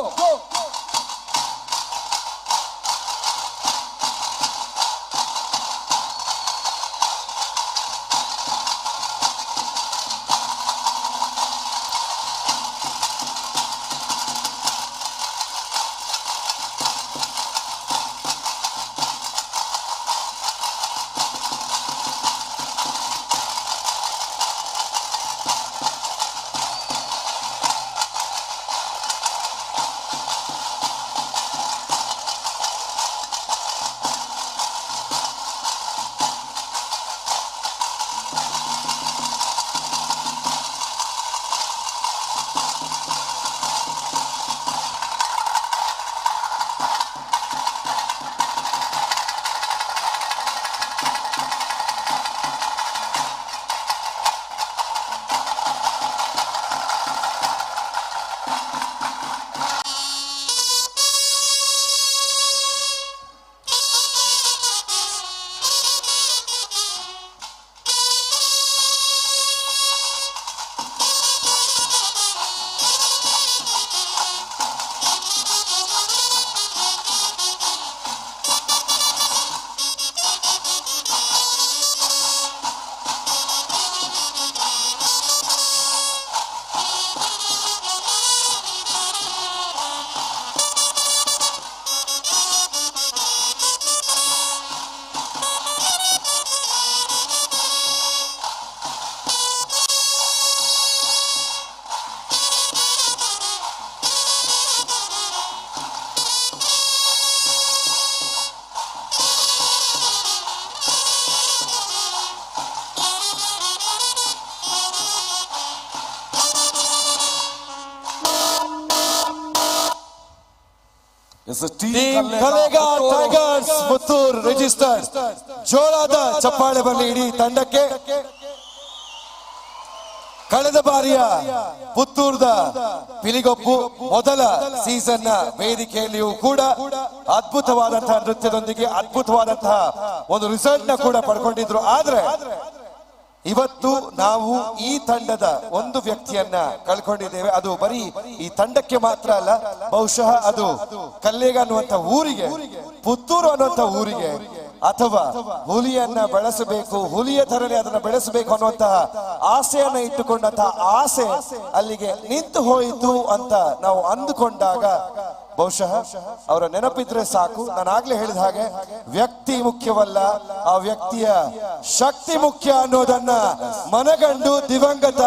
Team Kalega Tigers Puttur registered. ಜೋರಾದ ಚಪ್ಪಾಳೆ ಬರಲಿ ಇಡೀ ತಂಡಕ್ಕೆ. ಕಳೆದ ಬಾರಿಯ ಪುತ್ತೂರ್ದ ಪಿಲಿಗೊಪ್ಪು ಮೊದಲ ಸೀಸನ್ ನ ವೇದಿಕೆಯಲ್ಲಿಯೂ ಕೂಡ ಅದ್ಭುತವಾದಂತಹ ನೃತ್ಯದೊಂದಿಗೆ ಅದ್ಭುತವಾದಂತಹ ಒಂದು ರಿಸಲ್ಟ್ ನ ಕೂಡ ಪಡ್ಕೊಂಡಿದ್ರು. ಆದ್ರೆ ಇವತ್ತು ನಾವು ಈ ತಂಡದ ಒಂದು ವ್ಯಕ್ತಿಯನ್ನ ಕಳ್ಕೊಂಡಿದ್ದೇವೆ. ಅದು ಬರೀ ಈ ತಂಡಕ್ಕೆ ಮಾತ್ರ ಅಲ್ಲ, ಬಹುಶಃ ಅದು ಕಲ್ಲೇಗ ಅನ್ನುವಂಥ ಊರಿಗೆ, ಪುತ್ತೂರು ಅನ್ನುವಂಥ ಊರಿಗೆ, ಅಥವಾ ಹುಲಿಯನ್ನ ಬೆಳೆಸಬೇಕು, ಹುಲಿಯ ಥರನೇ ಅದನ್ನ ಬೆಳೆಸಬೇಕು ಅನ್ನುವಂತಹ ಆಸೆಯನ್ನ ಇಟ್ಟುಕೊಂಡಂತಹ ಆಸೆ ಅಲ್ಲಿಗೆ ನಿಂತು ಹೋಯಿತು ಅಂತ ನಾವು ಅಂದುಕೊಂಡಾಗ ಬಹುಶಃ ಅವರ ನೆನಪಿದ್ರೆ ಸಾಕು. ನಾನು ಆಗ್ಲೇ ಹೇಳಿದ ಹಾಗೆ ವ್ಯಕ್ತಿ ಮುಖ್ಯವಲ್ಲ, ಆ ವ್ಯಕ್ತಿಯ ಶಕ್ತಿ ಮುಖ್ಯ ಅನ್ನೋದನ್ನ ಮನಗಂಡು ದಿವಂಗತ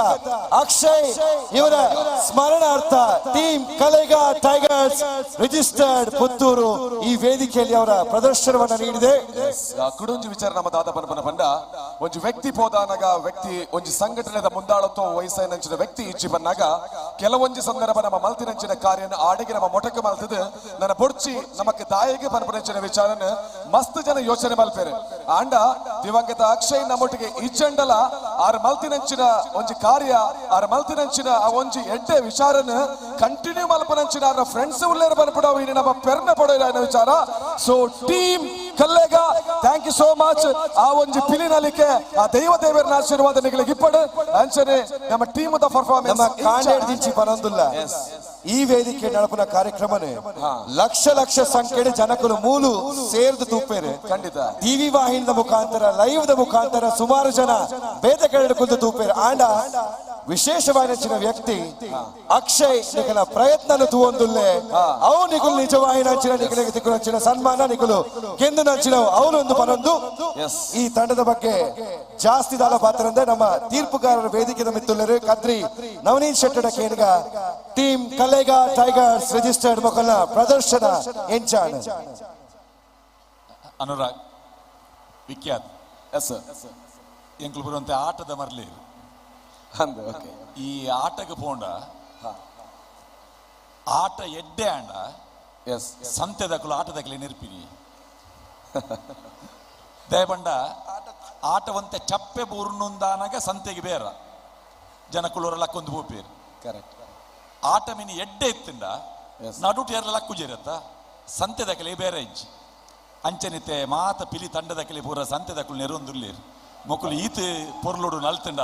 ಅಕ್ಷಯ್ ಇವರ ಸ್ಮರಣಾರ್ಥ team Kalega Tigers registered Puttur ಈ ವೇದಿಕೆಯಲ್ಲಿ ಅವರ ಪ್ರದರ್ಶನವನ್ನ ನೀಡಿದೆ. ಕುಡೊಂಜಿ ವಿಚಾರ ನಮ್ಮ ದಾದ ಪನಪನ ಪಂಡ ಒಂಜಿ ವ್ಯಕ್ತಿ ಪೋದಾನಗ ವ್ಯಕ್ತಿ ಒಂಜಿ ಸಂಘಟನೆದ ಮುಂದಾಳತ್ವ ವಯಸ್ಸಾಯಿನಂಚಿನ ವ್ಯಕ್ತಿ ಇಚ್ಚಿ ಬಂದಾಗ ಕೆಲವೊಂಜಿ ಸಂದರ್ಭ ನಮ್ಮ ಮಲ್ತಿನಂಚಿನ ಕಾರ್ಯನ ಆಡಿಗೆ ನಮ್ಮ ಮೊಟಕ ಮಲ್ತದ ನನ್ನ ಬೊಡ್ಚಿ ನಮಕ್ ದಾಯಿಗೆ ಪನಪನಂಚಿನ ವಿಚಾರನ ಮಸ್ತ್ ಜನ ಯೋಚನೆ ಮಲ್ಪೇರೆ. ಆಂಡ ದಿವಂಗತ ಅಕ್ಷಯ್ ನಮ್ಮೊಟ್ಟಿಗೆ ಇಚ್ಚಂಡಲ ಆರ್ ಮಲ್ತಿನಂಚಿನ ಒಂಜಿ ಕಾರ್ಯ, ಆರ್ ಮಲ್ತಿನಂಚಿನ ಆ ಒಂಜಿ ಎಡ್ಡೆ ವಿಚಾರನ ಕಂಟಿನ್ಯೂ ಮಲ್ಪನಂಚಿನ ಆರ್ನ ಫ್ರೆಂಡ್ಸ್ ಉಲ್ಲೇರ ಪನಪಡವು ಇನ್ನು ನಮ್ಮ ಪೆರ್ಮೆ ಪಡೋ ವಿಚಾರ. So team Kallega thank you so much. ಆ ಒಂಜಿ ಪಿಲಿನಲಿಕೆ ಆ ದೈವ ದೇವರನ ಆಶೀರ್ವಾದ ನಿಗಳಿಗೆ ಇಪ್ಪಡು ಅಂಚನೆ ನಮ್ಮ ಟೀಮ್ the performance ನಮ್ಮ ಕಾಂಡೇಡ್ ದಿಂಚಿ ಬನೊಂದುಲ್ಲ ಈ ವೇದಿಕೆ ನಡಪುನ ಕಾರ್ಯಕ್ರಮನೇ ಲಕ್ಷ ಲಕ್ಷ ಸಂಖ್ಯೆ ಜನಕರು ಮೂಲು ಸೇರ್ದು ತೂಪೇರೆ. ಖಂಡಿತ ಟಿವಿ ವಾಹಿನಿದ ಮುಖಾಂತರ, ಲೈವ್ the ಮುಖಾಂತರ ಸುಮಾರು ಜನ ಬೇತೆ ಕಡೆ ಕುಂತು ತೂಪೇರೆ. ಆಂಡ ವಿಶೇಷವಾಯಿನ ವ್ಯಕ್ತಿ ಅಕ್ಷಯ್ ನಿಕಲ ಪ್ರಯತ್ನ ತೂವೊಂದುಲ್ಲೆ ಅವು ನಿಕುಲು ನಿಜವಾಯಿನ ನಿಕಲಿಗೆ ತಿಕ್ಕುನಂಚಿನ ಸನ್ಮಾನ ನಿಕುಲು ಗೆಂದು ನಂಚಿನ ಅವನೊಂದು ಪನೊಂದು ಈ ತಂಡದ ಬಗ್ಗೆ ಜಾಸ್ತಿ ದಾಲ ಪಾತ್ರ ಅಂದ್ರೆ ನಮ್ಮ ತೀರ್ಪುಗಾರರ ವೇದಿಕೆದ ಮಿತ್ತುಲ್ಲರು ಕದ್ರಿ ನವನೀತ್ ಶೆಟ್ಟಡ ಕೇನ್ಗ ಟೀಮ್ ಕಲೆಗ ಟೈಗರ್ಸ್ ರಿಜಿಸ್ಟರ್ಡ್ ಮೊಕಲ್ನ ಪ್ರದರ್ಶನ ಎಂಚಾಣ. ಅನುರಾಗ್ ವಿಖ್ಯಾತ್ ಎಸ್ ಎಂಕ್ಲು ಬರುವಂತೆ ಆಟದ ಮರ್ಲಿ ಅಂದ್ ಓಕೆ. ಈ ಆಟಕ್ಕೆ ಪೋಂಡ ಆಟ ಎಡ್ಡೆ ಆಂಡ ಎಸ್ ಸಂತೆದಕುಲು ಆಟದಕಲೆ ನೆರ್ಪಿನಿ ದಯಬಂಡ ಆಟವಂತೆ ಚಪ್ಪೆ ಬೂರ್ನುಂದಾನಾಗ ಸಂತೆಗೆ ಬೇರ ಜನಕುಲೋರ ಲಕ್ಕೊಂದು ಪೋಪೇರು. ಕರೆಕ್ಟ್. ಆಟ ಮಿನಿ ಎಡ್ಡೆ ಇತ್ತಿಂಡ ನಡುಟು ಏರ್ಲ ಲಕ್ಕು ಜೇರತ್ತ ಸಂತೆದಕಲೆ ಬೇರೆ ಇಜ್ಜಿ ಅಂಚನಿತೆ ಮಾತ ಪಿಲಿ ತಂಡದಕಲೆ ಪೂರ ಸಂತೆದಕುಲು ನೆರೊಂದುಲ್ಲೇರು ಮೊಕುಲು ಈತ ಪೊರ್ಲುಡು ನಲ್ತಂಡ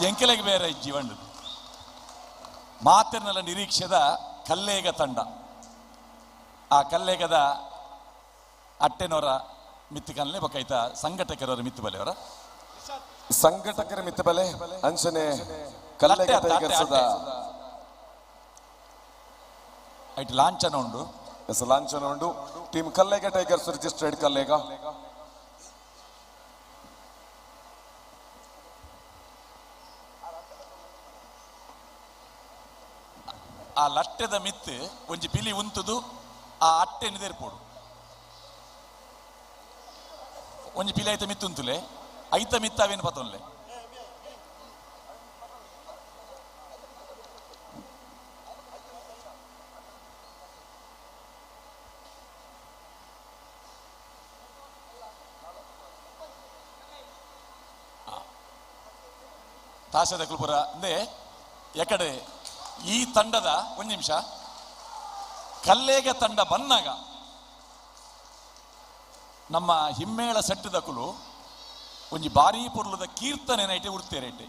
ಎಂಕೆಲೆಗೆ ಬೇರೆ ಇಜ್ಜಿ ವಂಡು ಮಾತೆರ್ನೆಲ್ಲ ನಿರೀಕ್ಷೆದ ಕಲ್ಲೇಗ ತಂಡ ಆ ಕಲ್ಲೇಗದ ಅಟ್ಟೆನವರ ಮಿತ್ತು ಕಲ್ಲೆ ಬೊಕೈತ ಸಂಘಟಕರವರ ಮಿತ್ತು ಬಲೆಯವರ ಸಂಘಟಕರ ಮಿತ್ತು ಬಲೆ ಅಂಚನೆ ಕಲ್ಲೇಗ ಟೈಗರ್ಸ್ ಐಟ್ ಲಾಂಛನ ಉಂಡು. ಎಸ್ ಲಾಂಛನ ಉಂಡು. Team Kallega tigers registered Kallega. ಆ ಲಟ್ಟೆದ ಮಿತ್ತು ಒಂಜಿ ಪಿಲಿ ಉಂತುದು ಆ ಅಟ್ಟೆ ನಿದೇರ್ಪೋಡು ಒಂಜಿ ಪಿಲಿ ಐತ ಮಿತ್ತು ಉಂತುಲೆ ಐತ ಮಿತ್ತ ಅವೇನು ಪತ್ತೊನ್ಲೆ ತಾಸದ ಕುಲ್ಪುರ ಅಂದೆ ಎಕಡೆ ಈ ತಂಡದ ಒಂದು ನಿಮಿಷ ಕಲ್ಲೇಗ ತಂಡ ಬನ್ನಾಗ ನಮ್ಮ ಹಿಮ್ಮೇಳ ಸೆಟ್ಟದಕುಲು ಒಂಜಿ ಬಾರಿ ಪೊರ್ಲುದ ಕೀರ್ತನೆ ನೈಟೆ ಉಡ್ತೇರೆ ಐಟೆ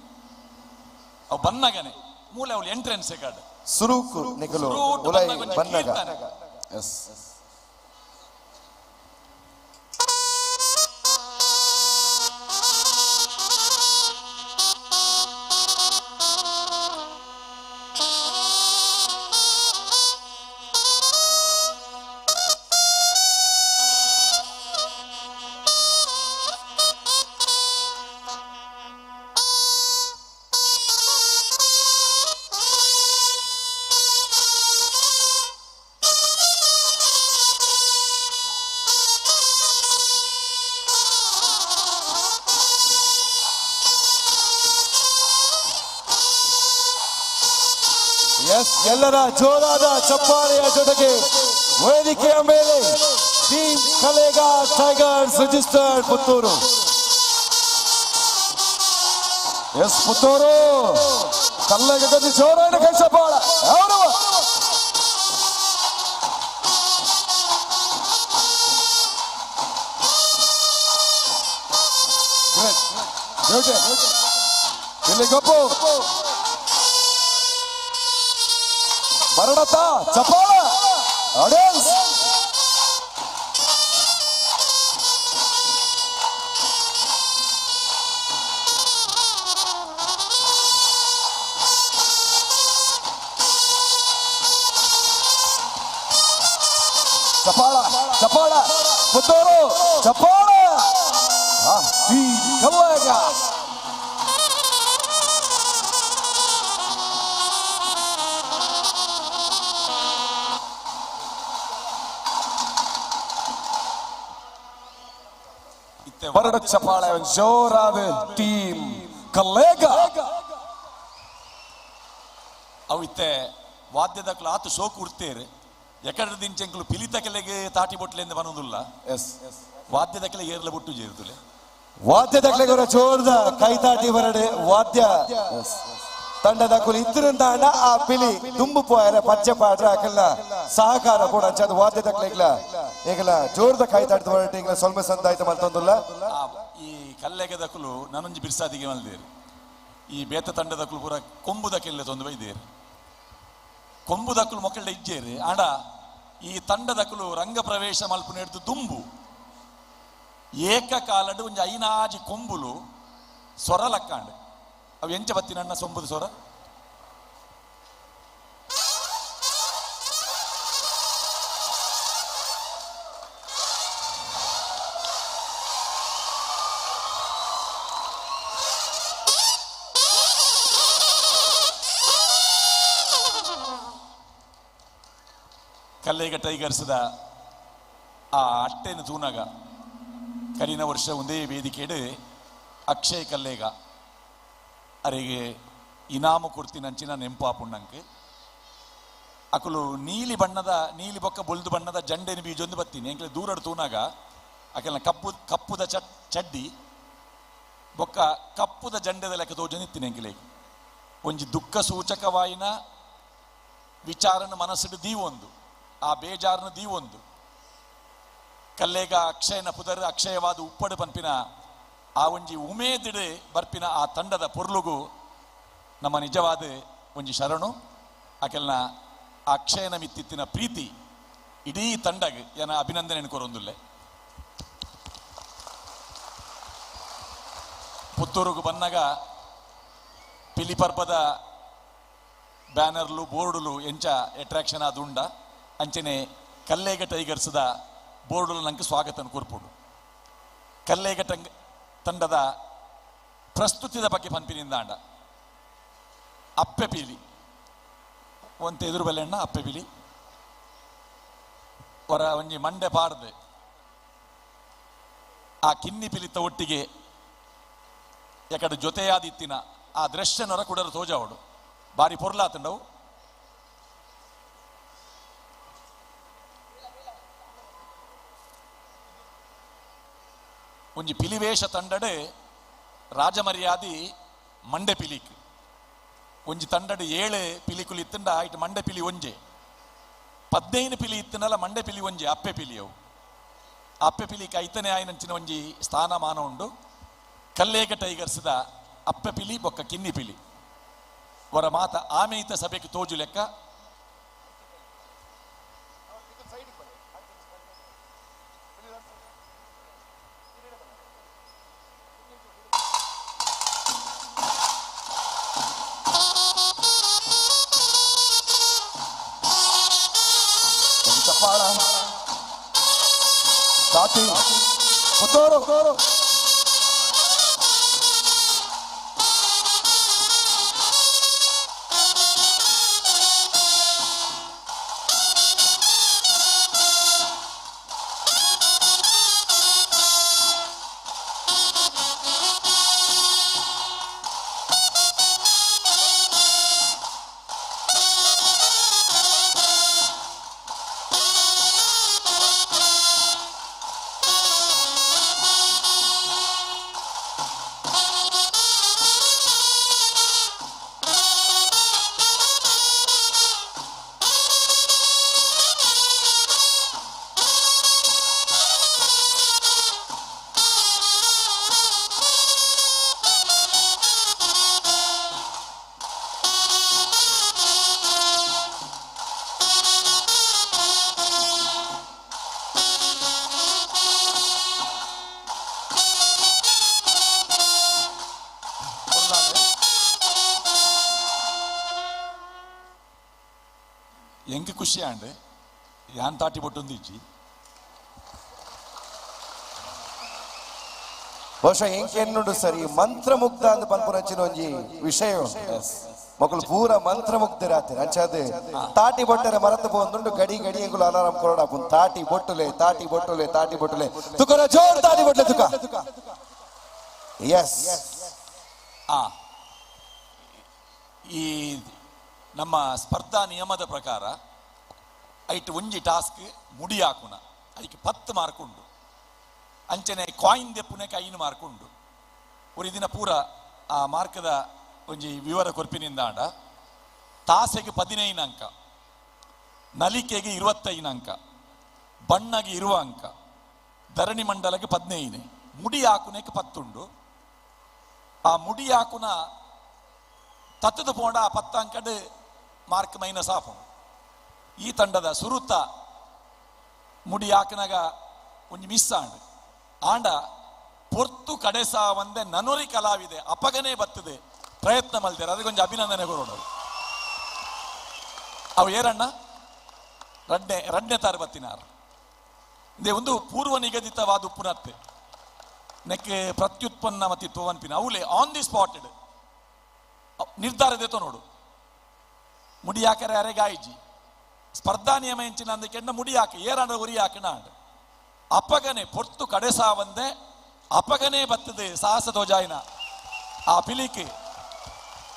ಅವು ಬನ್ನಾಗನೆ ಮೂಲೆ ಅವಳು ಎಂಟ್ರೆನ್ಸ್ ಕಾಡು ಸುರೂಕು ನಿಕಲು ಉಲೈ ಬನ್ನಾಗ. ಎಸ್ ಎಸ್ ಎಲ್ಲರ ಜೋರಾದ ಚಪ್ಪಾಳೆಯ ಜೊತೆಗೆ ವೇದಿಕೆಯ ಮೇಲೆ team Kalega tigers registered Puttur. S Puttur Kallega ಗತಿ ಜೋರಾದ ಕೈ ಚಪ್ಪಾಳೆ. ಅವರವ ಇಲ್ಲಿ ಗೊಪ್ಪು ಬರಡತ್ತ ಚಪ್ಪಾಳ ಆಡಿಯನ್ಸ್. ಚಪ್ಪಾಳ ಚಪ್ಪಾಳ ಪುತ್ತೂರು ಚಪ್ಪಾಳ ಕಲ್ಲೇಗ. ಬರಡ ಚಪ್ಪಾಳೆ ಜೋರಾದ ಟೀಮ್ ಕಲ್ಲೇಗ. ಅವು ಇತ್ತೆ ವಾದ್ಯದಕ್ಲು ಆತು ಶೋಕು ಉಡ್ತೇರು ಎಕಡೆ ದಿಂಚೆಂಕುಲು ಪಿಲಿತ ಕೆಲೆಗೆ ತಾಟಿ ಬೊಟ್ಲೆಂದ ಬನ್ನೋದಿಲ್ಲ. ಎಸ್ ವಾದ್ಯದ ಕೆಲೆ ಏರ್ಲ ಬೊಟ್ಟು ಜೇರುದುಲೆ ವಾದ್ಯದ ಜೋರದ ಕೈತಾಟಿ ಬರಡೆ ವಾದ್ಯ ತಂಡದ ಕುಲಿ ಇತ್ತಿರಂದಾಂಡ ಆ ಪಿಲಿ ದುಂಬು ಪೋಯರೆ ಪಚ್ಚೆ ಪಾಡ್ರೆ ಅಕಲ್ನ ಸಹಕಾರ ಕೂಡ ಅಂಚಾದ ವಾದ್ಯದ ಈಗಲ ಈಗಲ ಜೋರದ ಕೈ ತಾಟಿದ ಬರಡೆ ಈಗಲ ಸ್ವಲ್ಪ ಸಂದಾಯ್ತು ಮಲ್ತೊಂದುಲ್ಲ. ಈ ಕಲ್ಲೆಗದಕುಲು ನಾನೊಂಜಿ ಬಿರ್ಸಾದಿಗೆ ಮಲ್ದೇರು ಈ ಬೇತ ತಂಡದಕುಲು ಪೂರ ಕೊಂಬುದಕ್ಕೆಲ್ಲ ತೊಂದು ಬೈದೇರು ಕೊಂಬುದಕುಲು ಮೊಕ್ಕಳ್ಳ ಇಜ್ಜೇರು ಆಂಡ ಈ ತಂಡದಕುಲು ರಂಗ ಪ್ರವೇಶ ಮಲ್ಪು ನೆಡ್ದು ದುಂಬು ಏಕಕಾಲಡು ಒಂಜಿ ಐನಾಜಿ ಕೊಂಬುಲು ಸೊರಲಕ್ಕಾಂಡು ಅವು ಎಂಚ ಬತ್ತಿನಣ್ಣ ಸೊಂಬುದು ಸೊರ ಕಲ್ಲೇಗ ಟೈಗರ್ಸ್ದ ಆ ಅಟ್ಟೆನ ತೂನಗ ಕರಿನ ವರ್ಷ ಒಂದೇ ವೇದಿಕೆಡು ಅಕ್ಷಯ್ ಕಲ್ಲೇಗ ಅರೆಗೆ ಇನಾಮು ಕೊಡ್ತೀನಂಚಿನ ನೆಂಪಾಪುಣ್ಣಂಕ್ ಅಕುಲು ನೀಲಿ ಬಣ್ಣದ ನೀಲಿ ಬೊಕ್ಕ ಬೊಲ್ದು ಬಣ್ಣದ ಜಂಡೆನ ಬೀಜೊಂದು ಬತ್ತೀನಿ ಎಂಕ್ಲೆ ದೂರಡು ತೂನಾಗ ಅಕೆಲ್ನ ಕಪ್ಪು ಕಪ್ಪುದ ಚಡ್ಡಿ ಬೊಕ್ಕ ಕಪ್ಪುದ ಜಂಡೆದ ಲೆಕ್ಕ ತೋಜೊಂದು ಇತ್ತೀನಿ ಎಂಕ್ಲೆ ಒಂಜಿ ದುಃಖ ಸೂಚಕವಾಯಿನ ವಿಚಾರನ ಮನಸ್ಸುಡು ದೀವೊಂದು ಆ ಬೇಜಾರನ ದೀವೊಂದು ಕಲ್ಲೇಗ ಅಕ್ಷಯನ ಪುದರ್ ಅಕ್ಷಯವಾದ ಉಪ್ಪಡು ಪನ್ಪಿನ ಆ ಒಂಜಿ ಉಮೇದಿಡು ಬರ್ಪಿನ ಆ ತಂಡದ ಪೊರ್ಲುಗು ನಮ್ಮ ನಿಜವಾದ ಒಂಜಿ ಶರಣು. ಅಕೆಲ್ನ ಅಕ್ಷಯನ ಮಿತ್ತಿತ್ತಿನ ಪ್ರೀತಿ ಇಡೀ ತಂಡಗ್ ಏನ ಅಭಿನಂದನೆ ಕೊರೊಂದುಲ್ಲೆ. ಪುತ್ತೂರುಗು ಬನ್ನಗ ಪಿಲಿಪರ್ಬದ ಬ್ಯಾನರ್ಲು ಬೋರ್ಡುಲು ಎಂಚ ಅಟ್ರಾಕ್ಷನ್ ಆದುಂಡ ಅಂಚನೆ ಕಲ್ಲೇಗ ಟೈಗರ್ಸ್ದ ಬೋರ್ಡುಲು ನಂಗೆ ಸ್ವಾಗತ ಕೊರ್ಪುಡು. ಕಲ್ಲೇಗ ತಂಡದ ಪ್ರಸ್ತುತಿದ ಬಗ್ಗೆ ಪನ್ಪಿನಿಂದಾಂಡ ಅಪ್ಪೆ ಪೀಲಿ ಒಂತೆ ಎದುರು ಬಲ್ಲೆಣ್ಣ ಅಪ್ಪೆ ಪಿಲಿ ಹೊರ ಒಂಜಿ ಮಂಡೆ ಪಾರ್ದು ಆ ಕಿನ್ನಿ ಪಿಲಿತ ಒಟ್ಟಿಗೆ ಯಾಕಡೆ ಜೊತೆಯಾದಿತ್ತಿನ ಆ ದೃಶ್ಯನೊರ ಕುಡರು ತೋಜಾವಡು ಬಾರಿ ಪೊರ್ಲಾತಂಡವು. ಒಂಜಿ ಪಿಲಿವೇಶ ತಂಡಡೆ ರಾಜಮರ್ಯಾದಿ ಮಂಡೆ ಪಿಲಿಕ್ ಒಂಜಿ ತಂಡಡು 7 ಪಿಲಿಕುಲು ಇತ್ತಂಡ ಇಟ್ಟು ಮಂಡೆ ಪಿಲಿ ಒಂಜೆ 15 ಪಿಲಿ ಇತ್ತನಲ್ಲ ಮಂಡೆ ಪಿಲಿ ಒಂಜೆ ಅಪ್ಪೆ ಪಿಲಿಯವು ಅಪ್ಪೆ ಪಿಲಿಕ್ ಐತನೆ ಆಯ್ನಂಚಿನ ಒಂಜಿ ಸ್ಥಾನಮಾನ ಉಂಡು. ಕಲ್ಲೇಗ ಟೈಗರ್ಸ್ದ ಅಪ್ಪೆ ಪಿಲಿ ಬೊಕ್ಕ ಕಿನ್ನಿ ಪಿಲಿ ವರ ಮಾತ ಆಮೇಯಿತ ಸಭೆಗೆ ತೋಜು ಲೆಕ್ಕ. ತಾತಿ ಪುತ್ತೂರು ಎಂಕ್ ಖುಷಿ ಆಂಡ್ ಯಾನ್ ತಾಟಿ ಬೊಟ್ಟೊಂದಿಜ್ಜಿ ಬಹುಶಃ ಎಂಕ್ ಎನ್ನುಂಡು ಸರಿ ಮಂತ್ರಮುಗ್ಧ ಅಂದ್ ಪನ್ಪುನಂಚಿನ ಒಂಜಿ ವಿಷಯ ಮಕ್ಕಳು ಪೂರ ಮಂತ್ರಮುಗ್ಧರಾತಿರ ಅಂಚಾದ ತಾಟಿ ಬೊಟ್ಟರೆ ಮರತು ಪೋಂದುಂಡು ಗಡಿ ಗಡಿ ಎಂಕುಲು ಅಲಾರಾಮ್ ಕೊರಡ ತಾಟಿ ಬೊಟ್ಟುಲೆ ತಾಟಿ ಬೊಟ್ಟುಲೆ ತಾಟಿ ಬೊಟ್ಟುಲೆ ತುಕರ ಜೋರ್ ತಾಟಿ ಬೊಟ್ಟಲೆ ತುಕ. ಎಸ್ ಈ ನಮ್ಮ ಸ್ಪರ್ಧಾ ನಿಯಮದ ಪ್ರಕಾರ ಐಟ್ ಒಂಜಿ ಟಾಸ್ಕ್ ಮುಡಿ ಹಾಕುನ ಐಕ್ 10 ಮಾರ್ಕ್ ಉಂಡು. ಅಂಚನೆ ಕಾಯಿನ್ ದೆಪ್ಪುನಕ್ಕೆ 5 ಮಾರ್ಕ್ ಉಂಡು. ಒಂದು ದಿನ ಪೂರ ಆ ಮಾರ್ಕದ ಒಂಜಿ ವಿವರ ಕೊರ್ಪಿನಿಂದಾಂಡ ತಾಸೆಗೆ 15 ಅಂಕ, ನಲಿಕೆಗೆ 25 ಅಂಕ, ಬಣ್ಣಗೆ 20 ಅಂಕ, ಧರಣಿ ಮಂಡಲಕ್ಕೆ 15, ಮುಡಿ ಹಾಕುನಕ್ಕೆ 10 ಉಂಡು. ಆ ಮುಡಿ ಹಾಕುನ ತತ್ತದ ಪೋಂಡ ಆ 10 ಅಂಕಡ್ ಮಾರ್ಕ್ ಮೈನಸ್ ಆಫ್. ಈ ತಂಡದ ಸುರುತ ಮುಡಿ ಹಾಕಿನಾಗ ಒಂಜಿ ಮಿಸ್ ಆಂಡ್ ಆಂಡ ಪೊರ್ತು ಕಡೆಸ ಒಂದೆ ನನೊರಿ ಕಲಾವಿದೆ ಅಪಗನೆ ಬತ್ತದೆ ಪ್ರಯತ್ನ ಮಲ್ತಾರೆ ಅದಕ್ಕೊಂಜಿ ಅಭಿನಂದನೆ ಕೊರೋಡು. ಅವು ಏರಣ್ಣ ರಡ್ಡೆ ರಡ್ಡೆ ತಾರು ಬತ್ತಿನಾರ್ ಇಂದೇ ಒಂದು ಪೂರ್ವ ನಿಗದಿತವಾದ ಉಪ್ಪುನತ್ತೆ ನೆಕ್ಕೆ ಪ್ರತ್ಯುತ್ಪನ್ನ ಮತ್ತಿತ್ವ ವನ್ಪಿನ ಅವಲೇ ಆನ್ the spot ನಿರ್ಧಾರ ದೇತೋ ನೋಡು. ಮುಡಿಯಾಕರೆ ಅರೆಗಾಯಿಜಿ ಸ್ಪರ್ಧಾ ನಿಯಮ ಎಂಚಿನ ಅಂದಕ್ಕೆ ಮುಡಿಯಾಕ ಏರಾಂಡ ಉರಿಯಾಕ ನಾಡು ಅಪಗನೆ ಪೊರ್ತು ಕಡೆಸಾವಂದೆ ಅಪಗನೆ ಬತ್ತದೆ ಸಾಹಸ ತೋಜಾಯಿನ ಆ ಪಿಲಿಕೆ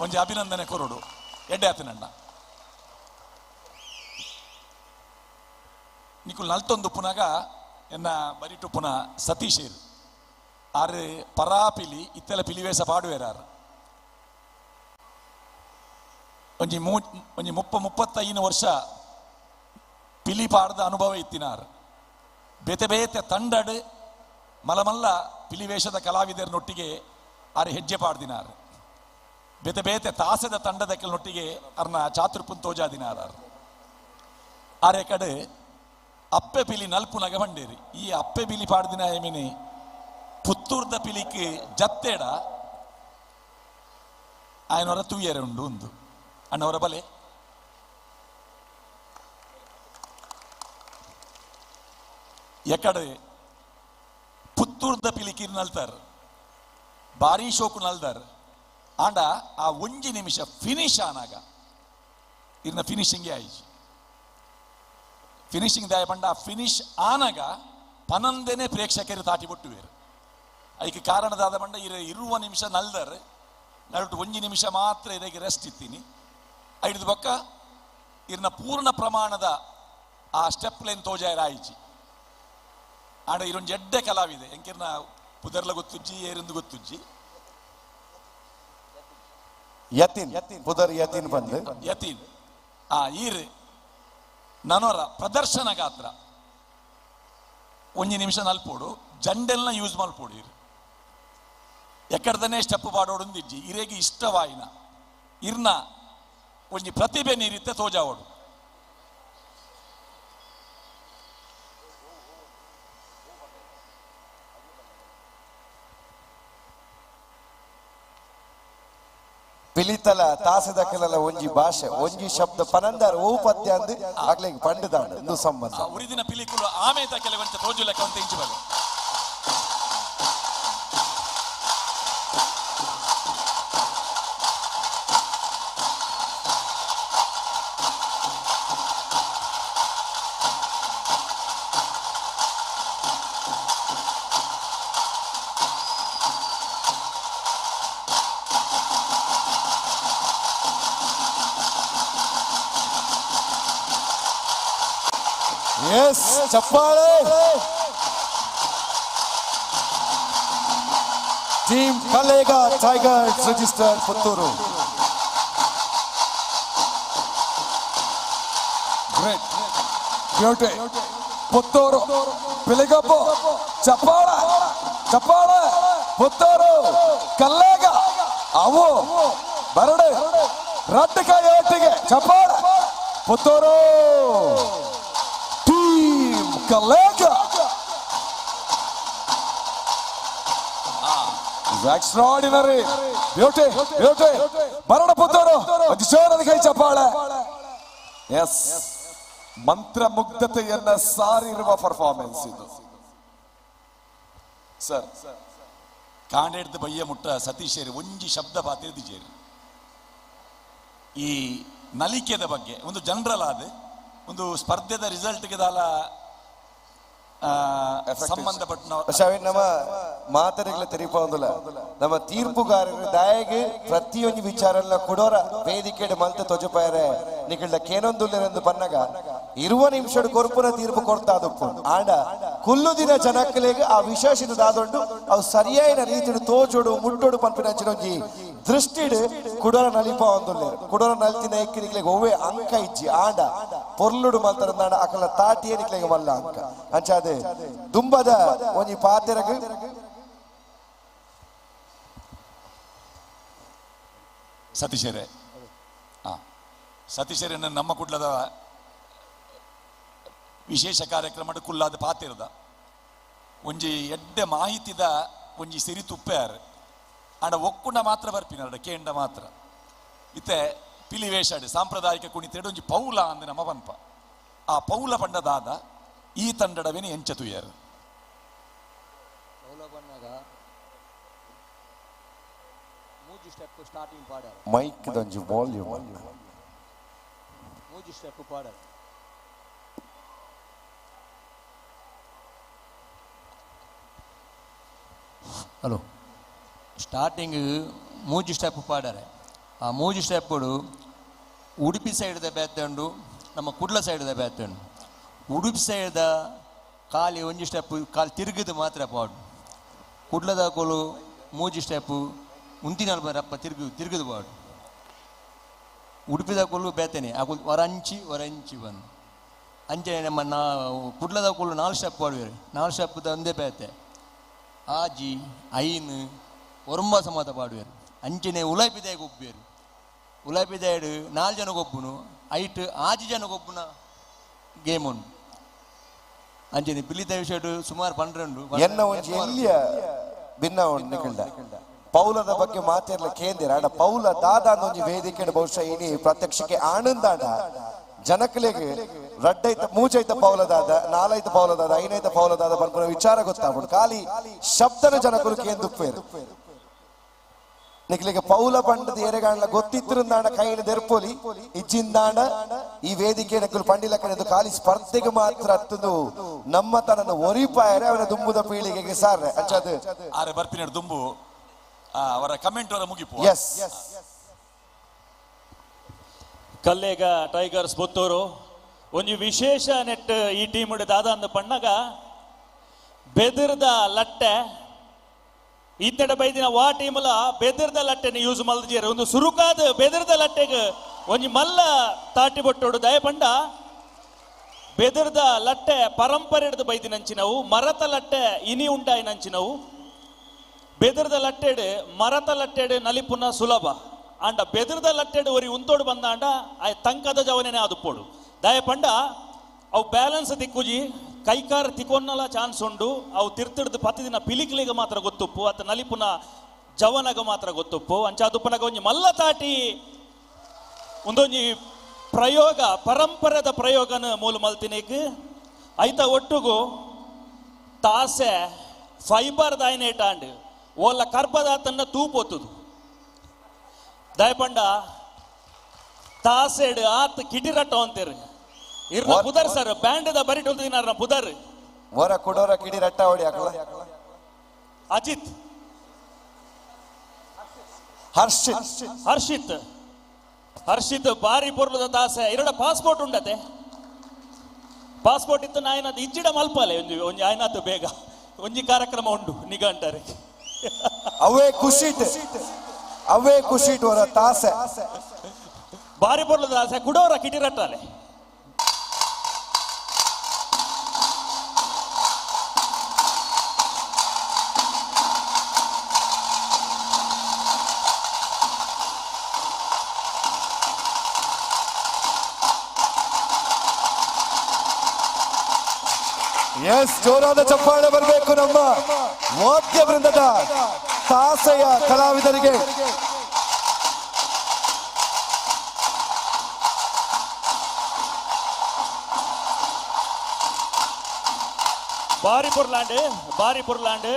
ಒಂಜಿ ಅಭಿನಂದನೆ ಕೊರಡು ಎಡ್ಡೆ ಆತನಣ್ಣ. ನಿಕುಲ್ ನಲ್ತೊಂದು ಪುನಗ ಎನ್ನ ಬರಿಟು ಪುನಃ ಸತೀಶೇರ್ ಆರು ಪರಾ ಪಿಲಿ ಇತ್ತೆಲ್ಲ ಪಿಲಿವೇಸ ಪಾಡುವೇರಾರು ಒಂಜಿ ಒಂಜಿ 35 ವರ್ಷ ಪಿಲಿ ಪಾಡ್ದ ಅನುಭವ ಇತ್ತಿನಾರ್. ಬೇತೆ ಬೇತೆ ತಂಡಡು ಮಲಮಲ್ಲ ಪಿಲಿವೇಷದ ಕಲಾವಿದರನೊಟ್ಟಿಗೆ ಆರು ಹೆಜ್ಜೆ ಪಾಡ್ದಿನಾರ್. ಬೇತೆ ಬೇತೆ ತಾಸದ ತಂಡದ ಕೆಲನೊಟ್ಟಿಗೆ ಅರ್ನ ಚಾತುರ್ಪುನ್ ತೋಜಾದಿನಾರ್. ಆರೆ ಕಡೆ ಅಪ್ಪೆ ಪಿಲಿ ನಲ್ಪುನಗ ಬಂಡೇರಿ ಈ ಅಪ್ಪೆ ಪಿಲಿ ಪಾಡ್ದಿನ ಏಮಿನಿ ಪುತ್ತೂರ್ದ ಪಿಲಿಕ್ ಜತ್ತೇಡ ಆಯನವರ ತೂಯರೆ ಉಂಡು ಉಂದು ಅಣ್ಣವರ ಬಲೆ ಎಕಡೆ ಪುತ್ತೂರ್ದ ಪಿಲಿಕಿರ್ ನಲ್ತಾರ್ ಬಾರಿ ಶೋಕು ನಲ್ದಾರ್. ಆಂಡ ಆ ಒಂಜಿ ನಿಮಿಷ ಫಿನಿಶ್ ಆನಾಗ ಇರ್ನ ಫಿನಿಶಿಂಗೇ ಆಯ್ತು. ಫಿನಿಶಿಂಗ್ ದಾಯ ಪಂಡ ಫಿನಿಶ್ ಆನಾಗ ಪನಂದೇನೆ ಪ್ರೇಕ್ಷಕರು ತಾಟಿ ಬೊಟ್ಟುವೇರು. ಅದಕ್ಕೆ ಕಾರಣದಾದ ಪಂಡ ಇರ 20 ನಿಮಿಷ ನಲ್ದಾರ್ ನಡುಟು ಒಂಜಿ ನಿಮಿಷ ಮಾತ್ರ ಇದಕ್ಕೆ ರೆಸ್ಟ್ ಇತ್ತೀನಿ. ಐದು ಬೊಕ್ಕ ಇರ್ನ ಪೂರ್ಣ ಪ್ರಮಾಣದ ಆ ಸ್ಟೆಪ್ ಲೈನ್ ತೋಜಾಯರ ಆಯ್ಚಿ. ಆಂಡ ಇರೊಂಜಿ ಎಡ್ಡೆ ಕಲಾವಿದೆ ಎಂಕಿರ್ನ ಪುದರ್ಲ ಗೊತ್ತುಜ್ಜಿ ಏರಿಂದು ಗೊತ್ತುಜ್ಜಿ ಯತಿನ್ ಪುದರ್ ಯತಿನ್ ಬಂದು ಯತಿನ್ ಆ ಈರ್ ನನೋರ ಪ್ರದರ್ಶನ ಗಾತ್ರ ಒಂಜಿ ನಿಮಿಷ ನಲ್ಪೋಡು ಜಂಡೆಲ್ನ ಯೂಸ್ ಮಲ್ಪೋಡು ಇರು ಎಕ್ಕಡ್ದನೇ ಸ್ಟೆಪ್ ಪಾಡೋಡು ಇರೇಗಿ ಇಷ್ಟವಾಯಿನ ಇರ್ನ ಒಂಜಿ ಪ್ರತಿಭೆ ನೀರಿತ್ತೆ ತೋಜಾವೋಡು. ಪಿಲಿತಲ ತಾಸದ ಕೆಲಲ ಒಂಜಿ ಭಾಷೆ ಒಂಜಿ ಶಬ್ದ ಪನಂದಾರ ಓ ಪದ್ಯ ಅಂದ್ ಆಗ್ಲೇ ಪಂಡದಾಂಡ ಒಂದು ಸಂಬಂಧ. ಉರಿದಿನ ಪಿಲಿಕುಲು ಆಮೇತ ಕೆಲವಂತ ತೋಜು ಲೆಕ್ಕ ಅಂತ ಇಂಚು ಬಗೆ. ಎಸ್ ಚಪ್ಪಾಳೆ. Team Kalega tigers register Puttur. Great beauty Puttur ಪಿಲಿಗಬ್ಬು ಚಪ್ಪಾಳ ಚಪ್ಪಾಳ Puttur Kallega ಅವು ಬರಡೆ ರಡ್ಡಕಾಯಿ ಒಟ್ಟಿಗೆ ಚಪ್ಪಾಳ Puttur team Kallega. Extraordinary beauty beauty ಬರಡ ಪುತ್ತೂರು ಜೋರದ ಕೈ ಚಪ್ಪಾಳೆ. ಎಸ್, ಮಂತ್ರಮುಗ್ಧತೆಯನ್ನ ಸಾರಿರುವ ಪರ್ಫಾರ್ಮೆನ್ಸ್ ಇದು ಸರ್. ಕಾಂಡೆಡ್ದು ಬಯ್ಯ ಮುಟ್ಟ ಸತೀಶೇರಿ ಒಂಜಿ ಶಬ್ದ ಪಾತಿರ್ದಿಜೇರಿ ಈ ನಲಿಕೆದ ಬಗ್ಗೆ ಒಂದು ಜನರಲ್ ಆದ ಒಂದು ಸ್ಪರ್ಧೆದ ರಿಸಲ್ಟ್ಗೆ ದಾಲ ಸಂಬಂಧಪಟ್ಟ ನಮ್ಮ ಮಾತರಿಗಳ ತೆರಿಪೊಂದುಲ ನಮ್ಮ ತೀರ್ಪುಗಾರರು ದಾಯಗೆ ಪ್ರತಿಯೊಂದು ವಿಚಾರ ಕೊಡೋರ ವೇದಿಕೆ ಮಲ್ತ ತೊಜಪಾಯರೆ ನಿಕಲ್ದ ಕೇನೊಂದುಲ್ಲೆಂದು ಬನ್ನಗ 20 ನಿಮಿಷ ಕೊರ್ಪುನ ತೀರ್ಪು ಕೊಡ್ತಾ ಅದಪ್ಪು ಆಂಡ ಕುಲ್ಲು ದಿನ ಜನಕ್ಕಲಿಗೆ ಆ ವಿಶೇಷಿತ ದಾದೊಂಡು ಅವು ಸರಿಯಾದ ರೀತಿಡು ತೋಜೋಡು ಮುಟ್ಟೋಡು ಪನ್ಪಿನ ಅಂಚಿನೊಂಜಿ ದೃಷ್ಟಿಡು ಕುಡೋರ ನಲಿಪ ಒಂದುಲ್ಲೇರು ಕುಡೋರ ನಲ್ತಿನ ಎಕ್ಕಿನಿಕ್ಲೆಗ್ ಒವ್ವೆ ಅಂಕ ಇಜ್ಜಿ ಆಂಡ ಪೊರ್ಲುಡು ಮಲ್ತರಂದಾಂಡ ಅಕಲ ತಾಟಿಯೇ ನಿಕ್ಲೆಗ್ ಮಲ್ಲ ಅಂಕ ಅಂಚಾದೆ ದುಂಬದ ಒಂಜಿ ಪಾತೆರಗ್ ಸತೀಶರೇ ಸತೀಶರೇ ನಮ್ಮ ಕುಡ್ಲದ ವಿಶೇಷ ಕಾರ್ಯಕ್ರಮ ಕುಲ್ಲಾದ ಪಾತಿರದ ಒಂಜಿ ಎಡ್ಡೆ ಮಾಹಿತಿದ ಒಂಜಿ ಸಿರಿ ತುಪ್ಪೆಯಾರು ಆಂಡ ಒಕ್ಕುಂಡ ಮಾತ್ರ ಬರ್ಪಿನ ಕೇಂಡ ಮಾತ್ರ. ಇತ್ತೆ ಪಿಲಿ ವೇಷಾಡು ಸಾಂಪ್ರದಾಯಿಕ ಕುಣಿತೇಡು ಒಂಜಿ ಪೌಲ ಅಂದ್ ನಮ್ಮ ಪನ್ಪ. ಆ ಪೌಲ ಪಂಡ ದಾದ ಈ ತಂಡಡವೇನು ಎಂಚ ತುಯರ್ ಪೌಲ ಪಣ್ಣಾಗ ಮೂಜಿ ಸ್ಟೆಪ್ ಸ್ಟಾರ್ಟಿಂಗ್ ಪಾಡಾರ ಮೈಕ್ ದೊಂಜಿ ವಾಲ್ಯೂಮ್ ಮೂಜಿ ಸ್ಟೆಪ್ ಪಾಡಾರ. ಹಲೋ, ಸ್ಟಾರ್ಟಿಂಗ್ ಮೂಜಿ ಸ್ಟೆಪ್ ಪಾಡಾರೆ. ಆ ಮೂಜಿ ಸ್ಟೆಪ್ಪುಡು ಉಡುಪಿ ಸೈಡ್ದ ಬೇತೆ ಉಂಡು, ನಮ್ಮ ಕುಡ್ಲ ಸೈಡ್ದ ಬೇತೆ ಉಂಡು. ಉಡುಪಿ ಸೈಡ್ದ ಖಾಲಿ ಒಂಜಿ ಸ್ಟೆಪ್ ಖಾಲಿ ತಿರುಗಿದು ಮಾತ್ರ ಪಾಡು. ಕುಡ್ಲದ ಕೋಲು ಮೂಜಿ ಸ್ಟೆಪ್ಪು ಉಂತಿನ ರಪ್ಪ ತಿರುಗು ತಿರುಗಿದು ಪಾಡು. ಉಡುಪಿದ ಕೋಲು ಬೇತನೆ ಆ ಹೊರಂಚಿ ಹೊರಂಚಿ ಬಂದು ಅಂಚನೆ ನಮ್ಮ ನಾ ಕುಡ್ಲದ ಕೋಲು 4 ಸ್ಟೆಪ್ ಪಾಡುವೇರು. 4 ಸ್ಟೆಪ್ದ ಒಂದೇ ಬೇತೆ ಆಜಿ ಐನ್ ಒರಂಬ ಸಮಾತ ಪಾಡುವೇರು. ಅಂಚನೆ ಉಲಾಪಿದಾಯ ಗೊಬ್ಬೇರು. ಉಲಾಪಿದಾಯಡು 4 ಜನ ಗೊಬ್ಬುನು, ಐಟ್ ಆಜಿ ಜನ ಗೊಬ್ಬುನ ಗೇಮ್ ಉಂಡು. ಅಂಚನೆ ಪಿಲಿತ ವಿಷಯಡು ಸುಮಾರು 12 ಎನ್ನ ಒಂಜಿ ಎಲ್ಲಿಯ ಭಿನ್ನ ಉಂಡು ನಿಖಿಲ್ಡ. ಪೌಲದ ಬಗ್ಗೆ ಮಾತಿರ್ಲ ಕೇಂದ್ರ ಆಡ ಪೌಲ ದಾದ ಒಂಜಿ ವೇದಿಕೆ ಬಹುಶಃ ಇನಿ ಪ್ರತ್ಯಕ್ಷಕ್ಕೆ ಆನಂದಾಡ ಜನಕಲೆಗೆ ರಡ್ಡೈತ ಮೂಜೈತ ಪೌಲದಾದ ನಾಲೈತ ಪೌಲದಾದ ಐನೈತ ಪೌಲದಾದ ಪನ್ಪುನ ವಿಚಾರ ಗೊತ್ತಾಗ್ಬಿಡು. ಖಾಲಿ ಶಬ್ದನ ಜನಕರು ಕೇಂದುಪ್ಪೇರು. ನಿಕ್ಲಿಗೆ ಪೌಲ ಪಂಡದ ಏರೆಗಾಂಡ್ಲ ಗೊತ್ತಿತ್ತಿರುಂದಾಂಡ ಕೈನ ದೆರ್ಪೊಲಿ ಇಜ್ಜಿಂದಾಂಡ ಈ ವೇದಿಕೆ ನಕುಲು ಪಂಡಿಲಕ್ಕನೆದು ಖಾಲಿ ಸ್ಪರ್ಧೆಗೆ ಮಾತ್ರ ಅತ್ತದು ನಮ್ಮ ತನನ ಒರಿಪಾಯರೆ ಅವನ ದುಂಬುದ ಪೀಳಿಗೆಗೆ ಸಾರ್ರೆ ಅಂಚದು ಆರೆ ಬರ್ಪಿನ ದುಂಬು ಅವರ ಕಮೆಂಟ್ ಅವರ ಮುಗಿಪು. ಎಸ್ ಕಲ್ಲೇಗ ಟೈಗರ್ಸ್ ಪುತ್ತೂರು ಒಂಜಿ ವಿಶೇಷ ನೆಟ್ ಈ ಟೀಮ್ ದಾದ ಅಂದ ಪಣ್ಣಗ ಬೆದರ್ದ ಲಟ್ಟೆ ಇತ್ತೆಡ ಬೈದಿನ ವಾ ಟೀಮ್ಲ ಬೆದರ್ದ ಲಟ್ಟೆನ ಯೂಸ್ ಮಲ್ದಿಜೇರು. ಒಂದು ಸುರುಕಾದ ಬೆದರ್ದ ಲಟ್ಟೆಗೆ ಒಂಜಿ ಮಲ್ಲ ತಾಟಿ ಬೊಟ್ಟೋಡು ದಯಪಂಡ ಬೆದರ್ದ ಲಟ್ಟೆ ಪರಂಪರೆ ಹಿಡ್ದು ಬೈದಿನಂಚಿನವು, ಮರತ ಲಟ್ಟೆ ಇನಿ ಉಂಡಾಯಿನಂಚಿನವು. ಬೆದರ್ದ ಲಟ್ಟೆಡು ಮರತ ಲಟ್ಟೆಡು ನಲಿಪುನ ಸುಲಭ ಆಂಡ ಬೆದರ್ದ ಲಟ್ಟೆಡು ಒರಿ ಉಂತೋಡು ಬಂದಾಂಡ ಆ ತಂಕದ ಜವನೇನೆ ಅದು ಪೋಡು ದಯಪಂಡ ಅವು ಬ್ಯಾಲೆನ್ಸ್ ತಿಕ್ಕುಜಿ ಕೈಕಾರ ತಿಕ್ಕೊನ್ನಲ ಚಾನ್ಸ್ ಉಂಡು. ಅವು ತಿರ್ತಿಡ್ದು ಪತ್ತು ದಿನ ಪಿಲಿಕ್ಲಿಗೆ ಮಾತ್ರ ಗೊತ್ತುಪ್ಪು ಅತ್ತ ನಲಿಪುನ ಜವನಗ ಮಾತ್ರ ಗೊತ್ತುಪ್ಪು. ಅಂಚ ಅದುಪ್ಪನಗ ಒಂಜಿ ಮಲ್ಲ ತಾಟಿ ಒಂದೊಂಜಿ ಪ್ರಯೋಗ ಪರಂಪರೆದ ಪ್ರಯೋಗನ ಮೂಲ ಮಲ್ತಿನಿಗ್ ಐತ ಒಟ್ಟುಗು ತಾಸೆ ಫೈಬರ್ ದಾಯನೇಟ ಆಂಡ್ ಓಲ್ಲ ಕರ್ಬದಾತನ್ನ ತೂಪೊತ್ತುದು ದಯಪಂಡ ತಾಸೆಡ್ ಆತ್ ಕಿಟಿರಟ್ಟ ಅಂತೀರಿ ಇರ್ನ ಪುದರ್ ಸರ್ ಬ್ಯಾಂಡ್ the ಬರಿಟ್ ಹೊಲ್ತಿನ ಪುದರ್ ವರ ಕುಡೋರ ಕಿಡಿರಟ್ಟ ಹೊಡಿ ಹಾಕಲ ಅಜಿತ್ ಹರ್ಷಿತ್ ಹರ್ಷಿತ್ ಹರ್ಷಿತ್ ಬಾರಿ ಪೊರ್ಲದ ತಾಸೆ ಇರಡ ಪಾಸ್ಪೋರ್ಟ್ ಉಂಡತೆ ಪಾಸ್ಪೋರ್ಟ್ ಇತ್ತು ನಾಯನಾತ್ ಇಜ್ಜಿಡ ಮಲ್ಪಾಲೆ ಒಂಜಿ ಒಂಜಿ ಆಯ್ನಾತು ಬೇಗ ಒಂಜಿ ಕಾರ್ಯಕ್ರಮ ಉಂಡು ನಿಗಂಟರೆ ಅವೇ ಖುಷಿಟ್ ಅವೇ ಖುಷಿಟ್ ವರ ತಾಸೆ ಬಾರಿ ಪೊರ್ಲದ ತಾಸೆ ಕುಡೋರ ಕಿಟಿರಟ್ಟಾಲೆ ಎಸ್, ಜೋರಾದ ಚಪ್ಪಾಳೆ ಬರಬೇಕು ನಮ್ಮ ವಾದ್ಯ ವೃಂದದ ತಾಸೆಯ ಕಲಾವಿದರಿಗೆ. ಬಾರಿ ಪುರ್ಲಾಂಡ್ ಬಾರಿ ಪುರ್ಲಾಂಡ್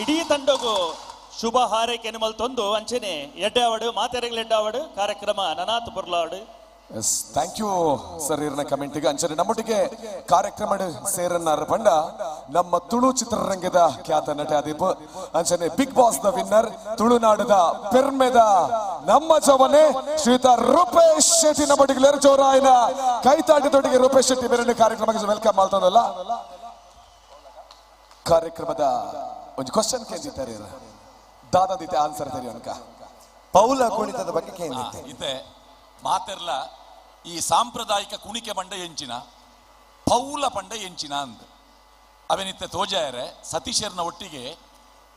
ಇಡೀ ತಂಡಗು ಶುಭ ಹಾರೈಕೆ ಮಲ್ತೊಂದು ಅಂಚನೆ ಎಡ್ಡಾವಡು ಮಾತೆರೆಗಳು ಎಡ್ಡಾವಡು ಕಾರ್ಯಕ್ರಮ ನನಾತ್ ಪುರ್ಲಾಡು. ಎಸ್, thank you sir ಇರ್ನ ಕಮೆಂಟಿಗೆ. ಅಂಚನೆ ನಮ್ಮೊಟ್ಟಿಗೆ ಕಾರ್ಯಕ್ರಮ ಸೇರನ್ನಾರ ಪಂಡ ನಮ್ಮ ತುಳು ಚಿತ್ರರಂಗದ ಖ್ಯಾತ ನಟ ದೀಪ್ ಅಂಚನೆ ಬಿಗ್ ಬಾಸ್ the winner ತುಳುನಾಡದ ಪೆರ್ಮೆದ ನಮ್ಮ ಜವನೆ ಶ್ರೀಯುತ ರೂಪೇಶ್ ಶೆಟ್ಟಿ ನಮ್ಮೊಟ್ಟಿಗೆ ಜೋರಾಯನ ಕೈತಾಟದೊಟ್ಟಿಗೆ ರೂಪೇಶ್ ಶೆಟ್ಟಿ ಬೇರೆ ಕಾರ್ಯಕ್ರಮಕ್ಕೆ welcome ಮಾಡ್ತಾನಲ್ಲ. ಕಾರ್ಯಕ್ರಮದ ಒಂದು ಕ್ವಶನ್ ಕೇಳಿದ್ದಾರೆ ದಾದಾದಿತ್ತೆ ಆನ್ಸರ್ ತೆರಿಯೋನ್ಕ ಪೌಲ ಕುಣಿತದ ಬಗ್ಗೆ ಕೇಳಿದ್ದೆ ಇತ್ತೆ ಮಾತೆರ್ಲ ಈ ಸಾಂಪ್ರದಾಯಿಕ ಕುಣಿಕೆ ಪಂಡ ಎಂಚಿನ ಪೌಲ ಪಂಡ ಎಂಚಿನ ಅಂದ್ ಅವೇನಿತ್ತೆ ತೋಜಾಯರೆ ಸತೀಶರ್ನ ಒಟ್ಟಿಗೆ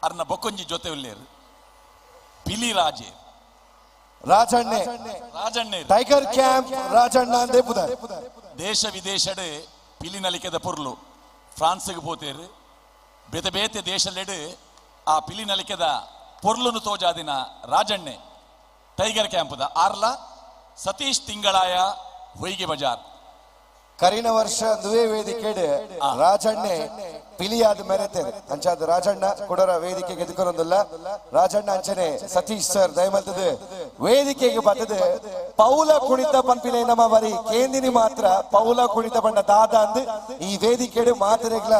ಅರ್ನ ಬೊಕ್ಕೊಂಜಿ ಜೊತೆ ಉಲ್ಲೇರು ಪಿಲಿ ರಾಜೆ ರಾಜಣ್ಣೆ ರಾಜಣ್ಣೆ ಟೈಗರ್ ಕ್ಯಾಂಪ್ ರಾಜಣ್ಣ ಅಂದೇ ಪುದ ದೇಶ ವಿದೇಶಡ್ ಪಿಲಿ ನಲಿಕೆದ ಪೊರ್ಲು ಫ್ರಾನ್ಸ್ಗೆ ಪೋತೇರು ಬೇತೆ ಬೇತೆ ದೇಶಲೆಡು ಆ ಪಿಲಿ ನಲಿಕೆದ ಪೊರ್ಲುನು ತೋಜಾದಿನ ರಾಜಣ್ಣೆ ಟೈಗರ್ ಕ್ಯಾಂಪದ ಆರ್ಲ ಸತೀಶ್ ತಿಂಗಳಾಯ ಹೊಯ್ಗೆ ಬಜಾರ್. ಕರಿನ ವರ್ಷ ದುವೆ ವೇದಿಕೆಡ್ ರಾಜಣ್ಣೆ ಪಿಲಿಯಾದ ಮೆರೆತೇನೆ ಅಂಚಾದ ರಾಜಣ್ಣ ಕೊಡರ ವೇದಿಕೆಗೆ ಎದುಕೊರೊಂದಿಲ್ಲ. ರಾಜಣ್ಣ ಅಂಚನೆ ಸತೀಶ್ ಸರ್ ದಯಮಲ್ತದ ವೇದಿಕೆಗೆ ಬತ್ತದ ಪೌಲ ಕುಣಿತ ಪನ್ಪಿಲೆ ನಮ್ಮ ಬರಿ ಕೇಂದಿನಿ ಮಾತ್ರ ಪೌಲ ಕುಣಿತ ಬಣ್ಣ ದಾದ ಅಂದ್ ಈ ವೇದಿಕೆಡು ಮಾತರೆಗ್ಲ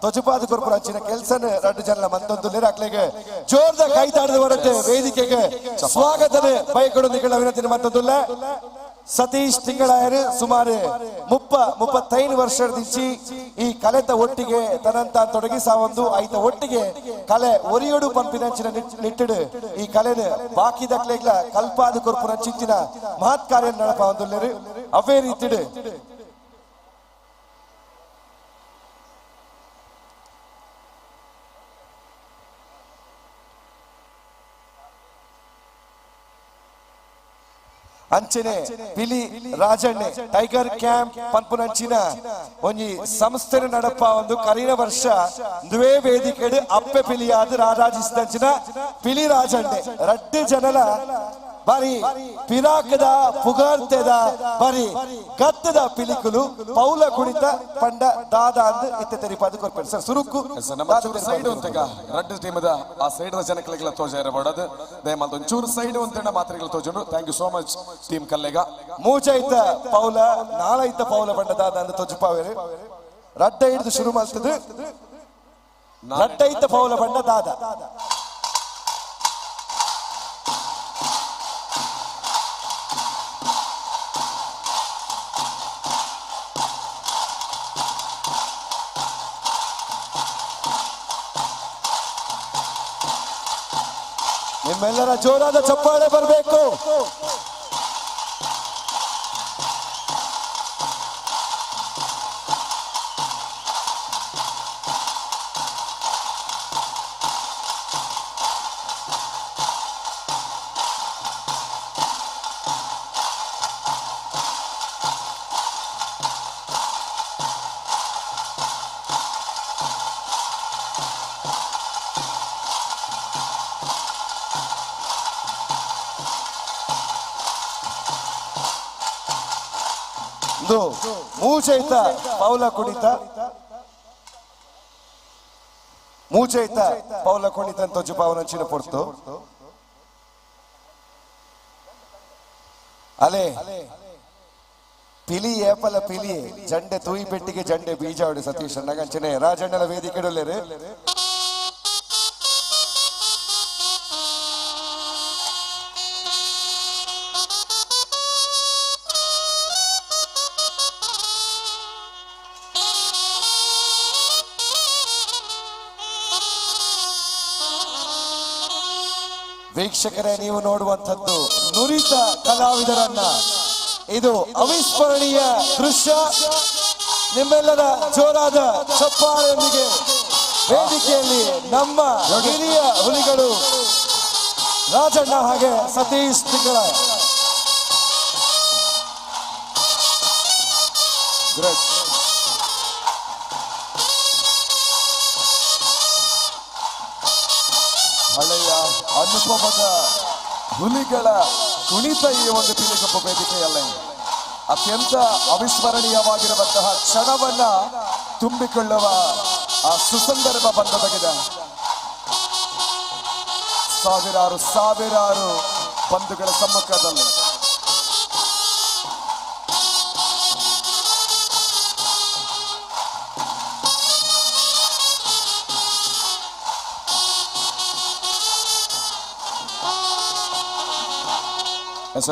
ತೊಜುಪಾದ ಕೊರ್ಪುರ ಅಂಚಿನ ಕೆಲ್ಸನ ರಡ್ಡು ಜನ ಮಂತೊಂದು ಅಕ್ಲೆಗೆ ಜೋರ್ದ ಕೈ ತಾಡದ ಬರುತ್ತೆ ವೇದಿಕೆಗೆ ಸ್ವಾಗತದ ಬೈಕೊಡು ನಿಗಳ ವಿನಂತಿ ಮತ್ತೊಂದುಲ್ಲ. ಸತೀಶ್ ತಿಂಗಳಾಯರು ಸುಮಾರು 35 ವರ್ಷದಿಂಚಿ ಈ ಕಲೆತ ಒಟ್ಟಿಗೆ ತನಂತ ತೊಡಗಿಸಾವೊಂದು ಐತ ಒಟ್ಟಿಗೆ ಕಲೆ ಒರಿಯೋಡು ಪಂಪಿನಂಚಿನ ನಿಟ್ಟಿಡು ಈ ಕಲೆನ ಬಾಕಿ ದಕ್ಲೆಗ್ಲ ಕಲ್ಪಾದ ಕೊರ್ಪುನ ಚಿಂಚಿನ ಮಹತ್ ಕಾರ್ಯ ನಡಪ ಒಂದುಲ್ಲೇರು ಅವೇ ರೀತಿಡು ಅಂಚನೆ ಪಿಲಿ ರಾಜಣ್ಣೆ ಟೈಗರ್ ಕ್ಯಾಂಪ್ ಪನ್ಪುನಂಚಿನ ಒಂಜಿ ಸಂಸ್ಥೆ ನಡಪ ಒಂದು ಕರಿನ ವರ್ಷ ದ್ವೇ ವೇದಿಕೆಡು ಅಪ್ಪೆ ಪಿಲಿಯಾದ ರಾರಾಜಿಸಿದಂಚಿನ ಪಿಲಿ ರಾಜಣ್ಣೆ ರಡ್ಡು ಜನಲ ಬಾರಿ ಪಿರಾಕದ ಪುಗಾರ್ತೆದ ಬಾರಿ ಗತ್ತದ ಪಿಲಿಕುಲು ಪೌಲ ಕುಣಿತ ಪಂಡ ದಾದ ಅಂದ್ ಇತ್ತೆ ತೆರಿಪಾದ ಕೊರ್ಪೇರು ಸರ್ ಸುರುಕು ನಮ್ಮ ಚೂರು ಸೈಡ್ ಅಂತಗ ರಡ್ಡು ಟೀಮದ ಆ ಸೈಡ್ ಜನಕ್ಲೆಗ್ಲ ತೋಜ ಇರಬಾರ್ದು ದಯಮಾಲ್ದ ಒಂಚೂರು ಸೈಡ್ ಅಂತ ಮಾತ್ರೆಗಳ ತೋಜುಂಡು. Thank you so much team ಕಲ್ಲೆಗ. ಮೂಜೈತ ಪೌಲ ನಾಲೈತ ಪೌಲ ಪಂಡ ದಾದ ಅಂದ್ ತೊಜುಪಾವೇರು ರಡ್ಡ ಹಿಡಿದು ಶುರು ಮಾಡ್ತದೆ ರಡ್ಡೈತ ಪೌಲ ಪಂಡ ದಾದ. ನಿಮ್ಮೆಲ್ಲರ ಜೋರಾದ ಚಪ್ಪಾಳೆ ಬರಬೇಕು. ಮೂಚೈತ ಪೌಲ ಕುಣಿತ ಮೂಚೈತ ಪೌಲ ಕುಣಿತ ಅಂತ ಪಾವನಂಚಿನ ಪೊರ್ತು ಅಲೆ ಪಿಲಿ ಏಪಲ ಪಿಲಿ ಜಂಡೆ ತೂಯಿ ಪೆಟ್ಟಿಗೆ ಜಂಡೆ ಬೀಜಾವಡಿ ಸತೀಶ್ ಅಣ್ಣಗಂಚನೆ ರಾಜಣ್ಣನ ವೇದಿಕೆ. ವೀಕ್ಷಕರೇ, ನೀವು ನೋಡುವಂಥದ್ದು ನುರಿತ ಕಲಾವಿದರನ್ನ. ಇದು ಅವಿಸ್ಮರಣೀಯ ದೃಶ್ಯ. ನಿಮ್ಮೆಲ್ಲರ ಜೋರಾದ ಚಪ್ಪಾಳೆಯೊಂದಿಗೆ ವೇದಿಕೆಯಲ್ಲಿ ನಮ್ಮ ಹಿರಿಯ ಹುಲಿಗಳು ರಾಜಣ್ಣ ಹಾಗೆ ಸತೀಶ್ ತಿಂಗಳ. ಹಳೆಯ ಅನುಪಮದ ಹುಲಿಗಳ ಕುಣಿತ ಈ ಒಂದು ಪಿಲಿಗೊಬ್ಬ ವೇದಿಕೆಯಲ್ಲೇ ಅತ್ಯಂತ ಅವಿಸ್ಮರಣೀಯವಾಗಿರುವಂತಹ ಕ್ಷಣವನ್ನ ತುಂಬಿಕೊಳ್ಳುವ ಆ ಸುಸಂದರ್ಭ ಬಂದೊದಗಿದೆ. ಸಾವಿರಾರು ಸಾವಿರಾರು ಬಂಧುಗಳ ಸಮ್ಮುಖದಲ್ಲಿ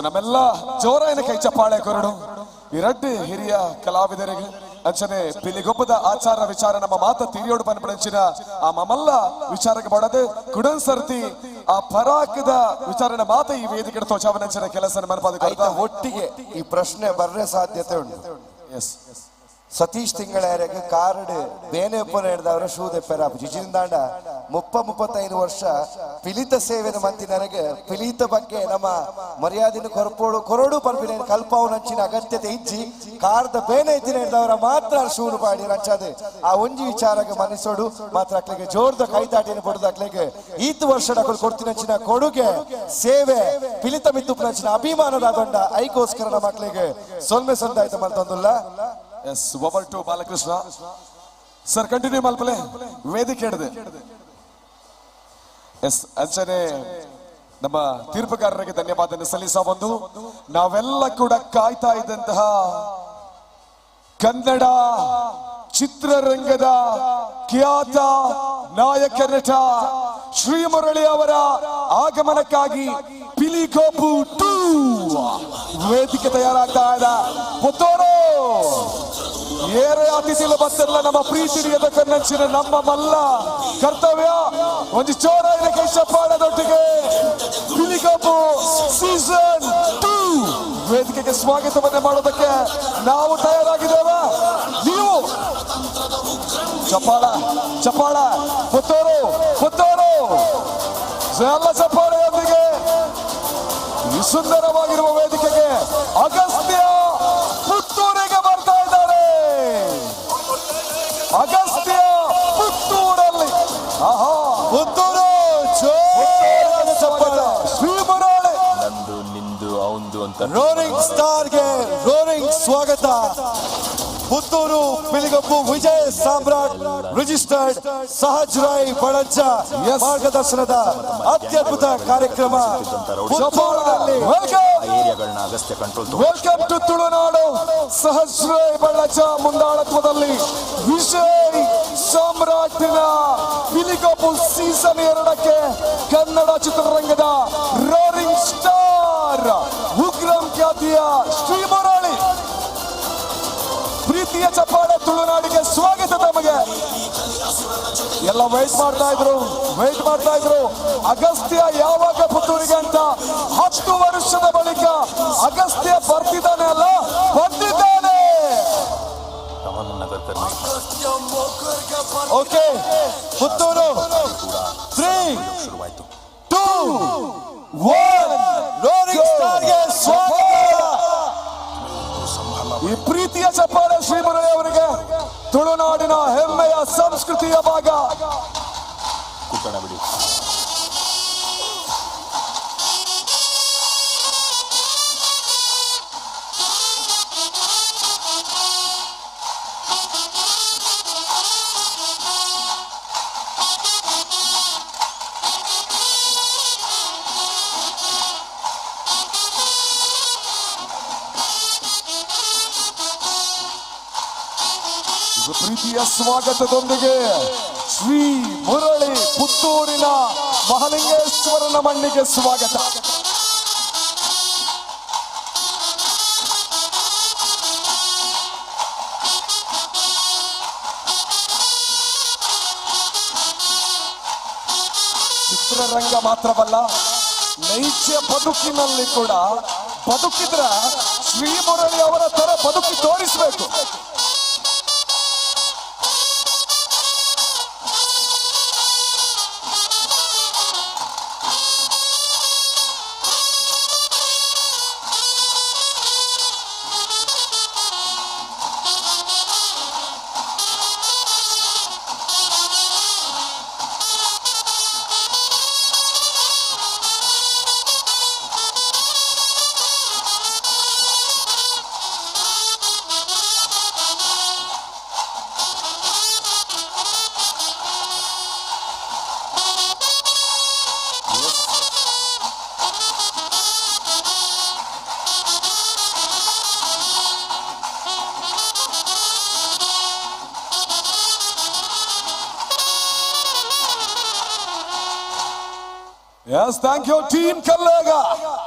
ನಮ್ಮೆಲ್ಲ ಜೋರಾಯಿನ ಕೈ ಚಪ್ಪಾಳೆ ಕೊರಡು ಈ ಹಿರಿಯ ಕಲಾವಿದರಿಗೆ ಅಂಚನೆ ಪಿಲಿಗೊಬ್ಬದ ಆಚಾರ ವಿಚಾರ ನಮ್ಮ ಮಾತ ತಿರಿಯೋಡು ಪನ್ಪಡಂಚಿನ ಆ ಮಮಲ್ಲ ವಿಚಾರಕ್ಕೆ ಬಡದೆ ಕುಡನ್ ಸರ್ತಿ ಆ ಪರಾಕದ ವಿಚಾರನ ಮಾತ ಈ ವೇದಿಕೆ ತೋಚಾವನಂಚಿನ ಕೆಲಸ ಮನಪಾದ ಒಟ್ಟಿಗೆ ಈ ಪ್ರಶ್ನೆ ಬರ್ರೆ ಸಾಧ್ಯತೆ ಉಂಟು. ಎಸ್ ಸತೀಶ್ ತಿಂಗಳಾಯರಿಗೆ ಕಾರ್ಡ್ ಬೇನೆ ಉಪ್ಪನ ಹಿಡ್ದವ್ರ ಶೂ ದೆಪ್ಪೆರ ಜಿಜಿಂದಾಂಡ 30-35 ವರ್ಷ ಪಿಲಿತ ಸೇವೆನ ಮಂತಿನರೆಗೆ ಪಿಲಿತ ಬಗ್ಗೆ ನಮ್ಮ ಮರ್ಯಾದಿನ ಕೊರಪೋಡು ಕೊರಡು ಪನ್ಪಿನ ಕಲ್ಪಾವು ನಂಚಿನ ಅಗತ್ಯತೆ ಇಜ್ಜಿ ಕಾರ್ದ ಬೇನೆ ಇತ್ತಿನ ಹಿಡ್ದವರ ಮಾತ್ರ ಶೂರು ಪಾಡಿ ರಂಚಾದೆ ಆ ಒಂಜಿ ವಿಚಾರಕ್ಕೆ ಮನಸ್ಸೋಡು ಮಾತ್ರ ಅಕ್ಲೆಗೆ ಜೋರ್ದ ಕೈತಾಟಿನ ಪೊಡುದು ಅಕ್ಲೆಗೆ ಈತ್ ವರ್ಷ ಅಕುಲು ಕೊಡ್ತಿನಂಚಿನ ಕೊಡುಗೆ ಸೇವೆ ಪಿಲಿತ ಮಿತ್ತುಪ್ನಂಚಿನ ಅಭಿಮಾನದ ದೊಂಡ ಐಕೋಸ್ಕರ ನಮ್ಮ ಮಕ್ಕಳಿಗೆ ಸೊಲ್ಮೆ ಸಂದಾಯ್ತು ಮಲ್ತೊಂದುಲ್ಲ. Yes, over to Balakrishna sir, continue ಮಲ್ಪಲೆ ವೇದಿಕೆ ಹಿಡಿದೆ. ಎಸ್, ಅಂಚನೆ ನಮ್ಮ ತೀರ್ಪುಗಾರರಿಗೆ ಧನ್ಯವಾದ ಸಲ್ಲಿಸ ಒಂದು ನಾವೆಲ್ಲ ಕೂಡ ಕಾಯ್ತಾ ಇದ್ದಂತಹ ಕನ್ನಡ ಚಿತ್ರರಂಗದ ಖ್ಯಾತ ನಾಯಕ ನಟ ಶ್ರೀಮುರಳಿ ಅವರ ಆಗಮನಕ್ಕಾಗಿ ಪಿಲಿಕೋಪು 2 ವೇದಿಕೆ ತಯಾರಾಗ್ತಾ ಇದೆ. ಪುತ್ತೂರು ಏರೇ ಅತಿಥಿಲು ಬತ್ತಿರಲ್ಲ ನಮ್ಮ ಪ್ರೀತಿ ಕನ್ನಂಚಿನ ನಮ್ಮ ಮಲ್ಲ ಕರ್ತವ್ಯ ಒಂದು ಚೋರ ಇದಕ್ಕೆ ಚಪ್ಪಾಳದೊಟ್ಟಿಗೆ ಪಿಲಿಕೋಪು ಸೀಸನ್ 2 ವೇದಿಕೆಗೆ ಸ್ವಾಗತವನ್ನೇ ಮಾಡೋದಕ್ಕೆ ನಾವು ತಯಾರಾಗಿದ್ದೇವೆ. ನೀವು ಚಪ್ಪಾಳ ಚಪ್ಪಾಳ ಪುತ್ತೂರು ಪುತ್ತೂರು ಎಲ್ಲ ಚಪ್ಪಾಳೆಯೊಂದಿಗೆ ಈ ಸುಂದರವಾಗಿರುವ ವೇದಿಕೆಗೆ ಅಗಸ್ತ್ಯ ಪುತ್ತೂರಿಗೆ ಬರ್ತಾ ಇದ್ದಾರೆ. ಅಗಸ್ತ್ಯ ಪುತ್ತೂರಲ್ಲಿ, ಆಹಾ, ಪುತ್ತೂರು ಸ್ವಾಗತ ಶ್ರೀ ಮುರಾಳೆ. ನಂದು ನಿಂದು ಅವಂದು ಅಂತ ರೋರಿಂಗ್ ಸ್ಟಾರ್ಗೆ ರೋರಿಂಗ್ ಸ್ವಾಗತ. ಪುತ್ತೂರು ಪಿಲಿಗೊಪ್ಪು ವಿಜಯ್ ಸಾಮ್ರಾಟ್ ರಿಜಿಸ್ಟರ್ಡ್ ಸಹಜ್ ರಾಯ್ ಬಳಂಚ ಮಾರ್ಗದರ್ಶನದ ಅತ್ಯದ್ಭುತ ಕಾರ್ಯಕ್ರಮ ಪುತ್ತೂರಿನಲ್ಲಿ. ಏರಿಯಾಗಳನ್ನ Agastya control welcome to Tulunadu. Sahaj Rai Balaja ಮುಂದಾಳತ್ವದಲ್ಲಿ ವಿಜಯ್ ಸಾಮ್ರಾಟಿನ ಪಿಲಿಗೊಪ್ಪು ಸೀಸನ್ 2ಕ್ಕೆ ಕನ್ನಡ ಚಿತ್ರರಂಗದ ರೋರಿಂಗ್ ಸ್ಟಾರ್ ಉಗ್ರಂ ಖ್ಯಾತಿಯ ಶ್ರೀ ಮುರಳಿ ಪ್ರೀತಿಯ ಚಪ್ಪಾಳೆ. ತುಳುನಾಡಿಗೆ ಸ್ವಾಗತ ತಮಗೆ. ಎಲ್ಲ ವೇಟ್ ಮಾಡ್ತಾ ಇದ್ರು, ವೇಟ್ ಮಾಡ್ತಾ ಇದ್ರು ಅಗಸ್ತ್ಯ ಯಾವಾಗ ಪುತ್ತೂರಿಗೆ ಅಂತ. 10 ವರ್ಷದ ಬಳಿಕ ಅಗಸ್ತ್ಯ ಬರ್ತಿದ್ದಾನೆ ಅಲ್ಲ, ಬಂದಿದ್ದಾನೆ. ಓಕೆ ಪುತ್ತೂರು, 3 2 1 ರೋರಿಂಗ್ ಸ್ಟಾರ್ಗೆ ಸ್ವಾಗತ. ಈ ಪ್ರೀತಿಯ ಚಪ್ಪಾಳೆ ಶ್ರೀ ಮುರಳಿ ಅವರಿಗೆ. ತುಳುನಾಡಿನ ಹೆಮ್ಮೆಯ ಸಂಸ್ಕೃತಿಯ ಭಾಗ. ಕೂತ್ಕೊಳ್ಳ ಬಿಡಿ. ಇದು ಪ್ರೀತಿಯ ಸ್ವಾಗತದೊಂದಿಗೆ ಶ್ರೀ ಮುರಳಿ ಪುತ್ತೂರಿನ ಮಹಾಲಿಂಗೇಶ್ವರನ ಮಣ್ಣಿಗೆ ಸ್ವಾಗತ. ಚಿತ್ರರಂಗ ಮಾತ್ರವಲ್ಲ, ನೈಜ ಬದುಕಿನಲ್ಲಿ ಕೂಡ ಬದುಕಿದ್ರೆ ಶ್ರೀ ಮುರಳಿ ಅವರ ತರ ಬದುಕಿ ತೋರಿಸಬೇಕು. Yes, thank you team Kallaga.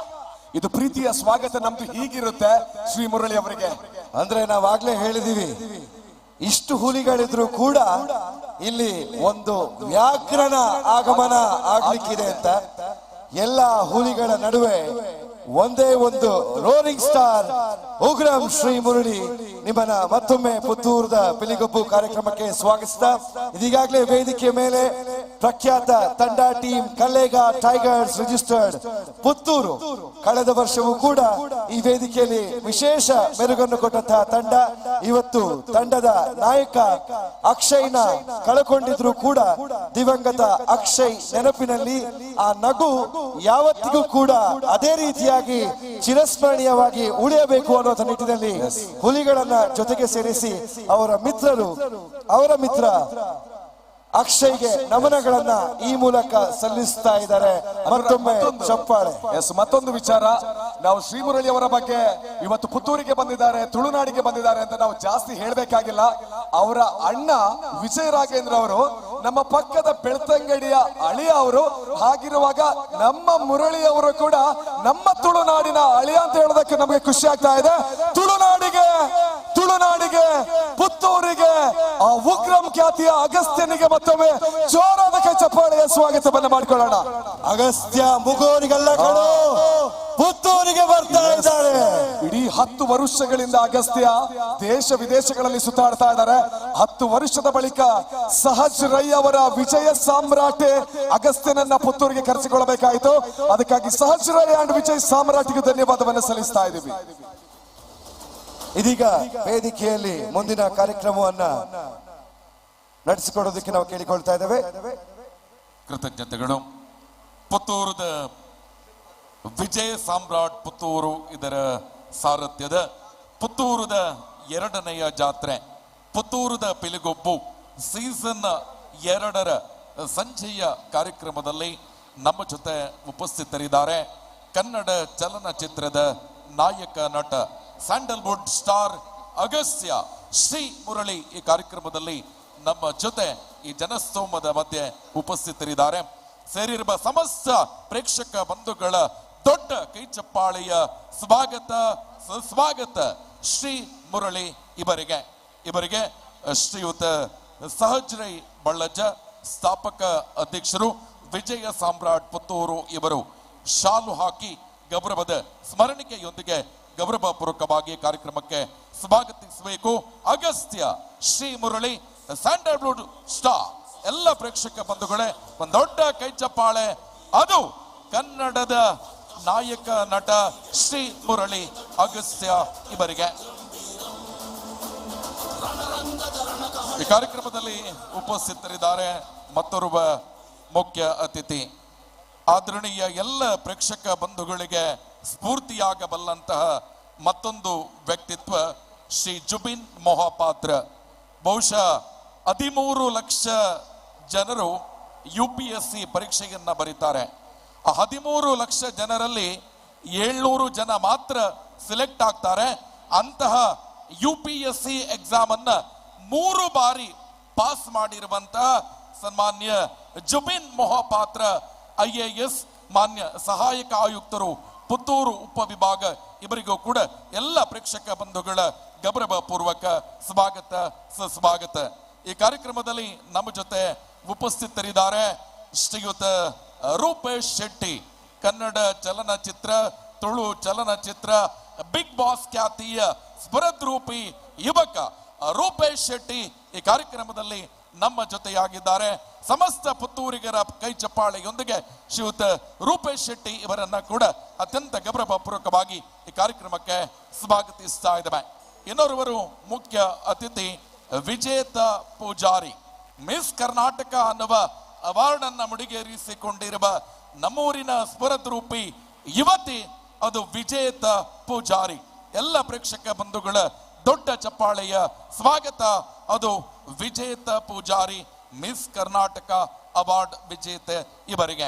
ಇದು ಪ್ರೀತಿಯ ಸ್ವಾಗತ ನಮ್ದು ಹೀಗಿರುತ್ತೆ ಶ್ರೀ ಮುರಳಿ ಅವರಿಗೆ. ಅಂದ್ರೆ ನಾವಾಗ್ಲೇ ಹೇಳಿದೀವಿ, ಇಷ್ಟು ಹುಲಿಗಳಿದ್ರು ಕೂಡ ಇಲ್ಲಿ ಒಂದು ವ್ಯಾಘ್ರನ ಆಗಮನ ಆಗ್ಲಿಕ್ಕಿದೆ ಅಂತ. ಎಲ್ಲ ಹುಲಿಗಳ ನಡುವೆ ಒಂದೇ ಒಂದು ರೋರಿಂಗ್ ಸ್ಟಾರ್ ಉಗ್ರಂ ಶ್ರೀ ಮುರಳಿ ನಿಮ್ಮನ್ನ ಮತ್ತೊಮ್ಮೆ ಪುತ್ತೂರದ ಪಿಲಿಗೊಬ್ಬು ಕಾರ್ಯಕ್ರಮಕ್ಕೆ ಸ್ವಾಗತಿಸ್ತಾ, ಇದೀಗಾಗ್ಲೇ ವೇದಿಕೆ ಮೇಲೆ ಪ್ರಖ್ಯಾತ ತಂಡ team Kallega tigers registered Puttur. ಕಳೆದ ವರ್ಷವೂ ಕೂಡ ಈ ವೇದಿಕೆಯಲ್ಲಿ ವಿಶೇಷ ಮೆರುಗನ್ನು ಕೊಟ್ಟಂತಹ ತಂಡ. ಇವತ್ತು ತಂಡದ ನಾಯಕ ಅಕ್ಷಯ್ನ ಕಳಕೊಂಡಿದ್ರು ಕೂಡ ದಿವಂಗತ ಅಕ್ಷಯ್ ನೆನಪಿನಲ್ಲಿ ಆ ನಗು ಯಾವತ್ತಿಗೂ ಕೂಡ ಅದೇ ರೀತಿಯಾಗಿ ಚಿರಸ್ಮರಣೀಯವಾಗಿ ಉಳಿಯಬೇಕು ಅನ್ನೋ ನಿಟ್ಟಿನಲ್ಲಿ ಹುಲಿಗಳನ್ನ ಜೊತೆಗೆ ಸೇರಿಸಿ ಅವರ ಮಿತ್ರರು, ಅವರ ಮಿತ್ರ ಅಕ್ಷಯ್ಗೆ ನಮನಗಳನ್ನ ಈ ಮೂಲಕ ಸಲ್ಲಿಸ್ತಾ ಇದ್ದಾರೆ. ಮತ್ತೊಮ್ಮೆ ಚಪ್ಪಾಳೆ. ಎಸ್, ಮತ್ತೊಂದು ವಿಚಾರ, ನಾವು ಶ್ರೀಮುರಳಿ ಅವರ ಬಗ್ಗೆ ಇವತ್ತು ಪುತ್ತೂರಿಗೆ ಬಂದಿದ್ದಾರೆ, ತುಳುನಾಡಿಗೆ ಬಂದಿದ್ದಾರೆ ಅಂತ ನಾವು ಜಾಸ್ತಿ ಹೇಳ್ಬೇಕಾಗಿಲ್ಲ. ಅವರ ಅಣ್ಣ ವಿಜಯ ರಾಘೇಂದ್ರ ಅವರು ನಮ್ಮ ಪಕ್ಕದ ಬೆಳ್ತಂಗಡಿಯ ಅಳಿಯ ಅವರು. ಹಾಗಿರುವಾಗ ನಮ್ಮ ಮುರಳಿ ಅವರು ಕೂಡ ನಮ್ಮ ತುಳುನಾಡಿನ ಅಳಿಯ ಅಂತ ಹೇಳೋದಕ್ಕೆ ನಮಗೆ ಖುಷಿ ಆಗ್ತಾ ಇದೆ. ತುಳುನಾಡಿಗೆ, ತುಳುನಾಡಿಗೆ, ಪುತ್ತೂರಿಗೆ, ಆ ಉಗ್ರಂ ಖ್ಯಾತಿಯ ಅಗಸ್ತ್ಯನಿಗೆ ಮತ್ತೊಮ್ಮೆ ಜೋರಾದ ಕೈ ಚಪ್ಪಾಳೆಯ ಸ್ವಾಗತವನ್ನು ಮಾಡಿಕೊಳ್ಳೋಣ. ಅಗಸ್ತ್ಯ ಮುಗೋರಿಗಲ್ಲ ಕಣೋ, ಪುತ್ತೂರಿಗೆ ಬರ್ತಾ ಇದ್ದಾರೆ. ಇಡೀ 10 ವರ್ಷಗಳಿಂದ ಅಗಸ್ತ್ಯ ದೇಶ ವಿದೇಶಗಳಲ್ಲಿ ಸುತ್ತಾಡ್ತಾ ಇದ್ದಾರೆ. 10 ವರ್ಷದ ಬಳಿಕ ಸಹಜ್ ರೈ ಅವರ ವಿಜಯ ಸಾಮ್ರಾಟೆ ಅಗಸ್ತ್ಯನನ್ನ ಪುತ್ತೂರಿಗೆ ಕರೆಸಿಕೊಳ್ಳಬೇಕಾಯಿತು. ಅದಕ್ಕಾಗಿ ಸಹಜ್ ರೈ ಅಂಡ್ ವಿಜಯ್ ಸಾಮ್ರಾಟಿಗೆ ಧನ್ಯವಾದವನ್ನು ಸಲ್ಲಿಸ್ತಾ ಇದ್ದೀವಿ. ಇದೀಗ ವೇದಿಕೆಯಲ್ಲಿ ಮುಂದಿನ ಕಾರ್ಯಕ್ರಮವನ್ನ ನಡೆಸಿಕೊಡೋದಕ್ಕೆ ನಾವು ಕೇಳಿಕೊಳ್ತಾ ಇದ್ದೇವೆ. ಕೃತಜ್ಞತೆಗಳು. ಪುತ್ತೂರದ ವಿಜಯ ಸಾಮ್ರಾಟ್ ಪುತ್ತೂರು ಇದರ ಸಾರಥ್ಯದ ಪುತ್ತೂರದ ಎರಡನೆಯ ಜಾತ್ರೆ ಪುತ್ತೂರದ ಪಿಲಿಗೊಬ್ಬು ಸೀಸನ್ 2ರ ಸಂಜೆಯ ಕಾರ್ಯಕ್ರಮದಲ್ಲಿ ನಮ್ಮ ಜೊತೆ ಉಪಸ್ಥಿತರಿದ್ದಾರೆ ಕನ್ನಡ ಚಲನಚಿತ್ರದ ನಾಯಕ ನಟ ಸ್ಯಾಂಡಲ್ವುಡ್ ಸ್ಟಾರ್ ಅಗಸ್ತ್ಯ ಶ್ರೀ ಮುರಳಿ ಈ ಕಾರ್ಯಕ್ರಮದಲ್ಲಿ ನಮ್ಮ ಜೊತೆ ಈ ಜನಸ್ತೋಮದ ಮಧ್ಯೆ ಉಪಸ್ಥಿತರಿದ್ದಾರೆ. ಸೇರಿರುವ ಸಮಸ್ತ ಪ್ರೇಕ್ಷಕ ಬಂಧುಗಳ ದೊಡ್ಡ ಕೈಚಪ್ಪಾಳೆಯ ಸ್ವಾಗತ ಸುಸ್ವಾಗತ ಶ್ರೀ ಮುರಳಿ ಇವರಿಗೆ. ಇವರಿಗೆ ಶ್ರೀಯುತ ಸಹಜ್ ರೈ ಬಳ್ಳಜ್ಜ ಸ್ಥಾಪಕ ಅಧ್ಯಕ್ಷರು ವಿಜಯ ಸಾಮ್ರಾಟ್ ಪುತ್ತೂರು ಇವರು ಶಾಲು ಹಾಕಿ ಗೌರವದ ಸ್ಮರಣಿಕೆಯೊಂದಿಗೆ ಗೌರವಪೂರ್ವಕವಾಗಿ ಕಾರ್ಯಕ್ರಮಕ್ಕೆ ಸ್ವಾಗತಿಸಬೇಕು. Agastya Shri Murali sandalwood star. ಎಲ್ಲ ಪ್ರೇಕ್ಷಕ ಬಂಧುಗಳೇ, ಒಂದು ದೊಡ್ಡ ಕೈಚಪ್ಪಾಳೆ. ಅದು ಕನ್ನಡದ ನಾಯಕ ನಟ ಶ್ರೀ ಮುರಳಿ ಅಗಸ್ತ್ಯ ಇವರಿಗೆ. ಈ ಕಾರ್ಯಕ್ರಮದಲ್ಲಿ ಉಪಸ್ಥಿತರಿದ್ದಾರೆ ಮತ್ತೋರ್ವ ಮುಖ್ಯ ಅತಿಥಿ, ಆದರಣೀಯ ಎಲ್ಲ ಪ್ರೇಕ್ಷಕ ಬಂಧುಗಳಿಗೆ ಸ್ಫೂರ್ತಿಯಾಗಬಲ್ಲಂತಹ ಮತ್ತೊಂದು ವ್ಯಕ್ತಿತ್ವ ಶ್ರೀ ಜುಬಿನ್ ಮೊಹಾಪಾತ್ರ. ಬಹುಶಃ 13 ಲಕ್ಷ ಜನರು UPSC ಪರೀಕ್ಷೆಯನ್ನ ಬರೀತಾರೆ. ಆ 13 ಲಕ್ಷ ಜನರಲ್ಲಿ 700 ಜನ ಮಾತ್ರ ಸೆಲೆಕ್ಟ್ ಆಗ್ತಾರೆ. ಅಂತಹ UPSC exam ಅನ್ನ 3 ಬಾರಿ ಪಾಸ್ ಮಾಡಿರುವಂತಹ ಸನ್ಮಾನ್ಯ ಜುಬಿನ್ ಮೊಹಾಪಾತ್ರ IAS ಮಾನ್ಯ ಸಹಾಯಕ ಆಯುಕ್ತರು ಪುತ್ತೂರು ಉಪವಿಭಾಗ ಇವರಿಗೂ ಕೂಡ ಎಲ್ಲ ಪ್ರೇಕ್ಷಕ ಬಂಧುಗಳ ಗೌರವ ಪೂರ್ವಕ ಸ್ವಾಗತ ಸುಸ್ವಾಗತ. ಈ ಕಾರ್ಯಕ್ರಮದಲ್ಲಿ ನಮ್ಮ ಜೊತೆ ಉಪಸ್ಥಿತರಿದ್ದಾರೆ ಶ್ರೀಯುತ ರೂಪೇಶ್ ಶೆಟ್ಟಿ, ಕನ್ನಡ ಚಲನಚಿತ್ರ, ತುಳು ಚಲನಚಿತ್ರ, ಬಿಗ್ ಬಾಸ್ ಖ್ಯಾತಿಯ ಸ್ಫುರದ್ರೂಪಿ ಯುವಕ ರೂಪೇಶ್ ಶೆಟ್ಟಿ ಈ ಕಾರ್ಯಕ್ರಮದಲ್ಲಿ ನಮ್ಮ ಜೊತೆಯಾಗಿದ್ದಾರೆ. ಸಮಸ್ತ ಪುತ್ತೂರಿಗರ ಕೈ ಚಪ್ಪಾಳೆಯೊಂದಿಗೆ ಶ್ರೀಯುತ ರೂಪೇಶ್ ಶೆಟ್ಟಿ ಇವರನ್ನ ಕೂಡ ಅತ್ಯಂತ ಗೌರವಪೂರ್ವಕವಾಗಿ ಈ ಕಾರ್ಯಕ್ರಮಕ್ಕೆ ಸ್ವಾಗತಿಸ್ತಾ ಇದ್ದೇವೆ. ಇನ್ನೋರ್ವರು ಮುಖ್ಯ ಅತಿಥಿ ವಿಜೇತ ಪೂಜಾರಿ, ಮಿಸ್ ಕರ್ನಾಟಕ ಅನ್ನುವ ಅವಾರ್ಡ್ ಅನ್ನ ಮುಡಿಗೇರಿಸಿಕೊಂಡಿರುವ ನಮ್ಮೂರಿನ ಸ್ಫುರದ್ರೂಪಿ ಯುವತಿ ಅದು ವಿಜೇತ ಪೂಜಾರಿ. ಎಲ್ಲ ಪ್ರೇಕ್ಷಕ ಬಂಧುಗಳ ದೊಡ್ಡ ಚಪ್ಪಾಳೆಯ ಸ್ವಾಗತ ಅದು ವಿಜೇತ ಪೂಜಾರಿ, ಮಿಸ್ ಕರ್ನಾಟಕ ಅವಾರ್ಡ್ ವಿಜೇತೆ ಇವರಿಗೆ.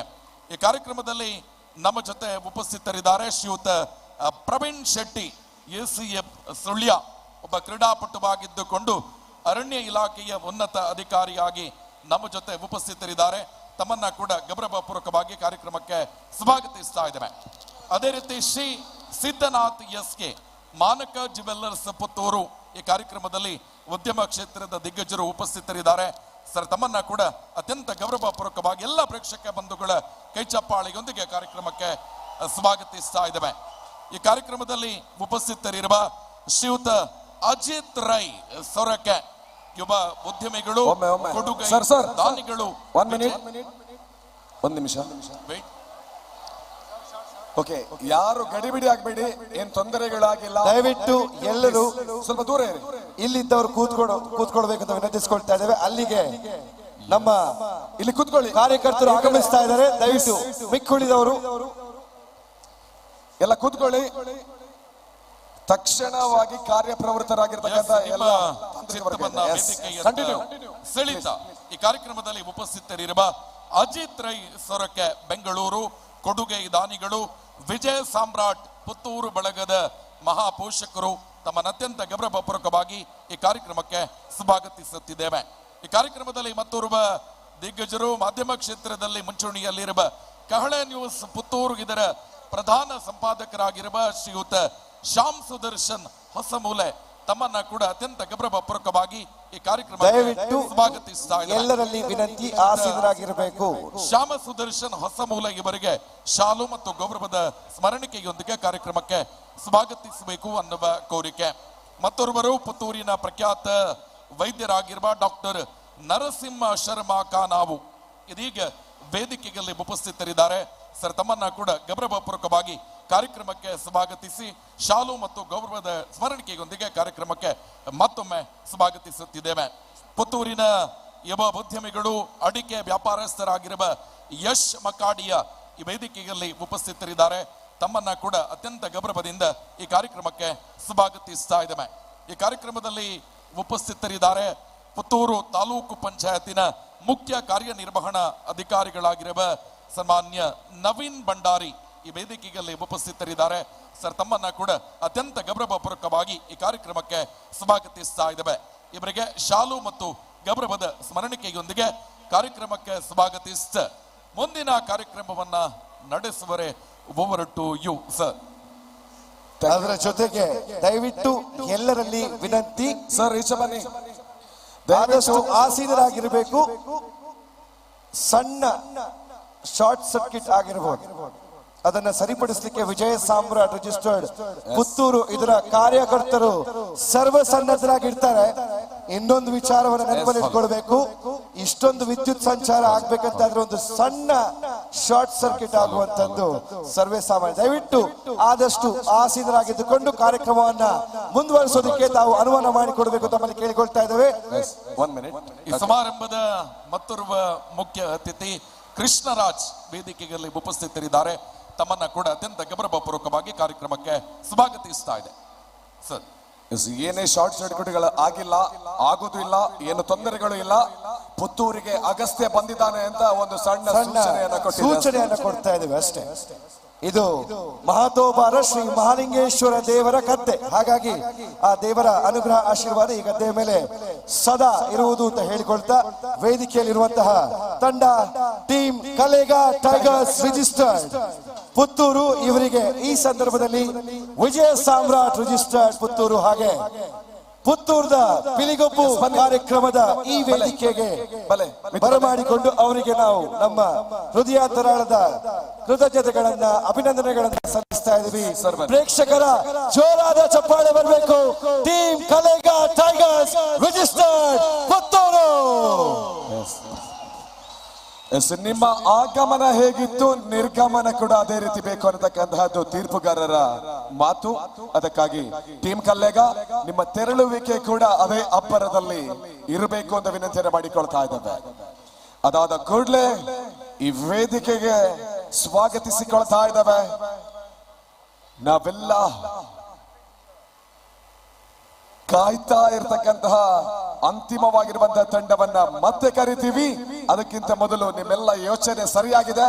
ಈ ಕಾರ್ಯಕ್ರಮದಲ್ಲಿ ನಮ್ಮ ಜೊತೆ ಉಪಸ್ಥಿತರಿದ್ದಾರೆ ಶ್ರೀಯುತ ಪ್ರವೀಣ್ ಶೆಟ್ಟಿ, ACF Sullia, ಒಬ್ಬ ಕ್ರೀಡಾಪಟುವಾಗಿದ್ದುಕೊಂಡು ಅರಣ್ಯ ಇಲಾಖೆಯ ಉನ್ನತ ಅಧಿಕಾರಿಯಾಗಿ ನಮ್ಮ ಜೊತೆ ಉಪಸ್ಥಿತರಿದ್ದಾರೆ. ತಮ್ಮನ್ನ ಕೂಡ ಗೌರವಪೂರ್ವಕವಾಗಿ ಕಾರ್ಯಕ್ರಮಕ್ಕೆ ಸ್ವಾಗತಿಸ್ತಾ ಇದ್ದೇವೆ. ಅದೇ ರೀತಿ ಶ್ರೀ ಸಿದ್ದನಾಥ್ SK, ಮಾನಕ ಜುವೆಲ್ಲರ್ಸ್ ಪುತ್ತೂರು ಈ ಕಾರ್ಯಕ್ರಮದಲ್ಲಿ ಉದ್ಯಮ ಕ್ಷೇತ್ರದ ದಿಗ್ಗಜರು ಉಪಸ್ಥಿತರಿದ್ದಾರೆ. ಸರ್, ತಮ್ಮನ್ನ ಕೂಡ ಅತ್ಯಂತ ಗೌರವಪೂರ್ವಕವಾಗಿ ಎಲ್ಲ ಪ್ರೇಕ್ಷಕ ಬಂಧುಗಳ ಕೈಚಪ್ಪಾಳೆಯೊಂದಿಗೆ ಕಾರ್ಯಕ್ರಮಕ್ಕೆ ಸ್ವಾಗತಿಸ್ತಾ ಇದ್ದೇವೆ. ಈ ಕಾರ್ಯಕ್ರಮದಲ್ಲಿ ಉಪಸ್ಥಿತರಿರುವ ಶ್ರೀಯುತ ಅಜಿತ್ ರೈ ಸೊರಕೆ, ಯುವ ಉದ್ಯಮಿಗಳು, ಕೊಡುಗೈ ಸರ್ ಸರ್ ದಾನಿಗಳು. ಒನ್ ಮಿನಿಟ್, ಒಂದು ನಿಮಿಷ. ಓಕೆ, ಯಾರು ಗಡಿಬಿಡಿ ಆಗ್ಬೇಡಿ, ಏನ್ ತೊಂದರೆಗಳಾಗಿಲ್ಲ. ದಯವಿಟ್ಟು ಎಲ್ಲರೂ ಸ್ವಲ್ಪ ದೂರ ಇರಿ. ಇಲ್ಲಿದ್ದವರು ಕೂತ್ಕೊಳ್ಬೇಕಂತ ವಿನಂತಿಸಿಕೊಳ್ತಾ ಇದ್ದೇವೆ. ಅಲ್ಲಿಗೆ ನಮ್ಮ ಇಲ್ಲಿ ಕೂತ್ಕೊಳ್ಳಿ ಕಾರ್ಯಕರ್ತರು ಆಗಮಿಸ್ತಾ ಇದ್ದಾರೆ. ದಯವಿಟ್ಟು ಮಿಕ್ಕುಳಿದವರು ಎಲ್ಲ ಕೂತ್ಕೊಳ್ಳಿ. ತಕ್ಷಣವಾಗಿ ಕಾರ್ಯಪ್ರವೃತ್ತರಾಗಿರ್ತಕ್ಕಂಥ ಎಲ್ಲ ಚಿತ್ತವನ್ನ ವೇದಿಕೆಯತ್ತ ಸೆಳೀತಾ ಈ ಕಾರ್ಯಕ್ರಮದಲ್ಲಿ ಉಪಸ್ಥಿತರಿರುವ ಅಜಿತ್ ರೈ ಸೊರಕೆ ಬೆಂಗಳೂರು, ಕೊಡುಗೆ ದಾನಿಗಳು, ವಿಜಯ ಸಾಮ್ರಾಟ್ ಪುತ್ತೂರು ಬಳಗದ ಮಹಾಪೋಷಕರು, ತಮ್ಮನ್ನು ಅತ್ಯಂತ ಗೌರವಪೂರ್ವಕವಾಗಿ ಈ ಕಾರ್ಯಕ್ರಮಕ್ಕೆ ಸ್ವಾಗತಿಸುತ್ತಿದ್ದೇವೆ. ಈ ಕಾರ್ಯಕ್ರಮದಲ್ಲಿ ಮತ್ತೋರ್ವ ದಿಗ್ಗಜರು, ಮಾಧ್ಯಮ ಕ್ಷೇತ್ರದಲ್ಲಿ ಮುಂಚೂಣಿಯಲ್ಲಿರುವ ಕಹಳೆ ನ್ಯೂಸ್ ಪುತ್ತೂರು ಇದರ ಪ್ರಧಾನ ಸಂಪಾದಕರಾಗಿರುವ ಶ್ರೀಯುತ ಶ್ಯಾಮ್ ಸುದರ್ಶನ್ ಹೊಸಮೂಲೆ ತಮ್ಮನ್ನ ಕೂಡ ಅತ್ಯಂತ ಗೌರವಪೂರ್ವಕವಾಗಿ ಈ ಕಾರ್ಯಕ್ರಮ ದಯವಿಟ್ಟು ಸ್ವಾಗತಿಸ್ತಾ ಇದ್ದಾರೆ. ಎಲ್ಲರಲ್ಲಿ ವಿನಂತಿ, ಆಸೀನರಾಗಿರಬೇಕು. ಶ್ಯಾಮ ಸುದರ್ಶನ್ ಹೊಸಮೂಲೆ ಇವರಿಗೆ ಶಾಲು ಮತ್ತು ಗೌರವದ ಸ್ಮರಣಿಕೆಯೊಂದಿಗೆ ಕಾರ್ಯಕ್ರಮಕ್ಕೆ ಸ್ವಾಗತಿಸಬೇಕು ಅನ್ನುವ ಕೋರಿಕೆ. ಮತ್ತೋರ್ವರು ಪುತ್ತೂರಿನ ಪ್ರಖ್ಯಾತ ವೈದ್ಯರಾಗಿರುವ ಡಾಕ್ಟರ್ ನರಸಿಂಹ ಶರ್ಮಾ ಕಾನಾವು ಇದೀಗ ವೇದಿಕೆಯಲ್ಲಿ ಉಪಸ್ಥಿತರಿದ್ದಾರೆ. ಸರ್, ತಮ್ಮನ್ನ ಕೂಡ ಗೌರವಪೂರ್ವಕವಾಗಿ ಕಾರ್ಯಕ್ರಮಕ್ಕೆ ಸ್ವಾಗತಿಸಿ ಶಾಲು ಮತ್ತು ಗೌರವದ ಸ್ಮರಣಿಕೆಯೊಂದಿಗೆ ಕಾರ್ಯಕ್ರಮಕ್ಕೆ ಮತ್ತೊಮ್ಮೆ ಸ್ವಾಗತಿಸುತ್ತಿದ್ದೇವೆ. ಪುತ್ತೂರಿನ ಯುವ ಉದ್ಯಮಿಗಳು, ಅಡಿಕೆ ವ್ಯಾಪಾರಸ್ಥರಾಗಿರುವ ಯಶ್ ಮಕಾಡಿಯ ಈ ವೇದಿಕೆಯಲ್ಲಿ ಉಪಸ್ಥಿತರಿದ್ದಾರೆ. ತಮ್ಮನ್ನ ಕೂಡ ಅತ್ಯಂತ ಗೌರವದಿಂದ ಈ ಕಾರ್ಯಕ್ರಮಕ್ಕೆ ಸ್ವಾಗತಿಸ್ತಾ ಇದ್ದೇವೆ. ಈ ಕಾರ್ಯಕ್ರಮದಲ್ಲಿ ಉಪಸ್ಥಿತರಿದ್ದಾರೆ ಪುತ್ತೂರು ತಾಲೂಕು ಪಂಚಾಯತಿನ ಮುಖ್ಯ ಕಾರ್ಯನಿರ್ವಹಣಾ ಅಧಿಕಾರಿಗಳಾಗಿರುವ ಸನ್ಮಾನ್ಯ ನವೀನ್ ಭಂಡಾರಿ ಈ ವೇದಿಕೆಯಲ್ಲಿ ಉಪಸ್ಥಿತರಿದ್ದಾರೆ. ಸರ್, ತಮ್ಮನ್ನ ಕೂಡ ಅತ್ಯಂತ ಗೌರವಪೂರ್ವಕವಾಗಿ ಈ ಕಾರ್ಯಕ್ರಮಕ್ಕೆ ಸ್ವಾಗತಿಸ್ತಾ ಇದ್ದೇವೆ. ಇವರಿಗೆ ಶಾಲು ಮತ್ತು ಗೌರವದ ಸ್ಮರಣಿಕೆಯೊಂದಿಗೆ ಕಾರ್ಯಕ್ರಮಕ್ಕೆ ಸ್ವಾಗತಿಸ್ತ ಮುಂದಿನ ಕಾರ್ಯಕ್ರಮವನ್ನ ನಡೆಸುವರೆ ಓವರ್ ಟು you sir. ಅದರ ಜೊತೆಗೆ ದಯವಿಟ್ಟು ಎಲ್ಲರಲ್ಲಿ ವಿನಂತಿ ಸರ್, ಈಚೆ ಬನ್ನಿ. ಆದಷ್ಟು ಆಸೀನರಾಗಿರಬೇಕು. ಸಣ್ಣ ಶಾರ್ಟ್ ಸರ್ಕ್ಯೂಟ್ ಆಗಿರಬಹುದು, ಅದನ್ನ ಸರಿಪಡಿಸಲಿಕ್ಕೆ ವಿಜಯ ಸಾಮ್ರಾಟ್ ರಿಜಿಸ್ಟರ್ಡ್ ಪುತ್ತೂರು ಇದರ ಕಾರ್ಯಕರ್ತರು ಸರ್ವಸನ್ನದ್ಧರಾಗಿರ್ತಾರೆ. ಇನ್ನೊಂದು ವಿಚಾರವನ್ನು ನೆನಪಲ್ಲಿ ಇಟ್ಕೊಳ್ಬೇಕು, ಇಷ್ಟೊಂದು ವಿದ್ಯುತ್ ಸಂಚಾರ ಆಗ್ಬೇಕಂತಾದ್ರೆ ಒಂದು ಸಣ್ಣ ಶಾರ್ಟ್ ಸರ್ಕ್ಯೂಟ್ ಆಗುವಂತದ್ದು ಸರ್ವೇ ಸಾಮಾನ್ಯ. ದಯವಿಟ್ಟು ಆದಷ್ಟು ಆಸೀನರಾಗಿದ್ದುಕೊಂಡು ಕಾರ್ಯಕ್ರಮವನ್ನ ಮುಂದುವರಿಸೋದಕ್ಕೆ ತಾವು ಅನುಮಾನ ಮಾಡಿಕೊಡ್ಬೇಕು ತಮ್ಮಲ್ಲಿ ಕೇಳಿಕೊಳ್ತಾ ಇದ್ದೇವೆ. One minute. ಈ ಸಮಾರಂಭದ ಮತ್ತೋರ್ವ ಮುಖ್ಯ ಅತಿಥಿ ಕೃಷ್ಣರಾಜ್ ವೇದಿಕೆಯಲ್ಲಿ ಉಪಸ್ಥಿತರಿದ್ದಾರೆ. ತಮ್ಮನ್ನ ಕೂಡ ಅತ್ಯಂತ ಗೌರವಪೂರ್ವಕವಾಗಿ ಕಾರ್ಯಕ್ರಮಕ್ಕೆ ಸ್ವಾಗತಿಸ್ತಾ ಇದೆ ಸರ್. ಏನೇ ಶಾರ್ಟ್ ಸರ್ಕ್ಯೂಟ್ಗಳು ಆಗಿಲ್ಲ, ಆಗೋದು ಇಲ್ಲ, ಏನು ತೊಂದರೆಗಳು ಇಲ್ಲ. ಪುತ್ತೂರಿಗೆ ಅಗಸ್ತ್ಯ ಬಂದಿದ್ದಾನೆ ಅಂತ ಒಂದು ಸಣ್ಣ ಸೂಚನೆಯನ್ನ ಕೊಟ್ಟಿದೆ. ಸೂಚನೆಯನ್ನು ಕೊಡ್ತಾ ಇದ್ದೇವೆ ಅಷ್ಟೇ. ಇದು ಮಹತೋಬಾರ ಶ್ರೀ ಮಹಾಲಿಂಗೇಶ್ವರ ದೇವರ ಕತ್ತೆ, ಹಾಗಾಗಿ ಆ ದೇವರ ಅನುಗ್ರಹ ಆಶೀರ್ವಾದ ಈ ಗದ್ದೆಯ ಮೇಲೆ ಸದಾ ಇರುವುದು ಅಂತ ಹೇಳಿಕೊಳ್ತಾ ವೇದಿಕೆಯಲ್ಲಿರುವಂತಹ ತಂಡ team Kalega tigers registered Puttur ಇವರಿಗೆ ಈ ಸಂದರ್ಭದಲ್ಲಿ ವಿಜಯ ಸಾಮ್ರಾಟ್ ರಿಜಿಸ್ಟರ್ಡ್ ಪುತ್ತೂರು ಹಾಗೆ ಪುತ್ತೂರ್ದ ಪಿಲಿಗೊಬ್ಬು ಕಾರ್ಯಕ್ರಮದ ಈ ವೇದಿಕೆಗೆ ಬರಮಾಡಿಕೊಂಡು ಅವರಿಗೆ ನಾವು ನಮ್ಮ ಹೃದಯಾಂತರಾಳದ ಕೃತಜ್ಞತೆಗಳನ್ನ ಅಭಿನಂದನೆಗಳನ್ನ ಸಲ್ಲಿಸ್ತಾ ಇದ್ದೀವಿ. ಪ್ರೇಕ್ಷಕರ ಜೋರಾದ ಚಪ್ಪಾಳೆ ಬರಬೇಕು. Team Kalega tigers registered Puttur. ನಿಮ್ಮ ಆಗಮನ ಹೇಗಿತ್ತು, ನಿರ್ಗಮನ ಕೂಡ ಅದೇ ರೀತಿ ಬೇಕು ಅನ್ನತಕ್ಕಂತಹದ್ದು ತೀರ್ಪುಗಾರರ ಮಾತು. ಅದಕ್ಕಾಗಿ ಟೀಮ್ ಕಲ್ಲೇಗ ನಿಮ್ಮ ತೆರಳುವಿಕೆ ಕೂಡ ಅದೇ ಅಬ್ಬರದಲ್ಲಿ ಇರಬೇಕು ಅಂತ ವಿನಂತಿಯನ್ನು ಮಾಡಿಕೊಳ್ತಾ ಇದ್ದೇವೆ. ಅದಾದ ಕೂಡಲೇ ಈ ವೇದಿಕೆಗೆ ಸ್ವಾಗತಿಸಿಕೊಳ್ತಾ ಇದ್ದಾವೆ. ನಾವೆಲ್ಲ ಕಾಯ್ತಾ ಇರ್ತಕ್ಕಂತಹ ಅಂತಿಮವಾಗಿರುವಂತಹ ತಂಡವನ್ನ ಮತ್ತೆ ಕರಿತೀವಿ. ಅದಕ್ಕಿಂತ ಮೊದಲು ನಿಮ್ಮೆಲ್ಲ ಯೋಚನೆ ಸರಿಯಾಗಿದೆ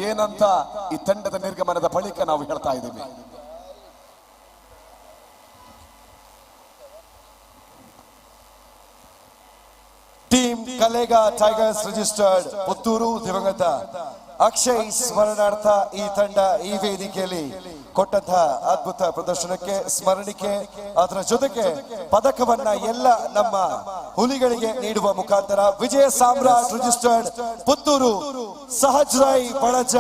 ಏನಂತ ಈ ತಂಡದ ನಿರ್ಗಮನದ ಬಳಿಕ ನಾವು ಹೇಳ್ತಾ ಇದ್ದೀವಿ. Team Kalega tigers registered Puttur ದಿವಂಗತ ಅಕ್ಷಯ್ ಸ್ಮರಣಾರ್ಥ ಈ ತಂಡ ಈ ವೇದಿಕೆಯಲ್ಲಿ ಕೊಟ್ಟಂತಹ ಅದ್ಭುತ ಪ್ರದರ್ಶನಕ್ಕೆ ಸ್ಮರಣಿಕೆ, ಅದರ ಜೊತೆಗೆ ಪದಕವನ್ನ ಎಲ್ಲ ನಮ್ಮ ಹುಲಿಗಳಿಗೆ ನೀಡುವ ಮುಖಾಂತರ ವಿಜಯ ಸಾಮ್ರಾಟ್ ರಿಜಿಸ್ಟರ್ಡ್ ಪುತ್ತೂರು ಸಹಜ್ ರೈ ಬಳಜ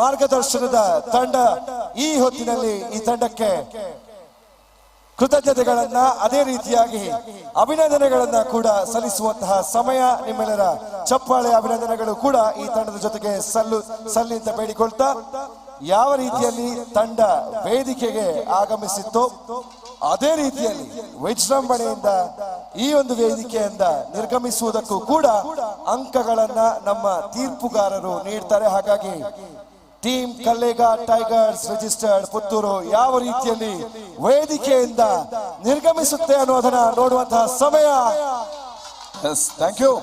ಮಾರ್ಗದರ್ಶನದ ತಂಡ ಈ ಹೊತ್ತಿನಲ್ಲಿ ಈ ತಂಡಕ್ಕೆ ಕೃತಜ್ಞತೆಗಳನ್ನ ಅದೇ ರೀತಿಯಾಗಿ ಅಭಿನಂದನೆಗಳನ್ನ ಕೂಡ ಸಲ್ಲಿಸುವಂತಹ ಸಮಯ. ನಿಮ್ಮೆಲ್ಲರ ಚಪ್ಪಾಳೆ ಅಭಿನಂದನೆಗಳು ಕೂಡ ಈ ತಂಡದ ಜೊತೆಗೆ ಸಲ್ಲಿ ಅಂತ ಬೇಡಿಕೊಳ್ತಾ, ಯಾವ ರೀತಿಯಲ್ಲಿ ತಂಡ ವೇದಿಕೆಗೆ ಆಗಮಿಸಿತ್ತು ಅದೇ ರೀತಿಯಲ್ಲಿ ವಿಜೃಂಭಣೆಯಿಂದ ಈ ಒಂದು ವೇದಿಕೆಯಿಂದ ನಿರ್ಗಮಿಸುವುದಕ್ಕೂ ಕೂಡ ಅಂಕಗಳನ್ನ ನಮ್ಮ ತೀರ್ಪುಗಾರರು ನೀಡ್ತಾರೆ. ಹಾಗಾಗಿ team Kallega tigers registered Puttur ಯಾವ ರೀತಿಯಲ್ಲಿ ವೇದಿಕೆಯಿಂದ ನಿರ್ಗಮಿಸುತ್ತೆ ಅನ್ನೋದನ್ನ ನೋಡುವಂತಹ ಸಮಯ. Thank you.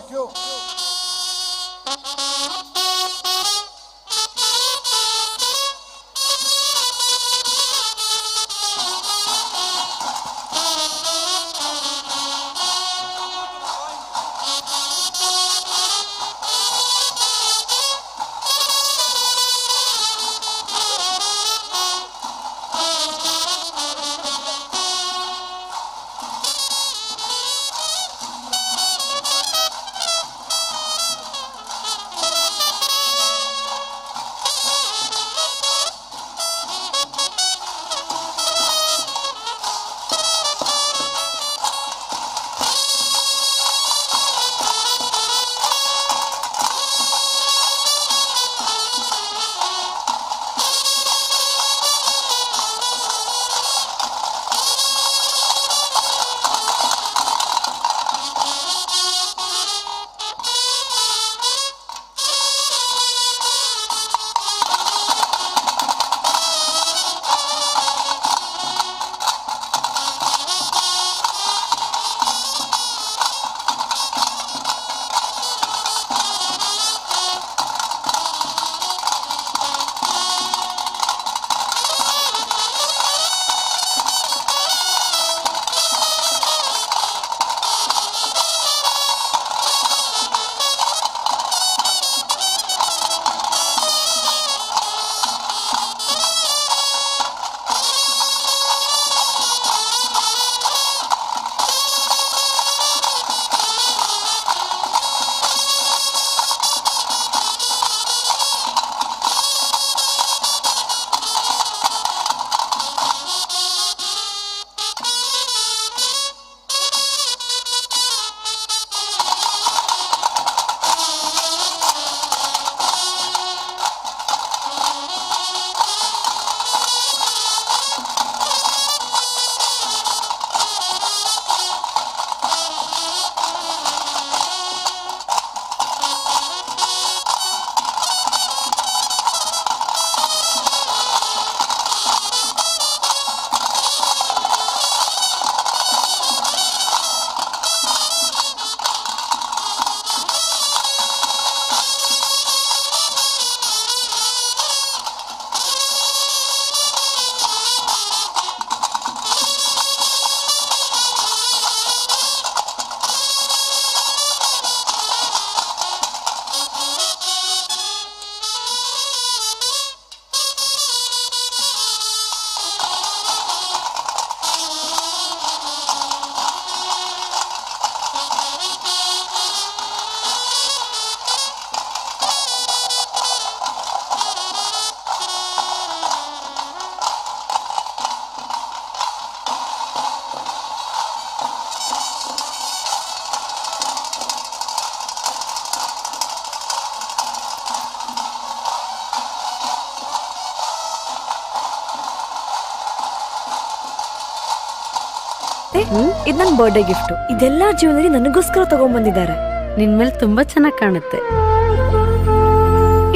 ಇದು ನನ್ನ ಬರ್ಡೇ ಗಿಫ್ಟ್. ಇದೆಲ್ಲ ಜೀವನದಲ್ಲಿ ನನಗೋಸ್ಕರ ತಗೊಂಡ್ಬಂದಿದ್ದಾರೆ. ನಿನ್ ಮೇಲೆ ತುಂಬಾ ಚೆನ್ನಾಗಿ ಕಾಣುತ್ತೆ.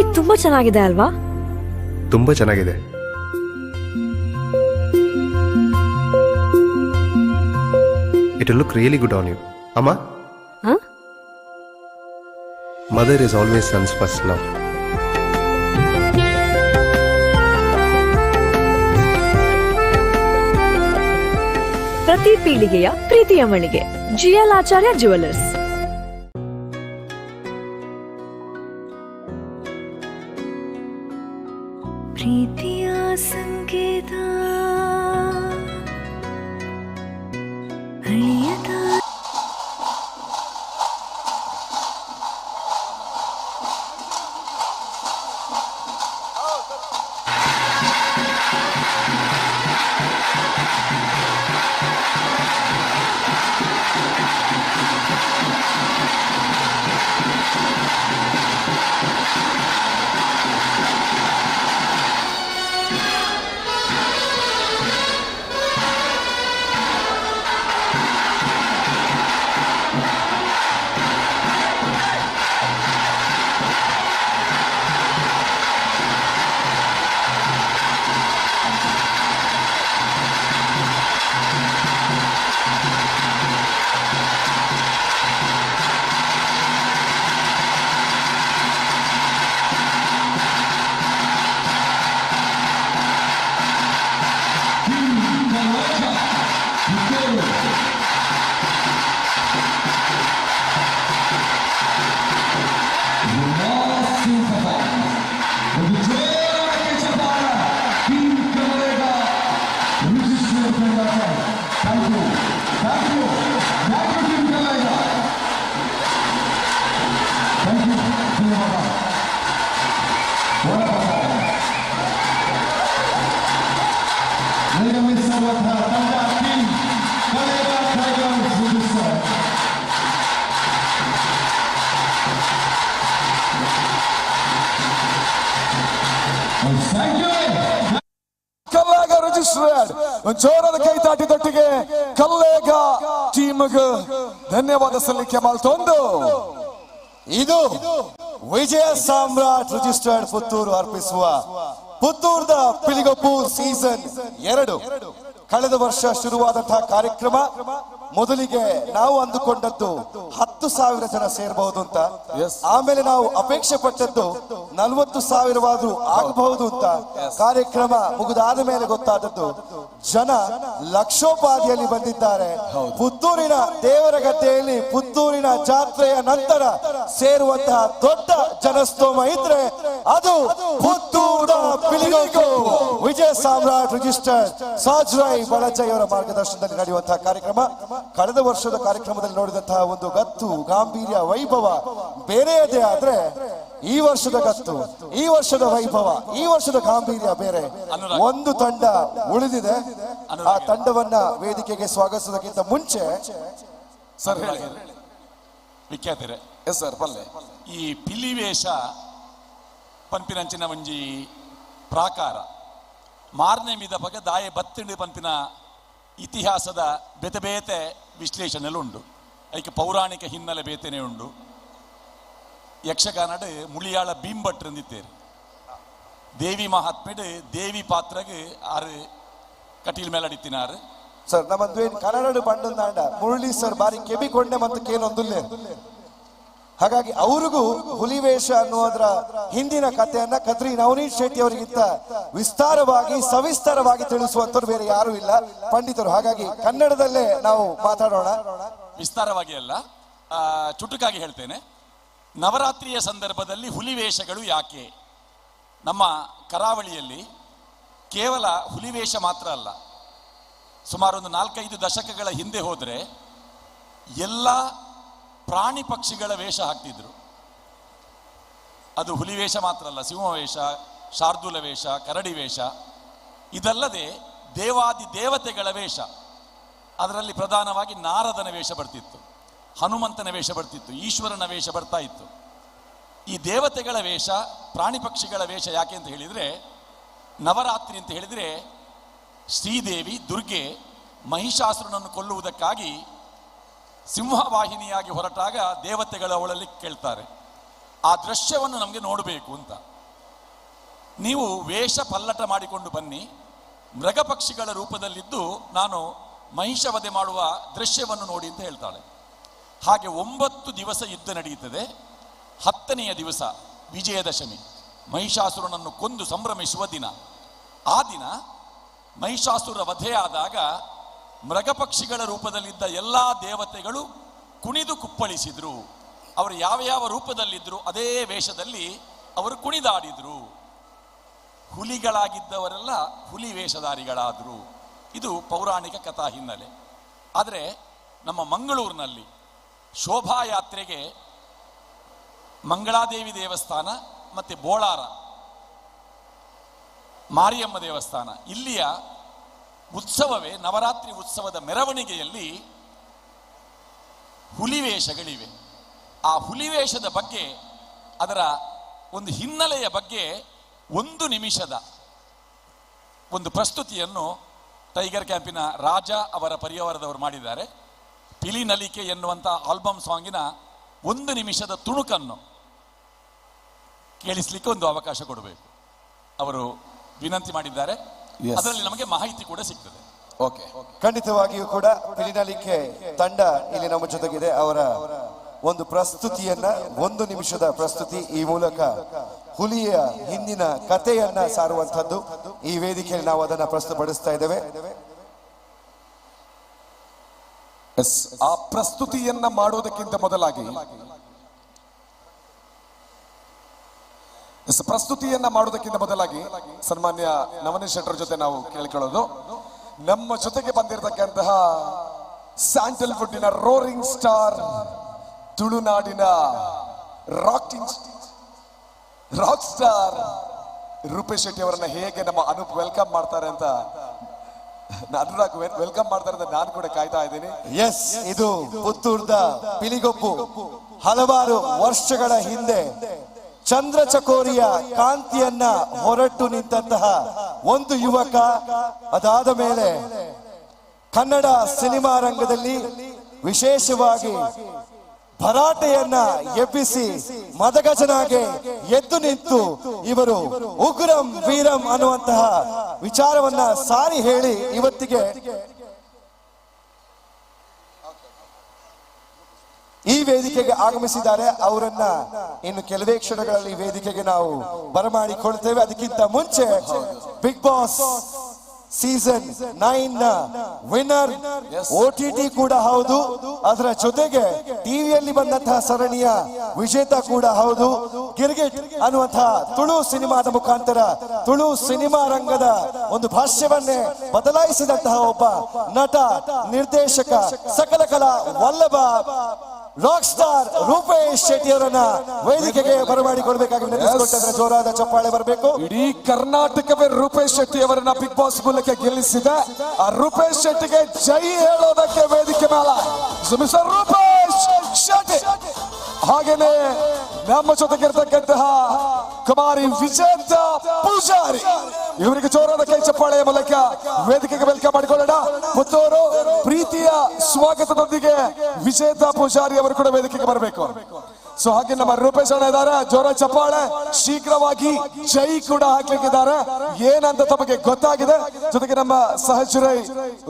ಇದು ತುಂಬಾ ಚೆನ್ನಾಗಿದೆ ಅಲ್ವಾ? ತುಂಬಾ ಚೆನ್ನಾಗಿದೆ. It will look really good on you ಅಮ್ಮ. Mother is always son's first love. ಪ್ರತಿ ಪೀಳಿಗೆಯ ಪ್ರೀತಿಯ ಮಳಿಗೆ ಜಿಎಲ್ ಆಚಾರ್ಯ ಜುವೆಲ್ಲರ್ಸ್. ಪ್ರೀತಿಯ ಸಂಗೀತ ಅಳಿಯದ ಕಲ್ಲೇಗ ರಿಜಿಸ್ಟರ್ಡ್. ಜೋರಾದ ಕೈ ತಾಟಿದೊಟ್ಟಿಗೆ ಕಲ್ಲೇಗ ಟೀಮ್ಗೆ ಧನ್ಯವಾದ ಸಲ್ಲಿಕೆ ಮಾಲ್ತೊಂದು. ಇದು ವಿಜಯ ಸಾಮ್ರಾಟ್ ರಿಜಿಸ್ಟರ್ಡ್ ಪುತ್ತೂರು ಅರ್ಪಿಸುವ ಪುತ್ತೂರ್ದ ಪಿಲಿಗೊಪ್ಪು ಸೀಸನ್ 2. ಕಳೆದ ವರ್ಷ ಶುರುವಾದಂತಹ ಕಾರ್ಯಕ್ರಮ ಮೊದಲಿಗೆ ನಾವು ಅಂದುಕೊಂಡದ್ದು 10,000 ಜನ ಸೇರಬಹುದು ಅಂತ. ಆಮೇಲೆ ನಾವು ಅಪೇಕ್ಷೆ ಪಟ್ಟದ್ದು 40,000ವಾದ್ರೂ ಆಗಬಹುದು ಅಂತ. ಕಾರ್ಯಕ್ರಮ ಮುಗಿದಾದ ಮೇಲೆ ಗೊತ್ತಾದದ್ದು ಜನ ಲಕ್ಷೋಪಾದಿಯಲ್ಲಿ ಬಂದಿದ್ದಾರೆ. ಪುತ್ತೂರಿನ ದೇವರ ಗದ್ದೆಯಲ್ಲಿ ಪುತ್ತೂರಿನ ಜಾತ್ರೆಯ ನಂತರ ಸೇರುವಂತಹ ದೊಡ್ಡ ಜನಸ್ತೋಮ ಇದ್ರೆ ಅದು ಪುತ್ತೂರ ಪಿಲಿಗೊಪ್ಪು. ವಿಜಯ ಸಾಮ್ರಾಟ್ ರಿಜಿಸ್ಟರ್ಡ್ ಸಾಜ್ರೈ ಬಳಜೈಯವರ ಮಾರ್ಗದರ್ಶನದಲ್ಲಿ ನಡೆಯುವಂತಹ ಕಾರ್ಯಕ್ರಮ. ಕಳೆದ ವರ್ಷದ ಕಾರ್ಯಕ್ರಮದಲ್ಲಿ ನೋಡಿದಂತಹ ಒಂದು ಗತ್ತು, ಗಾಂಭೀರ್ಯ, ವೈಭವ ಬೇರೆಯದೇ ಆದ್ರೆ ಈ ವರ್ಷದ ಗತ್ತು, ಈ ವರ್ಷದ ವೈಭವ, ಈ ವರ್ಷದ ಗಾಂಭೀರ್ಯ ಬೇರೆ. ಒಂದು ತಂಡ ಉಳಿದಿದೆ. ಆ ತಂಡವನ್ನ ವೇದಿಕೆಗೆ ಸ್ವಾಗತಿಸೋದಕ್ಕಿಂತ ಮುಂಚೆ ಸರ್ ಹೇಳಿ. ವಿಖ್ಯಾತರೆ. ಎಸ್ ಸರ್, ಪಲ್ಲೆ. ಈ ಪಿಲಿವೇಷ ಪನ್ಪಿನಂಚಿನ ಒಂಜಿ ಪ್ರಾಕಾರ ಮಾರನೇ ಮೀದ ಪಗ ದಾಯೆ ಬತ್ತಿಂಡು ಪನ್ಪಿನ ಇತಿಹಾಸದ ಬೇತೆ ಬೇತೆ ವಿಶ್ಲೇಷಣೆಲು ಉಂಡು. ಐಕೆ ಪೌರಾಣಿಕ ಹಿನ್ನೆಲೆ ಬೇತೆನೆ ಉಂಡು. ಯಕ್ಷಗಾನಡು ಮುಳಿಯಾಳ ಭೀಂಭಟ್ರಂದಿತ್ತೇರು ದೇವಿ ಮಹಾತ್ಮೆಡು ದೇವಿ ಪಾತ್ರಗೆ ಆರು ಕಟೀಲ್ ಮೇಲಡಿತ್ತಿನಾರು. ಸರ್, ನಮ್ಮ ಕನ್ನಡ ಬಂಡಂದಾಂಡ ಮುರಳಿ ಸರ್ ಬಾರಿ ಕೆಬಿಕೊಂಡೆ ಮತ್ತು ಕೇನೊಂದುಲ್ಲೆ. ಹಾಗಾಗಿ ಅವ್ರಿಗೂ ಹುಲಿವೇಷ ಅನ್ನುವುದರ ಹಿಂದಿನ ಕಥೆಯನ್ನ ಕದ್ರಿ ನವನೀತ್ ಶೆಟ್ಟಿ ಅವರಿಗಿಂತ ವಿಸ್ತಾರವಾಗಿ ಸವಿಸ್ತಾರವಾಗಿ ತಿಳಿಸುವಂತವ್ರು ಬೇರೆ ಯಾರು ಇಲ್ಲ ಪಂಡಿತರು. ಹಾಗಾಗಿ ಕನ್ನಡದಲ್ಲೇ ನಾವು ಮಾತಾಡೋಣ. ವಿಸ್ತಾರವಾಗಿ ಅಲ್ಲ, ಚುಟುಕಾಗಿ ಹೇಳ್ತೇನೆ. ನವರಾತ್ರಿಯ ಸಂದರ್ಭದಲ್ಲಿ ಹುಲಿವೇಷಗಳು ಯಾಕೆ? ನಮ್ಮ ಕರಾವಳಿಯಲ್ಲಿ ಕೇವಲ ಹುಲಿವೇಷ ಮಾತ್ರ ಅಲ್ಲ, ಸುಮಾರು ಒಂದು 4-5 ದಶಕಗಳ ಹಿಂದೆ ಹೋದರೆ ಎಲ್ಲ ಪ್ರಾಣಿ ಪಕ್ಷಿಗಳ ವೇಷ ಹಾಕ್ತಿದ್ರು. ಅದು ಹುಲಿ ವೇಷ ಮಾತ್ರ ಅಲ್ಲ, ಸಿಂಹವೇಷ, ಶಾರ್ದೂಲ ವೇಷ, ಕರಡಿ ವೇಷ, ಇದಲ್ಲದೆ ದೇವಾದಿ ದೇವತೆಗಳ ವೇಷ. ಅದರಲ್ಲಿ ಪ್ರಧಾನವಾಗಿ ನಾರದನ ವೇಷ ಬರ್ತಿತ್ತು, ಹನುಮಂತನ ವೇಷ ಬರ್ತಿತ್ತು, ಈಶ್ವರನ ವೇಷ ಬರ್ತಾ ಇತ್ತು. ಈ ದೇವತೆಗಳ ವೇಷ, ಪ್ರಾಣಿ ಪಕ್ಷಿಗಳ ವೇಷ ಯಾಕೆ ಅಂತ ಹೇಳಿದರೆ, ನವರಾತ್ರಿ ಅಂತ ಹೇಳಿದರೆ ಶ್ರೀದೇವಿ ದುರ್ಗೆ ಮಹಿಷಾಸುರನನ್ನು ಕೊಲ್ಲುವುದಕ್ಕಾಗಿ ಸಿಂಹವಾಹಿನಿಯಾಗಿ ಹೊರಟಾಗ ದೇವತೆಗಳ ಅವಳಲ್ಲಿ ಕೇಳ್ತಾರೆ, ಆ ದೃಶ್ಯವನ್ನು ನಮಗೆ ನೋಡಬೇಕು ಅಂತ. ನೀವು ವೇಷ ಪಲ್ಲಟ ಮಾಡಿಕೊಂಡು ಬನ್ನಿ, ಮೃಗಪಕ್ಷಿಗಳ ರೂಪದಲ್ಲಿದ್ದು ನಾನು ಮಹಿಷವಧೆ ಮಾಡುವ ದೃಶ್ಯವನ್ನು ನೋಡಿ ಅಂತ ಹೇಳ್ತಾಳೆ. ಹಾಗೆ 9 ದಿವಸ ಯುದ್ಧ ನಡೆಯುತ್ತದೆ. 10ನೆಯ ದಿವಸ ವಿಜಯದಶಮಿ, ಮಹಿಷಾಸುರನನ್ನು ಕೊಂದು ಸಂಭ್ರಮಿಸುವ ದಿನ. ಆ ದಿನ ಮಹಿಷಾಸುರ ವಧೆಯಾದಾಗ ಮೃಗಪಕ್ಷಿಗಳ ರೂಪದಲ್ಲಿದ್ದ ಎಲ್ಲ ದೇವತೆಗಳು ಕುಣಿದು ಕುಪ್ಪಳಿಸಿದ್ರು. ಅವರು ಯಾವ ಯಾವ ರೂಪದಲ್ಲಿದ್ದರು ಅದೇ ವೇಷದಲ್ಲಿ ಅವರು ಕುಣಿದಾಡಿದ್ರು. ಹುಲಿಗಳಾಗಿದ್ದವರೆಲ್ಲ ಹುಲಿ ವೇಷಧಾರಿಗಳಾದರು. ಇದು ಪೌರಾಣಿಕ ಕಥಾ ಹಿನ್ನೆಲೆ. ಆದರೆ ನಮ್ಮ ಮಂಗಳೂರಿನಲ್ಲಿ ಶೋಭಾಯಾತ್ರೆಗೆ ಮಂಗಳಾದೇವಿ ದೇವಸ್ಥಾನ ಮತ್ತು ಬೋಳಾರ ಮಾರಿಯಮ್ಮ ದೇವಸ್ಥಾನ ಇಲ್ಲಿಯ ಉತ್ಸವವೇ ನವರಾತ್ರಿ ಉತ್ಸವದ ಮೆರವಣಿಗೆಯಲ್ಲಿ ಹುಲಿವೇಷಗಳಿವೆ. ಆ ಹುಲಿವೇಷದ ಬಗ್ಗೆ, ಅದರ ಒಂದು ಹಿನ್ನೆಲೆಯ ಬಗ್ಗೆ 1 ನಿಮಿಷದ ಒಂದು ಪ್ರಸ್ತುತಿಯನ್ನು ಟೈಗರ್ ಕ್ಯಾಂಪಿನ ರಾಜ ಅವರ ಪರಿವಾರದವರು ಮಾಡಿದ್ದಾರೆ. ಪಿಲಿ ನಲಿಕೆ ಎನ್ನುವಂಥ ಆಲ್ಬಮ್ ಸಾಂಗಿನ 1 ನಿಮಿಷದ ತುಣುಕನ್ನು ಕೇಳಿಸ್ಲಿಕ್ಕೆ ಒಂದು ಅವಕಾಶ ಕೊಡಬೇಕು ಅವರು ವಿನಂತಿ ಮಾಡಿದ್ದಾರೆ. ಅದರಲ್ಲಿ ನಮಗೆ ಮಾಹಿತಿ ಕೂಡ ಸಿಗ್ತದೆ. ಓಕೆ, ಖಂಡಿತವಾಗಿಯೂ ಕೂಡ ಪಿಲಿನಲಿಕೆ ತಂಡ ಇಲ್ಲಿ ನಮ್ಮ ಜೊತೆಗಿದೆ. ಅವರ ಒಂದು ಪ್ರಸ್ತುತಿಯನ್ನ, 1 ನಿಮಿಷದ ಪ್ರಸ್ತುತಿ ಈ ಮೂಲಕ ಹುಲಿಯ ಹಿಂದಿನ ಕಥೆಯನ್ನ ಸಾರುವಂತಹದ್ದು ಈ ವೇದಿಕೆಯಲ್ಲಿ ನಾವು ಅದನ್ನ ಪ್ರಸ್ತುತಪಡಿಸ್ತಾ ಇದ್ದೇವೆ. ಆ ಪ್ರಸ್ತುತಿಯನ್ನ ಮಾಡೋದಕ್ಕಿಂತ ಮೊದಲಾಗಿ ಸನ್ಮಾನ್ಯ ನವನೀತ್ ಶೆಟ್ಟರ್ ಜೊತೆ ನಾವು ಕೇಳಿಕೊಳ್ಳೋದು, ನಮ್ಮ ಜೊತೆಗೆ ಬಂದಿರತಕ್ಕಂತಹ ಸ್ಯಾಂಡಲ್ವುಡ್ಡಿನ ರೋರಿಂಗ್ ಸ್ಟಾರ್, ತುಳುನಾಡಿನ ರಾಕ್ ಸ್ಟಾರ್ ರೂಪೇಶ್ ಶೆಟ್ಟಿ ಅವರನ್ನ ಹೇಗೆ ನಮ್ಮ ಅನೂಪ್ welcome ಮಾಡ್ತಾರೆ ಅಂತ, ಅನುರಾಗ್ welcome ಮಾಡ್ತಾರೆ ಅಂತ ನಾನು ಕೂಡ ಕಾಯ್ತಾ ಇದ್ದೀನಿ. ಎಸ್, ಇದು ಪುತ್ತೂರ್ದ ಪಿಲಿಗೊಪ್ಪು. ಹಲವಾರು ವರ್ಷಗಳ ಹಿಂದೆ ಚಂದ್ರ ಚಕೋರಿಯ ಕಾಂತಿಯನ್ನ ಹೊರಟು ನಿಂತಹ ಒಂದು ಯುವಕ. ಅದಾದ ಮೇಲೆ ಕನ್ನಡ ಸಿನಿಮಾ ರಂಗದಲ್ಲಿ ವಿಶೇಷವಾಗಿ ಭರಾಟೆಯನ್ನ ಎಬ್ಬಿಸಿ ಮದಗಜನಾಗೆ ಎದ್ದು ನಿಂತು ಇವರು ಉಗ್ರಂ ವೀರಂ ಅನ್ನುವಂತಹ ವಿಚಾರವನ್ನ ಸಾರಿ ಹೇಳಿ ಇವತ್ತಿಗೆ ಈ ವೇದಿಕೆಗೆ ಆಗಮಿಸಿದ್ದಾರೆ. ಅವರನ್ನ ಇನ್ನು ಕೆಲವೇ ಕ್ಷಣಗಳಲ್ಲಿ ವೇದಿಕೆಗೆ ನಾವು ಬರಮಾಡಿಕೊಳ್ತೇವೆ. ಅದಕ್ಕಿಂತ ಮುಂಚೆ big boss season 9 ನ ವಿನ್ನರ್, OTT ಕೂಡ ಹೌದು, ಅದರ ಜೊತೆಗೆ ಟಿವಿಯಲ್ಲಿ ಬಂದಂತಹ ಸರಣಿಯ ವಿಜೇತ ಕೂಡ ಹೌದು, ಗಿರ್ಗಿಟ್ ಅನ್ನುವಂತಹ ತುಳು ಸಿನಿಮಾದ ಮುಖಾಂತರ ತುಳು ಸಿನಿಮಾ ರಂಗದ ಒಂದು ಭಾಷ್ಯವನ್ನೇ ಬದಲಾಯಿಸಿದಂತಹ ಒಬ್ಬ ನಟ, ನಿರ್ದೇಶಕ, ಸಕಲ ಕಲಾ ವಲ್ಲಭ, ರಾಕ್ ಸ್ಟಾರ್ ರೂಪೇಶ್ ಶೆಟ್ಟಿ ಅವರನ್ನ ವೇದಿಕೆಗೆ ಬರಮಾಡಿಕೊಳ್ಬೇಕಾಗಿ ವಿನಂತಿಸಿಕೊಳ್ತಾ ಜೋರಾದ ಚಪ್ಪಾಳೆ ಬರಬೇಕು. ಇಡೀ ಕರ್ನಾಟಕವೇ ರೂಪೇಶ್ ಶೆಟ್ಟಿ ಅವರನ್ನ ಬಿಗ್ ಬಾಸ್ ಮೂಲಕ ಗೆಲ್ಲಿಸಿದೆ. ಆ ರೂಪೇಶ್ ಶೆಟ್ಟಿಗೆ ಜೈ ಹೇಳೋದಕ್ಕೆ ವೇದಿಕೆ ಮೇಲೆ ಮಿಸ್ಟರ್ ರೂಪೇಶ್ ಶೆಟ್ಟಿ, ಹಾಗೇನೆ ನಮ್ಮ ಜೊತೆಗಿರ್ತಕ್ಕಂತಹ ಕುಮಾರಿ ವಿಜೇತ ಪೂಜಾರಿ ಇವರಿಗೆ ಜೋರಾದ ಕೈ ಚಪ್ಪಾಳೆಯ ಮೂಲಕ ವೇದಿಕೆಗೆ welcome ಮಾಡಿಕೊಳ್ಳೋಣ. ಪುತ್ತೂರು ಪ್ರೀತಿಯ ಸ್ವಾಗತದೊಂದಿಗೆ ವಿಜೇತ ಪೂಜಾರಿ ಅವರು ಕೂಡ ವೇದಿಕೆಗೆ ಬರಬೇಕು. ಸೊ ಹಾಗೆ ನಮ್ಮ ರೂಪೇಶ್ ಅಣ್ಣ ಇದ್ದಾರೆ, ಜೋರ ಚಪ್ಪಾಳೆ. ಶೀಘ್ರವಾಗಿ ಜೈ ಕೂಡ ಹಾಕ್ಲಿಕ್ಕಿದ್ದಾರೆ, ಏನಂತ ತಮಗೆ ಗೊತ್ತಾಗಿದೆ. ಜೊತೆಗೆ ನಮ್ಮ ಸಹಚರೈ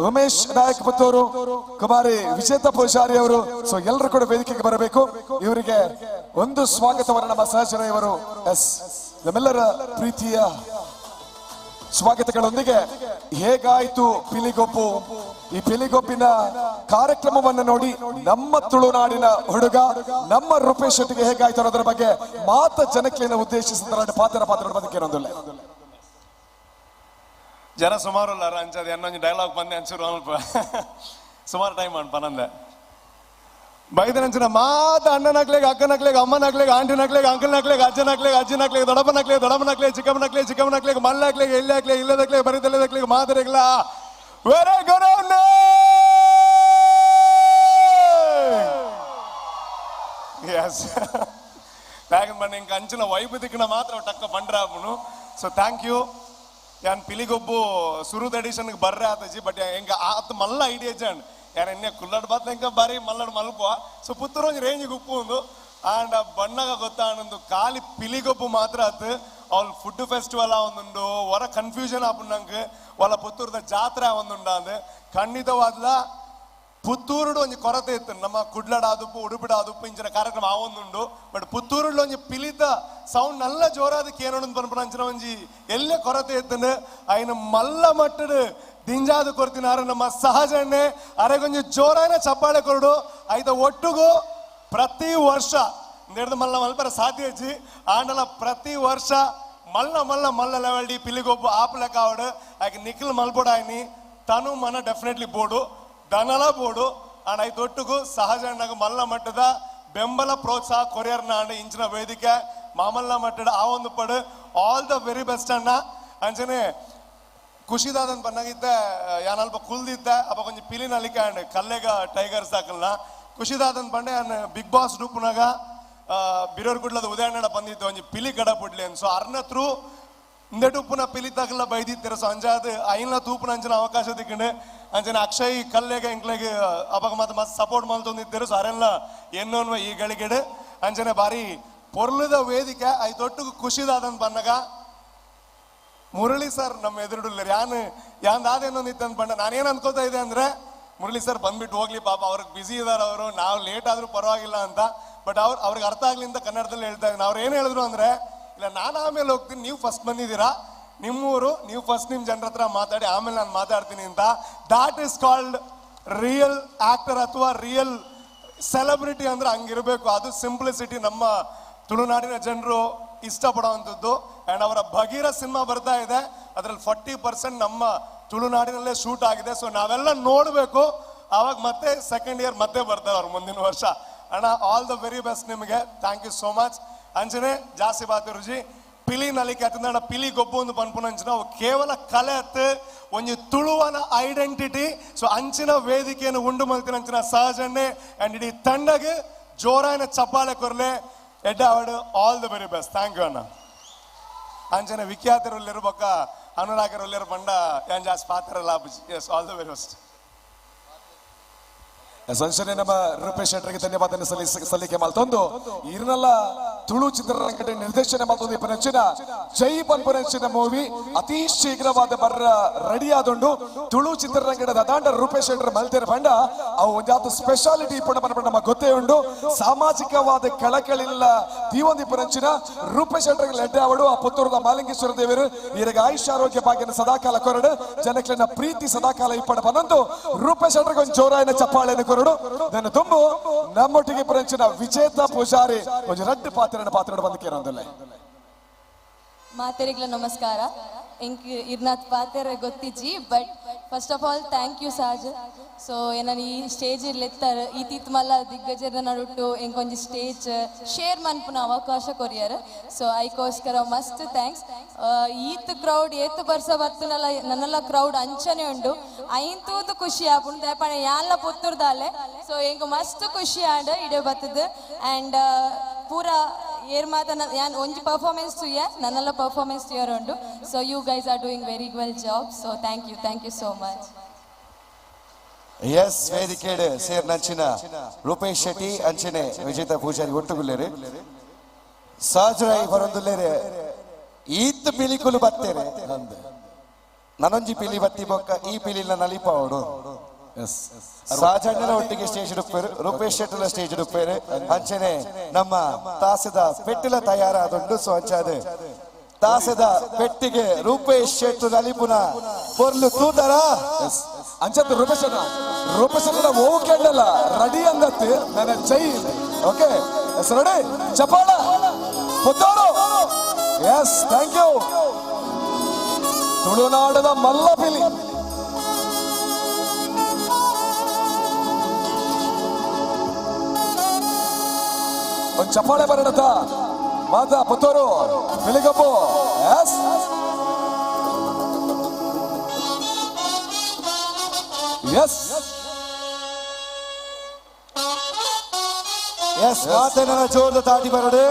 ಉಮೇಶ್ ನಾಯಕ್ ಪುತ್ತೂರು, ಕುಮಾರಿ ವಿಜೇತ ಪೂಜಾರಿ ಅವರು, ಸೊ ಎಲ್ಲರೂ ಕೂಡ ವೇದಿಕೆಗೆ ಬರಬೇಕು. ಇವರಿಗೆ ಒಂದು ಸ್ವಾಗತವನ್ನು ನಮ್ಮ ಸಹಚರೈ ಅವರು, ಎಸ್, ನಮ್ಮೆಲ್ಲರ ಪ್ರೀತಿಯ ಸ್ವಾಗತಗಳೊಂದಿಗೆ. ಹೇಗಾಯ್ತು ಪಿಲಿಗೊಪ್ಪು? ಈ ಪಿಲಿಗೊಪ್ಪಿನ ಕಾರ್ಯಕ್ರಮವನ್ನು ನೋಡಿ ನಮ್ಮ ತುಳುನಾಡಿನ ಹುಡುಗ ನಮ್ಮ ರೂಪೇಶ್ ಶೆಟ್ಟಿಗೆ ಹೇಗಾಯ್ತು ಅನ್ನೋದರ ಬಗ್ಗೆ ಮಾತ ಜನಕ್ಲಿನ ಉದ್ದೇಶಿಸಿದ ಪಾತ್ರ ಪಾತ್ರ ಬಗ್ಗೆ ಏನೊಂದಿಲ್ಲ. ಜನ ಸುಮಾರು ಅಂಚದು ಎನ್ನೊಂದು ಡೈಲಾಗ್ ಬಂದೆ ಅನ್ಸೂರು ಅಲ್ಪ ಸುಮಾರು ಟೈಮ್ ಅನ್ಪ ನಂದೆ ಬೈದನಂಚಿನ ಮಾತ ಅಣ್ಣನಾಗ್ಲಿಗೆ, ಅಕ್ಕನಾಗ್ಲಿಗೆ, ಅಮ್ಮನಾಗ್ಲಿಗೆ, ಆಂಟಿನಾಗ್ಲಿಗೆ, ಅಂಕಲ್ನಾಗ್ಲಿಗೆ, ಅಜ್ಜನಾಗ್ಲಿಗೆ, ಅಜ್ಜಿನಾಗ್ಲಿಗೆ, ದೊಡ್ಡಪ್ಪನಾಗ್ಲಿಗೆ, ದೊಡ್ಡಮ್ಮನಾಗ್ಲಿಗೆ, ಚಿಕ್ಕಮ್ಮನಾಗ್ಲಿಗೆ, ಚಿಕ್ಕಮ್ಮನಾಗ್ಲಿಗೆ, ಮಲ್ಲಾಗ್ಲಿಗೆ, ಎಲ್ಲಿ ಇಲ್ಲದಾಗ್ಲಿಗೆ, ಬರಿದಲ್ಲದಾಗ್ಲಿಗೆ, ಮಾದರಿಗಳ very good S ಬನ್ನಿ ಇಂಕ ಅಂಚಿನ ವೈಬು ದಿಕ್ಕಿನ ಮಾತ್ರ ಟಕ್ಕ ಬಂಡ್ರಾಪುನು. So thank you. ಯಾನ್ ಪಿಲಿಗೊಬ್ಬು ಸುರುದ ಎಡಿಷನ್ಗೆ ಬರ್ರೆ ಆತಜಿ, ಬಟ್ ಎಂಗ ಆತ ಮಲ್ಲ ಐಡಿಯಾ ಜನ್ ಯಾನ್ ಎನ್ನೆ ಕುಲ್ಲಡ್ ಬಾತ್ಲ ಎಂಕ ಬಾರಿ ಮಲ್ಲಡ್ ಮಲ್ಪ. ಸೊ ಪುತ್ತೂರು ಒಂಜಿ ರೇಂಜ್ ಉಪ್ಪು ಒಂದು ಆಂಡ್ ಬಣ್ಣಗ ಗೊತ್ತಾನೊಂದು ಖಾಲಿ ಪಿಲಿಗೊಬ್ಬು ಮಾತ್ರ ಆತು. ಅವ್ಳು ಫುಡ್ ಫೆಸ್ಟಿವಲ್ ಒಂದುಂಡು ಹೊರ ಕನ್ಫ್ಯೂಷನ್ ಆಪುಂಡು ಒಲ ಪುತ್ತೂರದ ಜಾತ್ರೆ ಒಂದುಂಡು ಅಂದ್ ಖಂಡಿತವಾದ್ಲ ಪುತ್ತೂರುಡು ಒಂಜಿ ಕೊರತೆ ಇತ್ತು. ನಮ್ಮ ಕುಡ್ಲಡ ಆದುಪ್ಪು ಉಡುಪಿಡ ಆದುಪ್ಪು ಇಂಚಿನ ಕಾರ್ಯಕ್ರಮ ಆವೊಂದುಂಡು, ಬಟ್ ಪುತ್ತೂರುಡು ಒಂಜಿ ಪಿಲಿತ ಸೌಂಡ್ ನಲ್ಲ ಜೋರಾದ ಕೇನೋಡು ಪನ್ಪುನ ಅಂಚಿನ ಒಂಜಿ ಎಲ್ಲೇ ಕೊರತೆ ಇತ್ತು. ಐನ ಮಲ್ಲ ಮಟ್ಟಡು ದಿಂಜಾದು ಕೊರ್ತಿನಾರು ನಮ್ಮ ಸಹಜಣ್ಣೆ ಅರೆಗೊಂಜಿ ಜೋರಾನ ಚಪ್ಪಾಳೆ ಕೊರಡು. ಐತ ಒಟ್ಟುಗು ಪ್ರತಿ ವರ್ಷ ನೆಡ್ದು ಮಲ್ಲ ಮಲ್ಪರ ಸಾಧ್ಯ ಅಜ್ಜಿ ಆಂಡಲ ಪ್ರತಿ ವರ್ಷ ಮಲ್ಲ ಮಲ್ಲ ಮಲ್ಲ ಲೆವೆಲ್ ಡಿ ಪಿಲಿಗೊಬ್ಬು ಆಪಲ ಕಾವಡು ಆಕೆ ನಿಖಿಲ್ ಮಲ್ಪೊಡಾಯ್ನಿ ತನು ಮನ ಡೆಫಿನೆಟ್ಲಿ ಬೋಡು ದನಲ ಬೋಡು. ಆಂಡ್ ಐತ ಒಟ್ಟುಗು ಸಹಜಣ್ಣಗ ಮಲ್ಲ ಮಟ್ಟದ ಬೆಂಬಲ ಪ್ರೋತ್ಸಾಹ ಕೊರಿಯರ್ನ ಆಂಡ ಇಂಚಿನ ವೇದಿಕೆ ಮಾಮಲ್ಲ ಮಟ್ಟದ ಆ ಒಂದು ಪಡು all the very best ಅಣ್ಣ. ಅಂಚನೆ ಖುಷಿದಾದನ್ ಬನ್ನಾಗಿದ್ದೆ ಯಾನಲ್ಪ ಕುಲ್ದಿದ್ದೆ ಅಪ್ಪ ಕೊಂಚ ಪಿಲಿ ನಲಿಕೆ ಅಂಡ್ ಕಲ್ಲೆಗ ಟೈಗರ್ಸ್ ಹಾಕಲ್ನ ಖುಷಿದಾದನ್ ಬಂಡೆ ಯಾನ್ ಬಿಗ್ ಬಾಸ್ ರೂಪುನಾಗ ಬಿರೋರ್ ಗುಡ್ಲದ ಉದಯಣ್ಣ ಬಂದಿದ್ದು ಒಂಜಿ ಪಿಲಿ ಗಡ ಬುಡ್ಲಿ ಅನ್. ಸೊ ಅರ್ನ ತ್ರೂ ಇಂದೆಟುಪ್ಪುನ ಪಿಲಿ ತಗಲ ಬೈದಿತ್ತೀರ. ಸೊ ಅಂಜಾದ್ ಐನ್ಲ ತೂಪುನ ಅಂಚಿನ ಅವಕಾಶ ತಿಕ್ಕಂಡು ಅಂಚನೆ ಅಕ್ಷಯ್ ಕಲ್ಲೆಗ ಎಂಕ್ಲೆಗ್ ಅವಾಗ ಮತ್ತೆ ಮಸ್ತ್ ಸಪೋರ್ಟ್ ಮಲ್ತೊಂದಿದ್ದೀರು. ಸೊ ಅರೆಲ್ಲ ಎನ್ನೋನ್ವ ಈ ಗಳಿಗೆಡು ಅಂಚನೆ ಬಾರಿ ಪೊರ್ಲದ ವೇದಿಕೆ I ದೊಡ್ಡ ಖುಷಿದಾದನ್ ಬನ್ನಗ ಮುರಳಿ ಸರ್ ನಮ್ಮ ಎದುರುಡುಲ್ಲ ಯಾನ್ ಯಾನ್ ಅದೇನೊಂದಿತ್ತು ಬಣ್ಣ ನಾನೇನು ಅನ್ಕೋತಾ ಇದ್ದೆ ಅಂದ್ರೆ ಮುರಳಿ ಸರ್ ಬಂದ್ಬಿಟ್ಟು ಹೋಗ್ಲಿ ಪಾಪ ಅವ್ರಿಗೆ ಬ್ಯುಸಿ ಇದಾರೆ ಅವರು, ನಾವು ಲೇಟ್ ಆದ್ರೂ ಪರವಾಗಿಲ್ಲ ಅಂತ. ಬಟ್ ಅವ್ರು ಅವ್ರಿಗೆ ಅರ್ಥ ಆಗ್ಲಿ ಅಂತ ಕನ್ನಡದಲ್ಲಿ ಹೇಳ್ತಾ ಇದ್ದೀನಿ. ಅವ್ರು ಏನು ಹೇಳಿದ್ರು ಅಂದ್ರೆ ಇಲ್ಲ ನಾನು ಆಮೇಲೆ ಹೋಗ್ತೀನಿ, ನೀವು ಫಸ್ಟ್ ಬಂದಿದ್ದೀರಾ, ನಿಮ್ಮೂರು, ನೀವು ಫಸ್ಟ್ ನಿಮ್ಮ ಜನರ ಹತ್ರ ಮಾತಾಡಿ ಆಮೇಲೆ ನಾನು ಮಾತಾಡ್ತೀನಿ ಅಂತ. That is called real actor ಅಥವಾ ರಿಯಲ್ ಸೆಲೆಬ್ರಿಟಿ ಅಂದ್ರೆ ಹಂಗಿರ್ಬೇಕು. ಅದು ಸಿಂಪ್ಲಿಸಿಟಿ ನಮ್ಮ ತುಳುನಾಡಿನ ಜನರು ಇಷ್ಟಪಡುವಂಥದ್ದು. ಆ್ಯಂಡ್ ಅವರ ಭಗೀರ ಸಿನಿಮಾ ಬರ್ತಾ ಇದೆ, ಅದರಲ್ಲಿ 40% ನಮ್ಮ ತುಳುನಾಡಿನಲ್ಲೇ ಶೂಟ್ ಆಗಿದೆ. ಸೊ ನಾವೆಲ್ಲ ನೋಡಬೇಕು. ಆವಾಗ ಮತ್ತೆ ಸೆಕೆಂಡ್ ಇಯರ್ ಮತ್ತೆ ಬರ್ತಾರೆ ಅವ್ರು ಮುಂದಿನ ವರ್ಷ. ಅಣ್ಣ all the very best ನಿಮಗೆ, thank you so much. ಅಂಚನೆ ಜಾಸ್ತಿ ಬಾತಿ ರುಜಿ ಪಿಲಿ ನಲಿಕೆ ಅತ್ತಂದ ಪಿಲಿ ಗೊಬ್ಬು ಒಂದು ಪನ್ಪುನ ಅಂಚಿನ ಅವು ಕೇವಲ ಕಲೆ ಅತ್ತು ಒಂಜಿ ತುಳುವನ ಐಡೆಂಟಿಟಿ. ಸೊ ಅಂಚಿನ ವೇದಿಕೆಯನ್ನು ಉಂಡು ಮಲ್ತಿನ ಅಂಚಿನ ಸಹಜಣ್ಣೆ ಆ್ಯಂಡ್ ಇಡೀ ತಂಡಗೆ ಜೋರಾಯನ ಚಪ್ಪಾಳೆ ಕೊರ್ಲೆ. ಎಡ್ಡೆ all the very best. Thank you ಅಣ್ಣ. ಅಂಚನೆ ವಿಖ್ಯಾತರುಲ್ಲೆರು ಬೊಕ್ಕ ಅನುರಾಗರುಲ್ಲೆರು ಪಂಡ ಯಾನ್ ಜಾಸ್ತಿ ಪಾತ್ರ ಲಾಭ. Yes, all the very best. ಸಂಶನೆ ನಮ್ಮ ರೂಪೇಶ್ ಶೆಟ್ಟರಿಗೆ ಧನ್ಯವಾದ ಸಲ್ಲಿಕೆ ಮಲ್ತೊಂದು ಇರ್ನಲ್ಲ ತುಳು ಚಿತ್ರರಂಗದ ನಿರ್ದೇಶನ ಮಲ್ತೊಂದು ಇಪ್ಪನಂಚಿನ ಜೈ ಪನ್ಪನಂಚಿನ ಮೂವಿ ಅತಿ ಶೀಘ್ರವಾದ ಬರ್ರ ರೆಡಿ ಆದೊಂಡು. ತುಳು ಚಿತ್ರರಂಗದ ಅದಾಂಡ ರೂಪೇಶ್ ಶೆಟ್ಟರ್ ಮಲ್ತೇರ ಪಂಡ ಅವು ಒಂಜಾತ ಸ್ಪೆಷಾಲಿಟಿ ಇಪ್ಪಣ ಪನ್ಪಣ ನಮ್ಮ ಗೊತ್ತೇ ಉಂಡು. ಸಾಮಾಜಿಕವಾದ ಕಳಕಳಿಲ್ಲ ದೀವೊಂದು ಇಪ್ಪನಂಚಿನ ರೂಪೇಶ್ ಶೆಟ್ಟರ್ ಎಡ್ಡೆ ಅವಳು ಆ ಪುತ್ತೂರದ ಮಾಲಿಂಗೇಶ್ವರ ದೇವರು ಈರೆಗೆ ಆಯುಷ್ ಆರೋಗ್ಯ ಭಾಗ್ಯನ ಸದಾಕಾಲ ಕೊರಡು, ಜನಕ್ಲೆನ ಪ್ರೀತಿ ಸದಾಕಾಲ ಇಪ್ಪಣ ಪನ್ನೊಂದು ರೂಪೇಶ್ ಶೆಟ್ಟರ್ಗೆ ಒಂದು ಜೋರಾಯಿನ ಚಪ್ಪಾಳೆಯನ್ನು ಕೊರಡು. ನನ್ನ ತುಂಬು ನಮ್ಮೊಟ್ಟಿಗೆ ಪರಂಚಿನ ವಿಜೇತ ಪೂಜಾರಿ ಒಂಜಿ ರಡ್ಡು ಪಾತ್ರನ ಪಾತ್ರ ಬಂದಕ್ಕೆ ಇರೋದಿಲ್ಲ. ಮಾತೆರಿಗ್ಲ ನಮಸ್ಕಾರ. ಎಂಕ್ ಇರ್ನಾಥ್ ಪಾತೆರ ಗೊತ್ತಿಜ್ಜಿ, but first of all thank you Saj. So ನಾನು ಈ ಸ್ಟೇಜ್ ಇರ್ಲೆತ್ತಾರೆ ಈ ತೀತ್ ಮಲ್ಲ ದಿಗ್ಗಜರ ನಡುಟ್ಟು ಎಂಕೊಂಜಿ ಸ್ಟೇಜ್ ಶೇರ್ ಮನ್ಪುನ ಅವಕಾಶ ಕೊರಿಯರ್. ಸೊ ಐಕೋಸ್ಕರ ಮಸ್ತ್ thanks. ಈತ್ ಕ್ರೌಡ್ ಏತ್ ಬರ್ಸ ಬರ್ತನಲ್ಲ ನನ್ನೆಲ್ಲ ಕ್ರೌಡ್ ಅಂಚನೆ ಉಂಡು, ಐಂತೂದು ಖುಷಿ ಆಪುಂಡು ದಾಯಪಣ ಯಾನ್ಲ ಪುತ್ತೂರ್ದಾಲೆ. ಸೊ ಎಂಕ್ ಮಸ್ತ್ ಖುಷಿ ಆಂಡ್ ಇಡೆ ಬತ್ತದು. ಆ್ಯಂಡ್ ಪೂರ ಏರ್ ಮಾತ ಯಾನ್ ಒಂಜಿ ಪರ್ಫಾರ್ಮೆನ್ಸ್ ತುಯ್ಯ ನನ್ನೆಲ್ಲ ಪರ್ಫಾರ್ಮೆನ್ಸ್ ತುಯ್ಯರ್ ಉಂಡು. So you guys are doing very well job. So thank you, thank you so much. Yes, ವೇದಿಕೆಡ್ ಸೇರ್ ನಂಚಿನ ರೂಪೇಶ್ ಶೆಟ್ಟಿ ಅಂಚನೆ ವಿಜೇತ ಪೂಜಾರಿ ಒಟ್ಟುಗುಲ್ಲೇರು ಸಹಜರಾಯಿ ಬರೊಂದುಲ್ಲೇರೆ ಈತ್ ಪಿಲಿಕುಲು ಬತ್ತೇರೆ ನನೊಂಜಿ ಪಿಲಿ ಬತ್ತಿ ಬೊಕ್ಕ ಈ ಪಿಲಿನ ನಲಿಪಾವಡು. ಸಹಜಣ್ಣನ ಒಟ್ಟಿಗೆ ಸ್ಟೇಜ್ ಉಪ್ಪೇರು, ರೂಪೇಶ್ ಶೆಟ್ಟಿಲ ಸ್ಟೇಜ್ ಉಪ್ಪೇರು ಅಂಚನೆ ನಮ್ಮ ತಾಸದ ಪೆಟ್ಟಿಲ ತಯಾರಾದುಂಡು. ಸೊ ಅಂಚಾದ ತಾಸದ ಪೆಟ್ಟಿಗೆ ರೂಪೇಶ್ ಶೆಟ್ಟು ನಲಿಪುನ ಪೊರ್ಲು ತೂತರ. ಅಂಚತ್ ರೂಪೇಶ್ ಅಣ್ಣ, ರೂಪೇಶ್ ಅಣ್ಣ ಓಕೆಂಡಲ್ಲ ರೆಡಿ ಅಂದತ್ತು ನನ್ನ ಜೈ. ಓಕೆ ಎಸ್ ರೆಡಿ ಚಪಾಳ ಪುತ್ತೂರು. Yes, thank you. ತುಳುನಾಡದ ಮಲ್ಲ ಪಿಲಿ ಒಂದು ಚಪ್ಪಾಳೆ ಬರೋಣತ ಮಾತಾ Puttur Piligabbu. Yes yes yes, ಮಾತೇನ ಜೋರದ ತಾಟಿ ಬರಡು.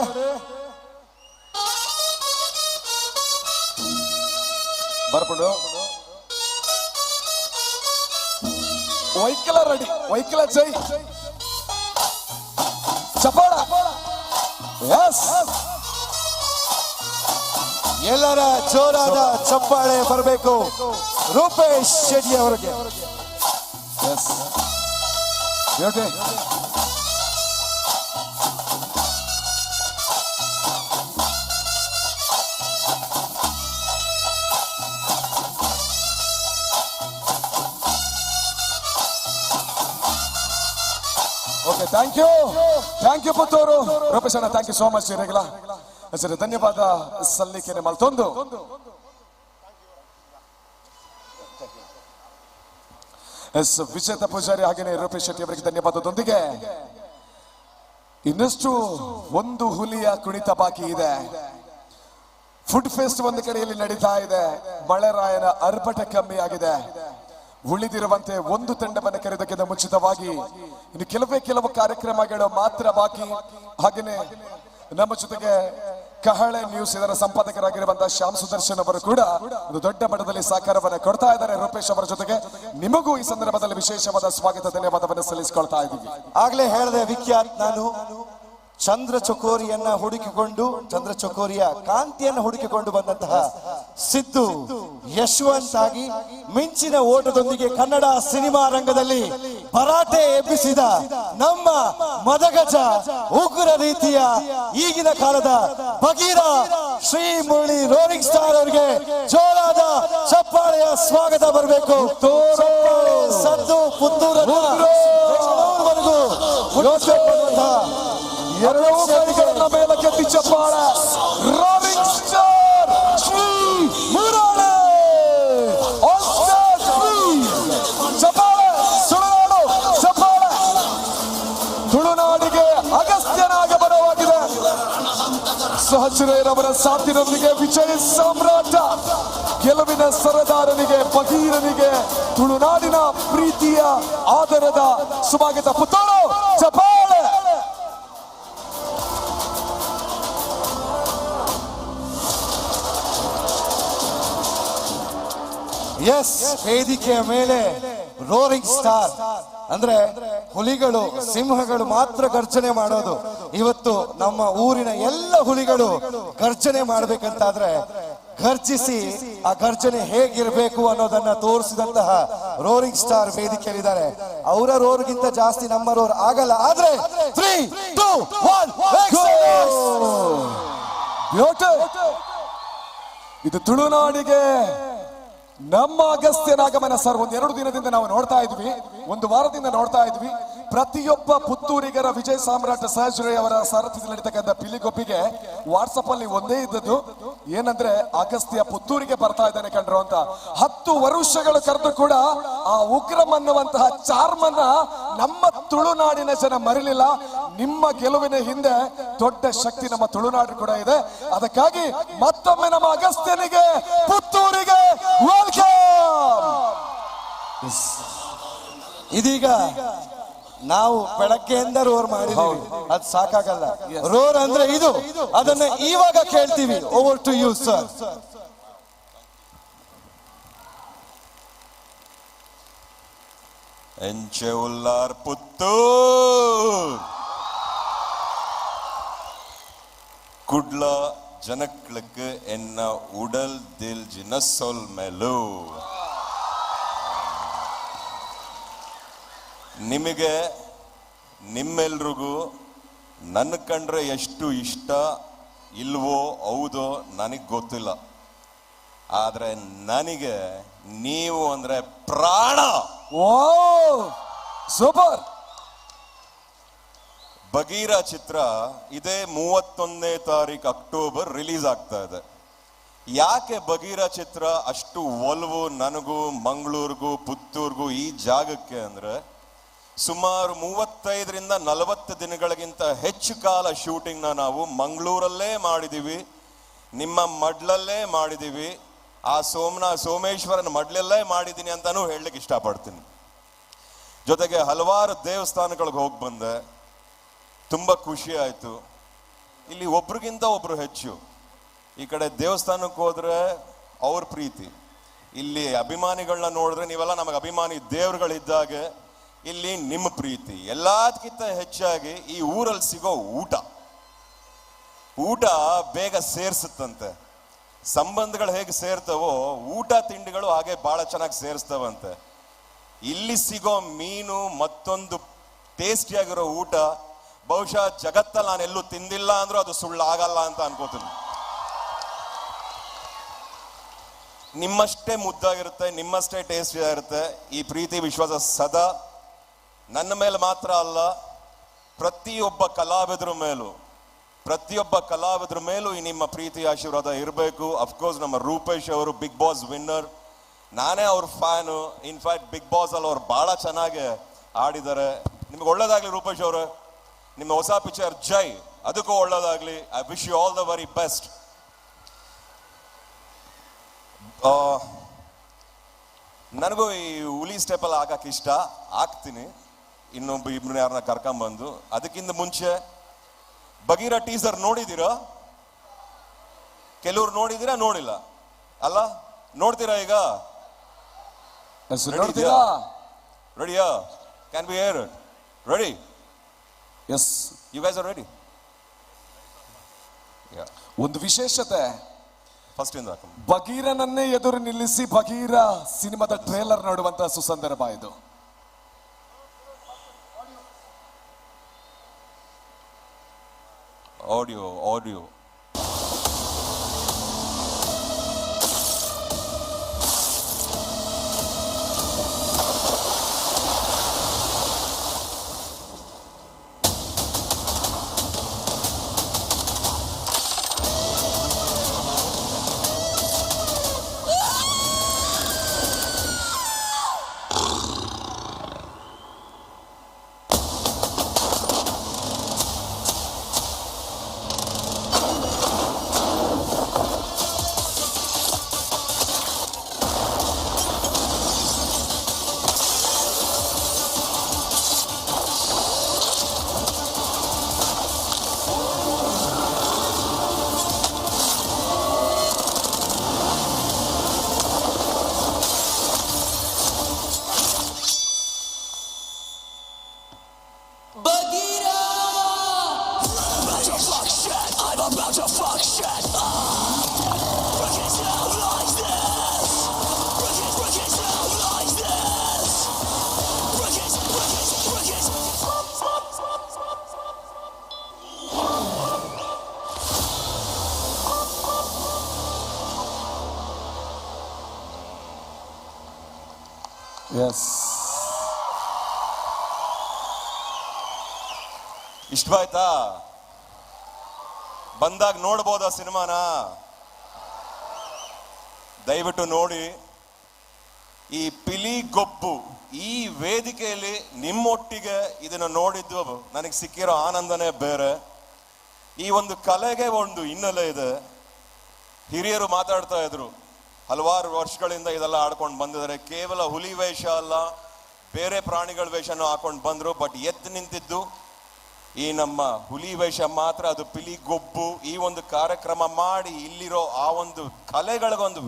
ಬರ್ಪುಂಡು ವೈಕಲ ರೆಡಿ, ವೈಕಲ ಜೈ ಚಪಾಳ. ಎಸ್, ಎಲ್ಲರ ಜೋರಾದ ಚಪ್ಪಾಳೆ ಬರಬೇಕು ರೂಪೇಶ್ ಶೆಟ್ಟಿ ಅವರಿಗೆ. Yes, beauty. Okay, thank you, thank you Puttur Rupesh ಅಣ್ಣ, thank you so much. ಇರಗಿಲ್ಲ ಸರಿ, ಧನ್ಯವಾದ ಸಲ್ಲಿಕೆ ಮಲ್ತೊಂದು. ಎಸ್, ವಿಜೇತ ಪೂಜಾರಿ ಹಾಗೇನೆ ರೂಪೇಶ್ ಶೆಟ್ಟಿ ಅವರಿಗೆ ಧನ್ಯವಾದದೊಂದಿಗೆ ಇನ್ನಷ್ಟು ಒಂದು ಹುಲಿಯ ಕುಣಿತ ಬಾಕಿ ಇದೆ. ಫುಡ್ ಫೆಸ್ಟ್ ಒಂದು ಕಡೆಯಲ್ಲಿ ನಡೀತಾ ಇದೆ, ಮಳೆರಾಯನ ಅರ್ಭಟ ಕಮ್ಮಿ ಆಗಿದೆ. ಉಳಿದಿರುವಂತೆ ಒಂದು ತಂಡವನ್ನು ಕರೆಯೋದಕ್ಕಿಂತ ಮುಂಚಿತವಾಗಿ ಇನ್ನು ಕೆಲವೇ ಕೆಲವು ಕಾರ್ಯಕ್ರಮಗಳು ಮಾತ್ರ ಬಾಕಿ. ಹಾಗೇನೆ ನಮ್ಮ ಜೊತೆಗೆ ಕಹಳೆ ನ್ಯೂಸ್ ಇದರ ಸಂಪಾದಕರಾಗಿರುವಂತಹ ಶ್ಯಾಮ್ ಸುದರ್ಶನ್ ಅವರು ಕೂಡ ಒಂದು ದೊಡ್ಡ ಮಟ್ಟದಲ್ಲಿ ಸಹಕಾರವನ್ನು ಕೊಡ್ತಾ ಇದ್ದಾರೆ ರೂಪೇಶ್ ಅವರ ಜೊತೆಗೆ. ನಿಮಗೂ ಈ ಸಂದರ್ಭದಲ್ಲಿ ವಿಶೇಷವಾದ ಸ್ವಾಗತ ಧನ್ಯವಾದವನ್ನು ಸಲ್ಲಿಸಿಕೊಳ್ತಾ ಇದ್ದೀವಿ. ಆಗ್ಲೇ ಹೇಳಿದೆ ವಿಖ್ಯಾತ್, ನಾನು ಚಂದ್ರ ಚಕೋರಿಯನ್ನ ಹುಡುಕಿಕೊಂಡು, ಚಂದ್ರ ಚಕೋರಿಯ ಕಾಂತಿಯನ್ನು ಹುಡುಕಿಕೊಂಡು ಬಂದಂತಹ ಸಿದ್ದು ಯಶವಂತ್ ಆಗಿ ಮಿಂಚಿನ ಓಟದೊಂದಿಗೆ ಕನ್ನಡ ಸಿನಿಮಾ ರಂಗದಲ್ಲಿ ಭರಾಟೆ ಎಬ್ಬಿಸಿದ ನಮ್ಮ ಮದಗಜ ಉಗ್ರ ರೀತಿಯ ಈಗಿನ ಕಾಲದ ಬಗೀರ ಶ್ರೀ ಮುರಳಿ ರೋರಿಂಗ್ ಸ್ಟಾರ್ ಅವರಿಗೆ ಜೋರಾದ ಚಪ್ಪಾಳೆಯ ಸ್ವಾಗತ ಬರಬೇಕು. ಸದ್ದು ಪುತ್ತೂರವರೆಗೂ ಯೋಚನೆ ಮಾಡುವಂತಹ ಎರಡೂ ಕೈಗಳನ್ನ ಮೇಲಕ್ಕೆತ್ತಿ ಚಪ್ಪಾಳೆ. Roaring star Shri Murali on stage, please. ಚಪ್ಪಾಳೆ, ಸುಳುನಾಡು ಚಪ್ಪಾಳೆ. ತುಳುನಾಡಿಗೆ ಅಗಸ್ತ್ಯನ ಆಗಮನವಾಗಿದೆ. ಸಹಚರರವರ ಸಾಥಿನೊಂದಿಗೆ ವಿಜಯ ಸಾಮ್ರಾಟ ಗೆಲುವಿನ ಸರದಾರನಿಗೆ, ಬಗೀರನಿಗೆ ತುಳುನಾಡಿನ ಪ್ರೀತಿಯ ಆದರದ ಸ್ವಾಗತ. ಪುತ್ತೂರು ಚಪ್ಪಾಳೆ. ಎಸ್, ವೇದಿಕೆಯ ಮೇಲೆ ರೋರಿಂಗ್ ಸ್ಟಾರ್ ಅಂದ್ರೆ ಹುಲಿಗಳು, ಸಿಂಹಗಳು ಮಾತ್ರ ಗರ್ಜನೆ ಮಾಡೋದು. ಇವತ್ತು ನಮ್ಮ ಊರಿನ ಎಲ್ಲ ಹುಲಿಗಳು ಗರ್ಜನೆ ಮಾಡ್ಬೇಕಂತಾದ್ರೆ ಗರ್ಜಿಸಿ ಆ ಗರ್ಜನೆ ಹೇಗಿರ್ಬೇಕು ಅನ್ನೋದನ್ನ ತೋರಿಸಿದಂತಹ ರೋರಿಂಗ್ ಸ್ಟಾರ್ ವೇದಿಕೆಯಲ್ಲಿದ್ದಾರೆ. ಅವರ ರೋರ್ಗಿಂತ ಜಾಸ್ತಿ ನಮ್ಮ ರೋರ್ ಆಗಲ್ಲ. ಆದ್ರೆ 3, 2, 1. ಇದು ತುಳುನಾಡಿಗೆ ನಮ್ಮ ಅಗಸ್ತ್ಯನಾಗಮನ ಸರ್. ಒಂದೆರಡು ದಿನದಿಂದ ನಾವು ನೋಡ್ತಾ ಇದ್ವಿ, ಒಂದು ವಾರದಿಂದ ನೋಡ್ತಾ ಇದ್ವಿ. ಪ್ರತಿಯೊಬ್ಬ ಪುತ್ತೂರಿಗರ ವಿಜಯ್ ಸಾಮ್ರಾಟ್ ಸಹಜ್ ಅವರ ಸಾರಥ್ಯದಲ್ಲಿ ನಡೀತಕ್ಕಂಥ ಪಿಲಿಗೊಬ್ಬಿಗೆ ವಾಟ್ಸಪ್ ಅಲ್ಲಿ ಒಂದೇ ಇದ್ದದ್ದು ಏನಂದ್ರೆ, ಅಗಸ್ತ್ಯ ಪುತ್ತೂರಿಗೆ ಬರ್ತಾ ಇದ್ದಾನೆ ಕಂಡ್ರು ಅಂತ. 10 ವರುಷಗಳು ಕರೆದು ಕೂಡ ಆ ಉಗ್ರಂ ಅನ್ನುವಂತಹ ಚಾರ್ಮನ್ನ ನಮ್ಮ ತುಳುನಾಡಿನ ಜನ ಮರಿಲಿಲ್ಲ. ನಿಮ್ಮ ಗೆಲುವಿನ ಹಿಂದೆ ದೊಡ್ಡ ಶಕ್ತಿ ನಮ್ಮ ತುಳುನಾಡು ಕೂಡ ಇದೆ. ಅದಕ್ಕಾಗಿ ಮತ್ತೊಮ್ಮೆ ನಮ್ಮ ಅಗಸ್ತ್ಯನಿಗೆ, ಪುತ್ತೂರಿಗೆ welcome. ಇದೀಗ ನಾವು ಬೆಳಗ್ಗೆಯಿಂದ ರೋರ್ ಮಾಡಿದೀವಿ, ಅದು ಸಾಕಾಗಲ್ಲ. ರೋರ್ ಅಂದ್ರೆ ಇದು, ಅದನ್ನ ಇವಾಗ ಕೇಳ್ತೀವಿ. Over to you sir. ಎಂಚೆ ಉಲ್ಲಾರ್ Puttur Kudla ಜನಕ್ಲಕ್ಕೆ ಎನ್ನ ಉಡಲ್ ದಿಲ್ ಜಿನ ಸೊಲ್ಮೆಲು. ನಿಮಗೆ ನಿಮ್ಮೆಲ್ರಿಗೂ ನನ್ನ ಕಂಡ್ರೆ ಎಷ್ಟು ಇಷ್ಟ ಇಲ್ವೋ ಹೌದೋ ನನಗೆ ಗೊತ್ತಿಲ್ಲ, ಆದರೆ ನನಗೆ ನೀವು ಅಂದ್ರೆ ಪ್ರಾಣ. ಓ ಸೂಪರ್. ಬಗೀರ ಚಿತ್ರ ಇದೇ 31ನೇ ತಾರೀಕು ಅಕ್ಟೋಬರ್ ರಿಲೀಸ್ ಆಗ್ತಾ ಇದೆ. ಯಾಕೆ ಬಗೀರ ಚಿತ್ರ ಅಷ್ಟು ಒಲವು ನನಗೂ ಮಂಗಳೂರಿಗೂ ಪುತ್ತೂರಿಗೂ ಈ ಜಾಗಕ್ಕೆ ಅಂದ್ರೆ, ಸುಮಾರು 35ರಿಂದ 40 ದಿನಗಳಿಗಿಂತ ಹೆಚ್ಚು ಕಾಲ ಶೂಟಿಂಗ್ನ ನಾವು ಮಂಗಳೂರಲ್ಲೇ ಮಾಡಿದ್ದೀವಿ, ನಿಮ್ಮ ಮಡ್ಲಲ್ಲೇ ಮಾಡಿದ್ದೀವಿ, ಆ ಸೋಮೇಶ್ವರನ ಮಡ್ಲಲ್ಲೇ ಮಾಡಿದ್ದೀನಿ ಅಂತಾನೂ ಹೇಳಲಿಕ್ಕೆ ಇಷ್ಟಪಡ್ತೀನಿ. ಜೊತೆಗೆ ಹಲವಾರು ದೇವಸ್ಥಾನಗಳಿಗೆ ಹೋಗಿ ಬಂದೆ, ತುಂಬ ಖುಷಿ ಆಯಿತು. ಇಲ್ಲಿ ಒಬ್ರಿಗಿಂತ ಒಬ್ರು ಹೆಚ್ಚು. ಈ ಕಡೆ ದೇವಸ್ಥಾನಕ್ಕೆ ಹೋದ್ರೆ ಅವ್ರ ಪ್ರೀತಿ, ಇಲ್ಲಿ ಅಭಿಮಾನಿಗಳನ್ನ ನೋಡಿದ್ರೆ ನೀವೆಲ್ಲ ನಮಗೆ ಅಭಿಮಾನಿ ದೇವ್ರುಗಳಿದ್ದಾಗೆ ಇಲ್ಲಿ ನಿಮ್ಮ ಪ್ರೀತಿ. ಎಲ್ಲದಕ್ಕಿಂತ ಹೆಚ್ಚಾಗಿ ಈ ಊರಲ್ಲಿ ಸಿಗೋ ಊಟ, ಊಟ ಬೇಗ ಸೇರಿಸುತ್ತಂತೆ. ಸಂಬಂಧಗಳು ಹೇಗೆ ಸೇರ್ತವೋ ಊಟ ತಿಂಡಿಗಳು ಹಾಗೆ ಭಾಳ ಚೆನ್ನಾಗಿ ಸೇರಿಸ್ತವಂತೆ. ಇಲ್ಲಿ ಸಿಗೋ ಮೀನು ಮತ್ತೊಂದು ಟೇಸ್ಟಿಯಾಗಿರೋ ಊಟ ಬಹುಶಃ ಜಗತ್ತಲ್ಲಿ ನಾನೆಲ್ಲೂ ತಿಂದಿಲ್ಲ ಅಂದ್ರೂ ಅದು ಸುಳ್ಳಾಗಲ್ಲ ಅಂತ ಅನ್ಕೋತೀನಿ. ನಿಮ್ಮಷ್ಟೇ ಮುದ್ದಾಗಿರುತ್ತೆ, ನಿಮ್ಮಷ್ಟೇ ಟೇಸ್ಟಿ ಆಗಿರುತ್ತೆ. ಈ ಪ್ರೀತಿ ವಿಶ್ವಾಸ ಸದಾ ನನ್ನ ಮೇಲೆ ಮಾತ್ರ ಅಲ್ಲ, ಪ್ರತಿಯೊಬ್ಬ ಕಲಾವಿದ್ರ ಮೇಲೂ, ಪ್ರತಿಯೊಬ್ಬ ಕಲಾವಿದ್ರ ಮೇಲೂ ಈ ನಿಮ್ಮ ಪ್ರೀತಿ ಆಶೀರ್ವಾದ ಇರಬೇಕು. ಅಫ್ಕೋರ್ಸ್ ನಮ್ಮ ರೂಪೇಶ್ ಅವರು ಬಿಗ್ ಬಾಸ್ ವಿನ್ನರ್, ನಾನೇ ಅವ್ರ ಫ್ಯಾನು. ಇನ್ಫ್ಯಾಕ್ಟ್ ಬಿಗ್ ಬಾಸ್ ಅಲ್ಲಿ ಅವ್ರು ಭಾಳ ಚೆನ್ನಾಗಿ ಆಡಿದ್ದಾರೆ. ನಿಮ್ಗೆ ಒಳ್ಳೇದಾಗಲಿ ರೂಪೇಶ್ ಅವರು, ನಿಮ್ಮ ಹೊಸ ಪಿಕ್ಚರ್ ಜೈ, ಅದಕ್ಕೂ ಒಳ್ಳೇದಾಗಲಿ. I wish you all the very best. ನನಗೂ ಈ ಹುಲಿ ಸ್ಟೆಪ್ಪಲ್ಲಿ ಹಾಕಕ್ಕೆ ಇಷ್ಟ, ಹಾಕ್ತೀನಿ ಇನ್ನೊಬ್ಬ ಇಬ್ರು ಯಾರನ್ನ ಕರ್ಕೊಂಬಂದು. ಅದಕ್ಕಿಂತ ಮುಂಚೆ ಬಗೀರ ಟೀಸರ್ ನೋಡಿದ್ದೀರಾ? ಕೆಲವ್ರು ನೋಡಿದ್ದೀರಾ, ನೋಡಿಲ್ಲ ಅಲ್ಲ? ನೋಡ್ತೀರಾ ಈಗ? ನೋಡ್ತೀರಾ? ರೆಡಿಯಾ? Can be hear it? Ready? Yes, you guys are ready. ಒಂದು ವಿಶೇಷತೆ, ಫಸ್ಟ್ ಇಂದ ಬಗೀರನನ್ನೇ ಎದುರು ನಿಲ್ಲಿಸಿ ಬಗೀರ ಸಿನಿಮಾದ ಟ್ರೇಲರ್ ನೋಡುವಂತಹ ಸುಸಂದರ್ಭ ಇದು. Audio audio yes. ಇಷ್ಟವಾಯ್ತಾ? ಬಂದಾಗ ನೋಡ್ಬೋದಾ ಸಿನಿಮಾನ? ದಯವಿಟ್ಟು ನೋಡಿ. ಈ ಪಿಲಿ ಗೊಬ್ಬು ಈ ವೇದಿಕೆಯಲ್ಲಿ ನಿಮ್ಮೊಟ್ಟಿಗೆ ಇದನ್ನು ನೋಡಿದ್ದು ನನಗೆ ಸಿಕ್ಕಿರೋ ಆನಂದನೇ ಬೇರೆ. ಈ ಒಂದು ಕಲೆಗೆ ಒಂದು ಹಿನ್ನೆಲೆ ಇದೆ. ಹಿರಿಯರು ಮಾತಾಡ್ತಾ ಇದ್ರು, ಹಲವಾರು ವರ್ಷಗಳಿಂದ ಇದೆಲ್ಲ ಆಡ್ಕೊಂಡು ಬಂದಿದ್ದಾರೆ. ಕೇವಲ ಹುಲಿ ವೇಷ ಅಲ್ಲ, ಬೇರೆ ಪ್ರಾಣಿಗಳ ವೇಷನೂ ಹಾಕೊಂಡು ಬಂದರು. ಬಟ್ ಎದ್ದು ನಿಂತಿದ್ದು ಈ ನಮ್ಮ ಹುಲಿ ವೇಷ ಮಾತ್ರ. ಅದು ಪಿಲಿ ಗೊಬ್ಬು ಈ ಒಂದು ಕಾರ್ಯಕ್ರಮ ಮಾಡಿ ಇಲ್ಲಿರೋ ಆ ಒಂದು ಕಲೆಗಳಿಗೊಂದು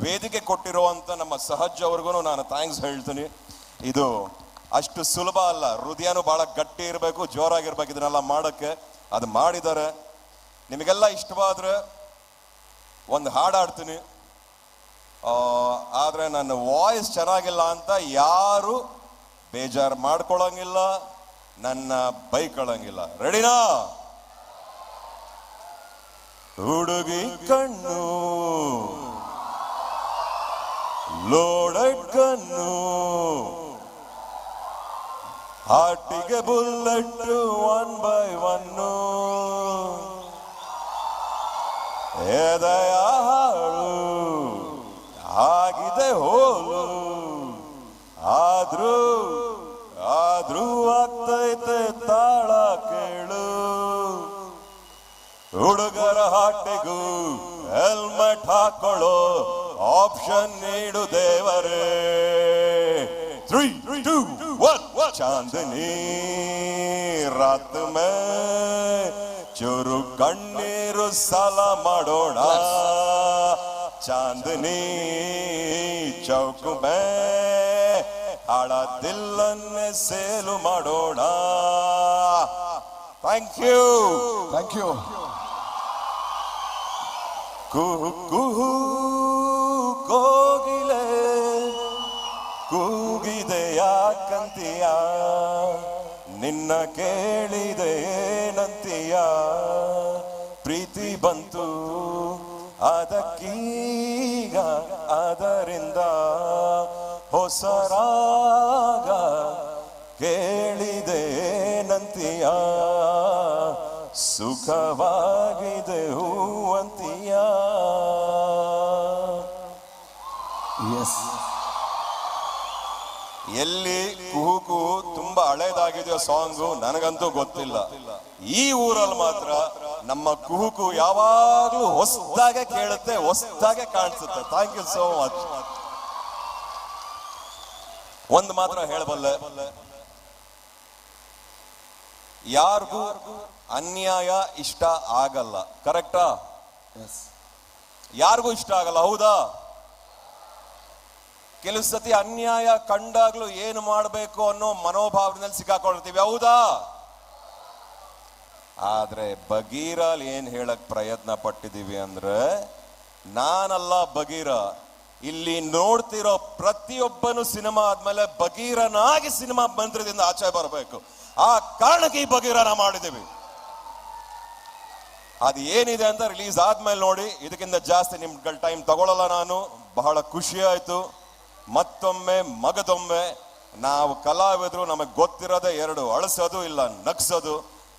ವೇದಿಕೆ ಕೊಟ್ಟಿರುವಂಥ ನಮ್ಮ ಸಹಜ್ ಅವ್ರಿಗೂ ನಾನು thanks ಹೇಳ್ತೀನಿ. ಇದು ಅಷ್ಟು ಸುಲಭ ಅಲ್ಲ, ಹೃದಯನೂ ಭಾಳ ಗಟ್ಟಿ ಇರಬೇಕು, ಜೋರಾಗಿರ್ಬೇಕು ಇದನ್ನೆಲ್ಲ ಮಾಡೋಕ್ಕೆ. ಅದು ಮಾಡಿದ್ದಾರೆ. ನಿಮಗೆಲ್ಲ ಇಷ್ಟವಾದರೆ ಒಂದು ಹಾಡಾಡ್ತೀನಿ. ಆದರೆ ನನ್ನ ವಾಯ್ಸ್ ಚೆನ್ನಾಗಿಲ್ಲ ಅಂತ ಯಾರು ಬೇಜಾರು ಮಾಡ್ಕೊಳ್ಳೋಂಗಿಲ್ಲ, ನನ್ನ ಬೈಕೊಳ್ಳೋಂಗಿಲ್ಲ. ರೆಡಿನಾ? ಹುಡುಗಿ ಕಣ್ಣು ಲೋಡೆಡ್ ಕಣ್ಣು, ಹಾರ್ಟಿಗೆ ಬುಲೆಟ್ ಒನ್ ಬೈ ಒನ್ನು, ಎದೆಯ ಹಾಳು ಆಗಿದೆ ಹೋಲು, ಆದ್ರೂ ಆದ್ರೂ ಆಗ್ತೈತೆ ತಾಳ ಕೇಳು, ಹುಡುಗರ ಹಾಟಿಗೂ ಹೆಲ್ಮೆಟ್ ಹಾಕೊಳ್ಳೋ ಆಪ್ಷನ್ ನೀಡು ದೇವರೇ. 3 2 1 ಚಾಂದನಿ ರಾತ್ ಮೇ ಚೂರು ಕಣ್ಣೀರು ಸಾಲ ಮಾಡೋಣ, ಚಾಂದನಿ ಚೌಕ್ ಮೇ ಹಾಳ ದಿಲ್ಲನ್ನೇ ಸೇಲು ಮಾಡೋಣ. Thank you, thank you. ಕುಹು ಕುಹು ಕೋಗಿಲೆ ಕೂಗಿದೆ ಯಾಕಂತೀಯ, ನಿನ್ನ ಕೇಳಿದೆ ಏನಂತೀಯ, ಪ್ರೀತಿ ಬಂತು ಅದಕ್ಕೀಗ ಅದರಿಂದ ಹೊಸ ರಾಗ ಕೇಳಿದೆ ಏನಂತೀಯ, ಸುಖವಾಗಿದೆ ಹೂವಂತೀಯ. ಎಸ್. ಎಲ್ಲಿ ಕುಹು ಕುಹು ತುಂಬಾ ಹಳೇದಾಗಿದೆಯೋ ಸಾಂಗು ನನಗಂತೂ ಗೊತ್ತಿಲ್ಲ. ಈ ಊರಲ್ಲಿ ಮಾತ್ರ ನಮ್ಮ ಕುಹುಕು ಯಾವಾಗ್ಲೂ ಹೊಸದಾಗೆ ಕೇಳುತ್ತೆ, ಹೊಸದಾಗೆ ಕಾಣಿಸುತ್ತೆ. Thank you so much. ಒಂದು ಮಾತ್ರ ಹೇಳಬಲ್ಲೆ, ಯಾರಿಗೂ ಅನ್ಯಾಯ ಇಷ್ಟ ಆಗಲ್ಲ, ಕರೆಕ್ಟಾ? ಯಾರಿಗೂ ಇಷ್ಟ ಆಗಲ್ಲ, ಹೌದಾ? ಕೆಲವು ಸತಿ ಅನ್ಯಾಯ ಕಂಡಾಗ್ಲೂ ಏನು ಮಾಡಬೇಕು ಅನ್ನೋ ಮನೋಭಾವನೆಯಲ್ಲಿ ಸಿಕ್ಕಾಕೊಂಡಿರ್ತೀವಿ, ಹೌದಾ? ಆದ್ರೆ ಬಗೀರಲ್ಲಿ ಏನ್ ಹೇಳಕ್ ಪ್ರಯತ್ನ ಪಟ್ಟಿದೀವಿ ಅಂದ್ರೆ, ನಾನಲ್ಲ ಬಗೀರ, ಇಲ್ಲಿ ನೋಡ್ತಿರೋ ಪ್ರತಿಯೊಬ್ಬನು ಸಿನಿಮಾ ಆದ್ಮೇಲೆ ಬಗೀರನಾಗಿ ಸಿನಿಮಾ ಮಂತ್ರದಿಂದ ಆಚೆ ಬರಬೇಕು. ಆ ಕಾರಣಕ್ಕೆ ಈ ಬಗೀರನ ಮಾಡಿದೀವಿ. ಅದು ಏನಿದೆ ಅಂತ ರಿಲೀಸ್ ಆದ್ಮೇಲೆ ನೋಡಿ. ಇದಕ್ಕಿಂತ ಜಾಸ್ತಿ ನಿಮ್ಗಳ ಟೈಮ್ ತಗೊಳ್ಳಲ್ಲ ನಾನು. ಬಹಳ ಖುಷಿ ಆಯ್ತು. ಮತ್ತೊಮ್ಮೆ ಮಗದೊಮ್ಮೆ ನಾವು ಕಲಾವಿದರು, ನಮಗೆ ಗೊತ್ತಿರೋದೇ ಎರಡು, ಅಳಿಸೋದು ಇಲ್ಲ ನಗ್ಸೋದು.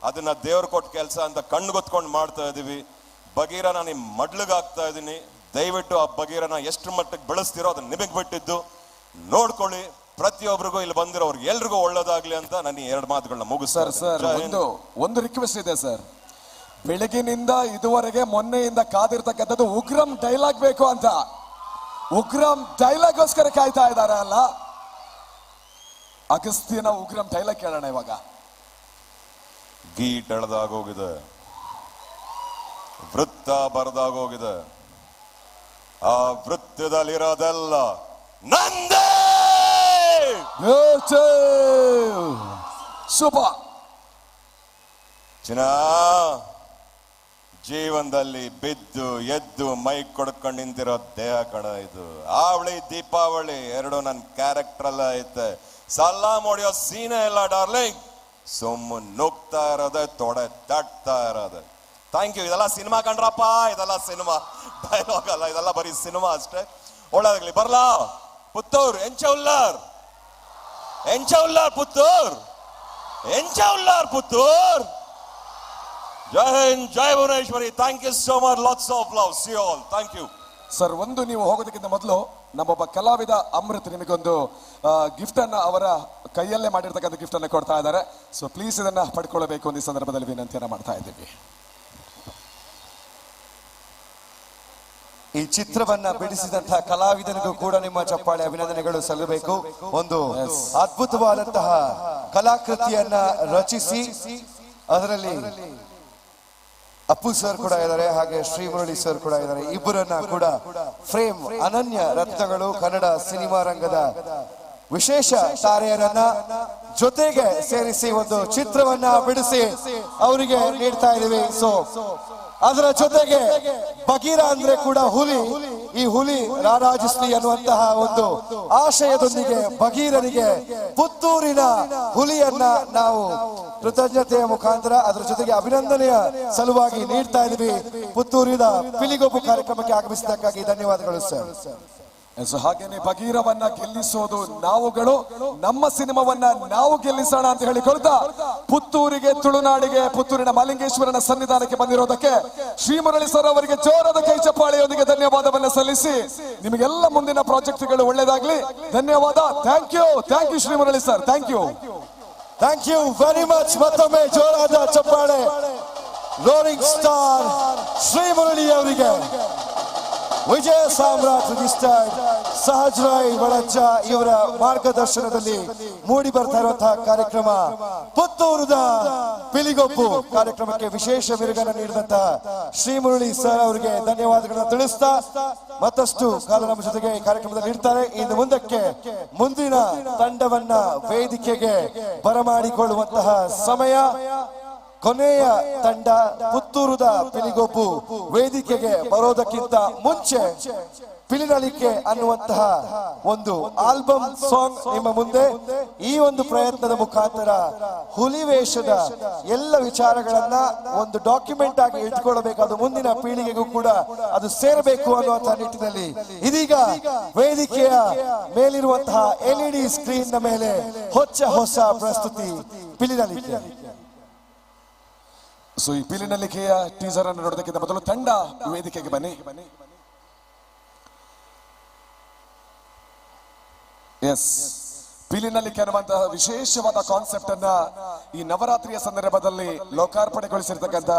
ಅದನ್ನ ದೇವ್ರು ಕೊಟ್ಟ ಕೆಲಸ ಅಂತ ಕಣ್ಣು ಗೊತ್ಕೊಂಡು ಮಾಡ್ತಾ ಇದೀವಿ. ಬಗೀರನ ನಿಮ್ಮ ಮಡ್ಲಿಗಾಗ್ತಾ ಇದ್ದೀನಿ. ದಯವಿಟ್ಟು ಆ ಬಗೀರನ ಎಷ್ಟು ಮಟ್ಟಕ್ಕೆ ಬೆಳೆಸ್ತಿರೋ ಅದನ್ನ ನಿಮಗೆ ಬಿಟ್ಟಿದ್ದು, ನೋಡ್ಕೊಳ್ಳಿ. ಪ್ರತಿಯೊಬ್ಬರಿಗೂ ಇಲ್ಲಿ ಬಂದಿರೋರ್ಗೆ ಎಲ್ರಿಗೂ ಒಳ್ಳೇದಾಗ್ಲಿ ಅಂತ ನಾನು ಈ ಎರಡು ಮಾತುಗಳನ್ನ ಮುಗಿಸ್ತಾ ಸರ್. ಒಂದು ರಿಕ್ವೆಸ್ಟ್ ಇದೆ ಸರ್. ಬೆಳಗಿನಿಂದ ಇದುವರೆಗೆ ಮೊನ್ನೆಯಿಂದ ಕಾದಿರ್ತಕ್ಕಂಥದ್ದು ಉಗ್ರಂ ಡೈಲಾಗ್ ಬೇಕು ಅಂತ. ಉಗ್ರಂ ಡೈಲಾಗ್ಗೋಸ್ಕರ ಕಾಯ್ತಾ ಇದ್ದಾರೆ ಅಲ್ಲ? ಅಗಸ್ತ್ಯನ ಉಗ್ರಂ ಡೈಲಾಗ್ ಕೇಳೋಣ ಇವಾಗ. ಗೀಟ್ ಎಳೆದಾಗೋಗಿದೆ, ವೃತ್ತ ಬರದಾಗೋಗಿದೆ, ಆ ವೃತ್ತದಲ್ಲಿರೋದೆಲ್ಲ ನಂದೇ. ಶುಭ ಚಿನ್ನ ಜೀವನದಲ್ಲಿ ಬಿದ್ದು ಎದ್ದು ಮೈ ಕೊಡ್ಕೊಂಡು ನಿಂತಿರೋ ದೇಹ ಕಣ ಇದು. ಆವಳಿ ದೀಪಾವಳಿ ಎರಡು ನನ್ನ ಕ್ಯಾರೆಕ್ಟರ್ ಅಲ್ಲ ಐತೆ. ಸಲಾಮ್ ಹೊಡೆಯೋ ಸೀನೆ ಇಲ್ಲ ಡಾರ್ಲಿಂಗ್, ಸುಮ್ಮನೆ ನುಗ್ತಾ ಇರೋದೆ, ತೊಡೆ ತಟ್ತಾ ಇರೋದೆ. Thank you. ಇದೆಲ್ಲ ಸಿನಿಮಾ ಕಂಡ್ರಪ್ಪ, ಇದೆಲ್ಲ ಸಿನಿಮಾ ಡೈಲಾಗ್ ಅಲ್ಲ, ಇದೆಲ್ಲ ಬರೀ ಸಿನಿಮಾ ಅಷ್ಟೇ. ಒಳ್ಳೇದಾಗ್ಲಿ. ಬರ್ಲಾ ಪುತ್ತೂರ್ ಎಂಚೌಲ್ಲರ್. ಎಂಚ ಉಲ್ಲಾರ್ ಪುತ್ತೂರ್, ಎಂಚ ಉಲ್ಲಾರ್ Puttur. Jai Hind, Jai Bhuvaneshwari. Thank you so much, lots of love, see all, thank you. Sir, ಒಂದು ನೀವು ಹೋಗೋದಕ್ಕಿಂತ ಮೊದಲು ನಮ್ಮೊಬ್ಬ ಕಲಾವಿದ ಅಮೃತ್ ನಿಮಗೊಂದು ಗಿಫ್ಟ್ ಅನ್ನ ಅವರ ಕೈಯಲ್ಲೇ ಮಾಡಿರ್ತಕ್ಕಂಥ ಗಿಫ್ಟ್ ಅನ್ನು ಕೊಡ್ತಾ ಇದ್ದಾರೆ. ಸೊ ಪ್ಲೀಸ್ ಇದನ್ನ ಪಡ್ಕೊಳ್ಬೇಕು ಅಂತ ಈ ಸಂದರ್ಭದಲ್ಲಿ ವಿನಂತಿಯನ್ನ ಮಾಡ್ತಾ ಇದ್ದೀವಿ. ಈ ಚಿತ್ರವನ್ನ ಬಿಡಿಸಿದಂತಹ ಕಲಾವಿದನಿಗೂ ಕೂಡ ನಿಮ್ಮ ಚಪ್ಪಾಳೆ ಅಭಿನಂದನೆಗಳು ಸಲ್ಲಬೇಕು. ಒಂದು ಅದ್ಭುತವಾದಂತಹ ಕಲಾಕೃತಿಯನ್ನ ರಚಿಸಿ ಅದರಲ್ಲಿ ಅಪ್ಪು ಸರ್ ಕೂಡ ಇದ್ದಾರೆ, ಹಾಗೆ ಶ್ರೀ ಮುರಳಿ ಸರ್ ಕೂಡ ಇದ್ದಾರೆ. ಇಬ್ಬರನ್ನ ಕೂಡ ಫ್ರೇಮ್ ಅನನ್ಯ ರತ್ನಗಳು, ಕನ್ನಡ ಸಿನಿಮಾ ರಂಗದ ವಿಶೇಷ ತಾರೆಯರನ್ನ ಜೊತೆಗೆ ಸೇರಿಸಿ ಒಂದು ಚಿತ್ರವನ್ನ ಬಿಡಿಸಿ ಅವರಿಗೆ ನೀಡ್ತಾ ಇದೀವಿ. ಸೊ ಅದರ ಜೊತೆಗೆ ಬಗೀರ ಅಂದ್ರೆ ಕೂಡ ಹುಲಿ, ಈ ಹುಲಿ ರಾರಾಜಿಸ್ಲಿ ಅನ್ನುವಂತಹ ಒಂದು ಆಶಯದೊಂದಿಗೆ ಬಗೀರನಿಗೆ ಪುತ್ತೂರಿನ ಹುಲಿಯನ್ನ ನಾವು ಕೃತಜ್ಞತೆಯ ಮುಖಾಂತರ ಅದರ ಜೊತೆಗೆ ಅಭಿನಂದನೆಯ ಸಲುವಾಗಿ ನೀಡ್ತಾ ಇದೀವಿ. ಪುತ್ತೂರಿನ ಪಿಲಿಗೊಬ್ಬು ಕಾರ್ಯಕ್ರಮಕ್ಕೆ ಆಗಮಿಸಿದ್ದಕ್ಕಾಗಿ ಧನ್ಯವಾದಗಳು ಸರ್. ಸೊ ಹಾಗೇನೆ ಬಗೀರವನ್ನ ಗೆಲ್ಲಿಸೋದು ನಾವುಗಳು, ನಮ್ಮ ಸಿನಿಮಾವನ್ನ ನಾವು ಗೆಲ್ಲಿಸೋಣ ಅಂತ ಹೇಳಿಕೊಳ್ತಾ ಪುತ್ತೂರಿಗೆ, ತುಳುನಾಡಿಗೆ, ಪುತ್ತೂರಿನ ಮಾಲಿಂಗೇಶ್ವರನ ಸನ್ನಿಧಾನಕ್ಕೆ ಬಂದಿರೋದಕ್ಕೆ ಶ್ರೀಮುರಳಿ ಸರ್ ಅವರಿಗೆ ಜೋರಾದ ಕೈ ಚಪ್ಪಾಳೆಯೊಂದಿಗೆ ಧನ್ಯವಾದವನ್ನ ಸಲ್ಲಿಸಿ ನಿಮಗೆಲ್ಲ ಮುಂದಿನ ಪ್ರಾಜೆಕ್ಟ್ಗಳು ಒಳ್ಳೇದಾಗ್ಲಿ. ಧನ್ಯವಾದ. Thank you, thank you Srimurali sir, thank you, thank you very much. ಮತ್ತೊಮ್ಮೆ ಜೋರಾದ ಚಪ್ಪಾಳೆ ರೋರಿಂಗ್ ಸ್ಟಾರ್ ಶ್ರೀಮುರಳಿ ಅವರಿಗೆ. ವಿಜಯ ಸಾಮ್ರಾಟ್ ರಿಜಿಸ್ಟರ್ಡ್ ಸಹಜ್ ರಾಯ್ ಬಳಚ್ಚ ಇವರ ಮಾರ್ಗದರ್ಶನದಲ್ಲಿ ಮೂಡಿ ಬರ್ತಾ ಇರುವಂತಹ ಕಾರ್ಯಕ್ರಮ ಪುತ್ತೂರದ ಪಿಲಿಗೊಪ್ಪು ಕಾರ್ಯಕ್ರಮಕ್ಕೆ ವಿಶೇಷ ಮೆರುಗನ್ನು ನೀಡಿದಂತಹ ಶ್ರೀಮುರಳಿ ಸರ್ ಅವರಿಗೆ ಧನ್ಯವಾದಗಳನ್ನು ತಿಳಿಸ್ತಾ ಮತ್ತಷ್ಟು ಕಾಲ ನಮ್ಮ ಜೊತೆಗೆ ಈ ಕಾರ್ಯಕ್ರಮದಲ್ಲಿ ಇರ್ತಾರೆ. ಇನ್ನು ಮುಂದಕ್ಕೆ ಮುಂದಿನ ತಂಡವನ್ನ ವೇದಿಕೆಗೆ ಬರಮಾಡಿಕೊಳ್ಳುವಂತಹ ಸಮಯ. ಕೊನೆಯ ತಂಡ ಪುತ್ತೂರುದ ಪಿಲಿಗೊಬ್ಬು ವೇದಿಕೆಗೆ ಬರೋದಕ್ಕಿಂತ ಮುಂಚೆ ಪಿಲಿನಲಿಕೆ ಅನ್ನುವಂತಹ ಒಂದು ಆಲ್ಬಮ್ ಸಾಂಗ್ ನಿಮ್ಮ ಮುಂದೆ. ಈ ಒಂದು ಪ್ರಯತ್ನದ ಮುಖಾಂತರ ಹುಲಿ ವೇಷದ ಎಲ್ಲ ವಿಚಾರಗಳನ್ನ ಒಂದು ಡಾಕ್ಯುಮೆಂಟ್ ಆಗಿ ಇಟ್ಕೊಳ್ಳಬೇಕು, ಅದು ಮುಂದಿನ ಪೀಳಿಗೆಗೂ ಕೂಡ ಅದು ಸೇರಬೇಕು ಅನ್ನುವಂತಹ ನಿಟ್ಟಿನಲ್ಲಿ ಇದೀಗ ವೇದಿಕೆಯ ಮೇಲಿರುವಂತಹ ಎಲ್ಇಡಿ ಸ್ಕ್ರೀನ್ ನ ಮೇಲೆ ಹೊಚ್ಚ ಹೊಸ ಪ್ರಸ್ತುತಿ ಪಿಲಿನಲಿಕೆ. ಸೊ ಈ ಪಿಲಿನಲಿಕೆಯ ಟೀಸರ್ ಅನ್ನು ನೋಡೋದಕ್ಕಿಂತ ಮೊದಲು ತಂಡ ವೇದಿಕೆಗೆ ಬನ್ನಿ. ಎಸ್, ಪಿಲಿನಲಿಕೆ ಅನ್ನುವಂತಹ ವಿಶೇಷವಾದ ಕಾನ್ಸೆಪ್ಟ್ ಅನ್ನ ಈ ನವರಾತ್ರಿಯ ಸಂದರ್ಭದಲ್ಲಿ ಲೋಕಾರ್ಪಣೆಗೊಳಿಸಿರ್ತಕ್ಕಂಥ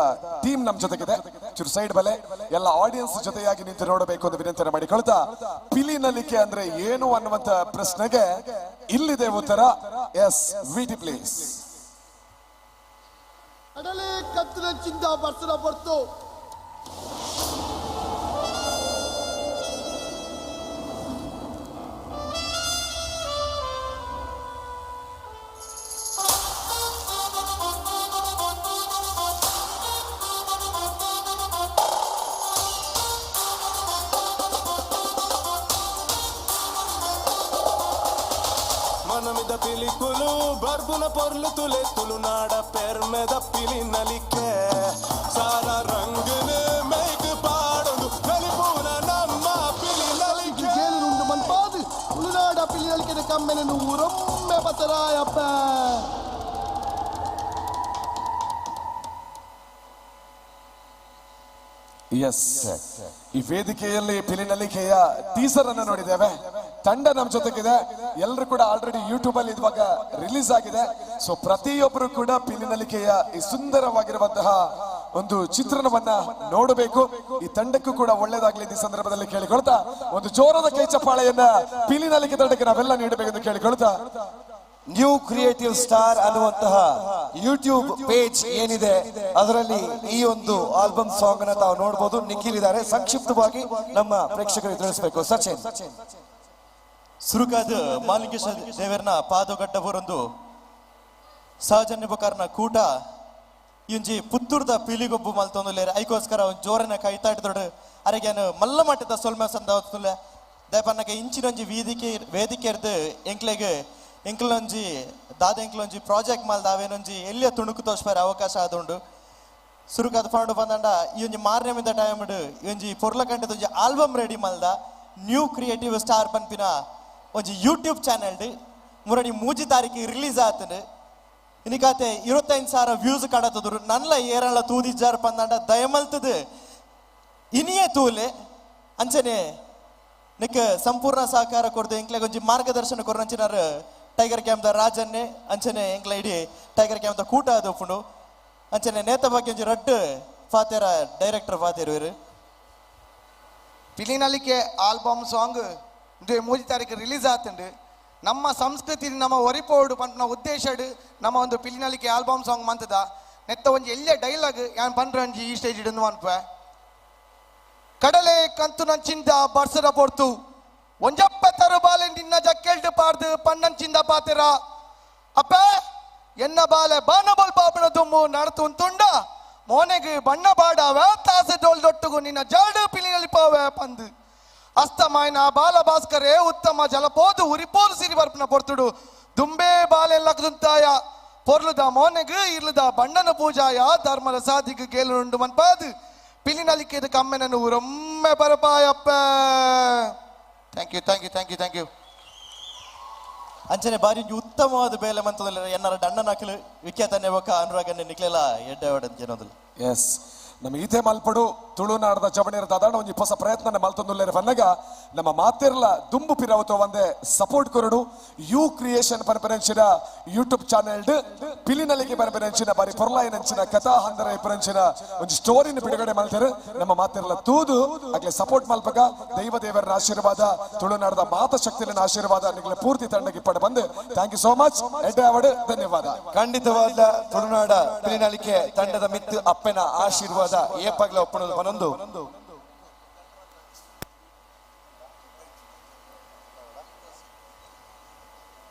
ಟೀಮ್ ನಮ್ ಜೊತೆಗಿದೆ. ಚೂರು ಸೈಡ್ ಬಲೆ ಎಲ್ಲ ಆಡಿಯನ್ಸ್ ಜೊತೆಯಾಗಿ ನಿಂತು ನೋಡಬೇಕು ಅಂತ ವಿನಂತಿಯನ್ನು ಮಾಡಿಕೊಳ್ತಾ, ಪಿಲಿನಲಿಕೆ ಅಂದ್ರೆ ಏನು ಅನ್ನುವಂತ ಪ್ರಶ್ನೆಗೆ ಇಲ್ಲಿದೆ ಉತ್ತರ. ಎಸ್ ವಿಟಿ ಪ್ಲೀಸ್. ಅಡಲೆ ಕತ್ತಿನ ಚಿಂತ ಬರ್ಸದ ಬರ್ತು మనమిద పిలికులు బర్బున పొర్లు ತುಲೆ ತುಳುನಾಡ ಪೆರ್ಮೆದ ಪಿಲಿನಲಿಕೆ ಸಾರ ರಂಗನ ಮೇಕ್ ಪಾಡೊಂದು ನಲಿಪೂನ ನಮ್ಮ ಪಿಲಿನಲಿಕೆ ಜೇಲಿನುಂಡು ಮನ್ಪಾದು ತುಳುನಾಡ ಪಿಲಿನಲಿಕೆದ ಕಮ್ಮೆನನು ಊರೊಮ್ಮೆ ಬತ್ತರಾಯಪ್ಪ. ಎಸ್, ಈ ವೇದಿಕೆಯಲ್ಲಿ ಪಿಲಿನಲಿಕೆಯ ಟೀಸರ್ ಅನ್ನು ನೋಡಿದ್ದೇವೆ. ತಂಡ ನಮ್ಮ ಜೊತೆಗಿದೆ. ಎಲ್ಲರೂ ಕೂಡ ಆಲ್ರೆಡಿ ಯೂಟ್ಯೂಬ್ ಅಲ್ಲಿ ಇವಾಗ ರಿಲೀಸ್ ಆಗಿದೆ. ಸೊ ಪ್ರತಿಯೊಬ್ಬರು ಕೂಡ ಪಿಲಿನಲಿಕೆಯ ಈ ಸುಂದರವಾಗಿರುವಂತಹ ಒಂದು ಚಿತ್ರಣವನ್ನ ನೋಡಬೇಕು. ಈ ತಂಡಕ್ಕೂ ಕೂಡ ಒಳ್ಳೇದಾಗ್ಲಿ ಈ ಸಂದರ್ಭದಲ್ಲಿ ಕೇಳಿಕೊಳ್ತಾ ಒಂದು ಜೋರಾದ ಕೈ ಚಪ್ಪಾಳೆಯನ್ನ ಪಿಲಿನಲಿಕೆ ತಂಡಕ್ಕೆ ನಾವೆಲ್ಲ ನೀಡಬೇಕೆಂದು ಕೇಳಿಕೊಳ್ತಾ, ನ್ಯೂ ಕ್ರಿಯೇಟಿವ್ ಸ್ಟಾರ್ ಅನ್ನುವಂತಹ ಯೂಟ್ಯೂಬ್ ಪೇಜ್ ಏನಿದೆ ಅದರಲ್ಲಿ ಈ ಒಂದು ಆಲ್ಬಮ್ ಸಾಂಗ್ ಅನ್ನ ತಾವು ನೋಡಬಹುದು. ನಿಖಿಲ್ ಇದ್ದಾರೆ, ಸಂಕ್ಷಿಪ್ತವಾಗಿ ನಮ್ಮ ಪ್ರೇಕ್ಷಕರಿಗೆ ತಿಳಿಸಬೇಕು. ಸಚಿನ್ ಸುರುಕಾದ ಮಾಲಿಂಗೇಶ ದೇವರನ ಪಾದಗಡ್ಡ ಬರೊಂದು ಸಹಜ ನಿಬಕಾರನ ಕೂಟ ಇಂಜಿ ಪುತ್ತೂರ್ದ ಪಿಲಿಗೊಬ್ಬು ಮಲ್ತೊಂದುಲ್ಲೇರು ಐಕೋಸ್ಕರ ಒಂದು ಜೋರನ ಕೈ ತಾಟಿದೊಡು ಅರೆಗೇನು ಮಲ್ಲ ಮಟ್ಟದ ಸೊಲ್ಮೆ ಸಂದ ದಯಪನ್ನಕ ಇಂಚಿನೊಂಜಿ ವೇದಿಕೆ ವೇದಿಕೆ ಎಂಕ್ಲೆಗ್ ಎಂಕ್ಲೊಂಜಿ ದಾದ ಎಂಕ್ಲೊಂಜಿ ಪ್ರಾಜೆಕ್ಟ್ ಮಲ್ದ ಅವೇನೊಂಜಿ ಎಲ್ಲಿಯ ತುಣುಕು ತೋಷ್ಪಾರ ಅವಕಾಶ ಆದುಂಡು. ಸುರುಕಾದ ಫಂಡು ಬಂದಂಡ ಈ ಒಂಜಿ ಮಾರ್ನೆಮಿದ ಟೈಮ್ಡ್ ಈ ಒಂಜಿ ಪೊರ್ಲಕಂಟದ ಒಂಜಿ ಆಲ್ಬಮ್ ರೆಡಿ ಮಲ್ದ ನ್ಯೂ ಕ್ರಿಯೇಟಿವ್ ಸ್ಟಾರ್ ಪನ್ಪಿನ ಒಂಜಿ ಯೂಟ್ಯೂಬ್ ಚಾನೆಲ್ಡ್ ಮುರಡಿ 3 ತಾರೀಕು ರಿಲೀಸ್ ಆತನು. ಇನಿಕಾತೆ 25,000 ವ್ಯೂಸ್ ಕಡತದ್ರು. ನನ್ಲ ಏರಳ ತೂದಿಜ್ಜಾರ್ ಪಂದಾಂಡ ದಯಮಲ್ತದು ಇನಿಯೇ ತೂಲೆ. ಅಂಚನೆ ನಿಕ್ ಸಂಪೂರ್ಣ ಸಹಕಾರ ಕೊಡ್ದು ಎಂಕ್ಲೆ ಒಂಜಿ ಮಾರ್ಗದರ್ಶನ ಕೊರ್ನಂಚಿನಾರ್ ಟೈಗರ್ ಕ್ಯಾಂಪ್ the ರಾಜನ್ನೇ. ಅಂಚನೆ ಎಂಕ್ಲ ಇಡೀ ಟೈಗರ್ ಕ್ಯಾಂಪ್ the ಕೂಟ ಅದು ಉಪ್ಪುಂಡು. ಅಂಚನೆ ನೇತ ಬಗ್ಗೆ ಒಂಜಿ ರಡ್ಡು ಫಾತೇರ ಡೈರೆಕ್ಟರ್ ಫಾತೇರು ಇರು. ಪಿಲಿನಲಿಕೆ ಆಲ್ಬಮ್ ಸಾಂಗ್ 3 ತಾರೀಕು ರಿಲೀಸ್ ಆತಂಡು. ನಮ್ಮ ಸಂಸ್ಕೃತಿ ನಮ್ಮ ಒರಿಪೋಡು ಪಂಪನ ಉದ್ದೇಶ ನಮ್ಮ ಒಂದು ಪಿಲಿನಲಿಕೆ ಆಲ್ಬಮ್ ಸಾಂಗ್ ಮಂತದ ನೆತ್ತ ಒಂಜಿ ಎಲ್ಲೇ ಡೈಲಾಗ್ ಯಾನ್ ಪಂಡ್ರಂಜಿ ಈ ಸ್ಟೇಜ್ ಇಡನ್ನು ಅನ್ಪ. ಕಡಲೆ ಕಂತು ನಂಚಿಂದ ಬರ್ಸದ ಪೊರ್ತು ಒಂಜಪ್ಪ ತರು ಬಾಲೆ ನಿನ್ನ ಜಕ್ಕೆಲ್ಡು ಪಾರ್ದು ಪನ್ನಂಚಿಂದ ಪಾತೆರ ಅಪ್ಪ ಎನ್ನ ಬಾಲೆ ಬಾನಬಲ್ ಪಾಪನ ದುಮ್ಮು ನಡತು ತುಂಡ ಮೋನೆಗೆ ಬಣ್ಣ ಬಾಡಾವ ತಾಸೆ ಡೋಲ್ ದೊಟ್ಟುಗು ನಿನ್ನ ಜಾಡು ಪಿಲಿನಲಿಪಾವೆ ಪಂದು ಅಸ್ತಮಾಯನ ಬಾಲ ಭಾಸ್ಕರೇ ಉತ್ತಮ ಜಲಪೋದು ಉರಿಪೋದು ಸಿರಿ ಬರ್ಪನ ಪೊರ್ತುಡು ದುಂಬೆ ಬಾಲೆ ಲಕ್ದುಂತಾಯ ಪೊರ್ಲುದ ಮೋನೆಗು ಇರ್ಲುದ ಬಣ್ಣನ ಪೂಜಾಯ ಧರ್ಮದ ಸಾಧಿಗೆ ಗೇಲುಂಡು ಮನ್ಪಾದು ಪಿಲಿನಲಿಕ್ಕಿದ ಕಮ್ಮೆನನ್ನು ಊರೊಮ್ಮೆ ಬರಪಾಯಪ್ಪ. Thank you thank you thank you thank you. ಅಂಚನೆ ಬಾರಿ ಉತ್ತಮವಾದ ಬೇಲೆ ಮಂತದಲ್ಲ ಎನ್ನರ ಡಣ್ಣನ ಹಾಕಲು ವಿಖ್ಯಾತ ನೇಮಕ ಅನುರಾಗನ್ನೇ ನಿಕ್ಲೆಲ್ಲ ಎಡ್ಡೆ ಏನೋದಿಲ್ಲ. ಎಸ್, ನಮ್ಮ ಈತೆ ಮಲ್ಪಡು ತುಳುನಾಡದ ಜವಣಿಯರ ದಾದಾಣ ಒಂಜಿ ಹೊಸ ಪ್ರಯತ್ನ ಮಲ್ತೊಂದುಲ್ಲೇರ ಪನ್ನಗ ನಮ್ಮ ಮಾತಿರ್ಲ ದುಂಬು ಪಿರವತ ಒಂದೇ ಸಪೋರ್ಟ್ ಕೊರಡು. You creation ಪರಪರೆಂಚಿನ ಯೂಟ್ಯೂಬ್ ಚಾನೆಲ್ ಪಿಲಿನಲಿಗೆ ಪರಪರೆಂಚಿನ ಬಾರಿ ಪೊರ್ಲಾಯಿನಂಚಿನ ಕಥಾ ಹಂದರ ಇಪರೆಂಚಿನ ಒಂಜಿ ಸ್ಟೋರಿನ ಬಿಡುಗಡೆ ಮಲ್ತಾರೆ. ನಮ್ಮ ಮಾತಿರ್ಲ ತೂದು ಅಗ್ಲೆ ಸಪೋರ್ಟ್ ಮಲ್ಪಗ ದೈವ ದೇವರ ಆಶೀರ್ವಾದ ತುಳುನಾಡದ ಮಾತ ಶಕ್ತಿನ ಆಶೀರ್ವಾದ ನಿಗಳ ಪೂರ್ತಿ ತಂಡಕ್ಕೆ ಪಡ ಬಂದು thank you so much. ಎಡ್ಡೆ ಅವಡು ಧನ್ಯವಾದ. ಖಂಡಿತವಾದ ತುಳುನಾಡ ಪಿಲಿನಲಿಕೆ ತಂಡದ ಮಿತ್ತು ಅಪ್ಪನ ಆಶೀರ್ವಾದ ಏಪಾಗ್ಲ ಒಪ್ಪಣದ ಪನೊಂದು.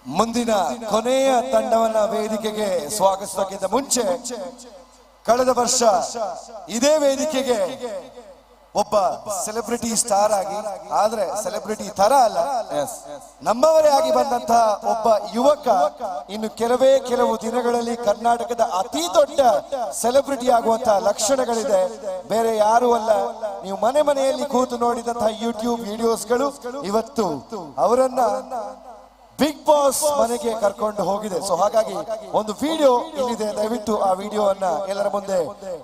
ಮುಂದಿನ ಕೊನೆಯ ತಂಡವನ್ನ ವೇದಿಕೆಗೆ ಸ್ವಾಗತಿಸೋಕ್ಕಿಂತ ಮುಂಚೆ ಕಳೆದ ವರ್ಷ ಇದೇ ವೇದಿಕೆಗೆ ಒಬ್ಬ ಸೆಲೆಬ್ರಿಟಿ ಸ್ಟಾರ್ ಆಗಿ, ಆದ್ರೆ ಸೆಲೆಬ್ರಿಟಿ ತರ ಅಲ್ಲ, ನಮ್ಮವರೇ ಆಗಿ ಬಂದಂತಹ ಒಬ್ಬ ಯುವಕ ಇನ್ನು ಕೆಲವೇ ಕೆಲವು ದಿನಗಳಲ್ಲಿ ಕರ್ನಾಟಕದ ಅತಿ ದೊಡ್ಡ ಸೆಲೆಬ್ರಿಟಿ ಆಗುವಂತಹ ಲಕ್ಷಣಗಳಿದೆ. ಬೇರೆ ಯಾರು ಅಲ್ಲ, ನೀವು ಮನೆ ಮನೆಯಲ್ಲಿ ಕೂತು ನೋಡಿದಂತಹ ಯೂಟ್ಯೂಬ್ ವಿಡಿಯೋಸ್ಗಳು ಇವತ್ತು ಅವರನ್ನ ಬಿಗ್ ಬಾಸ್ ಮನೆಗೆ ಕರ್ಕೊಂಡು ಹೋಗಿದೆ. ಸೊ ಹಾಗಾಗಿ ಒಂದು ವಿಡಿಯೋ ಇಲ್ಲಿದೆ, ದಯವಿಟ್ಟು ಆ ವಿಡಿಯೋವನ್ನ ಎಲ್ಲರ ಮುಂದೆ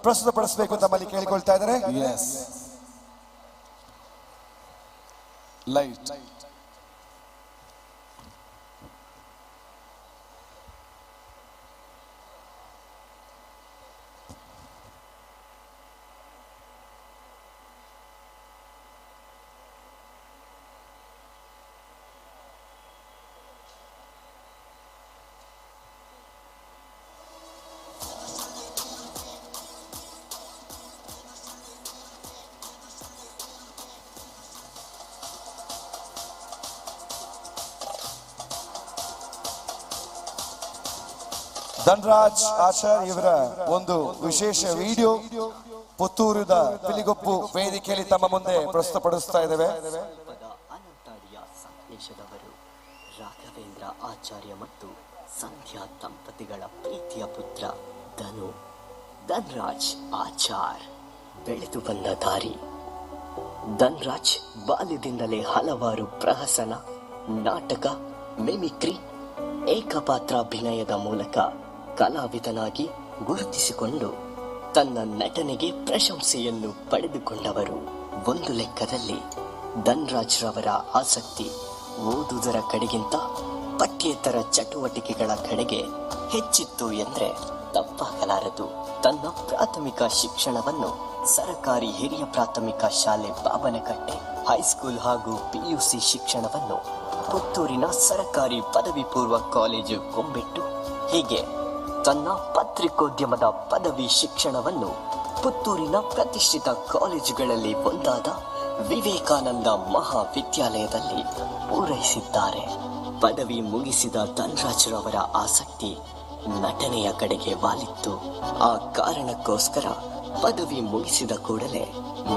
ಪ್ರಸ್ತುತಪಡಿಸಬೇಕು ಅಂತ ನಮ್ಮಲ್ಲಿ ಕೇಳಿಕೊಳ್ತಾ ಇದ್ದಾರೆ. ಲೈಟ್ ಧನರಾಜ್ ಆಚಾರ್ ಇವರ ಒಂದು ವಿಶೇಷ ವಿಡಿಯೋ ಪುತ್ತೂರಿನ ಪಿಲಿಗೊಪ್ಪು ವೇದಿಕೆಯಲ್ಲಿ ತಮ್ಮ ಮುಂದೆ ಪ್ರಸ್ತುತಪಡಿಸ್ತಾ ಇದ್ದೇವೆ. ಅನಂತಾಡಿಯ ಸಂದೇಶದವರು ರಾಘವೇಂದ್ರ ಆಚಾರ್ಯ ಮತ್ತು ಸಂಧ್ಯಾ ದಂಪತಿಗಳ ಪ್ರೀತಿಯ ಪುತ್ರ ಧನು ಧನರಾಜ್ ಆಚಾರ್ ಬೆಳೆದು ಬಂದ ದಾರಿ. ಧನರಾಜ್ ಬಾಲ್ಯದಿಂದಲೇ ಹಲವಾರು ಪ್ರಹಸನ, ನಾಟಕ, ಮಿಮಿಕ್ರಿ, ಏಕಪಾತ್ರಾಭಿನಯದ ಮೂಲಕ ಕಲಾವಿದನಾಗಿ ಗುರುತಿಸಿಕೊಂಡು ತನ್ನ ನಟನೆಗೆ ಪ್ರಶಂಸೆಯನ್ನು ಪಡೆದುಕೊಂಡವರು. ಒಂದು ಲೆಕ್ಕದಲ್ಲಿ ಧನರಾಜ್ ರವರ ಆಸಕ್ತಿ ಓದುವುದರ ಕಡೆಗಿಂತ ಪಠ್ಯೇತರ ಚಟುವಟಿಕೆಗಳ ಕಡೆಗೆ ಹೆಚ್ಚಿತ್ತು ಎಂದರೆ ತಪ್ಪಾಗಲಾರದು. ತನ್ನ ಪ್ರಾಥಮಿಕ ಶಿಕ್ಷಣವನ್ನು ಸರಕಾರಿ ಹಿರಿಯ ಪ್ರಾಥಮಿಕ ಶಾಲೆ ಬಾಬನಕಟ್ಟೆ, ಹೈಸ್ಕೂಲ್ ಹಾಗೂ ಪಿಯುಸಿ ಶಿಕ್ಷಣವನ್ನು ಪುತ್ತೂರಿನ ಸರಕಾರಿ ಪದವಿ ಪೂರ್ವ ಕಾಲೇಜು ಕೊಂಬೆಟ್ಟು, ಹೀಗೆ ತನ್ನ ಪತ್ರಿಕೋದ್ಯಮದ ಪದವಿ ಶಿಕ್ಷಣವನ್ನು ಪುತ್ತೂರಿನ ಪ್ರತಿಷ್ಠಿತ ಕಾಲೇಜುಗಳಲ್ಲಿ ಒಂದಾದ ವಿವೇಕಾನಂದ ಮಹಾವಿದ್ಯಾಲಯದಲ್ಲಿ ಪೂರೈಸಿದ್ದಾರೆ. ಪದವಿ ಮುಗಿಸಿದ ಧನರಾಜ್ರವರ ಆಸಕ್ತಿ ನಟನೆಯ ಕಡೆಗೆ ವಾಲಿತ್ತು. ಆ ಕಾರಣಕ್ಕೋಸ್ಕರ ಪದವಿ ಮುಗಿಸಿದ ಕೂಡಲೇ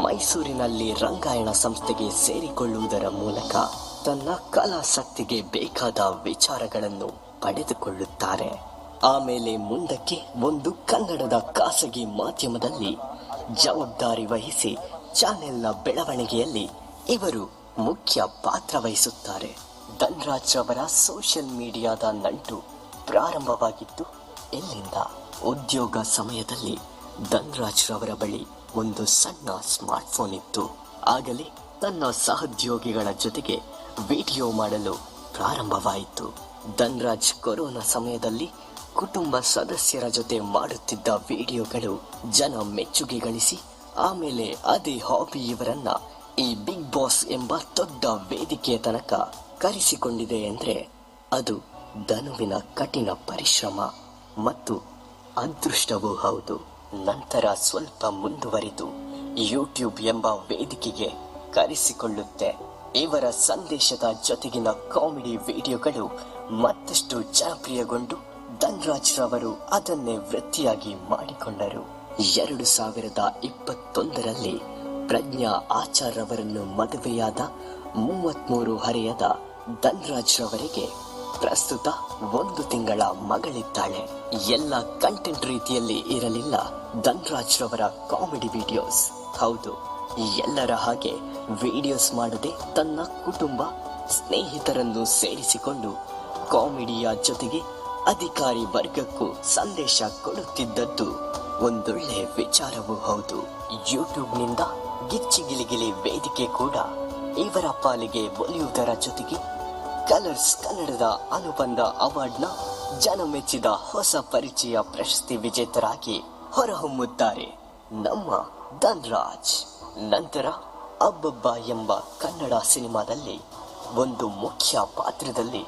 ಮೈಸೂರಿನಲ್ಲಿ ರಂಗಾಯಣ ಸಂಸ್ಥೆಗೆ ಸೇರಿಕೊಳ್ಳುವುದರ ಮೂಲಕ ತನ್ನ ಕಲಾಸಕ್ತಿಗೆ ಬೇಕಾದ ವಿಚಾರಗಳನ್ನು ಪಡೆದುಕೊಳ್ಳುತ್ತಾರೆ. ಆಮೇಲೆ ಮುಂದಕ್ಕೆ ಒಂದು ಕನ್ನಡದ ಖಾಸಗಿ ಮಾಧ್ಯಮದಲ್ಲಿ ಜವಾಬ್ದಾರಿ ವಹಿಸಿ ಚಾನೆಲ್ನ ಬೆಳವಣಿಗೆಯಲ್ಲಿ ಇವರು ಮುಖ್ಯ ಪಾತ್ರ ವಹಿಸುತ್ತಾರೆ. ಧನ್ರಾಜ್ ರವರ ಸೋಷಿಯಲ್ ಮೀಡಿಯಾದ ನಂಟು ಪ್ರಾರಂಭವಾಗಿದ್ದು ಎಲ್ಲಿಂದ? ಉದ್ಯೋಗ ಸಮಯದಲ್ಲಿ ಧನ್ರಾಜ್ ರವರ ಬಳಿ ಒಂದು ಸಣ್ಣ ಸ್ಮಾರ್ಟ್ಫೋನ್ ಇತ್ತು. ಆಗಲೇ ತನ್ನ ಸಹೋದ್ಯೋಗಿಗಳ ಜೊತೆಗೆ ವಿಡಿಯೋ ಮಾಡಲು ಪ್ರಾರಂಭವಾಯಿತು. ಧನ್ರಾಜ್ ಕೊರೋನಾ ಸಮಯದಲ್ಲಿ ಕುಟುಂಬ ಸದಸ್ಯರ ಜೊತೆ ಮಾಡುತ್ತಿದ್ದ ವಿಡಿಯೋಗಳು ಜನ ಮೆಚ್ಚುಗೆ ಗಳಿಸಿ ಆಮೇಲೆ ಅದೇ ಹಾಬಿ ಇವರನ್ನ ಈ ಬಿಗ್ ಬಾಸ್ ಎಂಬ ದೊಡ್ಡ ವೇದಿಕೆಯ ತನಕ ಕರೆಸಿಕೊಂಡಿದೆ ಎಂದ್ರೆ ಅದು ಧನುವಿನ ಕಠಿಣ ಪರಿಶ್ರಮ ಮತ್ತು ಅದೃಷ್ಟವೂ ಹೌದು. ನಂತರ ಸ್ವಲ್ಪ ಮುಂದುವರಿದು ಯೂಟ್ಯೂಬ್ ಎಂಬ ವೇದಿಕೆಗೆ ಕರೆಸಿಕೊಳ್ಳುತ್ತೆ. ಇವರ ಸಂದೇಶದ ಜೊತೆಗಿನ ಕಾಮಿಡಿ ವಿಡಿಯೋಗಳು ಮತ್ತಷ್ಟು ಜನಪ್ರಿಯಗೊಂಡು ಧನ್ರಾಜ್ ರವರು ಅದನ್ನೇ ವೃತ್ತಿಯಾಗಿ ಮಾಡಿಕೊಂಡರು. 2021ರಲ್ಲಿ ಪ್ರಜ್ಞಾ ಆಚಾರ್ ರವರನ್ನು ಮದುವೆಯಾದ 33 ಹರೆಯದ ಧನ್ರಾಜ್ ರವರಿಗೆ ಪ್ರಸ್ತುತ 1 ತಿಂಗಳ ಮಗಳಿದ್ದಾಳೆ. ಎಲ್ಲ ಕಂಟೆಂಟ್ ರೀತಿಯಲ್ಲಿ ಇರಲಿಲ್ಲ ಧನ್ರಾಜ್ ರವರ ಕಾಮಿಡಿ ವಿಡಿಯೋಸ್. ಹೌದು, ಎಲ್ಲರ ಹಾಗೆ ವಿಡಿಯೋಸ್ ಮಾಡದೆ ತನ್ನ ಕುಟುಂಬ ಸ್ನೇಹಿತರನ್ನು ಸೇರಿಸಿಕೊಂಡು ಕಾಮಿಡಿಯ ಜೊತೆಗೆ ಅಧಿಕಾರಿ ವರ್ಗಕ್ಕೂ ಸಂದೇಶ ಕೊಡುತ್ತಿದ್ದದ್ದು ಒಂದೊಳ್ಳೆ ವಿಚಾರವೂ ಹೌದು. ಯೂಟ್ಯೂಬ್ನಿಂದ ಗಿಚ್ಚಿಗಿಲಿಗಿಲಿ ವೇದಿಕೆ ಕೂಡ ಇವರ ಪಾಲಿಗೆ ಒಲಿಯುವುದರ ಜೊತೆಗೆ ಕಲರ್ಸ್ ಕನ್ನಡದ ಅನುಬಂಧ ಅವಾರ್ಡ್ನ ಜನಮೆಚ್ಚಿದ ಹೊಸ ಪರಿಚಯ ಪ್ರಶಸ್ತಿ ವಿಜೇತರಾಗಿ ಹೊರಹೊಮ್ಮುತ್ತಾರೆ ನಮ್ಮ ಧನ್ರಾಜ್. ನಂತರ ಅಬ್ಬಬ್ಬ ಎಂಬ ಕನ್ನಡ ಸಿನಿಮಾದಲ್ಲಿ ಒಂದು ಮುಖ್ಯ ಪಾತ್ರದಲ್ಲಿ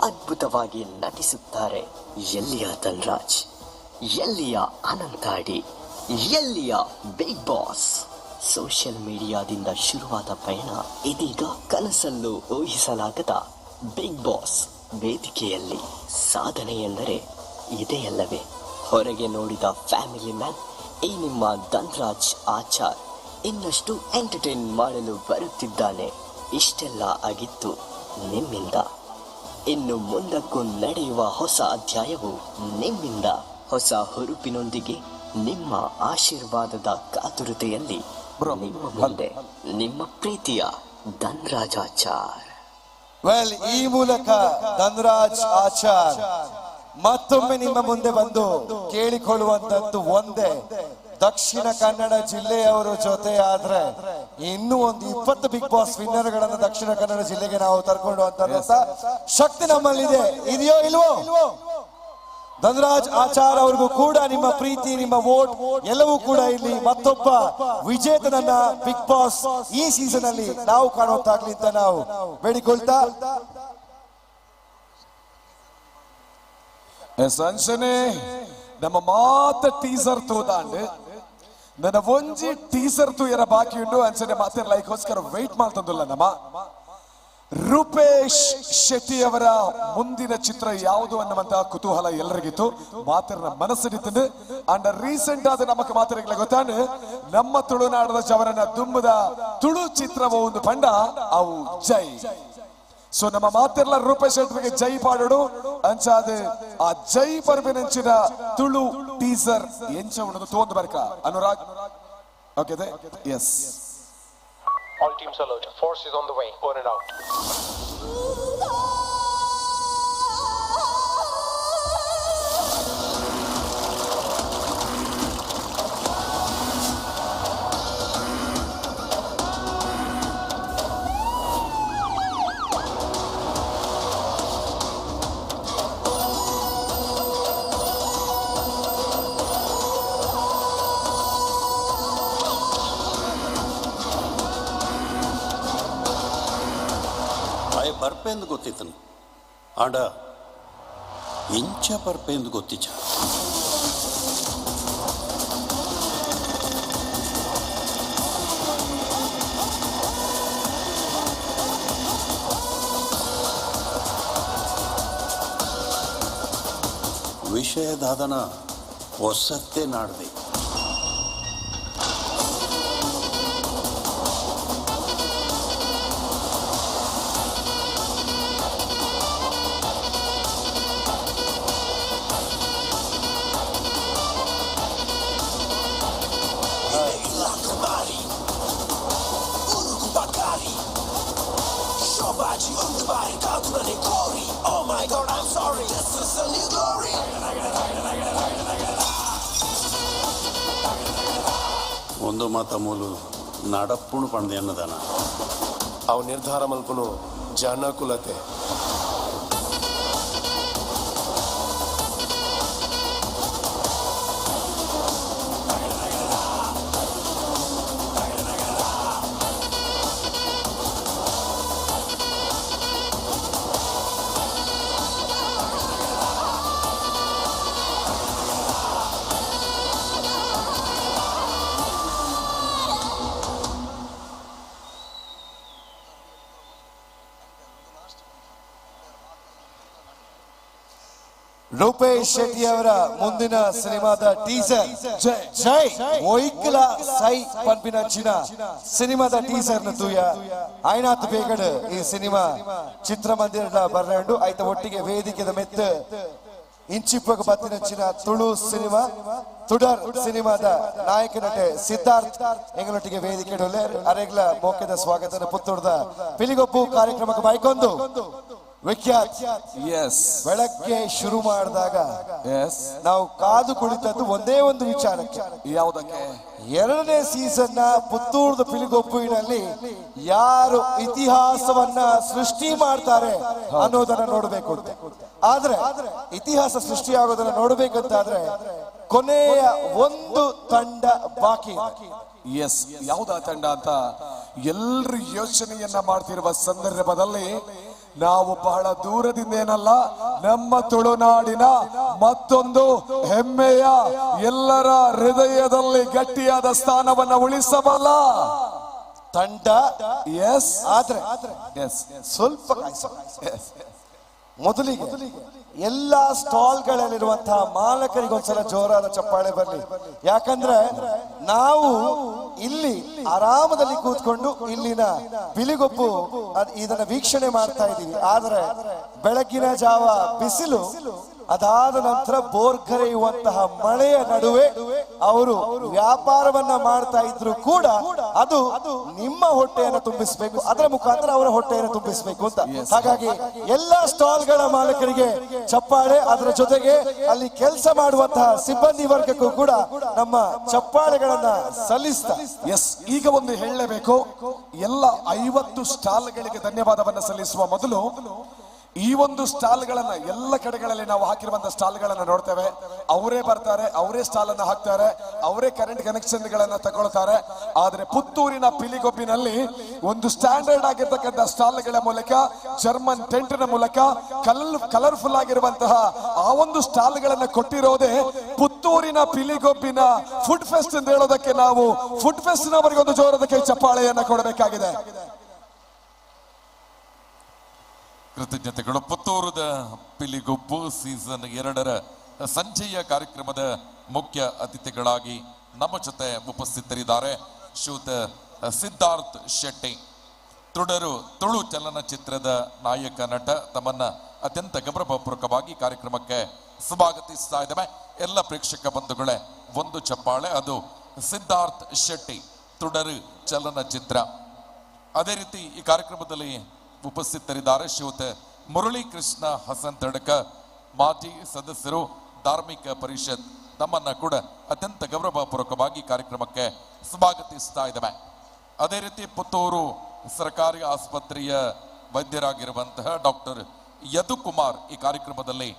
ಅದ್ಭುತವಾಗಿ ನಟಿಸುತ್ತಾರೆ. ಎಲ್ಲಿಯ ಧನ್ರಾಜ್, ಎಲ್ಲಿಯ ಅನಂತಾಡಿ, ಎಲ್ಲಿಯ ಬಿಗ್ ಬಾಸ್? ಸೋಷಿಯಲ್ ಮೀಡಿಯಾದಿಂದ ಶುರುವಾದ ಪಯಣ ಇದೀಗ ಕನಸಲ್ಲೂ ಊಹಿಸಲಾಗದ ಬಿಗ್ ಬಾಸ್ ವೇದಿಕೆಯಲ್ಲಿ. ಸಾಧನೆ ಎಂದರೆ ಇದೇ ಅಲ್ಲವೇ? ಹೊರಗೆ ನೋಡಿದ ಫ್ಯಾಮಿಲಿ ಮ್ಯಾನ್ ಈ ನಿಮ್ಮ ಧನ್ರಾಜ್ ಆಚಾರ್ ಇನ್ನಷ್ಟು ಎಂಟರ್ಟೈನ್ ಮಾಡಲು ಬರುತ್ತಿದ್ದಾನೆ. ಇಷ್ಟೆಲ್ಲ ಆಗಿತ್ತು ನಿಮ್ಮಿಂದ. ಇನ್ನು ಮುಂದಕ್ಕೂ ನಡೆಯುವ ಹೊಸ ಅಧ್ಯಾಯವು ನಿಮ್ಮಿಂದ ಹೊಸ ಹುರುಪಿನೊಂದಿಗೆ ನಿಮ್ಮ ಆಶೀರ್ವಾದದ ಕಾತುರತೆಯಲ್ಲಿ ನಿಮ್ಮ ಮುಂದೆ ನಿಮ್ಮ ಪ್ರೀತಿಯ ಧನ್ರಾಜ್ ಆಚಾರ್. ವೆಲ್, ಈ ಮೂಲಕ ಧನ್ರಾಜ್ ಆಚಾರ್ ಮತ್ತೊಮ್ಮೆ ನಿಮ್ಮ ಮುಂದೆ ಬಂದು ಕೇಳಿಕೊಳ್ಳುವಂತದ್ದು ಒಂದೇ, ದಕ್ಷಿಣ ಕನ್ನಡ ಜಿಲ್ಲೆಯವರು ಜೊತೆ ಆದ್ರೆ ಇನ್ನೂ ಒಂದು 20 ಬಿಗ್ ಬಾಸ್ ವಿನ್ನರ್ ಗಳನ್ನ ದಕ್ಷಿಣ ಕನ್ನಡ ಜಿಲ್ಲೆಗೆ ನಾವು ತರ್ಕೊಂಡು ಅಂತ ಶಕ್ತಿ ನಮ್ಮಲ್ಲಿದೆ, ಇದೆಯೋ ಇಲ್ವೋ? ಧನ್ರಾಜ್ ಆಚಾರ್ ಅವ್ರಿಗೂ ಕೂಡ ನಿಮ್ಮ ಪ್ರೀತಿ, ನಿಮ್ಮ ವೋಟ್ ಎಲ್ಲವೂ ಕೂಡ ಇಲ್ಲಿ ಮತ್ತೊಬ್ಬ ವಿಜೇತನನ್ನ ಬಿಗ್ ಬಾಸ್ ಈ ಸೀಸನ್ ಅಲ್ಲಿ ನಾವು ಕಾಣುವಂತಾಗ್ಲಿ ಅಂತ ನಾವು ಬೇಡಿಕೊಳ್ತಾ. ಸಂಜನೆ ನಮ್ಮ ಮಾತ ಟೀಸರ್ ತೂದಾಂಡ್ ನನ್ನ ಒಂಜಿ ಟೀಸರ್ ತೂಯರ ಬಾಕಿ ಉಂಡು. ಅಂಚನೆ ಮಾತೆ ಲೈಕ್ಗೋಸ್ಕರ ವೆಯ್ಟ್ ಮಾಡ್ತಂದಿಲ್ಲ. ನಮ್ಮ ರೂಪೇಶ್ ಶೆಟ್ಟಿ ಅವರ ಮುಂದಿನ ಚಿತ್ರ ಯಾವುದು ಅನ್ನುವಂತಹ ಕುತೂಹಲ ಎಲ್ಲರಿಗಿತ್ತು, ಮಾತಿನ ಮನಸ್ಸಿನಿತ್ತು. ಅಂಡ್ ರೀಸೆಂಟ್ ಆದ ನಮಕ್ ಮಾತಿರಗ್ಲ ಗೊತ್ತಾನೆ, ನಮ್ಮ ತುಳುನಾಡದ ಜವರನ ದುಂಬದ ತುಳು ಚಿತ್ರವು ಒಂದು ಪಂಡ ಅವು ಜೈ. ಸೊ ನಮ್ಮ ಮಾತಿರ್ಲ ರೂಪೇಶ್ ಶೆಟ್ಟಿಗೆ ಜೈ ಪಾಡೋಡು ಅಂಚಾದ ಆ ಜೈ ಪರ್ಬಿನಂಚಿನ ತುಳು ಟೀಸರ್ ಎಂಚ ಉಂಡು ತೋಂದು ಬರ್ಕ Anurag. Okay yes. All teams alert. Force is on the way. Over and out. ಬರ್ಪೆಂದು ಗೊತ್ತಿತ್ತನು ಆಂಡ ಇಂಚ ಬರ್ಪೆಂದು ಗೊತ್ತಿಚ್ಚ. ವಿಷಯದಾದನ ಹೊಸತ್ತೆ ನಾಡ್ದೆ. ಬಾಜಿ ಒಂದು ಬಾರಿ ಕಾದುರನೆ ಕೋರಿ. Oh my God, I'm sorry, this is a new glory. ಒಂದು ಮಾತ ಮೂಲು ನಡಪ್ಪುಣು ಪಂಡ ಎನ್ನದಾನ. ಅವು ನಿರ್ಧಾರ ಮಲ್ಪುನು ಜನಕುಲತೆ. ರೂಪೇಶ್ ಶೆಟ್ಟಿ ಅವರ ಮುಂದಿನ ಸಿನಿಮಾದ ಟೀಸರ್ ಜೈ ಒಯ್ಕಲ ಸೈ ಪನ್ಪಿನಂಚಿನ ಸಿನಿಮಾದ ಟೀಸರ್ ನ ತೂಯ ಆಯ್ನಾತ್ ಬೇಗಡ್ ಈ ಸಿನಿಮಾ ಚಿತ್ರಮಂದಿರದ ಬರ್ರಂಡು ಆಯ್ತ ಒಟ್ಟಿಗೆ ವೇದಿಕೆದ ಮೆತ್ತ ಇಂಚಿಪ್ಪಗ ಬತ್ತಿನಂಚಿನ ತುಳು ಸಿನಿಮಾ ತುಡರ್ ಸಿನಿಮಾದ ನಾಯಕ ನಟೆ ಸಿದ್ಧಾರ್ಥ್ ಎಂಗಳೊಟ್ಟಿಗೆ ವೇದಿಕೆ ಅರೆಗ್ಲ ಮೋಕೆದ ಸ್ವಾಗತನ ಪುತ್ತೂರ್ದ ಪಿಲಿಗೊಪ್ಪು ಕಾರ್ಯಕ್ರಮಕ್ಕೆ ಬೈಕೊಂದು ವಿಖ್ಯಾತ್. ಎಸ್. ಬೆಳಗ್ಗೆ ಶುರು ಮಾಡಿದಾಗ ನಾವು ಕಾದು ಕುಳಿತದ್ದು ಒಂದೇ ಒಂದು ವಿಚಾರಕ್ಕೆ. ಯಾವುದಕ್ಕೆ? ಎರಡನೇ ಸೀಸನ್ ನ ಪುತ್ತೂರ್ದ ಪಿಲಿಗೊಪ್ಪುವಿನಲ್ಲಿ ಯಾರು ಇತಿಹಾಸವನ್ನ ಸೃಷ್ಟಿ ಮಾಡ್ತಾರೆ ಅನ್ನೋದನ್ನ ನೋಡಬೇಕು ಅಂತ. ಆದ್ರೆ ಇತಿಹಾಸ ಸೃಷ್ಟಿಯಾಗೋದನ್ನ ನೋಡ್ಬೇಕಂತಾದ್ರೆ ಕೊನೆಯ ಒಂದು ತಂಡ ಬಾಕಿ ಇದೆ. ಎಸ್, ಯಾವ್ದಾ ತಂಡ ಅಂತ ಎಲ್ಲರೂ ಯೋಚನೆಯನ್ನ ಮಾಡ್ತಿರುವ ಸಂದರ್ಭದಲ್ಲಿ ನಾವು ಬಹಳ ದೂರದಿಂದ ಏನಲ್ಲ, ನಮ್ಮ ತುಳುನಾಡಿನ ಮತ್ತೊಂದು ಹೆಮ್ಮೆಯ ಎಲ್ಲರ ಹೃದಯದಲ್ಲಿ ಗಟ್ಟಿಯಾದ ಸ್ಥಾನವನ್ನ ಉಳಿಸಬಲ್ಲ ತಂಡ. ಎಸ್. ಆದ್ರೆ ಎಸ್, ಸ್ವಲ್ಪ ಮೊದಲಿಗೆ ಎಲ್ಲಾ ಸ್ಟಾಲ್ಗಳಲ್ಲಿರುವಂತಹ ಮಾಲಕರಿಗೆ ಒಂದ್ಸಲ ಜೋರಾದ ಚಪ್ಪಾಳೆ ಬರಲಿ. ಯಾಕಂದ್ರೆ ನಾವು ಇಲ್ಲಿ ಆರಾಮದಲ್ಲಿ ಕೂತ್ಕೊಂಡು ಇಲ್ಲಿನ ಬಿಳಿಗೊಪ್ಪು ಇದನ್ನ ವೀಕ್ಷಣೆ ಮಾಡ್ತಾ ಇದ್ದೀವಿ. ಆದ್ರೆ ಬೆಳಗ್ಗಿನ ಜಾವ ಬಿಸಿಲು, ಅದಾದ ನಂತರ ಬೋರ್ಗರೆಯುವಂತಹ ಮಳೆಯ ನಡುವೆ ಅವರು ವ್ಯಾಪಾರವನ್ನ ಮಾಡ್ತಾ ಇದ್ರು ಕೂಡ ಅದು ನಿಮ್ಮ ಹೊಟ್ಟೆಯನ್ನು ತುಂಬಿಸಬೇಕು, ಅದರ ಮುಖಾಂತರ ಅವರ ಹೊಟ್ಟೆಯನ್ನು ತುಂಬಿಸಬೇಕು ಅಂತ. ಹಾಗಾಗಿ ಎಲ್ಲಾ ಸ್ಟಾಲ್ಗಳ ಮಾಲೀಕರಿಗೆ ಚಪ್ಪಾಳೆ, ಅದರ ಜೊತೆಗೆ ಅಲ್ಲಿ ಕೆಲಸ ಮಾಡುವಂತಹ ಸಿಬ್ಬಂದಿ ವರ್ಗಕ್ಕೂ ಕೂಡ ನಮ್ಮ ಚಪ್ಪಾಳೆಗಳನ್ನ ಸಲ್ಲಿಸ್ತಾ. ಎಸ್, ಈಗ ಒಂದು ಹೇಳಲೇಬೇಕು, ಎಲ್ಲ 50 ಸ್ಟಾಲ್ಗಳಿಗೆ ಧನ್ಯವಾದವನ್ನ ಸಲ್ಲಿಸುವ ಮೊದಲು ಈ ಒಂದು ಸ್ಟಾಲ್ಗಳನ್ನ ಎಲ್ಲ ಕಡೆಗಳಲ್ಲಿ ನಾವು ಹಾಕಿರುವಂತಹ ಸ್ಟಾಲ್ಗಳನ್ನ ನೋಡ್ತೇವೆ. ಅವರೇ ಬರ್ತಾರೆ, ಅವರೇ ಸ್ಟಾಲ್ ಅನ್ನ ಹಾಕ್ತಾರೆ, ಅವರೇ ಕರೆಂಟ್ ಕನೆಕ್ಷನ್ ಗಳನ್ನ ತಗೊಳ್ತಾರೆ. ಆದ್ರೆ ಪುತ್ತೂರಿನ ಪಿಲಿಗೊಬ್ಬಿನಲ್ಲಿ ಒಂದು ಸ್ಟ್ಯಾಂಡರ್ಡ್ ಆಗಿರ್ತಕ್ಕಂಥ ಸ್ಟಾಲ್ಗಳ ಮೂಲಕ, ಜರ್ಮನ್ ಟೆಂಟ್ ನ ಮೂಲಕ ಕಲರ್ಫುಲ್ ಆಗಿರುವಂತಹ ಆ ಒಂದು ಸ್ಟಾಲ್ಗಳನ್ನ ಕೊಟ್ಟಿರೋದೇ ಪುತ್ತೂರಿನ ಪಿಲಿಗೊಬ್ಬಿನ ಫುಡ್ ಫೆಸ್ಟ್ ಅಂತ ಹೇಳೋದಕ್ಕೆ ನಾವು ಫುಡ್ ಫೆಸ್ಟ್ ನವರಿಗೆ ಒಂದು ಜೋರದ ಕೈ ಚಪ್ಪಾಳೆಯನ್ನ ಕೊಡಬೇಕಾಗಿದೆ. ಕೃತಜ್ಞತೆಗಳು. ಪುತ್ತೂರದ ಪಿಲಿಗೊಬ್ಬು ಸೀಸನ್ 2ರ ಸಂಜೆಯ ಕಾರ್ಯಕ್ರಮದ ಮುಖ್ಯ ಅತಿಥಿಗಳಾಗಿ ನಮ್ಮ ಜೊತೆ ಉಪಸ್ಥಿತರಿದ್ದಾರೆ ಶ್ರೀಯುತ ಸಿದ್ಧಾರ್ಥ್ ಶೆಟ್ಟಿ, ತುಡರು ತುಳು ಚಲನಚಿತ್ರದ ನಾಯಕ ನಟ. ತಮ್ಮನ್ನ ಅತ್ಯಂತ ಗೌರವಪೂರ್ವಕವಾಗಿ ಕಾರ್ಯಕ್ರಮಕ್ಕೆ ಸ್ವಾಗತಿಸ್ತಾ ಇದ್ದೇವೆ. ಎಲ್ಲ ಪ್ರೇಕ್ಷಕ ಬಂಧುಗಳೇ ಒಂದು ಚಪ್ಪಾಳೆ. ಅದು ಸಿದ್ಧಾರ್ಥ್ ಶೆಟ್ಟಿ, ತುಡರು ಚಲನಚಿತ್ರ. ಅದೇ ರೀತಿ ಈ ಕಾರ್ಯಕ್ರಮದಲ್ಲಿ ಉಪಸ್ಥಿತರಿದ್ದಾರೆ ಶ್ರೀಯುತ ಮುರಳಿ ಕೃಷ್ಣ ಹಸನ್ ತಡಕ, ಮಾಜಿ ಸದಸ್ಯರು, ಧಾರ್ಮಿಕ ಪರಿಷತ್. ತಮ್ಮನ್ನ ಕೂಡ ಅತ್ಯಂತ ಗೌರವಪೂರ್ವಕವಾಗಿ ಕಾರ್ಯಕ್ರಮಕ್ಕೆ ಸ್ವಾಗತಿಸ್ತಾ ಇದ್ದೇವೆ. ಅದೇ ರೀತಿ ಪುತ್ತೂರು ಸರ್ಕಾರಿ ಆಸ್ಪತ್ರೆಯ ವೈದ್ಯರಾಗಿರುವಂತಹ ಡಾಕ್ಟರ್ ಯದುಕುಮಾರ್ ಈ ಕಾರ್ಯಕ್ರಮದಲ್ಲಿ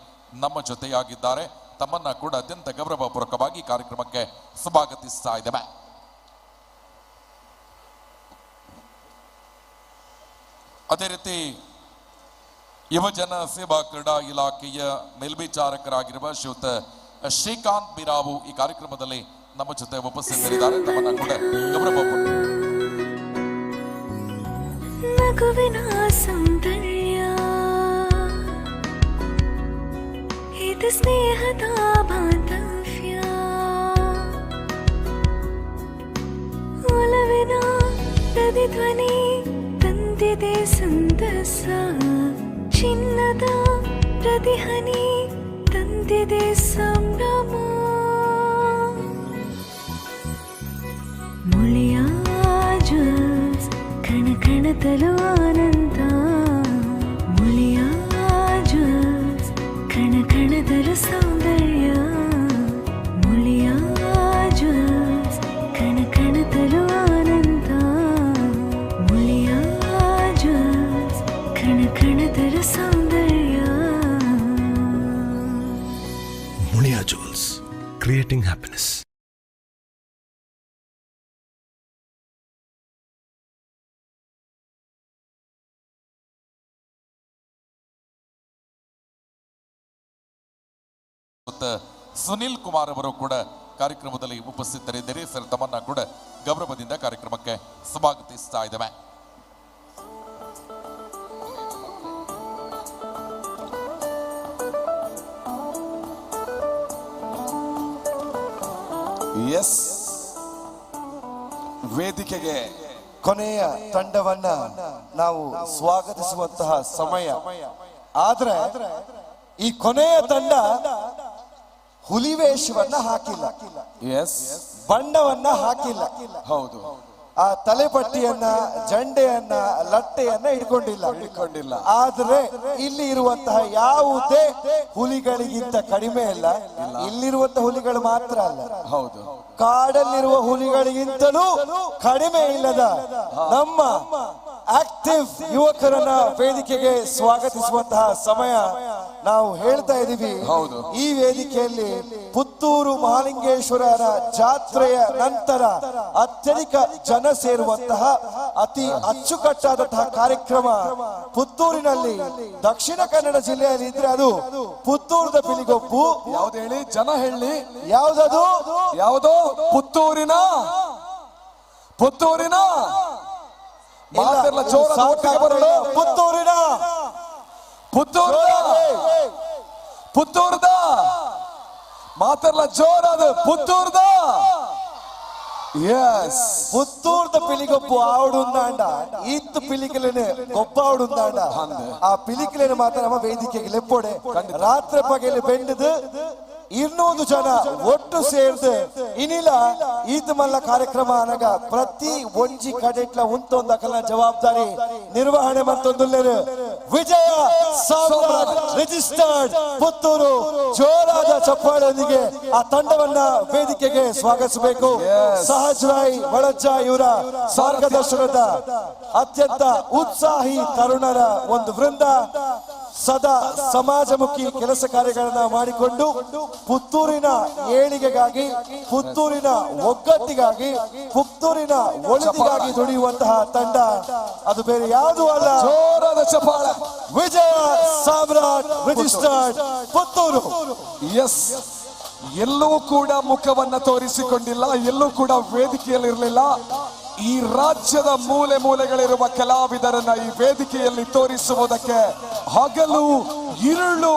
ನಮ್ಮ ಜೊತೆಯಾಗಿದ್ದಾರೆ. ತಮ್ಮನ್ನ ಕೂಡ ಅತ್ಯಂತ ಗೌರವಪೂರ್ವಕವಾಗಿ ಕಾರ್ಯಕ್ರಮಕ್ಕೆ ಸ್ವಾಗತಿಸ್ತಾ ಇದ್ದೇವೆ. ಅದೇ ರೀತಿ ಯುವಜನ ಸೇವಾ ಕ್ರೀಡಾ ಇಲಾಖೆಯ ಮೇಲ್ವಿಚಾರಕರಾಗಿರುವ ಶ್ರೀಯುತ ಶ್ರೀಕಾಂತ್ ಬಿರಾವು ಈ ಕಾರ್ಯಕ್ರಮದಲ್ಲಿ ನಮ್ಮ ಜೊತೆ ಉಪಸ್ಥಿತರಿದ್ದಾರೆ. ತಮ್ಮನ್ನ ಕೂಡ ಗೌರವ. ನಗುವಿನ ಸೌಂದರ್ಯ ಇದು, ಸ್ನೇಹದ ಬಾಂಧವ್ಯ, ಒಲವಿನ ಪ್ರತಿಧ್ವನಿ ತಂದಿದೆ ಸಂತಸ, ಚಿನ್ನದ ಪ್ರತಿಹನಿ ತಂದಿದೆ ಸಂಭ್ರಮ. ಮುಳಿಯ ಜ್ಯುವೆಲ್ಸ್ ಕಣ ಕಣದಲ್ಲೂ ಆನಂದ. ಕಣ ಕಣದರ ಸೌಂದರ್ಯ. Muniya Jewels, creating happiness. ಮತ್ತು ಸುನಿಲ್ ಕುಮಾರ್ ಅವರು ಕೂಡ ಕಾರ್ಯಕ್ರಮದಲ್ಲಿ ಉಪಸ್ಥಿತರಿದ್ದರೆ ಸರ್, ತಮ್ಮನ್ನ ಕೂಡ ಗೌರವದಿಂದ ಕಾರ್ಯಕ್ರಮಕ್ಕೆ ಸ್ವಾಗತಿಸ್ತಾ ಇದ್ದೇವೆ. ಎಸ್, ವೇದಿಕೆಗೆ ಕೊನೆಯ ತಂಡವನ್ನ ನಾವು ಸ್ವಾಗತಿಸುವಂತಹ ಸಮಯ. ಆದ್ರೆ ಈ ಕೊನೆಯ ತಂಡ ಹುಲಿವೇಷವನ್ನ ಹಾಕಿಲ್ಲ, ಎಸ್, ಬಣ್ಣವನ್ನ ಹಾಕಿಲ್ಲ, ಹೌದು, ಆ ತಲೆಪಟ್ಟಿಯನ್ನ, ಜಂಡೆಯನ್ನ, ಲಟ್ಟೆಯನ್ನ ಇಟ್ಕೊಂಡಿಲ್ಲ. ಆದ್ರೆ ಇಲ್ಲಿ ಇರುವಂತಹ ಯಾವುದೇ ಹುಲಿಗಳಿಗಿಂತ ಕಡಿಮೆ ಇಲ್ಲ. ಇಲ್ಲಿರುವಂತಹ ಹುಲಿಗಳು ಮಾತ್ರ ಅಲ್ಲ, ಹೌದು, ಕಾಡಲ್ಲಿರುವ ಹುಲಿಗಳಿಗಿಂತಲೂ ಕಡಿಮೆ ಇಲ್ಲದ ನಮ್ಮ ಆಕ್ಟಿವ್ ಯುವಕರನ್ನ ವೇದಿಕೆಗೆ ಸ್ವಾಗತಿಸುವಂತಹ ಸಮಯ ನಾವು ಹೇಳ್ತಾ ಇದ್ದೀವಿ. ಹೌದು. ಈ ವೇದಿಕೆಯಲ್ಲಿ ಪುತ್ತೂರು ಮಹಾಲಿಂಗೇಶ್ವರರ ಜಾತ್ರೆಯ ನಂತರ ಅತ್ಯಧಿಕ ಜನ ಸೇರುವಂತಹ ಅತಿ ಅಚ್ಚುಕಟ್ಟಾದಂತಹ ಕಾರ್ಯಕ್ರಮ ಪುತ್ತೂರಿನಲ್ಲಿ, ದಕ್ಷಿಣ ಕನ್ನಡ ಜಿಲ್ಲೆಯಲ್ಲಿ ಇದ್ರೆ ಅದು ಪುತ್ತೂರದ ಪಿಲಿಗೊಪ್ಪು. ಯಾವ್ದು ಹೇಳಿ ಜನ ಹೇಳಿ, ಯಾವ್ದದು? ಯಾವ್ದು? ಪುತ್ತೂರಿನ, ಪುತ್ತೂರಿನ ಮಾತೆಲ್ಲ ಜೋರಾದ ಒಟ್ಟಿಗೆ ಬರೋಣ. ಪುತ್ತೂರಿನ, ಪುತ್ತೂರದ, ಪುತ್ತೂರದ ಮಾತೆಲ್ಲ ಜೋರಾದ ಪುತ್ತೂರದ. ಎಸ್, ಪುತ್ತೂರ್ದ ಪಿಲಿಗೊಪ್ಪು ಆವಡುಂದಾಂಡ ಈತ್ ಪಿಲಿಕಲೇನೆ ಗೊಬ್ಬ ಆವಡುಂದಾಂಡ. ಆ ಪಿಲಿಕಲೇನೆ ಮಾತ್ರ ನಮ್ಮ ವೇದಿಕೆಗೆ ಲೆಪ್ಪೋಡೆ ರಾತ್ರಿ ಪಗೆಯಲ್ಲಿ ಬೆಂಡದು 200 ಜನ ಒಟ್ಟು ಸೇರ್ದು ಇನಿಲ ಈತ ಮಲ್ಲ ಕಾರ್ಯಕ್ರಮ ಅನಗ ಪ್ರತಿ ಒಂಜಿ ಕಡೆಟ್ಲ ಉಂತೊಂದಕಲ್ನ ಜವಾಬ್ದಾರಿ ನಿರ್ವಹಣೆ ಮತ್ತೊಂದುಲ್ಲೇರು ವಿಜಯ ಸಾಮ್ರಾಟ್ ರಿಜಿಸ್ಟರ್ಡ್ ಪುತ್ತೂರು. ಜೋರಾದ ಚಪ್ಪಾಳೆಯೊಂದಿಗೆ ಆ ತಂಡವನ್ನ ವೇದಿಕೆಗೆ ಸ್ವಾಗತಿಸಬೇಕು. ಸಹಜ್ ರಾಯ್ ವಳಜ್ಜ ಇವರ ಮಾರ್ಗದರ್ಶನದ ಅತ್ಯಂತ ಉತ್ಸಾಹಿ ತರುಣರ ಒಂದು ವೃಂದ ಸದಾ ಸಮಾಜಮುಖಿ ಕೆಲಸ ಕಾರ್ಯಗಳನ್ನ ಮಾಡಿಕೊಂಡು ಪುತ್ತೂರಿನ ಏಳಿಗೆಗಾಗಿ, ಪುತ್ತೂರಿನ ಒಗ್ಗಟ್ಟಿಗಾಗಿ, ಪುತ್ತೂರಿನ ಒಳಿತಿಗಾಗಿ ದುಡಿಯುವಂತಹ ತಂಡ ಅದು ಬೇರೆ ಯಾವುದೂ ಅಲ್ಲ. ಜೋರಾದ ಚಪ್ಪಾಳೆ. ವಿಜಯ ಸಾಮ್ರಾಟ್ ರಿಜಿಸ್ಟರ್ಡ್ ಪುತ್ತೂರು. ಎಸ್, ಎಲ್ಲೂ ಕೂಡ ಮುಖವನ್ನ ತೋರಿಸಿಕೊಂಡಿಲ್ಲ, ಎಲ್ಲೂ ಕೂಡ ವೇದಿಕೆಯಲ್ಲಿ ಇರಲಿಲ್ಲ. ಈ ರಾಜ್ಯದ ಮೂಲೆ ಮೂಲೆಗಳಿರುವ ಕಲಾವಿದರನ್ನ ಈ ವೇದಿಕೆಯಲ್ಲಿ ತೋರಿಸುವುದಕ್ಕೆ ಹಗಲು ಇರುಳು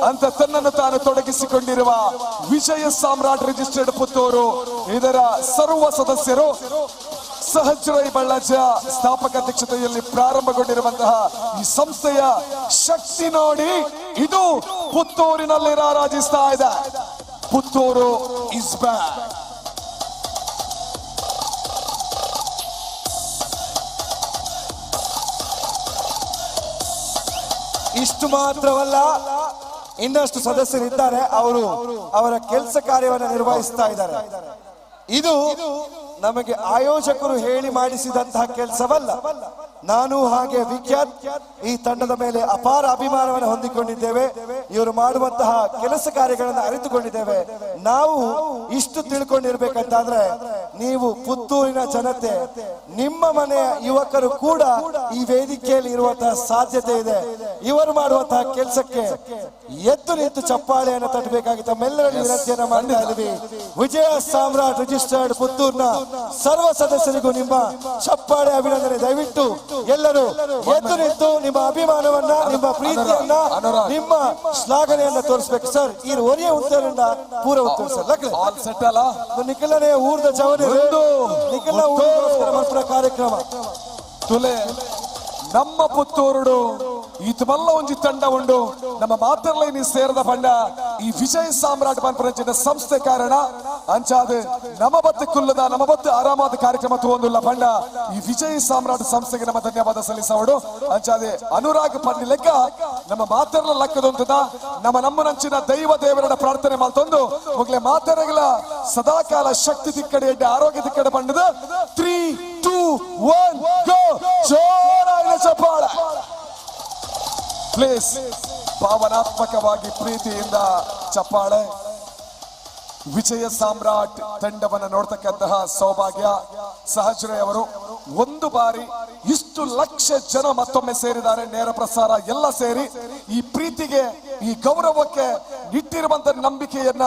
ಅಂತ ತನ್ನನ್ನು ತಾನು ತೊಡಗಿಸಿಕೊಂಡಿರುವ ವಿಜಯ ಸಾಮ್ರಾಟ್ ರಿಜಿಸ್ಟರ್ಡ್ ಪುತ್ತೂರು ಇದರ ಸರ್ವ ಸದಸ್ಯರು ಸಹಜ್ ರೈ ಬಳ್ಳಾಜ ಸ್ಥಾಪಕ ಅಧ್ಯಕ್ಷತೆಯಲ್ಲಿ ಪ್ರಾರಂಭಗೊಂಡಿರುವಂತಹ ಈ ಸಂಸ್ಥೆಯ ಶಕ್ತಿ ನೋಡಿ, ಇದು ಪುತ್ತೂರಿನಲ್ಲಿ ರಾರಾಜಿಸ್ತಾ ಇದೆ. Puttur is back. ಇಷ್ಟು ಮಾತ್ರವಲ್ಲ, ಇನ್ನಷ್ಟು ಸದಸ್ಯರಿದ್ದಾರೆ, ಅವರು ಅವರ ಕೆಲಸ ಕಾರ್ಯವನ್ನು ನಿರ್ವಹಿಸ್ತಾ ಇದ್ದಾರೆ. ಇದು ನಮಗೆ ಆಯೋಜಕರು ಹೇಳಿ ಮಾಡಿಸಿದಂತಹ ಕೆಲಸವಲ್ಲ. ನಾನು ಹಾಗೆ ವಿಖ್ಯಾತ್ ಈ ತಂಡದ ಮೇಲೆ ಅಪಾರ ಅಭಿಮಾನವನ್ನು ಹೊಂದಿಕೊಂಡಿದ್ದೇವೆ. ಇವರು ಮಾಡುವಂತಹ ಕೆಲಸ ಕಾರ್ಯಗಳನ್ನು ಅರಿತುಕೊಂಡಿದ್ದೇವೆ. ನಾವು ಇಷ್ಟು ತಿಳ್ಕೊಂಡಿರ್ಬೇಕಂತಾದ್ರೆ ನೀವು ಪುತ್ತೂರಿನ ಜನತೆ, ನಿಮ್ಮ ಮನೆಯ ಯುವಕರು ಕೂಡ ಈ ವೇದಿಕೆಯಲ್ಲಿ ಇರುವಂತಹ ಸಾಧ್ಯತೆ ಇದೆ. ಇವರು ಮಾಡುವಂತಹ ಕೆಲಸಕ್ಕೆ ಎದ್ದು ನಿಂತು ಚಪ್ಪಾಳೆಯನ್ನು ತಟ್ಟಬೇಕಾಗಿ ತಮ್ಮೆಲ್ಲರಲ್ಲಿ ವಿನಂತಿಯನ್ನು ಮಾಡ್ತಾ ಇದ್ದೀವಿ. ವಿಜಯ ಸಾಮ್ರಾಟ್ ರಿಜಿಸ್ಟರ್ಡ್ ಪುತ್ತೂರಿನ ಸರ್ವ ಸದಸ್ಯರಿಗೂ ನಿಮ್ಮ ಚಪ್ಪಾಳೆ ಅಭಿನಂದನೆ. ದಯವಿಟ್ಟು ಎಲ್ಲರೂ ಎದ್ದು ನಿಂತು ನಿಮ್ಮ ಅಭಿಮಾನವನ್ನ, ನಿಮ್ಮ ಪ್ರೀತಿಯನ್ನ, ನಿಮ್ಮ ಶ್ಲಾಘನೆಯನ್ನ ತೋರಿಸಬೇಕು ಸರ್. ಈ ಒರಿಯ ಉತ್ತರದಿಂದ ಪೂರ ಉತ್ತರ ಸರ್. ಲಕ್ಲೆ ನಿಖಲನೇ ಊರ್ದ ಜವನಿ ನಿಖಲ ಊರಿಗೋಸ್ಕರ ಮಾತ್ರ ಕಾರ್ಯಕ್ರಮ ತುಲೆ ನಮ್ಮ ಪುತ್ತೂರುಡು ಈತಮಲ್ಲ ಒಂಜಿ ತಂಡ ಉಂಡು. ನಮ್ಮ ಮಾತ್ರಲೈ ನೀ ಸೇರದ ಪಂಡ ಈ ವಿಜಯ ಸಾಮ್ರಾಟ್ ಪನ್ಪುರಂಚಿನ ಸಂಸ್ಥೆ ಕಾರಣ ಅಂಚಾದ ನಮ್ಮ ಬತ್ತು ಕುಲ್ಲದ ನಮ್ಮ ಬತ್ತು ಆರಾಮಾದ ಕಾರ್ಯಕ್ರಮ ತಗೊಂಡುಲ್ಲ ಪಂಡ ಈ ವಿಜಯ ಸಾಮ್ರಾಟ್ ಸಂಸ್ಥೆಗೆ ನಮ್ಮ ಧನ್ಯವಾದ ಸಲ್ಲಿಸವಡು. ಅಂಚಾದೆ ಅನುರಾಗ್ ಪಂಡಿ ಲೆಕ್ಕ ನಮ್ಮ ಮಾತರ್ಲ ಲಕ್ಕದೊಂತದ ನಮ್ಮ ನಮ್ಮನಂಚಿನ ದೈವ ದೇವರಡ ಪ್ರಾರ್ಥನೆ ಮಾಡ್ತೊಂದು ಮುಗ್ಲೆ ಮಾತರಗಳ ಸದಾಕಾಲ ಶಕ್ತಿ ತಿಕ್ಕಡೆ ಎಡ್ಡೆ ಆರೋಗ್ಯ ತಿಕ್ಕಡೆ ಪಂಡದ 3 2 1 ಗೋ. ಜೋರಾಯಿನ ಚಪ್ಪಾಳೆ. ಪ್ಲೀಸ್, ಭಾವನಾತ್ಮಕವಾಗಿ ಪ್ರೀತಿಯಿಂದ ಚಪ್ಪಾಳೆ. ವಿಜಯ ಸಾಮ್ರಾಟ್ ತಂಡವನ್ನು ನೋಡ್ತಕ್ಕಂತಹ ಸೌಭಾಗ್ಯ. ಸಹಜರೇ ಅವರು ಒಂದು ಬಾರಿ ಇಷ್ಟು ಲಕ್ಷ ಜನ ಮತ್ತೊಮ್ಮೆ ಸೇರಿದ್ದಾರೆ. ನೇರ ಪ್ರಸಾರ ಎಲ್ಲ ಸೇರಿ ಈ ಪ್ರೀತಿಗೆ, ಈ ಗೌರವಕ್ಕೆ ಇಟ್ಟಿರುವಂತ ನಂಬಿಕೆಯನ್ನ,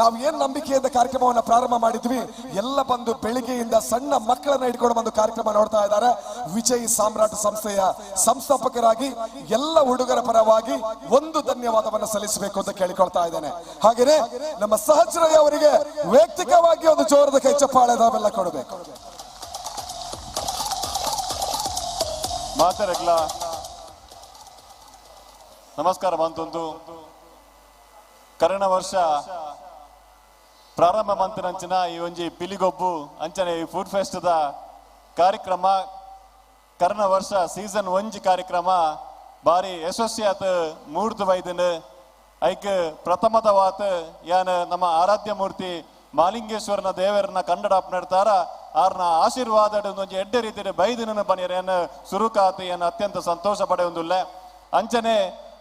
ನಾವು ಏನ್ ನಂಬಿಕೆಯಿಂದ ಕಾರ್ಯಕ್ರಮವನ್ನ ಪ್ರಾರಂಭ ಮಾಡಿದ್ವಿ, ಎಲ್ಲ ಬಂದು ಬೆಳಿಗ್ಗೆಯಿಂದ ಸಣ್ಣ ಮಕ್ಕಳನ್ನ ಇಟ್ಕೊಂಡು ಬಂದು ಕಾರ್ಯಕ್ರಮ ನೋಡ್ತಾ ಇದ್ದಾರೆ. ವಿಜಯ್ ಸಾಮ್ರಾಟ್ ಸಂಸ್ಥೆಯ ಸಂಸ್ಥಾಪಕರಾಗಿ ಎಲ್ಲ ಹುಡುಗರ ಪರವಾಗಿ ಒಂದು ಧನ್ಯವಾದವನ್ನು ಸಲ್ಲಿಸಬೇಕು ಅಂತ ಕೇಳಿಕೊಳ್ತಾ ಇದ್ದೇನೆ. ಹಾಗೇನೆ ನಮ್ಮ ಸಹಜರಯ್ಯ ಅವರಿಗೆ ವೈಯಕ್ತಿಕವಾಗಿ ಒಂದು ಜೋರದ ಕೈ ಚಪ್ಪಾಳೆ ನಾವೆಲ್ಲ ಕೊಡಬೇಕು. ಮಾತಾಡಗ್ಲ ನಮಸ್ಕಾರ. ಮಂತೊಂದು ಕರೋನಾ ವರ್ಷ ಪ್ರಾರಂಭ ಮಂತನಂಚಿನ ಈ ಒಂಜಿ ಪಿಲಿಗೊಬ್ಬು ಅಂಚನೆ ಈ ಫುಡ್ ಫೆಸ್ಟ್ದ ಕಾರ್ಯಕ್ರಮ ಕರೋನಾ ವರ್ಷ ಸೀಸನ್ ಒಂಜಿ ಕಾರ್ಯಕ್ರಮ ಬಾರಿ ಯಶಸ್ವಿಯಾತ ಮೂರ್ತು ಬೈದಿನ. ಐಕ್ ಪ್ರಥಮದ ವಾತ್ ಯಾನ್ ನಮ್ಮ ಆರಾಧ್ಯ ಮೂರ್ತಿ ಮಾಲಿಂಗೇಶ್ವರನ ದೇವರನ್ನ ಕನ್ನಡ ನಡ್ತಾರ ಆರ್ನ ಆಶೀರ್ವಾದ ಒಂಜಿ ಎಡ್ಡೆ ರೀತಿಯ ಬೈದಿನ ಬನಿಯರ್ ಸುರುಕಾತು ಏನ್ ಅತ್ಯಂತ ಸಂತೋಷ ಪಡೆಯೊಂದುಲ್ಲ. ಅಂಚನೆ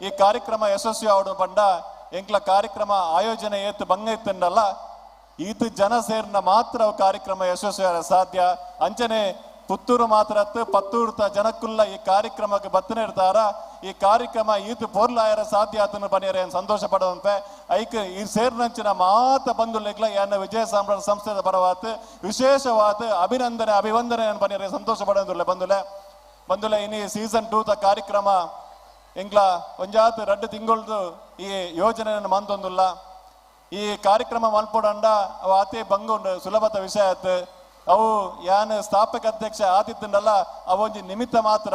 ಈ ಕಾರ್ಯಕ್ರಮ ಯಶಸ್ವಿ ಆವಡು ಬಂಡ ಎಂಕ್ಲ ಕಾರ್ಯಕ್ರಮ ಆಯೋಜನೆ ಏತು ಬಂಗ ಇತ್ತಂಡಲ್ಲ, ಈತ ಜನ ಸೇರ್ನ ಮಾತ್ರ ಕಾರ್ಯಕ್ರಮ ಯಶಸ್ವಿ ಸಾಧ್ಯ. ಅಂಚನೆ ಪುತ್ತೂರು ಮಾತ್ರ ಪತ್ತೂರು ಜನಕ್ಕುಲ್ಲ ಈ ಕಾರ್ಯಕ್ರಮಕ್ಕೆ ಬತ್ತನೆ ಇರ್ತಾರ. ಈ ಕಾರ್ಯಕ್ರಮ ಈತ ಪೋರ್ಲಾಯರ ಸಾಧ್ಯ ಆತನ ಬನಿಯರ ಏನ್ ಸಂತೋಷ ಪಡುವಂತೆ ಐಕ್ ಈ ಸೇರ್ನಂಚಿನ ಮಾತ ಬಂದು ಲೆಗ್ಲ ಯಾನ ವಿಜಯ ಸಾಮ್ರಾಟ್ ಸಂಸ್ಥೆದ ಪರವಾತ್ ವಿಶೇಷವಾದ ಅಭಿನಂದನೆ ಅಭಿವಂದನೆ ಬನಿಯರ ಸಂತೋಷ ಪಡೋದಿಲ್ಲ. ಬಂದುಲೆ ಬಂದುಲೆ ಇನಿ ಸೀಸನ್ 2 ತ ಕಾರ್ಯಕ್ರಮ ಎಂಗ್ಲ ಒಂಜಾತ್ ರಡ್ಡು ತಿಂಗಳ್ದು ಈ ಯೋಜನೆಯನ್ನು ಮಂದೊಂದುಲ್ಲ. ಈ ಕಾರ್ಯಕ್ರಮ ಮಲ್ಪೊಡಂಡ ಅವು ಆತೆ ಬಂಗುಂಡು ಸುಲಭದ ವಿಷಯ ಆತು. ಅವು ಯಾನ್ ಸ್ಥಾಪಕ ಅಧ್ಯಕ್ಷ ಆತಿತ್ತಂಡಲ್ಲ ಅವೊಂಜಿ ನಿಮಿತ್ತ ಮಾತ್ರ.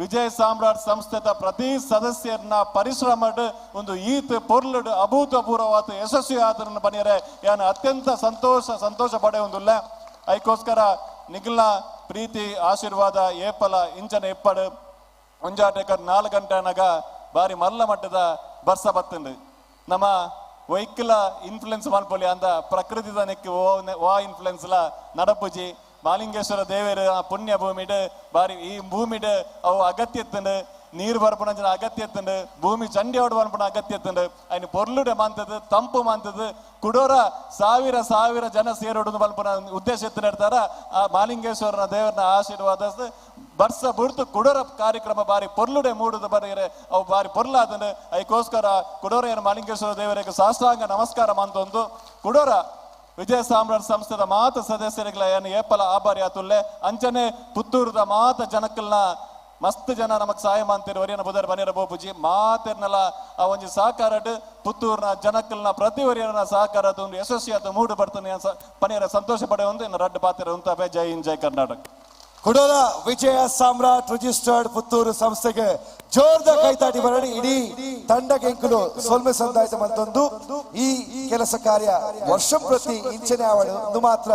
ವಿಜಯ ಸಾಮ್ರಾಟ್ ಸಂಸ್ಥೆದ ಪ್ರತಿ ಸದಸ್ಯರನ್ನ ಪರಿಶ್ರಮಡ್ ಒಂದು ಈತ್ ಪೊರ್ಲುಡ್ ಅಭೂತಪೂರ್ವವಾದ ಯಶಸ್ವಿ ಆತರನ್ನು ಬನಿಯರೆ ಯಾನ್ ಅತ್ಯಂತ ಸಂತೋಷ ಸಂತೋಷ ಪಡೆಯೊಂದುಲ್ಲ. ಐಕೋಸ್ಕರ ನಿಗ್ಲ ಪ್ರೀತಿ ಆಶೀರ್ವಾದ ಏಪಲ ಇಂಚನ ಇಪ್ಪಡು ಒಂಜಾಟೇಕರ್ 4 ಗಂಟೆ ಅನಗ ಬಾರಿ ಮಲ್ಲ ಮಟ್ಟದ ಬರ್ಸ ಬತ್ತಂಡು. ನಮ್ಮ ವೈಕ್ಲ ಇನ್ಫ್ಲುಯೆನ್ಸ್ ಮಲ್ಪೊಲಿ ಅಂದ ಪ್ರಕೃತಿ ದನಕ್ಕೆ ವಾ ಇನ್ಫ್ಲುಯೆನ್ಸ್ಲ ನಡಪುಜಿ. ಮಾಲಿಂಗೇಶ್ವರ ದೇವರ ಪುಣ್ಯ ಭೂಮಿಡ್ ಬಾರಿ ಈ ಭೂಮಿಡ್ ಅವು ಅಗತ್ಯ ಇತ್ತಂಡು, ನೀರು ಬರ್ಪುನ ಅಗತ್ಯ ಇತ್ತಂಡು, ಭೂಮಿ ಚಂಡಿ ಓಡ್ ಬರ್ಪುನ ಅಗತ್ಯ ಇತ್ತಂಡು. ಅಯ್ನ ಪೊರ್ಲುಡೆ ಮಂತದ್ದು ತಂಪು ಮಂತದ್ದು ಕುಡೋರ ಸಾವಿರ ಸಾವಿರ ಜನ ಸೇರೋಡು ಮಲ್ಪುನ ಉದ್ದೇಶ ಎತ್ತ ಇರ್ತಾರ. ಆ ಮಾಲಿಂಗೇಶ್ವರನ ದೇವರನ ಆಶೀರ್ವಾದ ಬರ್ಸ ಬುಡ್ತು ಕುಡೋರ ಕಾರ್ಯಕ್ರಮ ಬಾರಿ ಪೊರ್ಲುಡೆ ಮೂಡುದು ಬರೀರೆ ಅವು ಬಾರಿ ಪೊರ್ಲಾದನು. ಅದಕ್ಕೋಸ್ಕರ ಕುಡೋರ ಏನು ಮಾಲಿಂಗೇಶ್ವರ ದೇವರಿಗೆ ಸಾಷ್ಟಾಂಗ ನಮಸ್ಕಾರ ಮಂತೊಂದು ಕುಡೋರ ವಿಜಯ ಸಾಮ್ರಾಟ್ ಸಂಸ್ಥೆದ ಮಾತ ಸದಸ್ಯರಿಗಳ ಏನು ಏಪಲ ಆಭಾರಿ ಆತುಲ್ಲೆ. ಅಂಚನೆ ಪುತ್ತೂರದ ಮಾತ ಜನಕ್ಕಲ್ನ ಮಸ್ತ್ ಜನ ನಮಕ್ ಸಹಾಯ ಮಾಡ್ತಿರು ವರಿಯನ ಬುಧರ್ ಬನಿರ ಬೋಪುಜಿ ಮಾತೆರ್ನಲ ಆ ಒಂಜಿ ಸಹಕಾರ ಪುತ್ತೂರ್ನ ಜನಕ್ಕಲ್ನ ಪ್ರತಿ ವರಿಯನ ಸಹಕಾರ ಒಂದು ಯಶಸ್ವಿ ಆತ ಮೂಡು ಬರ್ತಾನೆ ಪನಿಯರ ಸಂತೋಷ ಪಡೆಯೊಂದು ಇನ್ನು ರಡ್ಡು ಪಾತ್ರ ಉಂತಾಪೆ. ಜೈ ಹಿಂದ್, ಜೈ ಕರ್ನಾಟಕ. ಕುಡೋಲ ವಿಜಯ ಸಾಮ್ರಾಟ್ ರಿಜಿಸ್ಟರ್ಡ್ ಪುತ್ತೂರು ಸಂಸ್ಥೆಗೆ ಜೋರ್ದ ಕೈತಾಟಿ ಬರಡಿ. ಇಡೀ ತಂಡಕ್ಕೆ ಎಂಕುಲು ಸೊಲ್ಮೆ ಸಂದಾಯ್ತ ಮತ್ತೊಂದು ಈ ಕೆಲಸ ಕಾರ್ಯ ವರ್ಷ ಪ್ರತಿ ಇಂಚನೆ ಅವಳು ಒಂದು ಮಾತ್ರ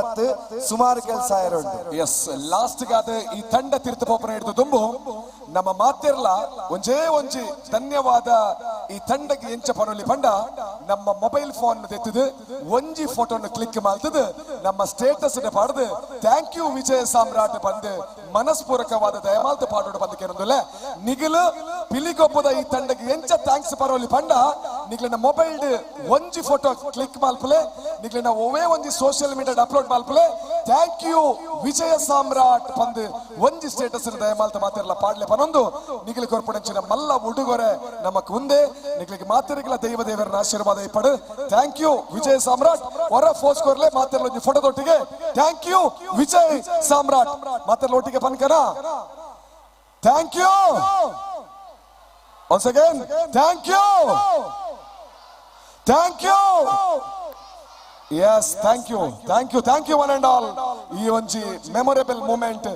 ಸುಮಾರು ಕೆಲಸ ಇರೋದು. ಎಸ್, ಲಾಸ್ಟ್ ಗಾದ ಈ ತಂಡ ತೀರ್ಥ ಪೋಪನ ಹಿಡಿದು ತುಂಬು ನಮ್ಮ ಮಾತಿರ್ಲ ಒಂಜೇ ಒಂಜಿ ಧನ್ಯವಾದ ಈ ತಂಡಕ್ಕೆ ಎಂಚ ಪನೊಲಿ ಪಂಡ ನಮ್ಮ ಮೊಬೈಲ್ ಫೋನ್ ತೆತ್ತಿದು ಒಂಜಿ ಫೋಟೋನ ಕ್ಲಿಕ್ ಮಾಡ್ತದೆ ನಮ್ಮ status ಪಾಡ್ದು thank you Vijaya Samrat ಬಂದು ಮನಸ್ಪೂರ್ವಕವಾದ ದಯಮಾಲ್ತ ಪಾಡೋಡು ಬಂದು ಕೇರೊಂದುಲ್ಲ. ನಿಗಿಲು ಪಿಲಿಗೊಬ್ಬದ ಈ ತಂಡಕ್ಕೆ ಎಂಚ thanks ಪರೋಲಿ ಪಂಡ ನಿಗ್ಲಿನ ಮೊಬೈಲ್ ಒಂಜಿ ಫೋಟೋ ಕ್ಲಿಕ್ ಮಾಲ್ಪಲೆ ನಿಗ್ಲಿನ ಒವೇ ಒಂಜಿ ಸೋಷಿಯಲ್ ಮೀಡಿಯಾ ಅಪ್ಲೋಡ್ ಮಾಲ್ಪಲೆ thank you ವಿಜಯ ಸಾಮ್ರಾಟ್ ಬಂದು ಒಂಜಿ ಸ್ಟೇಟಸ್ ದಯಮಾಲ್ತ ಮಾತಿರಲ್ಲ ಪಾಡ್ಲೆ ಪನೊಂದು ನಿಗ್ಲಿ ಕೊರ್ಪುಡಂಚಿನ ಮಲ್ಲ ಉಡುಗೊರೆ ನಮಕ್ ಮುಂದೆ ನಿಗ್ಲಿಗೆ ಮಾತಿರಿಗಿಲ್ಲ ದೈವ ದೇವರನ್ನ ಆಶೀರ್ವಾದ ಇಪ್ಪಡು. Thank you ವಿಜಯ ಸಾಮ್ರಾಟ್ ಹೊರ ಫೋಸ್ ಕೊರ್ಲೆ ಮಾತಿರಲ್ಲ ಒಂಜಿ ಫೋಟೋದೊಟ್ಟಿಗೆ thank you ವಿಜಯ್ ಸಾಮ್ರಾಟ್ ಮಾತಿರಲ್ಲ ಒಟ್ಟಿಗೆ ಪನ್ಕನ. Thank you once again, thank you, thank you, yes, thank you, thank you, thank you one and all. ಈ ಒಂಜಿ ಮೆಮೊರೇಬಲ್ ಮೂಮೆಂಟ್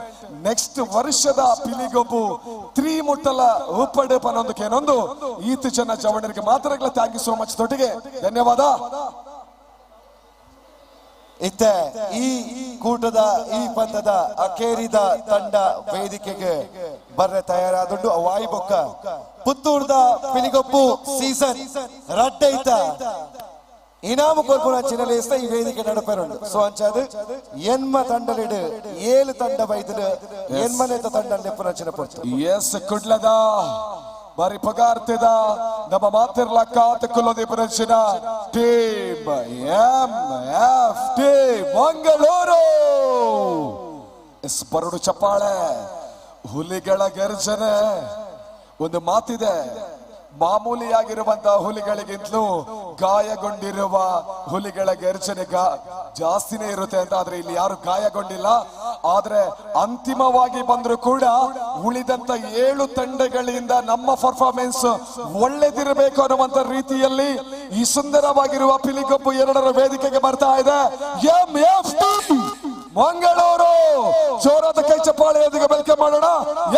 ನೆಕ್ಸ್ಟ್ ವರ್ಷದ ಪಿಲಿಗೊಬ್ಬು ತ್ರೀ ಮುಟ್ಟಲ ಉಪ್ಪಡೆ ಪನೊಂದು ಈತ ಜನ ಜವಣರಿಗೆ ಮಾತ್ರ thank you so much ತೊಟ್ಟಿಗೆ ಧನ್ಯವಾದ. ಇತ್ತೆ ಈ ಕೂಟದ ಈ ಪಂಥದ ಅಕೇರಿದ ತಂಡ ವೇದಿಕೆಗೆ ಬರ್ರೆ ತಯಾರಾದುಂಡು. ವಾಯಿಬೊಕ್ಕ ಪುತ್ತೂರ್ದ ಪಿಲಿಗೊಪ್ಪು ಸೀಸನ್ ರಡ್ಡೈತ ಇನಾಮು ಕೊರ್ಪುನ ಚಿನ್ನಲೇಸ್ತ ಈ ವೇದಿಕೆ ನಡಪೆರುಂಡು. ಸೊ ಅಂಚಾದ ಎನ್ಮ ತಂಡಲಿಡು 7 ತಂಡ ಬೈದಲು ಎನ್ಮನೇತ ತಂಡ ಲೆಪ್ಪುನ ಚಿನ್ನ ಪೊರ್ತು. ಎಸ್, ಕುಡ್ಲದ ಬಾರಿ ಪಗಾರ್ತಿದ ನಮ್ಮ ಮಾತಿರ್ಲ ಕಾತ ಕುಲದಿ ಪ್ರದರ್ಶನ team M F T Mangaluru. Yes, ಬರಡು ಚಪ್ಪಾಳೆ, ಹುಲಿಗಳ ಗರ್ಜನೆ. ಒಂದು ಮಾತಿದೆ, ಮಾಮೂಲಿಯಾಗಿರುವಂತಹ ಹುಲಿಗಳಿಗಿಂತಲೂ ಗಾಯಗೊಂಡಿರುವ ಹುಲಿಗಳ ಗರ್ಜನೆ ಜಾಸ್ತಿನೇ ಇರುತ್ತೆ ಅಂತ. ಆದ್ರೆ ಇಲ್ಲಿ ಯಾರು ಗಾಯಗೊಂಡಿಲ್ಲ. ಆದ್ರೆ ಅಂತಿಮವಾಗಿ ಬಂದ್ರು ಕೂಡ ಉಳಿದಂತ 7 ತಂಡಗಳಿಂದ ನಮ್ಮ ಪರ್ಫಾರ್ಮೆನ್ಸ್ ಒಳ್ಳೇದಿರಬೇಕು ಅನ್ನುವಂತ ರೀತಿಯಲ್ಲಿ ಈ ಸುಂದರವಾಗಿರುವ ಪಿಲಿಗೊಬ್ಬು 2ರ ವೇದಿಕೆಗೆ ಬರ್ತಾ ಇದೆ ಎಂ ಎಫ್ ಟಿ ಮಂಗಳೂರು. ಜೋರಾದ ಕೈ ಚಪ್ಪಾಳೆಯೊಂದಿಗೆ welcome ಮಾಡೋಣ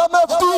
M F T.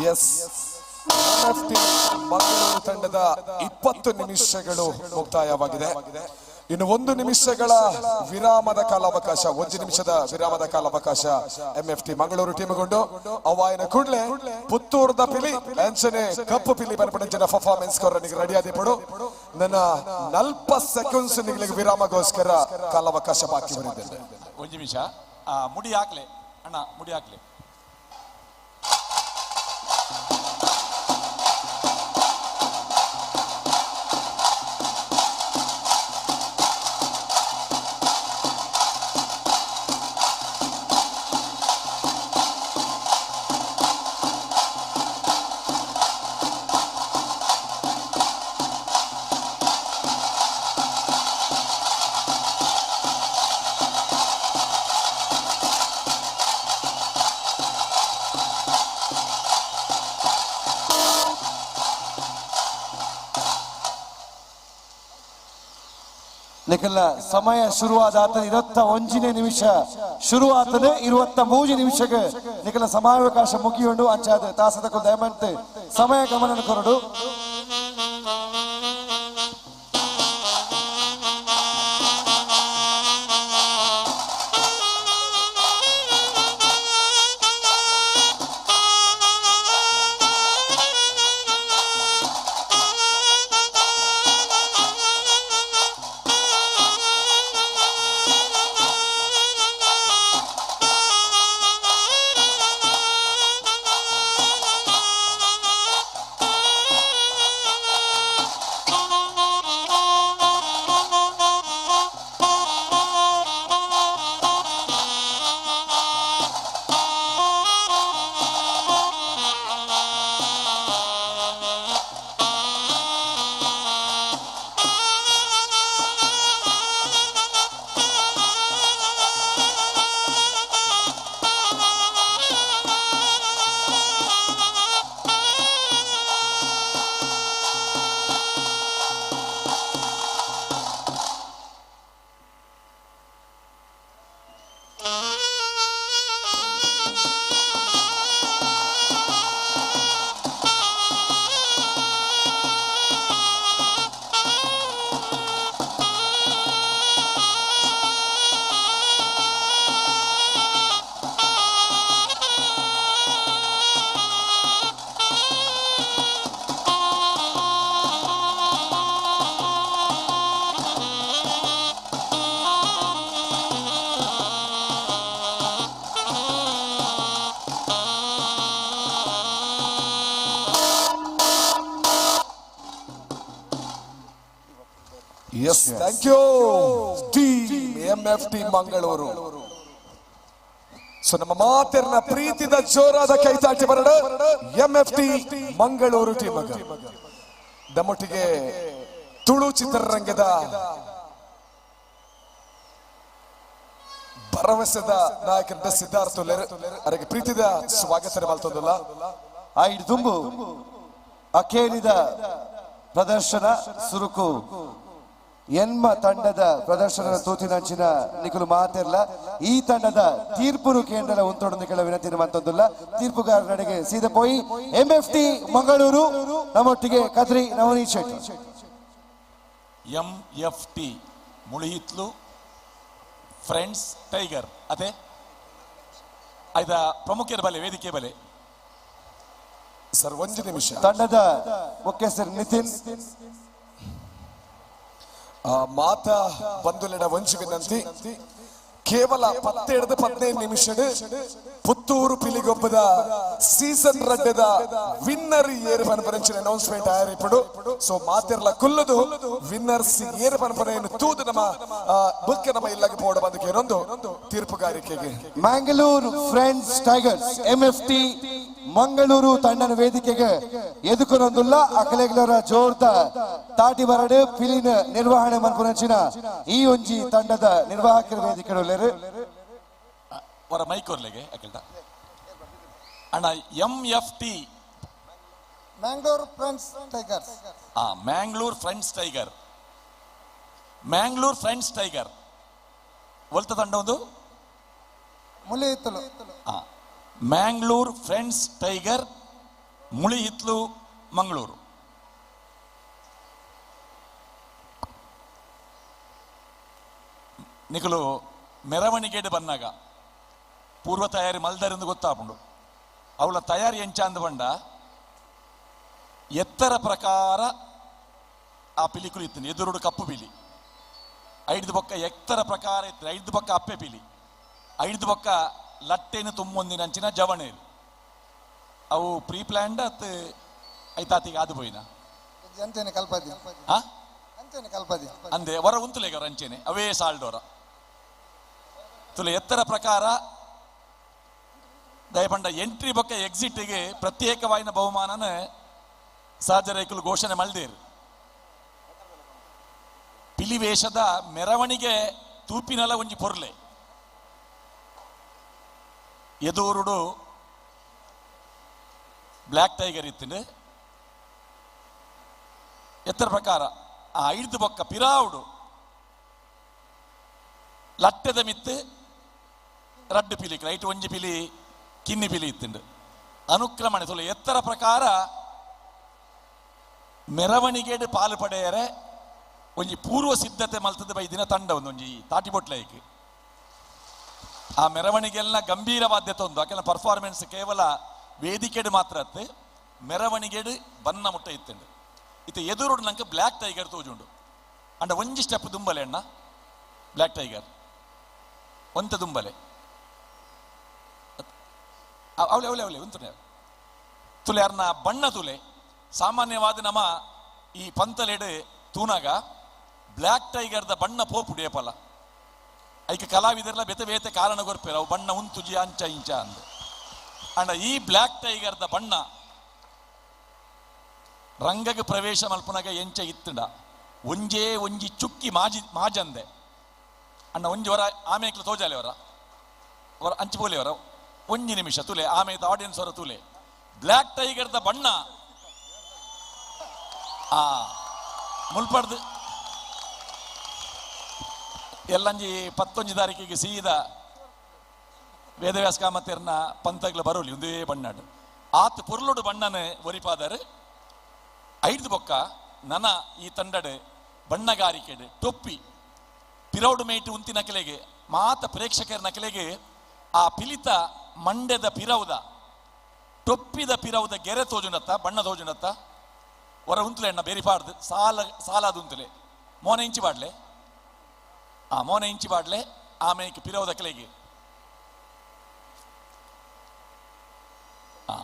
Yes, Mangaluru ತಂಡದ 20 ನಿಮಿಷಗಳು ಮುಕ್ತಾಯವಾಗಿದೆ. ಇನ್ನು 1 ನಿಮಿಷಗಳ ವಿರಾಮದ ಕಾಲಾವಕಾಶ, 1 ನಿಮಿಷದ ವಿರಾಮದ ಕಾಲಾವಕಾಶ ಎಂಎಫ್ಟಿ ಮಂಗಳೂರು ಟೀಮ್ಗೊಂಡು. ಅವಾಯನ ಕೂಡಲೇ ಪುತ್ತೂರ್ದ ಪಿಲಿ ಅಂಚನೆ ಕಪ್ಪು ಪಿಲಿ ಬರ್ಪಡಿನ ಪರ್ಫಾರ್ಮೆನ್ಸ್ ಕೊರನಿಗೆ ರೆಡಿ ಆದಿ ಪಡು. ನನ್ನ 40 ಸೆಕೆಂಡ್ಸ್ ನಿಗಳಿಗೆ ವಿರಾಮಗೋಸ್ಕರ ಕಾಲಾವಕಾಶ ಬಾಕಿ ಬರಿದ್ದೇನೆ. 1 ನಿಮಿಷ ಮುಡಿ ಹಾಕ್ಲೆ ಅಣ್ಣ, ಮುಡಿ ಹಾಕ್ಲೆ. ನಿಖಲ ಸಮಯ ಶುರುವಾದ 21ನೇ ನಿಮಿಷ ಶುರುವಾತದೆ, 23 ನಿಮಿಷಕ್ಕೆ ನಿಖಲ ಸಮಯಾವಕಾಶ ಮುಗಿಯುಂಡು. ಅಂಚಾದ ತಾಸದ ದಯಮಂತೆ ಸಮಯ ಗಮನ ಕೊರಡು. Yes, thank you team MFT Mangaluru. So ನಮ್ಮ ಮಾತಿನ ಪ್ರೀತಿದ ಜೋರಾದ ಕೈತಾಟಿ ಬರಡ ಎಂಎಫ್ಟಿ ಮಂಗಳೂರು ಟೀಮ್. ನಮ್ಮೊಟ್ಟಿಗೆ ತುಳು ಚಿತ್ರರಂಗದ ಭರವಸೆದ ನಾಯಕರ ಸಿದ್ಧಾರ್ಥ ಅವರಿಗೆ ಪ್ರೀತಿದ ಸ್ವಾಗತ ಮಲ್ತೊಂದಿಲ್ಲ. ಐದು ತುಂಬು ಅಖೇಲಿದ ಪ್ರದರ್ಶನ ಸುರುಕು ಎನ್ಮ ತಂಡದ ಪ್ರದರ್ಶನದ ತೂತಿನಂಚಿನ ನಿಖಲು ಮಾತಿರ್ಲ. ಈ ತಂಡದ ತೀರ್ಪುನು ಕೇಂದ್ರ ಉಂತೊಡು ನಿಖಲ ವಿನಂತಿ ಮಂತೊಂದುಲ್ಲ. ತೀರ್ಪುಗಾರರಿಗೆ ಸೀದಾ ಪೋಯಿ ಎಂಎಫ್ಟಿ ಮಂಗಳೂರು ನಮ್ಮೊಟ್ಟಿಗೆ Kadri Navaneeth Shetty. MFT Mulihitlu friends tiger ಅದೇ ಆಯ್ತಾ ಪ್ರಮುಖರ ಬಲೆ ವೇದಿಕೆ ಬಲೆ ಸರ್ 1 ನಿಮಿಷ. ತಂಡದ ಮುಖ್ಯಸ್ಥರು ನಿತಿನ್ ಮಾತಾ ಬಂಧುಲೆಡ ಒಂಜಿ ವಿನಂತಿ, ಕೇವಲ 10-15 ನಿಮಿಷಡ್ ಪುತ್ತೂರು ಪಿಲಿಗೊಬ್ಬದ ಸೀಸನ್ ರಡ್ಡದ ವಿನ್ನರ್ ಏರು ಪನ್ಪರಂಚಿನ ಅನೌನ್ಸ್ಮೆಂಟ್ ಆಯರಿಪಡು. ಸೊ ಮಾತಿರ್ಲ ಕುಲ್ಲದು ವಿನ್ನರ್ಸ್ ಏರು ಪನ್ಪನೆಯನ್ನು ತೂದು ನಮ್ಮ ಬುಕ್ಕ ನಮ್ಮ ಇಲ್ಲಗೆ ಪೋಡ ಬಂದಕ್ಕೆ ಏನೊಂದು ತೀರ್ಪುಗಾರಿಕೆಗೆ. Mangalore friends tigers MFT Mangaluru ತಂಡನ ವೇದಿಕೆಗೆ ಎದುಕೊನೊಂದುಲ್ಲ. ಅಕಲೆಗ್ಲರ ಜೋರ್ದ ತಾಟಿ ಬರಡು ಪಿಲಿನ ನಿರ್ವಹಣೆ ಮನ್ಪುನಂಚಿನ ಈ ಒಂಜಿ ತಂಡದ ನಿರ್ವಾಹಕರ ವೇದಿಕೆ ಅವರ ಮೈಕ್ ಕೊರ್ಲೆಗೆ ಅಕಲ್ಟ ಅಣ್ಣ. MFT Mangalore friends tigers. Mangalore friends tiger, Mangalore friends tiger ಒಲ್ತ ತಂಡ ಒಂದು ಮುಲಿಹಿತ್ತಲು. Mangalore friends tiger Mulihithlu Mangaluru. ನಿಕಲು ಮೆರವಣಿಗೆಡ್ ಬನ್ನಾಗ ಪೂರ್ವ ತಯಾರಿ ಮಲ್ದರಿಂದ ಗೊತ್ತಾಪುಂಡು. ಅವಳ ತಯಾರಿ ಎಂಚ ಅಂದ ಬಂಡ ಎತ್ತರ ಪ್ರಕಾರ ಆ ಪಿಲಿಕುಲು ಇತ್ತು. ಎದುರುಡು ಕಪ್ಪು ಪಿಲಿ, ಐದು ಬೊಕ್ಕ ಎತ್ತರ ಪ್ರಕಾರ ಇತ್ತು, ಐದು ಬೊಕ್ಕ ಅಪ್ಪೆ ಪಿಲಿ, ಐದು ಬೊಕ್ಕ ಲಟ್ಟೆನು ತುಂಬೊಂದಿನಂಚಿನ ಜವಣೇರು. ಅವು ಪ್ರೀ ಪ್ಲ್ಯಾಂಡ್ ಅತ್ ಐತಾತಿಗೆ ಅದು ಪೋಯಿನ ಅಂಚೆನೆ ಕಲ್ಪದಿ ಅಂಚೆನೆ ಕಲ್ಪದಿ ಅಂದೆ ಹೊರ ಉಂತುಲೇಗರ ಅಂಚೆನೆ ಅವೇ ಸಾಲ್ಡೋರ ತುಲೆ ಎತ್ತರ ಪ್ರಕಾರ ದಯಪಂಡ ಎಂಟ್ರಿ ಬೊಕ್ಕ ಎಕ್ಸಿಟ್ಗೆ ಪ್ರತ್ಯೇಕವಾಯಿನ ಬಹುಮಾನನ ಸಹಜರೇಕುಲು ಘೋಷಣೆ ಮಲ್ದೇರು. ಪಿಲಿವೇಶದ ಮೆರವಣಿಗೆ ತೂಪಿನಲ ಒಂಜಿ ಪೊರ್ಲೆ ಎದೂರುಡು ಬ್ಲ್ಯಾಕ್ ಟೈಗರ್ ಇತ್ತಿನ ಎತ್ತರ ಪ್ರಕಾರ ಆ ಐದು ಬೊಕ್ಕ ಪಿರಾವುಡು ಲಟ್ಟೆದ ಮಿತ್ತು ರಡ್ಡು ಪಿಲಿ ರೈಟ್ ಒಂಜಿ ಪಿಲಿ ಕಿನ್ನಿ ಪಿಲಿ ಇತ್ತಿಂಡು ಅನುಕ್ರಮಣೆ ತೊಲೆ ಎತ್ತರ ಪ್ರಕಾರ ಮೆರವಣಿಗೆಡು ಪಾಲು ಪಡೆಯರೆ ಒಂಜಿ ಪೂರ್ವ ಸಿದ್ಧತೆ ಮಲ್ತದ ಬೈದಿನ ತಂಡ ಒಂದೊಂಜಿ ತಾಟಿ ಬೊಟ್ಲೈಕ್ ಆ ಮೆರವಣಿಗೆಲ್ಲ ಗಂಭೀರವಾದ್ಯತೆ ಒಂದು ಆಕೆಲ್ಲ ಪರ್ಫಾರ್ಮೆನ್ಸ್ ಕೇವಲ ವೇದಿಕೆಡು ಮಾತ್ರ ಅತ್ತೆ ಮೆರವಣಿಗೆಡು ಬನ್ನ ಮುಟ್ಟ ಇತ್ತಂಡು. ಇತ್ತೆ ಎದುರುಡು ನಂಗೆ ಬ್ಲ್ಯಾಕ್ ಟೈಗರ್ ತೋಜುಂಡು ಅಂಡ ಒಂಜಿ ಸ್ಟೆಪ್ ದುಂಬಲೆ ಅಣ್ಣ ಬ್ಲ್ಯಾಕ್ ಟೈಗರ್ ಒಂತ ದುಂಬಲೆ ಅವಳೆ ಅವಳೆ ಅವಳೆ ಉಂಟು ತುಲೆ ಅರ್ನ ಬಣ್ಣ ತುಲೆ. ಸಾಮಾನ್ಯವಾದ ನಮ್ಮ ಈ ಪಂತಲೆಡು ತೂನಾಗ ಬ್ಲ್ಯಾಕ್ ಟೈಗರ್ದ ಬಣ್ಣ ಪೋಪುಡು ಏಪಲ ಐಕೆ ಕಲಾವಿದರೆಲ್ಲ ಬೇತೆ ಬೇತೆ ಕಾರಣ ಕೊರ್ಪೇರು ಅವು ಬಣ್ಣ ಉಂತುಜಿ ಅಂಚ ಇಂಚ ಅಂದ. ಅಂಡ ಈ ಬ್ಲ್ಯಾಕ್ ಟೈಗರ್ದ ಬಣ್ಣ ರಂಗಗೆ ಪ್ರವೇಶ ಮಲ್ಪುನಾಗ ಎಂಚ ಇತ್ತುಂಡ ಒಂಜೇ ಒಂಜಿ ಚುಕ್ಕಿ ಮಾಜಿ ಮಾಜಂದೆ ಅಣ್ಣ ಒಂಜಿ ಹೊರ ಆಮೇಕ್ಲ ತೋಜಾಲೆ ಅವರ ಹೊರ ಅಂಚಿಪೋಲೆ ಅವರ ಒಂಜಿ ನಿಮಿಷ ತುಲೆ ಆಮೇದ ಆಡಿಯನ್ಸ್ ಅವರ ತುಲೆ ಬ್ಲ್ಯಾಕ್ ಟೈಗರ್ದ ಬಣ್ಣ ಆ ಮುಲ್ಪಡ್ದು ಎಲ್ಲಂಜಿ 19 ತಾರೀಕಿಗೆ ಸೀದಾ ವೇದವ್ಯಾಸ ಕಾಮತೆರ್ನ ಪಂತಗ್ಲ ಬರೋಲಿ ಒಂದೇ ಬಣ್ಣಾಡು ಆತ ಪೊರ್ಲುಡು ಬಣ್ಣನೆ ಒರಿಪಾದರೆ ಐದು ಬೊಕ್ಕ ನನ ಈ ತಂಡಡೆ ಬಣ್ಣಗಾರಿಕೆಡೆ ಟೊಪ್ಪಿ ಪಿರೌಡು ಮೇಟು ಉಂತಿ ನಕಲೆಗೆ ಮಾತ ಪ್ರೇಕ್ಷಕರ ನಕಲೆಗೆ ಆ ಪಿಲಿತ ಮಂಡ್ಯದ ಪಿರೌದ ಟೊಪ್ಪಿದ ಪಿರೌದ ಗೆರೆ ತೋಜುಂಡತ್ತ ಬಣ್ಣ ತೋಜುಂಡತ್ತ ಹೊರ ಉಂತಲೆ ಅಣ್ಣ ಬೇರಿ ಪಾಡ್ದು ಸಾಲ ಸಾಲಾದ ಉಂತಲೆ ಮೋನೆ ಇಂಚಿ ಬಾಡ್ಲೆ ಆ ಮೋನೆ ಇಂಚಿ ಬಾಡ್ಲೆ ಆಮೇಲೆ ಪಿರೌದ ಕಲೆಗೆ ಆ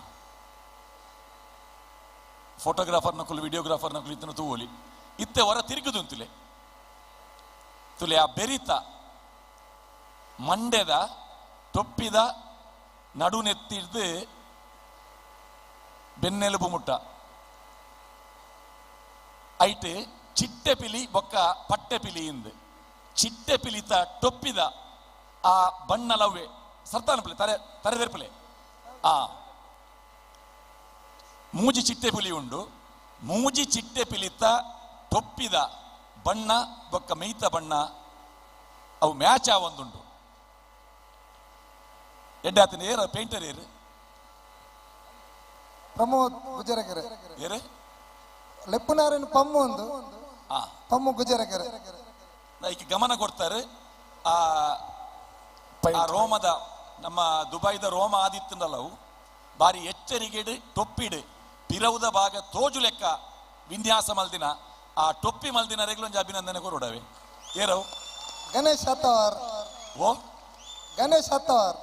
ಫೋಟೋಗ್ರಾಫರ್ ನಕಲು ವಿಡಿಯೋಗ್ರಾಫರ್ ನಕಲು ಇತ್ತನ ತೂವೋಲಿ ಇತ್ತೆ ಹೊರ ತಿರುಗುದು ಉಂತಲೆ ತುಲೆ ಆ ಬೆರಿತ ಮಂಡ್ಯದ ಟೊಪ್ಪಿದ ನಡುನೆತ್ತಿಡ್ದು ಬೆನ್ನೆಲುಬು ಮುಟ್ಟ ಐಟ್ ಚಿಟ್ಟೆ ಪಿಲಿ ಬೊಕ್ಕ ಪಟ್ಟೆ ಪಿಲಿ ಇಂದು ಚಿಟ್ಟೆ ಪಿಲಿತ ಟೊಪ್ಪಿದ ಆ ಬಣ್ಣ ಲವ್ವೆ ಸರ್ತಾನ ಪಿಲಿ ತರೆ ತರೆದೆರ್ಪಿಲೆ ಆ ಮೂಜಿ ಚಿಟ್ಟೆ ಪಿಲಿ ಉಂಡು ಮೂಜಿ ಚಿಟ್ಟೆ ಪಿಲಿತ ಟೊಪ್ಪಿದ ಬಣ್ಣ ಬೊಕ್ಕ ಮೇಯ್ತ ಬಣ್ಣ ಅವು ಮ್ಯಾಚ್ ಆ ಒಂದುಂಡು ಎಡ್ಡಾತಿನ ಏರ ಪೇಂಟರ್ ಏರು ಪ್ರಮೋದ್ ಗುಜರಗೆರೆ ಏರೆ ಲೆಪ್ಪುನಾರನ್ ಪಮ್ಮು ಒಂದು ಪಮ್ಮು ಗುಜರಗೆರೆ ಐಕೆ ಗಮನ ಕೊಡ್ತಾರೆ ಆ ರೋಮದ ನಮ್ಮ ದುಬೈದ ರೋಮ ಆದಿತ್ತನಲ್ಲ ಅವು ಬಾರಿ ಎಚ್ಚರಿಗೆಡು ಟೊಪ್ಪಿಡು ಪಿರವುದ ಭಾಗ ತೋಜು ಲೆಕ್ಕ ವಿನ್ಯಾಸ ಮಲ್ದಿನ ಆ ಟೊಪ್ಪಿ ಮಲ್ದಿನ ರೆಗ್ಲೊಂಜಿ ಅಭಿನಂದನೆ ಕೊರಡವೆ ಏರವು ಗಣೇಶ್ ಅತ್ತವಾರ್ ಓ ಗಣೇಶ್ ಅತ್ತವಾರ್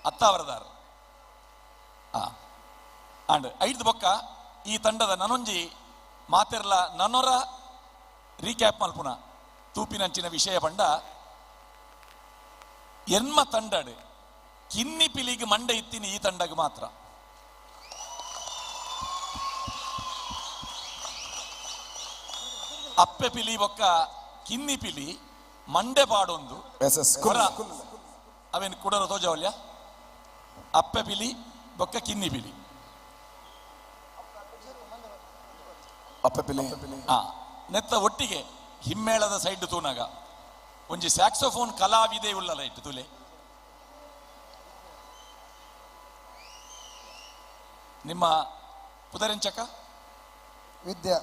ಅತ್ತಾವರದಾರ್ ಅಂಡ್ ಐದು ಬೊಕ್ಕ ಈ ತಂಡದ ನನೊಂಜಿ ಮಾತೆರ್ಲ ನನೊರ ರೀಕ್ಯಾಪ್ ಮಲ್ಪುನ ತೂಪಿನಂಚಿನ ವಿಷಯ ಪಂಡ ಎನ್ಮ ತಂಡಡು ಕಿನ್ನಿ ಪಿಲಿಗೆ ಮಂಡೆ ಇತ್ತಿನಿ ಈ ತಂಡಗ್ ಮಾತ್ರ. ಅಪ್ಪೆ ಪಿಲಿ ಬೊಕ್ಕ ಕಿನ್ನಿ ಪಿಲಿ ಮಂಡೆ ಪಾಡೊಂದು ಅವೇನು ಕುಡರ ತೋಜವಲ್ಯ ಅಪ್ಪೆ ಪಿಲಿ ಬೊಕ್ಕ ಕಿನ್ನಿ ಪಿಲಿ ಅಪ್ಪೆ ಪಿಲಿ ನೆತ್ತ ಒಟ್ಟಿಗೆ ಹಿಮ್ಮೇಳದ ಸೈಡ್ ತೂನಾಗ ಒಂಜಿ ಸ್ಯಾಕ್ಸೋಫೋನ್ ಕಲಾವಿದೆ ಉಳ್ಳಲ್ಲ ಇಟ್ಟು ತುಲೆ ನಿಮ್ಮ ಪುದರೆಂಚಕ ವಿದ್ಯಾ.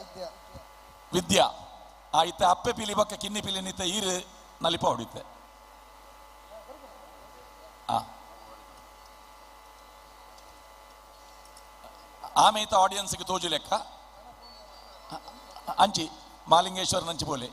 ವಿದ್ಯಾ. ಆ ಇತ್ತೆ ಅಪ್ಪೆ ಪಿಲಿ ಬೊಕ್ಕ ಕಿನ್ನಿ ಪಿಲಿ ನಿತ್ತ ಈರು ನಲಿಪ ಹೊಡಿತೆ. ಆ ಆಮೇತ ಆಡಿಯನ್ಸ್ಗೆ ತೋಜು ಲೆಕ್ಕ ಅಂಚಿ ಮಾಲಿಂಗೇಶ್ವರ ನಂಚಿ ಬೋಲೆ.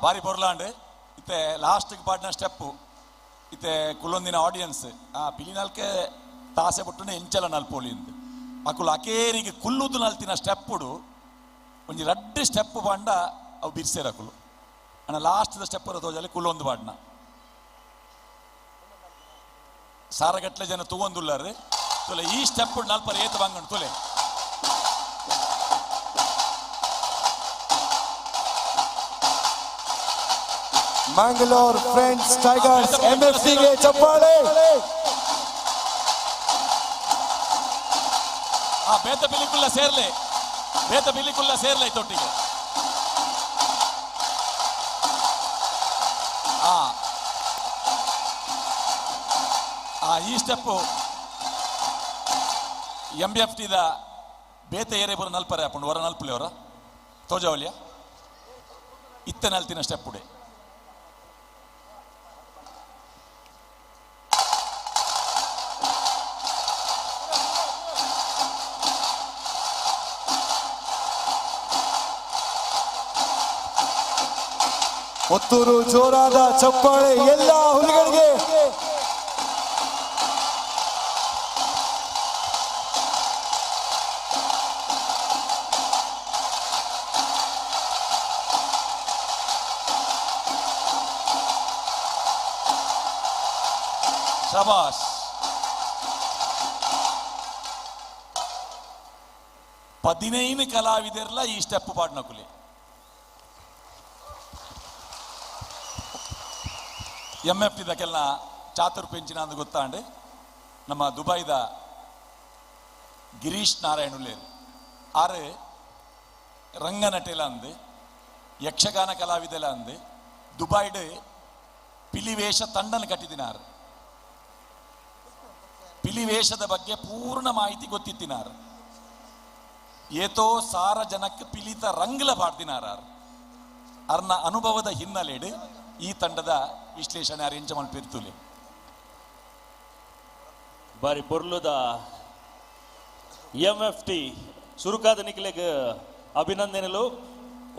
ಬಾರಿ ಪೊರ್ಲಾಂಡ್ ಇತ್ತೆ ಲಾಸ್ಟ್ಗೆ ಪಾಡಿನ ಸ್ಟೆಪ್ಪು ಇತ್ತೆ ಕುಲೊಂದಿನ ಆಡಿಯನ್ಸ್ ಆ ಪಿಲಿನಲ್ಕೆ ತಾಸೆ ಬುಟ್ಟುನೆ ಎಂಚಲ ನಲ್ಪೋಲಿ ಇಂದ್ ಅಕುಲು ಅಕೇರಿಗೆ ಕುಲ್ಲುದು ನಲ್ತಿನ ಸ್ಟೆಪ್ಪುಡು ಒಂಜಿ ರಡ್ಡ್ ಸ್ಟೆಪ್ ಪಾಂಡ ಅವು ಬಿರ್ಸೇರ್ ಅಕುಲು ಅಣ್ಣ ಲಾಸ್ಟ್ ಸ್ಟೆಪ್ ತೋಜಲ್ಲಿ ಕುಲ್ಲೊಂದು ಪಾಡ್ನ ಸಾರಗಟ್ಲೆ ಜನ ತೂವೊಂದುಲ್ಲಾರು ತುಲೆ ಈ ಸ್ಟೆಪ್ ನಲ್ಪರ ಏತ ಬಂಗಂಡು ತುಲೆ. ಮಂಗಳೂರು ಫ್ರೆಂಡ್ಸ್ ಟೈಗರ್ಸ್ ಎಂಎಫ್ಸಿಗೆ ಚಪ್ಪಾಳೆ. ಆ ಬೇತ ಬಿಲಿಕುಲ್ಲ ಸೇರ್ಲೆ, ಬೇತ ಬಿಲಿಕುಲ್ಲ ಸೇರ್ಲೆ ತೊಟ್ಟಿಗೆ. ಆ ಆ ಈ ಸ್ಟೆಪ್ಪು ಎಂ ಬಿ ಎಫ್ ಟಿದ ಬೇತ ಏರೆ ಪೂರ ನಲ್ಪರೆ ಅಪ್ಪುಂಡು ಹೊರ ನಲ್ಪುಲೆ ಅವರ ತೋಜಾವಲಿಯ ಇತ್ತೆ ನಲ್ತಿನ ಸ್ಟೆಪ್ ಉಡೆ. ಪುತ್ತೂರು ಜೋರಾದ ಚಪ್ಪಾಳೆ ಎಲ್ಲ ಹುಲಿಗಳಿಗೆ. ಶಬಾಷ್. 15 ಕಲಾವಿದರ್ಲ ಈ ಸ್ಟೆಪ್ ಪಾಡ್ನಕುಲಿ. ಎಂ ಎಫ್ ಟಿದಕ್ಕೆಲ್ಲ ಚಾತುರ್ ಪೆಂಚಿನ ಅಂದು ಗೊತ್ತಾಂಡು ನಮ್ಮ ದುಬೈದ ಗಿರೀಶ್ ನಾರಾಯಣ ಉಲ್ಲೇರು ಆರು ರಂಗನಟೆಲ ಅಂದು ಯಕ್ಷಗಾನ ಕಲಾವಿದೆಲ ಅಂದು ದುಬೈಡ್ ಪಿಲಿವೇಷ ತಂಡನ ಕಟ್ಟಿದಿನಾರು. ಪಿಲಿವೇಷದ ಬಗ್ಗೆ ಪೂರ್ಣ ಮಾಹಿತಿ ಗೊತ್ತಿತ್ತಿನಾರು. ಏತೋ ಸಾರ ಜನಕ್ಕೆ ಪಿಲಿತ ರಂಗ್ಲ ಪಾಡ್ದಿನಾರ. ಅರ್ನ ಅನುಭವದ ಹಿನ್ನೆಲೆಡು ಈ ತಂಡದ ವಿಶ್ಲೇಷಣೆ ಅರೇಂಜ್ ಮಲ್ಪಿರ್ತುಲೆ. ಬಾರಿ ಪೊರ್ಲುದ ಎಂ ಎಫ್ ಟಿ ಸುರುಕಾದ ನಿಕ್ಲೆಗ್ ಅಭಿನಂದನೆಲು.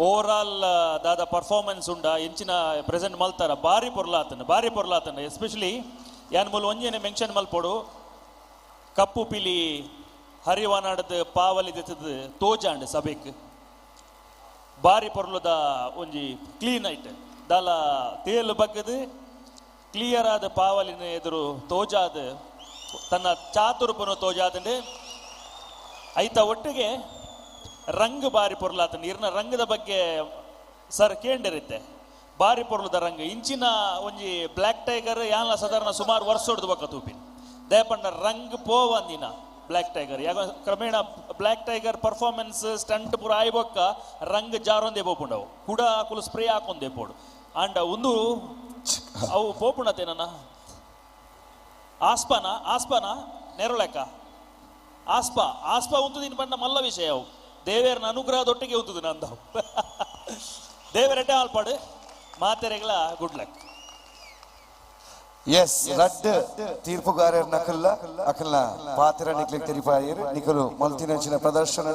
ಓವರ್ ಆಲ್ ದಾದ ಪರ್ಫಾರ್ಮೆನ್ಸ್ ಉಂಡ ಎಂಚಿನ ಪ್ರೆಸೆಂಟ್ ಮಲ್ತಾರ ಬಾರಿ ಪೊರ್ಲಾತನ, ಬಾರಿ ಪೊರ್ಲಾತನ. ಎಸ್ಪೆಷಲಿ ಯಾನ್ ಮೂಲ ಒಂಜೇನೆ ಮೆನ್ಷನ್ ಮಲ್ಪೊಡು, ಕಪ್ಪು ಪಿಲಿ ಹರಿವಾನಾಡದ ಪಾವಲಿ ದೆತ್ತದ ತೋಜಾಂಡ್ ಸಭೆಕ್. ಬಾರಿ ಪೊರ್ಲುದ ಒಂಜಿ ಕ್ಲೀನ್ ಐಟ್ ದಾಲ ತೇಲು ಬಗ್ಗದು ಕ್ಲಿಯರ್ ಆದ ಪಾವಲಿನ ಎದುರು ತೋಜಾದ ತನ್ನ ಚಾತುರ್ಪನು ತೋಜಾದಂಡೆ ಐತ ಒಟ್ಟಿಗೆ ರಂಗ್ ಬಾರಿ ಪೊರ್ಲಾತ ನೀರಿನ ರಂಗದ ಬಗ್ಗೆ ಸರ್ ಕೇಂಡಿರುತ್ತೆ ಬಾರಿ ಪೊರ್ಲುದ ರಂಗ್ ಇಂಚಿನ ಒಂಜಿ ಬ್ಲ್ಯಾಕ್ ಟೈಗರ್ ಯಾನ್ಲ ಸಾಧಾರಣ ಸುಮಾರು ವರ್ಷ ಹೊಡೆದು ಬಕ್ಕ ತೂಪಿನ ದಯಪಂಡ ರಂಗ್ ಪೋವಂದಿನ ಬ್ಲ್ಯಾಕ್ ಟೈಗರ್ ಯಾಕ ಕ್ರಮೇಣ ಬ್ಲ್ಯಾಕ್ ಟೈಗರ್ ಪರ್ಫಾರ್ಮೆನ್ಸ್ ಸ್ಟಂಟ್ ಪೂರ ಆಯ್ಬೊಕ್ಕ ರಂಗ್ ಜಾರೊಂದೇ ಪೋಪುಂಡವು ಕುಡ ಅಕುಲು ಸ್ಪ್ರೇ ಹಾಕೊಂದೇ ಪೋಡು ಅಂಡ ಒಂದು ಅವು ಪೋಪುಂಡತೆ ನನ್ನ ಆಸ್ಪಾನ ಆಸ್ಪಾನ ನೆರಳೆಕ್ಕ ಆಸ್ಪ ಆಸ್ಪ ಉಂತುದಿನ ಬಣ್ಣ ಮಲ್ಲ ವಿಷಯ ಅವು ದೇವೇರನ ಅನುಗ್ರಹದೊಟ್ಟಿಗೆ ಉಂತುದು ನಂದವು ದೇವರೆಡ್ಡೆ ಆಲ್ಪಾಡು ಮಾತೆರೆಗಳ ಗುಡ್ ಲಕ್. ಎಸ್ ರಡ್ಡ್ ತೀರ್ಪುಗಾರರ ನಕಲ್ಲ ಅಕಲ್ನ ಪಾತ್ರ ನಿಕ್ಲಿಗೆ ತೆರಿಪಾಯರು ನಿಕಲು ಮಲ್ತಿನಂಚಿನ ಪ್ರದರ್ಶನ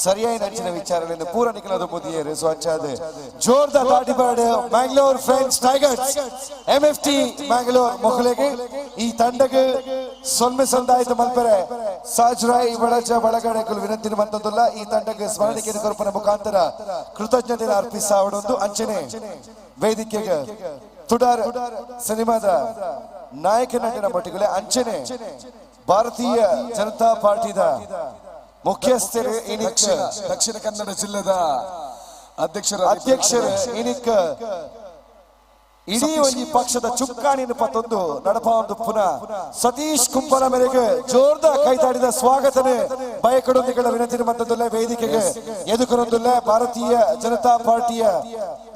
ಸರಿಯಾದ ನಂಚಿನ ವಿಚಾರಗಳಿಂದ ಪೂರ ನಿಕಲದು ಮುದಿಯರು. ಸೊ ಅಂಚಾದ ಜೋರ್ದಾರ್ ಲಾಠಿ bird Mangalore friends tigers MFT Mangalore ಮೊಕಲೆಗೆ ಈ ತಂಡಗೆ ಸೊನ್ನೆ ಸಂದಾಯಿತ ಮಲ್ಪೆರೆ ಸಾಜ್ರಾಯ್ ಬಳಜ ಬಳಗಡೆ ವಿನಂತಿ ಮಂತಂದುಲ್ಲ ಈ ತಂಡಕ್ಕೆ ಸ್ಮರಣಿಕೆ ಕೊರಪನ ಮುಖಾಂತರ ಕೃತಜ್ಞತೆ ಅರ್ಪಿಸಾವಡೊಂದು ಅಂಚನೆ ವೇದಿಕೆಗೆ ತುಡಾರ್ ಸಿನಿಮಾದ ನಾಯಕ ನಟನ ಮಟ್ಟಿಗೆ ಅಂಚನೆ ಭಾರತೀಯ ಜನತಾ ಪಾರ್ಟಿದ ಮುಖ್ಯಸ್ಥರು ದಕ್ಷಿಣ ಕನ್ನಡ ಜಿಲ್ಲೆದ ಅಧ್ಯಕ್ಷರು ಇನಿಕ್ ಇಡೀ ಒಂದು ಪಕ್ಷದ ಚುಕ್ಕಾಣಿನ ಪತ್ತೊಂದು ನಡಪ ಒಂದು ಪುನಃ ಸತೀಶ್ ಕುಂಪಲ ಮೇರೆಗೆ ಜೋರ್ದ ಕೈತಾಡಿದ ಸ್ವಾಗತನೆ ಬಯಕಡೊಂದಿಗಳ ವಿನಂತಿ ಮಂತಂದುಲ್ಲ ವೇದಿಕೆಗೆ ಎದುಕರೊಂದುಲ್ಲ ಭಾರತೀಯ ಜನತಾ ಪಾರ್ಟಿಯ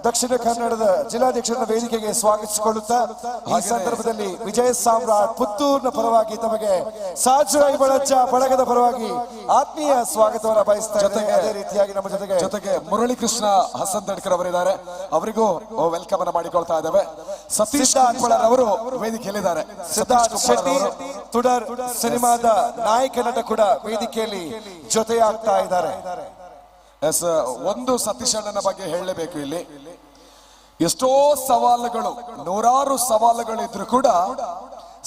ದಕ್ಷಿಣ ಕನ್ನಡದ ಜಿಲ್ಲಾಧ್ಯಕ್ಷರ ವೇದಿಕೆಗೆ ಸ್ವಾಗತಿಸಿಕೊಳ್ಳುತ್ತಾ ಈ ಸಂದರ್ಭದಲ್ಲಿ ವಿಜಯ ಸಾಮ್ರಾಟ್ ಪುತ್ತೂರಿನ ಪರವಾಗಿ ತಮಗೆ ಸಾಜುರಾಯಿ ಬಳಚ್ಚ ಬಳಗದ ಪರವಾಗಿ ಆತ್ಮೀಯ ಸ್ವಾಗತವನ್ನು ಬಯಸ್ತಾ ಜೊತೆಗೆ ಅದೇ ರೀತಿಯಾಗಿ ನಮ್ಮ ಜೊತೆಗೆ ಜೊತೆಗೆ ಮುರಳೀಕೃಷ್ಣ ಹಸನ್ ತಡ್ಕರ್ ಅವರಿದ್ದಾರೆ, ಅವರಿಗೂ welcome ಅನ್ನು ಮಾಡಿಕೊಳ್ತಾ ಇದ್ದೇವೆ. ಸತೀಶ್ ಕುಂಪಳರ್ ಅವರು ವೇದಿಕೆಯಲ್ಲಿದ್ದಾರೆ. ಸಿದ್ಧಾರ್ಥ್ ಶೆಟ್ಟಿ ತುಡರ್ ಸಿನಿಮಾದ ನಾಯಕ ನಟ ಕೂಡ ವೇದಿಕೆಯಲ್ಲಿ ಜೊತೆಯಾಗ್ತಾ ಇದ್ದಾರೆ. ಎಸ್, ಒಂದು ಸತೀಶ್ ಅಣ್ಣನ ಬಗ್ಗೆ ಹೇಳಲೇಬೇಕು. ಇಲ್ಲಿ ಎಷ್ಟೋ ಸವಾಲುಗಳು, ನೂರಾರು ಸವಾಲುಗಳು ಇದ್ರು ಕೂಡ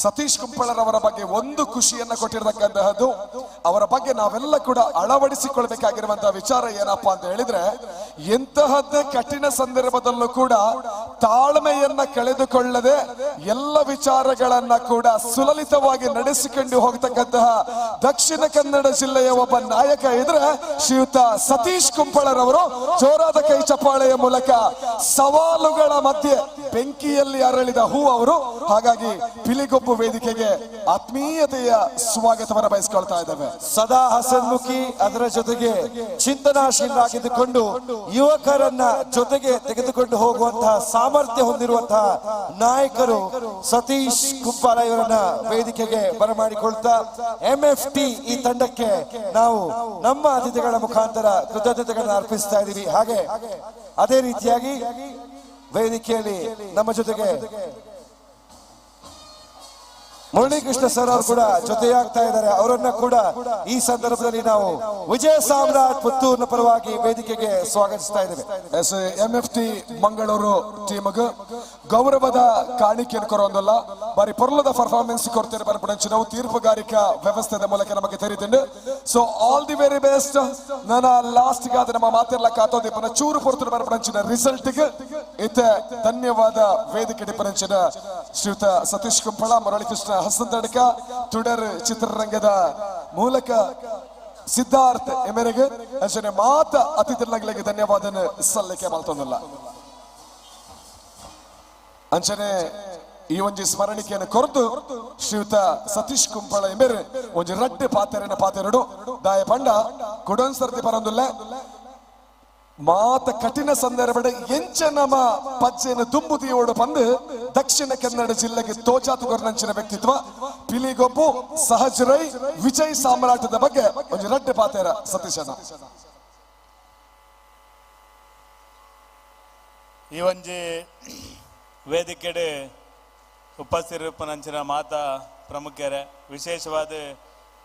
ಸತೀಶ್ ಕುಂಪಳರವರ ಬಗ್ಗೆ ಒಂದು ಖುಷಿಯನ್ನ ಕೊಟ್ಟಿರತಕ್ಕಂತಹದ್ದು, ಅವರ ಬಗ್ಗೆ ನಾವೆಲ್ಲ ಕೂಡ ಅಳವಡಿಸಿಕೊಳ್ಬೇಕಾಗಿರುವಂತಹ ವಿಚಾರ ಏನಪ್ಪಾ ಅಂತ ಹೇಳಿದ್ರೆ, ಎಂತಹದ್ದೇ ಕಠಿಣ ಸಂದರ್ಭದಲ್ಲೂ ಕೂಡ ತಾಳ್ಮೆಯನ್ನ ಕಳೆದುಕೊಳ್ಳದೆ ಎಲ್ಲ ವಿಚಾರಗಳನ್ನ ಕೂಡ ಸುಲಲಿತವಾಗಿ ನಡೆಸಿಕೊಂಡು ಹೋಗ್ತಕ್ಕಂತಹ ದಕ್ಷಿಣ ಕನ್ನಡ ಜಿಲ್ಲೆಯ ಒಬ್ಬ ನಾಯಕ ಇದ್ರೆ ಶ್ರೀಯುತ ಸತೀಶ್ ಕುಂಪಳರವರು. ಜೋರಾದ ಕೈ ಚಪ್ಪಾಳೆಯ ಮೂಲಕ ಸವಾಲುಗಳ ಮಧ್ಯೆ ಬೆಂಕಿಯಲ್ಲಿ ಅರಳಿದ ಹೂ ಅವರು. ಹಾಗಾಗಿ ಪಿಲಿಗೊಬ್ಬು ವೇದಿಕೆಗೆ ಆತ್ಮೀಯತೆಯ ಸ್ವಾಗತವನ್ನು ಬಯಸಿಕೊಳ್ತಾ ಇದ್ದೇವೆ. ಸದಾ ಹಸನ್ಮುಖಿ, ಅದರ ಜೊತೆಗೆ ಚಿಂತನಾಶೀಲರಾಗಿದ್ದುಕೊಂಡು ಯುವಕರನ್ನ ಜೊತೆಗೆ ತೆಗೆದುಕೊಂಡು ಹೋಗುವಂತಹ ಸಾಮರ್ಥ್ಯ ಹೊಂದಿರುವಂತಹ ನಾಯಕರು ಸತೀಶ್ ಕುಂಪಾಲ ಇವರನ್ನ ವೇದಿಕೆಗೆ ಬರಮಾಡಿಕೊಳ್ತಾ MFT ಈ ತಂಡಕ್ಕೆ ನಾವು ನಮ್ಮ ಅತಿಥಿಗಳ ಮುಖಾಂತರ ಕೃತಜ್ಞತೆಗಳನ್ನು ಅರ್ಪಿಸ್ತಾ ಇದ್ದೀವಿ. ಹಾಗೆ ಅದೇ ರೀತಿಯಾಗಿ ವೇದಿಕೆಯಲ್ಲಿ ನಮ್ಮ ಜೊತೆಗೆ ಮುರಳೀಕೃಷ್ಣ ಸರ್ ಅವರು ಕೂಡ ಜೊತೆಯಾಗ್ತಾ ಇದ್ದಾರೆ. ಅವರನ್ನ ಕೂಡ ಈ ಸಂದರ್ಭದಲ್ಲಿ ನಾವು ವಿಜಯ ಸಾಮ್ರಾಟ್ ಪುತ್ತೂರಿನ ಪರವಾಗಿ ವೇದಿಕೆಗೆ ಸ್ವಾಗತಿಸ್ತಾ ಇದ್ದೇವೆ. MFT Mangaluru ಟೀಮ್ಗೆ ಗೌರವದ ಕಾಣಿಕೆಯನ್ನು ಕೊರೋದಲ್ಲ, ಬಾರಿ ಪೊರ್ಲದ ಪರ್ಫಾರ್ಮೆನ್ಸ್ ಕೊಡ್ತೇನೆ ಬರ್ಪಡಂಚು ನಾವು ತೀರ್ಪುಗಾರಿಕಾ ವ್ಯವಸ್ಥೆದ ಮೂಲಕ ನಮಗೆ ತೆರೀತೇನೆ. So all the very best. ನನ್ನ ಲಾಸ್ಟ್ ಗಾದ ನಮ್ಮ ಮಾತೆಲ್ಲ ಕಾತೋದಿಪ್ಪನ ಚೂರು ಪೊರ್ತುಡು ಬರ್ಪಡಂಚಿನ ರಿಸಲ್ಟ್ಗೆ ಇತ್ತೆ ಧನ್ಯವಾದ ವೇದಿಕೆ ಡಿಪ್ಪನಂಚಿನ ಶ್ರೀಯುತ ಸತೀಶ್ ಕುಂಪಳ, ಮುರಳೀಕೃಷ್ಣ ಹಸಂತಡ್ಕ, ತುಡರ್ ಚಿತ್ರರಂಗದ ಮೂಲಕ ಸಿದ್ಧಾರ್ಥ್ ಎಮೆರೆಗೆ ಅಂಚನೆ ಮಾತ ಅತಿಥಿಗಳಿಗೆ ಧನ್ಯವಾದ ಸಲ್ಲಿಕೆ ಮಲ್ತೊಂದಿಲ್ಲ. ಅಂಚನೆ ಈ ಒಂಜಿ ಸ್ಮರಣಿಕೆಯನ್ನು ಕೊರತು ಶ್ರೀಯುತ ಸತೀಶ್ ಕುಂಪಳ ಎಂಬೆರೆ ಒಂಜಿ ರಡ್ಡೆ ಪಾತೆರನ ಪಾತೆರಡು ದಾಯ ಪಂಡ ಕುಡೊನ್ ಸರ್ತಿ ಪರಂದುಲ್ಲ ಮಾತ ಕಠಿಣ ಸಂದರ್ಭದ ಎಂಚ ನಮ್ಮ ಪಜ್ಜೆಯನ್ನು ತುಂಬುದಿಯೋಡು ಬಂದು ದಕ್ಷಿಣ ಕನ್ನಡ ಜಿಲ್ಲೆಗೆ ತೋಜಾತುಗೊರ್ನಂಚಿನ ವ್ಯಕ್ತಿತ್ವ ಪಿಲಿಗೊಬ್ಬು ಸಹಜ್ ರೈ ವಿಜಯ್ ಸಾಮ್ರಾಟದ ಬಗ್ಗೆ ಒಂದು ರಡ್ಡೆ ಪಾತೇರ ಸತೀಶನ. ಈ ಒಂಜಿ ವೇದಿಕೆಡೆ ಉಪಸ್ಥಿರೂಪನಂಚಿನ ಮಾತಾ ಪ್ರಮುಖರೇ, ವಿಶೇಷವಾದ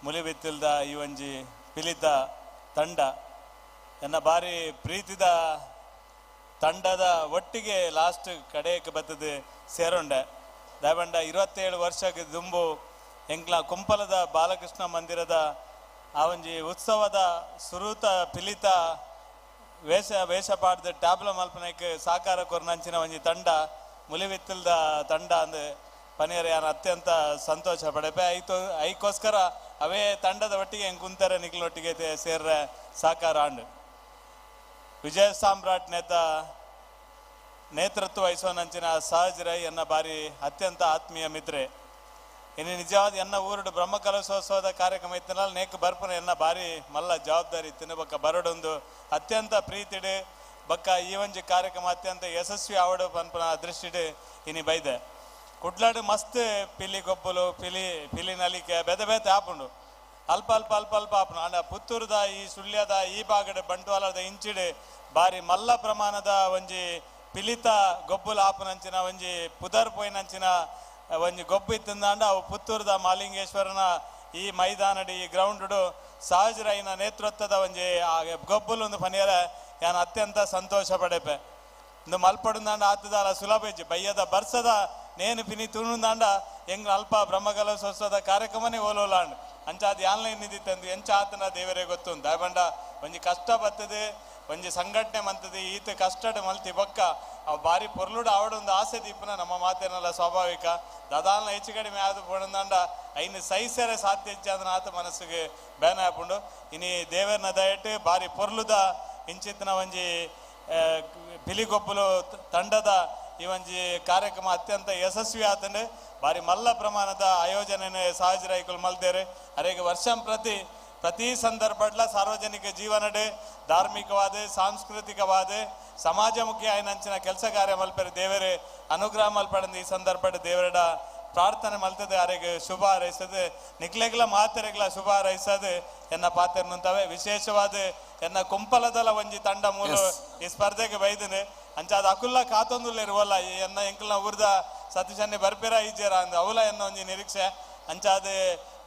ಮುಲಿಬಿತ್ತಿಲ್ದ ಈ ಒಂಜಿ ಪಿಲಿತ ತಂಡ, ನನ್ನ ಬಾರಿ ಪ್ರೀತಿದ ತಂಡದ ಒಟ್ಟಿಗೆ ಲಾಸ್ಟ್ ಕಡೆಗೆ ಬತ್ತದು ಸೇರೊಂಡೆ. ದಾಯಬಂಡ 27 ವರ್ಷಕ್ಕೆ ದುಂಬು ಎಂಕ್ಲ ಕುಂಪಲದ ಬಾಲಕೃಷ್ಣ ಮಂದಿರದ ಆ ಒಂಜಿ ಉತ್ಸವದ ಸುರೂತ ಪಿಲಿತ ವೇಷ ವೇಷ ಪಾಡ್ದು ಟ್ಯಾಬ್ಲ ಮಲ್ಪನೈಕ್ ಸಾಕಾರ ಕೊರ್ನಂಚಿನ ಒಂಜಿ ತಂಡ ಮುಲಿವಿತ್ತಲ್ದ ತಂಡ ಅಂದ್ ಪನಿಯರ್ ಯಾನ್ ಅತ್ಯಂತ ಸಂತೋಷ ಪಡೆಪೆ. ಐತು ಐಕೋಸ್ಕರ ಅವೇ ತಂಡದ ಒಟ್ಟಿಗೆ ಹೆಂಗೆ ಕುಂತಾರೆ ನಿಕ್ಲೊಟ್ಟಿಗೆ ಸೇರ್ರೆ ಸಾಕಾರ ಆಂಡ್. ವಿಜಯ ಸಾಮ್ರಾಟ್ ನೇತ ನೇತೃತ್ವ ವಹಿಸೋನಂಚಿನ ಸಹಜ್ ರೈ ಎನ್ನ ಬಾರಿ ಅತ್ಯಂತ ಆತ್ಮೀಯ ಮಿತ್ರೆ. ಇನ್ನು ನಿಜವಾದ ಎನ್ನ ಊರುಡು ಬ್ರಹ್ಮ ಕಲಶೋತ್ಸವದ ಕಾರ್ಯಕ್ರಮ ಇತ್ತಿನಲ್ಲಿ ನೇಕ್ ಬರ್ಪುನ ಎನ್ನ ಬಾರಿ ಮಲ್ಲ ಜವಾಬ್ದಾರಿ ಇತ್ತಿನ ಬೊಕ್ಕ ಬರಡೊಂದು ಅತ್ಯಂತ ಪ್ರೀತಿಡು ಬೊಕ್ಕ ಈ ಒಂಜಿ ಕಾರ್ಯಕ್ರಮ ಅತ್ಯಂತ ಯಶಸ್ವಿ ಆವಡು ಪನ್ಪುನ ದೃಷ್ಟಿಡು ಇನಿ ಬೈದೆ. ಕುಡ್ಲಾಡು ಮಸ್ತ್ ಪಿಲಿ ಗೊಬ್ಬಲು ಪಿಲಿ ಪಿಲಿ ನಲಿಕೆ ಬೇತೆ ಬೇತೆ ಆಪುಂಡು, ಅಲ್ಪ ಅಲ್ಪ ಅಲ್ಪ ಅಲ್ಪ ಆಪುಂಡು. ಆಂಡ ಪುತ್ತೂರುದ ಈ ಸುಳ್ಯದ ಈ ಭಾಗಡ್ ಬಂಟ್ವಾಳದ ಇಂಚಿಡು ಬಾರಿ ಮಲ್ಲ ಪ್ರಮಾಣದ ಒಂಜಿ ಪಿಲಿತ ಗೊಬ್ಬುಲು ಆಪುನಂಚಿನ ಒಂಜಿ ಪುದರ್ ಪೋಯಿನಂಚಿನ ಒಂಜಿ ಗೊಬ್ಬು ಇತ್ತಿಂದಾಂಡ ಅವು ಪುತ್ತೂರುದ ಮಾಲಿಂಗೇಶ್ವರನ ಈ ಮೈದಾನಡು ಈ ಗ್ರೌಂಡು ಸಹಜರೈನ ನೇತೃತ್ವದ ಒಂಜಿ ಆ ಗೊಬ್ಬುಲು ಒಂದು ಪನಿಯರ ಯಾನ್ ಅತ್ಯಂತ ಸಂತೋಷ ಪಡೆಪೆ. ಇಂದು ಮಲ್ಪಡುಂದಾಂಡ ಆತದಾಲ ಸುಲಭ ಇಜ್ಜಿ ಬಯ್ಯದ ಬರ್ಸದ ನೇನು ಪಿನಿ ತುಣುಂದಾಂಡ ಎಂಗ್ ಅಲ್ಪ ಬ್ರಹ್ಮಕಲಶೋತ್ಸವದ ಕಾರ್ಯಕ್ರಮನೇ ಓಲೋಲಾಂಡ್ ಅಂಚ ಅದು ಆನ್ಲೈನ್ ಇದ್ದಿತ್ತಂದು ಎಂಚ ಆತನ ದೇವರೇ ಗೊತ್ತು. ದಾಯಬಂಡ ಒಂಜಿ ಕಷ್ಟ ಬರ್ತದೆ ಒಂಜಿ ಸಂಘಟನೆ ಮಂತದೆ ಈತ ಕಷ್ಟಡ್ ಮಲ್ತಿ ಬೊಕ್ಕ ಅವು ಬಾರಿ ಪೊರ್ಲುಡು ಆವಡೊಂದು ಆಸೆ ದೀಪನ ನಮ್ಮ ಮಾತೇನಲ್ಲ ಸ್ವಾಭಾವಿಕ. ದಾದಾಲ್ನ ಹೆಚ್ಚು ಕಡಿಮೆ ಆದ ಪೋಣಂದಾಂಡ ಐನು ಸೈಸರೆ ಸಾಧ್ಯ ಹೆಚ್ಚಾದ ಆತ ಮನಸ್ಸಿಗೆ ಬೇನೆ ಆಪುಂಡು. ಇನಿ ದೇವರನ ದಯಟ್ಟು ಬಾರಿ ಪೊರ್ಲುದ ಇಂಚಿತ್ತಿನ ಒಂಜಿ ಪಿಲಿಗೊಬ್ಬಲು ತಂಡದ ಈ ಒಂಜಿ ಕಾರ್ಯಕ್ರಮ ಅತ್ಯಂತ ಯಶಸ್ವಿ ಆತಂಡು. ಬಾರಿ ಮಲ್ಲ ಪ್ರಮಾಣದ ಆಯೋಜನೆ ಸಹಜರಾಯಿಕುಲು ಮಲ್ದೇರು. ಅರೇಗ ವರ್ಷಂ ಪ್ರತಿ ಪ್ರತಿ ಸಂದರ್ಭಡ್ಲ ಸಾರ್ವಜನಿಕ ಜೀವನಡೆ ಧಾರ್ಮಿಕವಾದ ಸಾಂಸ್ಕೃತಿಕವಾದ ಸಮಾಜಮುಖಿ ಆಯ್ನಂಚಿನ ಕೆಲಸ ಕಾರ್ಯ ಮಲ್ಪೆರೆ ದೇವರೇ ಅನುಗ್ರಹ ಮಲ್ಪಡಂದು ಈ ಸಂದರ್ಭಡ್ ದೇವರಡ ಪ್ರಾರ್ಥನೆ ಮಲ್ತದೆ. ಅರೆಗೆ ಶುಭ ಹಾರೈಸದೆ ನಿಕ್ಲೆಗ್ಲ ಮಾತೆರೆಗ್ಲ ಶುಭ ಹಾರೈಸದೆ ಎನ್ನ ಪಾತೆರ್ನುಂತವೆ. ವಿಶೇಷವಾದ ಎನ್ನ ಕುಂಪಲದಲ ಒಂಜಿ ತಂಡ ಮೂಲ ಈ ಸ್ಪರ್ಧೆಗೆ ಬೈದನೆ ಅಂಚಾದ ಅಕುಲ್ಲ ಕಾತೊಂದುಲ್ಲ ಇರುವಲ್ಲ ಎನ್ನ ಎಂಕಲ್ನ ಊರ್ದ ಸತೀಶನ್ನೇ ಬರ್ಪೇರ ಇಜ್ಜೇರ ಅಂದ್ ಅವಲ ಎನ್ನ ಒಂಜಿ ನಿರೀಕ್ಷೆ. ಅಂಚಾದ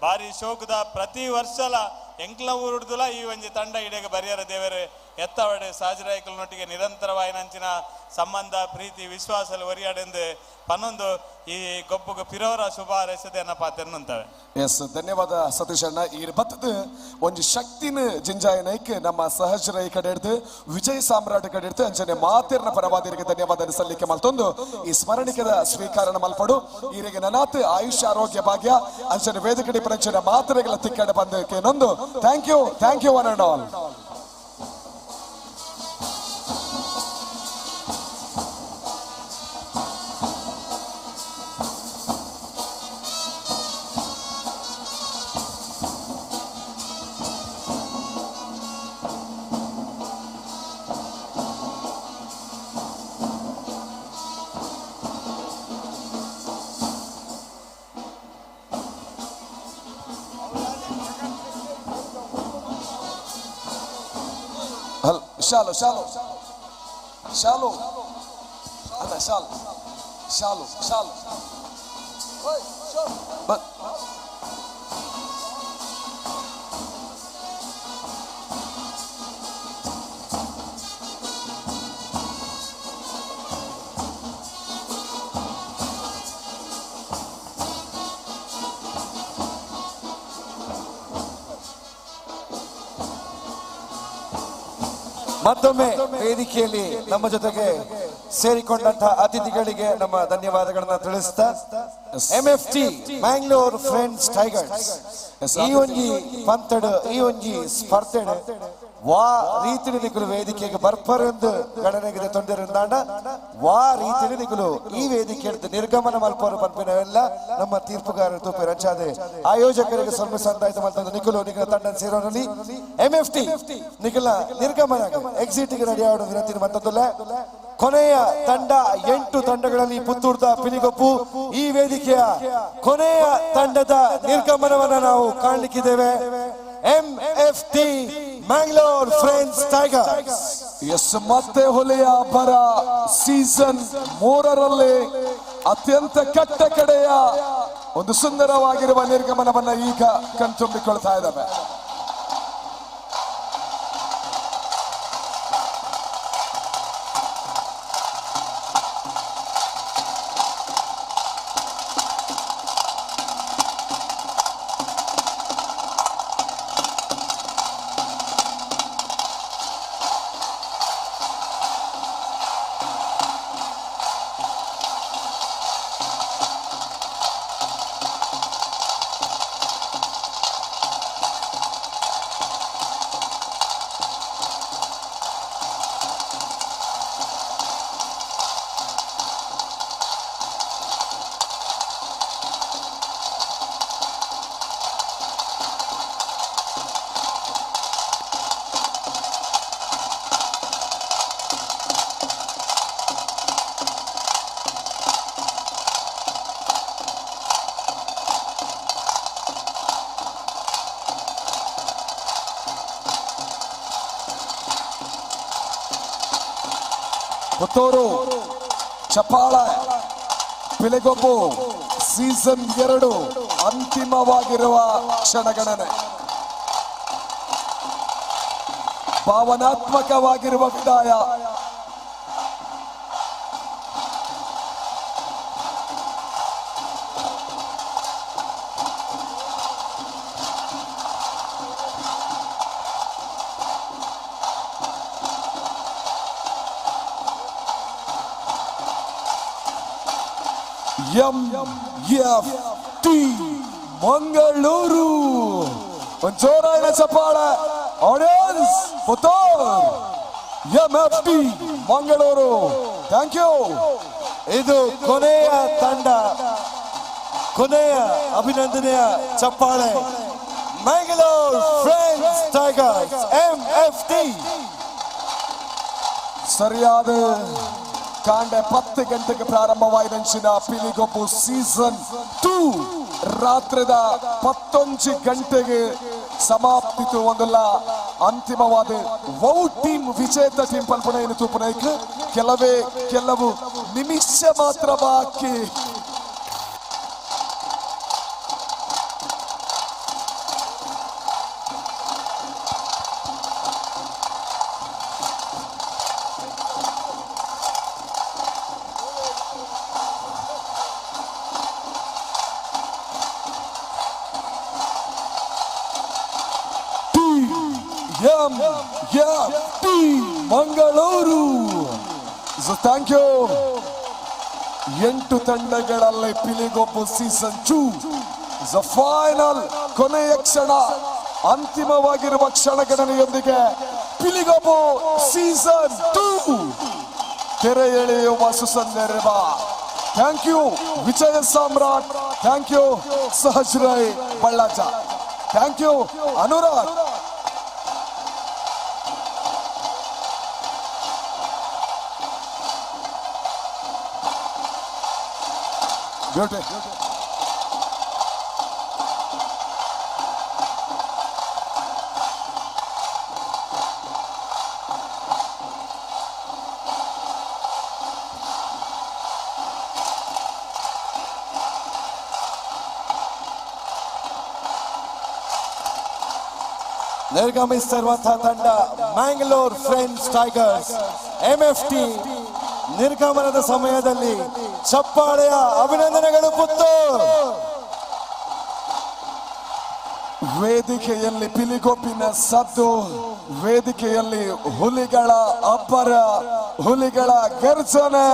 ಬಾರಿ ಶೋಕದ ಪ್ರತಿ ವರ್ಷಲ ಎಂಕ್ಲ ಊರುಡ್ದುಲ ಈ ಒಂಜಿ ತಂಡ ಇಡೆಗೆ ಬರಿಯರ ದೇವರು ಎತ್ತವಡೆ ಸಹಜರಾಯಿಕುಲನೊಟ್ಟಿಗೆ ನಿರಂತರವಾಯಿನಂಚಿನ ಸಂಬಂಧ ಪ್ರೀತಿ ವಿಶ್ವಾಸಲು ಒರಿಯಾಡೆಂದು ಪನ್ನೊಂದು ಈ ಗೊಬ್ಬುಗು ಪಿರೋರ ಶುಭ ಹಾರೈಸದೆ ಎನ್ನ ಪಾತೆರ್ನುಂತವೆ. ಎಸ್, ಧನ್ಯವಾದ ಸತೀಶ್ ಅಣ್ಣ. ಈ ಬತ್ತದ ಒಂಜಿ ಶಕ್ತಿನ ಜಿಂಜಾಯನೈಕ್ ನಮ್ಮ ಸಹಜರೈ ಕಡೆ ಹಿಡ್ದು ವಿಜಯ್ ಸಾಮ್ರಾಟ್ ಕಡೆ ಹಿಡ್ದು ಅಂಚನೆ ಮಾತೆರ್ನ ಪರವಾದಿರಿಗೆ ಧನ್ಯವಾದ ಸಲ್ಲಿಕೆ ಮಲ್ತೊಂದು ಈ ಸ್ಮರಣಿಕದ ಸ್ವೀಕಾರಣ ಮಲ್ಪಡು. ಈರಿಗೆ ನನಾತ್ ಆಯುಷ್ಯ ಆರೋಗ್ಯ ಭಾಗ್ಯ ಅಂಚನೆ ವೇದಿಕಡೆ ಪರಂಚನೆ ಮಾತೆರೆಗಳ ತಿಕ್ಕಡೆ ಬಂದಕ್ಕೆ thank you, thank you one and all. ಶಾಲು ಶಾಲು ಶಾಲು ಅಲ್ಲ ಶಾಲು ಶಾಲು ಶಾಲು ಮತ್ತೊಮ್ಮೆ ವೇದಿಕೆಯಲ್ಲಿ ನಮ್ಮ ಜೊತೆಗೆ ಸೇರಿಕೊಂಡಂತಹ ಅತಿಥಿಗಳಿಗೆ ನಮ್ಮ ಧನ್ಯವಾದಗಳನ್ನ ತಿಳಿಸ್ತಾ MFT Mangalore friends tigers ಈ ಒಂಜಿ ಪಂತಡು ಈ ಒಂಜಿ ಸ್ಪರ್ಧೆಡು ವಾ ರೀತಿಲಿ ನಿಕುಲು ವೇದಿಕೆಗೆ ಬರ್ಪರೆಂದು ಗಣನೆಗೆ ತೊಂದರೆಂದಾಂಡ ವಾ ರೀತಿಲಿ ನಿಕುಲು ಈ ವೇದಿಕೆ ನಿರ್ಗಮನ ಮಲ್ಪರು ಪನ್ಪಿನವೆಲ್ಲ ನಮ್ಮ ತೀರ್ಪುಗಾರರು ತೂಪೆ ರಂಚಾದೆ ಆಯೋಜಕರಿಗೆ ಸ್ವಲ್ಪ ಸಂದಾಯಿತ ಮಲ್ತಂದು ನಿಕುಲು ನಿಕಲ ತಂಡ ಸೇರೋನಲ್ಲಿ MFT ನಿಕಲ ನಿರ್ಗಮನ ಎಕ್ಸಿಟ್ ಗೆ ರೆಡಿ ಆಡೋದು ವಿನಂತಿ ಮತ್ತೊಂದಲ್ಲ. ಕೊನೆಯ ತಂಡ 8 ತಂಡಗಳಲ್ಲಿ ಪುತ್ತೂರ್ದ ಪಿಲಿಗೊಪ್ಪು ಈ ವೇದಿಕೆಯ ಕೊನೆಯ ತಂಡದ ನಿರ್ಗಮನವನ್ನು ನಾವು ಕಾಣಲಿಕ್ಕಿದ್ದೇವೆ. MFT Mangalore friends tigers. S, ಮತ್ತೆ ಹುಲಿಯ ಬರ ಸೀಸನ್ 3ರಲ್ಲಿ ಅತ್ಯಂತ ಕಟ್ಟ ಕಡೆಯ ಒಂದು ಸುಂದರವಾಗಿರುವ ನಿರ್ಗಮನವನ್ನ ಈಗ ಕಣ್ತುಂಬಿಕೊಳ್ತಾ ಇದ್ದಾವೆ. ಪುತ್ತೂರು ಚಪಾಳ ಪಿಲಿಗೊಬ್ಬು ಸೀಸನ್ 2 ಅಂತಿಮವಾಗಿರುವ ಕ್ಷಣಗಣನೆ, ಭಾವನಾತ್ಮಕವಾಗಿರುವ ವಿದಾಯ. MFT Mangaluru ಒಂದು ಜೋರಾದ ಚಪ್ಪಾಳೆ. Audience Puttur MFT Mangaluru, thank you. ಇದು ಕೊನೆಯ ತಂಡ, ಕೊನೆಯ ಅಭಿನಂದನೆಯ ಚಪ್ಪಾಳೆ. Mangalore Friends Tigers MFT. ಸರಿಯಾದ ಕಾಂಡೆ 10 ಗಂಟೆಗೆ ಪ್ರಾರಂಭವಾಯಿದಂಚಿನ ಪಿಲಿಗೊಬ್ಬು ಸೀಸನ್ 2 ರಾತ್ರಿದ 11 ಗಂಟೆಗೆ ಸಮಾಪ್ತಿತು. ಒಂದಲ್ಲ ಅಂತಿಮವಾದ ವೌ ಟೀಮ್ ವಿಜೇತ ಟೀಮ್ ಪಲ್ಪಣೆಯನ್ನು ತೂಪುನೈಕ್ ಕೆಲವೇ ಕೆಲವು ನಿಮಿಷ ಮಾತ್ರ ಬಾಕಿ. MFT Mangaluru, thank you. 8 ತಂಡಗಳಲ್ಲಿ ಪಿಲಿಗೊಬ್ಬು ಸೀಸನ್ 2 ಫೈನಲ್ ಕೊನೆಯ ಕ್ಷಣ, ಅಂತಿಮವಾಗಿರುವ ಕ್ಷಣಗಣನೆಯೊಂದಿಗೆ ಪಿಲಿಗೊಬ್ಬು ಸೀಸನ್ 2 ತೆರೆ ಎಳೆಯುವ ಸುಸಂದರ್ಭ. Thank you Vijaya Samrat, thank you Sahaj Rai Ballaja, thank you Anurag. Beauty. ನಿರ್ಗಮಿಸ್ತಿರುವಂತಹ ತಂಡ ಮ್ಯಾಂಗ್ಳೂರ್ ಫ್ರೆಂಡ್ಸ್ ಟೈಗರ್ಸ್ MFT. ನಿರ್ಗಮನದ ಸಮಯದಲ್ಲಿ ಚಪ್ಪಾಳೆಯ ಅಭಿನಂದನೆಗಳು ಪುತ್ತೂರು. ವೇದಿಕೆಯಲ್ಲಿ ಪಿಲಿಗೊಬ್ಬಿನ ಸದ್ದು, ವೇದಿಕೆಯಲ್ಲಿ ಹುಲಿಗಳ ಅಬ್ಬರ, ಹುಲಿಗಳ ಗರ್ಜನೆ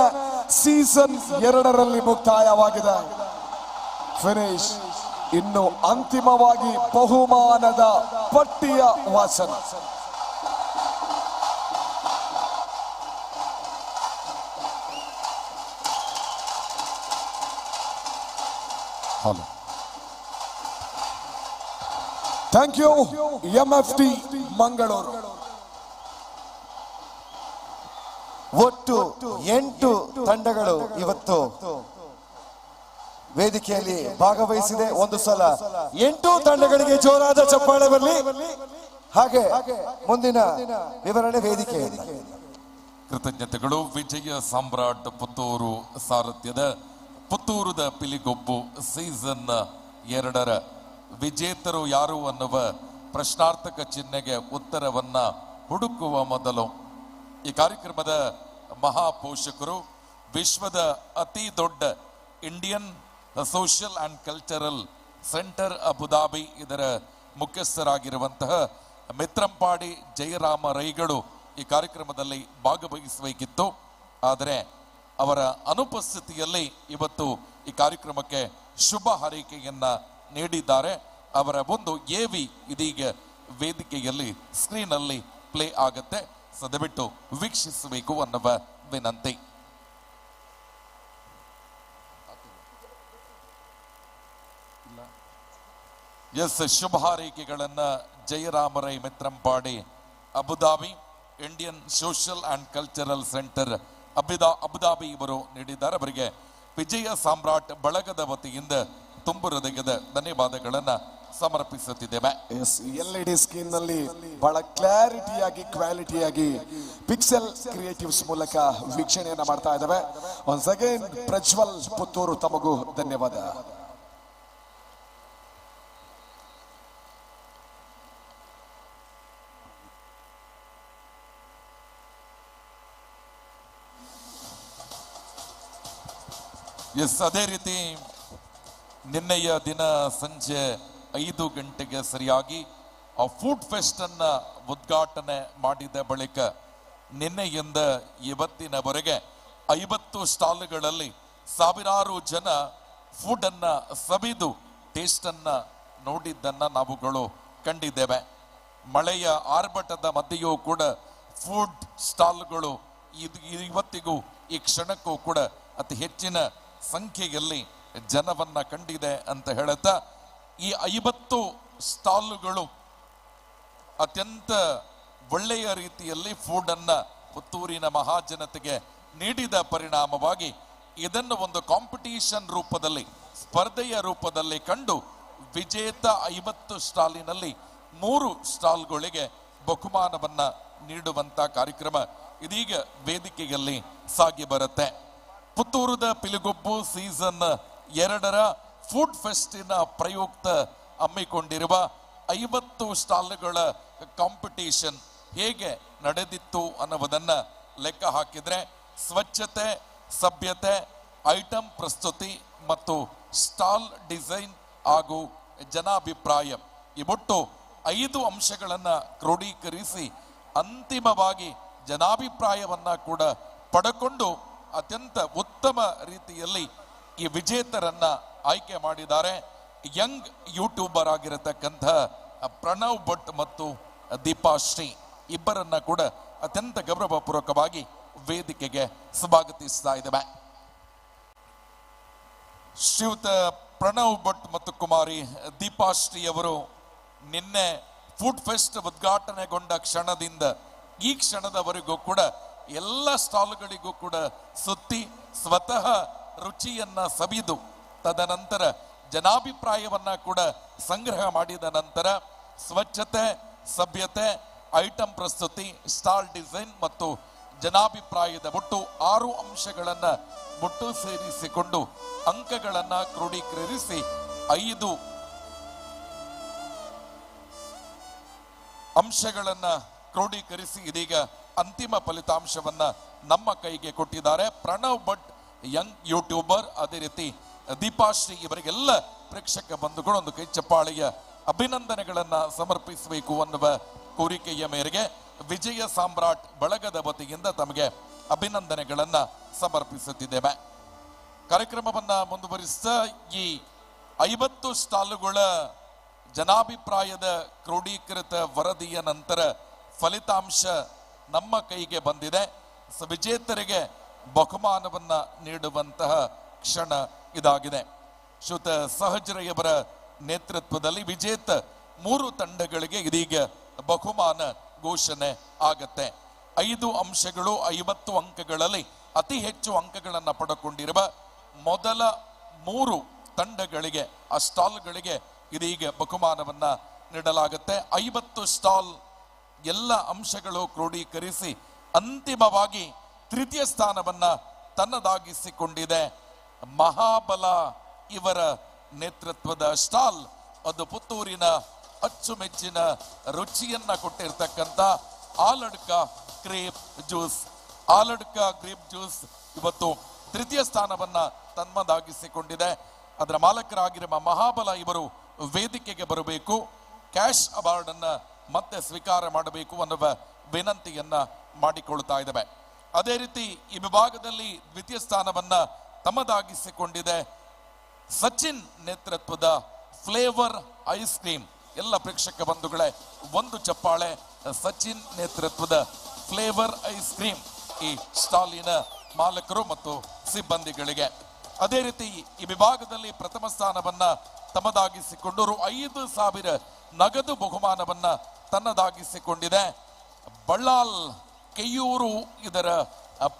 ಸೀಸನ್ 2ರಲ್ಲಿ ಮುಕ್ತಾಯವಾಗಿದೆ. ಫಿನಿಶ್. ಇನ್ನು ಅಂತಿಮವಾಗಿ ಬಹುಮಾನದ ಪಟ್ಟಿಯ ವಾಚನ. Hello. Thank you MFT Mangaluru. ಒಟ್ಟು 8 ತಂಡಗಳು ಇವತ್ತು ವೇದಿಕೆಯಲ್ಲಿ ಭಾಗವಹಿಸಿದೆ. ಒಂದು ಸಲ 8 ತಂಡಗಳಿಗೆ ಜೋರಾದ ಚಪ್ಪಾಳೆ ಬರಲಿ. ಹಾಗೆ ಮುಂದಿನ ವಿವರಣೆ ವೇದಿಕೆಯಲ್ಲಿ. ಕೃತಜ್ಞತೆಗಳು. ವಿಜಯ ಸಾಮ್ರಾಟ್ ಪುತ್ತೂರು ಸಾರಥ್ಯದ ಪುತ್ತೂರುದ ಪಿಲಿಗೊಬ್ಬು ಸೀಸನ್ 2ರ ವಿಜೇತರು ಯಾರು ಅನ್ನುವ ಪ್ರಶ್ನಾರ್ಥಕ ಚಿಹ್ನೆಗೆ ಉತ್ತರವನ್ನ ಹುಡುಕುವ ಮೊದಲು ಈ ಕಾರ್ಯಕ್ರಮದ ಮಹಾಪೋಷಕರು, ವಿಶ್ವದ ಅತಿ ದೊಡ್ಡ Indian social and cultural centre Abu Dhabi ಇದರ ಮುಖ್ಯಸ್ಥರಾಗಿರುವಂತಹ ಮಿತ್ರಂಪಾಡಿ ಜಯರಾಮ ರೈಗಳು ಈ ಕಾರ್ಯಕ್ರಮದಲ್ಲಿ ಭಾಗವಹಿಸಬೇಕಿತ್ತು. ಆದರೆ ಅವರ ಅನುಪಸ್ಥಿತಿಯಲ್ಲಿ ಇವತ್ತು ಈ ಕಾರ್ಯಕ್ರಮಕ್ಕೆ ಶುಭ ಹಾರೈಕೆಯನ್ನ ನೀಡಿದ್ದಾರೆ. ಅವರ ಒಂದು ಎವಿ ಇದೀಗ ವೇದಿಕೆಯಲ್ಲಿ ಸ್ಕ್ರೀನಲ್ಲಿ ಪ್ಲೇ ಆಗುತ್ತೆ. ಸೊ ದಯವಿಟ್ಟು ವೀಕ್ಷಿಸಬೇಕು ಅನ್ನುವ ವಿನಂತಿ. S, Shubha ಹಾರೈಕೆಗಳನ್ನ Jayarama Rai Mitrampady Abu Dhabi Indian social and cultural centre Abu Dhabi ಇವರು ನೀಡಿದ್ದಾರೆ. ಅವರಿಗೆ ವಿಜಯ ಸಾಮ್ರಾಟ್ ಬಳಗದ ವತಿಯಿಂದ ತುಂಬು ಹೃದಯದ ಧನ್ಯವಾದಗಳನ್ನು ಸಮರ್ಪಿಸುತ್ತಿದ್ದೇವೆ. ಎಸ್, ಎಲ್ ಇ ಡಿ ಸ್ಕ್ರೀನ್ ನಲ್ಲಿ ಬಹಳ ಕ್ಲಾರಿಟಿಯಾಗಿ, ಕ್ವಾಲಿಟಿಯಾಗಿ ಪಿಕ್ಸೆಲ್ ಕ್ರಿಯೇಟಿವ್ಸ್ ಮೂಲಕ ವೀಕ್ಷಣೆಯನ್ನ ಮಾಡ್ತಾ ಇದ್ದಾವೆ. ಒನ್ಸ್ ಅಗೇನ್ ಪ್ರಜ್ವಲ್ ಪುತ್ತೂರು ತಮಗೂ ಧನ್ಯವಾದ. ಎಸ್, ಅದೇ ರೀತಿ ನಿನ್ನೆಯ ದಿನ ಸಂಜೆ 5 ಗಂಟೆಗೆ ಸರಿಯಾಗಿ ಆ ಫುಡ್ ಫೆಸ್ಟ್ ಅನ್ನ ಉದ್ಘಾಟನೆ ಮಾಡಿದ ಬಳಿಕ ನಿನ್ನೆಯಿಂದ ಇವತ್ತಿನವರೆಗೆ 50 ಸ್ಟಾಲ್ಗಳಲ್ಲಿ ಸಾವಿರಾರು ಜನ ಫುಡ್ ಅನ್ನ ಸವಿದು ಟೇಸ್ಟ್ ಅನ್ನ ನೋಡಿದ್ದನ್ನ ನಾವುಗಳು ಕಂಡಿದ್ದೇವೆ. ಮಳೆಯ ಆರ್ಭಟದ ಮಧ್ಯೆಯೂ ಕೂಡ ಫುಡ್ ಸ್ಟಾಲ್ಗಳು ಇವತ್ತಿಗೂ ಈ ಕ್ಷಣಕ್ಕೂ ಕೂಡ ಅತಿ ಹೆಚ್ಚಿನ ಸಂಖ್ಯೆಯಲ್ಲಿ ಜನವನ್ನ ಕಂಡಿದೆ ಅಂತ ಹೇಳುತ್ತಾ, ಈ 50 ಸ್ಟಾಲ್ಗಳು ಅತ್ಯಂತ ಒಳ್ಳೆಯ ರೀತಿಯಲ್ಲಿ ಫುಡ್ ಅನ್ನ ಪುತ್ತೂರಿನ ಮಹಾಜನತೆಗೆ ನೀಡಿದ ಪರಿಣಾಮವಾಗಿ ಇದನ್ನು ಒಂದು ಕಾಂಪಿಟೀಷನ್ ರೂಪದಲ್ಲಿ, ಸ್ಪರ್ಧೆಯ ರೂಪದಲ್ಲಿ ಕಂಡು ವಿಜೇತ 50 ಸ್ಟಾಲಿನಲ್ಲಿ 3 ಸ್ಟಾಲ್ಗಳಿಗೆ ಬಹುಮಾನವನ್ನ ನೀಡುವಂತ ಕಾರ್ಯಕ್ರಮ ಇದೀಗ ವೇದಿಕೆಯಲ್ಲಿ ಸಾಗಿ ಬರುತ್ತೆ. ಪುತ್ತೂರದ ಪಿಲಿಗೊಬ್ಬು ಸೀಸನ್ 2ರ ಫುಡ್ ಫೆಸ್ಟಿನ ಪ್ರಯುಕ್ತ ಹಮ್ಮಿಕೊಂಡಿರುವ 50 ಸ್ಟಾಲ್ಗಳ ಕಾಂಪಿಟೇಷನ್ ಹೇಗೆ ನಡೆದಿತ್ತು ಅನ್ನುವುದನ್ನ ಲೆಕ್ಕ ಹಾಕಿದ್ರೆ ಸ್ವಚ್ಛತೆ, ಸಭ್ಯತೆ, ಐಟಂ ಪ್ರಸ್ತುತಿ ಮತ್ತು ಸ್ಟಾಲ್ ಡಿಸೈನ್ ಹಾಗೂ ಜನಾಭಿಪ್ರಾಯ ಈ ಒಟ್ಟು 5 ಅಂಶಗಳನ್ನ ಕ್ರೋಢೀಕರಿಸಿ ಅಂತಿಮವಾಗಿ ಜನಾಭಿಪ್ರಾಯವನ್ನ ಕೂಡ ಪಡ್ಕೊಂಡು ಅತ್ಯಂತ ಉತ್ತಮ ರೀತಿಯಲ್ಲಿ ಈ ವಿಜೇತರನ್ನ ಆಯ್ಕೆ ಮಾಡಿದ್ದಾರೆ. ಯಂಗ್ ಯೂಟ್ಯೂಬರ್ ಆಗಿರತಕ್ಕಂಥ ಪ್ರಣವ್ ಭಟ್ ಮತ್ತು ದೀಪಾಶ್ರೀ ಇಬ್ಬರನ್ನ ಕೂಡ ಅತ್ಯಂತ ಗೌರವಪೂರ್ವಕವಾಗಿ ವೇದಿಕೆಗೆ ಸ್ವಾಗತಿಸ್ತಾ ಇದ್ದೇವೆ. ಶ್ರೀಯುತ ಪ್ರಣವ್ ಭಟ್ ಮತ್ತು ಕುಮಾರಿ ದೀಪಾಶ್ರೀ ಅವರು ನಿನ್ನೆ ಫುಡ್ ಫೆಸ್ಟ್ ಉದ್ಘಾಟನೆಗೊಂಡ ಕ್ಷಣದಿಂದ ಈ ಕ್ಷಣದವರೆಗೂ ಕೂಡ ಎಲ್ಲ ಸ್ಟಾಲ್ಗಳಿಗೂ ಕೂಡ ಸುತ್ತಿ ಸ್ವತಃ ರುಚಿಯನ್ನ ಸವಿದು ತದನಂತರ ಜನಾಭಿಪ್ರಾಯವನ್ನ ಕೂಡ ಸಂಗ್ರಹ ಮಾಡಿದ ನಂತರ ಸ್ವಚ್ಛತೆ, ಸಭ್ಯತೆ, ಐಟಂ ಪ್ರಸ್ತುತಿ, ಸ್ಟಾಲ್ ಡಿಸೈನ್ ಮತ್ತು ಜನಾಭಿಪ್ರಾಯದ ಒಟ್ಟು 6 ಅಂಶಗಳನ್ನ ಒಟ್ಟು ಸೇರಿಸಿಕೊಂಡು ಅಂಕಗಳನ್ನ ಕ್ರೋಢೀಕರಿಸಿ 5 ಅಂಶಗಳನ್ನ ಕ್ರೋಢೀಕರಿಸಿ ಇದೀಗ ಅಂತಿಮ ಫಲಿತಾಂಶವನ್ನ ನಮ್ಮ ಕೈಗೆ ಕೊಟ್ಟಿದ್ದಾರೆ. ಪ್ರಣವ್ ಭಟ್ ಯಂಗ್ ಯೂಟ್ಯೂಬರ್, ಅದೇ ರೀತಿ ದೀಪಾಶ್ರೀ ಇವರಿಗೆಲ್ಲ ಪ್ರೇಕ್ಷಕ ಬಂಧುಗಳು ಒಂದು ಕೈ ಚಪ್ಪಾಳೆಯ ಅಭಿನಂದನೆಗಳನ್ನ ಸಮರ್ಪಿಸಬೇಕು ಅನ್ನುವ ಕೋರಿಕೆಯ ಮೇರೆಗೆ ವಿಜಯ ಸಾಮ್ರಾಟ್ ಬಳಗದ ವತಿಯಿಂದ ತಮಗೆ ಅಭಿನಂದನೆಗಳನ್ನ ಸಮರ್ಪಿಸುತ್ತಿದ್ದೇವೆ. ಕಾರ್ಯಕ್ರಮವನ್ನ ಮುಂದುವರಿಸಿದ ಈ 50 ಸ್ಟಾಲುಗಳ ಜನಾಭಿಪ್ರಾಯದ ಕ್ರೋಢೀಕೃತ ವರದಿಯ ನಂತರ ಫಲಿತಾಂಶ ನಮ್ಮ ಕೈಗೆ ಬಂದಿದೆ. ವಿಜೇತರಿಗೆ ಬಹುಮಾನವನ್ನ ನೀಡುವಂತಹ ಕ್ಷಣ ಇದಾಗಿದೆ. ಶ್ರೀಯುತ ಸಹಜರಯ್ಯವರ ನೇತೃತ್ವದಲ್ಲಿ ವಿಜೇತ 3 ತಂಡಗಳಿಗೆ ಇದೀಗ ಬಹುಮಾನ ಘೋಷಣೆ ಆಗತ್ತೆ. 5 ಅಂಶಗಳು 50 ಅಂಕಗಳಲ್ಲಿ ಅತಿ ಹೆಚ್ಚು ಅಂಕಗಳನ್ನು ಪಡೆದುಕೊಂಡಿರುವ ಮೊದಲ 3 ತಂಡಗಳಿಗೆ, ಆ ಸ್ಟಾಲ್ಗಳಿಗೆ ಇದೀಗ ಬಹುಮಾನವನ್ನ ನೀಡಲಾಗುತ್ತೆ. 50 ಸ್ಟಾಲ್ ಎಲ್ಲ ಅಂಶಗಳು ಕ್ರೋಢೀಕರಿಸಿ ಅಂತಿಮವಾಗಿ ತೃತೀಯ ಸ್ಥಾನವನ್ನ ತನ್ನದಾಗಿಸಿಕೊಂಡಿದೆ ಮಹಾಬಲ ಇವರ ನೇತೃತ್ವದ ಸ್ಟಾಲ್. ಅದು ಪುತ್ತೂರಿನ ಅಚ್ಚುಮೆಚ್ಚಿನ ರುಚಿಯನ್ನ ಕೊಟ್ಟಿರ್ತಕ್ಕಂಥ Aladka grape juice. Aladka grape juice ಇವತ್ತು ತೃತೀಯ ಸ್ಥಾನವನ್ನ ತನ್ನದಾಗಿಸಿಕೊಂಡಿದೆ. ಅದರ ಮಾಲಕರಾಗಿರುವ ಮಹಾಬಲ ಇವರು ವೇದಿಕೆಗೆ ಬರಬೇಕು, ಕ್ಯಾಶ್ ಅವಾರ್ಡ್ ಅನ್ನ ಮತ್ತೆ ಸ್ವೀಕಾರ ಮಾಡಬೇಕು ಅನ್ನುವ ವಿನಂತಿಯನ್ನ ಮಾಡಿಕೊಳ್ತಾ ಇದ್ದಾವೆ. ಅದೇ ರೀತಿ ಈ ವಿಭಾಗದಲ್ಲಿ ದ್ವಿತೀಯ ಸ್ಥಾನವನ್ನ ತಮ್ಮದಾಗಿಸಿಕೊಂಡಿದೆ ಸಚಿನ್ ನೇತೃತ್ವದ ಫ್ಲೇವರ್ ಐಸ್ ಕ್ರೀಮ್. ಎಲ್ಲ ಪ್ರೇಕ್ಷಕ ಬಂಧುಗಳೇ ಒಂದು ಚಪ್ಪಾಳೆ ಸಚಿನ್ ನೇತೃತ್ವದ ಫ್ಲೇವರ್ ಐಸ್ ಕ್ರೀಮ್ ಈ ಸ್ಟಾಲಿನ ಮಾಲಕರು ಮತ್ತು ಸಿಬ್ಬಂದಿಗಳಿಗೆ. ಅದೇ ರೀತಿ ಈ ವಿಭಾಗದಲ್ಲಿ ಪ್ರಥಮ ಸ್ಥಾನವನ್ನ ತಮ್ಮದಾಗಿಸಿಕೊಂಡು 5,000 ನಗದು ಬಹುಮಾನವನ್ನ ತನ್ನದಾಗಿಸಿಕೊಂಡಿದೆ ಬಳ್ಳಾಲ್ ಕೆಯೂರು ಇದರ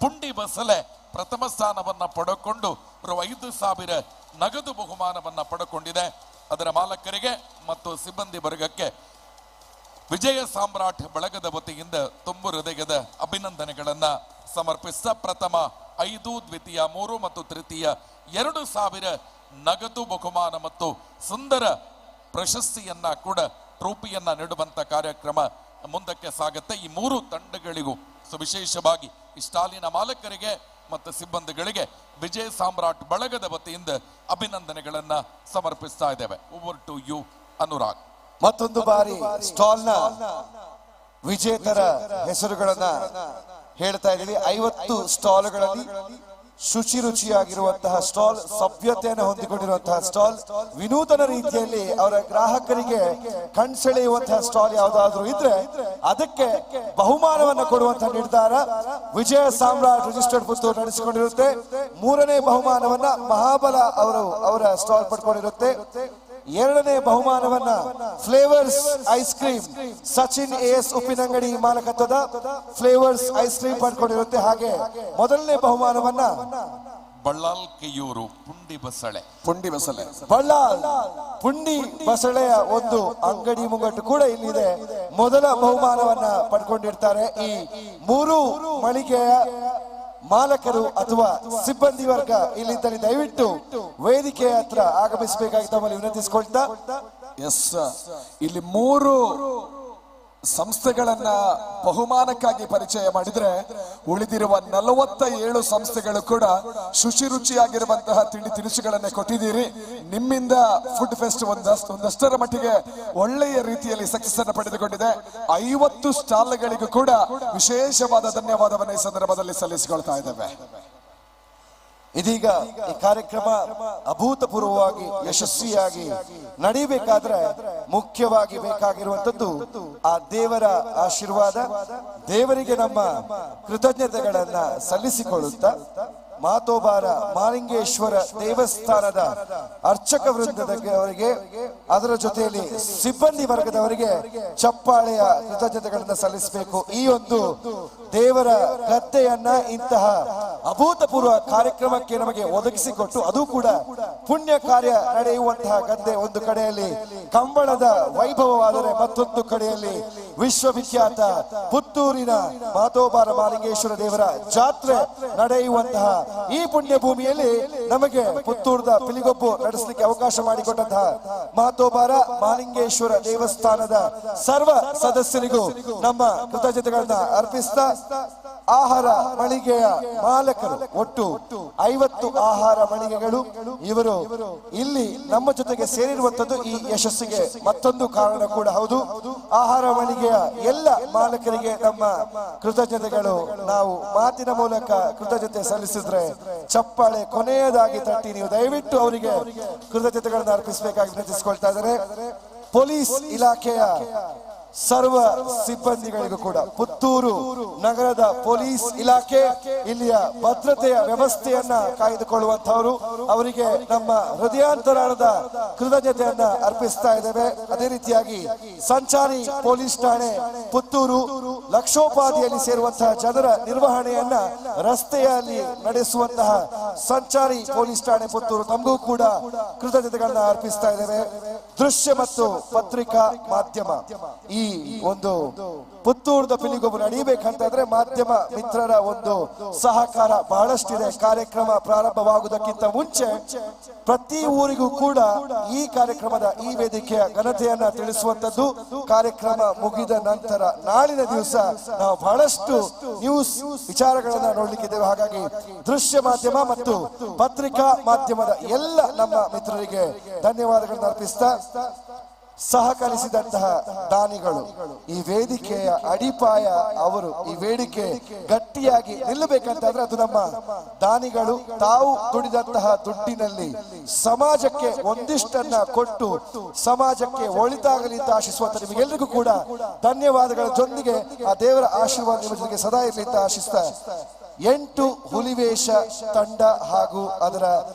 ಪುಂಡಿ ಬಸಲೆ ಪ್ರಥಮ ಸ್ಥಾನವನ್ನ ಪಡೆದುಕೊಂಡು 5,000 ನಗದು ಬಹುಮಾನವನ್ನ ಪಡೆದುಕೊಂಡಿದೆ. ಅದರ ಮಾಲಕರಿಗೆ ಮತ್ತು ಸಿಬ್ಬಂದಿ ವರ್ಗಕ್ಕೆ ವಿಜಯ ಸಾಮ್ರಾಟ್ ಬಳಗದ ವತಿಯಿಂದ ತುಂಬು ಹೃದಯದ ಅಭಿನಂದನೆಗಳನ್ನ ಸಮರ್ಪಿಸ್ತಾ ಪ್ರಥಮ 5, ದ್ವಿತೀಯ 3 ಮತ್ತು ತೃತೀಯ 2000 ನಗದು ಬಹುಮಾನ ಮತ್ತು ಸುಂದರ ಪ್ರಶಸ್ತಿಯನ್ನ ಕೂಡ ಟ್ರೋಫಿಯನ್ನ ನೀಡುವಂತ ಕಾರ್ಯಕ್ರಮ ಮುಂದಕ್ಕೆ ಸಾಗುತ್ತೆ. ಈ 3 ತಂಡಗಳಿಗೂ ವಿಶೇಷವಾಗಿ ಈ ಸ್ಟಾಲಿನ ಮಾಲಕರಿಗೆ ಮತ್ತು ಸಿಬ್ಬಂದಿಗಳಿಗೆ ವಿಜಯ ಸಾಮ್ರಾಟ್ ಬಳಗದ ವತಿಯಿಂದ ಅಭಿನಂದನೆಗಳನ್ನ ಸಮರ್ಪಿಸ್ತಾ ಇದ್ದೇವೆ. Over to you Anurag. ಮತ್ತೊಂದು ಬಾರಿ ಸ್ಟಾಲ್ನ ವಿಜೇತರ ಹೆಸರುಗಳನ್ನ ಹೇಳ್ತಾ ಇದ್ದೀವಿ. 50 ಸ್ಟಾಲ್ಗಳಲ್ಲಿ ಶುಚಿ ರುಚಿಯಾಗಿರುವಂತಹ ಸ್ಟಾಲ್, ಸಭ್ಯತೆಯನ್ನು ಹೊಂದಿಕೊಂಡಿರುವಂತಹ ಸ್ಟಾಲ್, ವಿನೂತನ ರೀತಿಯಲ್ಲಿ ಅವರ ಗ್ರಾಹಕರಿಗೆ ಕಣ್ಸೆಳೆಯುವಂತಹ ಸ್ಟಾಲ್ ಯಾವುದಾದ್ರೂ ಇದ್ರೆ ಅದಕ್ಕೆ ಬಹುಮಾನವನ್ನು ಕೊಡುವಂತಹ ನಿರ್ಧಾರ ವಿಜಯ ಸಾಮ್ರಾಟ್ ರಿಜಿಸ್ಟರ್ಡ್ ಪುತ್ತೂರು ನಡೆಸಿಕೊಂಡಿರುತ್ತೆ. 3ನೇ ಬಹುಮಾನವನ್ನ ಮಹಾಬಲ ಅವರು ಅವರ ಸ್ಟಾಲ್ ಪಡ್ಕೊಂಡಿರುತ್ತೆ. 2ನೇ ಬಹುಮಾನವನ್ನ flavours ice cream Sachin AS Uppinangady ಮಾಲಕತ್ವದ ಫ್ಲೇವರ್ಸ್ ಐಸ್ ಕ್ರೀಮ್ ಪಡ್ಕೊಂಡಿರುತ್ತೆ. ಹಾಗೆ ಮೊದಲನೇ ಬಹುಮಾನವನ್ನ ಬಳ್ಳಾಲ್ ಕೆಯೂರು ಪುಂಡಿ ಬಸಳೆ, ಪುಂಡಿ ಬಸಳೆ, ಬಳ್ಳಾಲ್ ಪುಂಡಿ ಬಸಳೆಯ ಒಂದು ಅಂಗಡಿ ಮುಂಗಟ್ಟು ಕೂಡ ಇಲ್ಲಿದೆ. ಮೊದಲ ಬಹುಮಾನವನ್ನ ಪಡ್ಕೊಂಡಿರ್ತಾರೆ. ಈ 3 ಮಳಿಗೆಯ ಮಾಲಕರು ಅಥವಾ ಸಿಬ್ಬಂದಿ ವರ್ಗ ಇಲ್ಲಿದ್ದಲ್ಲಿ ದಯವಿಟ್ಟು ವೇದಿಕೆಯ ಹತ್ರ ಆಗಮಿಸಬೇಕಾಗಿ ತಮ್ಮಲ್ಲಿ ವಿನಂತಿಸಿಕೊಳ್ತಾ. ಎಸ್, ಇಲ್ಲಿ 3 ಸಂಸ್ಥೆಗಳನ್ನ ಬಹುಮಾನಕ್ಕಾಗಿ ಪರಿಚಯ ಮಾಡಿದ್ರೆ ಉಳಿದಿರುವ 47 ಸಂಸ್ಥೆಗಳು ಕೂಡ ಶುಚಿ ರುಚಿಯಾಗಿರುವಂತಹ ತಿಂಡಿ ತಿನಿಸುಗಳನ್ನೇ ಕೊಟ್ಟಿದ್ದೀರಿ. ನಿಮ್ಮಿಂದ ಫುಡ್ ಫೆಸ್ಟ್ ಒಂದಷ್ಟರ ಮಟ್ಟಿಗೆ ಒಳ್ಳೆಯ ರೀತಿಯಲ್ಲಿ ಸಕ್ಸಸ್ ಅನ್ನು ಪಡೆದುಕೊಂಡಿದೆ. 50 ಸ್ಟಾಲ್ಗಳಿಗೂ ಕೂಡ ವಿಶೇಷವಾದ ಧನ್ಯವಾದವನ್ನು ಈ ಸಂದರ್ಭದಲ್ಲಿ ಸಲ್ಲಿಸಿಕೊಳ್ತಾ ಇದ್ದೇವೆ. ಇದೀಗ ಈ ಕಾರ್ಯಕ್ರಮ ಅಭೂತಪೂರ್ವವಾಗಿ ಯಶಸ್ವಿಯಾಗಿ ನಡೀಬೇಕಾದ್ರೆ ಮುಖ್ಯವಾಗಿ ಬೇಕಾಗಿರುವಂಥದ್ದು ಆ ದೇವರ ಆಶೀರ್ವಾದ. ದೇವರಿಗೆ ನಮ್ಮ ಕೃತಜ್ಞತೆಗಳನ್ನ ಸಲ್ಲಿಸಿಕೊಳ್ಳುತ್ತಾ ಮಾತೋಬಾರ ಮಾಲಿಂಗೇಶ್ವರ ದೇವಸ್ಥಾನದ ಅರ್ಚಕ ವೃಂದದವರಿಗೆ, ಅದರ ಜೊತೆಯಲ್ಲಿ ಸಿಬ್ಬಂದಿ ವರ್ಗದವರಿಗೆ ಚಪ್ಪಾಳೆಯ ಕೃತಜ್ಞತೆಗಳನ್ನು ಸಲ್ಲಿಸಬೇಕು. ಈ ಒಂದು ದೇವರ ಗದ್ದೆಯನ್ನ ಇಂತಹ ಅಭೂತಪೂರ್ವ ಕಾರ್ಯಕ್ರಮಕ್ಕೆ ನಮಗೆ ಒದಗಿಸಿಕೊಟ್ಟು, ಅದು ಕೂಡ ಪುಣ್ಯ ಕಾರ್ಯ ನಡೆಯುವಂತಹ ಗದ್ದೆ ಒಂದು ಕಡೆಯಲ್ಲಿ ಕಂಬಳದ ವೈಭವವಾದರೆ ಮತ್ತೊಂದು ಕಡೆಯಲ್ಲಿ ವಿಶ್ವವಿಖ್ಯಾತ ಪುತ್ತೂರಿನ ಮಾತೋಬಾರ ಮಾಲಿಂಗೇಶ್ವರ ದೇವರ ಜಾತ್ರೆ ನಡೆಯುವಂತಹ ಈ ಪುಣ್ಯ ಭೂಮಿಯಲ್ಲಿ ನಮಗೆ ಪುತ್ತೂರದ ಪಿಲಿಗೊಬ್ಬು ನಡೆಸಲಿಕ್ಕೆ ಅವಕಾಶ ಮಾಡಿಕೊಟ್ಟಂತಹ ಮಾತೋಬಾರ ಮಾಲಿಂಗೇಶ್ವರ ದೇವಸ್ಥಾನದ ಸರ್ವ ಸದಸ್ಯರಿಗೂ ನಮ್ಮ ಕೃತಜ್ಞತೆಗಳನ್ನ ಅರ್ಪಿಸ್ತಾ, ಆಹಾರ ಮಳಿಗೆಯ ಮಾಲಕರು ಒಟ್ಟು 50 ಆಹಾರ ಮಳಿಗೆಗಳು ಇವರು ಇಲ್ಲಿ ನಮ್ಮ ಜೊತೆಗೆ ಸೇರಿರುವಂತದ್ದು ಈ ಯಶಸ್ಸಿಗೆ ಮತ್ತೊಂದು ಕಾರಣ ಕೂಡ ಹೌದು. ಆಹಾರ ಮಳಿಗೆಯ ಎಲ್ಲ ಮಾಲಕರಿಗೆ ನಮ್ಮ ಕೃತಜ್ಞತೆಗಳು. ನಾವು ಮಾತಿನ ಮೂಲಕ ಕೃತಜ್ಞತೆ ಸಲ್ಲಿಸಿದ್ರೆ ಚಪ್ಪಾಳೆ ಕೊನೆಯದಾಗಿ ತಟ್ಟಿ ನೀವು ದಯವಿಟ್ಟು ಅವರಿಗೆ ಕೃತಜ್ಞತೆಗಳನ್ನು ಅರ್ಪಿಸಬೇಕಾಗಿ ವಿನಂತಿಸಿಕೊಳ್ತಾ ಇದ್ದಾರೆ. ಪೊಲೀಸ್ ಇಲಾಖೆಯ ಸರ್ವ ಸಿಬ್ಬಂದಿಗಳಿಗೂ ಕೂಡ, ಪುತ್ತೂರು ನಗರದ ಪೊಲೀಸ್ ಇಲಾಖೆ ಇಲ್ಲಿಯ ಭದ್ರತೆಯ ವ್ಯವಸ್ಥೆಯನ್ನ ಕಾಯ್ದುಕೊಳ್ಳುವಂತಹವರು, ಅವರಿಗೆ ನಮ್ಮ ಹೃದಯಾಂತರಾಳದ ಕೃತಜ್ಞತೆಯನ್ನ ಅರ್ಪಿಸ್ತಾ ಇದ್ದೇವೆ. ಅದೇ ರೀತಿಯಾಗಿ ಸಂಚಾರಿ ಪೊಲೀಸ್ ಠಾಣೆ ಪುತ್ತೂರು ಲಕ್ಷೋಪಾದಿಯಲ್ಲಿ ಸೇರುವಂತಹ ಜನರ ನಿರ್ವಹಣೆಯನ್ನ ರಸ್ತೆಯಲ್ಲಿ ನಡೆಸುವಂತಹ ಸಂಚಾರಿ ಪೊಲೀಸ್ ಠಾಣೆ ಪುತ್ತೂರು ತಮಗೂ ಕೂಡ ಕೃತಜ್ಞತೆಗಳನ್ನ ಅರ್ಪಿಸ್ತಾ ಇದ್ದೇವೆ. ದೃಶ್ಯ ಮತ್ತು ಪತ್ರಿಕಾ ಮಾಧ್ಯಮ ಈ ಒಂದು ಪುತ್ತೂರದ ಪಿಲಿಗೊಬ್ಬು ನಡೀಬೇಕಂತಂದ್ರೆ ಮಾಧ್ಯಮ ಮಿತ್ರರ ಒಂದು ಸಹಕಾರ ಬಹಳಷ್ಟಿದೆ. ಕಾರ್ಯಕ್ರಮ ಪ್ರಾರಂಭವಾಗುವುದಕ್ಕಿಂತ ಮುಂಚೆ ಪ್ರತಿ ಊರಿಗೂ ಕೂಡ ಈ ಕಾರ್ಯಕ್ರಮದ ಈ ವೇದಿಕೆಯ ಘನತೆಯನ್ನ ತಿಳಿಸುವಂತದ್ದು, ಕಾರ್ಯಕ್ರಮ ಮುಗಿದ ನಂತರ ನಾಳಿನ ದಿವಸ ನಾವು ಬಹಳಷ್ಟು ನ್ಯೂಸ್ ವಿಚಾರಗಳನ್ನ ನೋಡ್ಲಿಕ್ಕಿದ್ದೇವೆ. ಹಾಗಾಗಿ ದೃಶ್ಯ ಮಾಧ್ಯಮ ಮತ್ತು ಪತ್ರಿಕಾ ಮಾಧ್ಯಮದ ಎಲ್ಲ ನಮ್ಮ ಮಿತ್ರರಿಗೆ ಧನ್ಯವಾದಗಳನ್ನು ಅರ್ಪಿಸ್ತಾ, ಸಹಕರಿಸಿದಂತಹ ದಾನಿಗಳು, ಈ ವೇದಿಕೆಯ ಅಡಿಪಾಯ ಅವರು, ಈ ವೇದಿಕೆ ಗಟ್ಟಿಯಾಗಿ ನಿಲ್ಲಬೇಕಂತಂದ್ರೆ ಅದು ನಮ್ಮ ದಾನಿಗಳು ತಾವು ದುಡಿದಂತಹ ದುಡ್ಡಿನಲ್ಲಿ ಸಮಾಜಕ್ಕೆ ಒಂದಿಷ್ಟನ್ನ ಕೊಟ್ಟು ಸಮಾಜಕ್ಕೆ ಒಳಿತಾಗಲಿ ಅಂತ ಆಶಿಸುವಂತ ನಿಮಗೆಲ್ಲರಿಗೂ ಕೂಡ ಧನ್ಯವಾದಗಳ ಜೊತೆಗೆ ಆ ದೇವರ ಆಶೀರ್ವಾದ ನಿಮ್ಮ ಜೊತೆಗೆ ಸದಾ ಇರಲಿ ಅಂತ ಆಶಿಸ್ತಾ, 8 ಹುಲಿವೇಷ ತಂಡ ಹಾಗೂ ಅದರ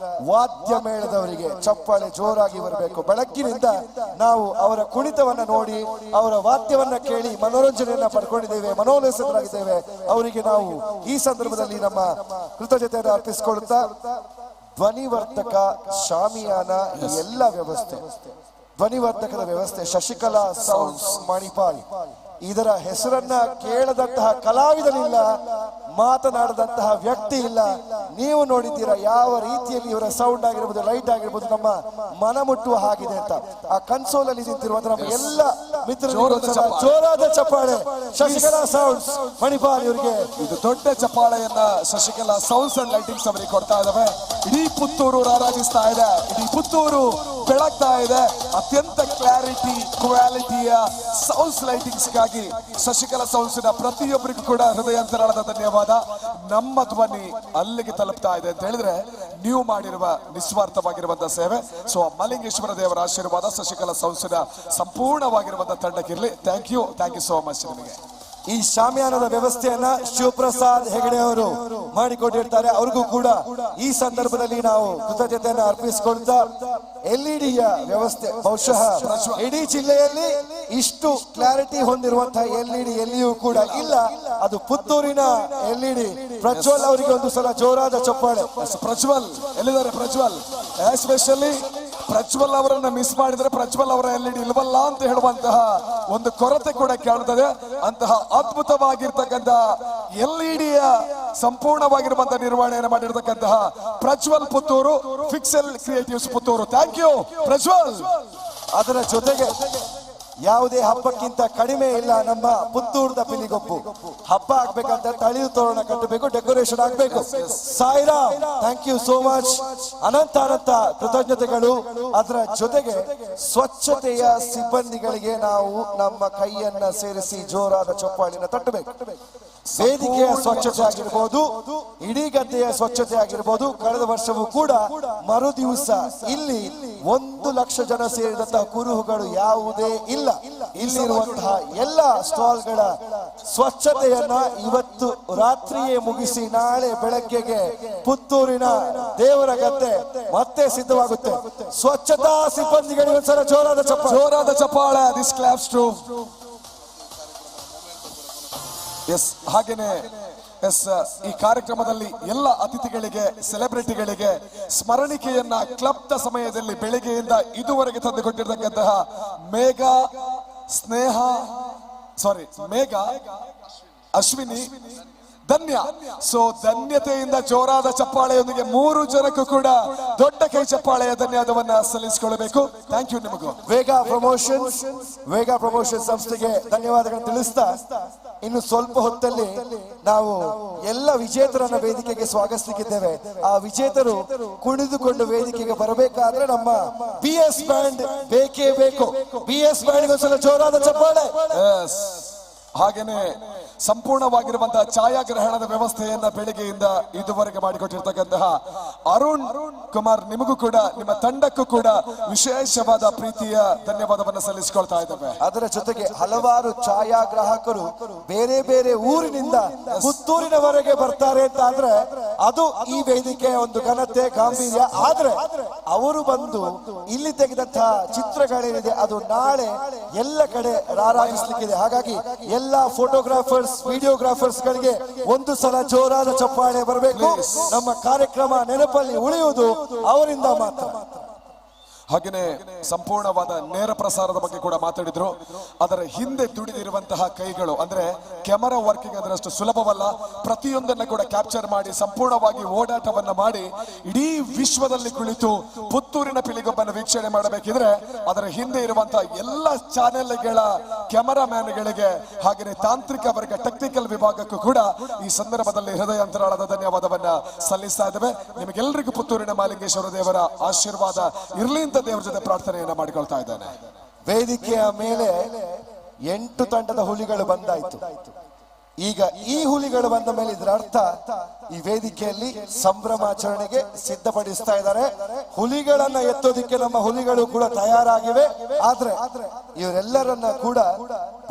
ವಾದ್ಯ ಮೇಳದವರಿಗೆ ಚಪ್ಪಾಳೆ ಜೋರಾಗಿ ಬರಬೇಕು. ಬೆಳಗ್ಗಿನಿಂದ ನಾವು ಅವರ ಕುಣಿತವನ್ನ ನೋಡಿ, ಅವರ ವಾದ್ಯವನ್ನ ಕೇಳಿ ಮನೋರಂಜನೆಯನ್ನ ಪಡ್ಕೊಂಡಿದ್ದೇವೆ, ಮನೋಲ್ಲಾಸಿತರಾಗಿದ್ದೇವೆ. ಅವರಿಗೆ ನಾವು ಈ ಸಂದರ್ಭದಲ್ಲಿ ನಮ್ಮ ಕೃತಜ್ಞತೆಯನ್ನು ಅರ್ಪಿಸಿಕೊಳ್ಳುತ್ತಾ, ಧ್ವನಿವರ್ಧಕ ಶಾಮಿಯಾನ ಈ ಎಲ್ಲ ವ್ಯವಸ್ಥೆ, ಧ್ವನಿವರ್ಧಕದ ವ್ಯವಸ್ಥೆ ಶಶಿಕಲಾ ಸೌಂಡ್ಸ್ ಮಣಿಪಾಲ್, ಇದರ ಹೆಸರನ್ನ ಕೇಳದಂತಹ ಕಲಾವಿದನಿಲ್ಲ, ಮಾತನಾಡದಂತಹ ವ್ಯಕ್ತಿ ಇಲ್ಲ. ನೀವು ನೋಡಿದ್ದೀರಾ ಯಾವ ರೀತಿಯಲ್ಲಿ ಇವರ ಸೌಂಡ್ ಆಗಿರ್ಬೋದು, ಲೈಟ್ ಆಗಿರ್ಬೋದು, ನಮ್ಮ ಮನ ಮುಟ್ಟುವ ಹಾಗಿದೆ ಅಂತ. ಆ ಕನ್ಸೋಲ್ ಅಲ್ಲಿ ನಿಂತಿರುವಂತಹ ನಮ್ಮ ಎಲ್ಲ ಮಿತ್ರರು ಜೋರಾದ ಚಪ್ಪಾಳೆ ಶಶಿಕಲಾ ಸೌಂಡ್ಸ್ ಮಣಿಪಾಲ್ ಇವರಿಗೆ. ಇದು ದೊಡ್ಡ ಚಪ್ಪಾಳೆಯನ್ನ ಶಶಿಕಲಾ ಸೌಂಡ್ಸ್ ಅಂಡ್ ಲೈಟಿಂಗ್ಸ್ ಅವರಿಗೆ ಕೊಡ್ತಾ ಇದ್ದಾವೆ. ಇಡೀ ಪುತ್ತೂರು ರಾರಾಜಿಸ್ತಾ ಇದೆ, ಇಡೀ ಪುತ್ತೂರು ಬೆಳಗ್ತಾ ಇದೆ. ಅತ್ಯಂತ ಕ್ಲಾರಿಟಿ ಕ್ವಾಲಿಟಿಯ ಸೌಂಡ್ಸ್ ಲೈಟಿಂಗ್ಸ್ಗಾಗಿ ಶಶಿಕಲಾ ಸೌಂಡ್ಸ್ ನ ಪ್ರತಿಯೊಬ್ಬರಿಗೂ ಕೂಡ ಹೃದಯಾಂತರಾಳದ ಧನ್ಯವಾದ. ನಮ್ಮ ಧ್ವನಿ ಅಲ್ಲಿಗೆ ತಲುಪ್ತಾ ಇದೆ ಅಂತ ಹೇಳಿದ್ರೆ ನೀವು ಮಾಡಿರುವ ನಿಸ್ವಾರ್ಥವಾಗಿರುವಂತಹ ಸೇವೆ. ಸೊ ಮಲಿಂಗೇಶ್ವರ ದೇವರ ಆಶೀರ್ವಾದ ಶಶಿಕಲಾ ಸೌಂಡ್ಸ್ ನ ಸಂಪೂರ್ಣವಾಗಿರುವಂತಹ ತಂಡಕ್ಕಿರಲಿ. Thank you, thank you so much ನಿಮಗೆ. ಈ ಶಾಮಿಯಾನದ ವ್ಯವಸ್ಥೆಯನ್ನ ಶಿವಪ್ರಸಾದ್ ಹೆಗಡೆ ಅವರು ಮಾಡಿಕೊಂಡಿರ್ತಾರೆ. ಅವ್ರಿಗೂ ಕೂಡ ಈ ಸಂದರ್ಭದಲ್ಲಿ ನಾವು ಕೃತಜ್ಞತೆಯನ್ನು ಅರ್ಪಿಸಿಕೊಳ್ತಾ, ಎಲ್ಇಡಿಯ ವ್ಯವಸ್ಥೆ ಬಹುಶಃ ಇಡೀ ಜಿಲ್ಲೆಯಲ್ಲಿ ಇಷ್ಟು ಕ್ಲಾರಿಟಿ ಹೊಂದಿರುವಂತಹ ಎಲ್ಇಡಿ ಎಲ್ಲಿಯೂ ಕೂಡ ಇಲ್ಲ. ಅದು ಪುತ್ತೂರಿನ ಎಲ್ಇಡಿ. ಪ್ರಜ್ವಲ್ ಅವರಿಗೆ ಒಂದು ಸಲ ಜೋರಾದ ಚಪ್ಪಾಳೆ. ಪ್ರಜ್ವಲ್ ಎಲ್ಲಿದ್ದಾರೆ? ಪ್ರಜ್ವಲ್ ಎಸ್ಪೆಷಲಿ ಪ್ರಜ್ವಲ್ ಅವರನ್ನ ಮಿಸ್ ಮಾಡಿದ್ರೆ ಪ್ರಜ್ವಲ್ ಅವರ ಎಲ್ಇಡಿ ಇಲ್ವಲ್ಲ ಅಂತ ಹೇಳುವಂತಹ ಒಂದು ಕೊರತೆ ಕೂಡ ಕಾಣುತ್ತದೆ. ಅಂತಹ ಅದ್ಭುತವಾಗಿರ್ತಕ್ಕಂತಹ ಎಲ್ಇಡಿಯ ಸಂಪೂರ್ಣವಾಗಿರುವಂತಹ ನಿರ್ವಹಣೆಯನ್ನು ಮಾಡಿರ್ತಕ್ಕಂತಹ Prajwal Puttur, Pixel Creatives Puttur. Thank you Prajwal. ಅದರ ಜೊತೆಗೆ ಯಾವುದೇ ಹಬ್ಬಕ್ಕಿಂತ ಕಡಿಮೆ ಇಲ್ಲ ನಮ್ಮ ಪುತ್ತೂರದ ಪಿಲಿಗೊಬ್ಬು. ಹಬ್ಬ ಆಗ್ಬೇಕಂತ ತಳಿರು ತೋರಣ ಕಟ್ಟಬೇಕು, ಡೆಕೋರೇಷನ್ ಆಗ್ಬೇಕು. Sairam, thank you so much. ಅನಂತ ಅನಂತ ಕೃತಜ್ಞತೆಗಳು. ಅದರ ಜೊತೆಗೆ ಸ್ವಚ್ಛತೆಯ ಸಿಬ್ಬಂದಿಗಳಿಗೆ ನಾವು ನಮ್ಮ ಕೈಯನ್ನ ಸೇರಿಸಿ ಜೋರಾದ ಚಪ್ಪಾಳಿನ ತಟ್ಟಬೇಕು. ವೇದಿಕೆಯ ಸ್ವಚ್ಛತೆ ಆಗಿರ್ಬೋದು, ಇಡೀ ಗದ್ದೆಯ ಸ್ವಚ್ಛತೆ ಆಗಿರ್ಬೋದು, ಕಳೆದ ವರ್ಷವೂ ಕೂಡ ಮರು ದಿವಸ ಇಲ್ಲಿ 1 ಲಕ್ಷ ಜನ ಸೇರಿದಂತಹ ಕುರುಹುಗಳು ಯಾವುದೇ ಇಲ್ಲ. ಇಲ್ಲಿರುವಂತಹ ಎಲ್ಲ ಸ್ಟಾಲ್ಗಳ ಸ್ವಚ್ಛತೆಯನ್ನ ಇವತ್ತು ರಾತ್ರಿಯೇ ಮುಗಿಸಿ ನಾಳೆ ಬೆಳಗ್ಗೆಗೆ ಪುತ್ತೂರಿನ ದೇವರ ಗದ್ದೆ ಮತ್ತೆ ಸಿದ್ಧವಾಗುತ್ತೆ. ಸ್ವಚ್ಛತಾ ಸಿಬ್ಬಂದಿಗಳಿಗೆ ಒಂದ್ಸಲ ಜೋರಾದ ಚಪ್ಪಾಳೆ, ಜೋರಾದ ಚಪ್ಪಾಳೆ. This claps to S. ಹಾಗೇನೆ ಎಸ್, ಈ ಕಾರ್ಯಕ್ರಮದಲ್ಲಿ ಎಲ್ಲ ಅತಿಥಿಗಳಿಗೆ, ಸೆಲೆಬ್ರಿಟಿಗಳಿಗೆ ಸ್ಮರಣಿಕೆಯನ್ನ ಕ್ಲಬ್ದ ಸಮಯದಲ್ಲಿ ಬೆಳಿಗ್ಗೆಯಿಂದ ಇದುವರೆಗೆ ತಂದುಕೊಟ್ಟಿರ್ತಕ್ಕಂತಹ ಮೇಘಾ ಸ್ನೇಹ, ಸಾರಿ ಮೇಘಾ ಅಶ್ವಿನಿ ಧನ್ಯ. ಸೊ ಧನ್ಯತೆಯಿಂದ ಜೋರಾದ ಚಪ್ಪಾಳೆಯೊಂದಿಗೆ 3 ಜನಕ್ಕೂ ಕೂಡ ದೊಡ್ಡ ಕೈ ಚಪ್ಪಾಳೆಯ ಧನ್ಯವಾದವನ್ನ ಸಲ್ಲಿಸಿಕೊಳ್ಳಬೇಕು. Thank you ನಿಮಗೂ. ವೇಗಾ ಪ್ರಮೋಷನ್ಸ್, ವೇಗಾ ಪ್ರಮೋಷನ್ ಸಂಸ್ಥೆಗೆ ಧನ್ಯವಾದಗಳನ್ನು ತಿಳಿಸ್ತಾ, ಇನ್ನು ಸ್ವಲ್ಪ ಹೊತ್ತಲ್ಲಿ ನಾವು ಎಲ್ಲ ವಿಜೇತರನ್ನ ವೇದಿಕೆಗೆ ಸ್ವಾಗತಿಸಲಿಕ್ಕಿದ್ದೇವೆ. ಆ ವಿಜೇತರು ಕುಣಿದುಕೊಂಡು ವೇದಿಕೆಗೆ ಬರಬೇಕಾದ್ರೆ ನಮ್ಮ ಬಿ ಎಸ್ ಬ್ಯಾಂಡ್ ಬೇಕೇ ಬೇಕು. ಬಿ ಎಸ್ ಬ್ಯಾಂಡ್ ಒಂದ್ಸಲ ಜೋರಾದ ಚಪ್ಪಾಳೆ. ಹಾಗೇನೆ ಸಂಪೂರ್ಣವಾಗಿರುವಂತಹ ಛಾಯಾಗ್ರಹಣದ ವ್ಯವಸ್ಥೆಯನ್ನ ಬೆಳಿಗ್ಗೆಯಿಂದ ಇದುವರೆಗೆ ಮಾಡಿಕೊಟ್ಟಿರ್ತಕ್ಕಂತಹ ಅರುಣ್ ಕುಮಾರ್ ನಿಮಗೂ ಕೂಡ, ನಿಮ್ಮ ತಂಡಕ್ಕೂ ಕೂಡ ವಿಶೇಷವಾದ ಪ್ರೀತಿಯ ಧನ್ಯವಾದವನ್ನು ಸಲ್ಲಿಸಿಕೊಳ್ತಾ ಇದ್ದೇವೆ. ಅದರ ಜೊತೆಗೆ ಹಲವಾರು ಛಾಯಾಗ್ರಾಹಕರು ಬೇರೆ ಬೇರೆ ಊರಿನಿಂದ ಪುತ್ತೂರಿನವರೆಗೆ ಬರ್ತಾರೆ ಅಂತ ಆದ್ರೆ ಅದು ಈ ವೇದಿಕೆಯ ಒಂದು ಘನತೆ, ಗಾಂಭೀರ್ಯ. ಆದ್ರೆ ಅವರು ಬಂದು ಇಲ್ಲಿ ತೆಗೆದಂತಹ ಚಿತ್ರಗಳೇನಿದೆ ಅದು ನಾಳೆ ಎಲ್ಲ ಕಡೆ ರಾರಾಜಿಸ್ಲಿಕ್ಕಿದೆ. ಹಾಗಾಗಿ ಎಲ್ಲ ಫೋಟೋಗ್ರಾಫರ್ಸ್, ವಿಡಿಯೋಗ್ರಾಫರ್ಸ್ ಗಳಿಗೆ ಒಂದು ಸಲ ಜೋರಾದ ಚಪ್ಪಾಳೆ ಬರಬೇಕು. ನಮ್ಮ ಕಾರ್ಯಕ್ರಮ ನೆನಪಲ್ಲಿ ಉಳಿಯುವುದು ಅವರಿಂದ ಮಾತ್ರ. ಹಾಗೇನೆ ಸಂಪೂರ್ಣವಾದ ನೇರ ಪ್ರಸಾರದ ಬಗ್ಗೆ ಕೂಡ ಮಾತಾಡಿದ್ರು. ಅದರ ಹಿಂದೆ ದುಡಿದಿರುವಂತಹ ಕೈಗಳು, ಅಂದ್ರೆ ಕ್ಯಾಮರಾ ವರ್ಕಿಂಗ್ ಅದರಷ್ಟು ಸುಲಭವಲ್ಲ. ಪ್ರತಿಯೊಂದನ್ನ ಕೂಡ ಕ್ಯಾಪ್ಚರ್ ಮಾಡಿ ಸಂಪೂರ್ಣವಾಗಿ ಓಡಾಟವನ್ನ ಮಾಡಿ ಇಡೀ ವಿಶ್ವದಲ್ಲಿ ಕುಳಿತು ಪುತ್ತೂರಿನ ಪಿಲಿಗೊಬ್ಬನ ವೀಕ್ಷಣೆ ಮಾಡಬೇಕಿದ್ರೆ ಅದರ ಹಿಂದೆ ಇರುವಂತಹ ಎಲ್ಲ ಚಾನೆಲ್ಗಳ ಕ್ಯಾಮರಾಮ್ಯಾನ್ಗಳಿಗೆ, ಹಾಗೆಯೇ ತಾಂತ್ರಿಕ ವರ್ಗ, ಟೆಕ್ನಿಕಲ್ ವಿಭಾಗಕ್ಕೂ ಕೂಡ ಈ ಸಂದರ್ಭದಲ್ಲಿ ಹೃದಯ ಅಂತರಾಳದ ಧನ್ಯವಾದವನ್ನ ಸಲ್ಲಿಸ್ತಾ ಇದ್ದೇವೆ. ನಿಮಗೆಲ್ಲರಿಗೂ ಪುತ್ತೂರಿನ ಮಾಲಿಂಗೇಶ್ವರ ದೇವರ ಆಶೀರ್ವಾದ ಇರಲಿ ಅಂತ ದೇವರ ಜೊತೆ ಪ್ರಾರ್ಥನೆಯನ್ನ ಮಾಡಿಕೊಳ್ತಾ ಇದ್ದಾನೆ. ವೇದಿಕೆಯ ಮೇಲೆ 8 ತಂಡದ ಹುಲಿಗಳು ಬಂದಾಯ್ತು. ಈಗ ಈ ಹುಲಿಗಳು ಬಂದ ಮೇಲೆ ಇದರ ಅರ್ಥ ಈ ವೇದಿಕೆಯಲ್ಲಿ ಸಂಭ್ರಮಾಚರಣೆಗೆ ಸಿದ್ಧಪಡಿಸ್ತಾ ಇದ್ದಾರೆ. ಹುಲಿಗಳನ್ನ ಎತ್ತೋದಿಕ್ಕೆ ನಮ್ಮ ಹುಲಿಗಳು ಕೂಡ ತಯಾರಾಗಿವೆ. ಆದ್ರೆ ಇವರೆಲ್ಲರನ್ನ ಕೂಡ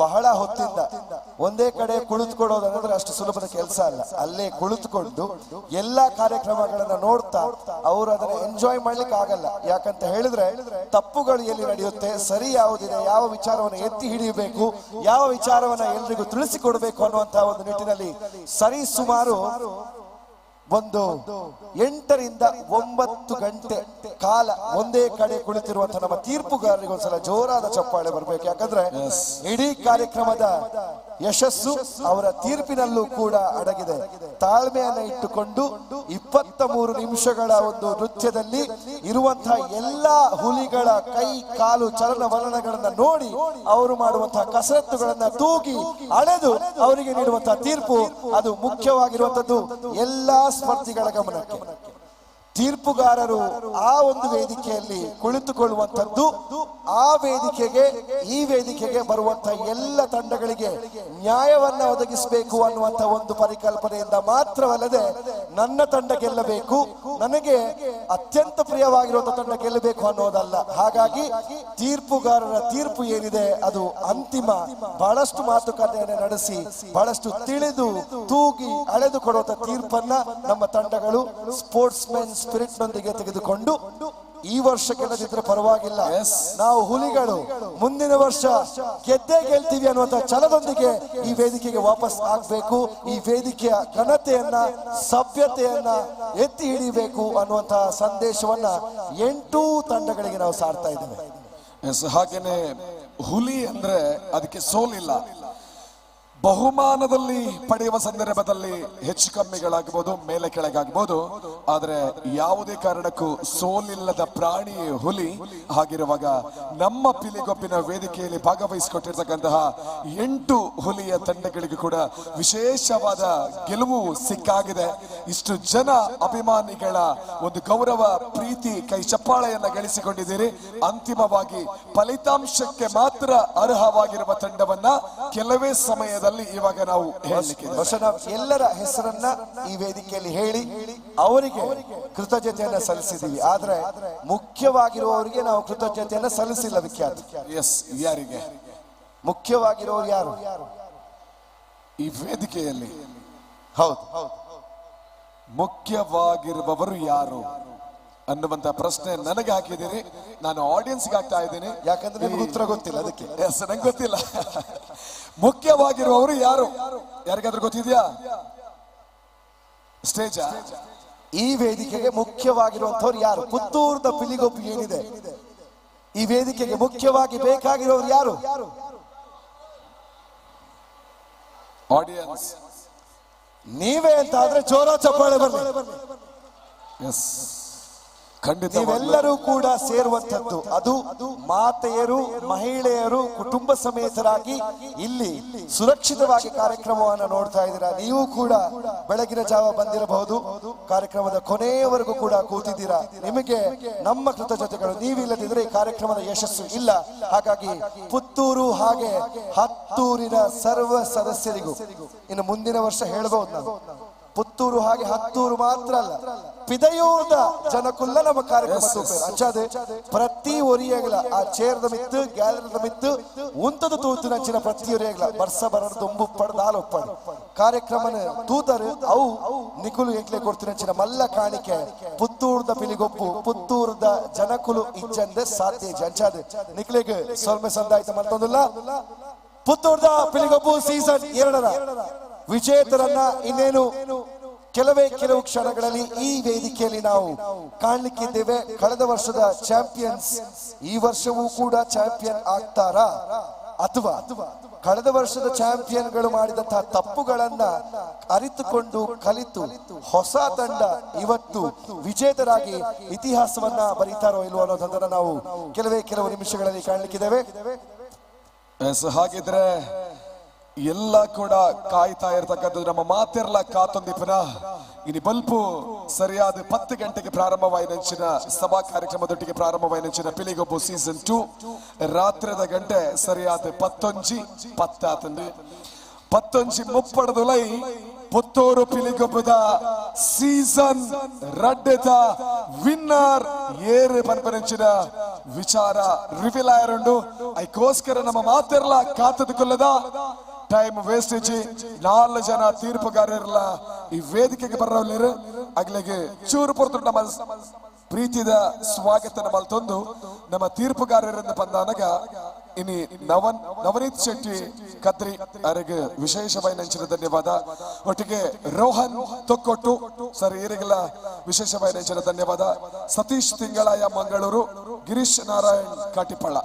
ಬಹಳ ಹೊತ್ತಿಂದ ಒಂದೇ ಕಡೆ ಕುಳಿತುಕೊಳ್ಳೋದಂದ್ರೆ ಅಷ್ಟು ಸುಲಭದ ಕೆಲಸ ಅಲ್ಲ. ಅಲ್ಲೇ ಕುಳಿತುಕೊಂಡು ಎಲ್ಲಾ ಕಾರ್ಯಕ್ರಮಗಳನ್ನ ನೋಡ್ತಾ ಅವರು ಅದನ್ನ ಎಂಜಾಯ್ ಮಾಡ್ಲಿಕ್ಕೆ ಆಗಲ್ಲ. ಯಾಕಂತ ಹೇಳಿದ್ರೆ ತಪ್ಪುಗಳು ಎಲ್ಲಿ ನಡೆಯುತ್ತೆ, ಸರಿ ಯಾವುದಿದೆ, ಯಾವ ವಿಚಾರವನ್ನು ಎತ್ತಿ ಹಿಡಿಯಬೇಕು, ಯಾವ ವಿಚಾರವನ್ನ ಎಲ್ರಿಗೂ ತಿಳಿಸಿಕೊಡ್ಬೇಕು ಅನ್ನುವಂತಹ ಒಂದು ನಿಟ್ಟಿನಲ್ಲಿ ಸರಿ ಸುಮಾರು ಒಂದು 8 ರಿಂದ 9 ಗಂಟೆ ಕಾಲ ಒಂದೇ ಕಡೆ ಕುಳಿತಿರುವಂತಹ ನಮ್ಮ ತೀರ್ಪುಗಾರರಿಗೆ ಒಂದ್ಸಲ ಜೋರಾದ ಚಪ್ಪಾಳೆ ಬರಬೇಕು. ಯಾಕಂದ್ರೆ ಇಡೀ ಕಾರ್ಯಕ್ರಮದ ಯಶಸ್ಸು ಅವರ ತೀರ್ಪಿನಲ್ಲೂ ಕೂಡ ಅಡಗಿದೆ. ತಾಳ್ಮೆಯನ್ನ ಇಟ್ಟುಕೊಂಡು 23 ನಿಮಿಷಗಳ ಒಂದು ನೃತ್ಯದಲ್ಲಿ ಇರುವಂತಹ ಎಲ್ಲಾ ಹುಲಿಗಳ ಕೈ ಕಾಲು ಚಲನವಲನಗಳನ್ನ ನೋಡಿ ಅವರು ಮಾಡುವಂತಹ ಕಸರತ್ತುಗಳನ್ನ ತೂಗಿ ಅಳೆದು ಅವರಿಗೆ ನೀಡುವಂತಹ ತೀರ್ಪು ಅದು ಮುಖ್ಯವಾಗಿರುವಂತದ್ದು ಎಲ್ಲಾ ಸ್ಪರ್ಧಿಗಳ ಗಮನಕ್ಕೆ. ತೀರ್ಪುಗಾರರು ಆ ಒಂದು ವೇದಿಕೆಯಲ್ಲಿ ಕುಳಿತುಕೊಳ್ಳುವಂಥದ್ದು, ಆ ವೇದಿಕೆಗೆ ಈ ವೇದಿಕೆಗೆ ಬರುವಂತಹ ಎಲ್ಲ ತಂಡಗಳಿಗೆ ನ್ಯಾಯವನ್ನ ಒದಗಿಸಬೇಕು ಅನ್ನುವಂಥ ಒಂದು ಪರಿಕಲ್ಪನೆಯಿಂದ ಮಾತ್ರವಲ್ಲದೆ ನನ್ನ ತಂಡ ಗೆಲ್ಲಬೇಕು, ನನಗೆ ಅತ್ಯಂತ ಪ್ರಿಯವಾಗಿರುವಂತಹ ತಂಡ ಗೆಲ್ಲಬೇಕು ಅನ್ನೋದಲ್ಲ. ಹಾಗಾಗಿ ತೀರ್ಪುಗಾರರ ತೀರ್ಪು ಏನಿದೆ ಅದು ಅಂತಿಮ. ಬಹಳಷ್ಟು ಮಾತುಕತೆಯನ್ನು ನಡೆಸಿ ಬಹಳಷ್ಟು ತಿಳಿದು ತೂಗಿ ಅಳೆದು ಕೊಡುವಂತ ತೀರ್ಪನ್ನ ನಮ್ಮ ತಂಡಗಳು ಸ್ಪೋರ್ಟ್ಸ್ ಮೆನ್ ಸ್ಪಿರಿಟ್ ನೊಂದಿಗೆ ತೆಗೆದುಕೊಂಡು ಈ ವರ್ಷ ಗೆಲ್ಲದಿದ್ರೆ ಪರವಾಗಿಲ್ಲ, ನಾವು ಹುಲಿಗಳು ಮುಂದಿನ ವರ್ಷ ಗೆದ್ದೇ ಗೆಲ್ತೀವಿ ಅನ್ನುವಂತ ಛಲದೊಂದಿಗೆ ಈ ವೇದಿಕೆಗೆ ವಾಪಸ್ ಆಗ್ಬೇಕು. ಈ ವೇದಿಕೆಯ ಘನತೆಯನ್ನ ಸಭ್ಯತೆಯನ್ನ ಎತ್ತಿ ಹಿಡಿಬೇಕು ಅನ್ನುವಂತಹ ಸಂದೇಶವನ್ನ 8 ತಂಡಗಳಿಗೆ ನಾವು ಸಾರ್ತಾ ಇದ್ದೇವೆ. ಹಾಗೇನೆ ಹುಲಿ ಅಂದ್ರೆ ಅದಕ್ಕೆ ಸೋಲಿಲ್ಲ. ಬಹುಮಾನದಲ್ಲಿ ಪಡೆಯುವ ಸಂದರ್ಭದಲ್ಲಿ ಹೆಚ್ಚು ಕಮ್ಮಿಗಳಾಗಬಹುದು, ಮೇಲೆ ಕೆಳಗಾಗಬಹುದು, ಆದ್ರೆ ಯಾವುದೇ ಕಾರಣಕ್ಕೂ ಸೋಲಿಲ್ಲದ ಪ್ರಾಣಿ ಹುಲಿ. ಹಾಗಿರುವಾಗ ನಮ್ಮ ಪಿಲಿಗೊಬ್ಬಿನ ವೇದಿಕೆಯಲ್ಲಿ ಭಾಗವಹಿಸಿಕೊಟ್ಟಿರ್ತಕ್ಕಂತಹ 8 ಹುಲಿಯ ತಂಡಗಳಿಗೂ ಕೂಡ ವಿಶೇಷವಾದ ಗೆಲುವು ಸಿಕ್ಕಾಗಿದೆ. ಇಷ್ಟು ಜನ ಅಭಿಮಾನಿಗಳ ಒಂದು ಗೌರವ, ಪ್ರೀತಿ, ಕೈ ಚಪ್ಪಾಳೆಯನ್ನ ಗಳಿಸಿಕೊಂಡಿದ್ದೀರಿ. ಅಂತಿಮವಾಗಿ ಫಲಿತಾಂಶಕ್ಕೆ ಮಾತ್ರ ಅರ್ಹವಾಗಿರುವ ತಂಡವನ್ನ ಕೆಲವೇ ಸಮಯದಲ್ಲಿ ಇವಾಗ ನಾವು ಹೇಳಲಿಕ್ಕೆ ಎಲ್ಲರ ಹೆಸರನ್ನ ಈ ವೇದಿಕೆಯಲ್ಲಿ ಹೇಳಿ ಅವರಿಗೆ ಕೃತಜ್ಞತೆಯನ್ನ ಸಲ್ಲಿಸಿದೀವಿ. ಆದ್ರೆ ಮುಖ್ಯವಾಗಿರುವವರಿಗೆ ನಾವು ಕೃತಜ್ಞತೆಯನ್ನ ಸಲ್ಲಿಸಿಲ್ಲ. ವಿಖ್ಯಾತ ಎಸ್, ಯಾರಿಗೆ ಮುಖ್ಯವಾಗಿರುವವರು ಯಾರು ಈ ವೇದಿಕೆಯಲ್ಲಿ? ಹೌದು, ಮುಖ್ಯವಾಗಿರುವವರು ಯಾರು ಅನ್ನುವಂತ ಪ್ರಶ್ನೆ ನನಗೆ ಹಾಕಿದ್ದೀರಿ, ನಾನು ಆಡಿಯನ್ಸ್ಗೆ ಹಾಕ್ತಾ ಇದ್ದೀನಿ. ಯಾಕಂದ್ರೆ ನಿಮ್ಗೆ ಉತ್ತರ ಗೊತ್ತಿಲ್ಲ, ಅದಕ್ಕೆ. ಎಸ್, ನಂಗೆ ಗೊತ್ತಿಲ್ಲ. ಮುಖ್ಯವಾಗಿರುವವರು ಯಾರು? ಯಾರಿಗಾದ್ರೂ ಗೊತ್ತಿದ್ಯಾ? ಸ್ಟೇಜ್ ಈ ವೇದಿಕೆಗೆ ಮುಖ್ಯವಾಗಿರುವಂತವ್ರು ಯಾರು? ಪುತ್ತೂರ್ದ ಪಿಲಿಗೊಪ್ಪು ಏನಿದೆ ಈ ವೇದಿಕೆಗೆ ಮುಖ್ಯವಾಗಿ ಬೇಕಾಗಿರೋರು ಯಾರು? ಆಡಿಯನ್ಸ್ ನೀವೇ ಅಂತ ಆದ್ರೆ ಜೋರ ಚಪ್ಪಾಳೆ ಬರಲಿ. ಎಸ್, ಖಂಡಿತ ನೀವೆಲ್ಲರೂ ಕೂಡ ಸೇರುವಂತದ್ದು ಅದು ಮಾತೆಯರು, ಮಹಿಳೆಯರು ಕುಟುಂಬ ಸಮೇತರಾಗಿ ಇಲ್ಲಿ ಸುರಕ್ಷಿತವಾಗಿ ಕಾರ್ಯಕ್ರಮವನ್ನು ನೋಡ್ತಾ ಇದ್ದೀರಾ. ನೀವು ಕೂಡ ಬೆಳಗಿನ ಜಾವ ಬಂದಿರಬಹುದು, ಕಾರ್ಯಕ್ರಮದ ಕೊನೆಯವರೆಗೂ ಕೂಡ ಕೂತಿದ್ದೀರಾ. ನಿಮಗೆ ನಮ್ಮ ಕೃತಜ್ಞತೆಗಳು. ನೀವಿಲ್ಲದಿದ್ರೆ ಈ ಕಾರ್ಯಕ್ರಮದ ಯಶಸ್ಸು ಇಲ್ಲ. ಹಾಗಾಗಿ ಪುತ್ತೂರು ಹಾಗೆ ಹತ್ತೂರಿನ ಸರ್ವ ಸದಸ್ಯರಿಗೂ ಇನ್ನು ಮುಂದಿನ ವರ್ಷ ಹೇಳಬಹುದು ನಾವು, ಪುತ್ತೂರು ಹಾಗೆ ಹತ್ತೂರು ಮಾತ್ರ ಅಲ್ಲ, ಪಿದಯೂರ್ದ ಜನಕುಲ್ಲ ನಮ್ಮ ಕಾರ್ಯಕ್ರಮ ತೂಪೇರು. ಅಂಚಾದೆ ಪ್ರತಿ ಒರಿಯಗಲ ಆ ಚೇರ್ದ ಮಿತ್ತು ಗ್ಯಾಲರಿದ ಮಿತ್ತು ಉಂತದ ತೂತಿನಂಚಿನ ಪ್ರತಿ ಒರಿಯಗಲ ಬರ್ಸ ಬರದ ದೊಂಬು ಪಡ್ದ ಆಲೊಪ್ಪಡು ಕಾರ್ಯಕ್ರಮನ ತೂತರು ಅವು ನಿಕುಲು ಎಂಕ್ಲೆ ಕೊಡ್ತಿನಂಚಿನ ಮಲ್ಲ ಕಾಣಿಕೆ ಪುತ್ತೂರ್ದ ಪಿಲಿಗೊಪ್ಪು ಪುತ್ತೂರ್ದ ಜನಕುಲು ಇಜ್ಜಂದೆ ಸಾಧ್ಯ. ಅಂಚಾದೆ ನಿಕ್ಲೆಗ್ ಸೊಲ್ಮೆ ಸಂದಾಯ್ತ ಮತ್ತೊಂದಿಲ್ಲ. ಪುತ್ತೂರ್ದ ಪಿಲಿಗೊಪ್ಪು ಸೀಸನ್ 2ರ ವಿಜೇತರನ್ನ ಇನ್ನೇನು ಕೆಲವೇ ಕೆಲವು ಕ್ಷಣಗಳಲ್ಲಿ ಈ ವೇದಿಕೆಯಲ್ಲಿ ನಾವು ಕಾಣಲಿಕ್ಕಿದ್ದೇವೆ. ಕಳೆದ ವರ್ಷದ ಚಾಂಪಿಯನ್ಸ್ ಈ ವರ್ಷವೂ ಕೂಡ ಚಾಂಪಿಯನ್ ಆಗ್ತಾರಾ, ಅಥವಾ ಕಳೆದ ವರ್ಷದ ಚಾಂಪಿಯನ್ಗಳು ಮಾಡಿದಂತಹ ತಪ್ಪುಗಳನ್ನ ಅರಿತುಕೊಂಡು ಕಲಿತು ಹೊಸ ತಂಡ ಇವತ್ತು ವಿಜೇತರಾಗಿ ಇತಿಹಾಸವನ್ನ ಬರೀತಾರೋ ಇಲ್ವೋ ಅನ್ನೋದನ್ನ ನಾವು ಕೆಲವೇ ಕೆಲವು ನಿಮಿಷಗಳಲ್ಲಿ ಕಾಣಲಿಕ್ಕಿದ್ದೇವೆ. ಹಾಗಿದ್ರೆ ಎಲ್ಲ ಕೂಡ ಕಾಯ್ತಾ ಇರ್ತಕ್ಕಂಥದ್ದು ನಮ್ಮ ಮಾತೆರ್ಲ ಕಾತೊಂದಿಪನ ಇನಿ ಬಲ್ಪು ಸರಿಯಾದ 10 ಗಂಟೆಗೆ ಪ್ರಾರಂಭವಾಯಿನಂಚಿನ ಸಭಾ ಕಾರ್ಯಕ್ರಮದೊಟ್ಟಿಗೆ ಪ್ರಾರಂಭವಾಯಿನಂಚಿನ ಪಿಲಿಗೊಬ್ಬು ಸೀಸನ್ 2 ರಾತ್ರಿದ ಗಂಟೆ ಸರಿಯಾದ 10:10 10:30 ಪುತ್ತೂರು ಪಿಲಿಗೊಬ್ಬದ ಸೀಸನ್ ರಡ್ಡೆದ ವಿನ್ನರ್ ಏರು ಪನ್ಪನಂಚಿನ ವಿಚಾರ ರಿವೀಲ್ ಆಯರುಂಡು. ಐಕೋಸ್ಕರ ನಮ್ಮ ಮಾತೆರ್ಲ ಕಾತದುಕೊಲ್ಲದ ಟೈಮ್ ವೇಸ್ಟೇಜ್ 4 ಜನ ತೀರ್ಪುಗಾರರಲ್ಲ ಈ ವೇದಿಕೆಗೆ ಬರೋಲ್ಲೇರು. ಅಗ್ಲಿಗೆ ಚೂರು ಪೊರ್ತು ನಮ್ಮ ಪ್ರೀತಿದ ಸ್ವಾಗತ ನಮ್ಮಲ್ಲಿ ತಂದು ನಮ್ಮ ತೀರ್ಪುಗಾರರಿಂದ ಬಂದಾನಗ ಇನಿ ನವನೀತ್ ಶೆಟ್ಟಿ ಕದ್ರಿ ಅವರಿಗೆ ವಿಶೇಷವಾಗಿ ಧನ್ಯವಾದ. ಒಟ್ಟಿಗೆ ರೋಹನ್ ತೊಕ್ಕೊಟ್ಟು ಸರ್ ಇವರಿಗೆಲ್ಲ ವಿಶೇಷವಾಗಿ ಧನ್ಯವಾದ. ಸತೀಶ್ ತಿಂಗಳಾಯ ಮಂಗಳೂರು, ಗಿರೀಶ್ ನಾರಾಯಣ್ ಕಾಟಿಪಳ್ಳ,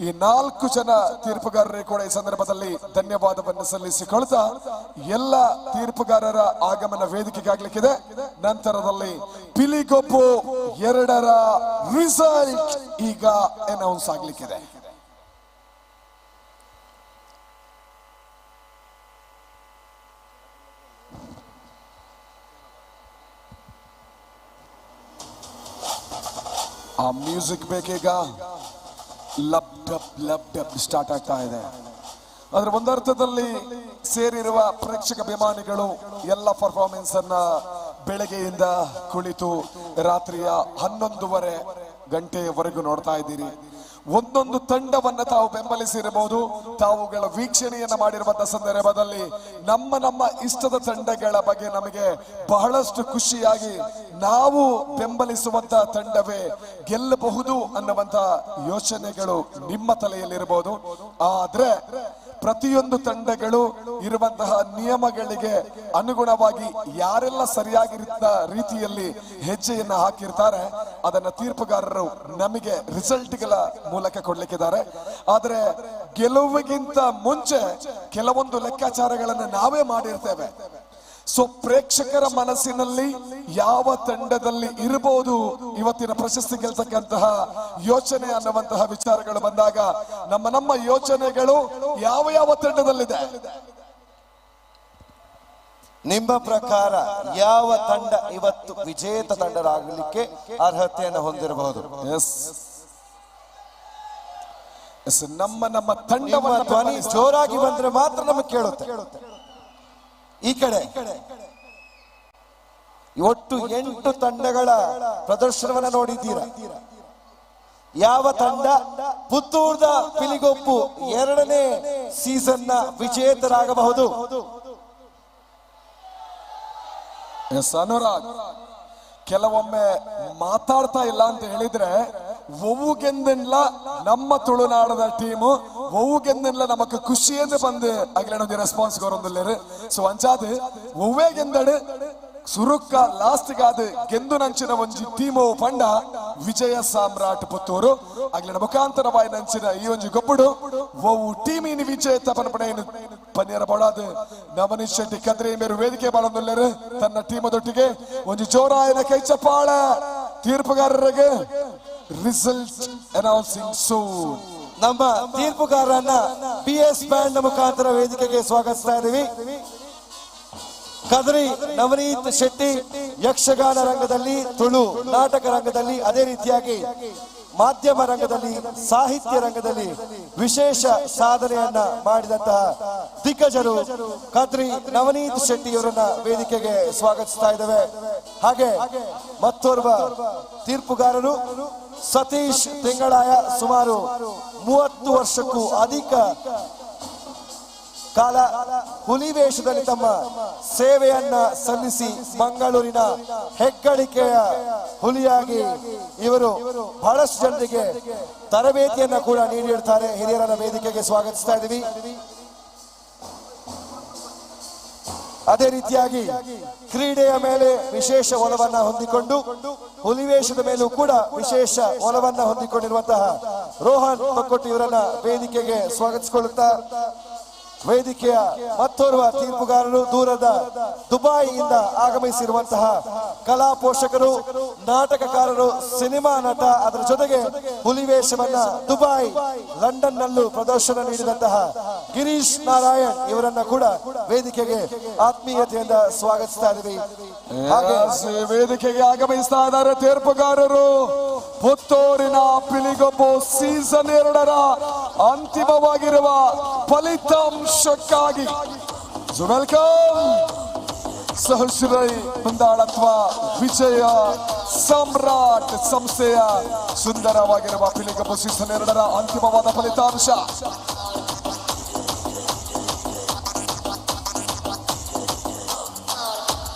ಈ 4 ಜನ ತೀರ್ಪುಗಾರರಿಗೆ ಕೂಡ ಈ ಸಂದರ್ಭದಲ್ಲಿ ಧನ್ಯವಾದವನ್ನು ಸಲ್ಲಿಸಿಕೊಳ್ತಾ ಎಲ್ಲ ತೀರ್ಪುಗಾರರ ಆಗಮನ ವೇದಿಕೆಗಾಗ್ಲಿಕ್ಕಿದೆ. ನಂತರದಲ್ಲಿ ಪಿಲಿಗೊಬ್ಬು 2ರ ರಿಸಲ್ಟ್ ಈಗ ಅನೌನ್ಸ್ ಆಗ್ಲಿಕ್ಕಿದೆ. ಆ music ಬೇಕೀಗ, lub dub lub dub start ಆಗ್ತಾ ಇದೆ. ಆದ್ರೆ ಒಂದರ್ಥದಲ್ಲಿ ಸೇರಿರುವ ಪ್ರೇಕ್ಷಕ ಅಭಿಮಾನಿಗಳು ಎಲ್ಲ ಪರ್ಫಾರ್ಮೆನ್ಸ್ ಅನ್ನ ಬೆಳಗ್ಗೆಯಿಂದ ಕುಳಿತು ರಾತ್ರಿಯ 11:30 ಗಂಟೆಯವರೆಗೂ ನೋಡ್ತಾ ಇದ್ದೀರಿ. ಒಂದೊಂದು ತಂಡವನ್ನ ತಾವು ಬೆಂಬಲಿಸಿರಬಹುದು. ತಾವುಗಳ ವೀಕ್ಷಣೆಯನ್ನ ಮಾಡಿರುವಂತಹ ಸಂದರ್ಭದಲ್ಲಿ ನಮ್ಮ ನಮ್ಮ ಇಷ್ಟದ ತಂಡಗಳ ಬಗ್ಗೆ ನಮಗೆ ಬಹಳಷ್ಟು ಖುಷಿಯಾಗಿ ನಾವು ಬೆಂಬಲಿಸುವಂತ ತಂಡವೇ ಗೆಲ್ಲಬಹುದು ಅನ್ನುವಂತ ಯೋಚನೆಗಳು ನಿಮ್ಮ ತಲೆಯಲ್ಲಿರಬಹುದು. ಆದ್ರೆ ಪ್ರತಿಯೊಂದು ತಂಡಗಳು ಇರುವಂತಹ ನಿಯಮಗಳಿಗೆ ಅನುಗುಣವಾಗಿ ಯಾರೆಲ್ಲ ಸರಿಯಾಗಿರುತ್ತ ರೀತಿಯಲ್ಲಿ ಹೆಜ್ಜೆಯನ್ನ ಹಾಕಿರ್ತಾರೆ ಅದನ್ನ ತೀರ್ಪುಗಾರರು ನಮಗೆ ರಿಸಲ್ಟ್ಗಳ ಮೂಲಕ ಕೊಡ್ಲಿಕ್ಕಿದ್ದಾರೆ. ಆದ್ರೆ ಗೆಲುವಿಗಿಂತ ಮುಂಚೆ ಕೆಲವೊಂದು ಲೆಕ್ಕಾಚಾರಗಳನ್ನು ನಾವೇ ಮಾಡಿರ್ತೇವೆ. ಸೊ ಪ್ರೇಕ್ಷಕರ ಮನಸ್ಸಿನಲ್ಲಿ ಯಾವ ತಂಡದಲ್ಲಿ ಇರಬಹುದು ಇವತ್ತಿನ ಪ್ರಶಸ್ತಿ ಗೆಲ್ತಕ್ಕಂತಹ ಯೋಚನೆ ಅನ್ನುವಂತಹ ವಿಚಾರಗಳು ಬಂದಾಗ ನಮ್ಮ ನಮ್ಮ ಯೋಚನೆಗಳು ಯಾವ ಯಾವ ತಂಡದಲ್ಲಿದೆ? ನಿಮ್ಮ ಪ್ರಕಾರ ಯಾವ ತಂಡ ಇವತ್ತು ವಿಜೇತ ತಂಡರಾಗಲಿಕ್ಕೆ ಅರ್ಹತೆಯನ್ನು ಹೊಂದಿರಬಹುದು? ಎಸ್, ನಮ್ಮ ನಮ್ಮ ತಂಡವನ್ನು ಧ್ವನಿ ಜೋರಾಗಿ ಬಂದ್ರೆ ಮಾತ್ರ ನಮಗೆ ಕೇಳುತ್ತೆ. ಈ ಕಡೆ ಒಟ್ಟು 8 ತಂಡಗಳ ಪ್ರದರ್ಶನವನ್ನ ನೋಡಿದ್ದೀರಾ. ಯಾವ ತಂಡ ಪುತ್ತೂರ್ದ ಪಿಲಿಗೊಪ್ಪು 2ನೇ ಸೀಸನ್ನ ವಿಜೇತರಾಗಬಹುದು? ಎಸ್ ಅನುರಾಗ್, ಕೆಲವೊಮ್ಮೆ ಮಾತಾಡ್ತಾ ಇಲ್ಲ ಅಂತ ಹೇಳಿದ್ರೆ ಒವ್ವುಗೆಂದೆಲ್ಲ ನಮ್ಮ ತುಳುನಾಡದ ಟೀಮು ಒವ್ವುಗೆಂದೆಲ್ಲ ನಮಕ್ ಖುಷಿಯಿಂದ ಬಂದು ಅಗ್ಲೇನೊಂದು ರೆಸ್ಪಾನ್ಸ್ ಕೊರೊಂದುಲ್ಲೆರ್. ಸೊ ಅಂಚಾದ್ ಒವ್ವೇ ಗೆಂದಡು ಸುರುಕ್ಕ ಲಾಸ್ಟ್ ಗಾದ್ ಗೆಂದು ನಂಚಿನ ಒಂಜಿ ಟೀಮು ಪಂಡ ವಿಜಯ ಸಾಮ್ರಾಟ್ ಪುತ್ತೂರು ಅಗ್ಲಿನ ಮುಖಾಂತರವಾಯಿ ನಂಚಿನ ಈ ಒಂಜಿ ಗೊಬ್ಬುಡು ಒವು ಟೀಮಿನ ವಿಜೇತ ಪನ್ಪಣೆಯನ್ನು ಪನ್ನಿಯರ ಬೊಡಾದ್ ನವನೀತ್ ಶೆಟ್ಟಿ ಕದ್ರಿ ಮೇರು ವೇದಿಕೆ ಬಾಳೊಂದುಲ್ಲೆರ್ ತನ್ನ ಟೀಮದೊಟ್ಟಿಗೆ ಒಂಜಿ ಜೋರಾಯನ ಕೈ ಚಪ್ಪಾಳ ತೀರ್ಪುಗಾರರಿಗೆ. Result announcing soon. ನಮ್ಮ ತೀರ್ಪುಗಾರರನ್ನ ಪಿ ಎಸ್ ಬ್ಯಾಂಡ್ ಮುಖಾಂತರ ವೇದಿಕೆಗೆ ಸ್ವಾಗತಿಸ್ತಾ ಇದ್ದೀವಿ. ಕದ್ರಿ ನವನೀತ್ ಶೆಟ್ಟಿ ಯಕ್ಷಗಾನ ರಂಗದಲ್ಲಿ, ತುಳು ನಾಟಕ ರಂಗದಲ್ಲಿ, ಅದೇ ರೀತಿಯಾಗಿ ಮಾಧ್ಯಮ ರಂಗದಲ್ಲಿ, ಸಾಹಿತ್ಯ ರಂಗದಲ್ಲಿ ವಿಶೇಷ ಸಾಧನೆಯನ್ನ ಮಾಡಿದಂತಹ ದಿಗ್ಗಜರು ಕದ್ರಿ ನವನೀತ್ ಶೆಟ್ಟಿಯವರನ್ನ ವೇದಿಕೆಗೆ ಸ್ವಾಗತಿಸ್ತಾ ಇದ್ದೇವೆ. ಹಾಗೆ ಮತ್ತೋರ್ವ ತೀರ್ಪುಗಾರರು ಸತೀಶ್ ತಿಂಗಳಾಯ, ಸುಮಾರು 30 ವರ್ಷಕ್ಕೂ ಅಧಿಕ ಕಾಲ ಹುಲಿ ವೇಷದಲ್ಲಿ ತಮ್ಮ ಸೇವೆಯನ್ನ ಸಲ್ಲಿಸಿ ಮಂಗಳೂರಿನ ಹೆಗ್ಗಳಿಕೆಯ ಹುಲಿಯಾಗಿ ಇವರು ಬಹಳಷ್ಟು ಜನರಿಗೆ ತರಬೇತಿಯನ್ನ ಕೂಡ ನೀಡಿರ್ತಾರೆ. ಹಿರಿಯರನ್ನ ವೇದಿಕೆಗೆ ಸ್ವಾಗತಿಸ್ತಾ ಇದ್ದೀವಿ. ಅದೇ ರೀತಿಯಾಗಿ ಕ್ರೀಡೆಯ ಮೇಲೆ ವಿಶೇಷ ಒಲವನ್ನ ಹೊಂದಿಕೊಂಡು ಹುಲಿವೇಷದ ಮೇಲೂ ಕೂಡ ವಿಶೇಷ ಒಲವನ್ನ ಹೊಂದಿಕೊಂಡಿರುವಂತಹ ರೋಹನ್ ತೊಕ್ಕೊಟ್ಟಿ ಇವರನ್ನ ವೇದಿಕೆಗೆ ಸ್ವಾಗತಿಸಿಕೊಳ್ಳುತ್ತಾ, ವೇದಿಕೆಯ ಮತ್ತೋರ್ವ ತೀರ್ಪುಗಾರರು ದೂರದ ದುಬಾಯಿಯಿಂದ ಆಗಮಿಸಿರುವಂತಹ ಕಲಾ ಪೋಷಕರು, ನಾಟಕಕಾರರು, ಸಿನಿಮಾ ನಟ, ಅದರ ಜೊತೆಗೆ ಹುಲಿವೇಷವನ್ನ ದುಬಾಯ್, ಲಂಡನ್ ನಲ್ಲೂ ಪ್ರದರ್ಶನ ನೀಡಿದಂತಹ ಗಿರೀಶ್ ನಾರಾಯಣ್ ಇವರನ್ನ ಕೂಡ ವೇದಿಕೆಗೆ ಆತ್ಮೀಯತೆಯಿಂದ ಸ್ವಾಗತಿಸ್ತಾ ಇದ್ದೀವಿ. ಹಾಗೆ ವೇದಿಕೆಗೆ ಆಗಮಿಸ್ತಾ ಇದ್ದಾರೆ ತೀರ್ಪುಗಾರರು. ಪುತ್ತೂರಿನ ಪಿಲಿಗೊಬ್ಬು ಸೀಸನ್ 2ರ ಅಂತಿಮವಾಗಿರುವ ಫಲಿತಾಂಶಕ್ಕಾಗಿ welcome ಸಹಶ್ರೈ ಮುಂದಾಳತ್ವ ವಿಜಯ ಸಾಮ್ರಾಟ್ ಸಂಸ್ಥೆಯ ಸುಂದರವಾಗಿರುವ ಪಿಲಿಗೊಬ್ಬು ಸೀಸನ್ 2ರ ಅಂತಿಮವಾದ ಫಲಿತಾಂಶ.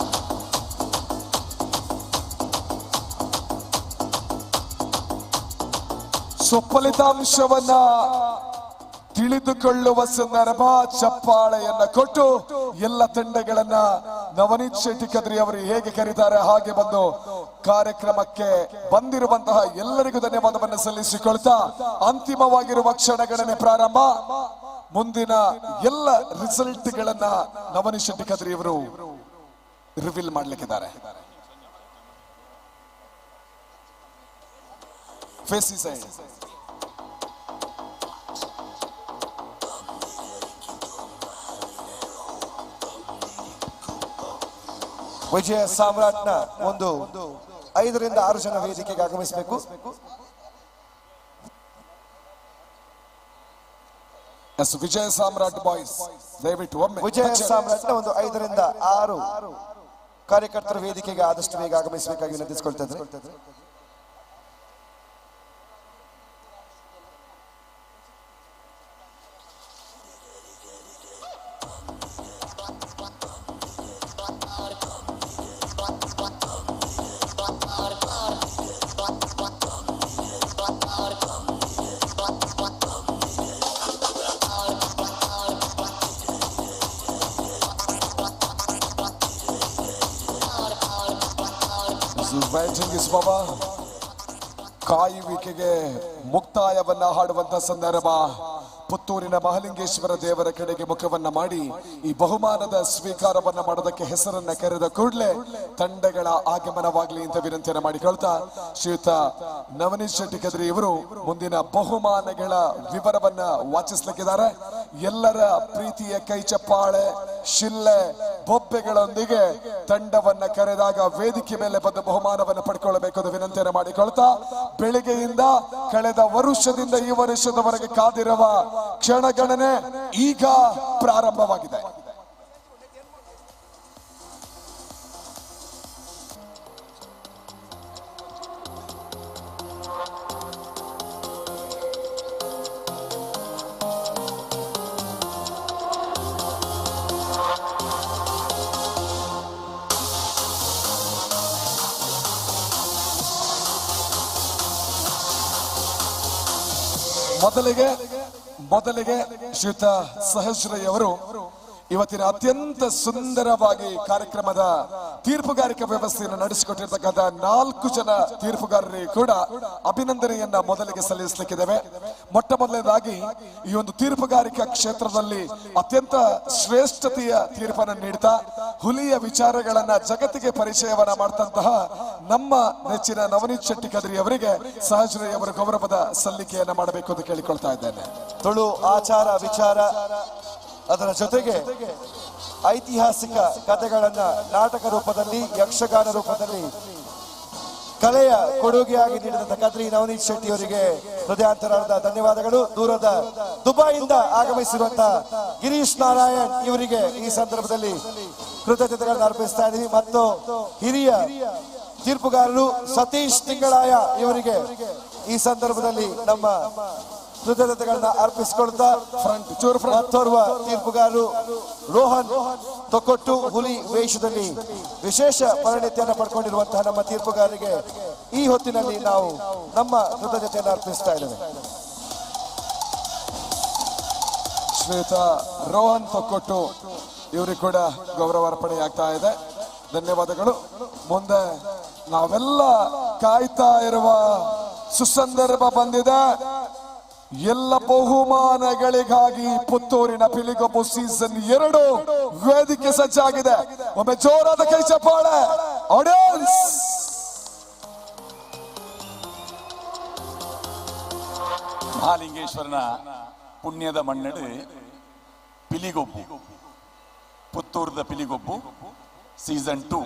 ಸೊ ಫಲಿತಾಂಶವನ್ನ ತಿಳಿದುಕೊಳ್ಳುವ ಸಂದರ್ಭ. ಚಪ್ಪಾಳೆಯನ್ನ ಕೊಟ್ಟು ಎಲ್ಲ ತಂಡಗಳನ್ನ ನವನೀತ್ ಶೆಟ್ಟಿ ಕದ್ರಿ ಅವರು ಹೇಗೆ ಕರೀತಾರೆ ಹಾಗೆ ಬಂದು ಕಾರ್ಯಕ್ರಮಕ್ಕೆ ಬಂದಿರುವಂತಹ ಎಲ್ಲರಿಗೂ ಧನ್ಯವಾದವನ್ನು ಸಲ್ಲಿಸಿಕೊಳ್ತಾ ಅಂತಿಮವಾಗಿರುವ ಕ್ಷಣಗಣನೆ ಪ್ರಾರಂಭ. ಮುಂದಿನ ಎಲ್ಲ ರಿಸಲ್ಟ್ ಗಳನ್ನ ನವನೀತ್ ಶೆಟ್ಟಿ ಕದ್ರಿ ಅವರು ರಿವೀಲ್ ಮಾಡ್ಲಿಕ್ಕಿದ್ದಾರೆ. ಫೇಸಿ ಸೈಡ್ ವಿಜಯ ಸಾಮ್ರಾಟ್ನ ಒಂದು 5 ರಿಂದ 6 ಜನ ವೇದಿಕೆಗೆ ಆಗಮಿಸಬೇಕು. ಎಸ್ ವಿಜಯ ಸಾಮ್ರಾಟ್ ಬಾಯ್ಸ್, ದಯವಿಟ್ಟು ಒಮ್ಮೆ ವಿಜಯ ಸಾಮ್ರಾಟ್ನ ಒಂದು 5 ರಿಂದ 6 ಕಾರ್ಯಕರ್ತರು ವೇದಿಕೆಗೆ ಆದಷ್ಟು ಬೇಗ ಆಗಮಿಸಬೇಕಾಗಿ ವಿನಂತಿಸಿಕೊಳ್ತಾ ಇದ್ದಾರೆ. ಬಾಬಾ ಕಾಯುವಿಕೆಗೆ ಮುಕ್ತಾಯವನ್ನ ಹಾಡುವಂತ ಸಂದರ್ಭ. ಪುತ್ತೂರಿನ ಮಹಲಿಂಗೇಶ್ವರ ದೇವರ ಕಡೆಗೆ ಮುಖವನ್ನ ಮಾಡಿ ಈ ಬಹುಮಾನದ ಸ್ವೀಕಾರವನ್ನ ಮಾಡೋದಕ್ಕೆ ಹೆಸರನ್ನ ಕರೆದ ಕೂಡಲೇ ತಂಡಗಳ ಆಗಮನವಾಗಲಿ ಅಂತ ವಿನಂತಿಯನ್ನು ಮಾಡಿಕೊಳ್ತಾ ಶ್ರೀಯುತ ನವನೀತ್ ಶೆಟ್ಟಿ ಕದ್ರಿ ಇವರು ಮುಂದಿನ ಬಹುಮಾನಗಳ ವಿವರವನ್ನ ವಾಚಿಸಲಿಕ್ಕಿದ್ದಾರೆ. ಎಲ್ಲರ ಪ್ರೀತಿಯ ಕೈ ಚಪ್ಪಾಳೆ, ಶಿಲ್ಲೆ, ಬೊಬ್ಬೆಗಳೊಂದಿಗೆ ತಂಡವನ್ನ ಕರೆದಾಗ ವೇದಿಕೆ ಮೇಲೆ ಬಂದು ಬಹುಮಾನವನ್ನು ಪಡ್ಕೊಳ್ಳಬೇಕು ಎಂದು ವಿನಂತಿಯನ್ನು ಮಾಡಿಕೊಳ್ತಾ, ಬೆಳಿಗ್ಗೆಯಿಂದ ಕಳೆದ ವರ್ಷದಿಂದ ಈ ವರ್ಷದವರೆಗೆ ಕಾದಿರುವ ಕ್ಷಣಗಣನೆ ಈಗ ಪ್ರಾರಂಭವಾಗಿದೆ. ಮೊದಲಿಗೆ ಶ್ರೀಯುತ ಸಹಸ್ರಯ್ಯವರು ಇವತ್ತಿನ ಅತ್ಯಂತ ಸುಂದರವಾಗಿ ಕಾರ್ಯಕ್ರಮದ ತೀರ್ಪುಗಾರಿಕೆ ವ್ಯವಸ್ಥೆಯನ್ನು ನಡೆಸಿಕೊಟ್ಟಿರ್ತಕ್ಕಂಥ 4 ಜನ ತೀರ್ಪುಗಾರರಿಗೆ ಕೂಡ ಅಭಿನಂದನೆಯನ್ನ ಮೊದಲಿಗೆ ಸಲ್ಲಿಸಲಿಕ್ಕಿದ್ದೇವೆ. ಮೊಟ್ಟ ಮೊದಲನೇದಾಗಿ ಈ ಒಂದು ತೀರ್ಪುಗಾರಿಕಾ ಕ್ಷೇತ್ರದಲ್ಲಿ ಅತ್ಯಂತ ಶ್ರೇಷ್ಠತೆಯ ತೀರ್ಪನ್ನು ನೀಡ್ತಾ ಹುಲಿಯ ವಿಚಾರಗಳನ್ನ ಜಗತ್ತಿಗೆ ಪರಿಚಯವನ್ನ ಮಾಡ್ತಂತಹ ನಮ್ಮ ನೆಚ್ಚಿನ ನವನೀತ್ ಶೆಟ್ಟಿ ಕದ್ರಿ ಅವರಿಗೆ ಸಹಜರಯ್ಯವರ ಗೌರವದ ಸಲ್ಲಿಕೆಯನ್ನ ಮಾಡಬೇಕು ಅಂತ ಕೇಳಿಕೊಳ್ತಾ ಇದ್ದೇನೆ. ತುಳು ಆಚಾರ ವಿಚಾರ ಅದರ ಜೊತೆಗೆ ಐತಿಹಾಸಿಕ ಕಥೆಗಳನ್ನ ನಾಟಕ ರೂಪದಲ್ಲಿ, ಯಕ್ಷಗಾನ ರೂಪದಲ್ಲಿ ಕಲೆಯ ಕೊಡುಗೆಯಾಗಿ ನೀಡಿದಂತ ಕದ್ರಿ ನವನೀತ್ ಶೆಟ್ಟಿ ಅವರಿಗೆ ಹೃದಯಾಂತರಾಳದ ಧನ್ಯವಾದಗಳು. ದೂರದ ದುಬೈಯಿಂದ ಆಗಮಿಸಿರುವಂತಹ ಗಿರೀಶ್ ನಾರಾಯಣ್ ಇವರಿಗೆ ಈ ಸಂದರ್ಭದಲ್ಲಿ ಕೃತಜ್ಞತೆಗಳನ್ನು ಅರ್ಪಿಸ್ತಾ ಇದ್ದೀವಿ. ಮತ್ತು ಹಿರಿಯ ತೀರ್ಪುಗಾರರು ಸತೀಶ್ ತಿಂಗಳಾಯ ಇವರಿಗೆ ಈ ಸಂದರ್ಭದಲ್ಲಿ ನಮ್ಮ ಕೃತಜ್ಞತೆಗಳನ್ನ ಅರ್ಪಿಸಿಕೊಳ್ತಾ, ಮತ್ತೋರ್ವ ತೀರ್ಪುಗಾರರು ರೋಹನ್ ತೊಕ್ಕೊಟ್ಟು ಹುಲಿ ವೇಷದಲ್ಲಿ ವಿಶೇಷ ಪರಿಣತಿಯನ್ನು ಪಡ್ಕೊಂಡಿರುವಂತಹ ನಮ್ಮ ತೀರ್ಪುಗಾರರಿಗೆ ಈ ಹೊತ್ತಿನಲ್ಲಿ ನಾವು ನಮ್ಮ ಕೃತಜ್ಞತೆಯನ್ನು ಅರ್ಪಿಸ್ತಾ ಇದ್ದೇವೆ. ಶ್ವೇತ ರೋಹನ್ ತೊಕ್ಕೊಟ್ಟು ಇವರಿಗೆ ಕೂಡ ಗೌರವ ಅರ್ಪಣೆಯಾಗ್ತಾ ಇದೆ. ಧನ್ಯವಾದಗಳು. ಮುಂದೆ ನಾವೆಲ್ಲ ಕಾಯ್ತಾ ಇರುವ ಸುಸಂದರ್ಭ ಬಂದಿದೆ. ಎಲ್ಲ ಬಹುಮಾನಗಳಿಗಾಗಿ ಪುತ್ತೂರಿನ ಪಿಲಿಗೊಬ್ಬು ಸೀಸನ್ 2 ವೇದಿಕೆ ಸಜ್ಜಾಗಿದೆ. ಒಮ್ಮೆ ಜೋರಾದ ಕೈ ಚಪ್ಪಾಳೆ. ಆಡಿಯನ್ಸ್, ಮಹಾಲಿಂಗೇಶ್ವರನ ಪುಣ್ಯದ ಮಣ್ಣಡು ಪಿಲಿಗೊಬ್ಬು, ಪುತ್ತೂರದ ಪಿಲಿಗೊಬ್ಬು ಸೀಸನ್ 2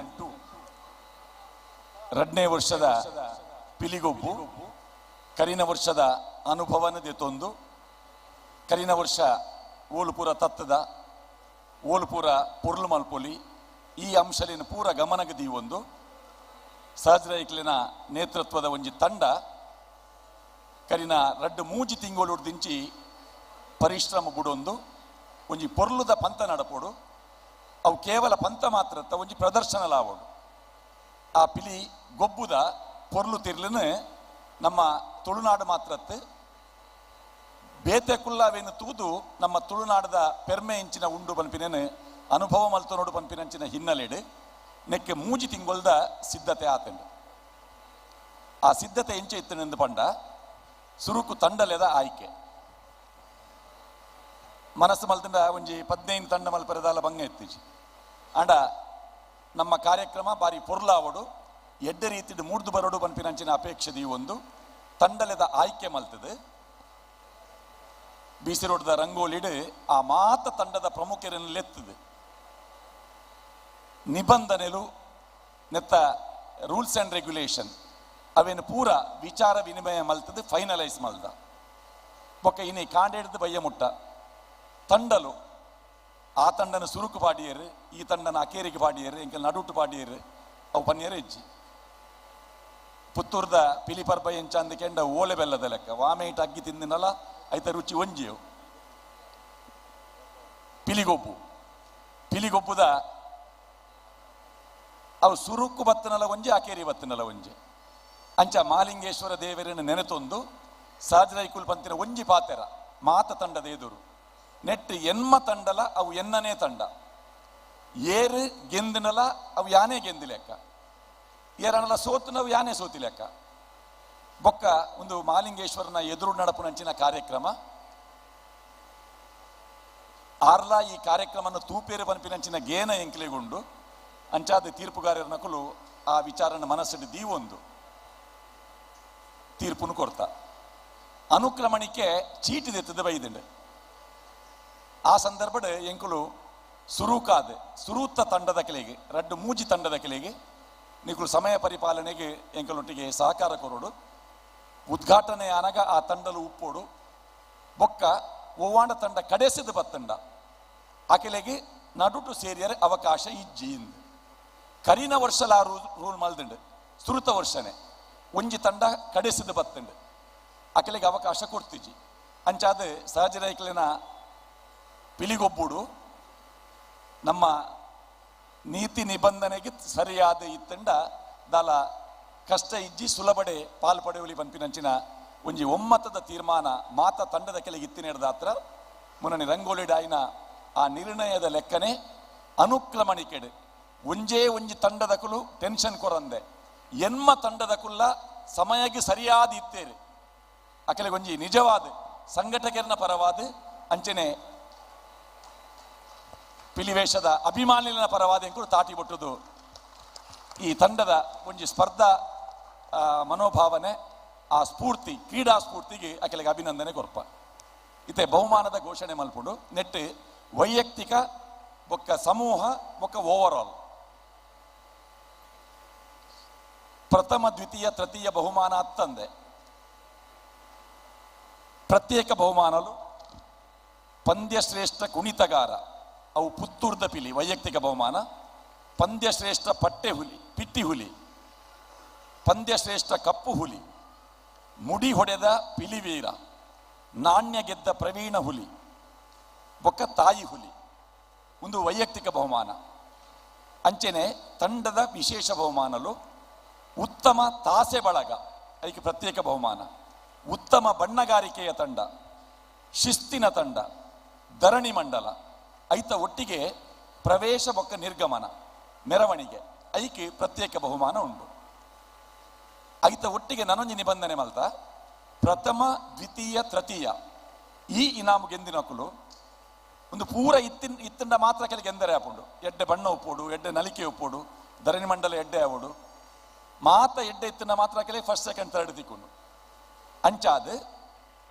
ಎರಡನೇ ವರ್ಷದ ಪಿಲಿಗೊಬ್ಬು. ಕರಿನ ವರ್ಷದ ಅನುಭವನ ದೆತ್ತೊಂದು ಕರಿನ ವರ್ಷ ಓಲುಪುರ ತತ್ತದ ಓಲುಪುರ ಪೊರ್ಲು ಮಲ್ಪೊಲಿ ಈ ಅಂಶಲಿನ ಪೂರ ಗಮನಗದಿ ಒಂದು ಸಹಜರೈಕ್ಲಿನ ನೇತೃತ್ವದ ಒಂಜಿ ತಂಡ ಕರಿನ ರಡ್ಡು ಮೂಜಿ ತಿಂಗಳು ದಿಂಚಿ ಪರಿಶ್ರಮ ಬುಡೊಂದು ಒಂಜಿ ಪೊರ್ಲುದ ಪಂತ ನಡಪೋಡು. ಅವು ಕೇವಲ ಪಂತ ಮಾತ್ರ ಒಂಜಿ ಪ್ರದರ್ಶನ ಲಾವೋಡು. ಆ ಪಿಲಿ ಗೊಬ್ಬುದ ಪೊರ್ಲು ತಿರ್ಲನು ನಮ್ಮ ತುಳುನಾಡು ಮಾತ್ರತ್ತು ಬೇತೆ ಕುಲ್ಲಾವೇನು ತೂದು ನಮ್ಮ ತುಳುನಾಡದ ಪೆರ್ಮೆ ಇಂಚಿನ ಉಂಡು ಪನ್ಪಿನೇನು ಅನುಭವ ಮಲ್ತನೋಡು ಪನ್ಪಿನಂಚಿನ ಹಿನ್ನೆಲೆಡು ನೆಕ್ಕೆ ಮೂಜಿ ತಿಂಗೊಲ್ದ ಸಿದ್ಧತೆ ಆತಂಡು. ಆ ಸಿದ್ಧತೆ ಎಂಚ ಇತ್ತನೆಂದು ಪಂಡ ಸುರುಕು ತಂಡಲೆದ ಆಯ್ಕೆ ಮನಸ್ಸು ಮಲ್ತಂಡ ಒಂಜಿ 15 ತಂಡ ಮಲ್ಪರೆದಾಲ ಬಂಗ ಎತ್ತಿಜಿ. ಆಂಡ ನಮ್ಮ ಕಾರ್ಯಕ್ರಮ ಬಾರಿ ಪೊರ್ಲಾವಡು ಎಡ್ಡೆ ರೀತಿಡ್ ಮೂಡ್ದು ಬರೋಡು ಪನ್ಪಿನಂಚಿನ ಅಪೇಕ್ಷೆ ಒಂದು ತಂಡಲೆದ ಆಯ್ಕೆ ಮಲ್ತದೆ. ಬಿಸಿ ರೋಡ್ದ ರಂಗೋಲಿಡು ಆ ಮಾತ ತಂಡದ ಪ್ರಮುಖರನ್ನು ಲೆತ್ತದೆ. ನಿಬಂಧನೆಲು ನೆತ್ತ ರೂಲ್ಸ್ ಆ್ಯಂಡ್ ರೆಗ್ಯುಲೇಷನ್ ಅವೇನು ಪೂರ ವಿಚಾರ ವಿನಿಮಯ ಮಲ್ತದೆ, ಫೈನಲೈಸ್ ಮಲ್ದ. ಬೊಕ್ಕ ಇನ್ನಿ ಕಾಂಡೆಡ್ದು ಬಯ್ಯ ಮುಟ್ಟ ತಂಡಲು ಆ ತಂಡನ ಸುರುಕು ಪಾಡಿಯರು, ಈ ತಂಡನ ಅಕೇರಿಗೆ ಪಾಡಿಯರು, ಎಂಕಲ್ ನಡುಟು ಪಾಡಿಯರು, ಅವು ಪನ್ನಿಯರು ಹೆಜ್ಜಿ. ಪುತ್ತೂರ್ದ ಪಿಲಿ ಪರ್ಬ ಎಂಚಾಂದ ಕೆಂಡ ಓಲೆ ಬೆಲ್ಲದ ಲೆಕ್ಕ ವಾಮೇಟ್ ಅಗ್ಗಿ ತಿಂದಿನಲ್ಲ ಐತ ರುಚಿ ಒಂಜಿಯವು. ಪಿಲಿಗೊಬ್ಬು ಪಿಲಿಗೊಬ್ಬುದ ಅವು ಸುರುಕು ಬತ್ತನಲ ಒಂಜಿ, ಅಕೇರಿ ಬತ್ತನಲ ಒಂಜಿ. ಅಂಚ ಮಾಲಿಂಗೇಶ್ವರ ದೇವರನ್ನು ನೆನೆತೊಂದು ಸಾಜರೈಕುಲ್ ಪಂತಿನ ಒಂಜಿ ಪಾತೆರ ಮಾತ ತಂಡದ ಎದುರು ನೆಟ್ಟು ಎನ್ಮ ತಂಡಲ ಅವು ಎನ್ನನೇ ತಂಡ, ಏರು ಗೆಂದಿನಲ ಅವು ಯಾನೇ ಗೆಂದಿ ಲೆಕ್ಕ, ಏರನಲ ಸೋತುನವು ಯಾನೇ ಸೋತಿ ಲೆಕ್ಕ. ಬೊಕ್ಕ ಒಂದು ಮಾಲಿಂಗೇಶ್ವರನ ಎದುರು ನಡಪುನಂಚಿನ ಕಾರ್ಯಕ್ರಮ ಆರ್ಲಾ ಈ ಕಾರ್ಯಕ್ರಮನ ತೂಪೇರು ಪನ್ಪಿನಂಚಿನ ಗೇನ ಎಂಕ್ಲೆಗುಂಡು. ಅಂಚಾದ ತೀರ್ಪುಗಾರರ ನಕಲು ಆ ವಿಚಾರನ ಮನಸ್ಸಿಟ್ಟು ದೀವೊಂದು ತೀರ್ಪುನು ಕೊರ್ತ. ಅನುಕ್ರಮಣಿಕೆ ಚೀಟಿ ದೆತ್ತದ ಬೈದಿಂಡು. ಆ ಸಂದರ್ಭಡ್ ಎಂಕುಲು ಸುರೂಕಾದ ಸುರೂತ ತಂಡದ ಕೆಲೆಗೆ ರಡ್ಡು ಮೂಜಿ ತಂಡದ ಕೆಲೆಗೆ ನಿಕುಲು ಸಮಯ ಪರಿಪಾಲನೆಗೆ ಎಂಕಲೊಟ್ಟಿಗೆ ಸಹಕಾರ ಕೊರೋಡು. ಉದ್ಘಾಟನೆ ಆನಗ ಆ ತಂಡಲು ಉಪ್ಪೋಡು. ಬೊಕ್ಕ ಒವ್ವಾಂಡ ತಂಡ ಕಡೆಸಿದ ಬತ್ತಂಡ ಆಕೆಲೆಗೆ ನಡುಟು ಸೇರಿಯರೆ ಅವಕಾಶ ಇಜ್ಜಿ. ಕರಿನ ವರ್ಷಲ ರೂಲ್ ಮಲ್ದಿಂಡು ಸುರುತ ವರ್ಷನೆ ಒಂಜಿ ತಂಡ ಕಡೆಸಿದ ಬತ್ತಂಡು ಆಕೆಲೆಗೆ ಅವಕಾಶ ಕೊಡ್ತಿಜ್ಜಿ. ಅಂಚಾದ ಸಹಜರೈಕಲಿನ ಪಿಲಿಗೊಬ್ಬುಡು ನಮ್ಮ ನೀತಿ ನಿಬಂಧನೆಗೆ ಸರಿಯಾದ ಇತ್ತಂಡ ದಾಲ ಕಷ್ಟ ಇಜ್ಜಿ ಸುಲಭಡೆ ಪಾಲ್ ಪಡೆಯುವಲಿ ಪನ್ಪಿನಂಚಿನ ಒಂಜಿ ಒಮ್ಮತದ ತೀರ್ಮಾನ ಮಾತ ತಂಡದ ಕೆಳಗೆ ಇತ್ತಿನೇಡ್ದಾತ್ರ ಮುನ್ನಣಿ ರಂಗೋಲಿ ಡಾಯಿನ ಆ ನಿರ್ಣಯದ ಲೆಕ್ಕನೆ ಅನುಕ್ರಮಣಿಕೆಡು ಒಂಜೇ ಒಂಜಿ ತಂಡದ ಕುಲು ಟೆನ್ಷನ್ ಕೊರಂದೆ ಎನ್ಮ ತಂಡದ ಕುಲ್ಲ ಸಮಯಕ್ಕೆ ಸರಿಯಾದ ಇತ್ತೇರಿ ಅಕಲೆಗೆ ಒಂಜಿ ನಿಜವಾದ ಸಂಘಟಕರನ್ನ ಪರವಾದ ಅಂಚನೆ ಪಿಲಿವೇಶದ ಅಭಿಮಾನಿನ ಪರವಾದ ಎಂಕುಲು ತಾಟಿ ಬೊಟ್ಟುದು ಈ ತಂಡದ ಒಂಜಿ ಸ್ಪರ್ಧಾ ಮನೋಭಾವನೆ ಆ ಸ್ಫೂರ್ತಿ ಕ್ರೀಡಾ ಸ್ಫೂರ್ತಿಗೆ ಅಕೆಲೆಗೆ ಅಭಿನಂದನೆ ಕೊರ್ಪ. ಇತ್ತೆ ಬಹುಮಾನದ ಘೋಷಣೆ ಮಲ್ಪುಂಡು ನೆಟ್ಟು ವೈಯಕ್ತಿಕ ಬೊಕ್ಕ ಸಮೂಹ ಬೊಕ್ಕ ಓವರ್ ಆಲ್ ಪ್ರಥಮ ದ್ವಿತೀಯ ತೃತೀಯ ಬಹುಮಾನ ಅತ್ತಂದೆ ಪ್ರತ್ಯೇಕ ಬಹುಮಾನಲು ಪಂದ್ಯಶ್ರೇಷ್ಠ ಕುಣಿತಗಾರ ಅವು ಪುತ್ತೂರ್ದ ಪಿಲಿ ವೈಯಕ್ತಿಕ ಬಹುಮಾನ, ಪಂದ್ಯಶ್ರೇಷ್ಠ ಪಟ್ಟೆ ಹುಲಿ ಪಿಟ್ಟಿ ಹುಲಿ, ಪಂದ್ಯಶ್ರೇಷ್ಠ ಕಪ್ಪು ಹುಲಿ, ಮುಡಿ ಹೊಡೆದ ಪಿಲಿವೀರ, ನಾಣ್ಯ ಗೆದ್ದ ಪ್ರವೀಣ ಹುಲಿ, ಬೊಕ್ಕ ತಾಯಿ ಹುಲಿ ಒಂದು ವೈಯಕ್ತಿಕ ಬಹುಮಾನ. ಅಂಚೆನೆ ತಂಡದ ವಿಶೇಷ ಬಹುಮಾನಲು ಉತ್ತಮ ತಾಸೆ ಬಳಗ ಅದಕ್ಕೆ ಪ್ರತ್ಯೇಕ ಬಹುಮಾನ, ಉತ್ತಮ ಬಣ್ಣಗಾರಿಕೆಯ ತಂಡ, ಶಿಸ್ತಿನ ತಂಡ, ಧರಣಿ ಮಂಡಲ ಐತ ಒಟ್ಟಿಗೆ ಪ್ರವೇಶ ಬೊಕ್ಕ ನಿರ್ಗಮನ ಮೆರವಣಿಗೆ ಐಕೆ ಪ್ರತ್ಯೇಕ ಬಹುಮಾನ ಉಂಟು. ಐತ ಒಟ್ಟಿಗೆ ನನೊಂಜಿ ನಿಬಂಧನೆ ಮಲ್ತ ಪ್ರಥಮ ದ್ವಿತೀಯ ತೃತೀಯ ಈ ಇನಾಮು ಗೆಂದಿನಕುಲು ಒಂದು ಪೂರ ಇತ್ತಿಂಡ ಮಾತ್ರ ಕೆಲಗೆ ಎಂದರೆ ಆಪುಂಡು. ಎಡ್ಡೆ ಬಣ್ಣ ಉಪ್ಪೋಡು, ಎಡ್ಡೆ ನಲಿಕೆ ಉಪ್ಪೋಡು, ಧರಣಿ ಮಂಡಲ ಎಡ್ಡೆ ಆವೋಡು, ಮಾತ ಎಡ್ಡೆ ಇತ್ತಿನ ಮಾತ್ರ ಕೆಲಗೆ ಫಸ್ಟ್ ಸೆಕೆಂಡ್ ಥರ್ಡ್ ತಿಕ್ಕೊಂಡು. ಅಂಚಾದ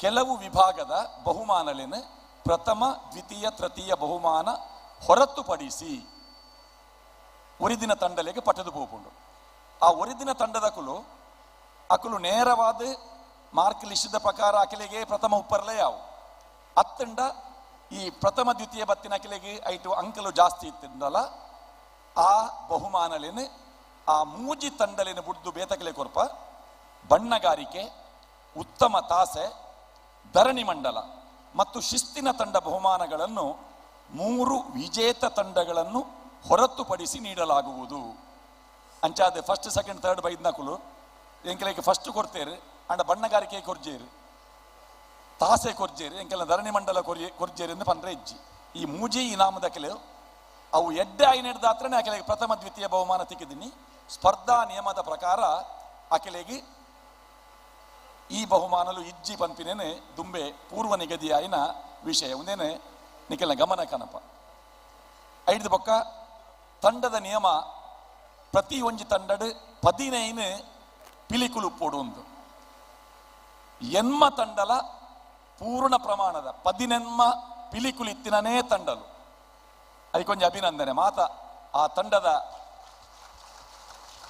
ಕೆಲವು ವಿಭಾಗದ ಬಹುಮಾನಲೇನು ಪ್ರಥಮ ದ್ವಿತೀಯ ತೃತೀಯ ಬಹುಮಾನ ಹೊರತುಪಡಿಸಿ ಒರಿದಿನ ತಂಡಲೆಗೆ ಪಟ್ಟದು ಪೋಪುಂಡು. ಆ ಒರಿದಿನ ತಂಡದ ಕುಲು ಅಕುಲು ನೇರವಾದ ಮಾರ್ಕ್ ಲಿಸ್ಟ್ದ ಪ್ರಕಾರ ಅಖಿಲೆಗೆ ಪ್ರಥಮ ಉಪ್ಪರ್ಲೆ ಯಾವು ಅತ್ತಂಡ ಈ ಪ್ರಥಮ ದ್ವಿತೀಯ ಬತ್ತಿನ ಅಖಿಲೆಗೆ ಐಟು ಅಂಕಲು ಜಾಸ್ತಿ ಇತ್ತಿಂದಲ್ಲ ಆ ಬಹುಮಾನಲೇನು ಆ ಮೂಜಿ ತಂಡಲೇನು ಬುಡ್ದು ಬೇತಕಲೆ ಕೊರ್ಪ ಬಣ್ಣಗಾರಿಕೆ, ಉತ್ತಮ ತಾಸೆ, ಧರಣಿ ಮಂಡಲ ಮತ್ತು ಶಿಸ್ತಿನ ತಂಡ ಬಹುಮಾನಗಳನ್ನು 3 ವಿಜೇತ ತಂಡಗಳನ್ನು ಹೊರತುಪಡಿಸಿ ನೀಡಲಾಗುವುದು. ಅಂಚಾದ ಫಸ್ಟ್ ಸೆಕೆಂಡ್ ಥರ್ಡ್ ಬೈದ್ನಕುಲು ಎಂಕಲೆಗೆ ಫಸ್ಟ್ ಕೊಡ್ತೇರು ಅಂಡ ಬಣ್ಣಗಾರಿಕೆ ಕೊರ್ಜೇರು, ತಾಸೆ ಕೊರ್ಜೇರಿ ಎಂಕೆಲ್ಲ ಧರಣಿ ಮಂಡಲ ಕೊರ್ಜೆ ಕೊರ್ಜೇರಿ ಎಂದು ಪಂಡ್ರೆ ಇಜ್ಜಿ. ಈ ಮೂಜಿ ಇನಾಮದಕೆಲೆ ಅವು ಎಡ್ಡೆ ಆಯಿನೆಡ್ದ ಆತ್ರನೇ ಆಕೆಲೆಗೆ ಪ್ರಥಮ ದ್ವಿತೀಯ ಬಹುಮಾನ ತಿಕ್ಕಿದ್ದೀನಿ. ಸ್ಪರ್ಧಾ ನಿಯಮದ ಪ್ರಕಾರ ಆಕೆಲೆಗೆ ಈ ಬಹುಮಾನಲು ಇಜ್ಜಿ ಪನ್ಪಿನೇನೆ ದುಂಬೆ ಪೂರ್ವ ನಿಗದಿಯಾಯಿನ ವಿಷಯ ಒಂದೇನೆ ನಿಖಿಲ್ನ ಗಮನ ಕನಪ. ಐದು ಬೊಕ್ಕ ತಂಡದ ನಿಯಮ ಪ್ರತಿ ಒಂಜಿ ತಂಡಡು 15 ಪಿಲಿಕುಲು ಪೋಡು ಒಂದು ಎನ್ಮ ತಂಡಲ ಪೂರ್ಣ ಪ್ರಮಾಣದ 18 ಪಿಲಿಕುಲು ಇತ್ತಿನೇ ತಂಡಲು ಅದಕ್ಕೊಂಜಿ ಅಭಿನಂದನೆ ಮಾತ ಆ ತಂಡದ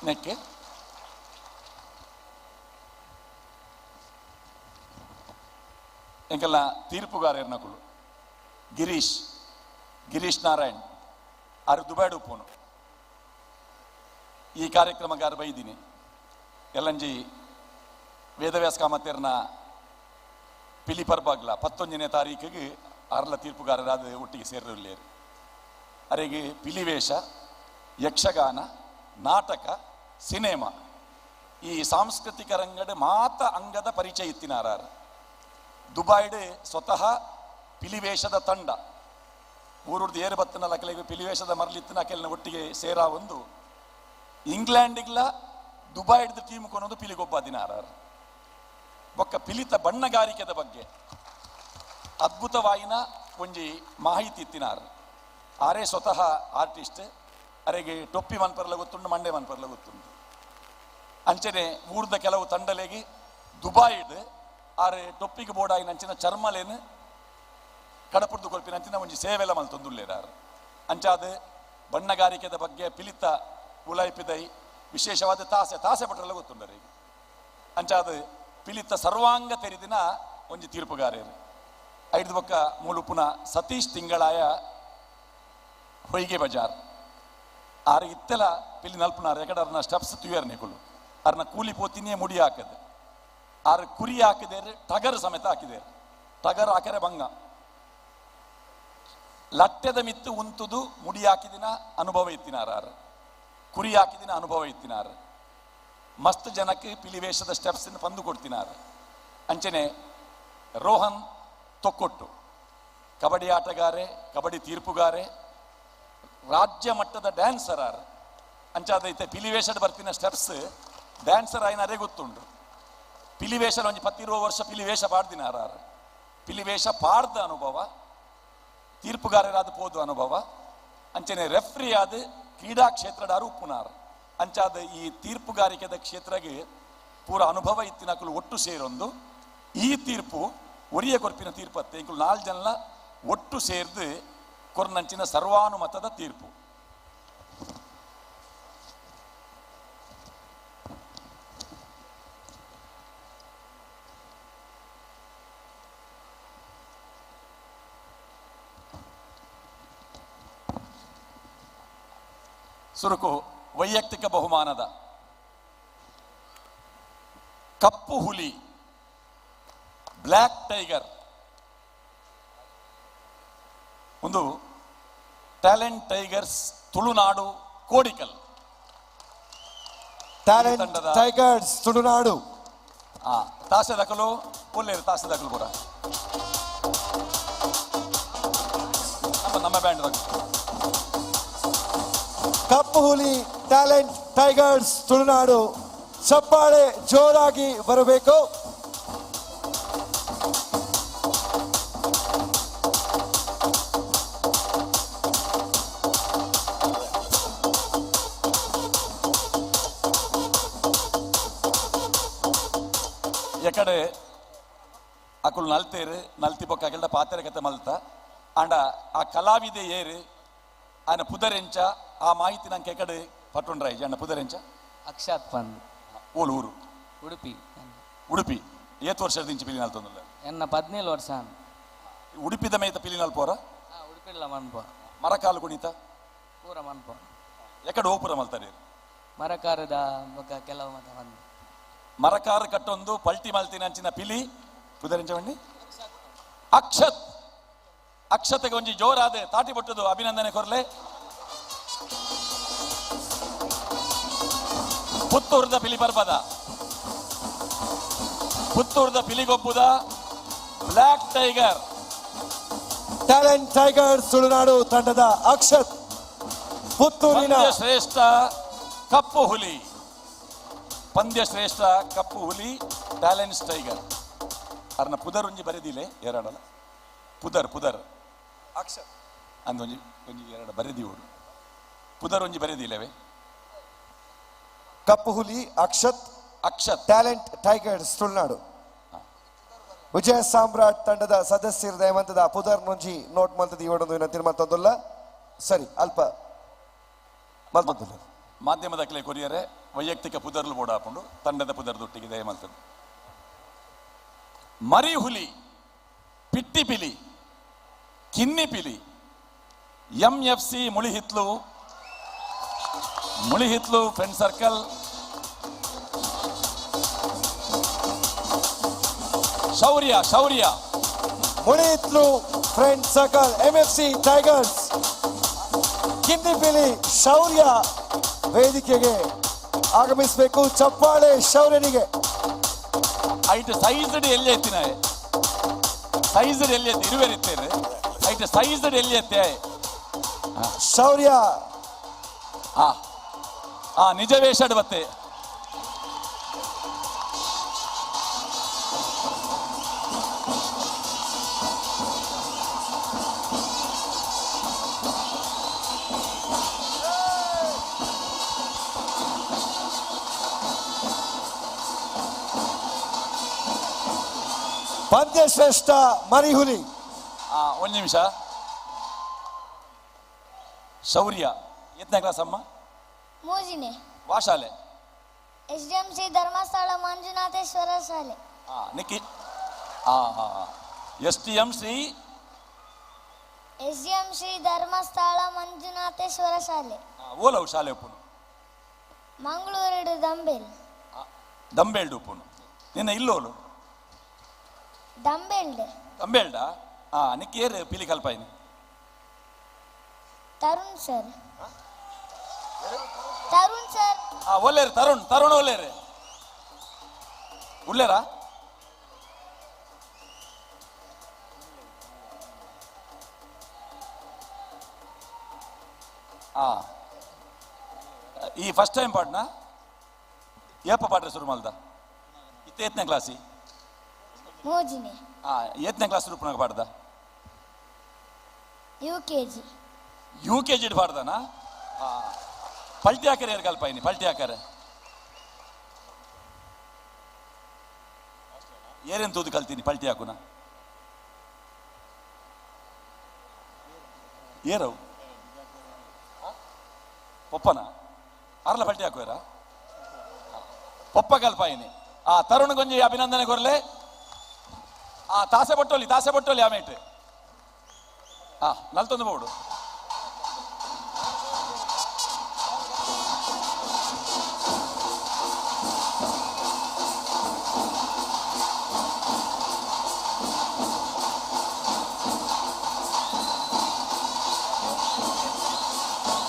ನೆಕ್ಕೆ. ಎಂಕೆಲ್ಲ ತೀರ್ಪುಗಾರರ್ನಕುಲು ಗಿರೀಶ್ ಗಿರೀಶ್ ನಾರಾಯಣ್ ಆರು ದುಬೈಡು ಪೋನು ಈ ಕಾರ್ಯಕ್ರಮಗಾರ ಬೈದಿನಿ ಎಲ್ಲಂಜಿ ವೇದವ್ಯಾಸ ಕಾಮತೇರ್ನ ಪಿಲಿ ಪರ್ಬಾಗ್ಲ 19ನೇ ತಾರೀಕಿಗೆ ಅರ್ಲ ತೀರ್ಪುಗಾರರಾದ ಒಟ್ಟಿಗೆ ಸೇರಿರಲೇರು. ಅರೆಗೆ ಪಿಲಿವೇಷ, ಯಕ್ಷಗಾನ, ನಾಟಕ, ಸಿನಿಮಾ ಈ ಸಾಂಸ್ಕೃತಿಕ ರಂಗದ ಮಾತ ಅಂಗದ ಪರಿಚಯ ಇತ್ತಿನಾರಾರು. ದುಬೈಡ್ ಸ್ವತಃ ಪಿಲಿವೇಷದ ತಂಡ ಊರುಡ್ದು ಏರು ಬತ್ತನಲ್ಲ ಕೆಲವು ಪಿಲಿವೇಷದ ಮರಲಿತ್ತಿನ ಕೆಲನ ಒಟ್ಟಿಗೆ ಸೇರಾ ಒಂದು ಇಂಗ್ಲೆಂಡಿಗ್ಲ ದುಬೈಡ್ದ ಟೀಮ್ ಕೊನೊಂದು ಪಿಲಿಗೊಬ್ಬ ದಿನಾರಾರು. ಬೊಕ್ಕ ಪಿಲಿತ ಬಣ್ಣಗಾರಿಕೆದ ಬಗ್ಗೆ ಅದ್ಭುತವಾಯಿನ ಒಂಜಿ ಮಾಹಿತಿ ಇತ್ತಿನಾರು. ಆರೇ ಸ್ವತಃ ಆರ್ಟಿಸ್ಟ್, ಅರೆಗೆ ಟೊಪ್ಪಿ ಮನ್ಪರ್ಲ ಗೊತ್ತುಂಡು, ಮಂಡೆ ಮನ್ಪರ್ಲ ಗೊತ್ತುಂಡು. ಅಂಚನೆ ಊರ್ದ ಕೆಲವು ತಂಡಲೆಗೆ ದುಬೈಡ್ ಆರೆ ಟೊಪ್ಪಿಗೆ ಬೋಡಾಯಿನ ಅಂಚಿನ ಚರ್ಮಲೇನು ಕಡಪುಡ್ದು ಕೊಲ್ಪಿನ ಅಂಚಿನ ಒಂಜಿ ಸೇವೆಲ್ಲ ಮಲ್ತೊಂದುಲ್ಲೇರಾರು. ಅಂಚಾದ ಬಣ್ಣಗಾರಿಕೆದ ಬಗ್ಗೆ ಪಿಲಿತ ಉಲಾಯ್ಪಿದೈ ವಿಶೇಷವಾದ ತಾಸೆ ತಾಸೆ ಪಟ್ರೆಲ್ಲ ಗೊತ್ತುಂಡರು ಈಗ. ಅಂಚಾದ ಪಿಲಿತ ಸರ್ವಾಂಗ ತೆರಿದಿನ ಒಂಜಿ ತೀರ್ಪುಗಾರೇರು. ಐದು ಬೊಕ್ಕ ಮೂಲುಪುನ ಸತೀಶ್ ತಿಂಗಳಾಯ ಹೊಯ್ಗೆ ಬಜಾರ್ ಆರು ಇತ್ತೆಲ ಪಿಲಿ ನಲ್ಪುನಾರು ಎಕಡೆ ಅರ್ನ ಸ್ಟೆಪ್ಸ್ ತುಯರ್ ನಿಕುಲು ಅರ್ನ ಕೂಲಿ ಪೋತಿನೇ ಮುಡಿ ಹಾಕದೆ ಆರು ಕುರಿ ಹಾಕಿದೇರು, ಟಗರ್ ಸಮೇತ ಹಾಕಿದೇರು. ಟಗರ್ ಹಾಕರೆ ಬಂಗ ಲಟ್ಟೆದ ಮಿತ್ತು ಉಂತುದು ಮುಡಿ ಹಾಕಿದಿನ ಅನುಭವ ಇತ್ತಿನಾರ, ಕುರಿ ಹಾಕಿದಿನ ಅನುಭವ ಇತ್ತಿನಾರ. ಮಸ್ತ್ ಜನಕ್ಕೆ ಪಿಲಿವೇಷದ ಸ್ಟೆಪ್ಸ್ ಪಂದು ಕೊಡ್ತಿನಾರ. ಅಂಚನೆ ರೋಹನ್ ತೊಕ್ಕೊಟ್ಟು ಕಬಡ್ಡಿ ಆಟಗಾರೆ, ಕಬಡ್ಡಿ ತೀರ್ಪುಗಾರೆ, ರಾಜ್ಯ ಮಟ್ಟದ ಡ್ಯಾನ್ಸರ್ ಆರ್. ಅಂಚಾದೈತೆ ಪಿಲಿವೇಷಡ್ ಬರ್ತಿನ ಸ್ಟೆಪ್ಸ್ ಡ್ಯಾನ್ಸರ್ ಆಯ್ನ ಅದೇ ಗೊತ್ತುಂಡು. ಪಿಲಿವೇಷ ಒಂಜಿ 10 ವರ್ಷ ಪಿಲಿವೇಷ ಪಾಡ್ದಿನಾರ. ಪಿಲಿವೇಷ ಪಾಡ್ದ ಅನುಭವ, ತೀರ್ಪುಗಾರರಾದ ಪೋದು ಅನುಭವ, ಅಂಚನೆ ರೆಫ್ರಿ ಆದ ಕ್ರೀಡಾ ಕ್ಷೇತ್ರದಾರು ಉಪ್ಪುನಾರ್. ಅಂಚಾದ ಈ ತೀರ್ಪುಗಾರಿಕೆದ ಕ್ಷೇತ್ರಗೆ ಪೂರ ಅನುಭವ ಇತ್ತಿನಕುಲು ಒಟ್ಟು ಸೇರೊಂದು ಈ ತೀರ್ಪು ಒರಿಯ ಕೊರ್ಪಿನ ತೀರ್ಪತ್ತೆ ಇಂಕುಲು 4 ಜನಲ ಒಟ್ಟು ಸೇರ್ದು ಕೊರ್ನಂಚಿನ ಸರ್ವಾನುಮತದ ತೀರ್ಪು. ಸುರುಕು ವೈಯಕ್ತಿಕ ಬಹುಮಾನದ ಕಪ್ಪು ಹುಲಿ ಬ್ಲ್ಯಾಕ್ ಟೈಗರ್ ಒಂದು talent tigers Tulunadu Kodikal. Talent tigers Tulunadu ತಾಸೆ ದಾಖಲು ಒಳ್ಳೆಯದು, ತಾಸೆ ದಾಖಲು ಕೂಡ ನಮ್ಮ ನಮ್ಮ ಬ್ಯಾಂಡ್ ದಾಖಲು. ಕಪ್ಪು ಹುಲಿ ಟ್ಯಾಲೆಂಟ್ ಟೈಗರ್ಸ್ ತುಳುನಾಡು ಚಪ್ಪಾಳೆ ಜೋರಾಗಿ ಬರಬೇಕು. ಎಕಡೆ ಅಕುಲು ನಲ್ತೇರು ನಲ್ತಿ ಬೊಕ್ಕ ಅಕಲ್ದ ಪಾತೆರ ಕತೆ ಮಲ್ತ ಆಂಡ ಆ ಕಲಾವಿದೆ ಏರು ಆನ ಪುದರೆಂಚ ಆ ಮಾಹಿತಿ ನಂಗೆ ಎಕಡೆ ಪಟ್ಟೊಂಡ್ರಾಯ್ಜಿ. ಅಣ್ಣ ಪುದರೆಂಚ? ಅಕ್ಷಾತ್ ಪಂದ್. ಓಲು ಊರು? ಉಡುಪಿ. ಉಡುಪಿ. ಏತ್ ವರ್ಷದ ಇಂಚ ಪಿಲಿ ನಲ್ತೊಂದುಲ್ಲ? ಎನ್ನ 17 ವರ್ಷ. ಉಡುಪಿದ ಮೇತ ಪಿಲಿ ನಲ್ಪೋರ? ಉಡುಪಿಲ್ಲ ಮನ್ಪ. ಮರಕಾಲು ಕುಣಿತ? ಪೂರ ಮನ್ಪ. ಎಕಡೆ ಓಪುರ ಮಲ್ತಾರೆ? ಮರಕಾರದ ಬೊಕ್ಕ ಕೆಲವು ಮತ ಬಂದು. ಮರಕಾರ ಕಟ್ಟೊಂದು ಪಲ್ಟಿ ಮಲ್ತಿನ ಅಂಚಿನ ಪಿಲಿ ಪುದರೆಂಚ ಬಂಡಿ ಅಕ್ಷತ್. ಅಕ್ಷತೆಗೆ ಒಂಜಿ ಜೋರಾದ ತಾಟಿ ಬಟ್ಟುದು ಅಭಿನಂದನೆ ಕೊರ್ಲೆ. ಪುತ್ತೂರ್ದ ಪಿಲಿ ಪರ್ಬದ, ಪುತ್ತೂರ್ದ ಪಿಲಿಗೊಬ್ಬುದ Black tiger. Talent tiger Tulunadu ತಂಡದ ಅಕ್ಷತ್. ಪುತ್ತೂರಿನ ಪಂದ್ಯ ಶ್ರೇಷ್ಠ ಕಪ್ಪು ಹುಲಿ. ಪಂದ್ಯ ಶ್ರೇಷ್ಠ ಕಪ್ಪು ಹುಲಿ ಟ್ಯಾಲೆಂಟ್ಸ್ ಟೈಗರ್. ಅರ್ನ ಪುದರ್ ಒಂಜಿ ಬರೆದಿಲೆ ಎರಡಲ್ಲ ಪುದರ್ ಪುದರ್ ಅಕ್ಷತ್ ಅಂದೊಂಜಿ ಒಂಜಿ ಎರಡು ಬರೆದಿವಡು ಪುದರ್ ಒಂಜಿ ಬರೆದಿಲ್ಲವೇ. ಕಪ್ಪು ಹುಲಿ ಅಕ್ಷತ್. Akshat talent tigers Tulunadu. ವಿಜಯ ಸಾಮ್ರಾಟ್ ತಂಡದ ಸದಸ್ಯರ ದಯಮಂತದ ಪುದರ್ ನೊಂಜಿ ನೋಟ್ ಮಲ್ತದ ಇವಡೊಂದು ವಿನಂತಿ ಮಲ್ತೊಂದುಲ್ಲ. ಸರಿ ಅಲ್ಪ ಮಲ್ತೊಂದುಲ್ಲ. ಮಾಧ್ಯಮದ ಕ್ಲೆ ಕೊರಿಯರೆ ವೈಯಕ್ತಿಕ ಪುದರ್ಲು ಬೋರ್ಡ್ ಹಾಕೊಂಡು ತಂಡದ ಪುದರ್ ದೊಟ್ಟಿಗೆ ದಯಮಲ್ತದೆ. ಮರಿ ಹುಲಿ, ಪಿಟ್ಟಿ ಪಿಲಿ, ಕಿನ್ನಿ ಪಿಲಿ, M F C Mulihitlu, Mulihitlu friend circle, Shaurya, Shaurya Mulihitlu friend circle M F C tigers Kinnipili Shaurya ವೇದಿಕೆಗೆ ಆಗಮಿಸಬೇಕು. ಚಪ್ಪಾಳೆ ಶೌರ್ಯನಿಗೆ. ಐಟ್ ಸೈಜ್ಡ್ ಎಲ್ಲಿ ಎತ್ತಿನ ಸೈಜ್ಡ್ ಎಲ್ಲಿ ಎತ್ತಿ ಇರುವೆರಿತ್ತೇನೆ ಐಟ್ ಸೈಜ್ಡ್ ಎಲ್ಲಿ ಎತ್ತೆ ಶೌರ್ಯ. ಆ ಆ ನಿಜ ವೇಷಡ್ ಬತ್ತೆ. ಪಂದ್ಯ ಶ್ರೇಷ್ಠ ಮರಿಹುಲಿ. ಒಂದು ನಿಮಿಷ. ಶೌರ್ಯ ಎತ್ತನೇ ಕ್ಲಾಸ್ ಅಮ್ಮ? ಮೂಜಿನೇ. ವಾಶಾಲೆ? S D M C Dharmasthala Manjunatheshwara ಶಾಲೆ. ನಿಕ್ಕಿ S T M C S D M C Dharmasthala Manjunatheshwara ಶಾಲೆ. ಓಲವು ಶಾಲೆ ಉಪ್ಪುನು? ಮಂಗಳೂರು ದಂಬೇಲ್. ದಂಬೇಲ್ಡ್ ಉಪ್ಪುನು. ನಿನ್ನ ಇಲ್ಲೋಲು? ದಂಬೇಲ್ಡ್. ದಂಬೇಲ್ಡ? ನಿಕ್ಕೇರು ಪಿಲಿ ಕಲ್ಪಾಯಿನಿ? ತರುಣ್ ಸರ್. ತರುಣ್ ಸರ್. ಒಲ್ಲೇರು ತರುಣ್, ತರುಣ್ ಒಲ್ಲೇರು ಉಳ್ಳೇರಾ? ಈ ಫಸ್ಟ್ ಟೈಮ್ ಪಾಡ್ನ? ಏಪ ಪಾಡ್ರೆ ಶುರು ಮಲ್ದ? ಇತ್ತ ಎತ್ತನೇ ಕ್ಲಾಸಿ? ಮೂಜಿನೇ. ಎತ್ತನೇ ಕ್ಲಾಸ್ ರೂಪನಾಗ ಪಾಡ್ದ? U K G. U K G ಪಾಡ್ದನಾ? ಪಲ್ಟಿ ಹಾಕರೆ ಯಾರು ಕಲ್ಪಾಯಿನಿ? ಪಲ್ಟಿ ಹಾಕರೆ ಏರೇನು ತೂದು ಕಲ್ತೀನಿ ಪಲ್ಟಿ ಹಾಕುನ? ಏರವು ಪೊಪ್ಪನ ಅರ್ಲ ಪಲ್ಟಿ ಹಾಕುವೇರ? ಪೊಪ್ಪ ಕಲ್ಪಾಯಿನಿ. ತರುಣ್ ಗೊಂಜಿ ಅಭಿನಂದನೆ ಕೊರ್ಲೆ. ತಾಸೆ ಬಟ್ಟೋಲಿ, ತಾಸೆ ಬಟ್ಟೋಲಿ ಆಮೇಟ್. ನಲ್ತೊಂದು ಬೋಡು.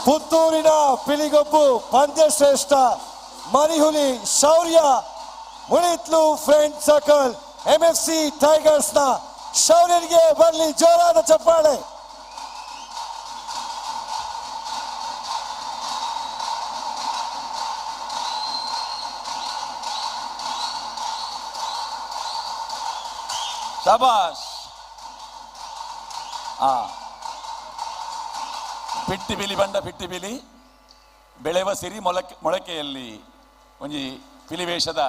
ಪುತ್ತೂರಿನ ಪಿಲಿಗೊಬ್ಬು ಪಂದ್ಯ ಶ್ರೇಷ್ಠ Marihuli Shaurya Mulitlu friend circle M F C tigers ನ ಶೌರ್ಯನಿಗೆ ಬರಲಿ ಜೋರಾದ ಚಪ್ಪಾಳೆ. ಶಬಾಷ್. ಪಿಟ್ಟಿ ಬಿಲಿ ಬಂಡ ಪಿಟ್ಟಿ ಬಿಲಿ ಬೆಳೆವ ಸಿರಿ ಮೊಳಕೆ ಮೊಳಕೆಯಲ್ಲಿ ಒಂಜಿ ಪಿಲಿವೇಷದ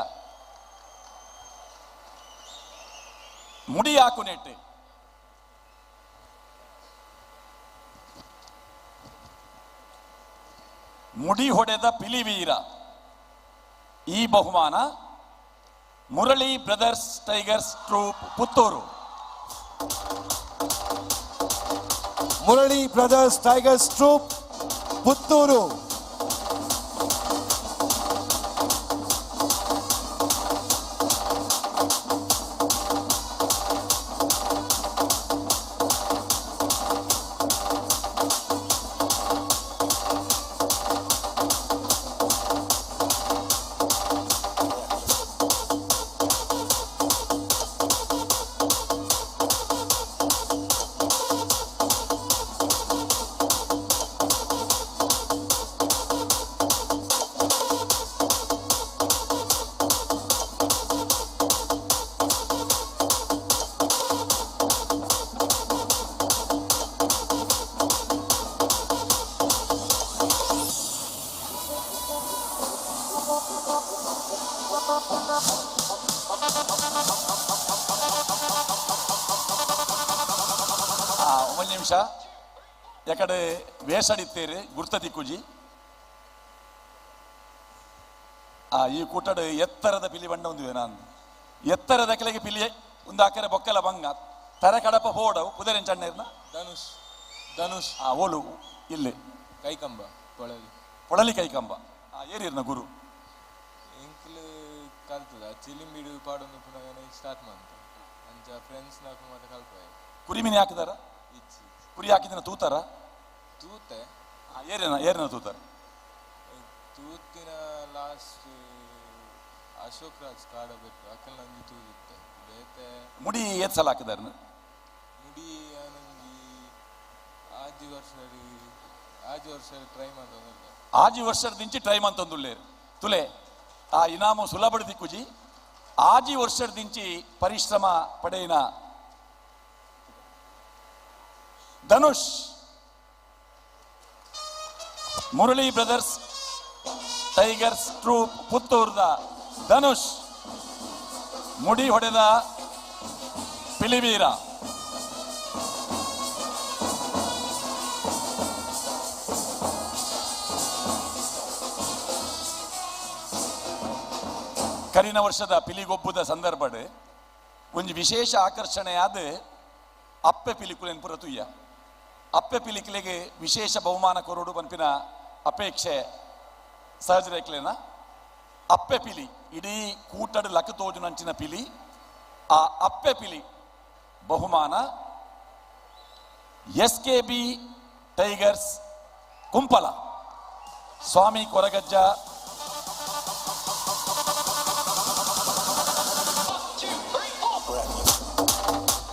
ಮುಡಿ ಹಾಕು ನೆಟ್ಟೆ. ಮುಡಿ ಹೊಡೆದ ಪಿಲಿವೀರ ಈ ಬಹುಮಾನ Murali brothers tigers troupe Puttur. Murali brothers tigers troupe Puttur. ಎಕಡೆ ವೇಷಡಿತ್ತೇರು ಗುರ್ತ ದಿಕ್ಕುಜಿ. ಆ ಈ ಕೂಟಡು ಎತ್ತರದ ಪಿಲಿ ಬಂಡ ಒಂದು ನಾನು ಎತ್ತರದ ಕೆಳಗೆ ಪಿಲಿ ಒಂದು ಆಕರೆ ಬೊಕ್ಕಲ ಬಂಗ ತರ ಕಡಪ ಹೋಡವು ಕುದರೆನ್ ಚಣ್ಣೇರ್ನ ಧನುಷ್ ಧನುಷ್. ಆ ಓಲು ಇಲ್ಲಿ ಕೈಕಂಬ ಪೊಳಲಿ. ಪೊಳಲಿ ಕೈಕಂಬ. ಆ ಏರಿರ್ನ ಗುರು ಎಂಕ್ಲು ಕಲ್ತದ ಚಿಲಿಂಬಿಡು ಪಾಡೊಂದು ಪುನಃ ಸ್ಟಾರ್ಟ್ ಮಂತ ಅಂಚ ಫ್ರೆಂಡ್ಸ್ ನಾಕು ಮಾತ ಕಲ್ಪಾಯ. ಕುರಿ ಮೀನು ಹಾಕಿದಾರ? ಇಚ್ಚಿ. ಕುರಿ ಹಾಕಿದಿನ ತೂತಾರ? ತೂತೆ. ಆ, ಏರಿನ ಏರಿನ ತೂತಾರ? ತೂತಿನ ಲಾಸ್ಟ್ ಅಶೋಕ್ ರಾಜ್ ಕಾಡಬೇಕು ಅಕ್ಕಲ್ ನಂಜಿ ತೂದಿತ್ತೆ ಬೇತೆ. ಮುಡಿ ಏತ್ ಸಲ ಹಾಕಿದಾರ? ಮುಡಿ ಆನಂಜಿ ಆಜಿ ವರ್ಷ ಆಜಿ ವರ್ಷ ಟ್ರೈ ಮಾಡ್ತಂದ್ರೆ. ಆಜಿ ವರ್ಷದಿಂಚಿ ಟ್ರೈ ಮಂತೊಂದುಳ್ಳೇರು ತುಲೆ ಆ ಇನಾಮು ಸುಲಭ ದಿಕ್ಕುಜಿ. ಆಜಿ ವರ್ಷದಿಂಚಿ ಪರಿಶ್ರಮ ಪಡೆಯಿನ Dhanush Murali brothers tigers troupe ಪುತ್ತೂರ್ದ ಧನುಷ್ ಮುಡಿ ಹೊಡೆದ ಪಿಲಿವೀರ. ಕರಿನ ವರ್ಷದ ಪಿಲಿಗೊಬ್ಬದ ಸಂದರ್ಭಡ್ ಒಂಜಿ ವಿಶೇಷ ಆಕರ್ಷಣೆಯಾದ ಅಪ್ಪೆ ಪಿಲಿಕುಲೆನ್ ಪುರ ತುಯ್ಯ. ಅಪ್ಪೆ ಪಿಲಿಕುಲೆಗೆ ವಿಶೇಷ ಬಹುಮಾನ ಕೊರಡು ಪನ್ಪಿನ ಅಪೇಕ್ಷೆ ಸಹಜ ರೇಖಲೆನ. ಅಪ್ಪೆ ಪಿಲಿ ಇಡೀ ಕೂಟಡ್ ಲಕ ತೋಜುನಂಚಿನ ಪಿಲಿ, ಆ ಅಪ್ಪೆ ಪಿಲಿ ಬಹುಮಾನ S K B tigers Kumpala Swami Koragajja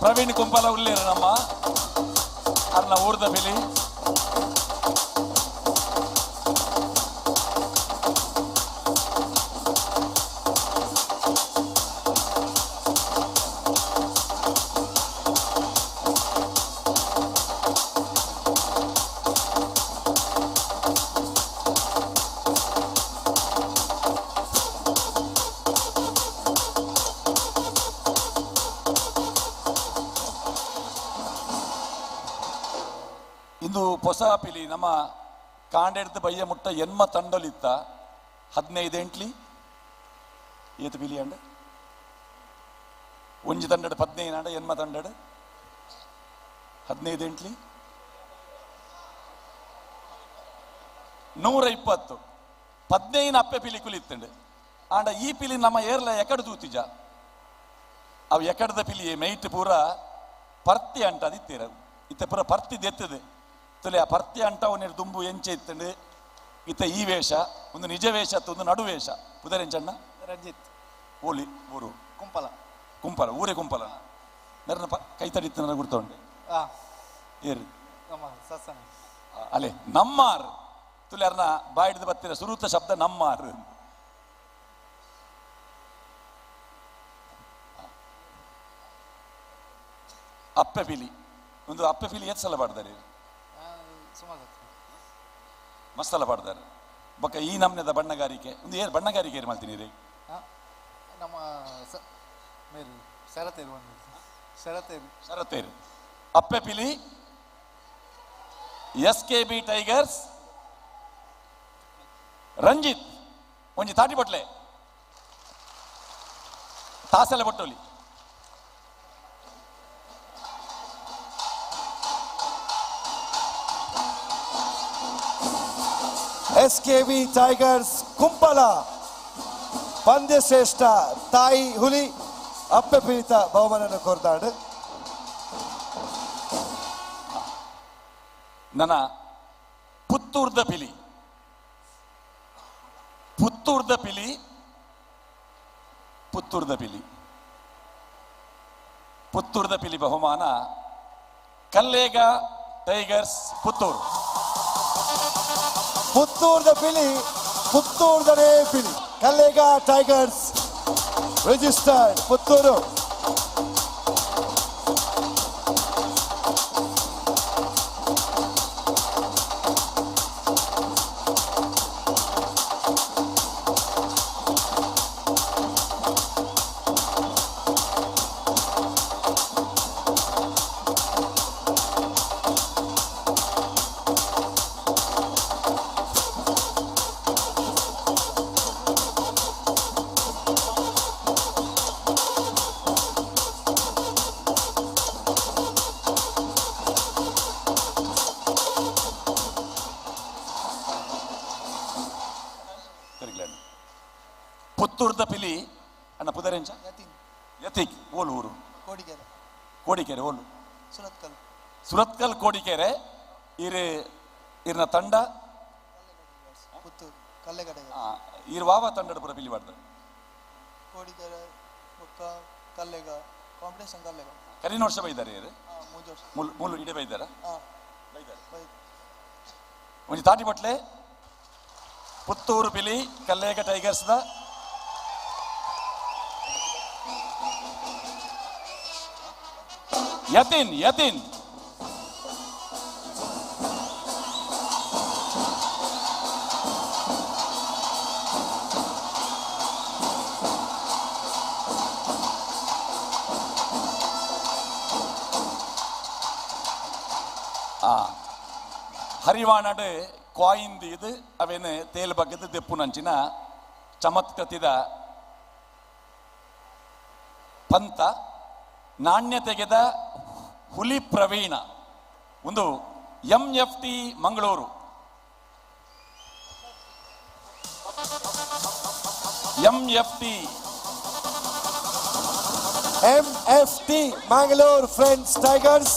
Praveen Kumpala ಉಲ್ಲೇರು ನಮ್ಮ ಅರ್ನ ಊರ್ದ ಪಿಲಿ. ಇಂದು ಹೊಸ ಪಿಲಿ ನಮ್ಮ ಕಾಂಡೆಡ್ದು ಬಯ್ಯ ಮುಟ್ಟ ಎನ್ಮ ತಂಡಲಿತ್ತ 15 ಎಂಟ್ಲಿ ಏತು ಪಿಲಿ ಅಂಡ ಒಂಜಿ ತಂಡಡು 15 ಅಂಡ ಎನ್ಮ ತಂಡಡು 15 ಎಂಟ್ಲಿ 120 15 ಅಪ್ಪೆ ಪಿಲಿ ಕುಲಿತ್ತಂಡು. ಆಂಡ ಈ ಪಿಲಿ ನಮ್ಮ ಏರ್ಲ ಎಕಡು ತೂತಿಜ ಅವು ಎಕಡದ ಪಿಲಿ ಮೈಟ್ ಪೂರ ಪರ್ತಿ ಅಂಟ ಅದಿತ್ತೀರ ಇತ್ತ ಪೂರ ಪರ್ತಿ ದೆತ್ತದೆ ತುಲೆ ಆ ಪರ್ತಿ ಅಂಟ ಅವನಿರು ದುಂಬು ಎಂಚೆ ಇತ್ತಂಡು. ಇತ್ತ ಈ ವೇಷ ಒಂದು ನಿಜ ವೇಷ ಒಂದು ನಡು ವೇಷ. ಪುದರೆಂಚಣ್ಣ? ರಂಜಿತ್. ಓಲಿ ಊರು? ಕುಂಪಲ. ಕುಂಪಲ ಊರೇ ಕುಂಪಲ. ನರನ ಕೈ ತಡಿತ ಗುರ್ತುಂಡೆ ಏರು ಅಲೆ ನಮ್ಮಾರ್ ತುಲೆ ಅರ್ನ ಬಾಯಿಡ್ದು ಬತ್ತಿರ ಸುರೂತ ಶಬ್ದ ನಮ್ಮಾರ್. ಅಪ್ಪೆ ಪಿಲಿ ಒಂದು ಅಪ್ಪೆ ಪಿಲಿ ಏತ್ ಸಲ ಪಾಡ್ತಾರೆ? ಮಸ್ತಲ ಪಾಡ್ತಾರೆ. ಬೊಕ್ಕ ಈ ನಮ್ನೆದ ಬಣ್ಣಗಾರಿಕೆ ಒಂದು ಏರ್ ಬಣ್ಣಗಾರಿಕೆ ಏರ್ ಮಾಡ್ತೀನಿ ರೀ? ನಮ್ಮ ಶರತೇರು ಶರತೇರು ಶರತೇರು ಅಪ್ಪೆ ಪಿಲಿ S K B tigers Ranjith ಒಂಜಿ ತಾಟಿ ಬಟ್ಲೆ ತಾಸೆಲ್ಲ ಬಟ್ಟೋಲಿ. S K V tigers Kumpala ಪಂದ್ಯಶ್ರೇಷ್ಠ ತಾಯಿ ಹುಲಿ ಅಪ್ಪೆ ಪೀಡಿತ ಬಹುಮಾನ ಕೋರ್ದಾಡು. ನನ್ನ ಪುತ್ತೂರ್ದ ಪಿಲಿ ಪುತ್ತೂರ್ದ ಪಿಲಿ ಪುತ್ತೂರ್ದ ಪಿಲಿ ಪುತ್ತೂರ್ದ ಪಿಲಿ ಬಹುಮಾನ ಕಲ್ಲೇಗ ಟೈಗರ್ಸ್ ಪುತ್ತೂರು. ಪುತ್ತೂರ್ದ ಪಿಲಿ ಪುತ್ತೂರ್ದನೇ ಪಿಲಿ ಕಲ್ಲೇಗ ಟೈಗರ್ಸ್ ರಿಜಿಸ್ಟರ್ಡ್ ಪುತ್ತೂರು. ಪುತ್ತೂರ್ದ ಪಿಲಿ ಅಣ್ಣ ಪುದರೆಂಚ ಯತಿನ್. ಯತಿಕ್ ಓಲು ಊರು ಕೋಡಿಕೆರೆ. ಕೋಡಿಕೆರೆ ಓಲು ಸುರತ್ಕಲ್. ಸುರತ್ಕಲ್ ಕೋಡಿಕೆರೆ. ಇರು ಇರ್ನ ತಂಡ ಪುತ್ತೂರು ಕಲ್ಲೆಗಡೆ. ಇರು ವಾವ ತಂಡದ ಪೂರ ಪಿಲಿ ಪಾಡ್ದು ಕೋಡಿಕೆರೆ ಬೊಕ್ಕ ಕಲ್ಲೆಗ ಕಾಂಪಿಟೇಷನ್ ಕಲ್ಲೆಗ. ಕರಿನ ವರ್ಷ ಬೈದಾರೆ ಇರು? ಮೂಜು ವರ್ಷ. ಮೂಲು ಮೂಲು ಇಡೆ ಬೈದಾರ? ಬೈದಾರೆ. ಒಂಜಿ ತಾಟಿ ಬಟ್ಲೆ ಪುತ್ತೂರು ಪಿಲಿ Kallega tigers the Yatin. Yatin ಹರಿವಾಣಡ್ ಕಾಯಿನ್ ಇದು ಅವೇನು ತೇಲ್ ಬಗ್ಗದ ದೆಪ್ಪುನಂಚಿನ ಚಮತ್ಕೃತಿದ ಪಂತ ನಾಣ್ಯ ತೆಗೆದ ಹುಲಿ ಪ್ರವೀಣ ಒಂದು M F T Mangaluru M F T M F T Mangalore friends tigers.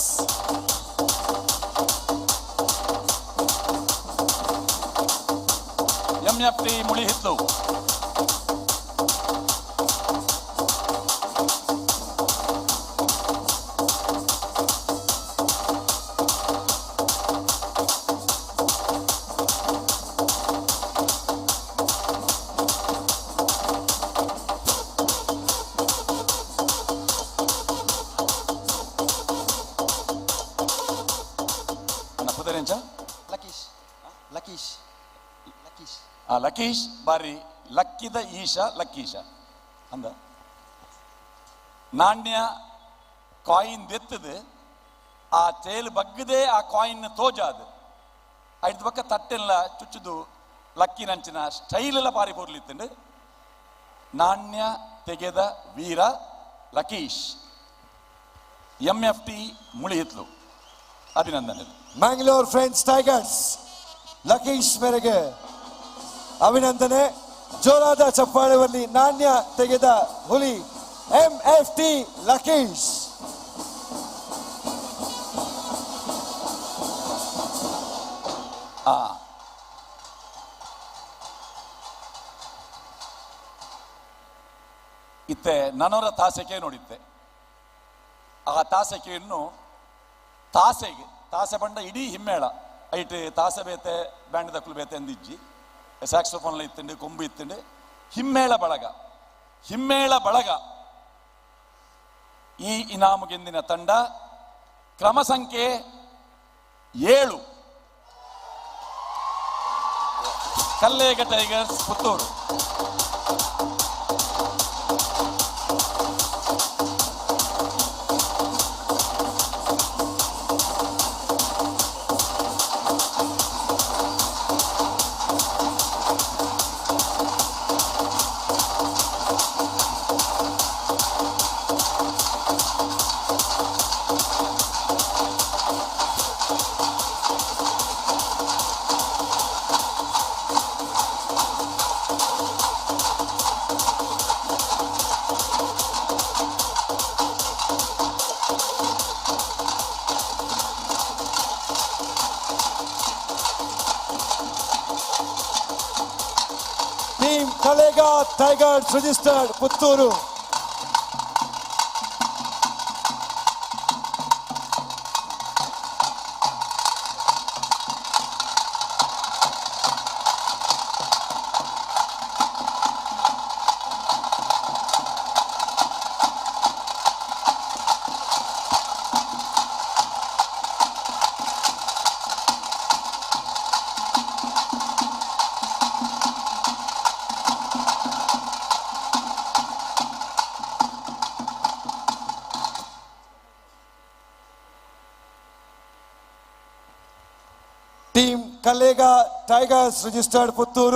M F T Mulihitlu. Lakeesh. Lakeesh. Lakeesh. ಆ ಲಕೀಶ್ ಬಾರಿ ಲಕ್ಕಿದ ಈಶ ಲಕ್ಕೀಶ ಅಂದ ನಾಣ್ಯ ಕಾಯಿನ್ ದೆತ್ತದು ಆ ಚೇಲು ಬಗ್ಗದೆ ಆ ಕಾಯಿನ್ ತೋಜಾದು ಐದು ಪಕ್ಕ ತಟ್ಟೆಲ್ಲ ಚುಚ್ಚುದು ಲಕ್ಕಿನಂಚಿನ ಸ್ಟೈಲ್ ಎಲ್ಲ ಪಾರಿ ಪೋರ್ಲಿತ್ತಂಡು. ನಾಣ್ಯ ತೆಗೆದ ವೀರ ಲಕೀಶ್ ಎಂ ಎಫ್ ಟಿ ಮುಳಿಹಿತ್ಲು. ಅಭಿನಂದನೆ. ಮ್ಯಾಂಗ್ಳೂರ್ ಫ್ರೆಂಡ್ಸ್ ಟೈಗರ್ಸ್ ಲಕೀಶ್ ಮೇರೆಗೆ ಅಭಿನಂದನೆ. ಜೋರಾದ ಚಪ್ಪಾಳೆಯಲ್ಲಿ ನಾಣ್ಯ ತೆಗೆದ ಹುಲಿ ಎಂ ಎಫ್ ಟಿ ಲಕೀಶ್. ಇತ್ತೆ ನನೋರ ತಾಸೆಕೆ ನೋಡಿತ್ತೆ. ಆ ತಾಸೆಕೆಯನ್ನು ತಾಸೆಗೆ ತಾಸೆ ಬಂಡ ಇಡೀ ಹಿಮ್ಮೇಳ ಐಟ್ ತಾಸೆ ಬೇತೆ ಬ್ಯಾಂಡ್ ದಕ್ಕಲು ಬೇತೆ ಅಂದಿಜ್ಜಿ ಸ್ಯಾಕ್ಸೋಫೋನ್ ಇತ್ತಂಡು ಕೊಂಬು ಇತ್ತಂಡು ಹಿಮ್ಮೇಳ ಬಳಗ ಹಿಮ್ಮೇಳ ಬಳಗ ಈ ಇನಾಮು ಗೆಂದಿನ ತಂಡ ಕ್ರಮ ಸಂಖ್ಯೆ 7 Kallega tigers Puttur. Team Kallega tigers registered Puttur. Team Kallega tigers registered Puttur.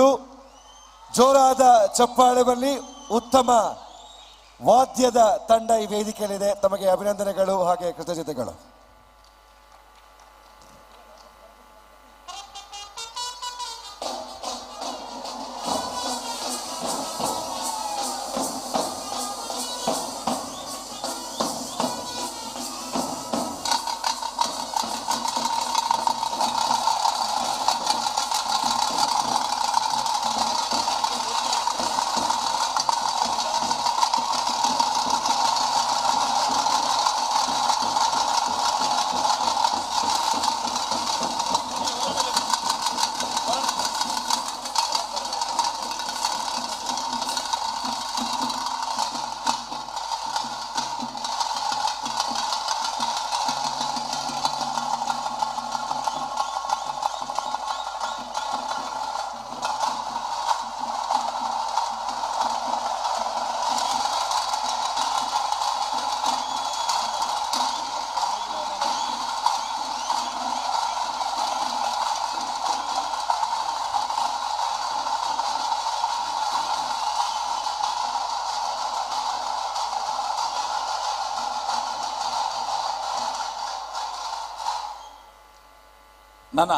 ಜೋರಾದ ಚಪ್ಪಾಳೆ ಬರಲಿ. ಉತ್ತಮ ವಾದ್ಯದ ತಂಡ ಈ ವೇದಿಕೆಯಲ್ಲಿದೆ. ತಮಗೆ ಅಭಿನಂದನೆಗಳು ಹಾಗೆ ಕೃತಜ್ಞತೆಗಳು. ನನ್ನ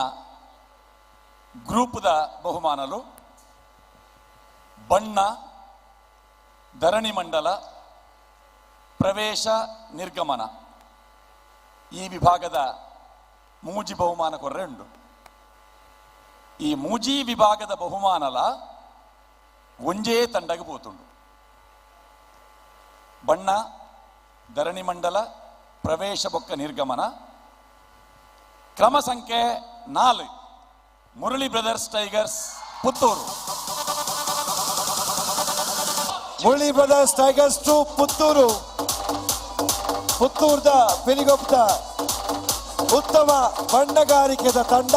ಗ್ರೂಪ್ದ ಬಹುಮಾನಲು ಬಣ್ಣ, ಧರಣಿ ಮಂಡಲ, ಪ್ರವೇಶ ನಿರ್ಗಮನ ಈ ವಿಭಾಗದ ಮೂಜಿ ಬಹುಮಾನ ಕೊರ್ರೆ ಉಂಡು. ಈ ಮೂಜಿ ವಿಭಾಗದ ಬಹುಮಾನಲ ಒಂಜೇ ತಂಡಗೆ ಪೋತುಂಡು. ಬಣ್ಣ, ಧರಣಿ ಮಂಡಲ, ಪ್ರವೇಶ ಬೊಕ್ಕ ನಿರ್ಗಮನ. ಕ್ರಮ ಸಂಖ್ಯೆ 4 Murali brothers tigers Puttur. Murali brothers tigers to Puttur. ಪುತ್ತೂರ್ದ ಪಿಲಿಗೊಪ್ತ ಉತ್ತಮ ಬಣ್ಣಗಾರಿಕೆದ ತಂಡ.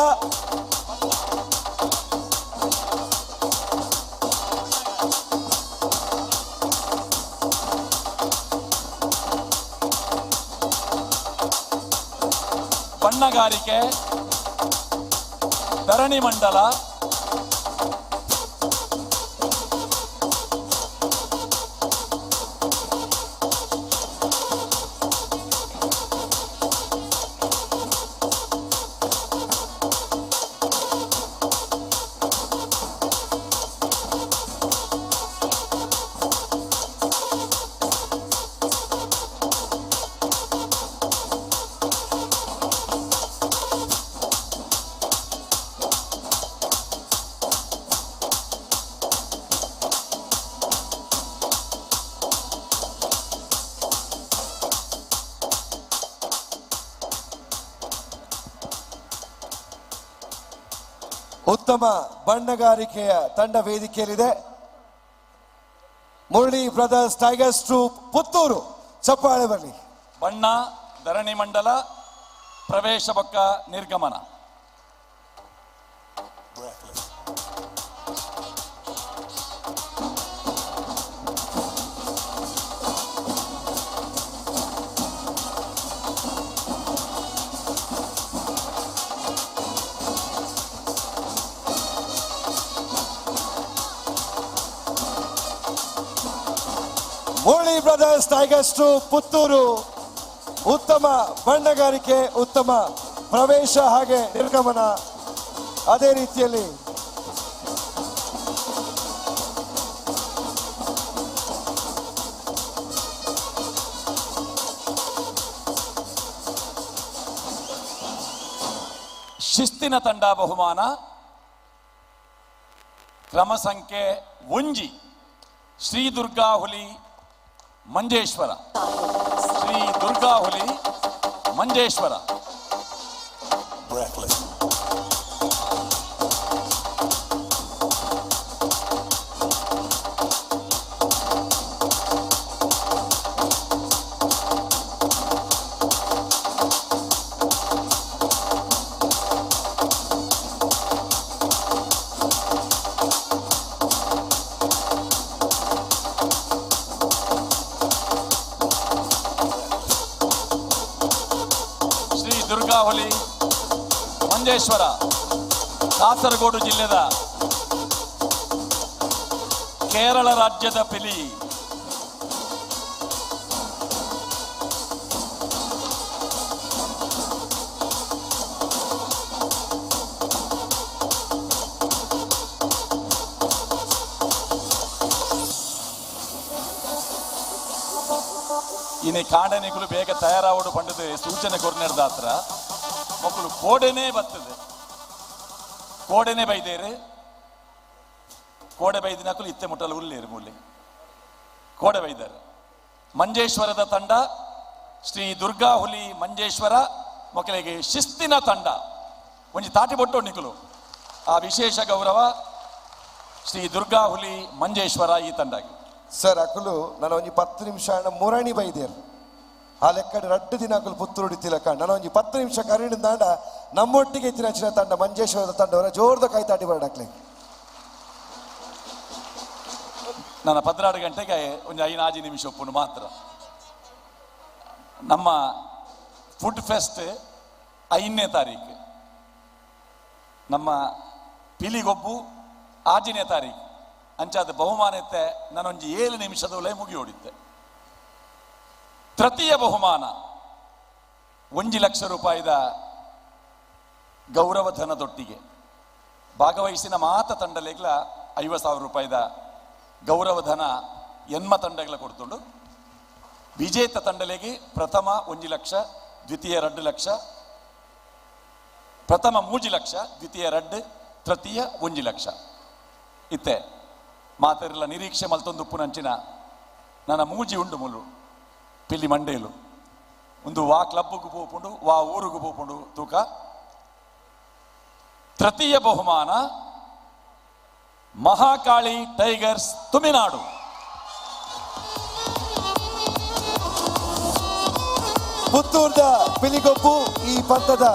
ಬಣ್ಣಗಾರಿಕೆ, ಧರಣಿ ಮಂಡಲ, ಉತ್ತಮ ಬಣ್ಣಗಾರಿಕೆಯ ತಂಡ ವೇದಿಕೆಯಲ್ಲಿದೆ. Murali brothers tigers troupe Puttur. ಚಪ್ಪಾಳೆ ಬರಲಿ. ಬಣ್ಣ, ಧರಣಿ ಮಂಡಲ, ಪ್ರವೇಶ ಬೊಕ್ಕ ನಿರ್ಗಮನ. Murali brothers tigers troupe Puttur ಉತ್ತಮ ಬಣ್ಣಗಾರಿಕೆ, ಉತ್ತಮ ಪ್ರವೇಶ ಹಾಗೆ ನಿರ್ಗಮನ. ಅದೇ ರೀತಿಯಲ್ಲಿ ಶಿಸ್ತಿನ ತಂಡ ಬಹುಮಾನ ಕ್ರಮ ಸಂಖ್ಯೆ 1 ಶ್ರೀ ದುರ್ಗಾ ಹುಲಿ ಮಂಜೇಶ್ವರ. ಶ್ರೀ ದುರ್ಗಾ ಹುಲಿ ಮಂಜೇಶ್ವರ. ದುರ್ಗಾ ಹುಲಿ ಮಂಜೇಶ್ವರ, ಕಾಸರಗೋಡು ಜಿಲ್ಲೆದ ಕೇರಳ ರಾಜ್ಯದ ಪಿಲಿ. ಇನಿ ಕಾಂಡನಿಕುಲು ಬೇಗ ತಯಾರಾವಡು ಪಂಡದು ಸೂಚನೆ ಕೊರ್ನೆರ್ದಾತ್ರ ಮಕ್ಕಳು ಕೋಡೆನೇ ಬರ್ತದೆ. ಕೋಡೆನೆ ಬೈದೇರು, ಕೋಡೆ ಬೈದಿನಕುಲು ಇತ್ತೆ ಮುಟ್ಟಲು ಉಲ್ಲೇರು ಮೂಲೆ ಕೋಡೆ ಬೈದಾರೆ. ಮಂಜೇಶ್ವರದ ತಂಡ ಶ್ರೀ ದುರ್ಗಾ ಹುಲಿ ಮಂಜೇಶ್ವರ ಮಕ್ಕಳಿಗೆ ಶಿಸ್ತಿನ ತಂಡ ಒಂಜಿ ತಾಟಿ ಬೊಟ್ಟು ನಿಕುಲು ಆ ವಿಶೇಷ ಗೌರವ ಶ್ರೀ ದುರ್ಗಾ ಹುಲಿ ಮಂಜೇಶ್ವರ ಈ ತಂಡಗೆ. ಸರ್ ಅಕುಲು ನಾನು ಒಂಜಿ 10 ನಿಮಿಷ ಮುರಣಿ ಬೈದೇರು ಆ ಲೆಕ್ಕಡೆ ರಡ್ಡು ದಿನ ಅಕುಲು ಪುತ್ತೂರು ತಿಲಕ ನಾನು ಒಂಜಿ 10 ನಿಮಿಷ ಕರೀಣ ದಾಂಡ ನಮ್ಮೊಟ್ಟಿಗೆ ಇತ್ತಿನ ತಂಡ ಮಂಜೇಶ್ವರದ ತಂಡವರ ಜೋರ್ದ ಕೈ ತಾಟಿ ಬರಡಕ್ಲೆ. ನಾನು 12 ಗಂಟೆಗೆ ಒಂದು 5 ನಿಮಿಷ ಒಪ್ಪುನು ಮಾತ್ರ. ನಮ್ಮ ಫುಡ್ ಫೆಸ್ಟ್ 5ನೇ ತಾರೀಕು, ನಮ್ಮ ಪಿಲಿಗೊಬ್ಬು 6ನೇ ತಾರೀಕು. ಅಂಚಾದ ಬಹುಮಾನತೆ ನಾನೊಂದು 7 ನಿಮಿಷದೊಳಗೆ ಮುಗಿ ಹೊಡಿತೆ. ತೃತೀಯ ಬಹುಮಾನ 1 ಲಕ್ಷ ರೂಪಾಯಿದ ಗೌರವಧನದೊಟ್ಟಿಗೆ ಭಾಗವಹಿಸಿನ ಮಾತ ತಂಡಲೆಗ್ಲ 50,000 ರೂಪಾಯಿದ ಗೌರವಧನ ಎನ್ಮ ತಂಡಗಳ ಕೊಡ್ತುಂಡು. ವಿಜೇತ ತಂಡಲೆಗೆ ಪ್ರಥಮ 1 ಲಕ್ಷ, ದ್ವಿತೀಯ 2 ಲಕ್ಷ, ಪ್ರಥಮ 3 ಲಕ್ಷ, ದ್ವಿತೀಯ 2, ತೃತೀಯ 1 ಲಕ್ಷ. ಇತ್ತೆ ಮಾತರಿಲ್ಲ ನಿರೀಕ್ಷೆ ಮಲ್ತೊಂದು ಉಪ್ಪುನಂಚಿನ ನನ್ನ ಮೂಜಿ ಉಂಡು ಮುಲು ಪಿಲ್ಲಿ ಮಂಡೇಲು ಒಂದು ವಾ ಕ್ಲಬ್ಗೂ ಪೋಪುಂಡು ವಾ ಊರುಗೂ ಪೋಪುಂಡು ತೂಕ. ತೃತೀಯ ಬಹುಮಾನ ಮಹಾಕಾಳಿ ಟೈಗರ್ಸ್ ತುಮಿನಾಡು. ಪುತ್ತೂರ್ದ ಪಿಲಿಗೊಬ್ಬು ಈ ಪಂಥದ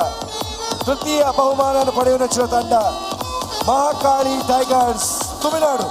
ತೃತೀಯ ಬಹುಮಾನ ಪಡೆಯುವ ತಂಡ ಮಹಾಕಾಳಿ ಟೈಗರ್ಸ್ ತುಮಿನಾಡು.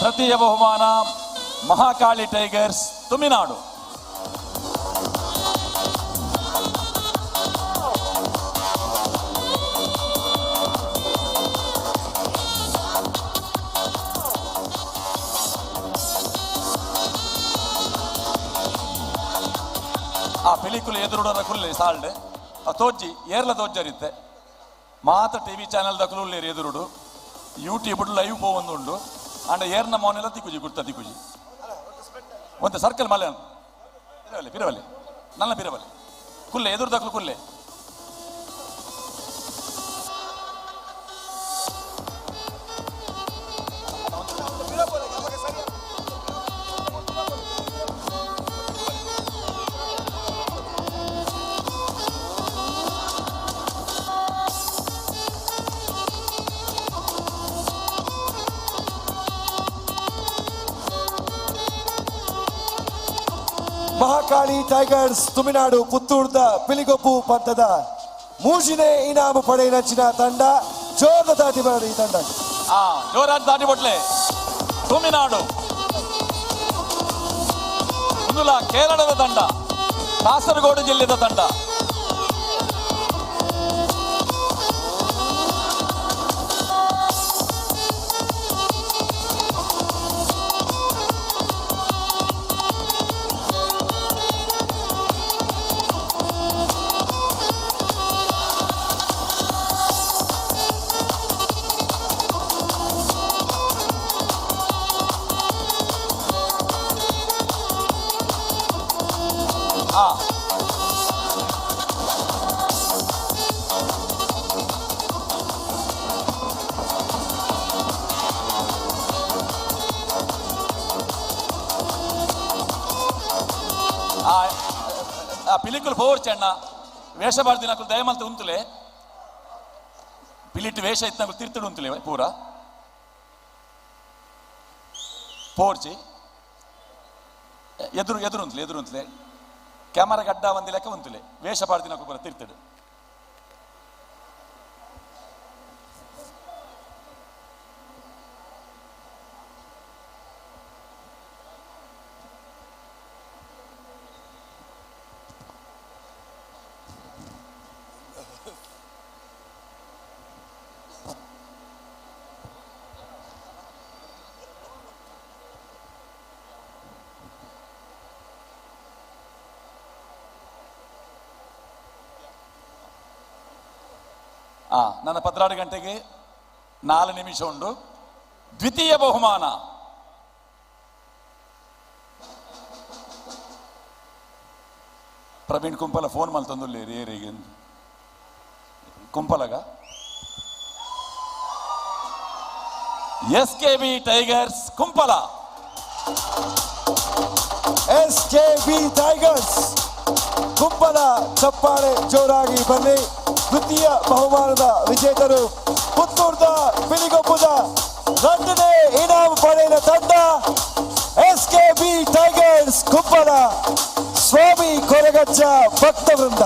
ತೃತೀಯ ಬಹುಮಾನ ಮಹಾಕಾಳಿ ಟೈಗರ್ಸ್ ತುಮಿನಾಡು. ಆ ಪಿಲಿಕುಲು ಎದುರುಡರ ಕುಲ್ಲೆ ಸಾಲ್ಡ್ ಆ ತೋಜ್ಜಿ ಏರ್ಲ ತೋಜ್ಜರಿತ್ತೆ ಮಾತ ಟಿವಿ ಚಾನೆಲ್ ದಕುಲು ಎದುರುಡು ಯೂಟ್ಯೂಬ್ ಲೈವ್ ಪೋವೊಂದುಂಡು. ಅಂಡ ಏರ್ನ ಮೌನೆಲ್ಲ ತಿಕ್ಕುಜಿ ಗುರ್ತ ತಿಕ್ಕುಜಿ ಒಂದು ಸರ್ಕಲ್ ಮಲೆ ಪಿರವಲೆ ಪಿರವಲೆ ನನ್ನ ಪಿರವಲೆ ಕುಲ್ಲೆ ಎದುರು ದಕ್ಲು ಕುಲ್ಲೆ. ಮಹಾಕಾಳಿ ಟೈಗರ್ಸ್ ತುಮಿನಾಡು ಪುತ್ತೂರ್ದ ಪಿಲಿಗೊಪ್ಪು ಪಂಥದ ಮೂಜಿನೇ ಇನಾಮು ಪಡೆಯಿನಂಚಿನ ತಂಡ ಜೋರದ ದಾಟಿ ಬರದು ಈ ತಂಡ. ಜೋರಾದ ದಾಟಿ ಬಟ್ಲೆ ತುಮಿನಾಡು ಮುಂದುಲ ಕೇರಳದ ತಂಡ, ಕಾಸರಗೋಡು ಜಿಲ್ಲೆದ ತಂಡ. ಪಿಲಿಕುಲು ಪೋರ್ ಚೆಣ್ಣ ವೇಷ ಬಾರ್ದಿನಕುಲು ದಯಮಲ್ತ ಉಂತುಲೆ ಪಿಲಿಟ್ ವೇಷ ಇತ್ತನಕುಲು ತಿರ್ತುಡು ಉಂತುಲೆ ಪೂರ ಪೋರ್ಚಿ ಎದುರು ಎದುರು ಉಂತುಲೆ ಎದುರು ಉಂತುಲೆ ಕ್ಯಾಮರಾ ಗಡ್ಡ ಒಂದಿ ಲೆಕ್ಕ ಉಂತುಲೆ ವೇಷ ಬಾರ್ದಿನಕುಲು ಪೂರ ತಿರ್ತುಡು. ನನ್ನ 12 ಗಂಟೆಗೆ 4 ನಿಮಿಷ ಉಂಟು. ದ್ವಿತೀಯ ಬಹುಮಾನ ಪ್ರವೀಣ್ ಕುಂಪಲ ಫೋನ್ ಮಲ್ತೊಂದುಲ್ಲೇರಿ ಏರಿಗೆ ಕುಂಪಲಗ S K B Tigers Kumpala. S K B Tigers Kumpala ಚಪ್ಪಾಳೆ ಜೋರಾಗಿ ಬನ್ನಿ. ದ್ವಿತೀಯ ಬಹುಮಾನದ ವಿಜೇತರು ಪುತ್ತೂರ್ದ ಪಿಲಿಗೊಪ್ಪದ 2ನೇ ಇನಾಮು ಪಡೆದ ತಂಡ SKB tigers Kumpala ಸ್ವಾಮಿ ಕೊರಗಜ್ಜ ಭಕ್ತವೃಂದ.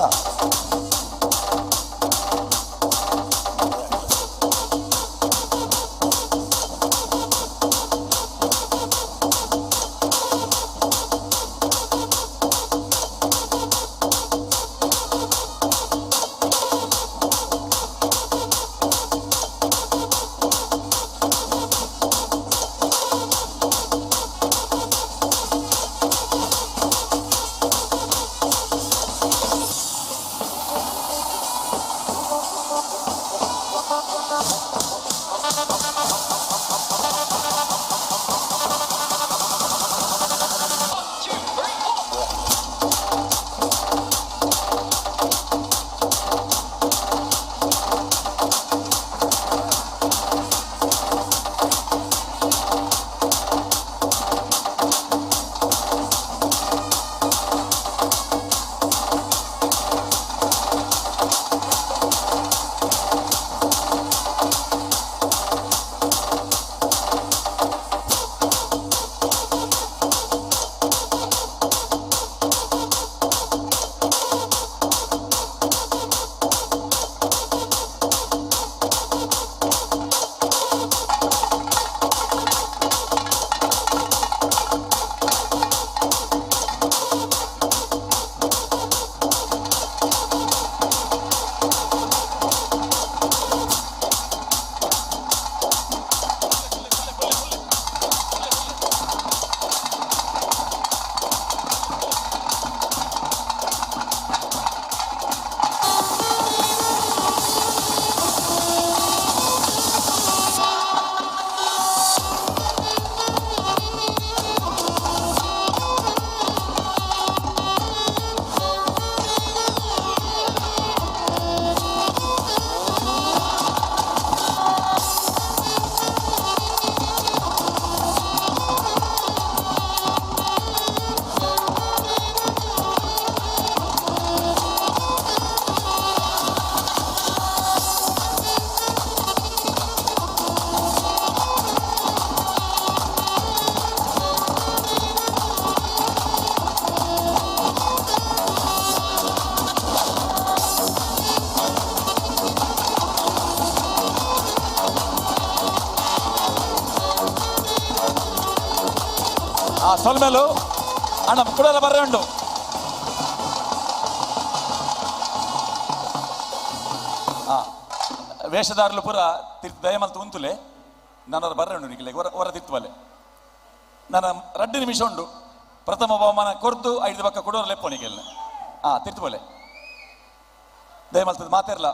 ಆ ಸೊಲ್ಮೆಲು ಅಣ್ಣ ಕುಡಲ ಬರ್ರೆ ಉಂಡು. ವೇಷಧಾರಲು ಪೂರ ತಿರ್ತು ದಯಮಲ್ತು ಉಂತುಲೆ ನಾನು ಬರ್ರೆ ಉಂಡು ನಿಖಿಲೆ ಹೊರ ಹೊರ ತಿರ್ತುವಲೆ ನಾನು 2 ನಿಮಿಷ ಉಂಡು. ಪ್ರಥಮ ಬಹುಮಾನ ಕೊರ್ದು 5 ಪಕ್ಕ ಕೊಡೋರು ಲೆಪ್ಪೋನಿಗೆಲ್ಲ ತಿರ್ತುವಲೆ ದಯಮಲ್ತದ ಮಾತಿರಲ.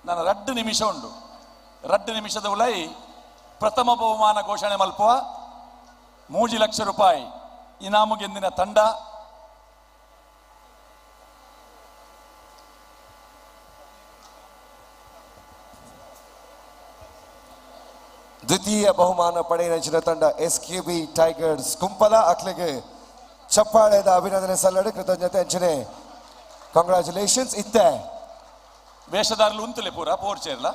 ನಾನು 2 ನಿಮಿಷ ಉಂಡು. 2 ನಿಮಿಷದ ಉಲೈ ಪ್ರಥಮ ಬಹುಮಾನ ಘೋಷಣೆ ಮಲ್ಪುವ 3 ಲಕ್ಷ ರೂಪಾಯಿ ಇನಾಮು ಗೆಂದಿನ ತಂಡ ದ್ವಿತೀಯ ಬಹುಮಾನ ಪಡೆಯಿನ ತಂಡ SKB tigers Kumpala ಅಕ್ಲೆಗೆ ಚಪ್ಪಾಳೆದ ಅಭಿನಂದನೆ ಸಲ್ಲಡು ಕೃತಜ್ಞತೆ ಅಂಚನೆ ಕಂಗ್ರಾಚುಲೇಷನ್ಸ್. ಇತ್ತೆ ವೇಷಧಾರಲು ಉಂತುಲೆ ಪೂರ ಪೋರ್ ಚೇರ್ಲ.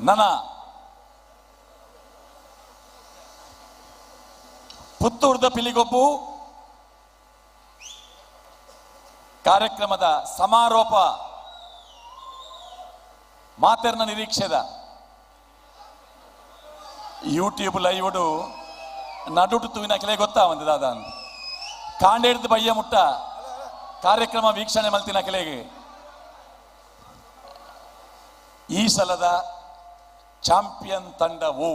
ನನ ಪುತ್ತೂರ್ದ ಪಿಲಿಗೊಬ್ಬು ಕಾರ್ಯಕ್ರಮದ ಸಮಾರೋಪ ಮಾತೆರ್ನ ನಿರೀಕ್ಷೆದ ಯೂಟ್ಯೂಬ್ ಲೈವ್ಡು ನಡುಟು ತೂವಿನ ಕೆಲೆ ಗೊತ್ತಾ ಒಂದು ದಾದ ಕಾಂಡೇಡ್ದು ಬಯ್ಯ ಮುಟ್ಟ ಕಾರ್ಯಕ್ರಮ ವೀಕ್ಷಣೆ ಮಲ್ತಿನ ಕೆಲೆಗೆ ಈ ಸಲದ ಚಾಂಪಿಯನ್ ತಂಡ ಓ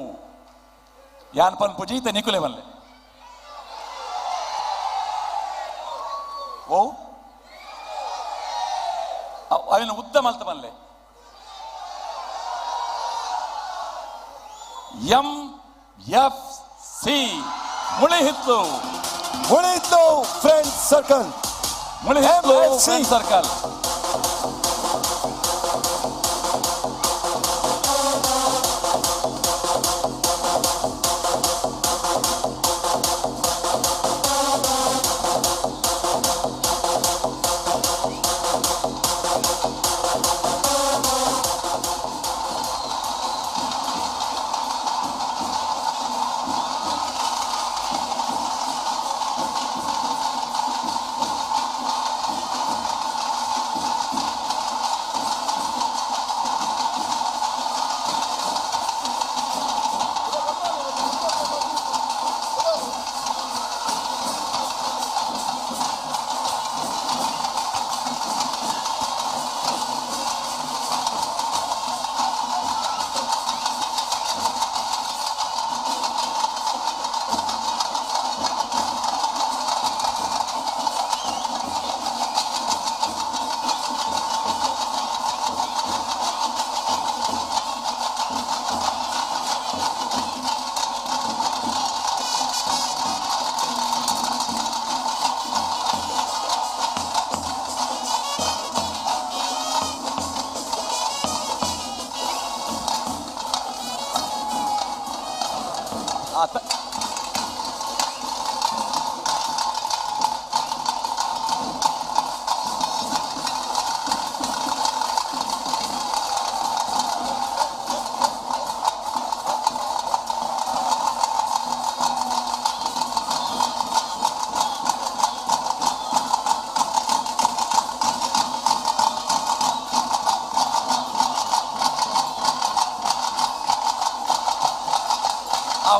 ಯಾನ್ ಪನ್ ಪುಜೀತ ನಿಕುಲೆ ಮಲ್ಲೆ ಓ ಅವನ ಉದ್ದ ಮಲ್ತ ಮಲ್ಲೆ MFC Mulihitlu Mulihitlu friend circle Mulihitlu friend circle.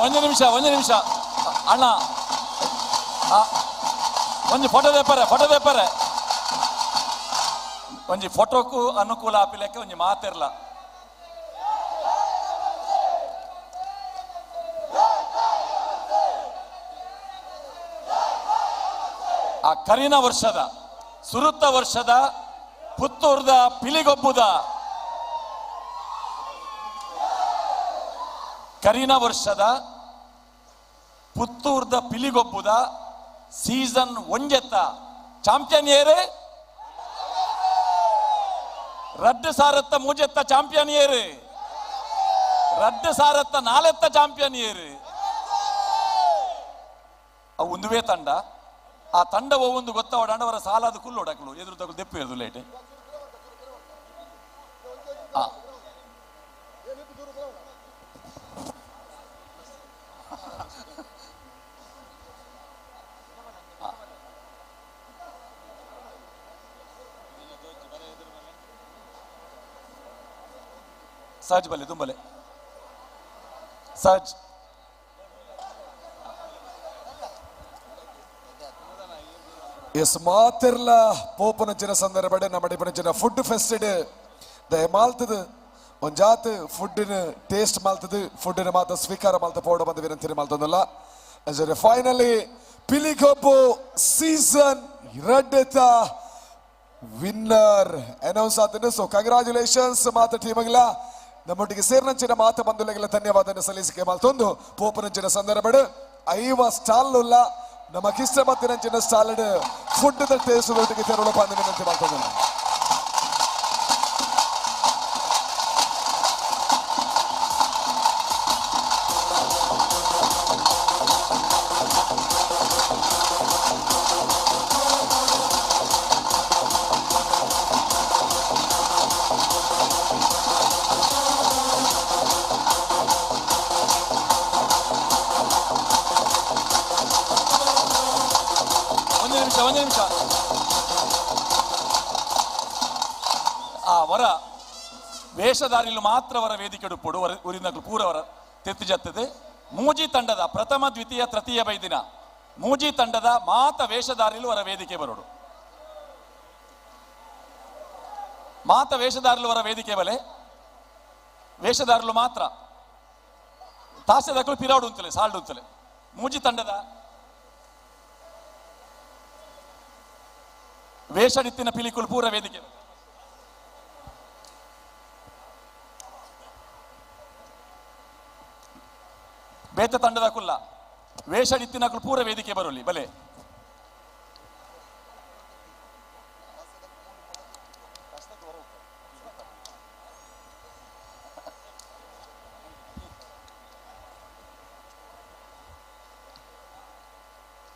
ಒಂದು ನಿಮಿಷ ಒಂದು ನಿಮಿಷ ಅಣ್ಣ, ಒಂಜಿ ಫೋಟೋ ದೇಪರೆ ಫೋಟೋ ದೇಪರೆ ಒಂಜಿ ಫೋಟೋಕು ಅನುಕೂಲ ಆಪಿಲೆಕ್ಕ ಒಂಜಿ ಮಾತಿರ್ಲ. ಆ ಕರಿನ ವರ್ಷದ ಸುರುತ್ತ ವರ್ಷದ ಪುತ್ತೂರ್ದ ಪಿಲಿಗೊಬ್ಬುದ ಕರಿನ ವರ್ಷದ ಪುತ್ತೂರ್ದ ಪಿಲಿಗೊಬ್ಬುದ ಸೀಸನ್ ಒಂಜೆತ್ತ ಚಾಂಪಿಯನ್ ಏರು ರಡ್ಡು ಸಾರತ್ತ ಮೂಜೆತ್ತ ಚಾಂಪಿಯನ್ ಏರು ರಡ್ಡು ಸಾರತ್ತ ನಾಲೆತ್ತ ಚಾಂಪಿಯನ್ ಏರು. ಅವು ಒಂದುವೇ ತಂಡ. ಆ ತಂಡ ಒಂದು ಗೊತ್ತ ಓಡಾಂಡವರ ಸಾಲಾದ ಕುಲ್ಲು ಓಡಾಕಲು ಎದುರು ತಗಲು ದೆಪ್ಪು ಎದುರು ಲೇಟ್. ಸಹಜ್ ಬಲೆ ತುಂಬಲೆ ಸಹಜ್. ಎಸ್ ಮಾತಿರ್ಲ ಪೋಪನಂಚಿನ ಸಂದರ್ಭ ನಮ್ಮ ಜನ ಫುಡ್ ಫೆಸ್ಟೆಡ್ ದಯ ಮಾಲ್ತದ ಒಂಜಾತ್ ಫುಡ್ಡಿನ ಟೇಸ್ಟ್ ಮಾಲ್ತದ ಫುಡ್ಡಿನ ಮಾತ ಸ್ವೀಕಾರ ಮಾಲ್ತ ಪೋಡ ಬಂದ ವಿನಂತಿ ಮಾಲ್ತದಲ್ಲ. ಫೈನಲಿ ಪಿಲಿಗೊಬ್ಬು ಸೀಸನ್ ಎರಡತ ವಿನ್ನರ್ ಅನೌನ್ಸ್ ಆತನು. ಸೊ ಕಂಗ್ರಾಚುಲೇಷನ್ಸ್ ಮಾತ ಟೀಮ್ಗಳ ನಮ್ಮೊಟ್ಟಿಗೆ ಸೇರಿನಂಚಿನ ಮಾತ ಬಂಧುಗಳಿಗೆಲ್ಲ ಧನ್ಯವಾದ ಸಲ್ಲಿಸಿಕೆ ಮಾಲ್ತೊಂದು ಪೋಪನಂಚಿನ ಸಂದರ್ಭ ಐವ ಸ್ಟಾಲ್ ಉಲ್ಲ ನಮಗಿಷ್ಟ ಮತ್ತಿನಂಚಿನ ಸ್ಟಾಲ್ ಫುಡ್ ಟೇಸ್ಟ್ ಒಟ್ಟಿಗೆ ತೆರಳು ಬಂದ ವಿನಂತಿ ಮಾಡ್ತೊಂದು. ಒಂದು ನಿಮಿಷ ಆ ವರ ವೇಷಧಾರಿಲು ಮಾತ್ರ ವರ ವೇದಿಕೆ ಉಪ್ಪುಡು ವರ ಊರಿನ ಪೂರವರ ತೆತ್ತು ಜತ್ತದೆ. ಮೂಜಿ ತಂಡದ ಪ್ರಥಮ ದ್ವಿತೀಯ ತೃತೀಯ ಬೈದಿನ ಮೂಜಿ ತಂಡದ ಮಾತ ವೇಷಧಾರಿಲು ವರ ವೇದಿಕೆ ಬರೋಡು. ಮಾತ ವೇಷಧಾರಿಲು ವರ ವೇದಿಕೆ ಬಲೆ ವೇಷಧಾರಲು ಮಾತ್ರ ತಾಸೆದಕ್ಕಲು ಪಿರಾಡು ಅಂತಲೇ ಸಾಲ್ಡು ಅಂತಲೇ ಮೂಜಿ ತಂಡದ ವೇಷಡಿತ್ತಿನ ಪಿಲಿಕುಲ್ ಪೂರ ವೇದಿಕೆ. ಬೇತ ತಂಡದ ಕುಲ್ಲ ವೇಷಡಿತ್ತಿನ ಪೂರ ವೇದಿಕೆ ಬರೋಲಿ ಬಲೆ.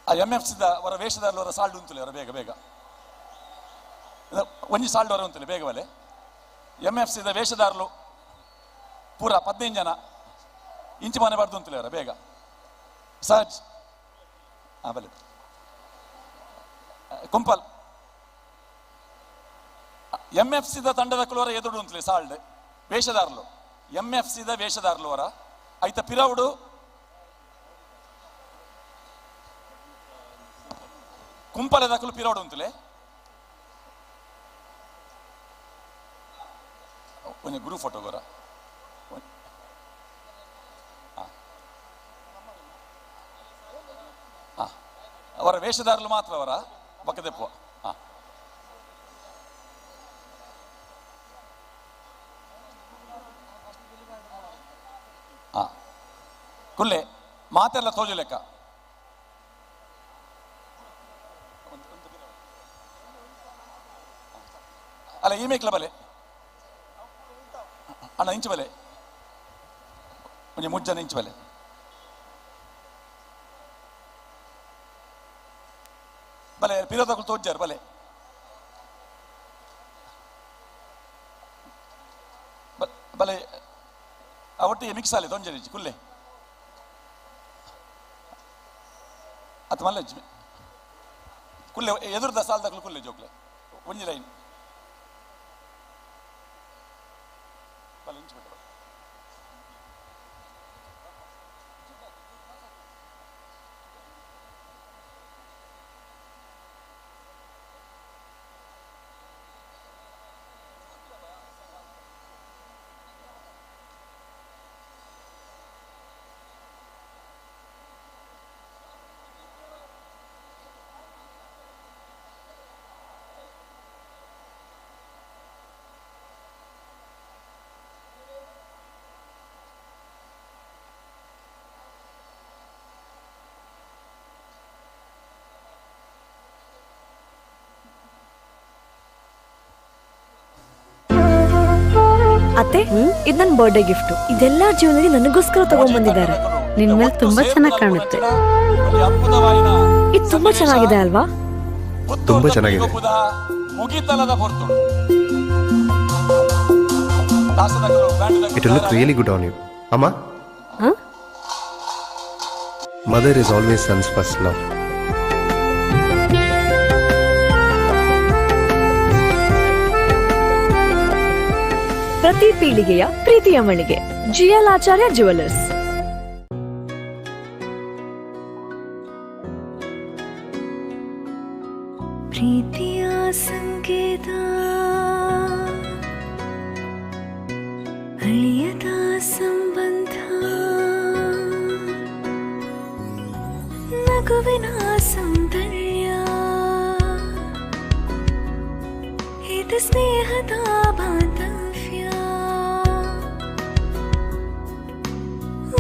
ಆ ಎಂ ಎಫ್ ಸಿದ ಅವರ ವೇಷಧಾರರು ಸಾಲ್ಡು ಉಂತಲೆ ಅವರ ಬೇಗ ಬೇಗ ಒಂಜಿ ಸಾಲ್ಡು ವರ ಉಂತಲೆ ಬೇಗ ಬಲೆ. ಎಂ ಎಫ್ ಸಿದ ವೇಷಧಾರರು ಪೂರ 15 ಜನ ಇಂಚು ಮನೆ ಬಾರ್ದು ಅಂತಲೇ ಅವರ ಬೇಗ ಸಹಜ್. ಹಾ ಬಲೆ ಕುಂಪಲ್ ಎಂ ಎಫ್ ಸಿದ ತಂಡದ ಕುಲವರ ಎದುರು ಅಂತಲೇ ಸಾಲ್ಡ್ ವೇಷಧಾರಲು ಎಂ ಎಫ್ ಸಿದ ವೇಷಧಾರಲು ಅವರ ಐತ ಪಿರವುಡು ಕುಂಪಲದ ಕುಲು ಪಿರವುಡು ಅಂತಲೇ ಒಂಜಿ ಗುರು ಫೋಟೋಗೋರ. ಅವರ ವೇಷಧಾರಲು ಮಾತ್ರ ಅವರ ಬಕ್ಕದೆಪ್ಪು. ಕುಲ್ಲೆ ಮಾತೆಲ್ಲ ತೋಜು ಲೆಕ್ಕ. ಅಲ್ಲ ಈ ಮೇಕ್ಲ ಬಲೆ ಅಣ್ಣ ಇಂಚು ಬಲೆ ಒಂಜಿ ಮುಜ್ಜನ ಇಂಚು ಬಲೆ. ಬಲೆ ಪಿರೋದಕ್ಕೂ ತೋಜ್ಜಾರು ಬಲೆ ಬಲೆ ಆ ಒಟ್ಟಿಗೆ ಮಿಕ್ಸ್ ಆಲಿ ತೊಂಜರಿ ಕುಲ್ಲೆ ಅತ್ ಮಲ್ಲ ಕುಲ್ಲೆ ಎದುರುದ ಸಾಲದಕ್ಕೂ ಕುಲ್ಲೆ ಜೋಕ್ಲೆ ಒಂಜಿ ಲೈನ್ ಬಲೆ ಇಂಚು ಬಿಟ್ಟು. ಅತ್ತೆ, ಇದು ನನ್ನ ಬರ್ಡೇ ಗಿಫ್ಟ್. ಇದೆಲ್ಲ ಜೀವನದಲ್ಲಿ ನನಗೋಸ್ಕರ ತಗೊಂಡ್ಬಂದಿದ್ದಾರೆ. ನಿನ್ ಮೇಲೆ ತುಂಬಾ ಚೆನ್ನಾಗಿ ಕಾಣುತ್ತೆ. ಇದು ತುಂಬಾ ಚೆನ್ನಾಗಿದೆ ಅಲ್ವಾ? ತುಂಬಾ ಚೆನ್ನಾಗಿದೆ. ಮುಗಿತಲದ ಪೊರ್ತುಡು ದಾಸದಕಲು band It look really good on you ಅಮ್ಮ. ಹ? Mother is always son's first love. ಪ್ರತಿ ಪೀಳಿಗೆಯ ಪ್ರೀತಿಯ ಮಳಿಗೆ ಜಿಎಲ್ ಆಚಾರ್ಯ ಜುವೆಲ್ಲರ್ಸ್. ಪ್ರೀತಿಯ ಸಂಗೀತ, ಅಳಿಯದ ಸಂಬಂಧ, ನಗುವಿನ ಸೌಂದರ್ಯ, ಇದು ಸ್ನೇಹದ ಬಾಂಧವ್ಯ,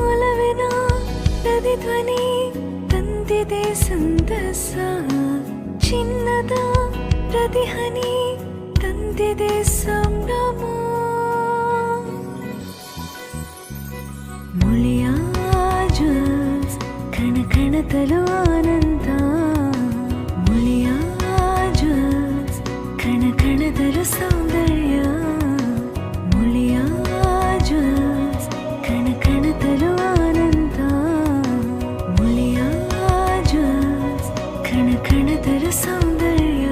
ಒಲವಿನ ಪ್ರತಿಧ್ವನಿ ತಂದಿದೆ ಸಂತಸ, ಚಿನ್ನದ ಪ್ರತಿಹನಿ ತಂದಿದೆ ಸಂಭ್ರಮ. ಮುಳಿಯ ಜ್ಯುವೆಲ್ಸ್, ಕಣ ಕಣದಲ್ಲೂ ಆನಂದ. ಮುಳಿಯ ಜ್ಯುವೆಲ್ಸ್, ಕಣ ಕಣದಲ್ಲೂ ಸೌಂದರ್ಯ. ಮುಳಿಯ ಜ್ಯುವೆಲ್ಸ್, ಕಣ ಕಣದಲ್ಲೂ ಆನಂದ. ಮುಳಿಯ ಜ್ಯುವೆಲ್ಸ್, ಕಣ ಕಣದಲ್ಲೂ ಸೌಂದರ್ಯ.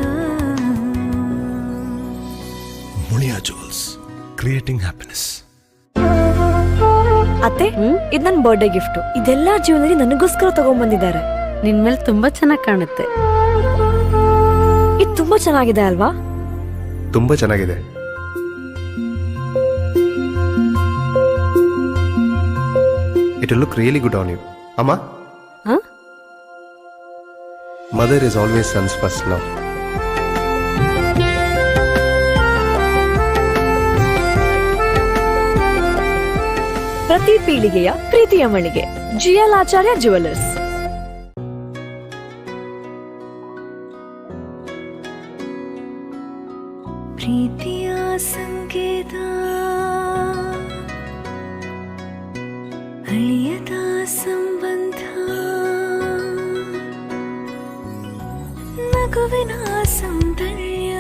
Muliya jewels, creating happiness. ಅತ್ತೆ, ಇದು ನನ್ನ ಬರ್ಡೇ ಗಿಫ್ಟ್. ಇದೆಲ್ಲ ಜೀವನದಲ್ಲಿ ನನಗೋಸ್ಕರ ತಗೊಂಡ್ಬಂದಿದ್ದಾರೆ. ನಿನ್ ಮೇಲೆ ತುಂಬಾ ಚೆನ್ನಾಗಿ ಕಾಣುತ್ತೆ. ಇದು ತುಂಬಾ ಚೆನ್ನಾಗಿದೆ ಅಲ್ವಾ? ತುಂಬಾ ಚೆನ್ನಾಗಿದೆ. It look really good on you ಅಮ್ಮ. ಹ? Mother is always son's first love. ಪ್ರತಿ ಪೀಳಿಗೆಯ ಪ್ರೀತಿಯ ಮಳಿಗೆ ಜಿಎಲ್ ಆಚಾರ್ಯ ಜುವೆಲ್ಲರ್ಸ್. ಪ್ರೀತಿಯ ಸಂಗೀತ, ಅಳಿಯದ ಸಂಬಂಧ, ನಗುವಿನ ಸೌಂದರ್ಯ,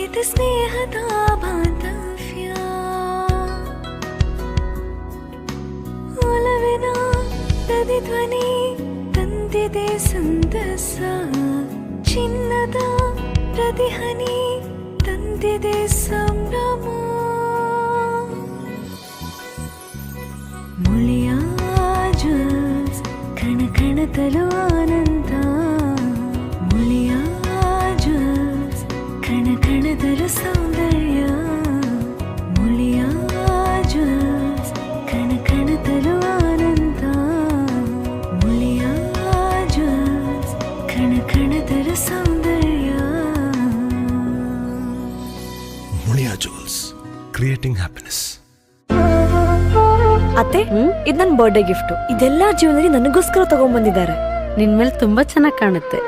ಇದು ಸ್ನೇಹದ ಬಾಂಧವ್ಯ, ಒಲವಿನ ಪ್ರತಿಧ್ವನಿ ತಂದಿದೆ ಸಂತಸ, ಚಿನ್ನದ ಪ್ರತಿಹನಿ ತಂದಿದೆ ಸಂಭ್ರಮ. ಮುಳಿಯ ಜ್ಯುವೆಲ್ಸ್, ಕಣ ಕಣದಲ್ಲೂ ಆನಂದ. ಮುಳಿಯ ಜ್ಯುವೆಲ್ಸ್, ಕಣ ಕಣದಲ್ಲೂ ಸೌಂದರ್ಯ. ಮುಳಿಯ ಜ್ಯುವೆಲ್ಸ್, ಕಣ ಕಣದಲ್ಲೂ ಆನಂದ. ಮುಳಿಯ ಜ್ಯುವೆಲ್ಸ್, ಕಣ ಕಣದಲ್ಲೂ ಸೌಂದರ್ಯ. Muliya jewels, creating happiness. ಅತ್ತೆ, ಇದು ನನ್ನ ಬರ್ಡೇ ಗಿಫ್ಟ್. ಇದೆಲ್ಲ ಜೀವನದಲ್ಲಿ ನನಗೋಸ್ಕರ ತಗೊಂಡ್ಬಂದಿದ್ದಾರೆ. ನಿನ್ ಮೇಲೆ ತುಂಬಾ ಚೆನ್ನಾಗಿ ಕಾಣುತ್ತೆ.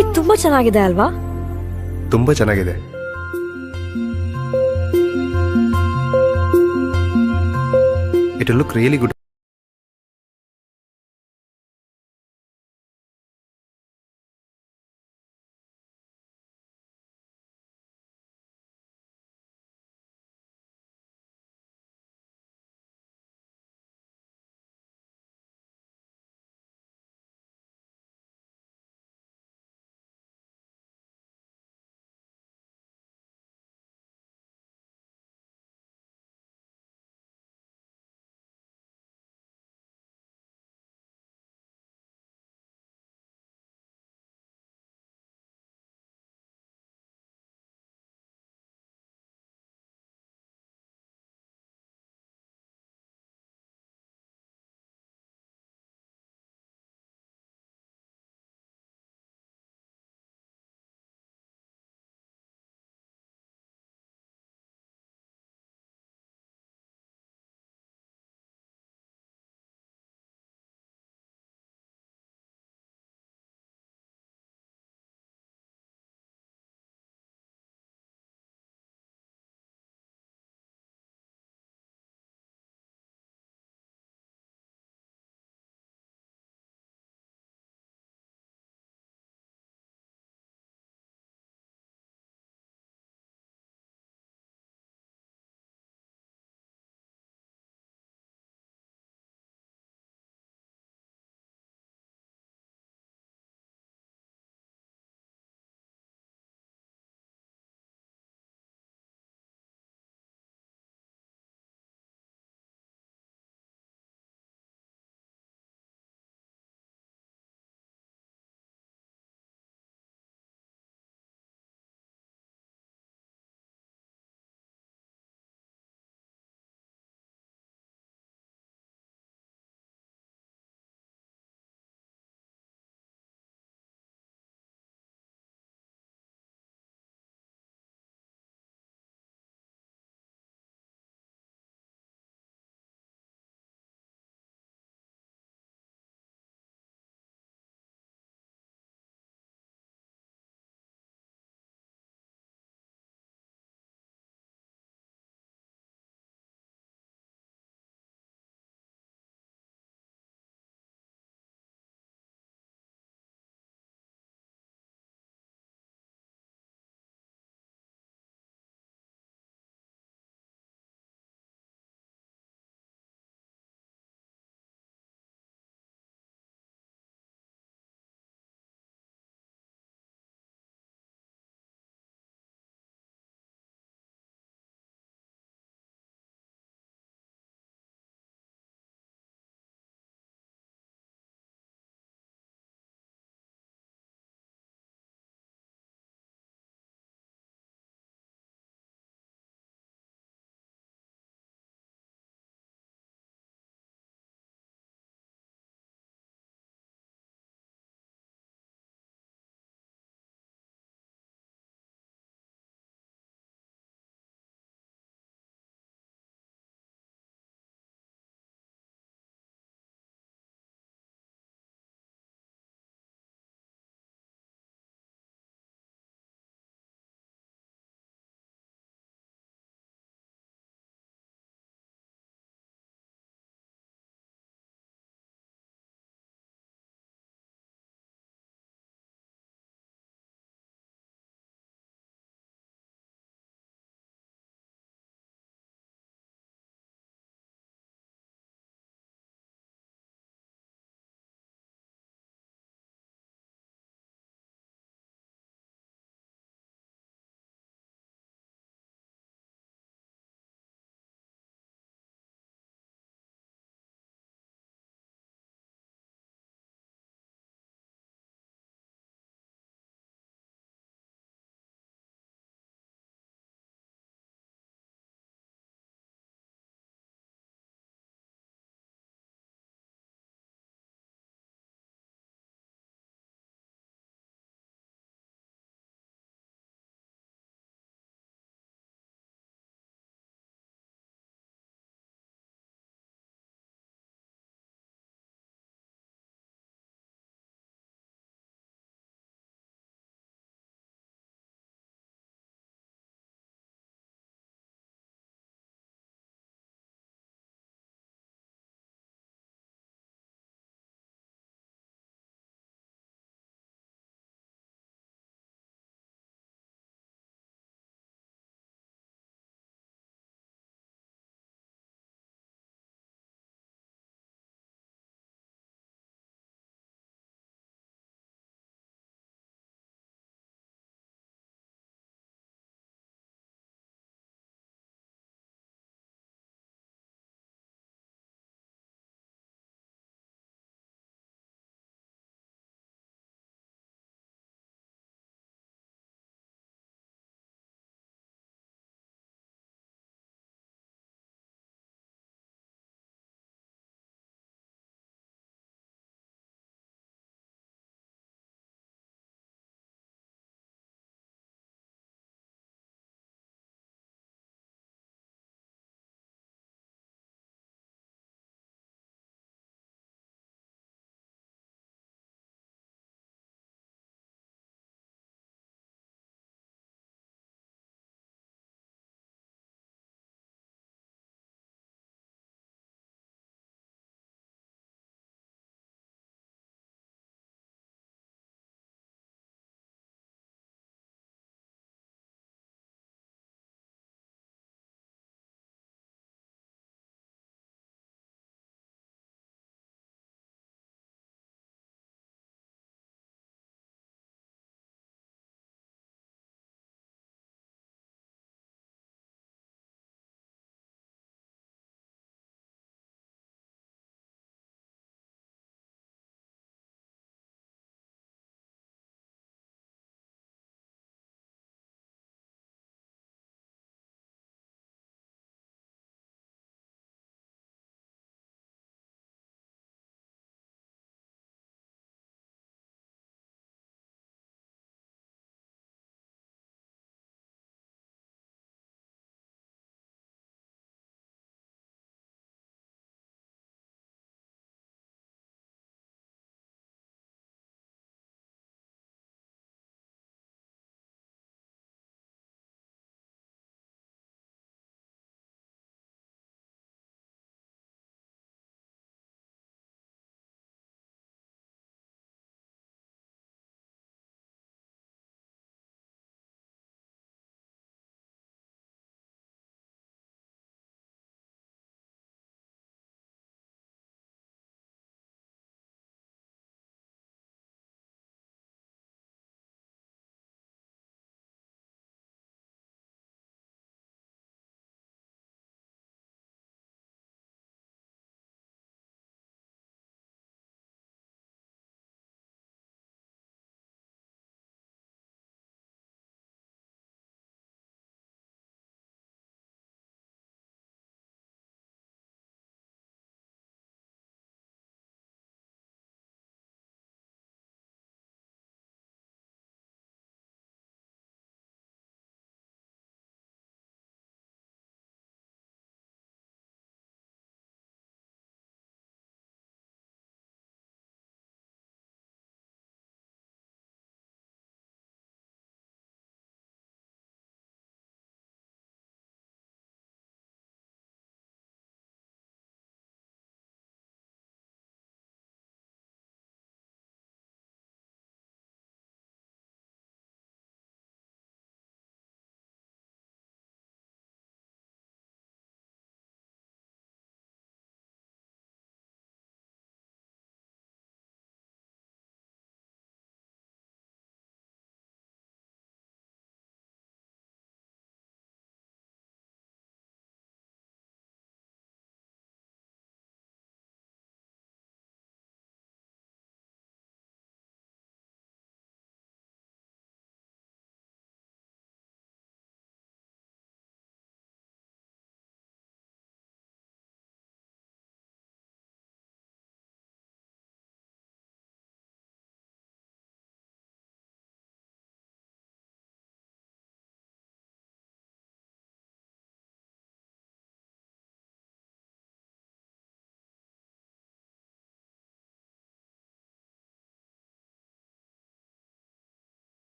ಇದು ತುಂಬಾ ಚೆನ್ನಾಗಿದೆ ಅಲ್ವಾ? ತುಂಬಾ ಚೆನ್ನಾಗಿದೆ. It look really good.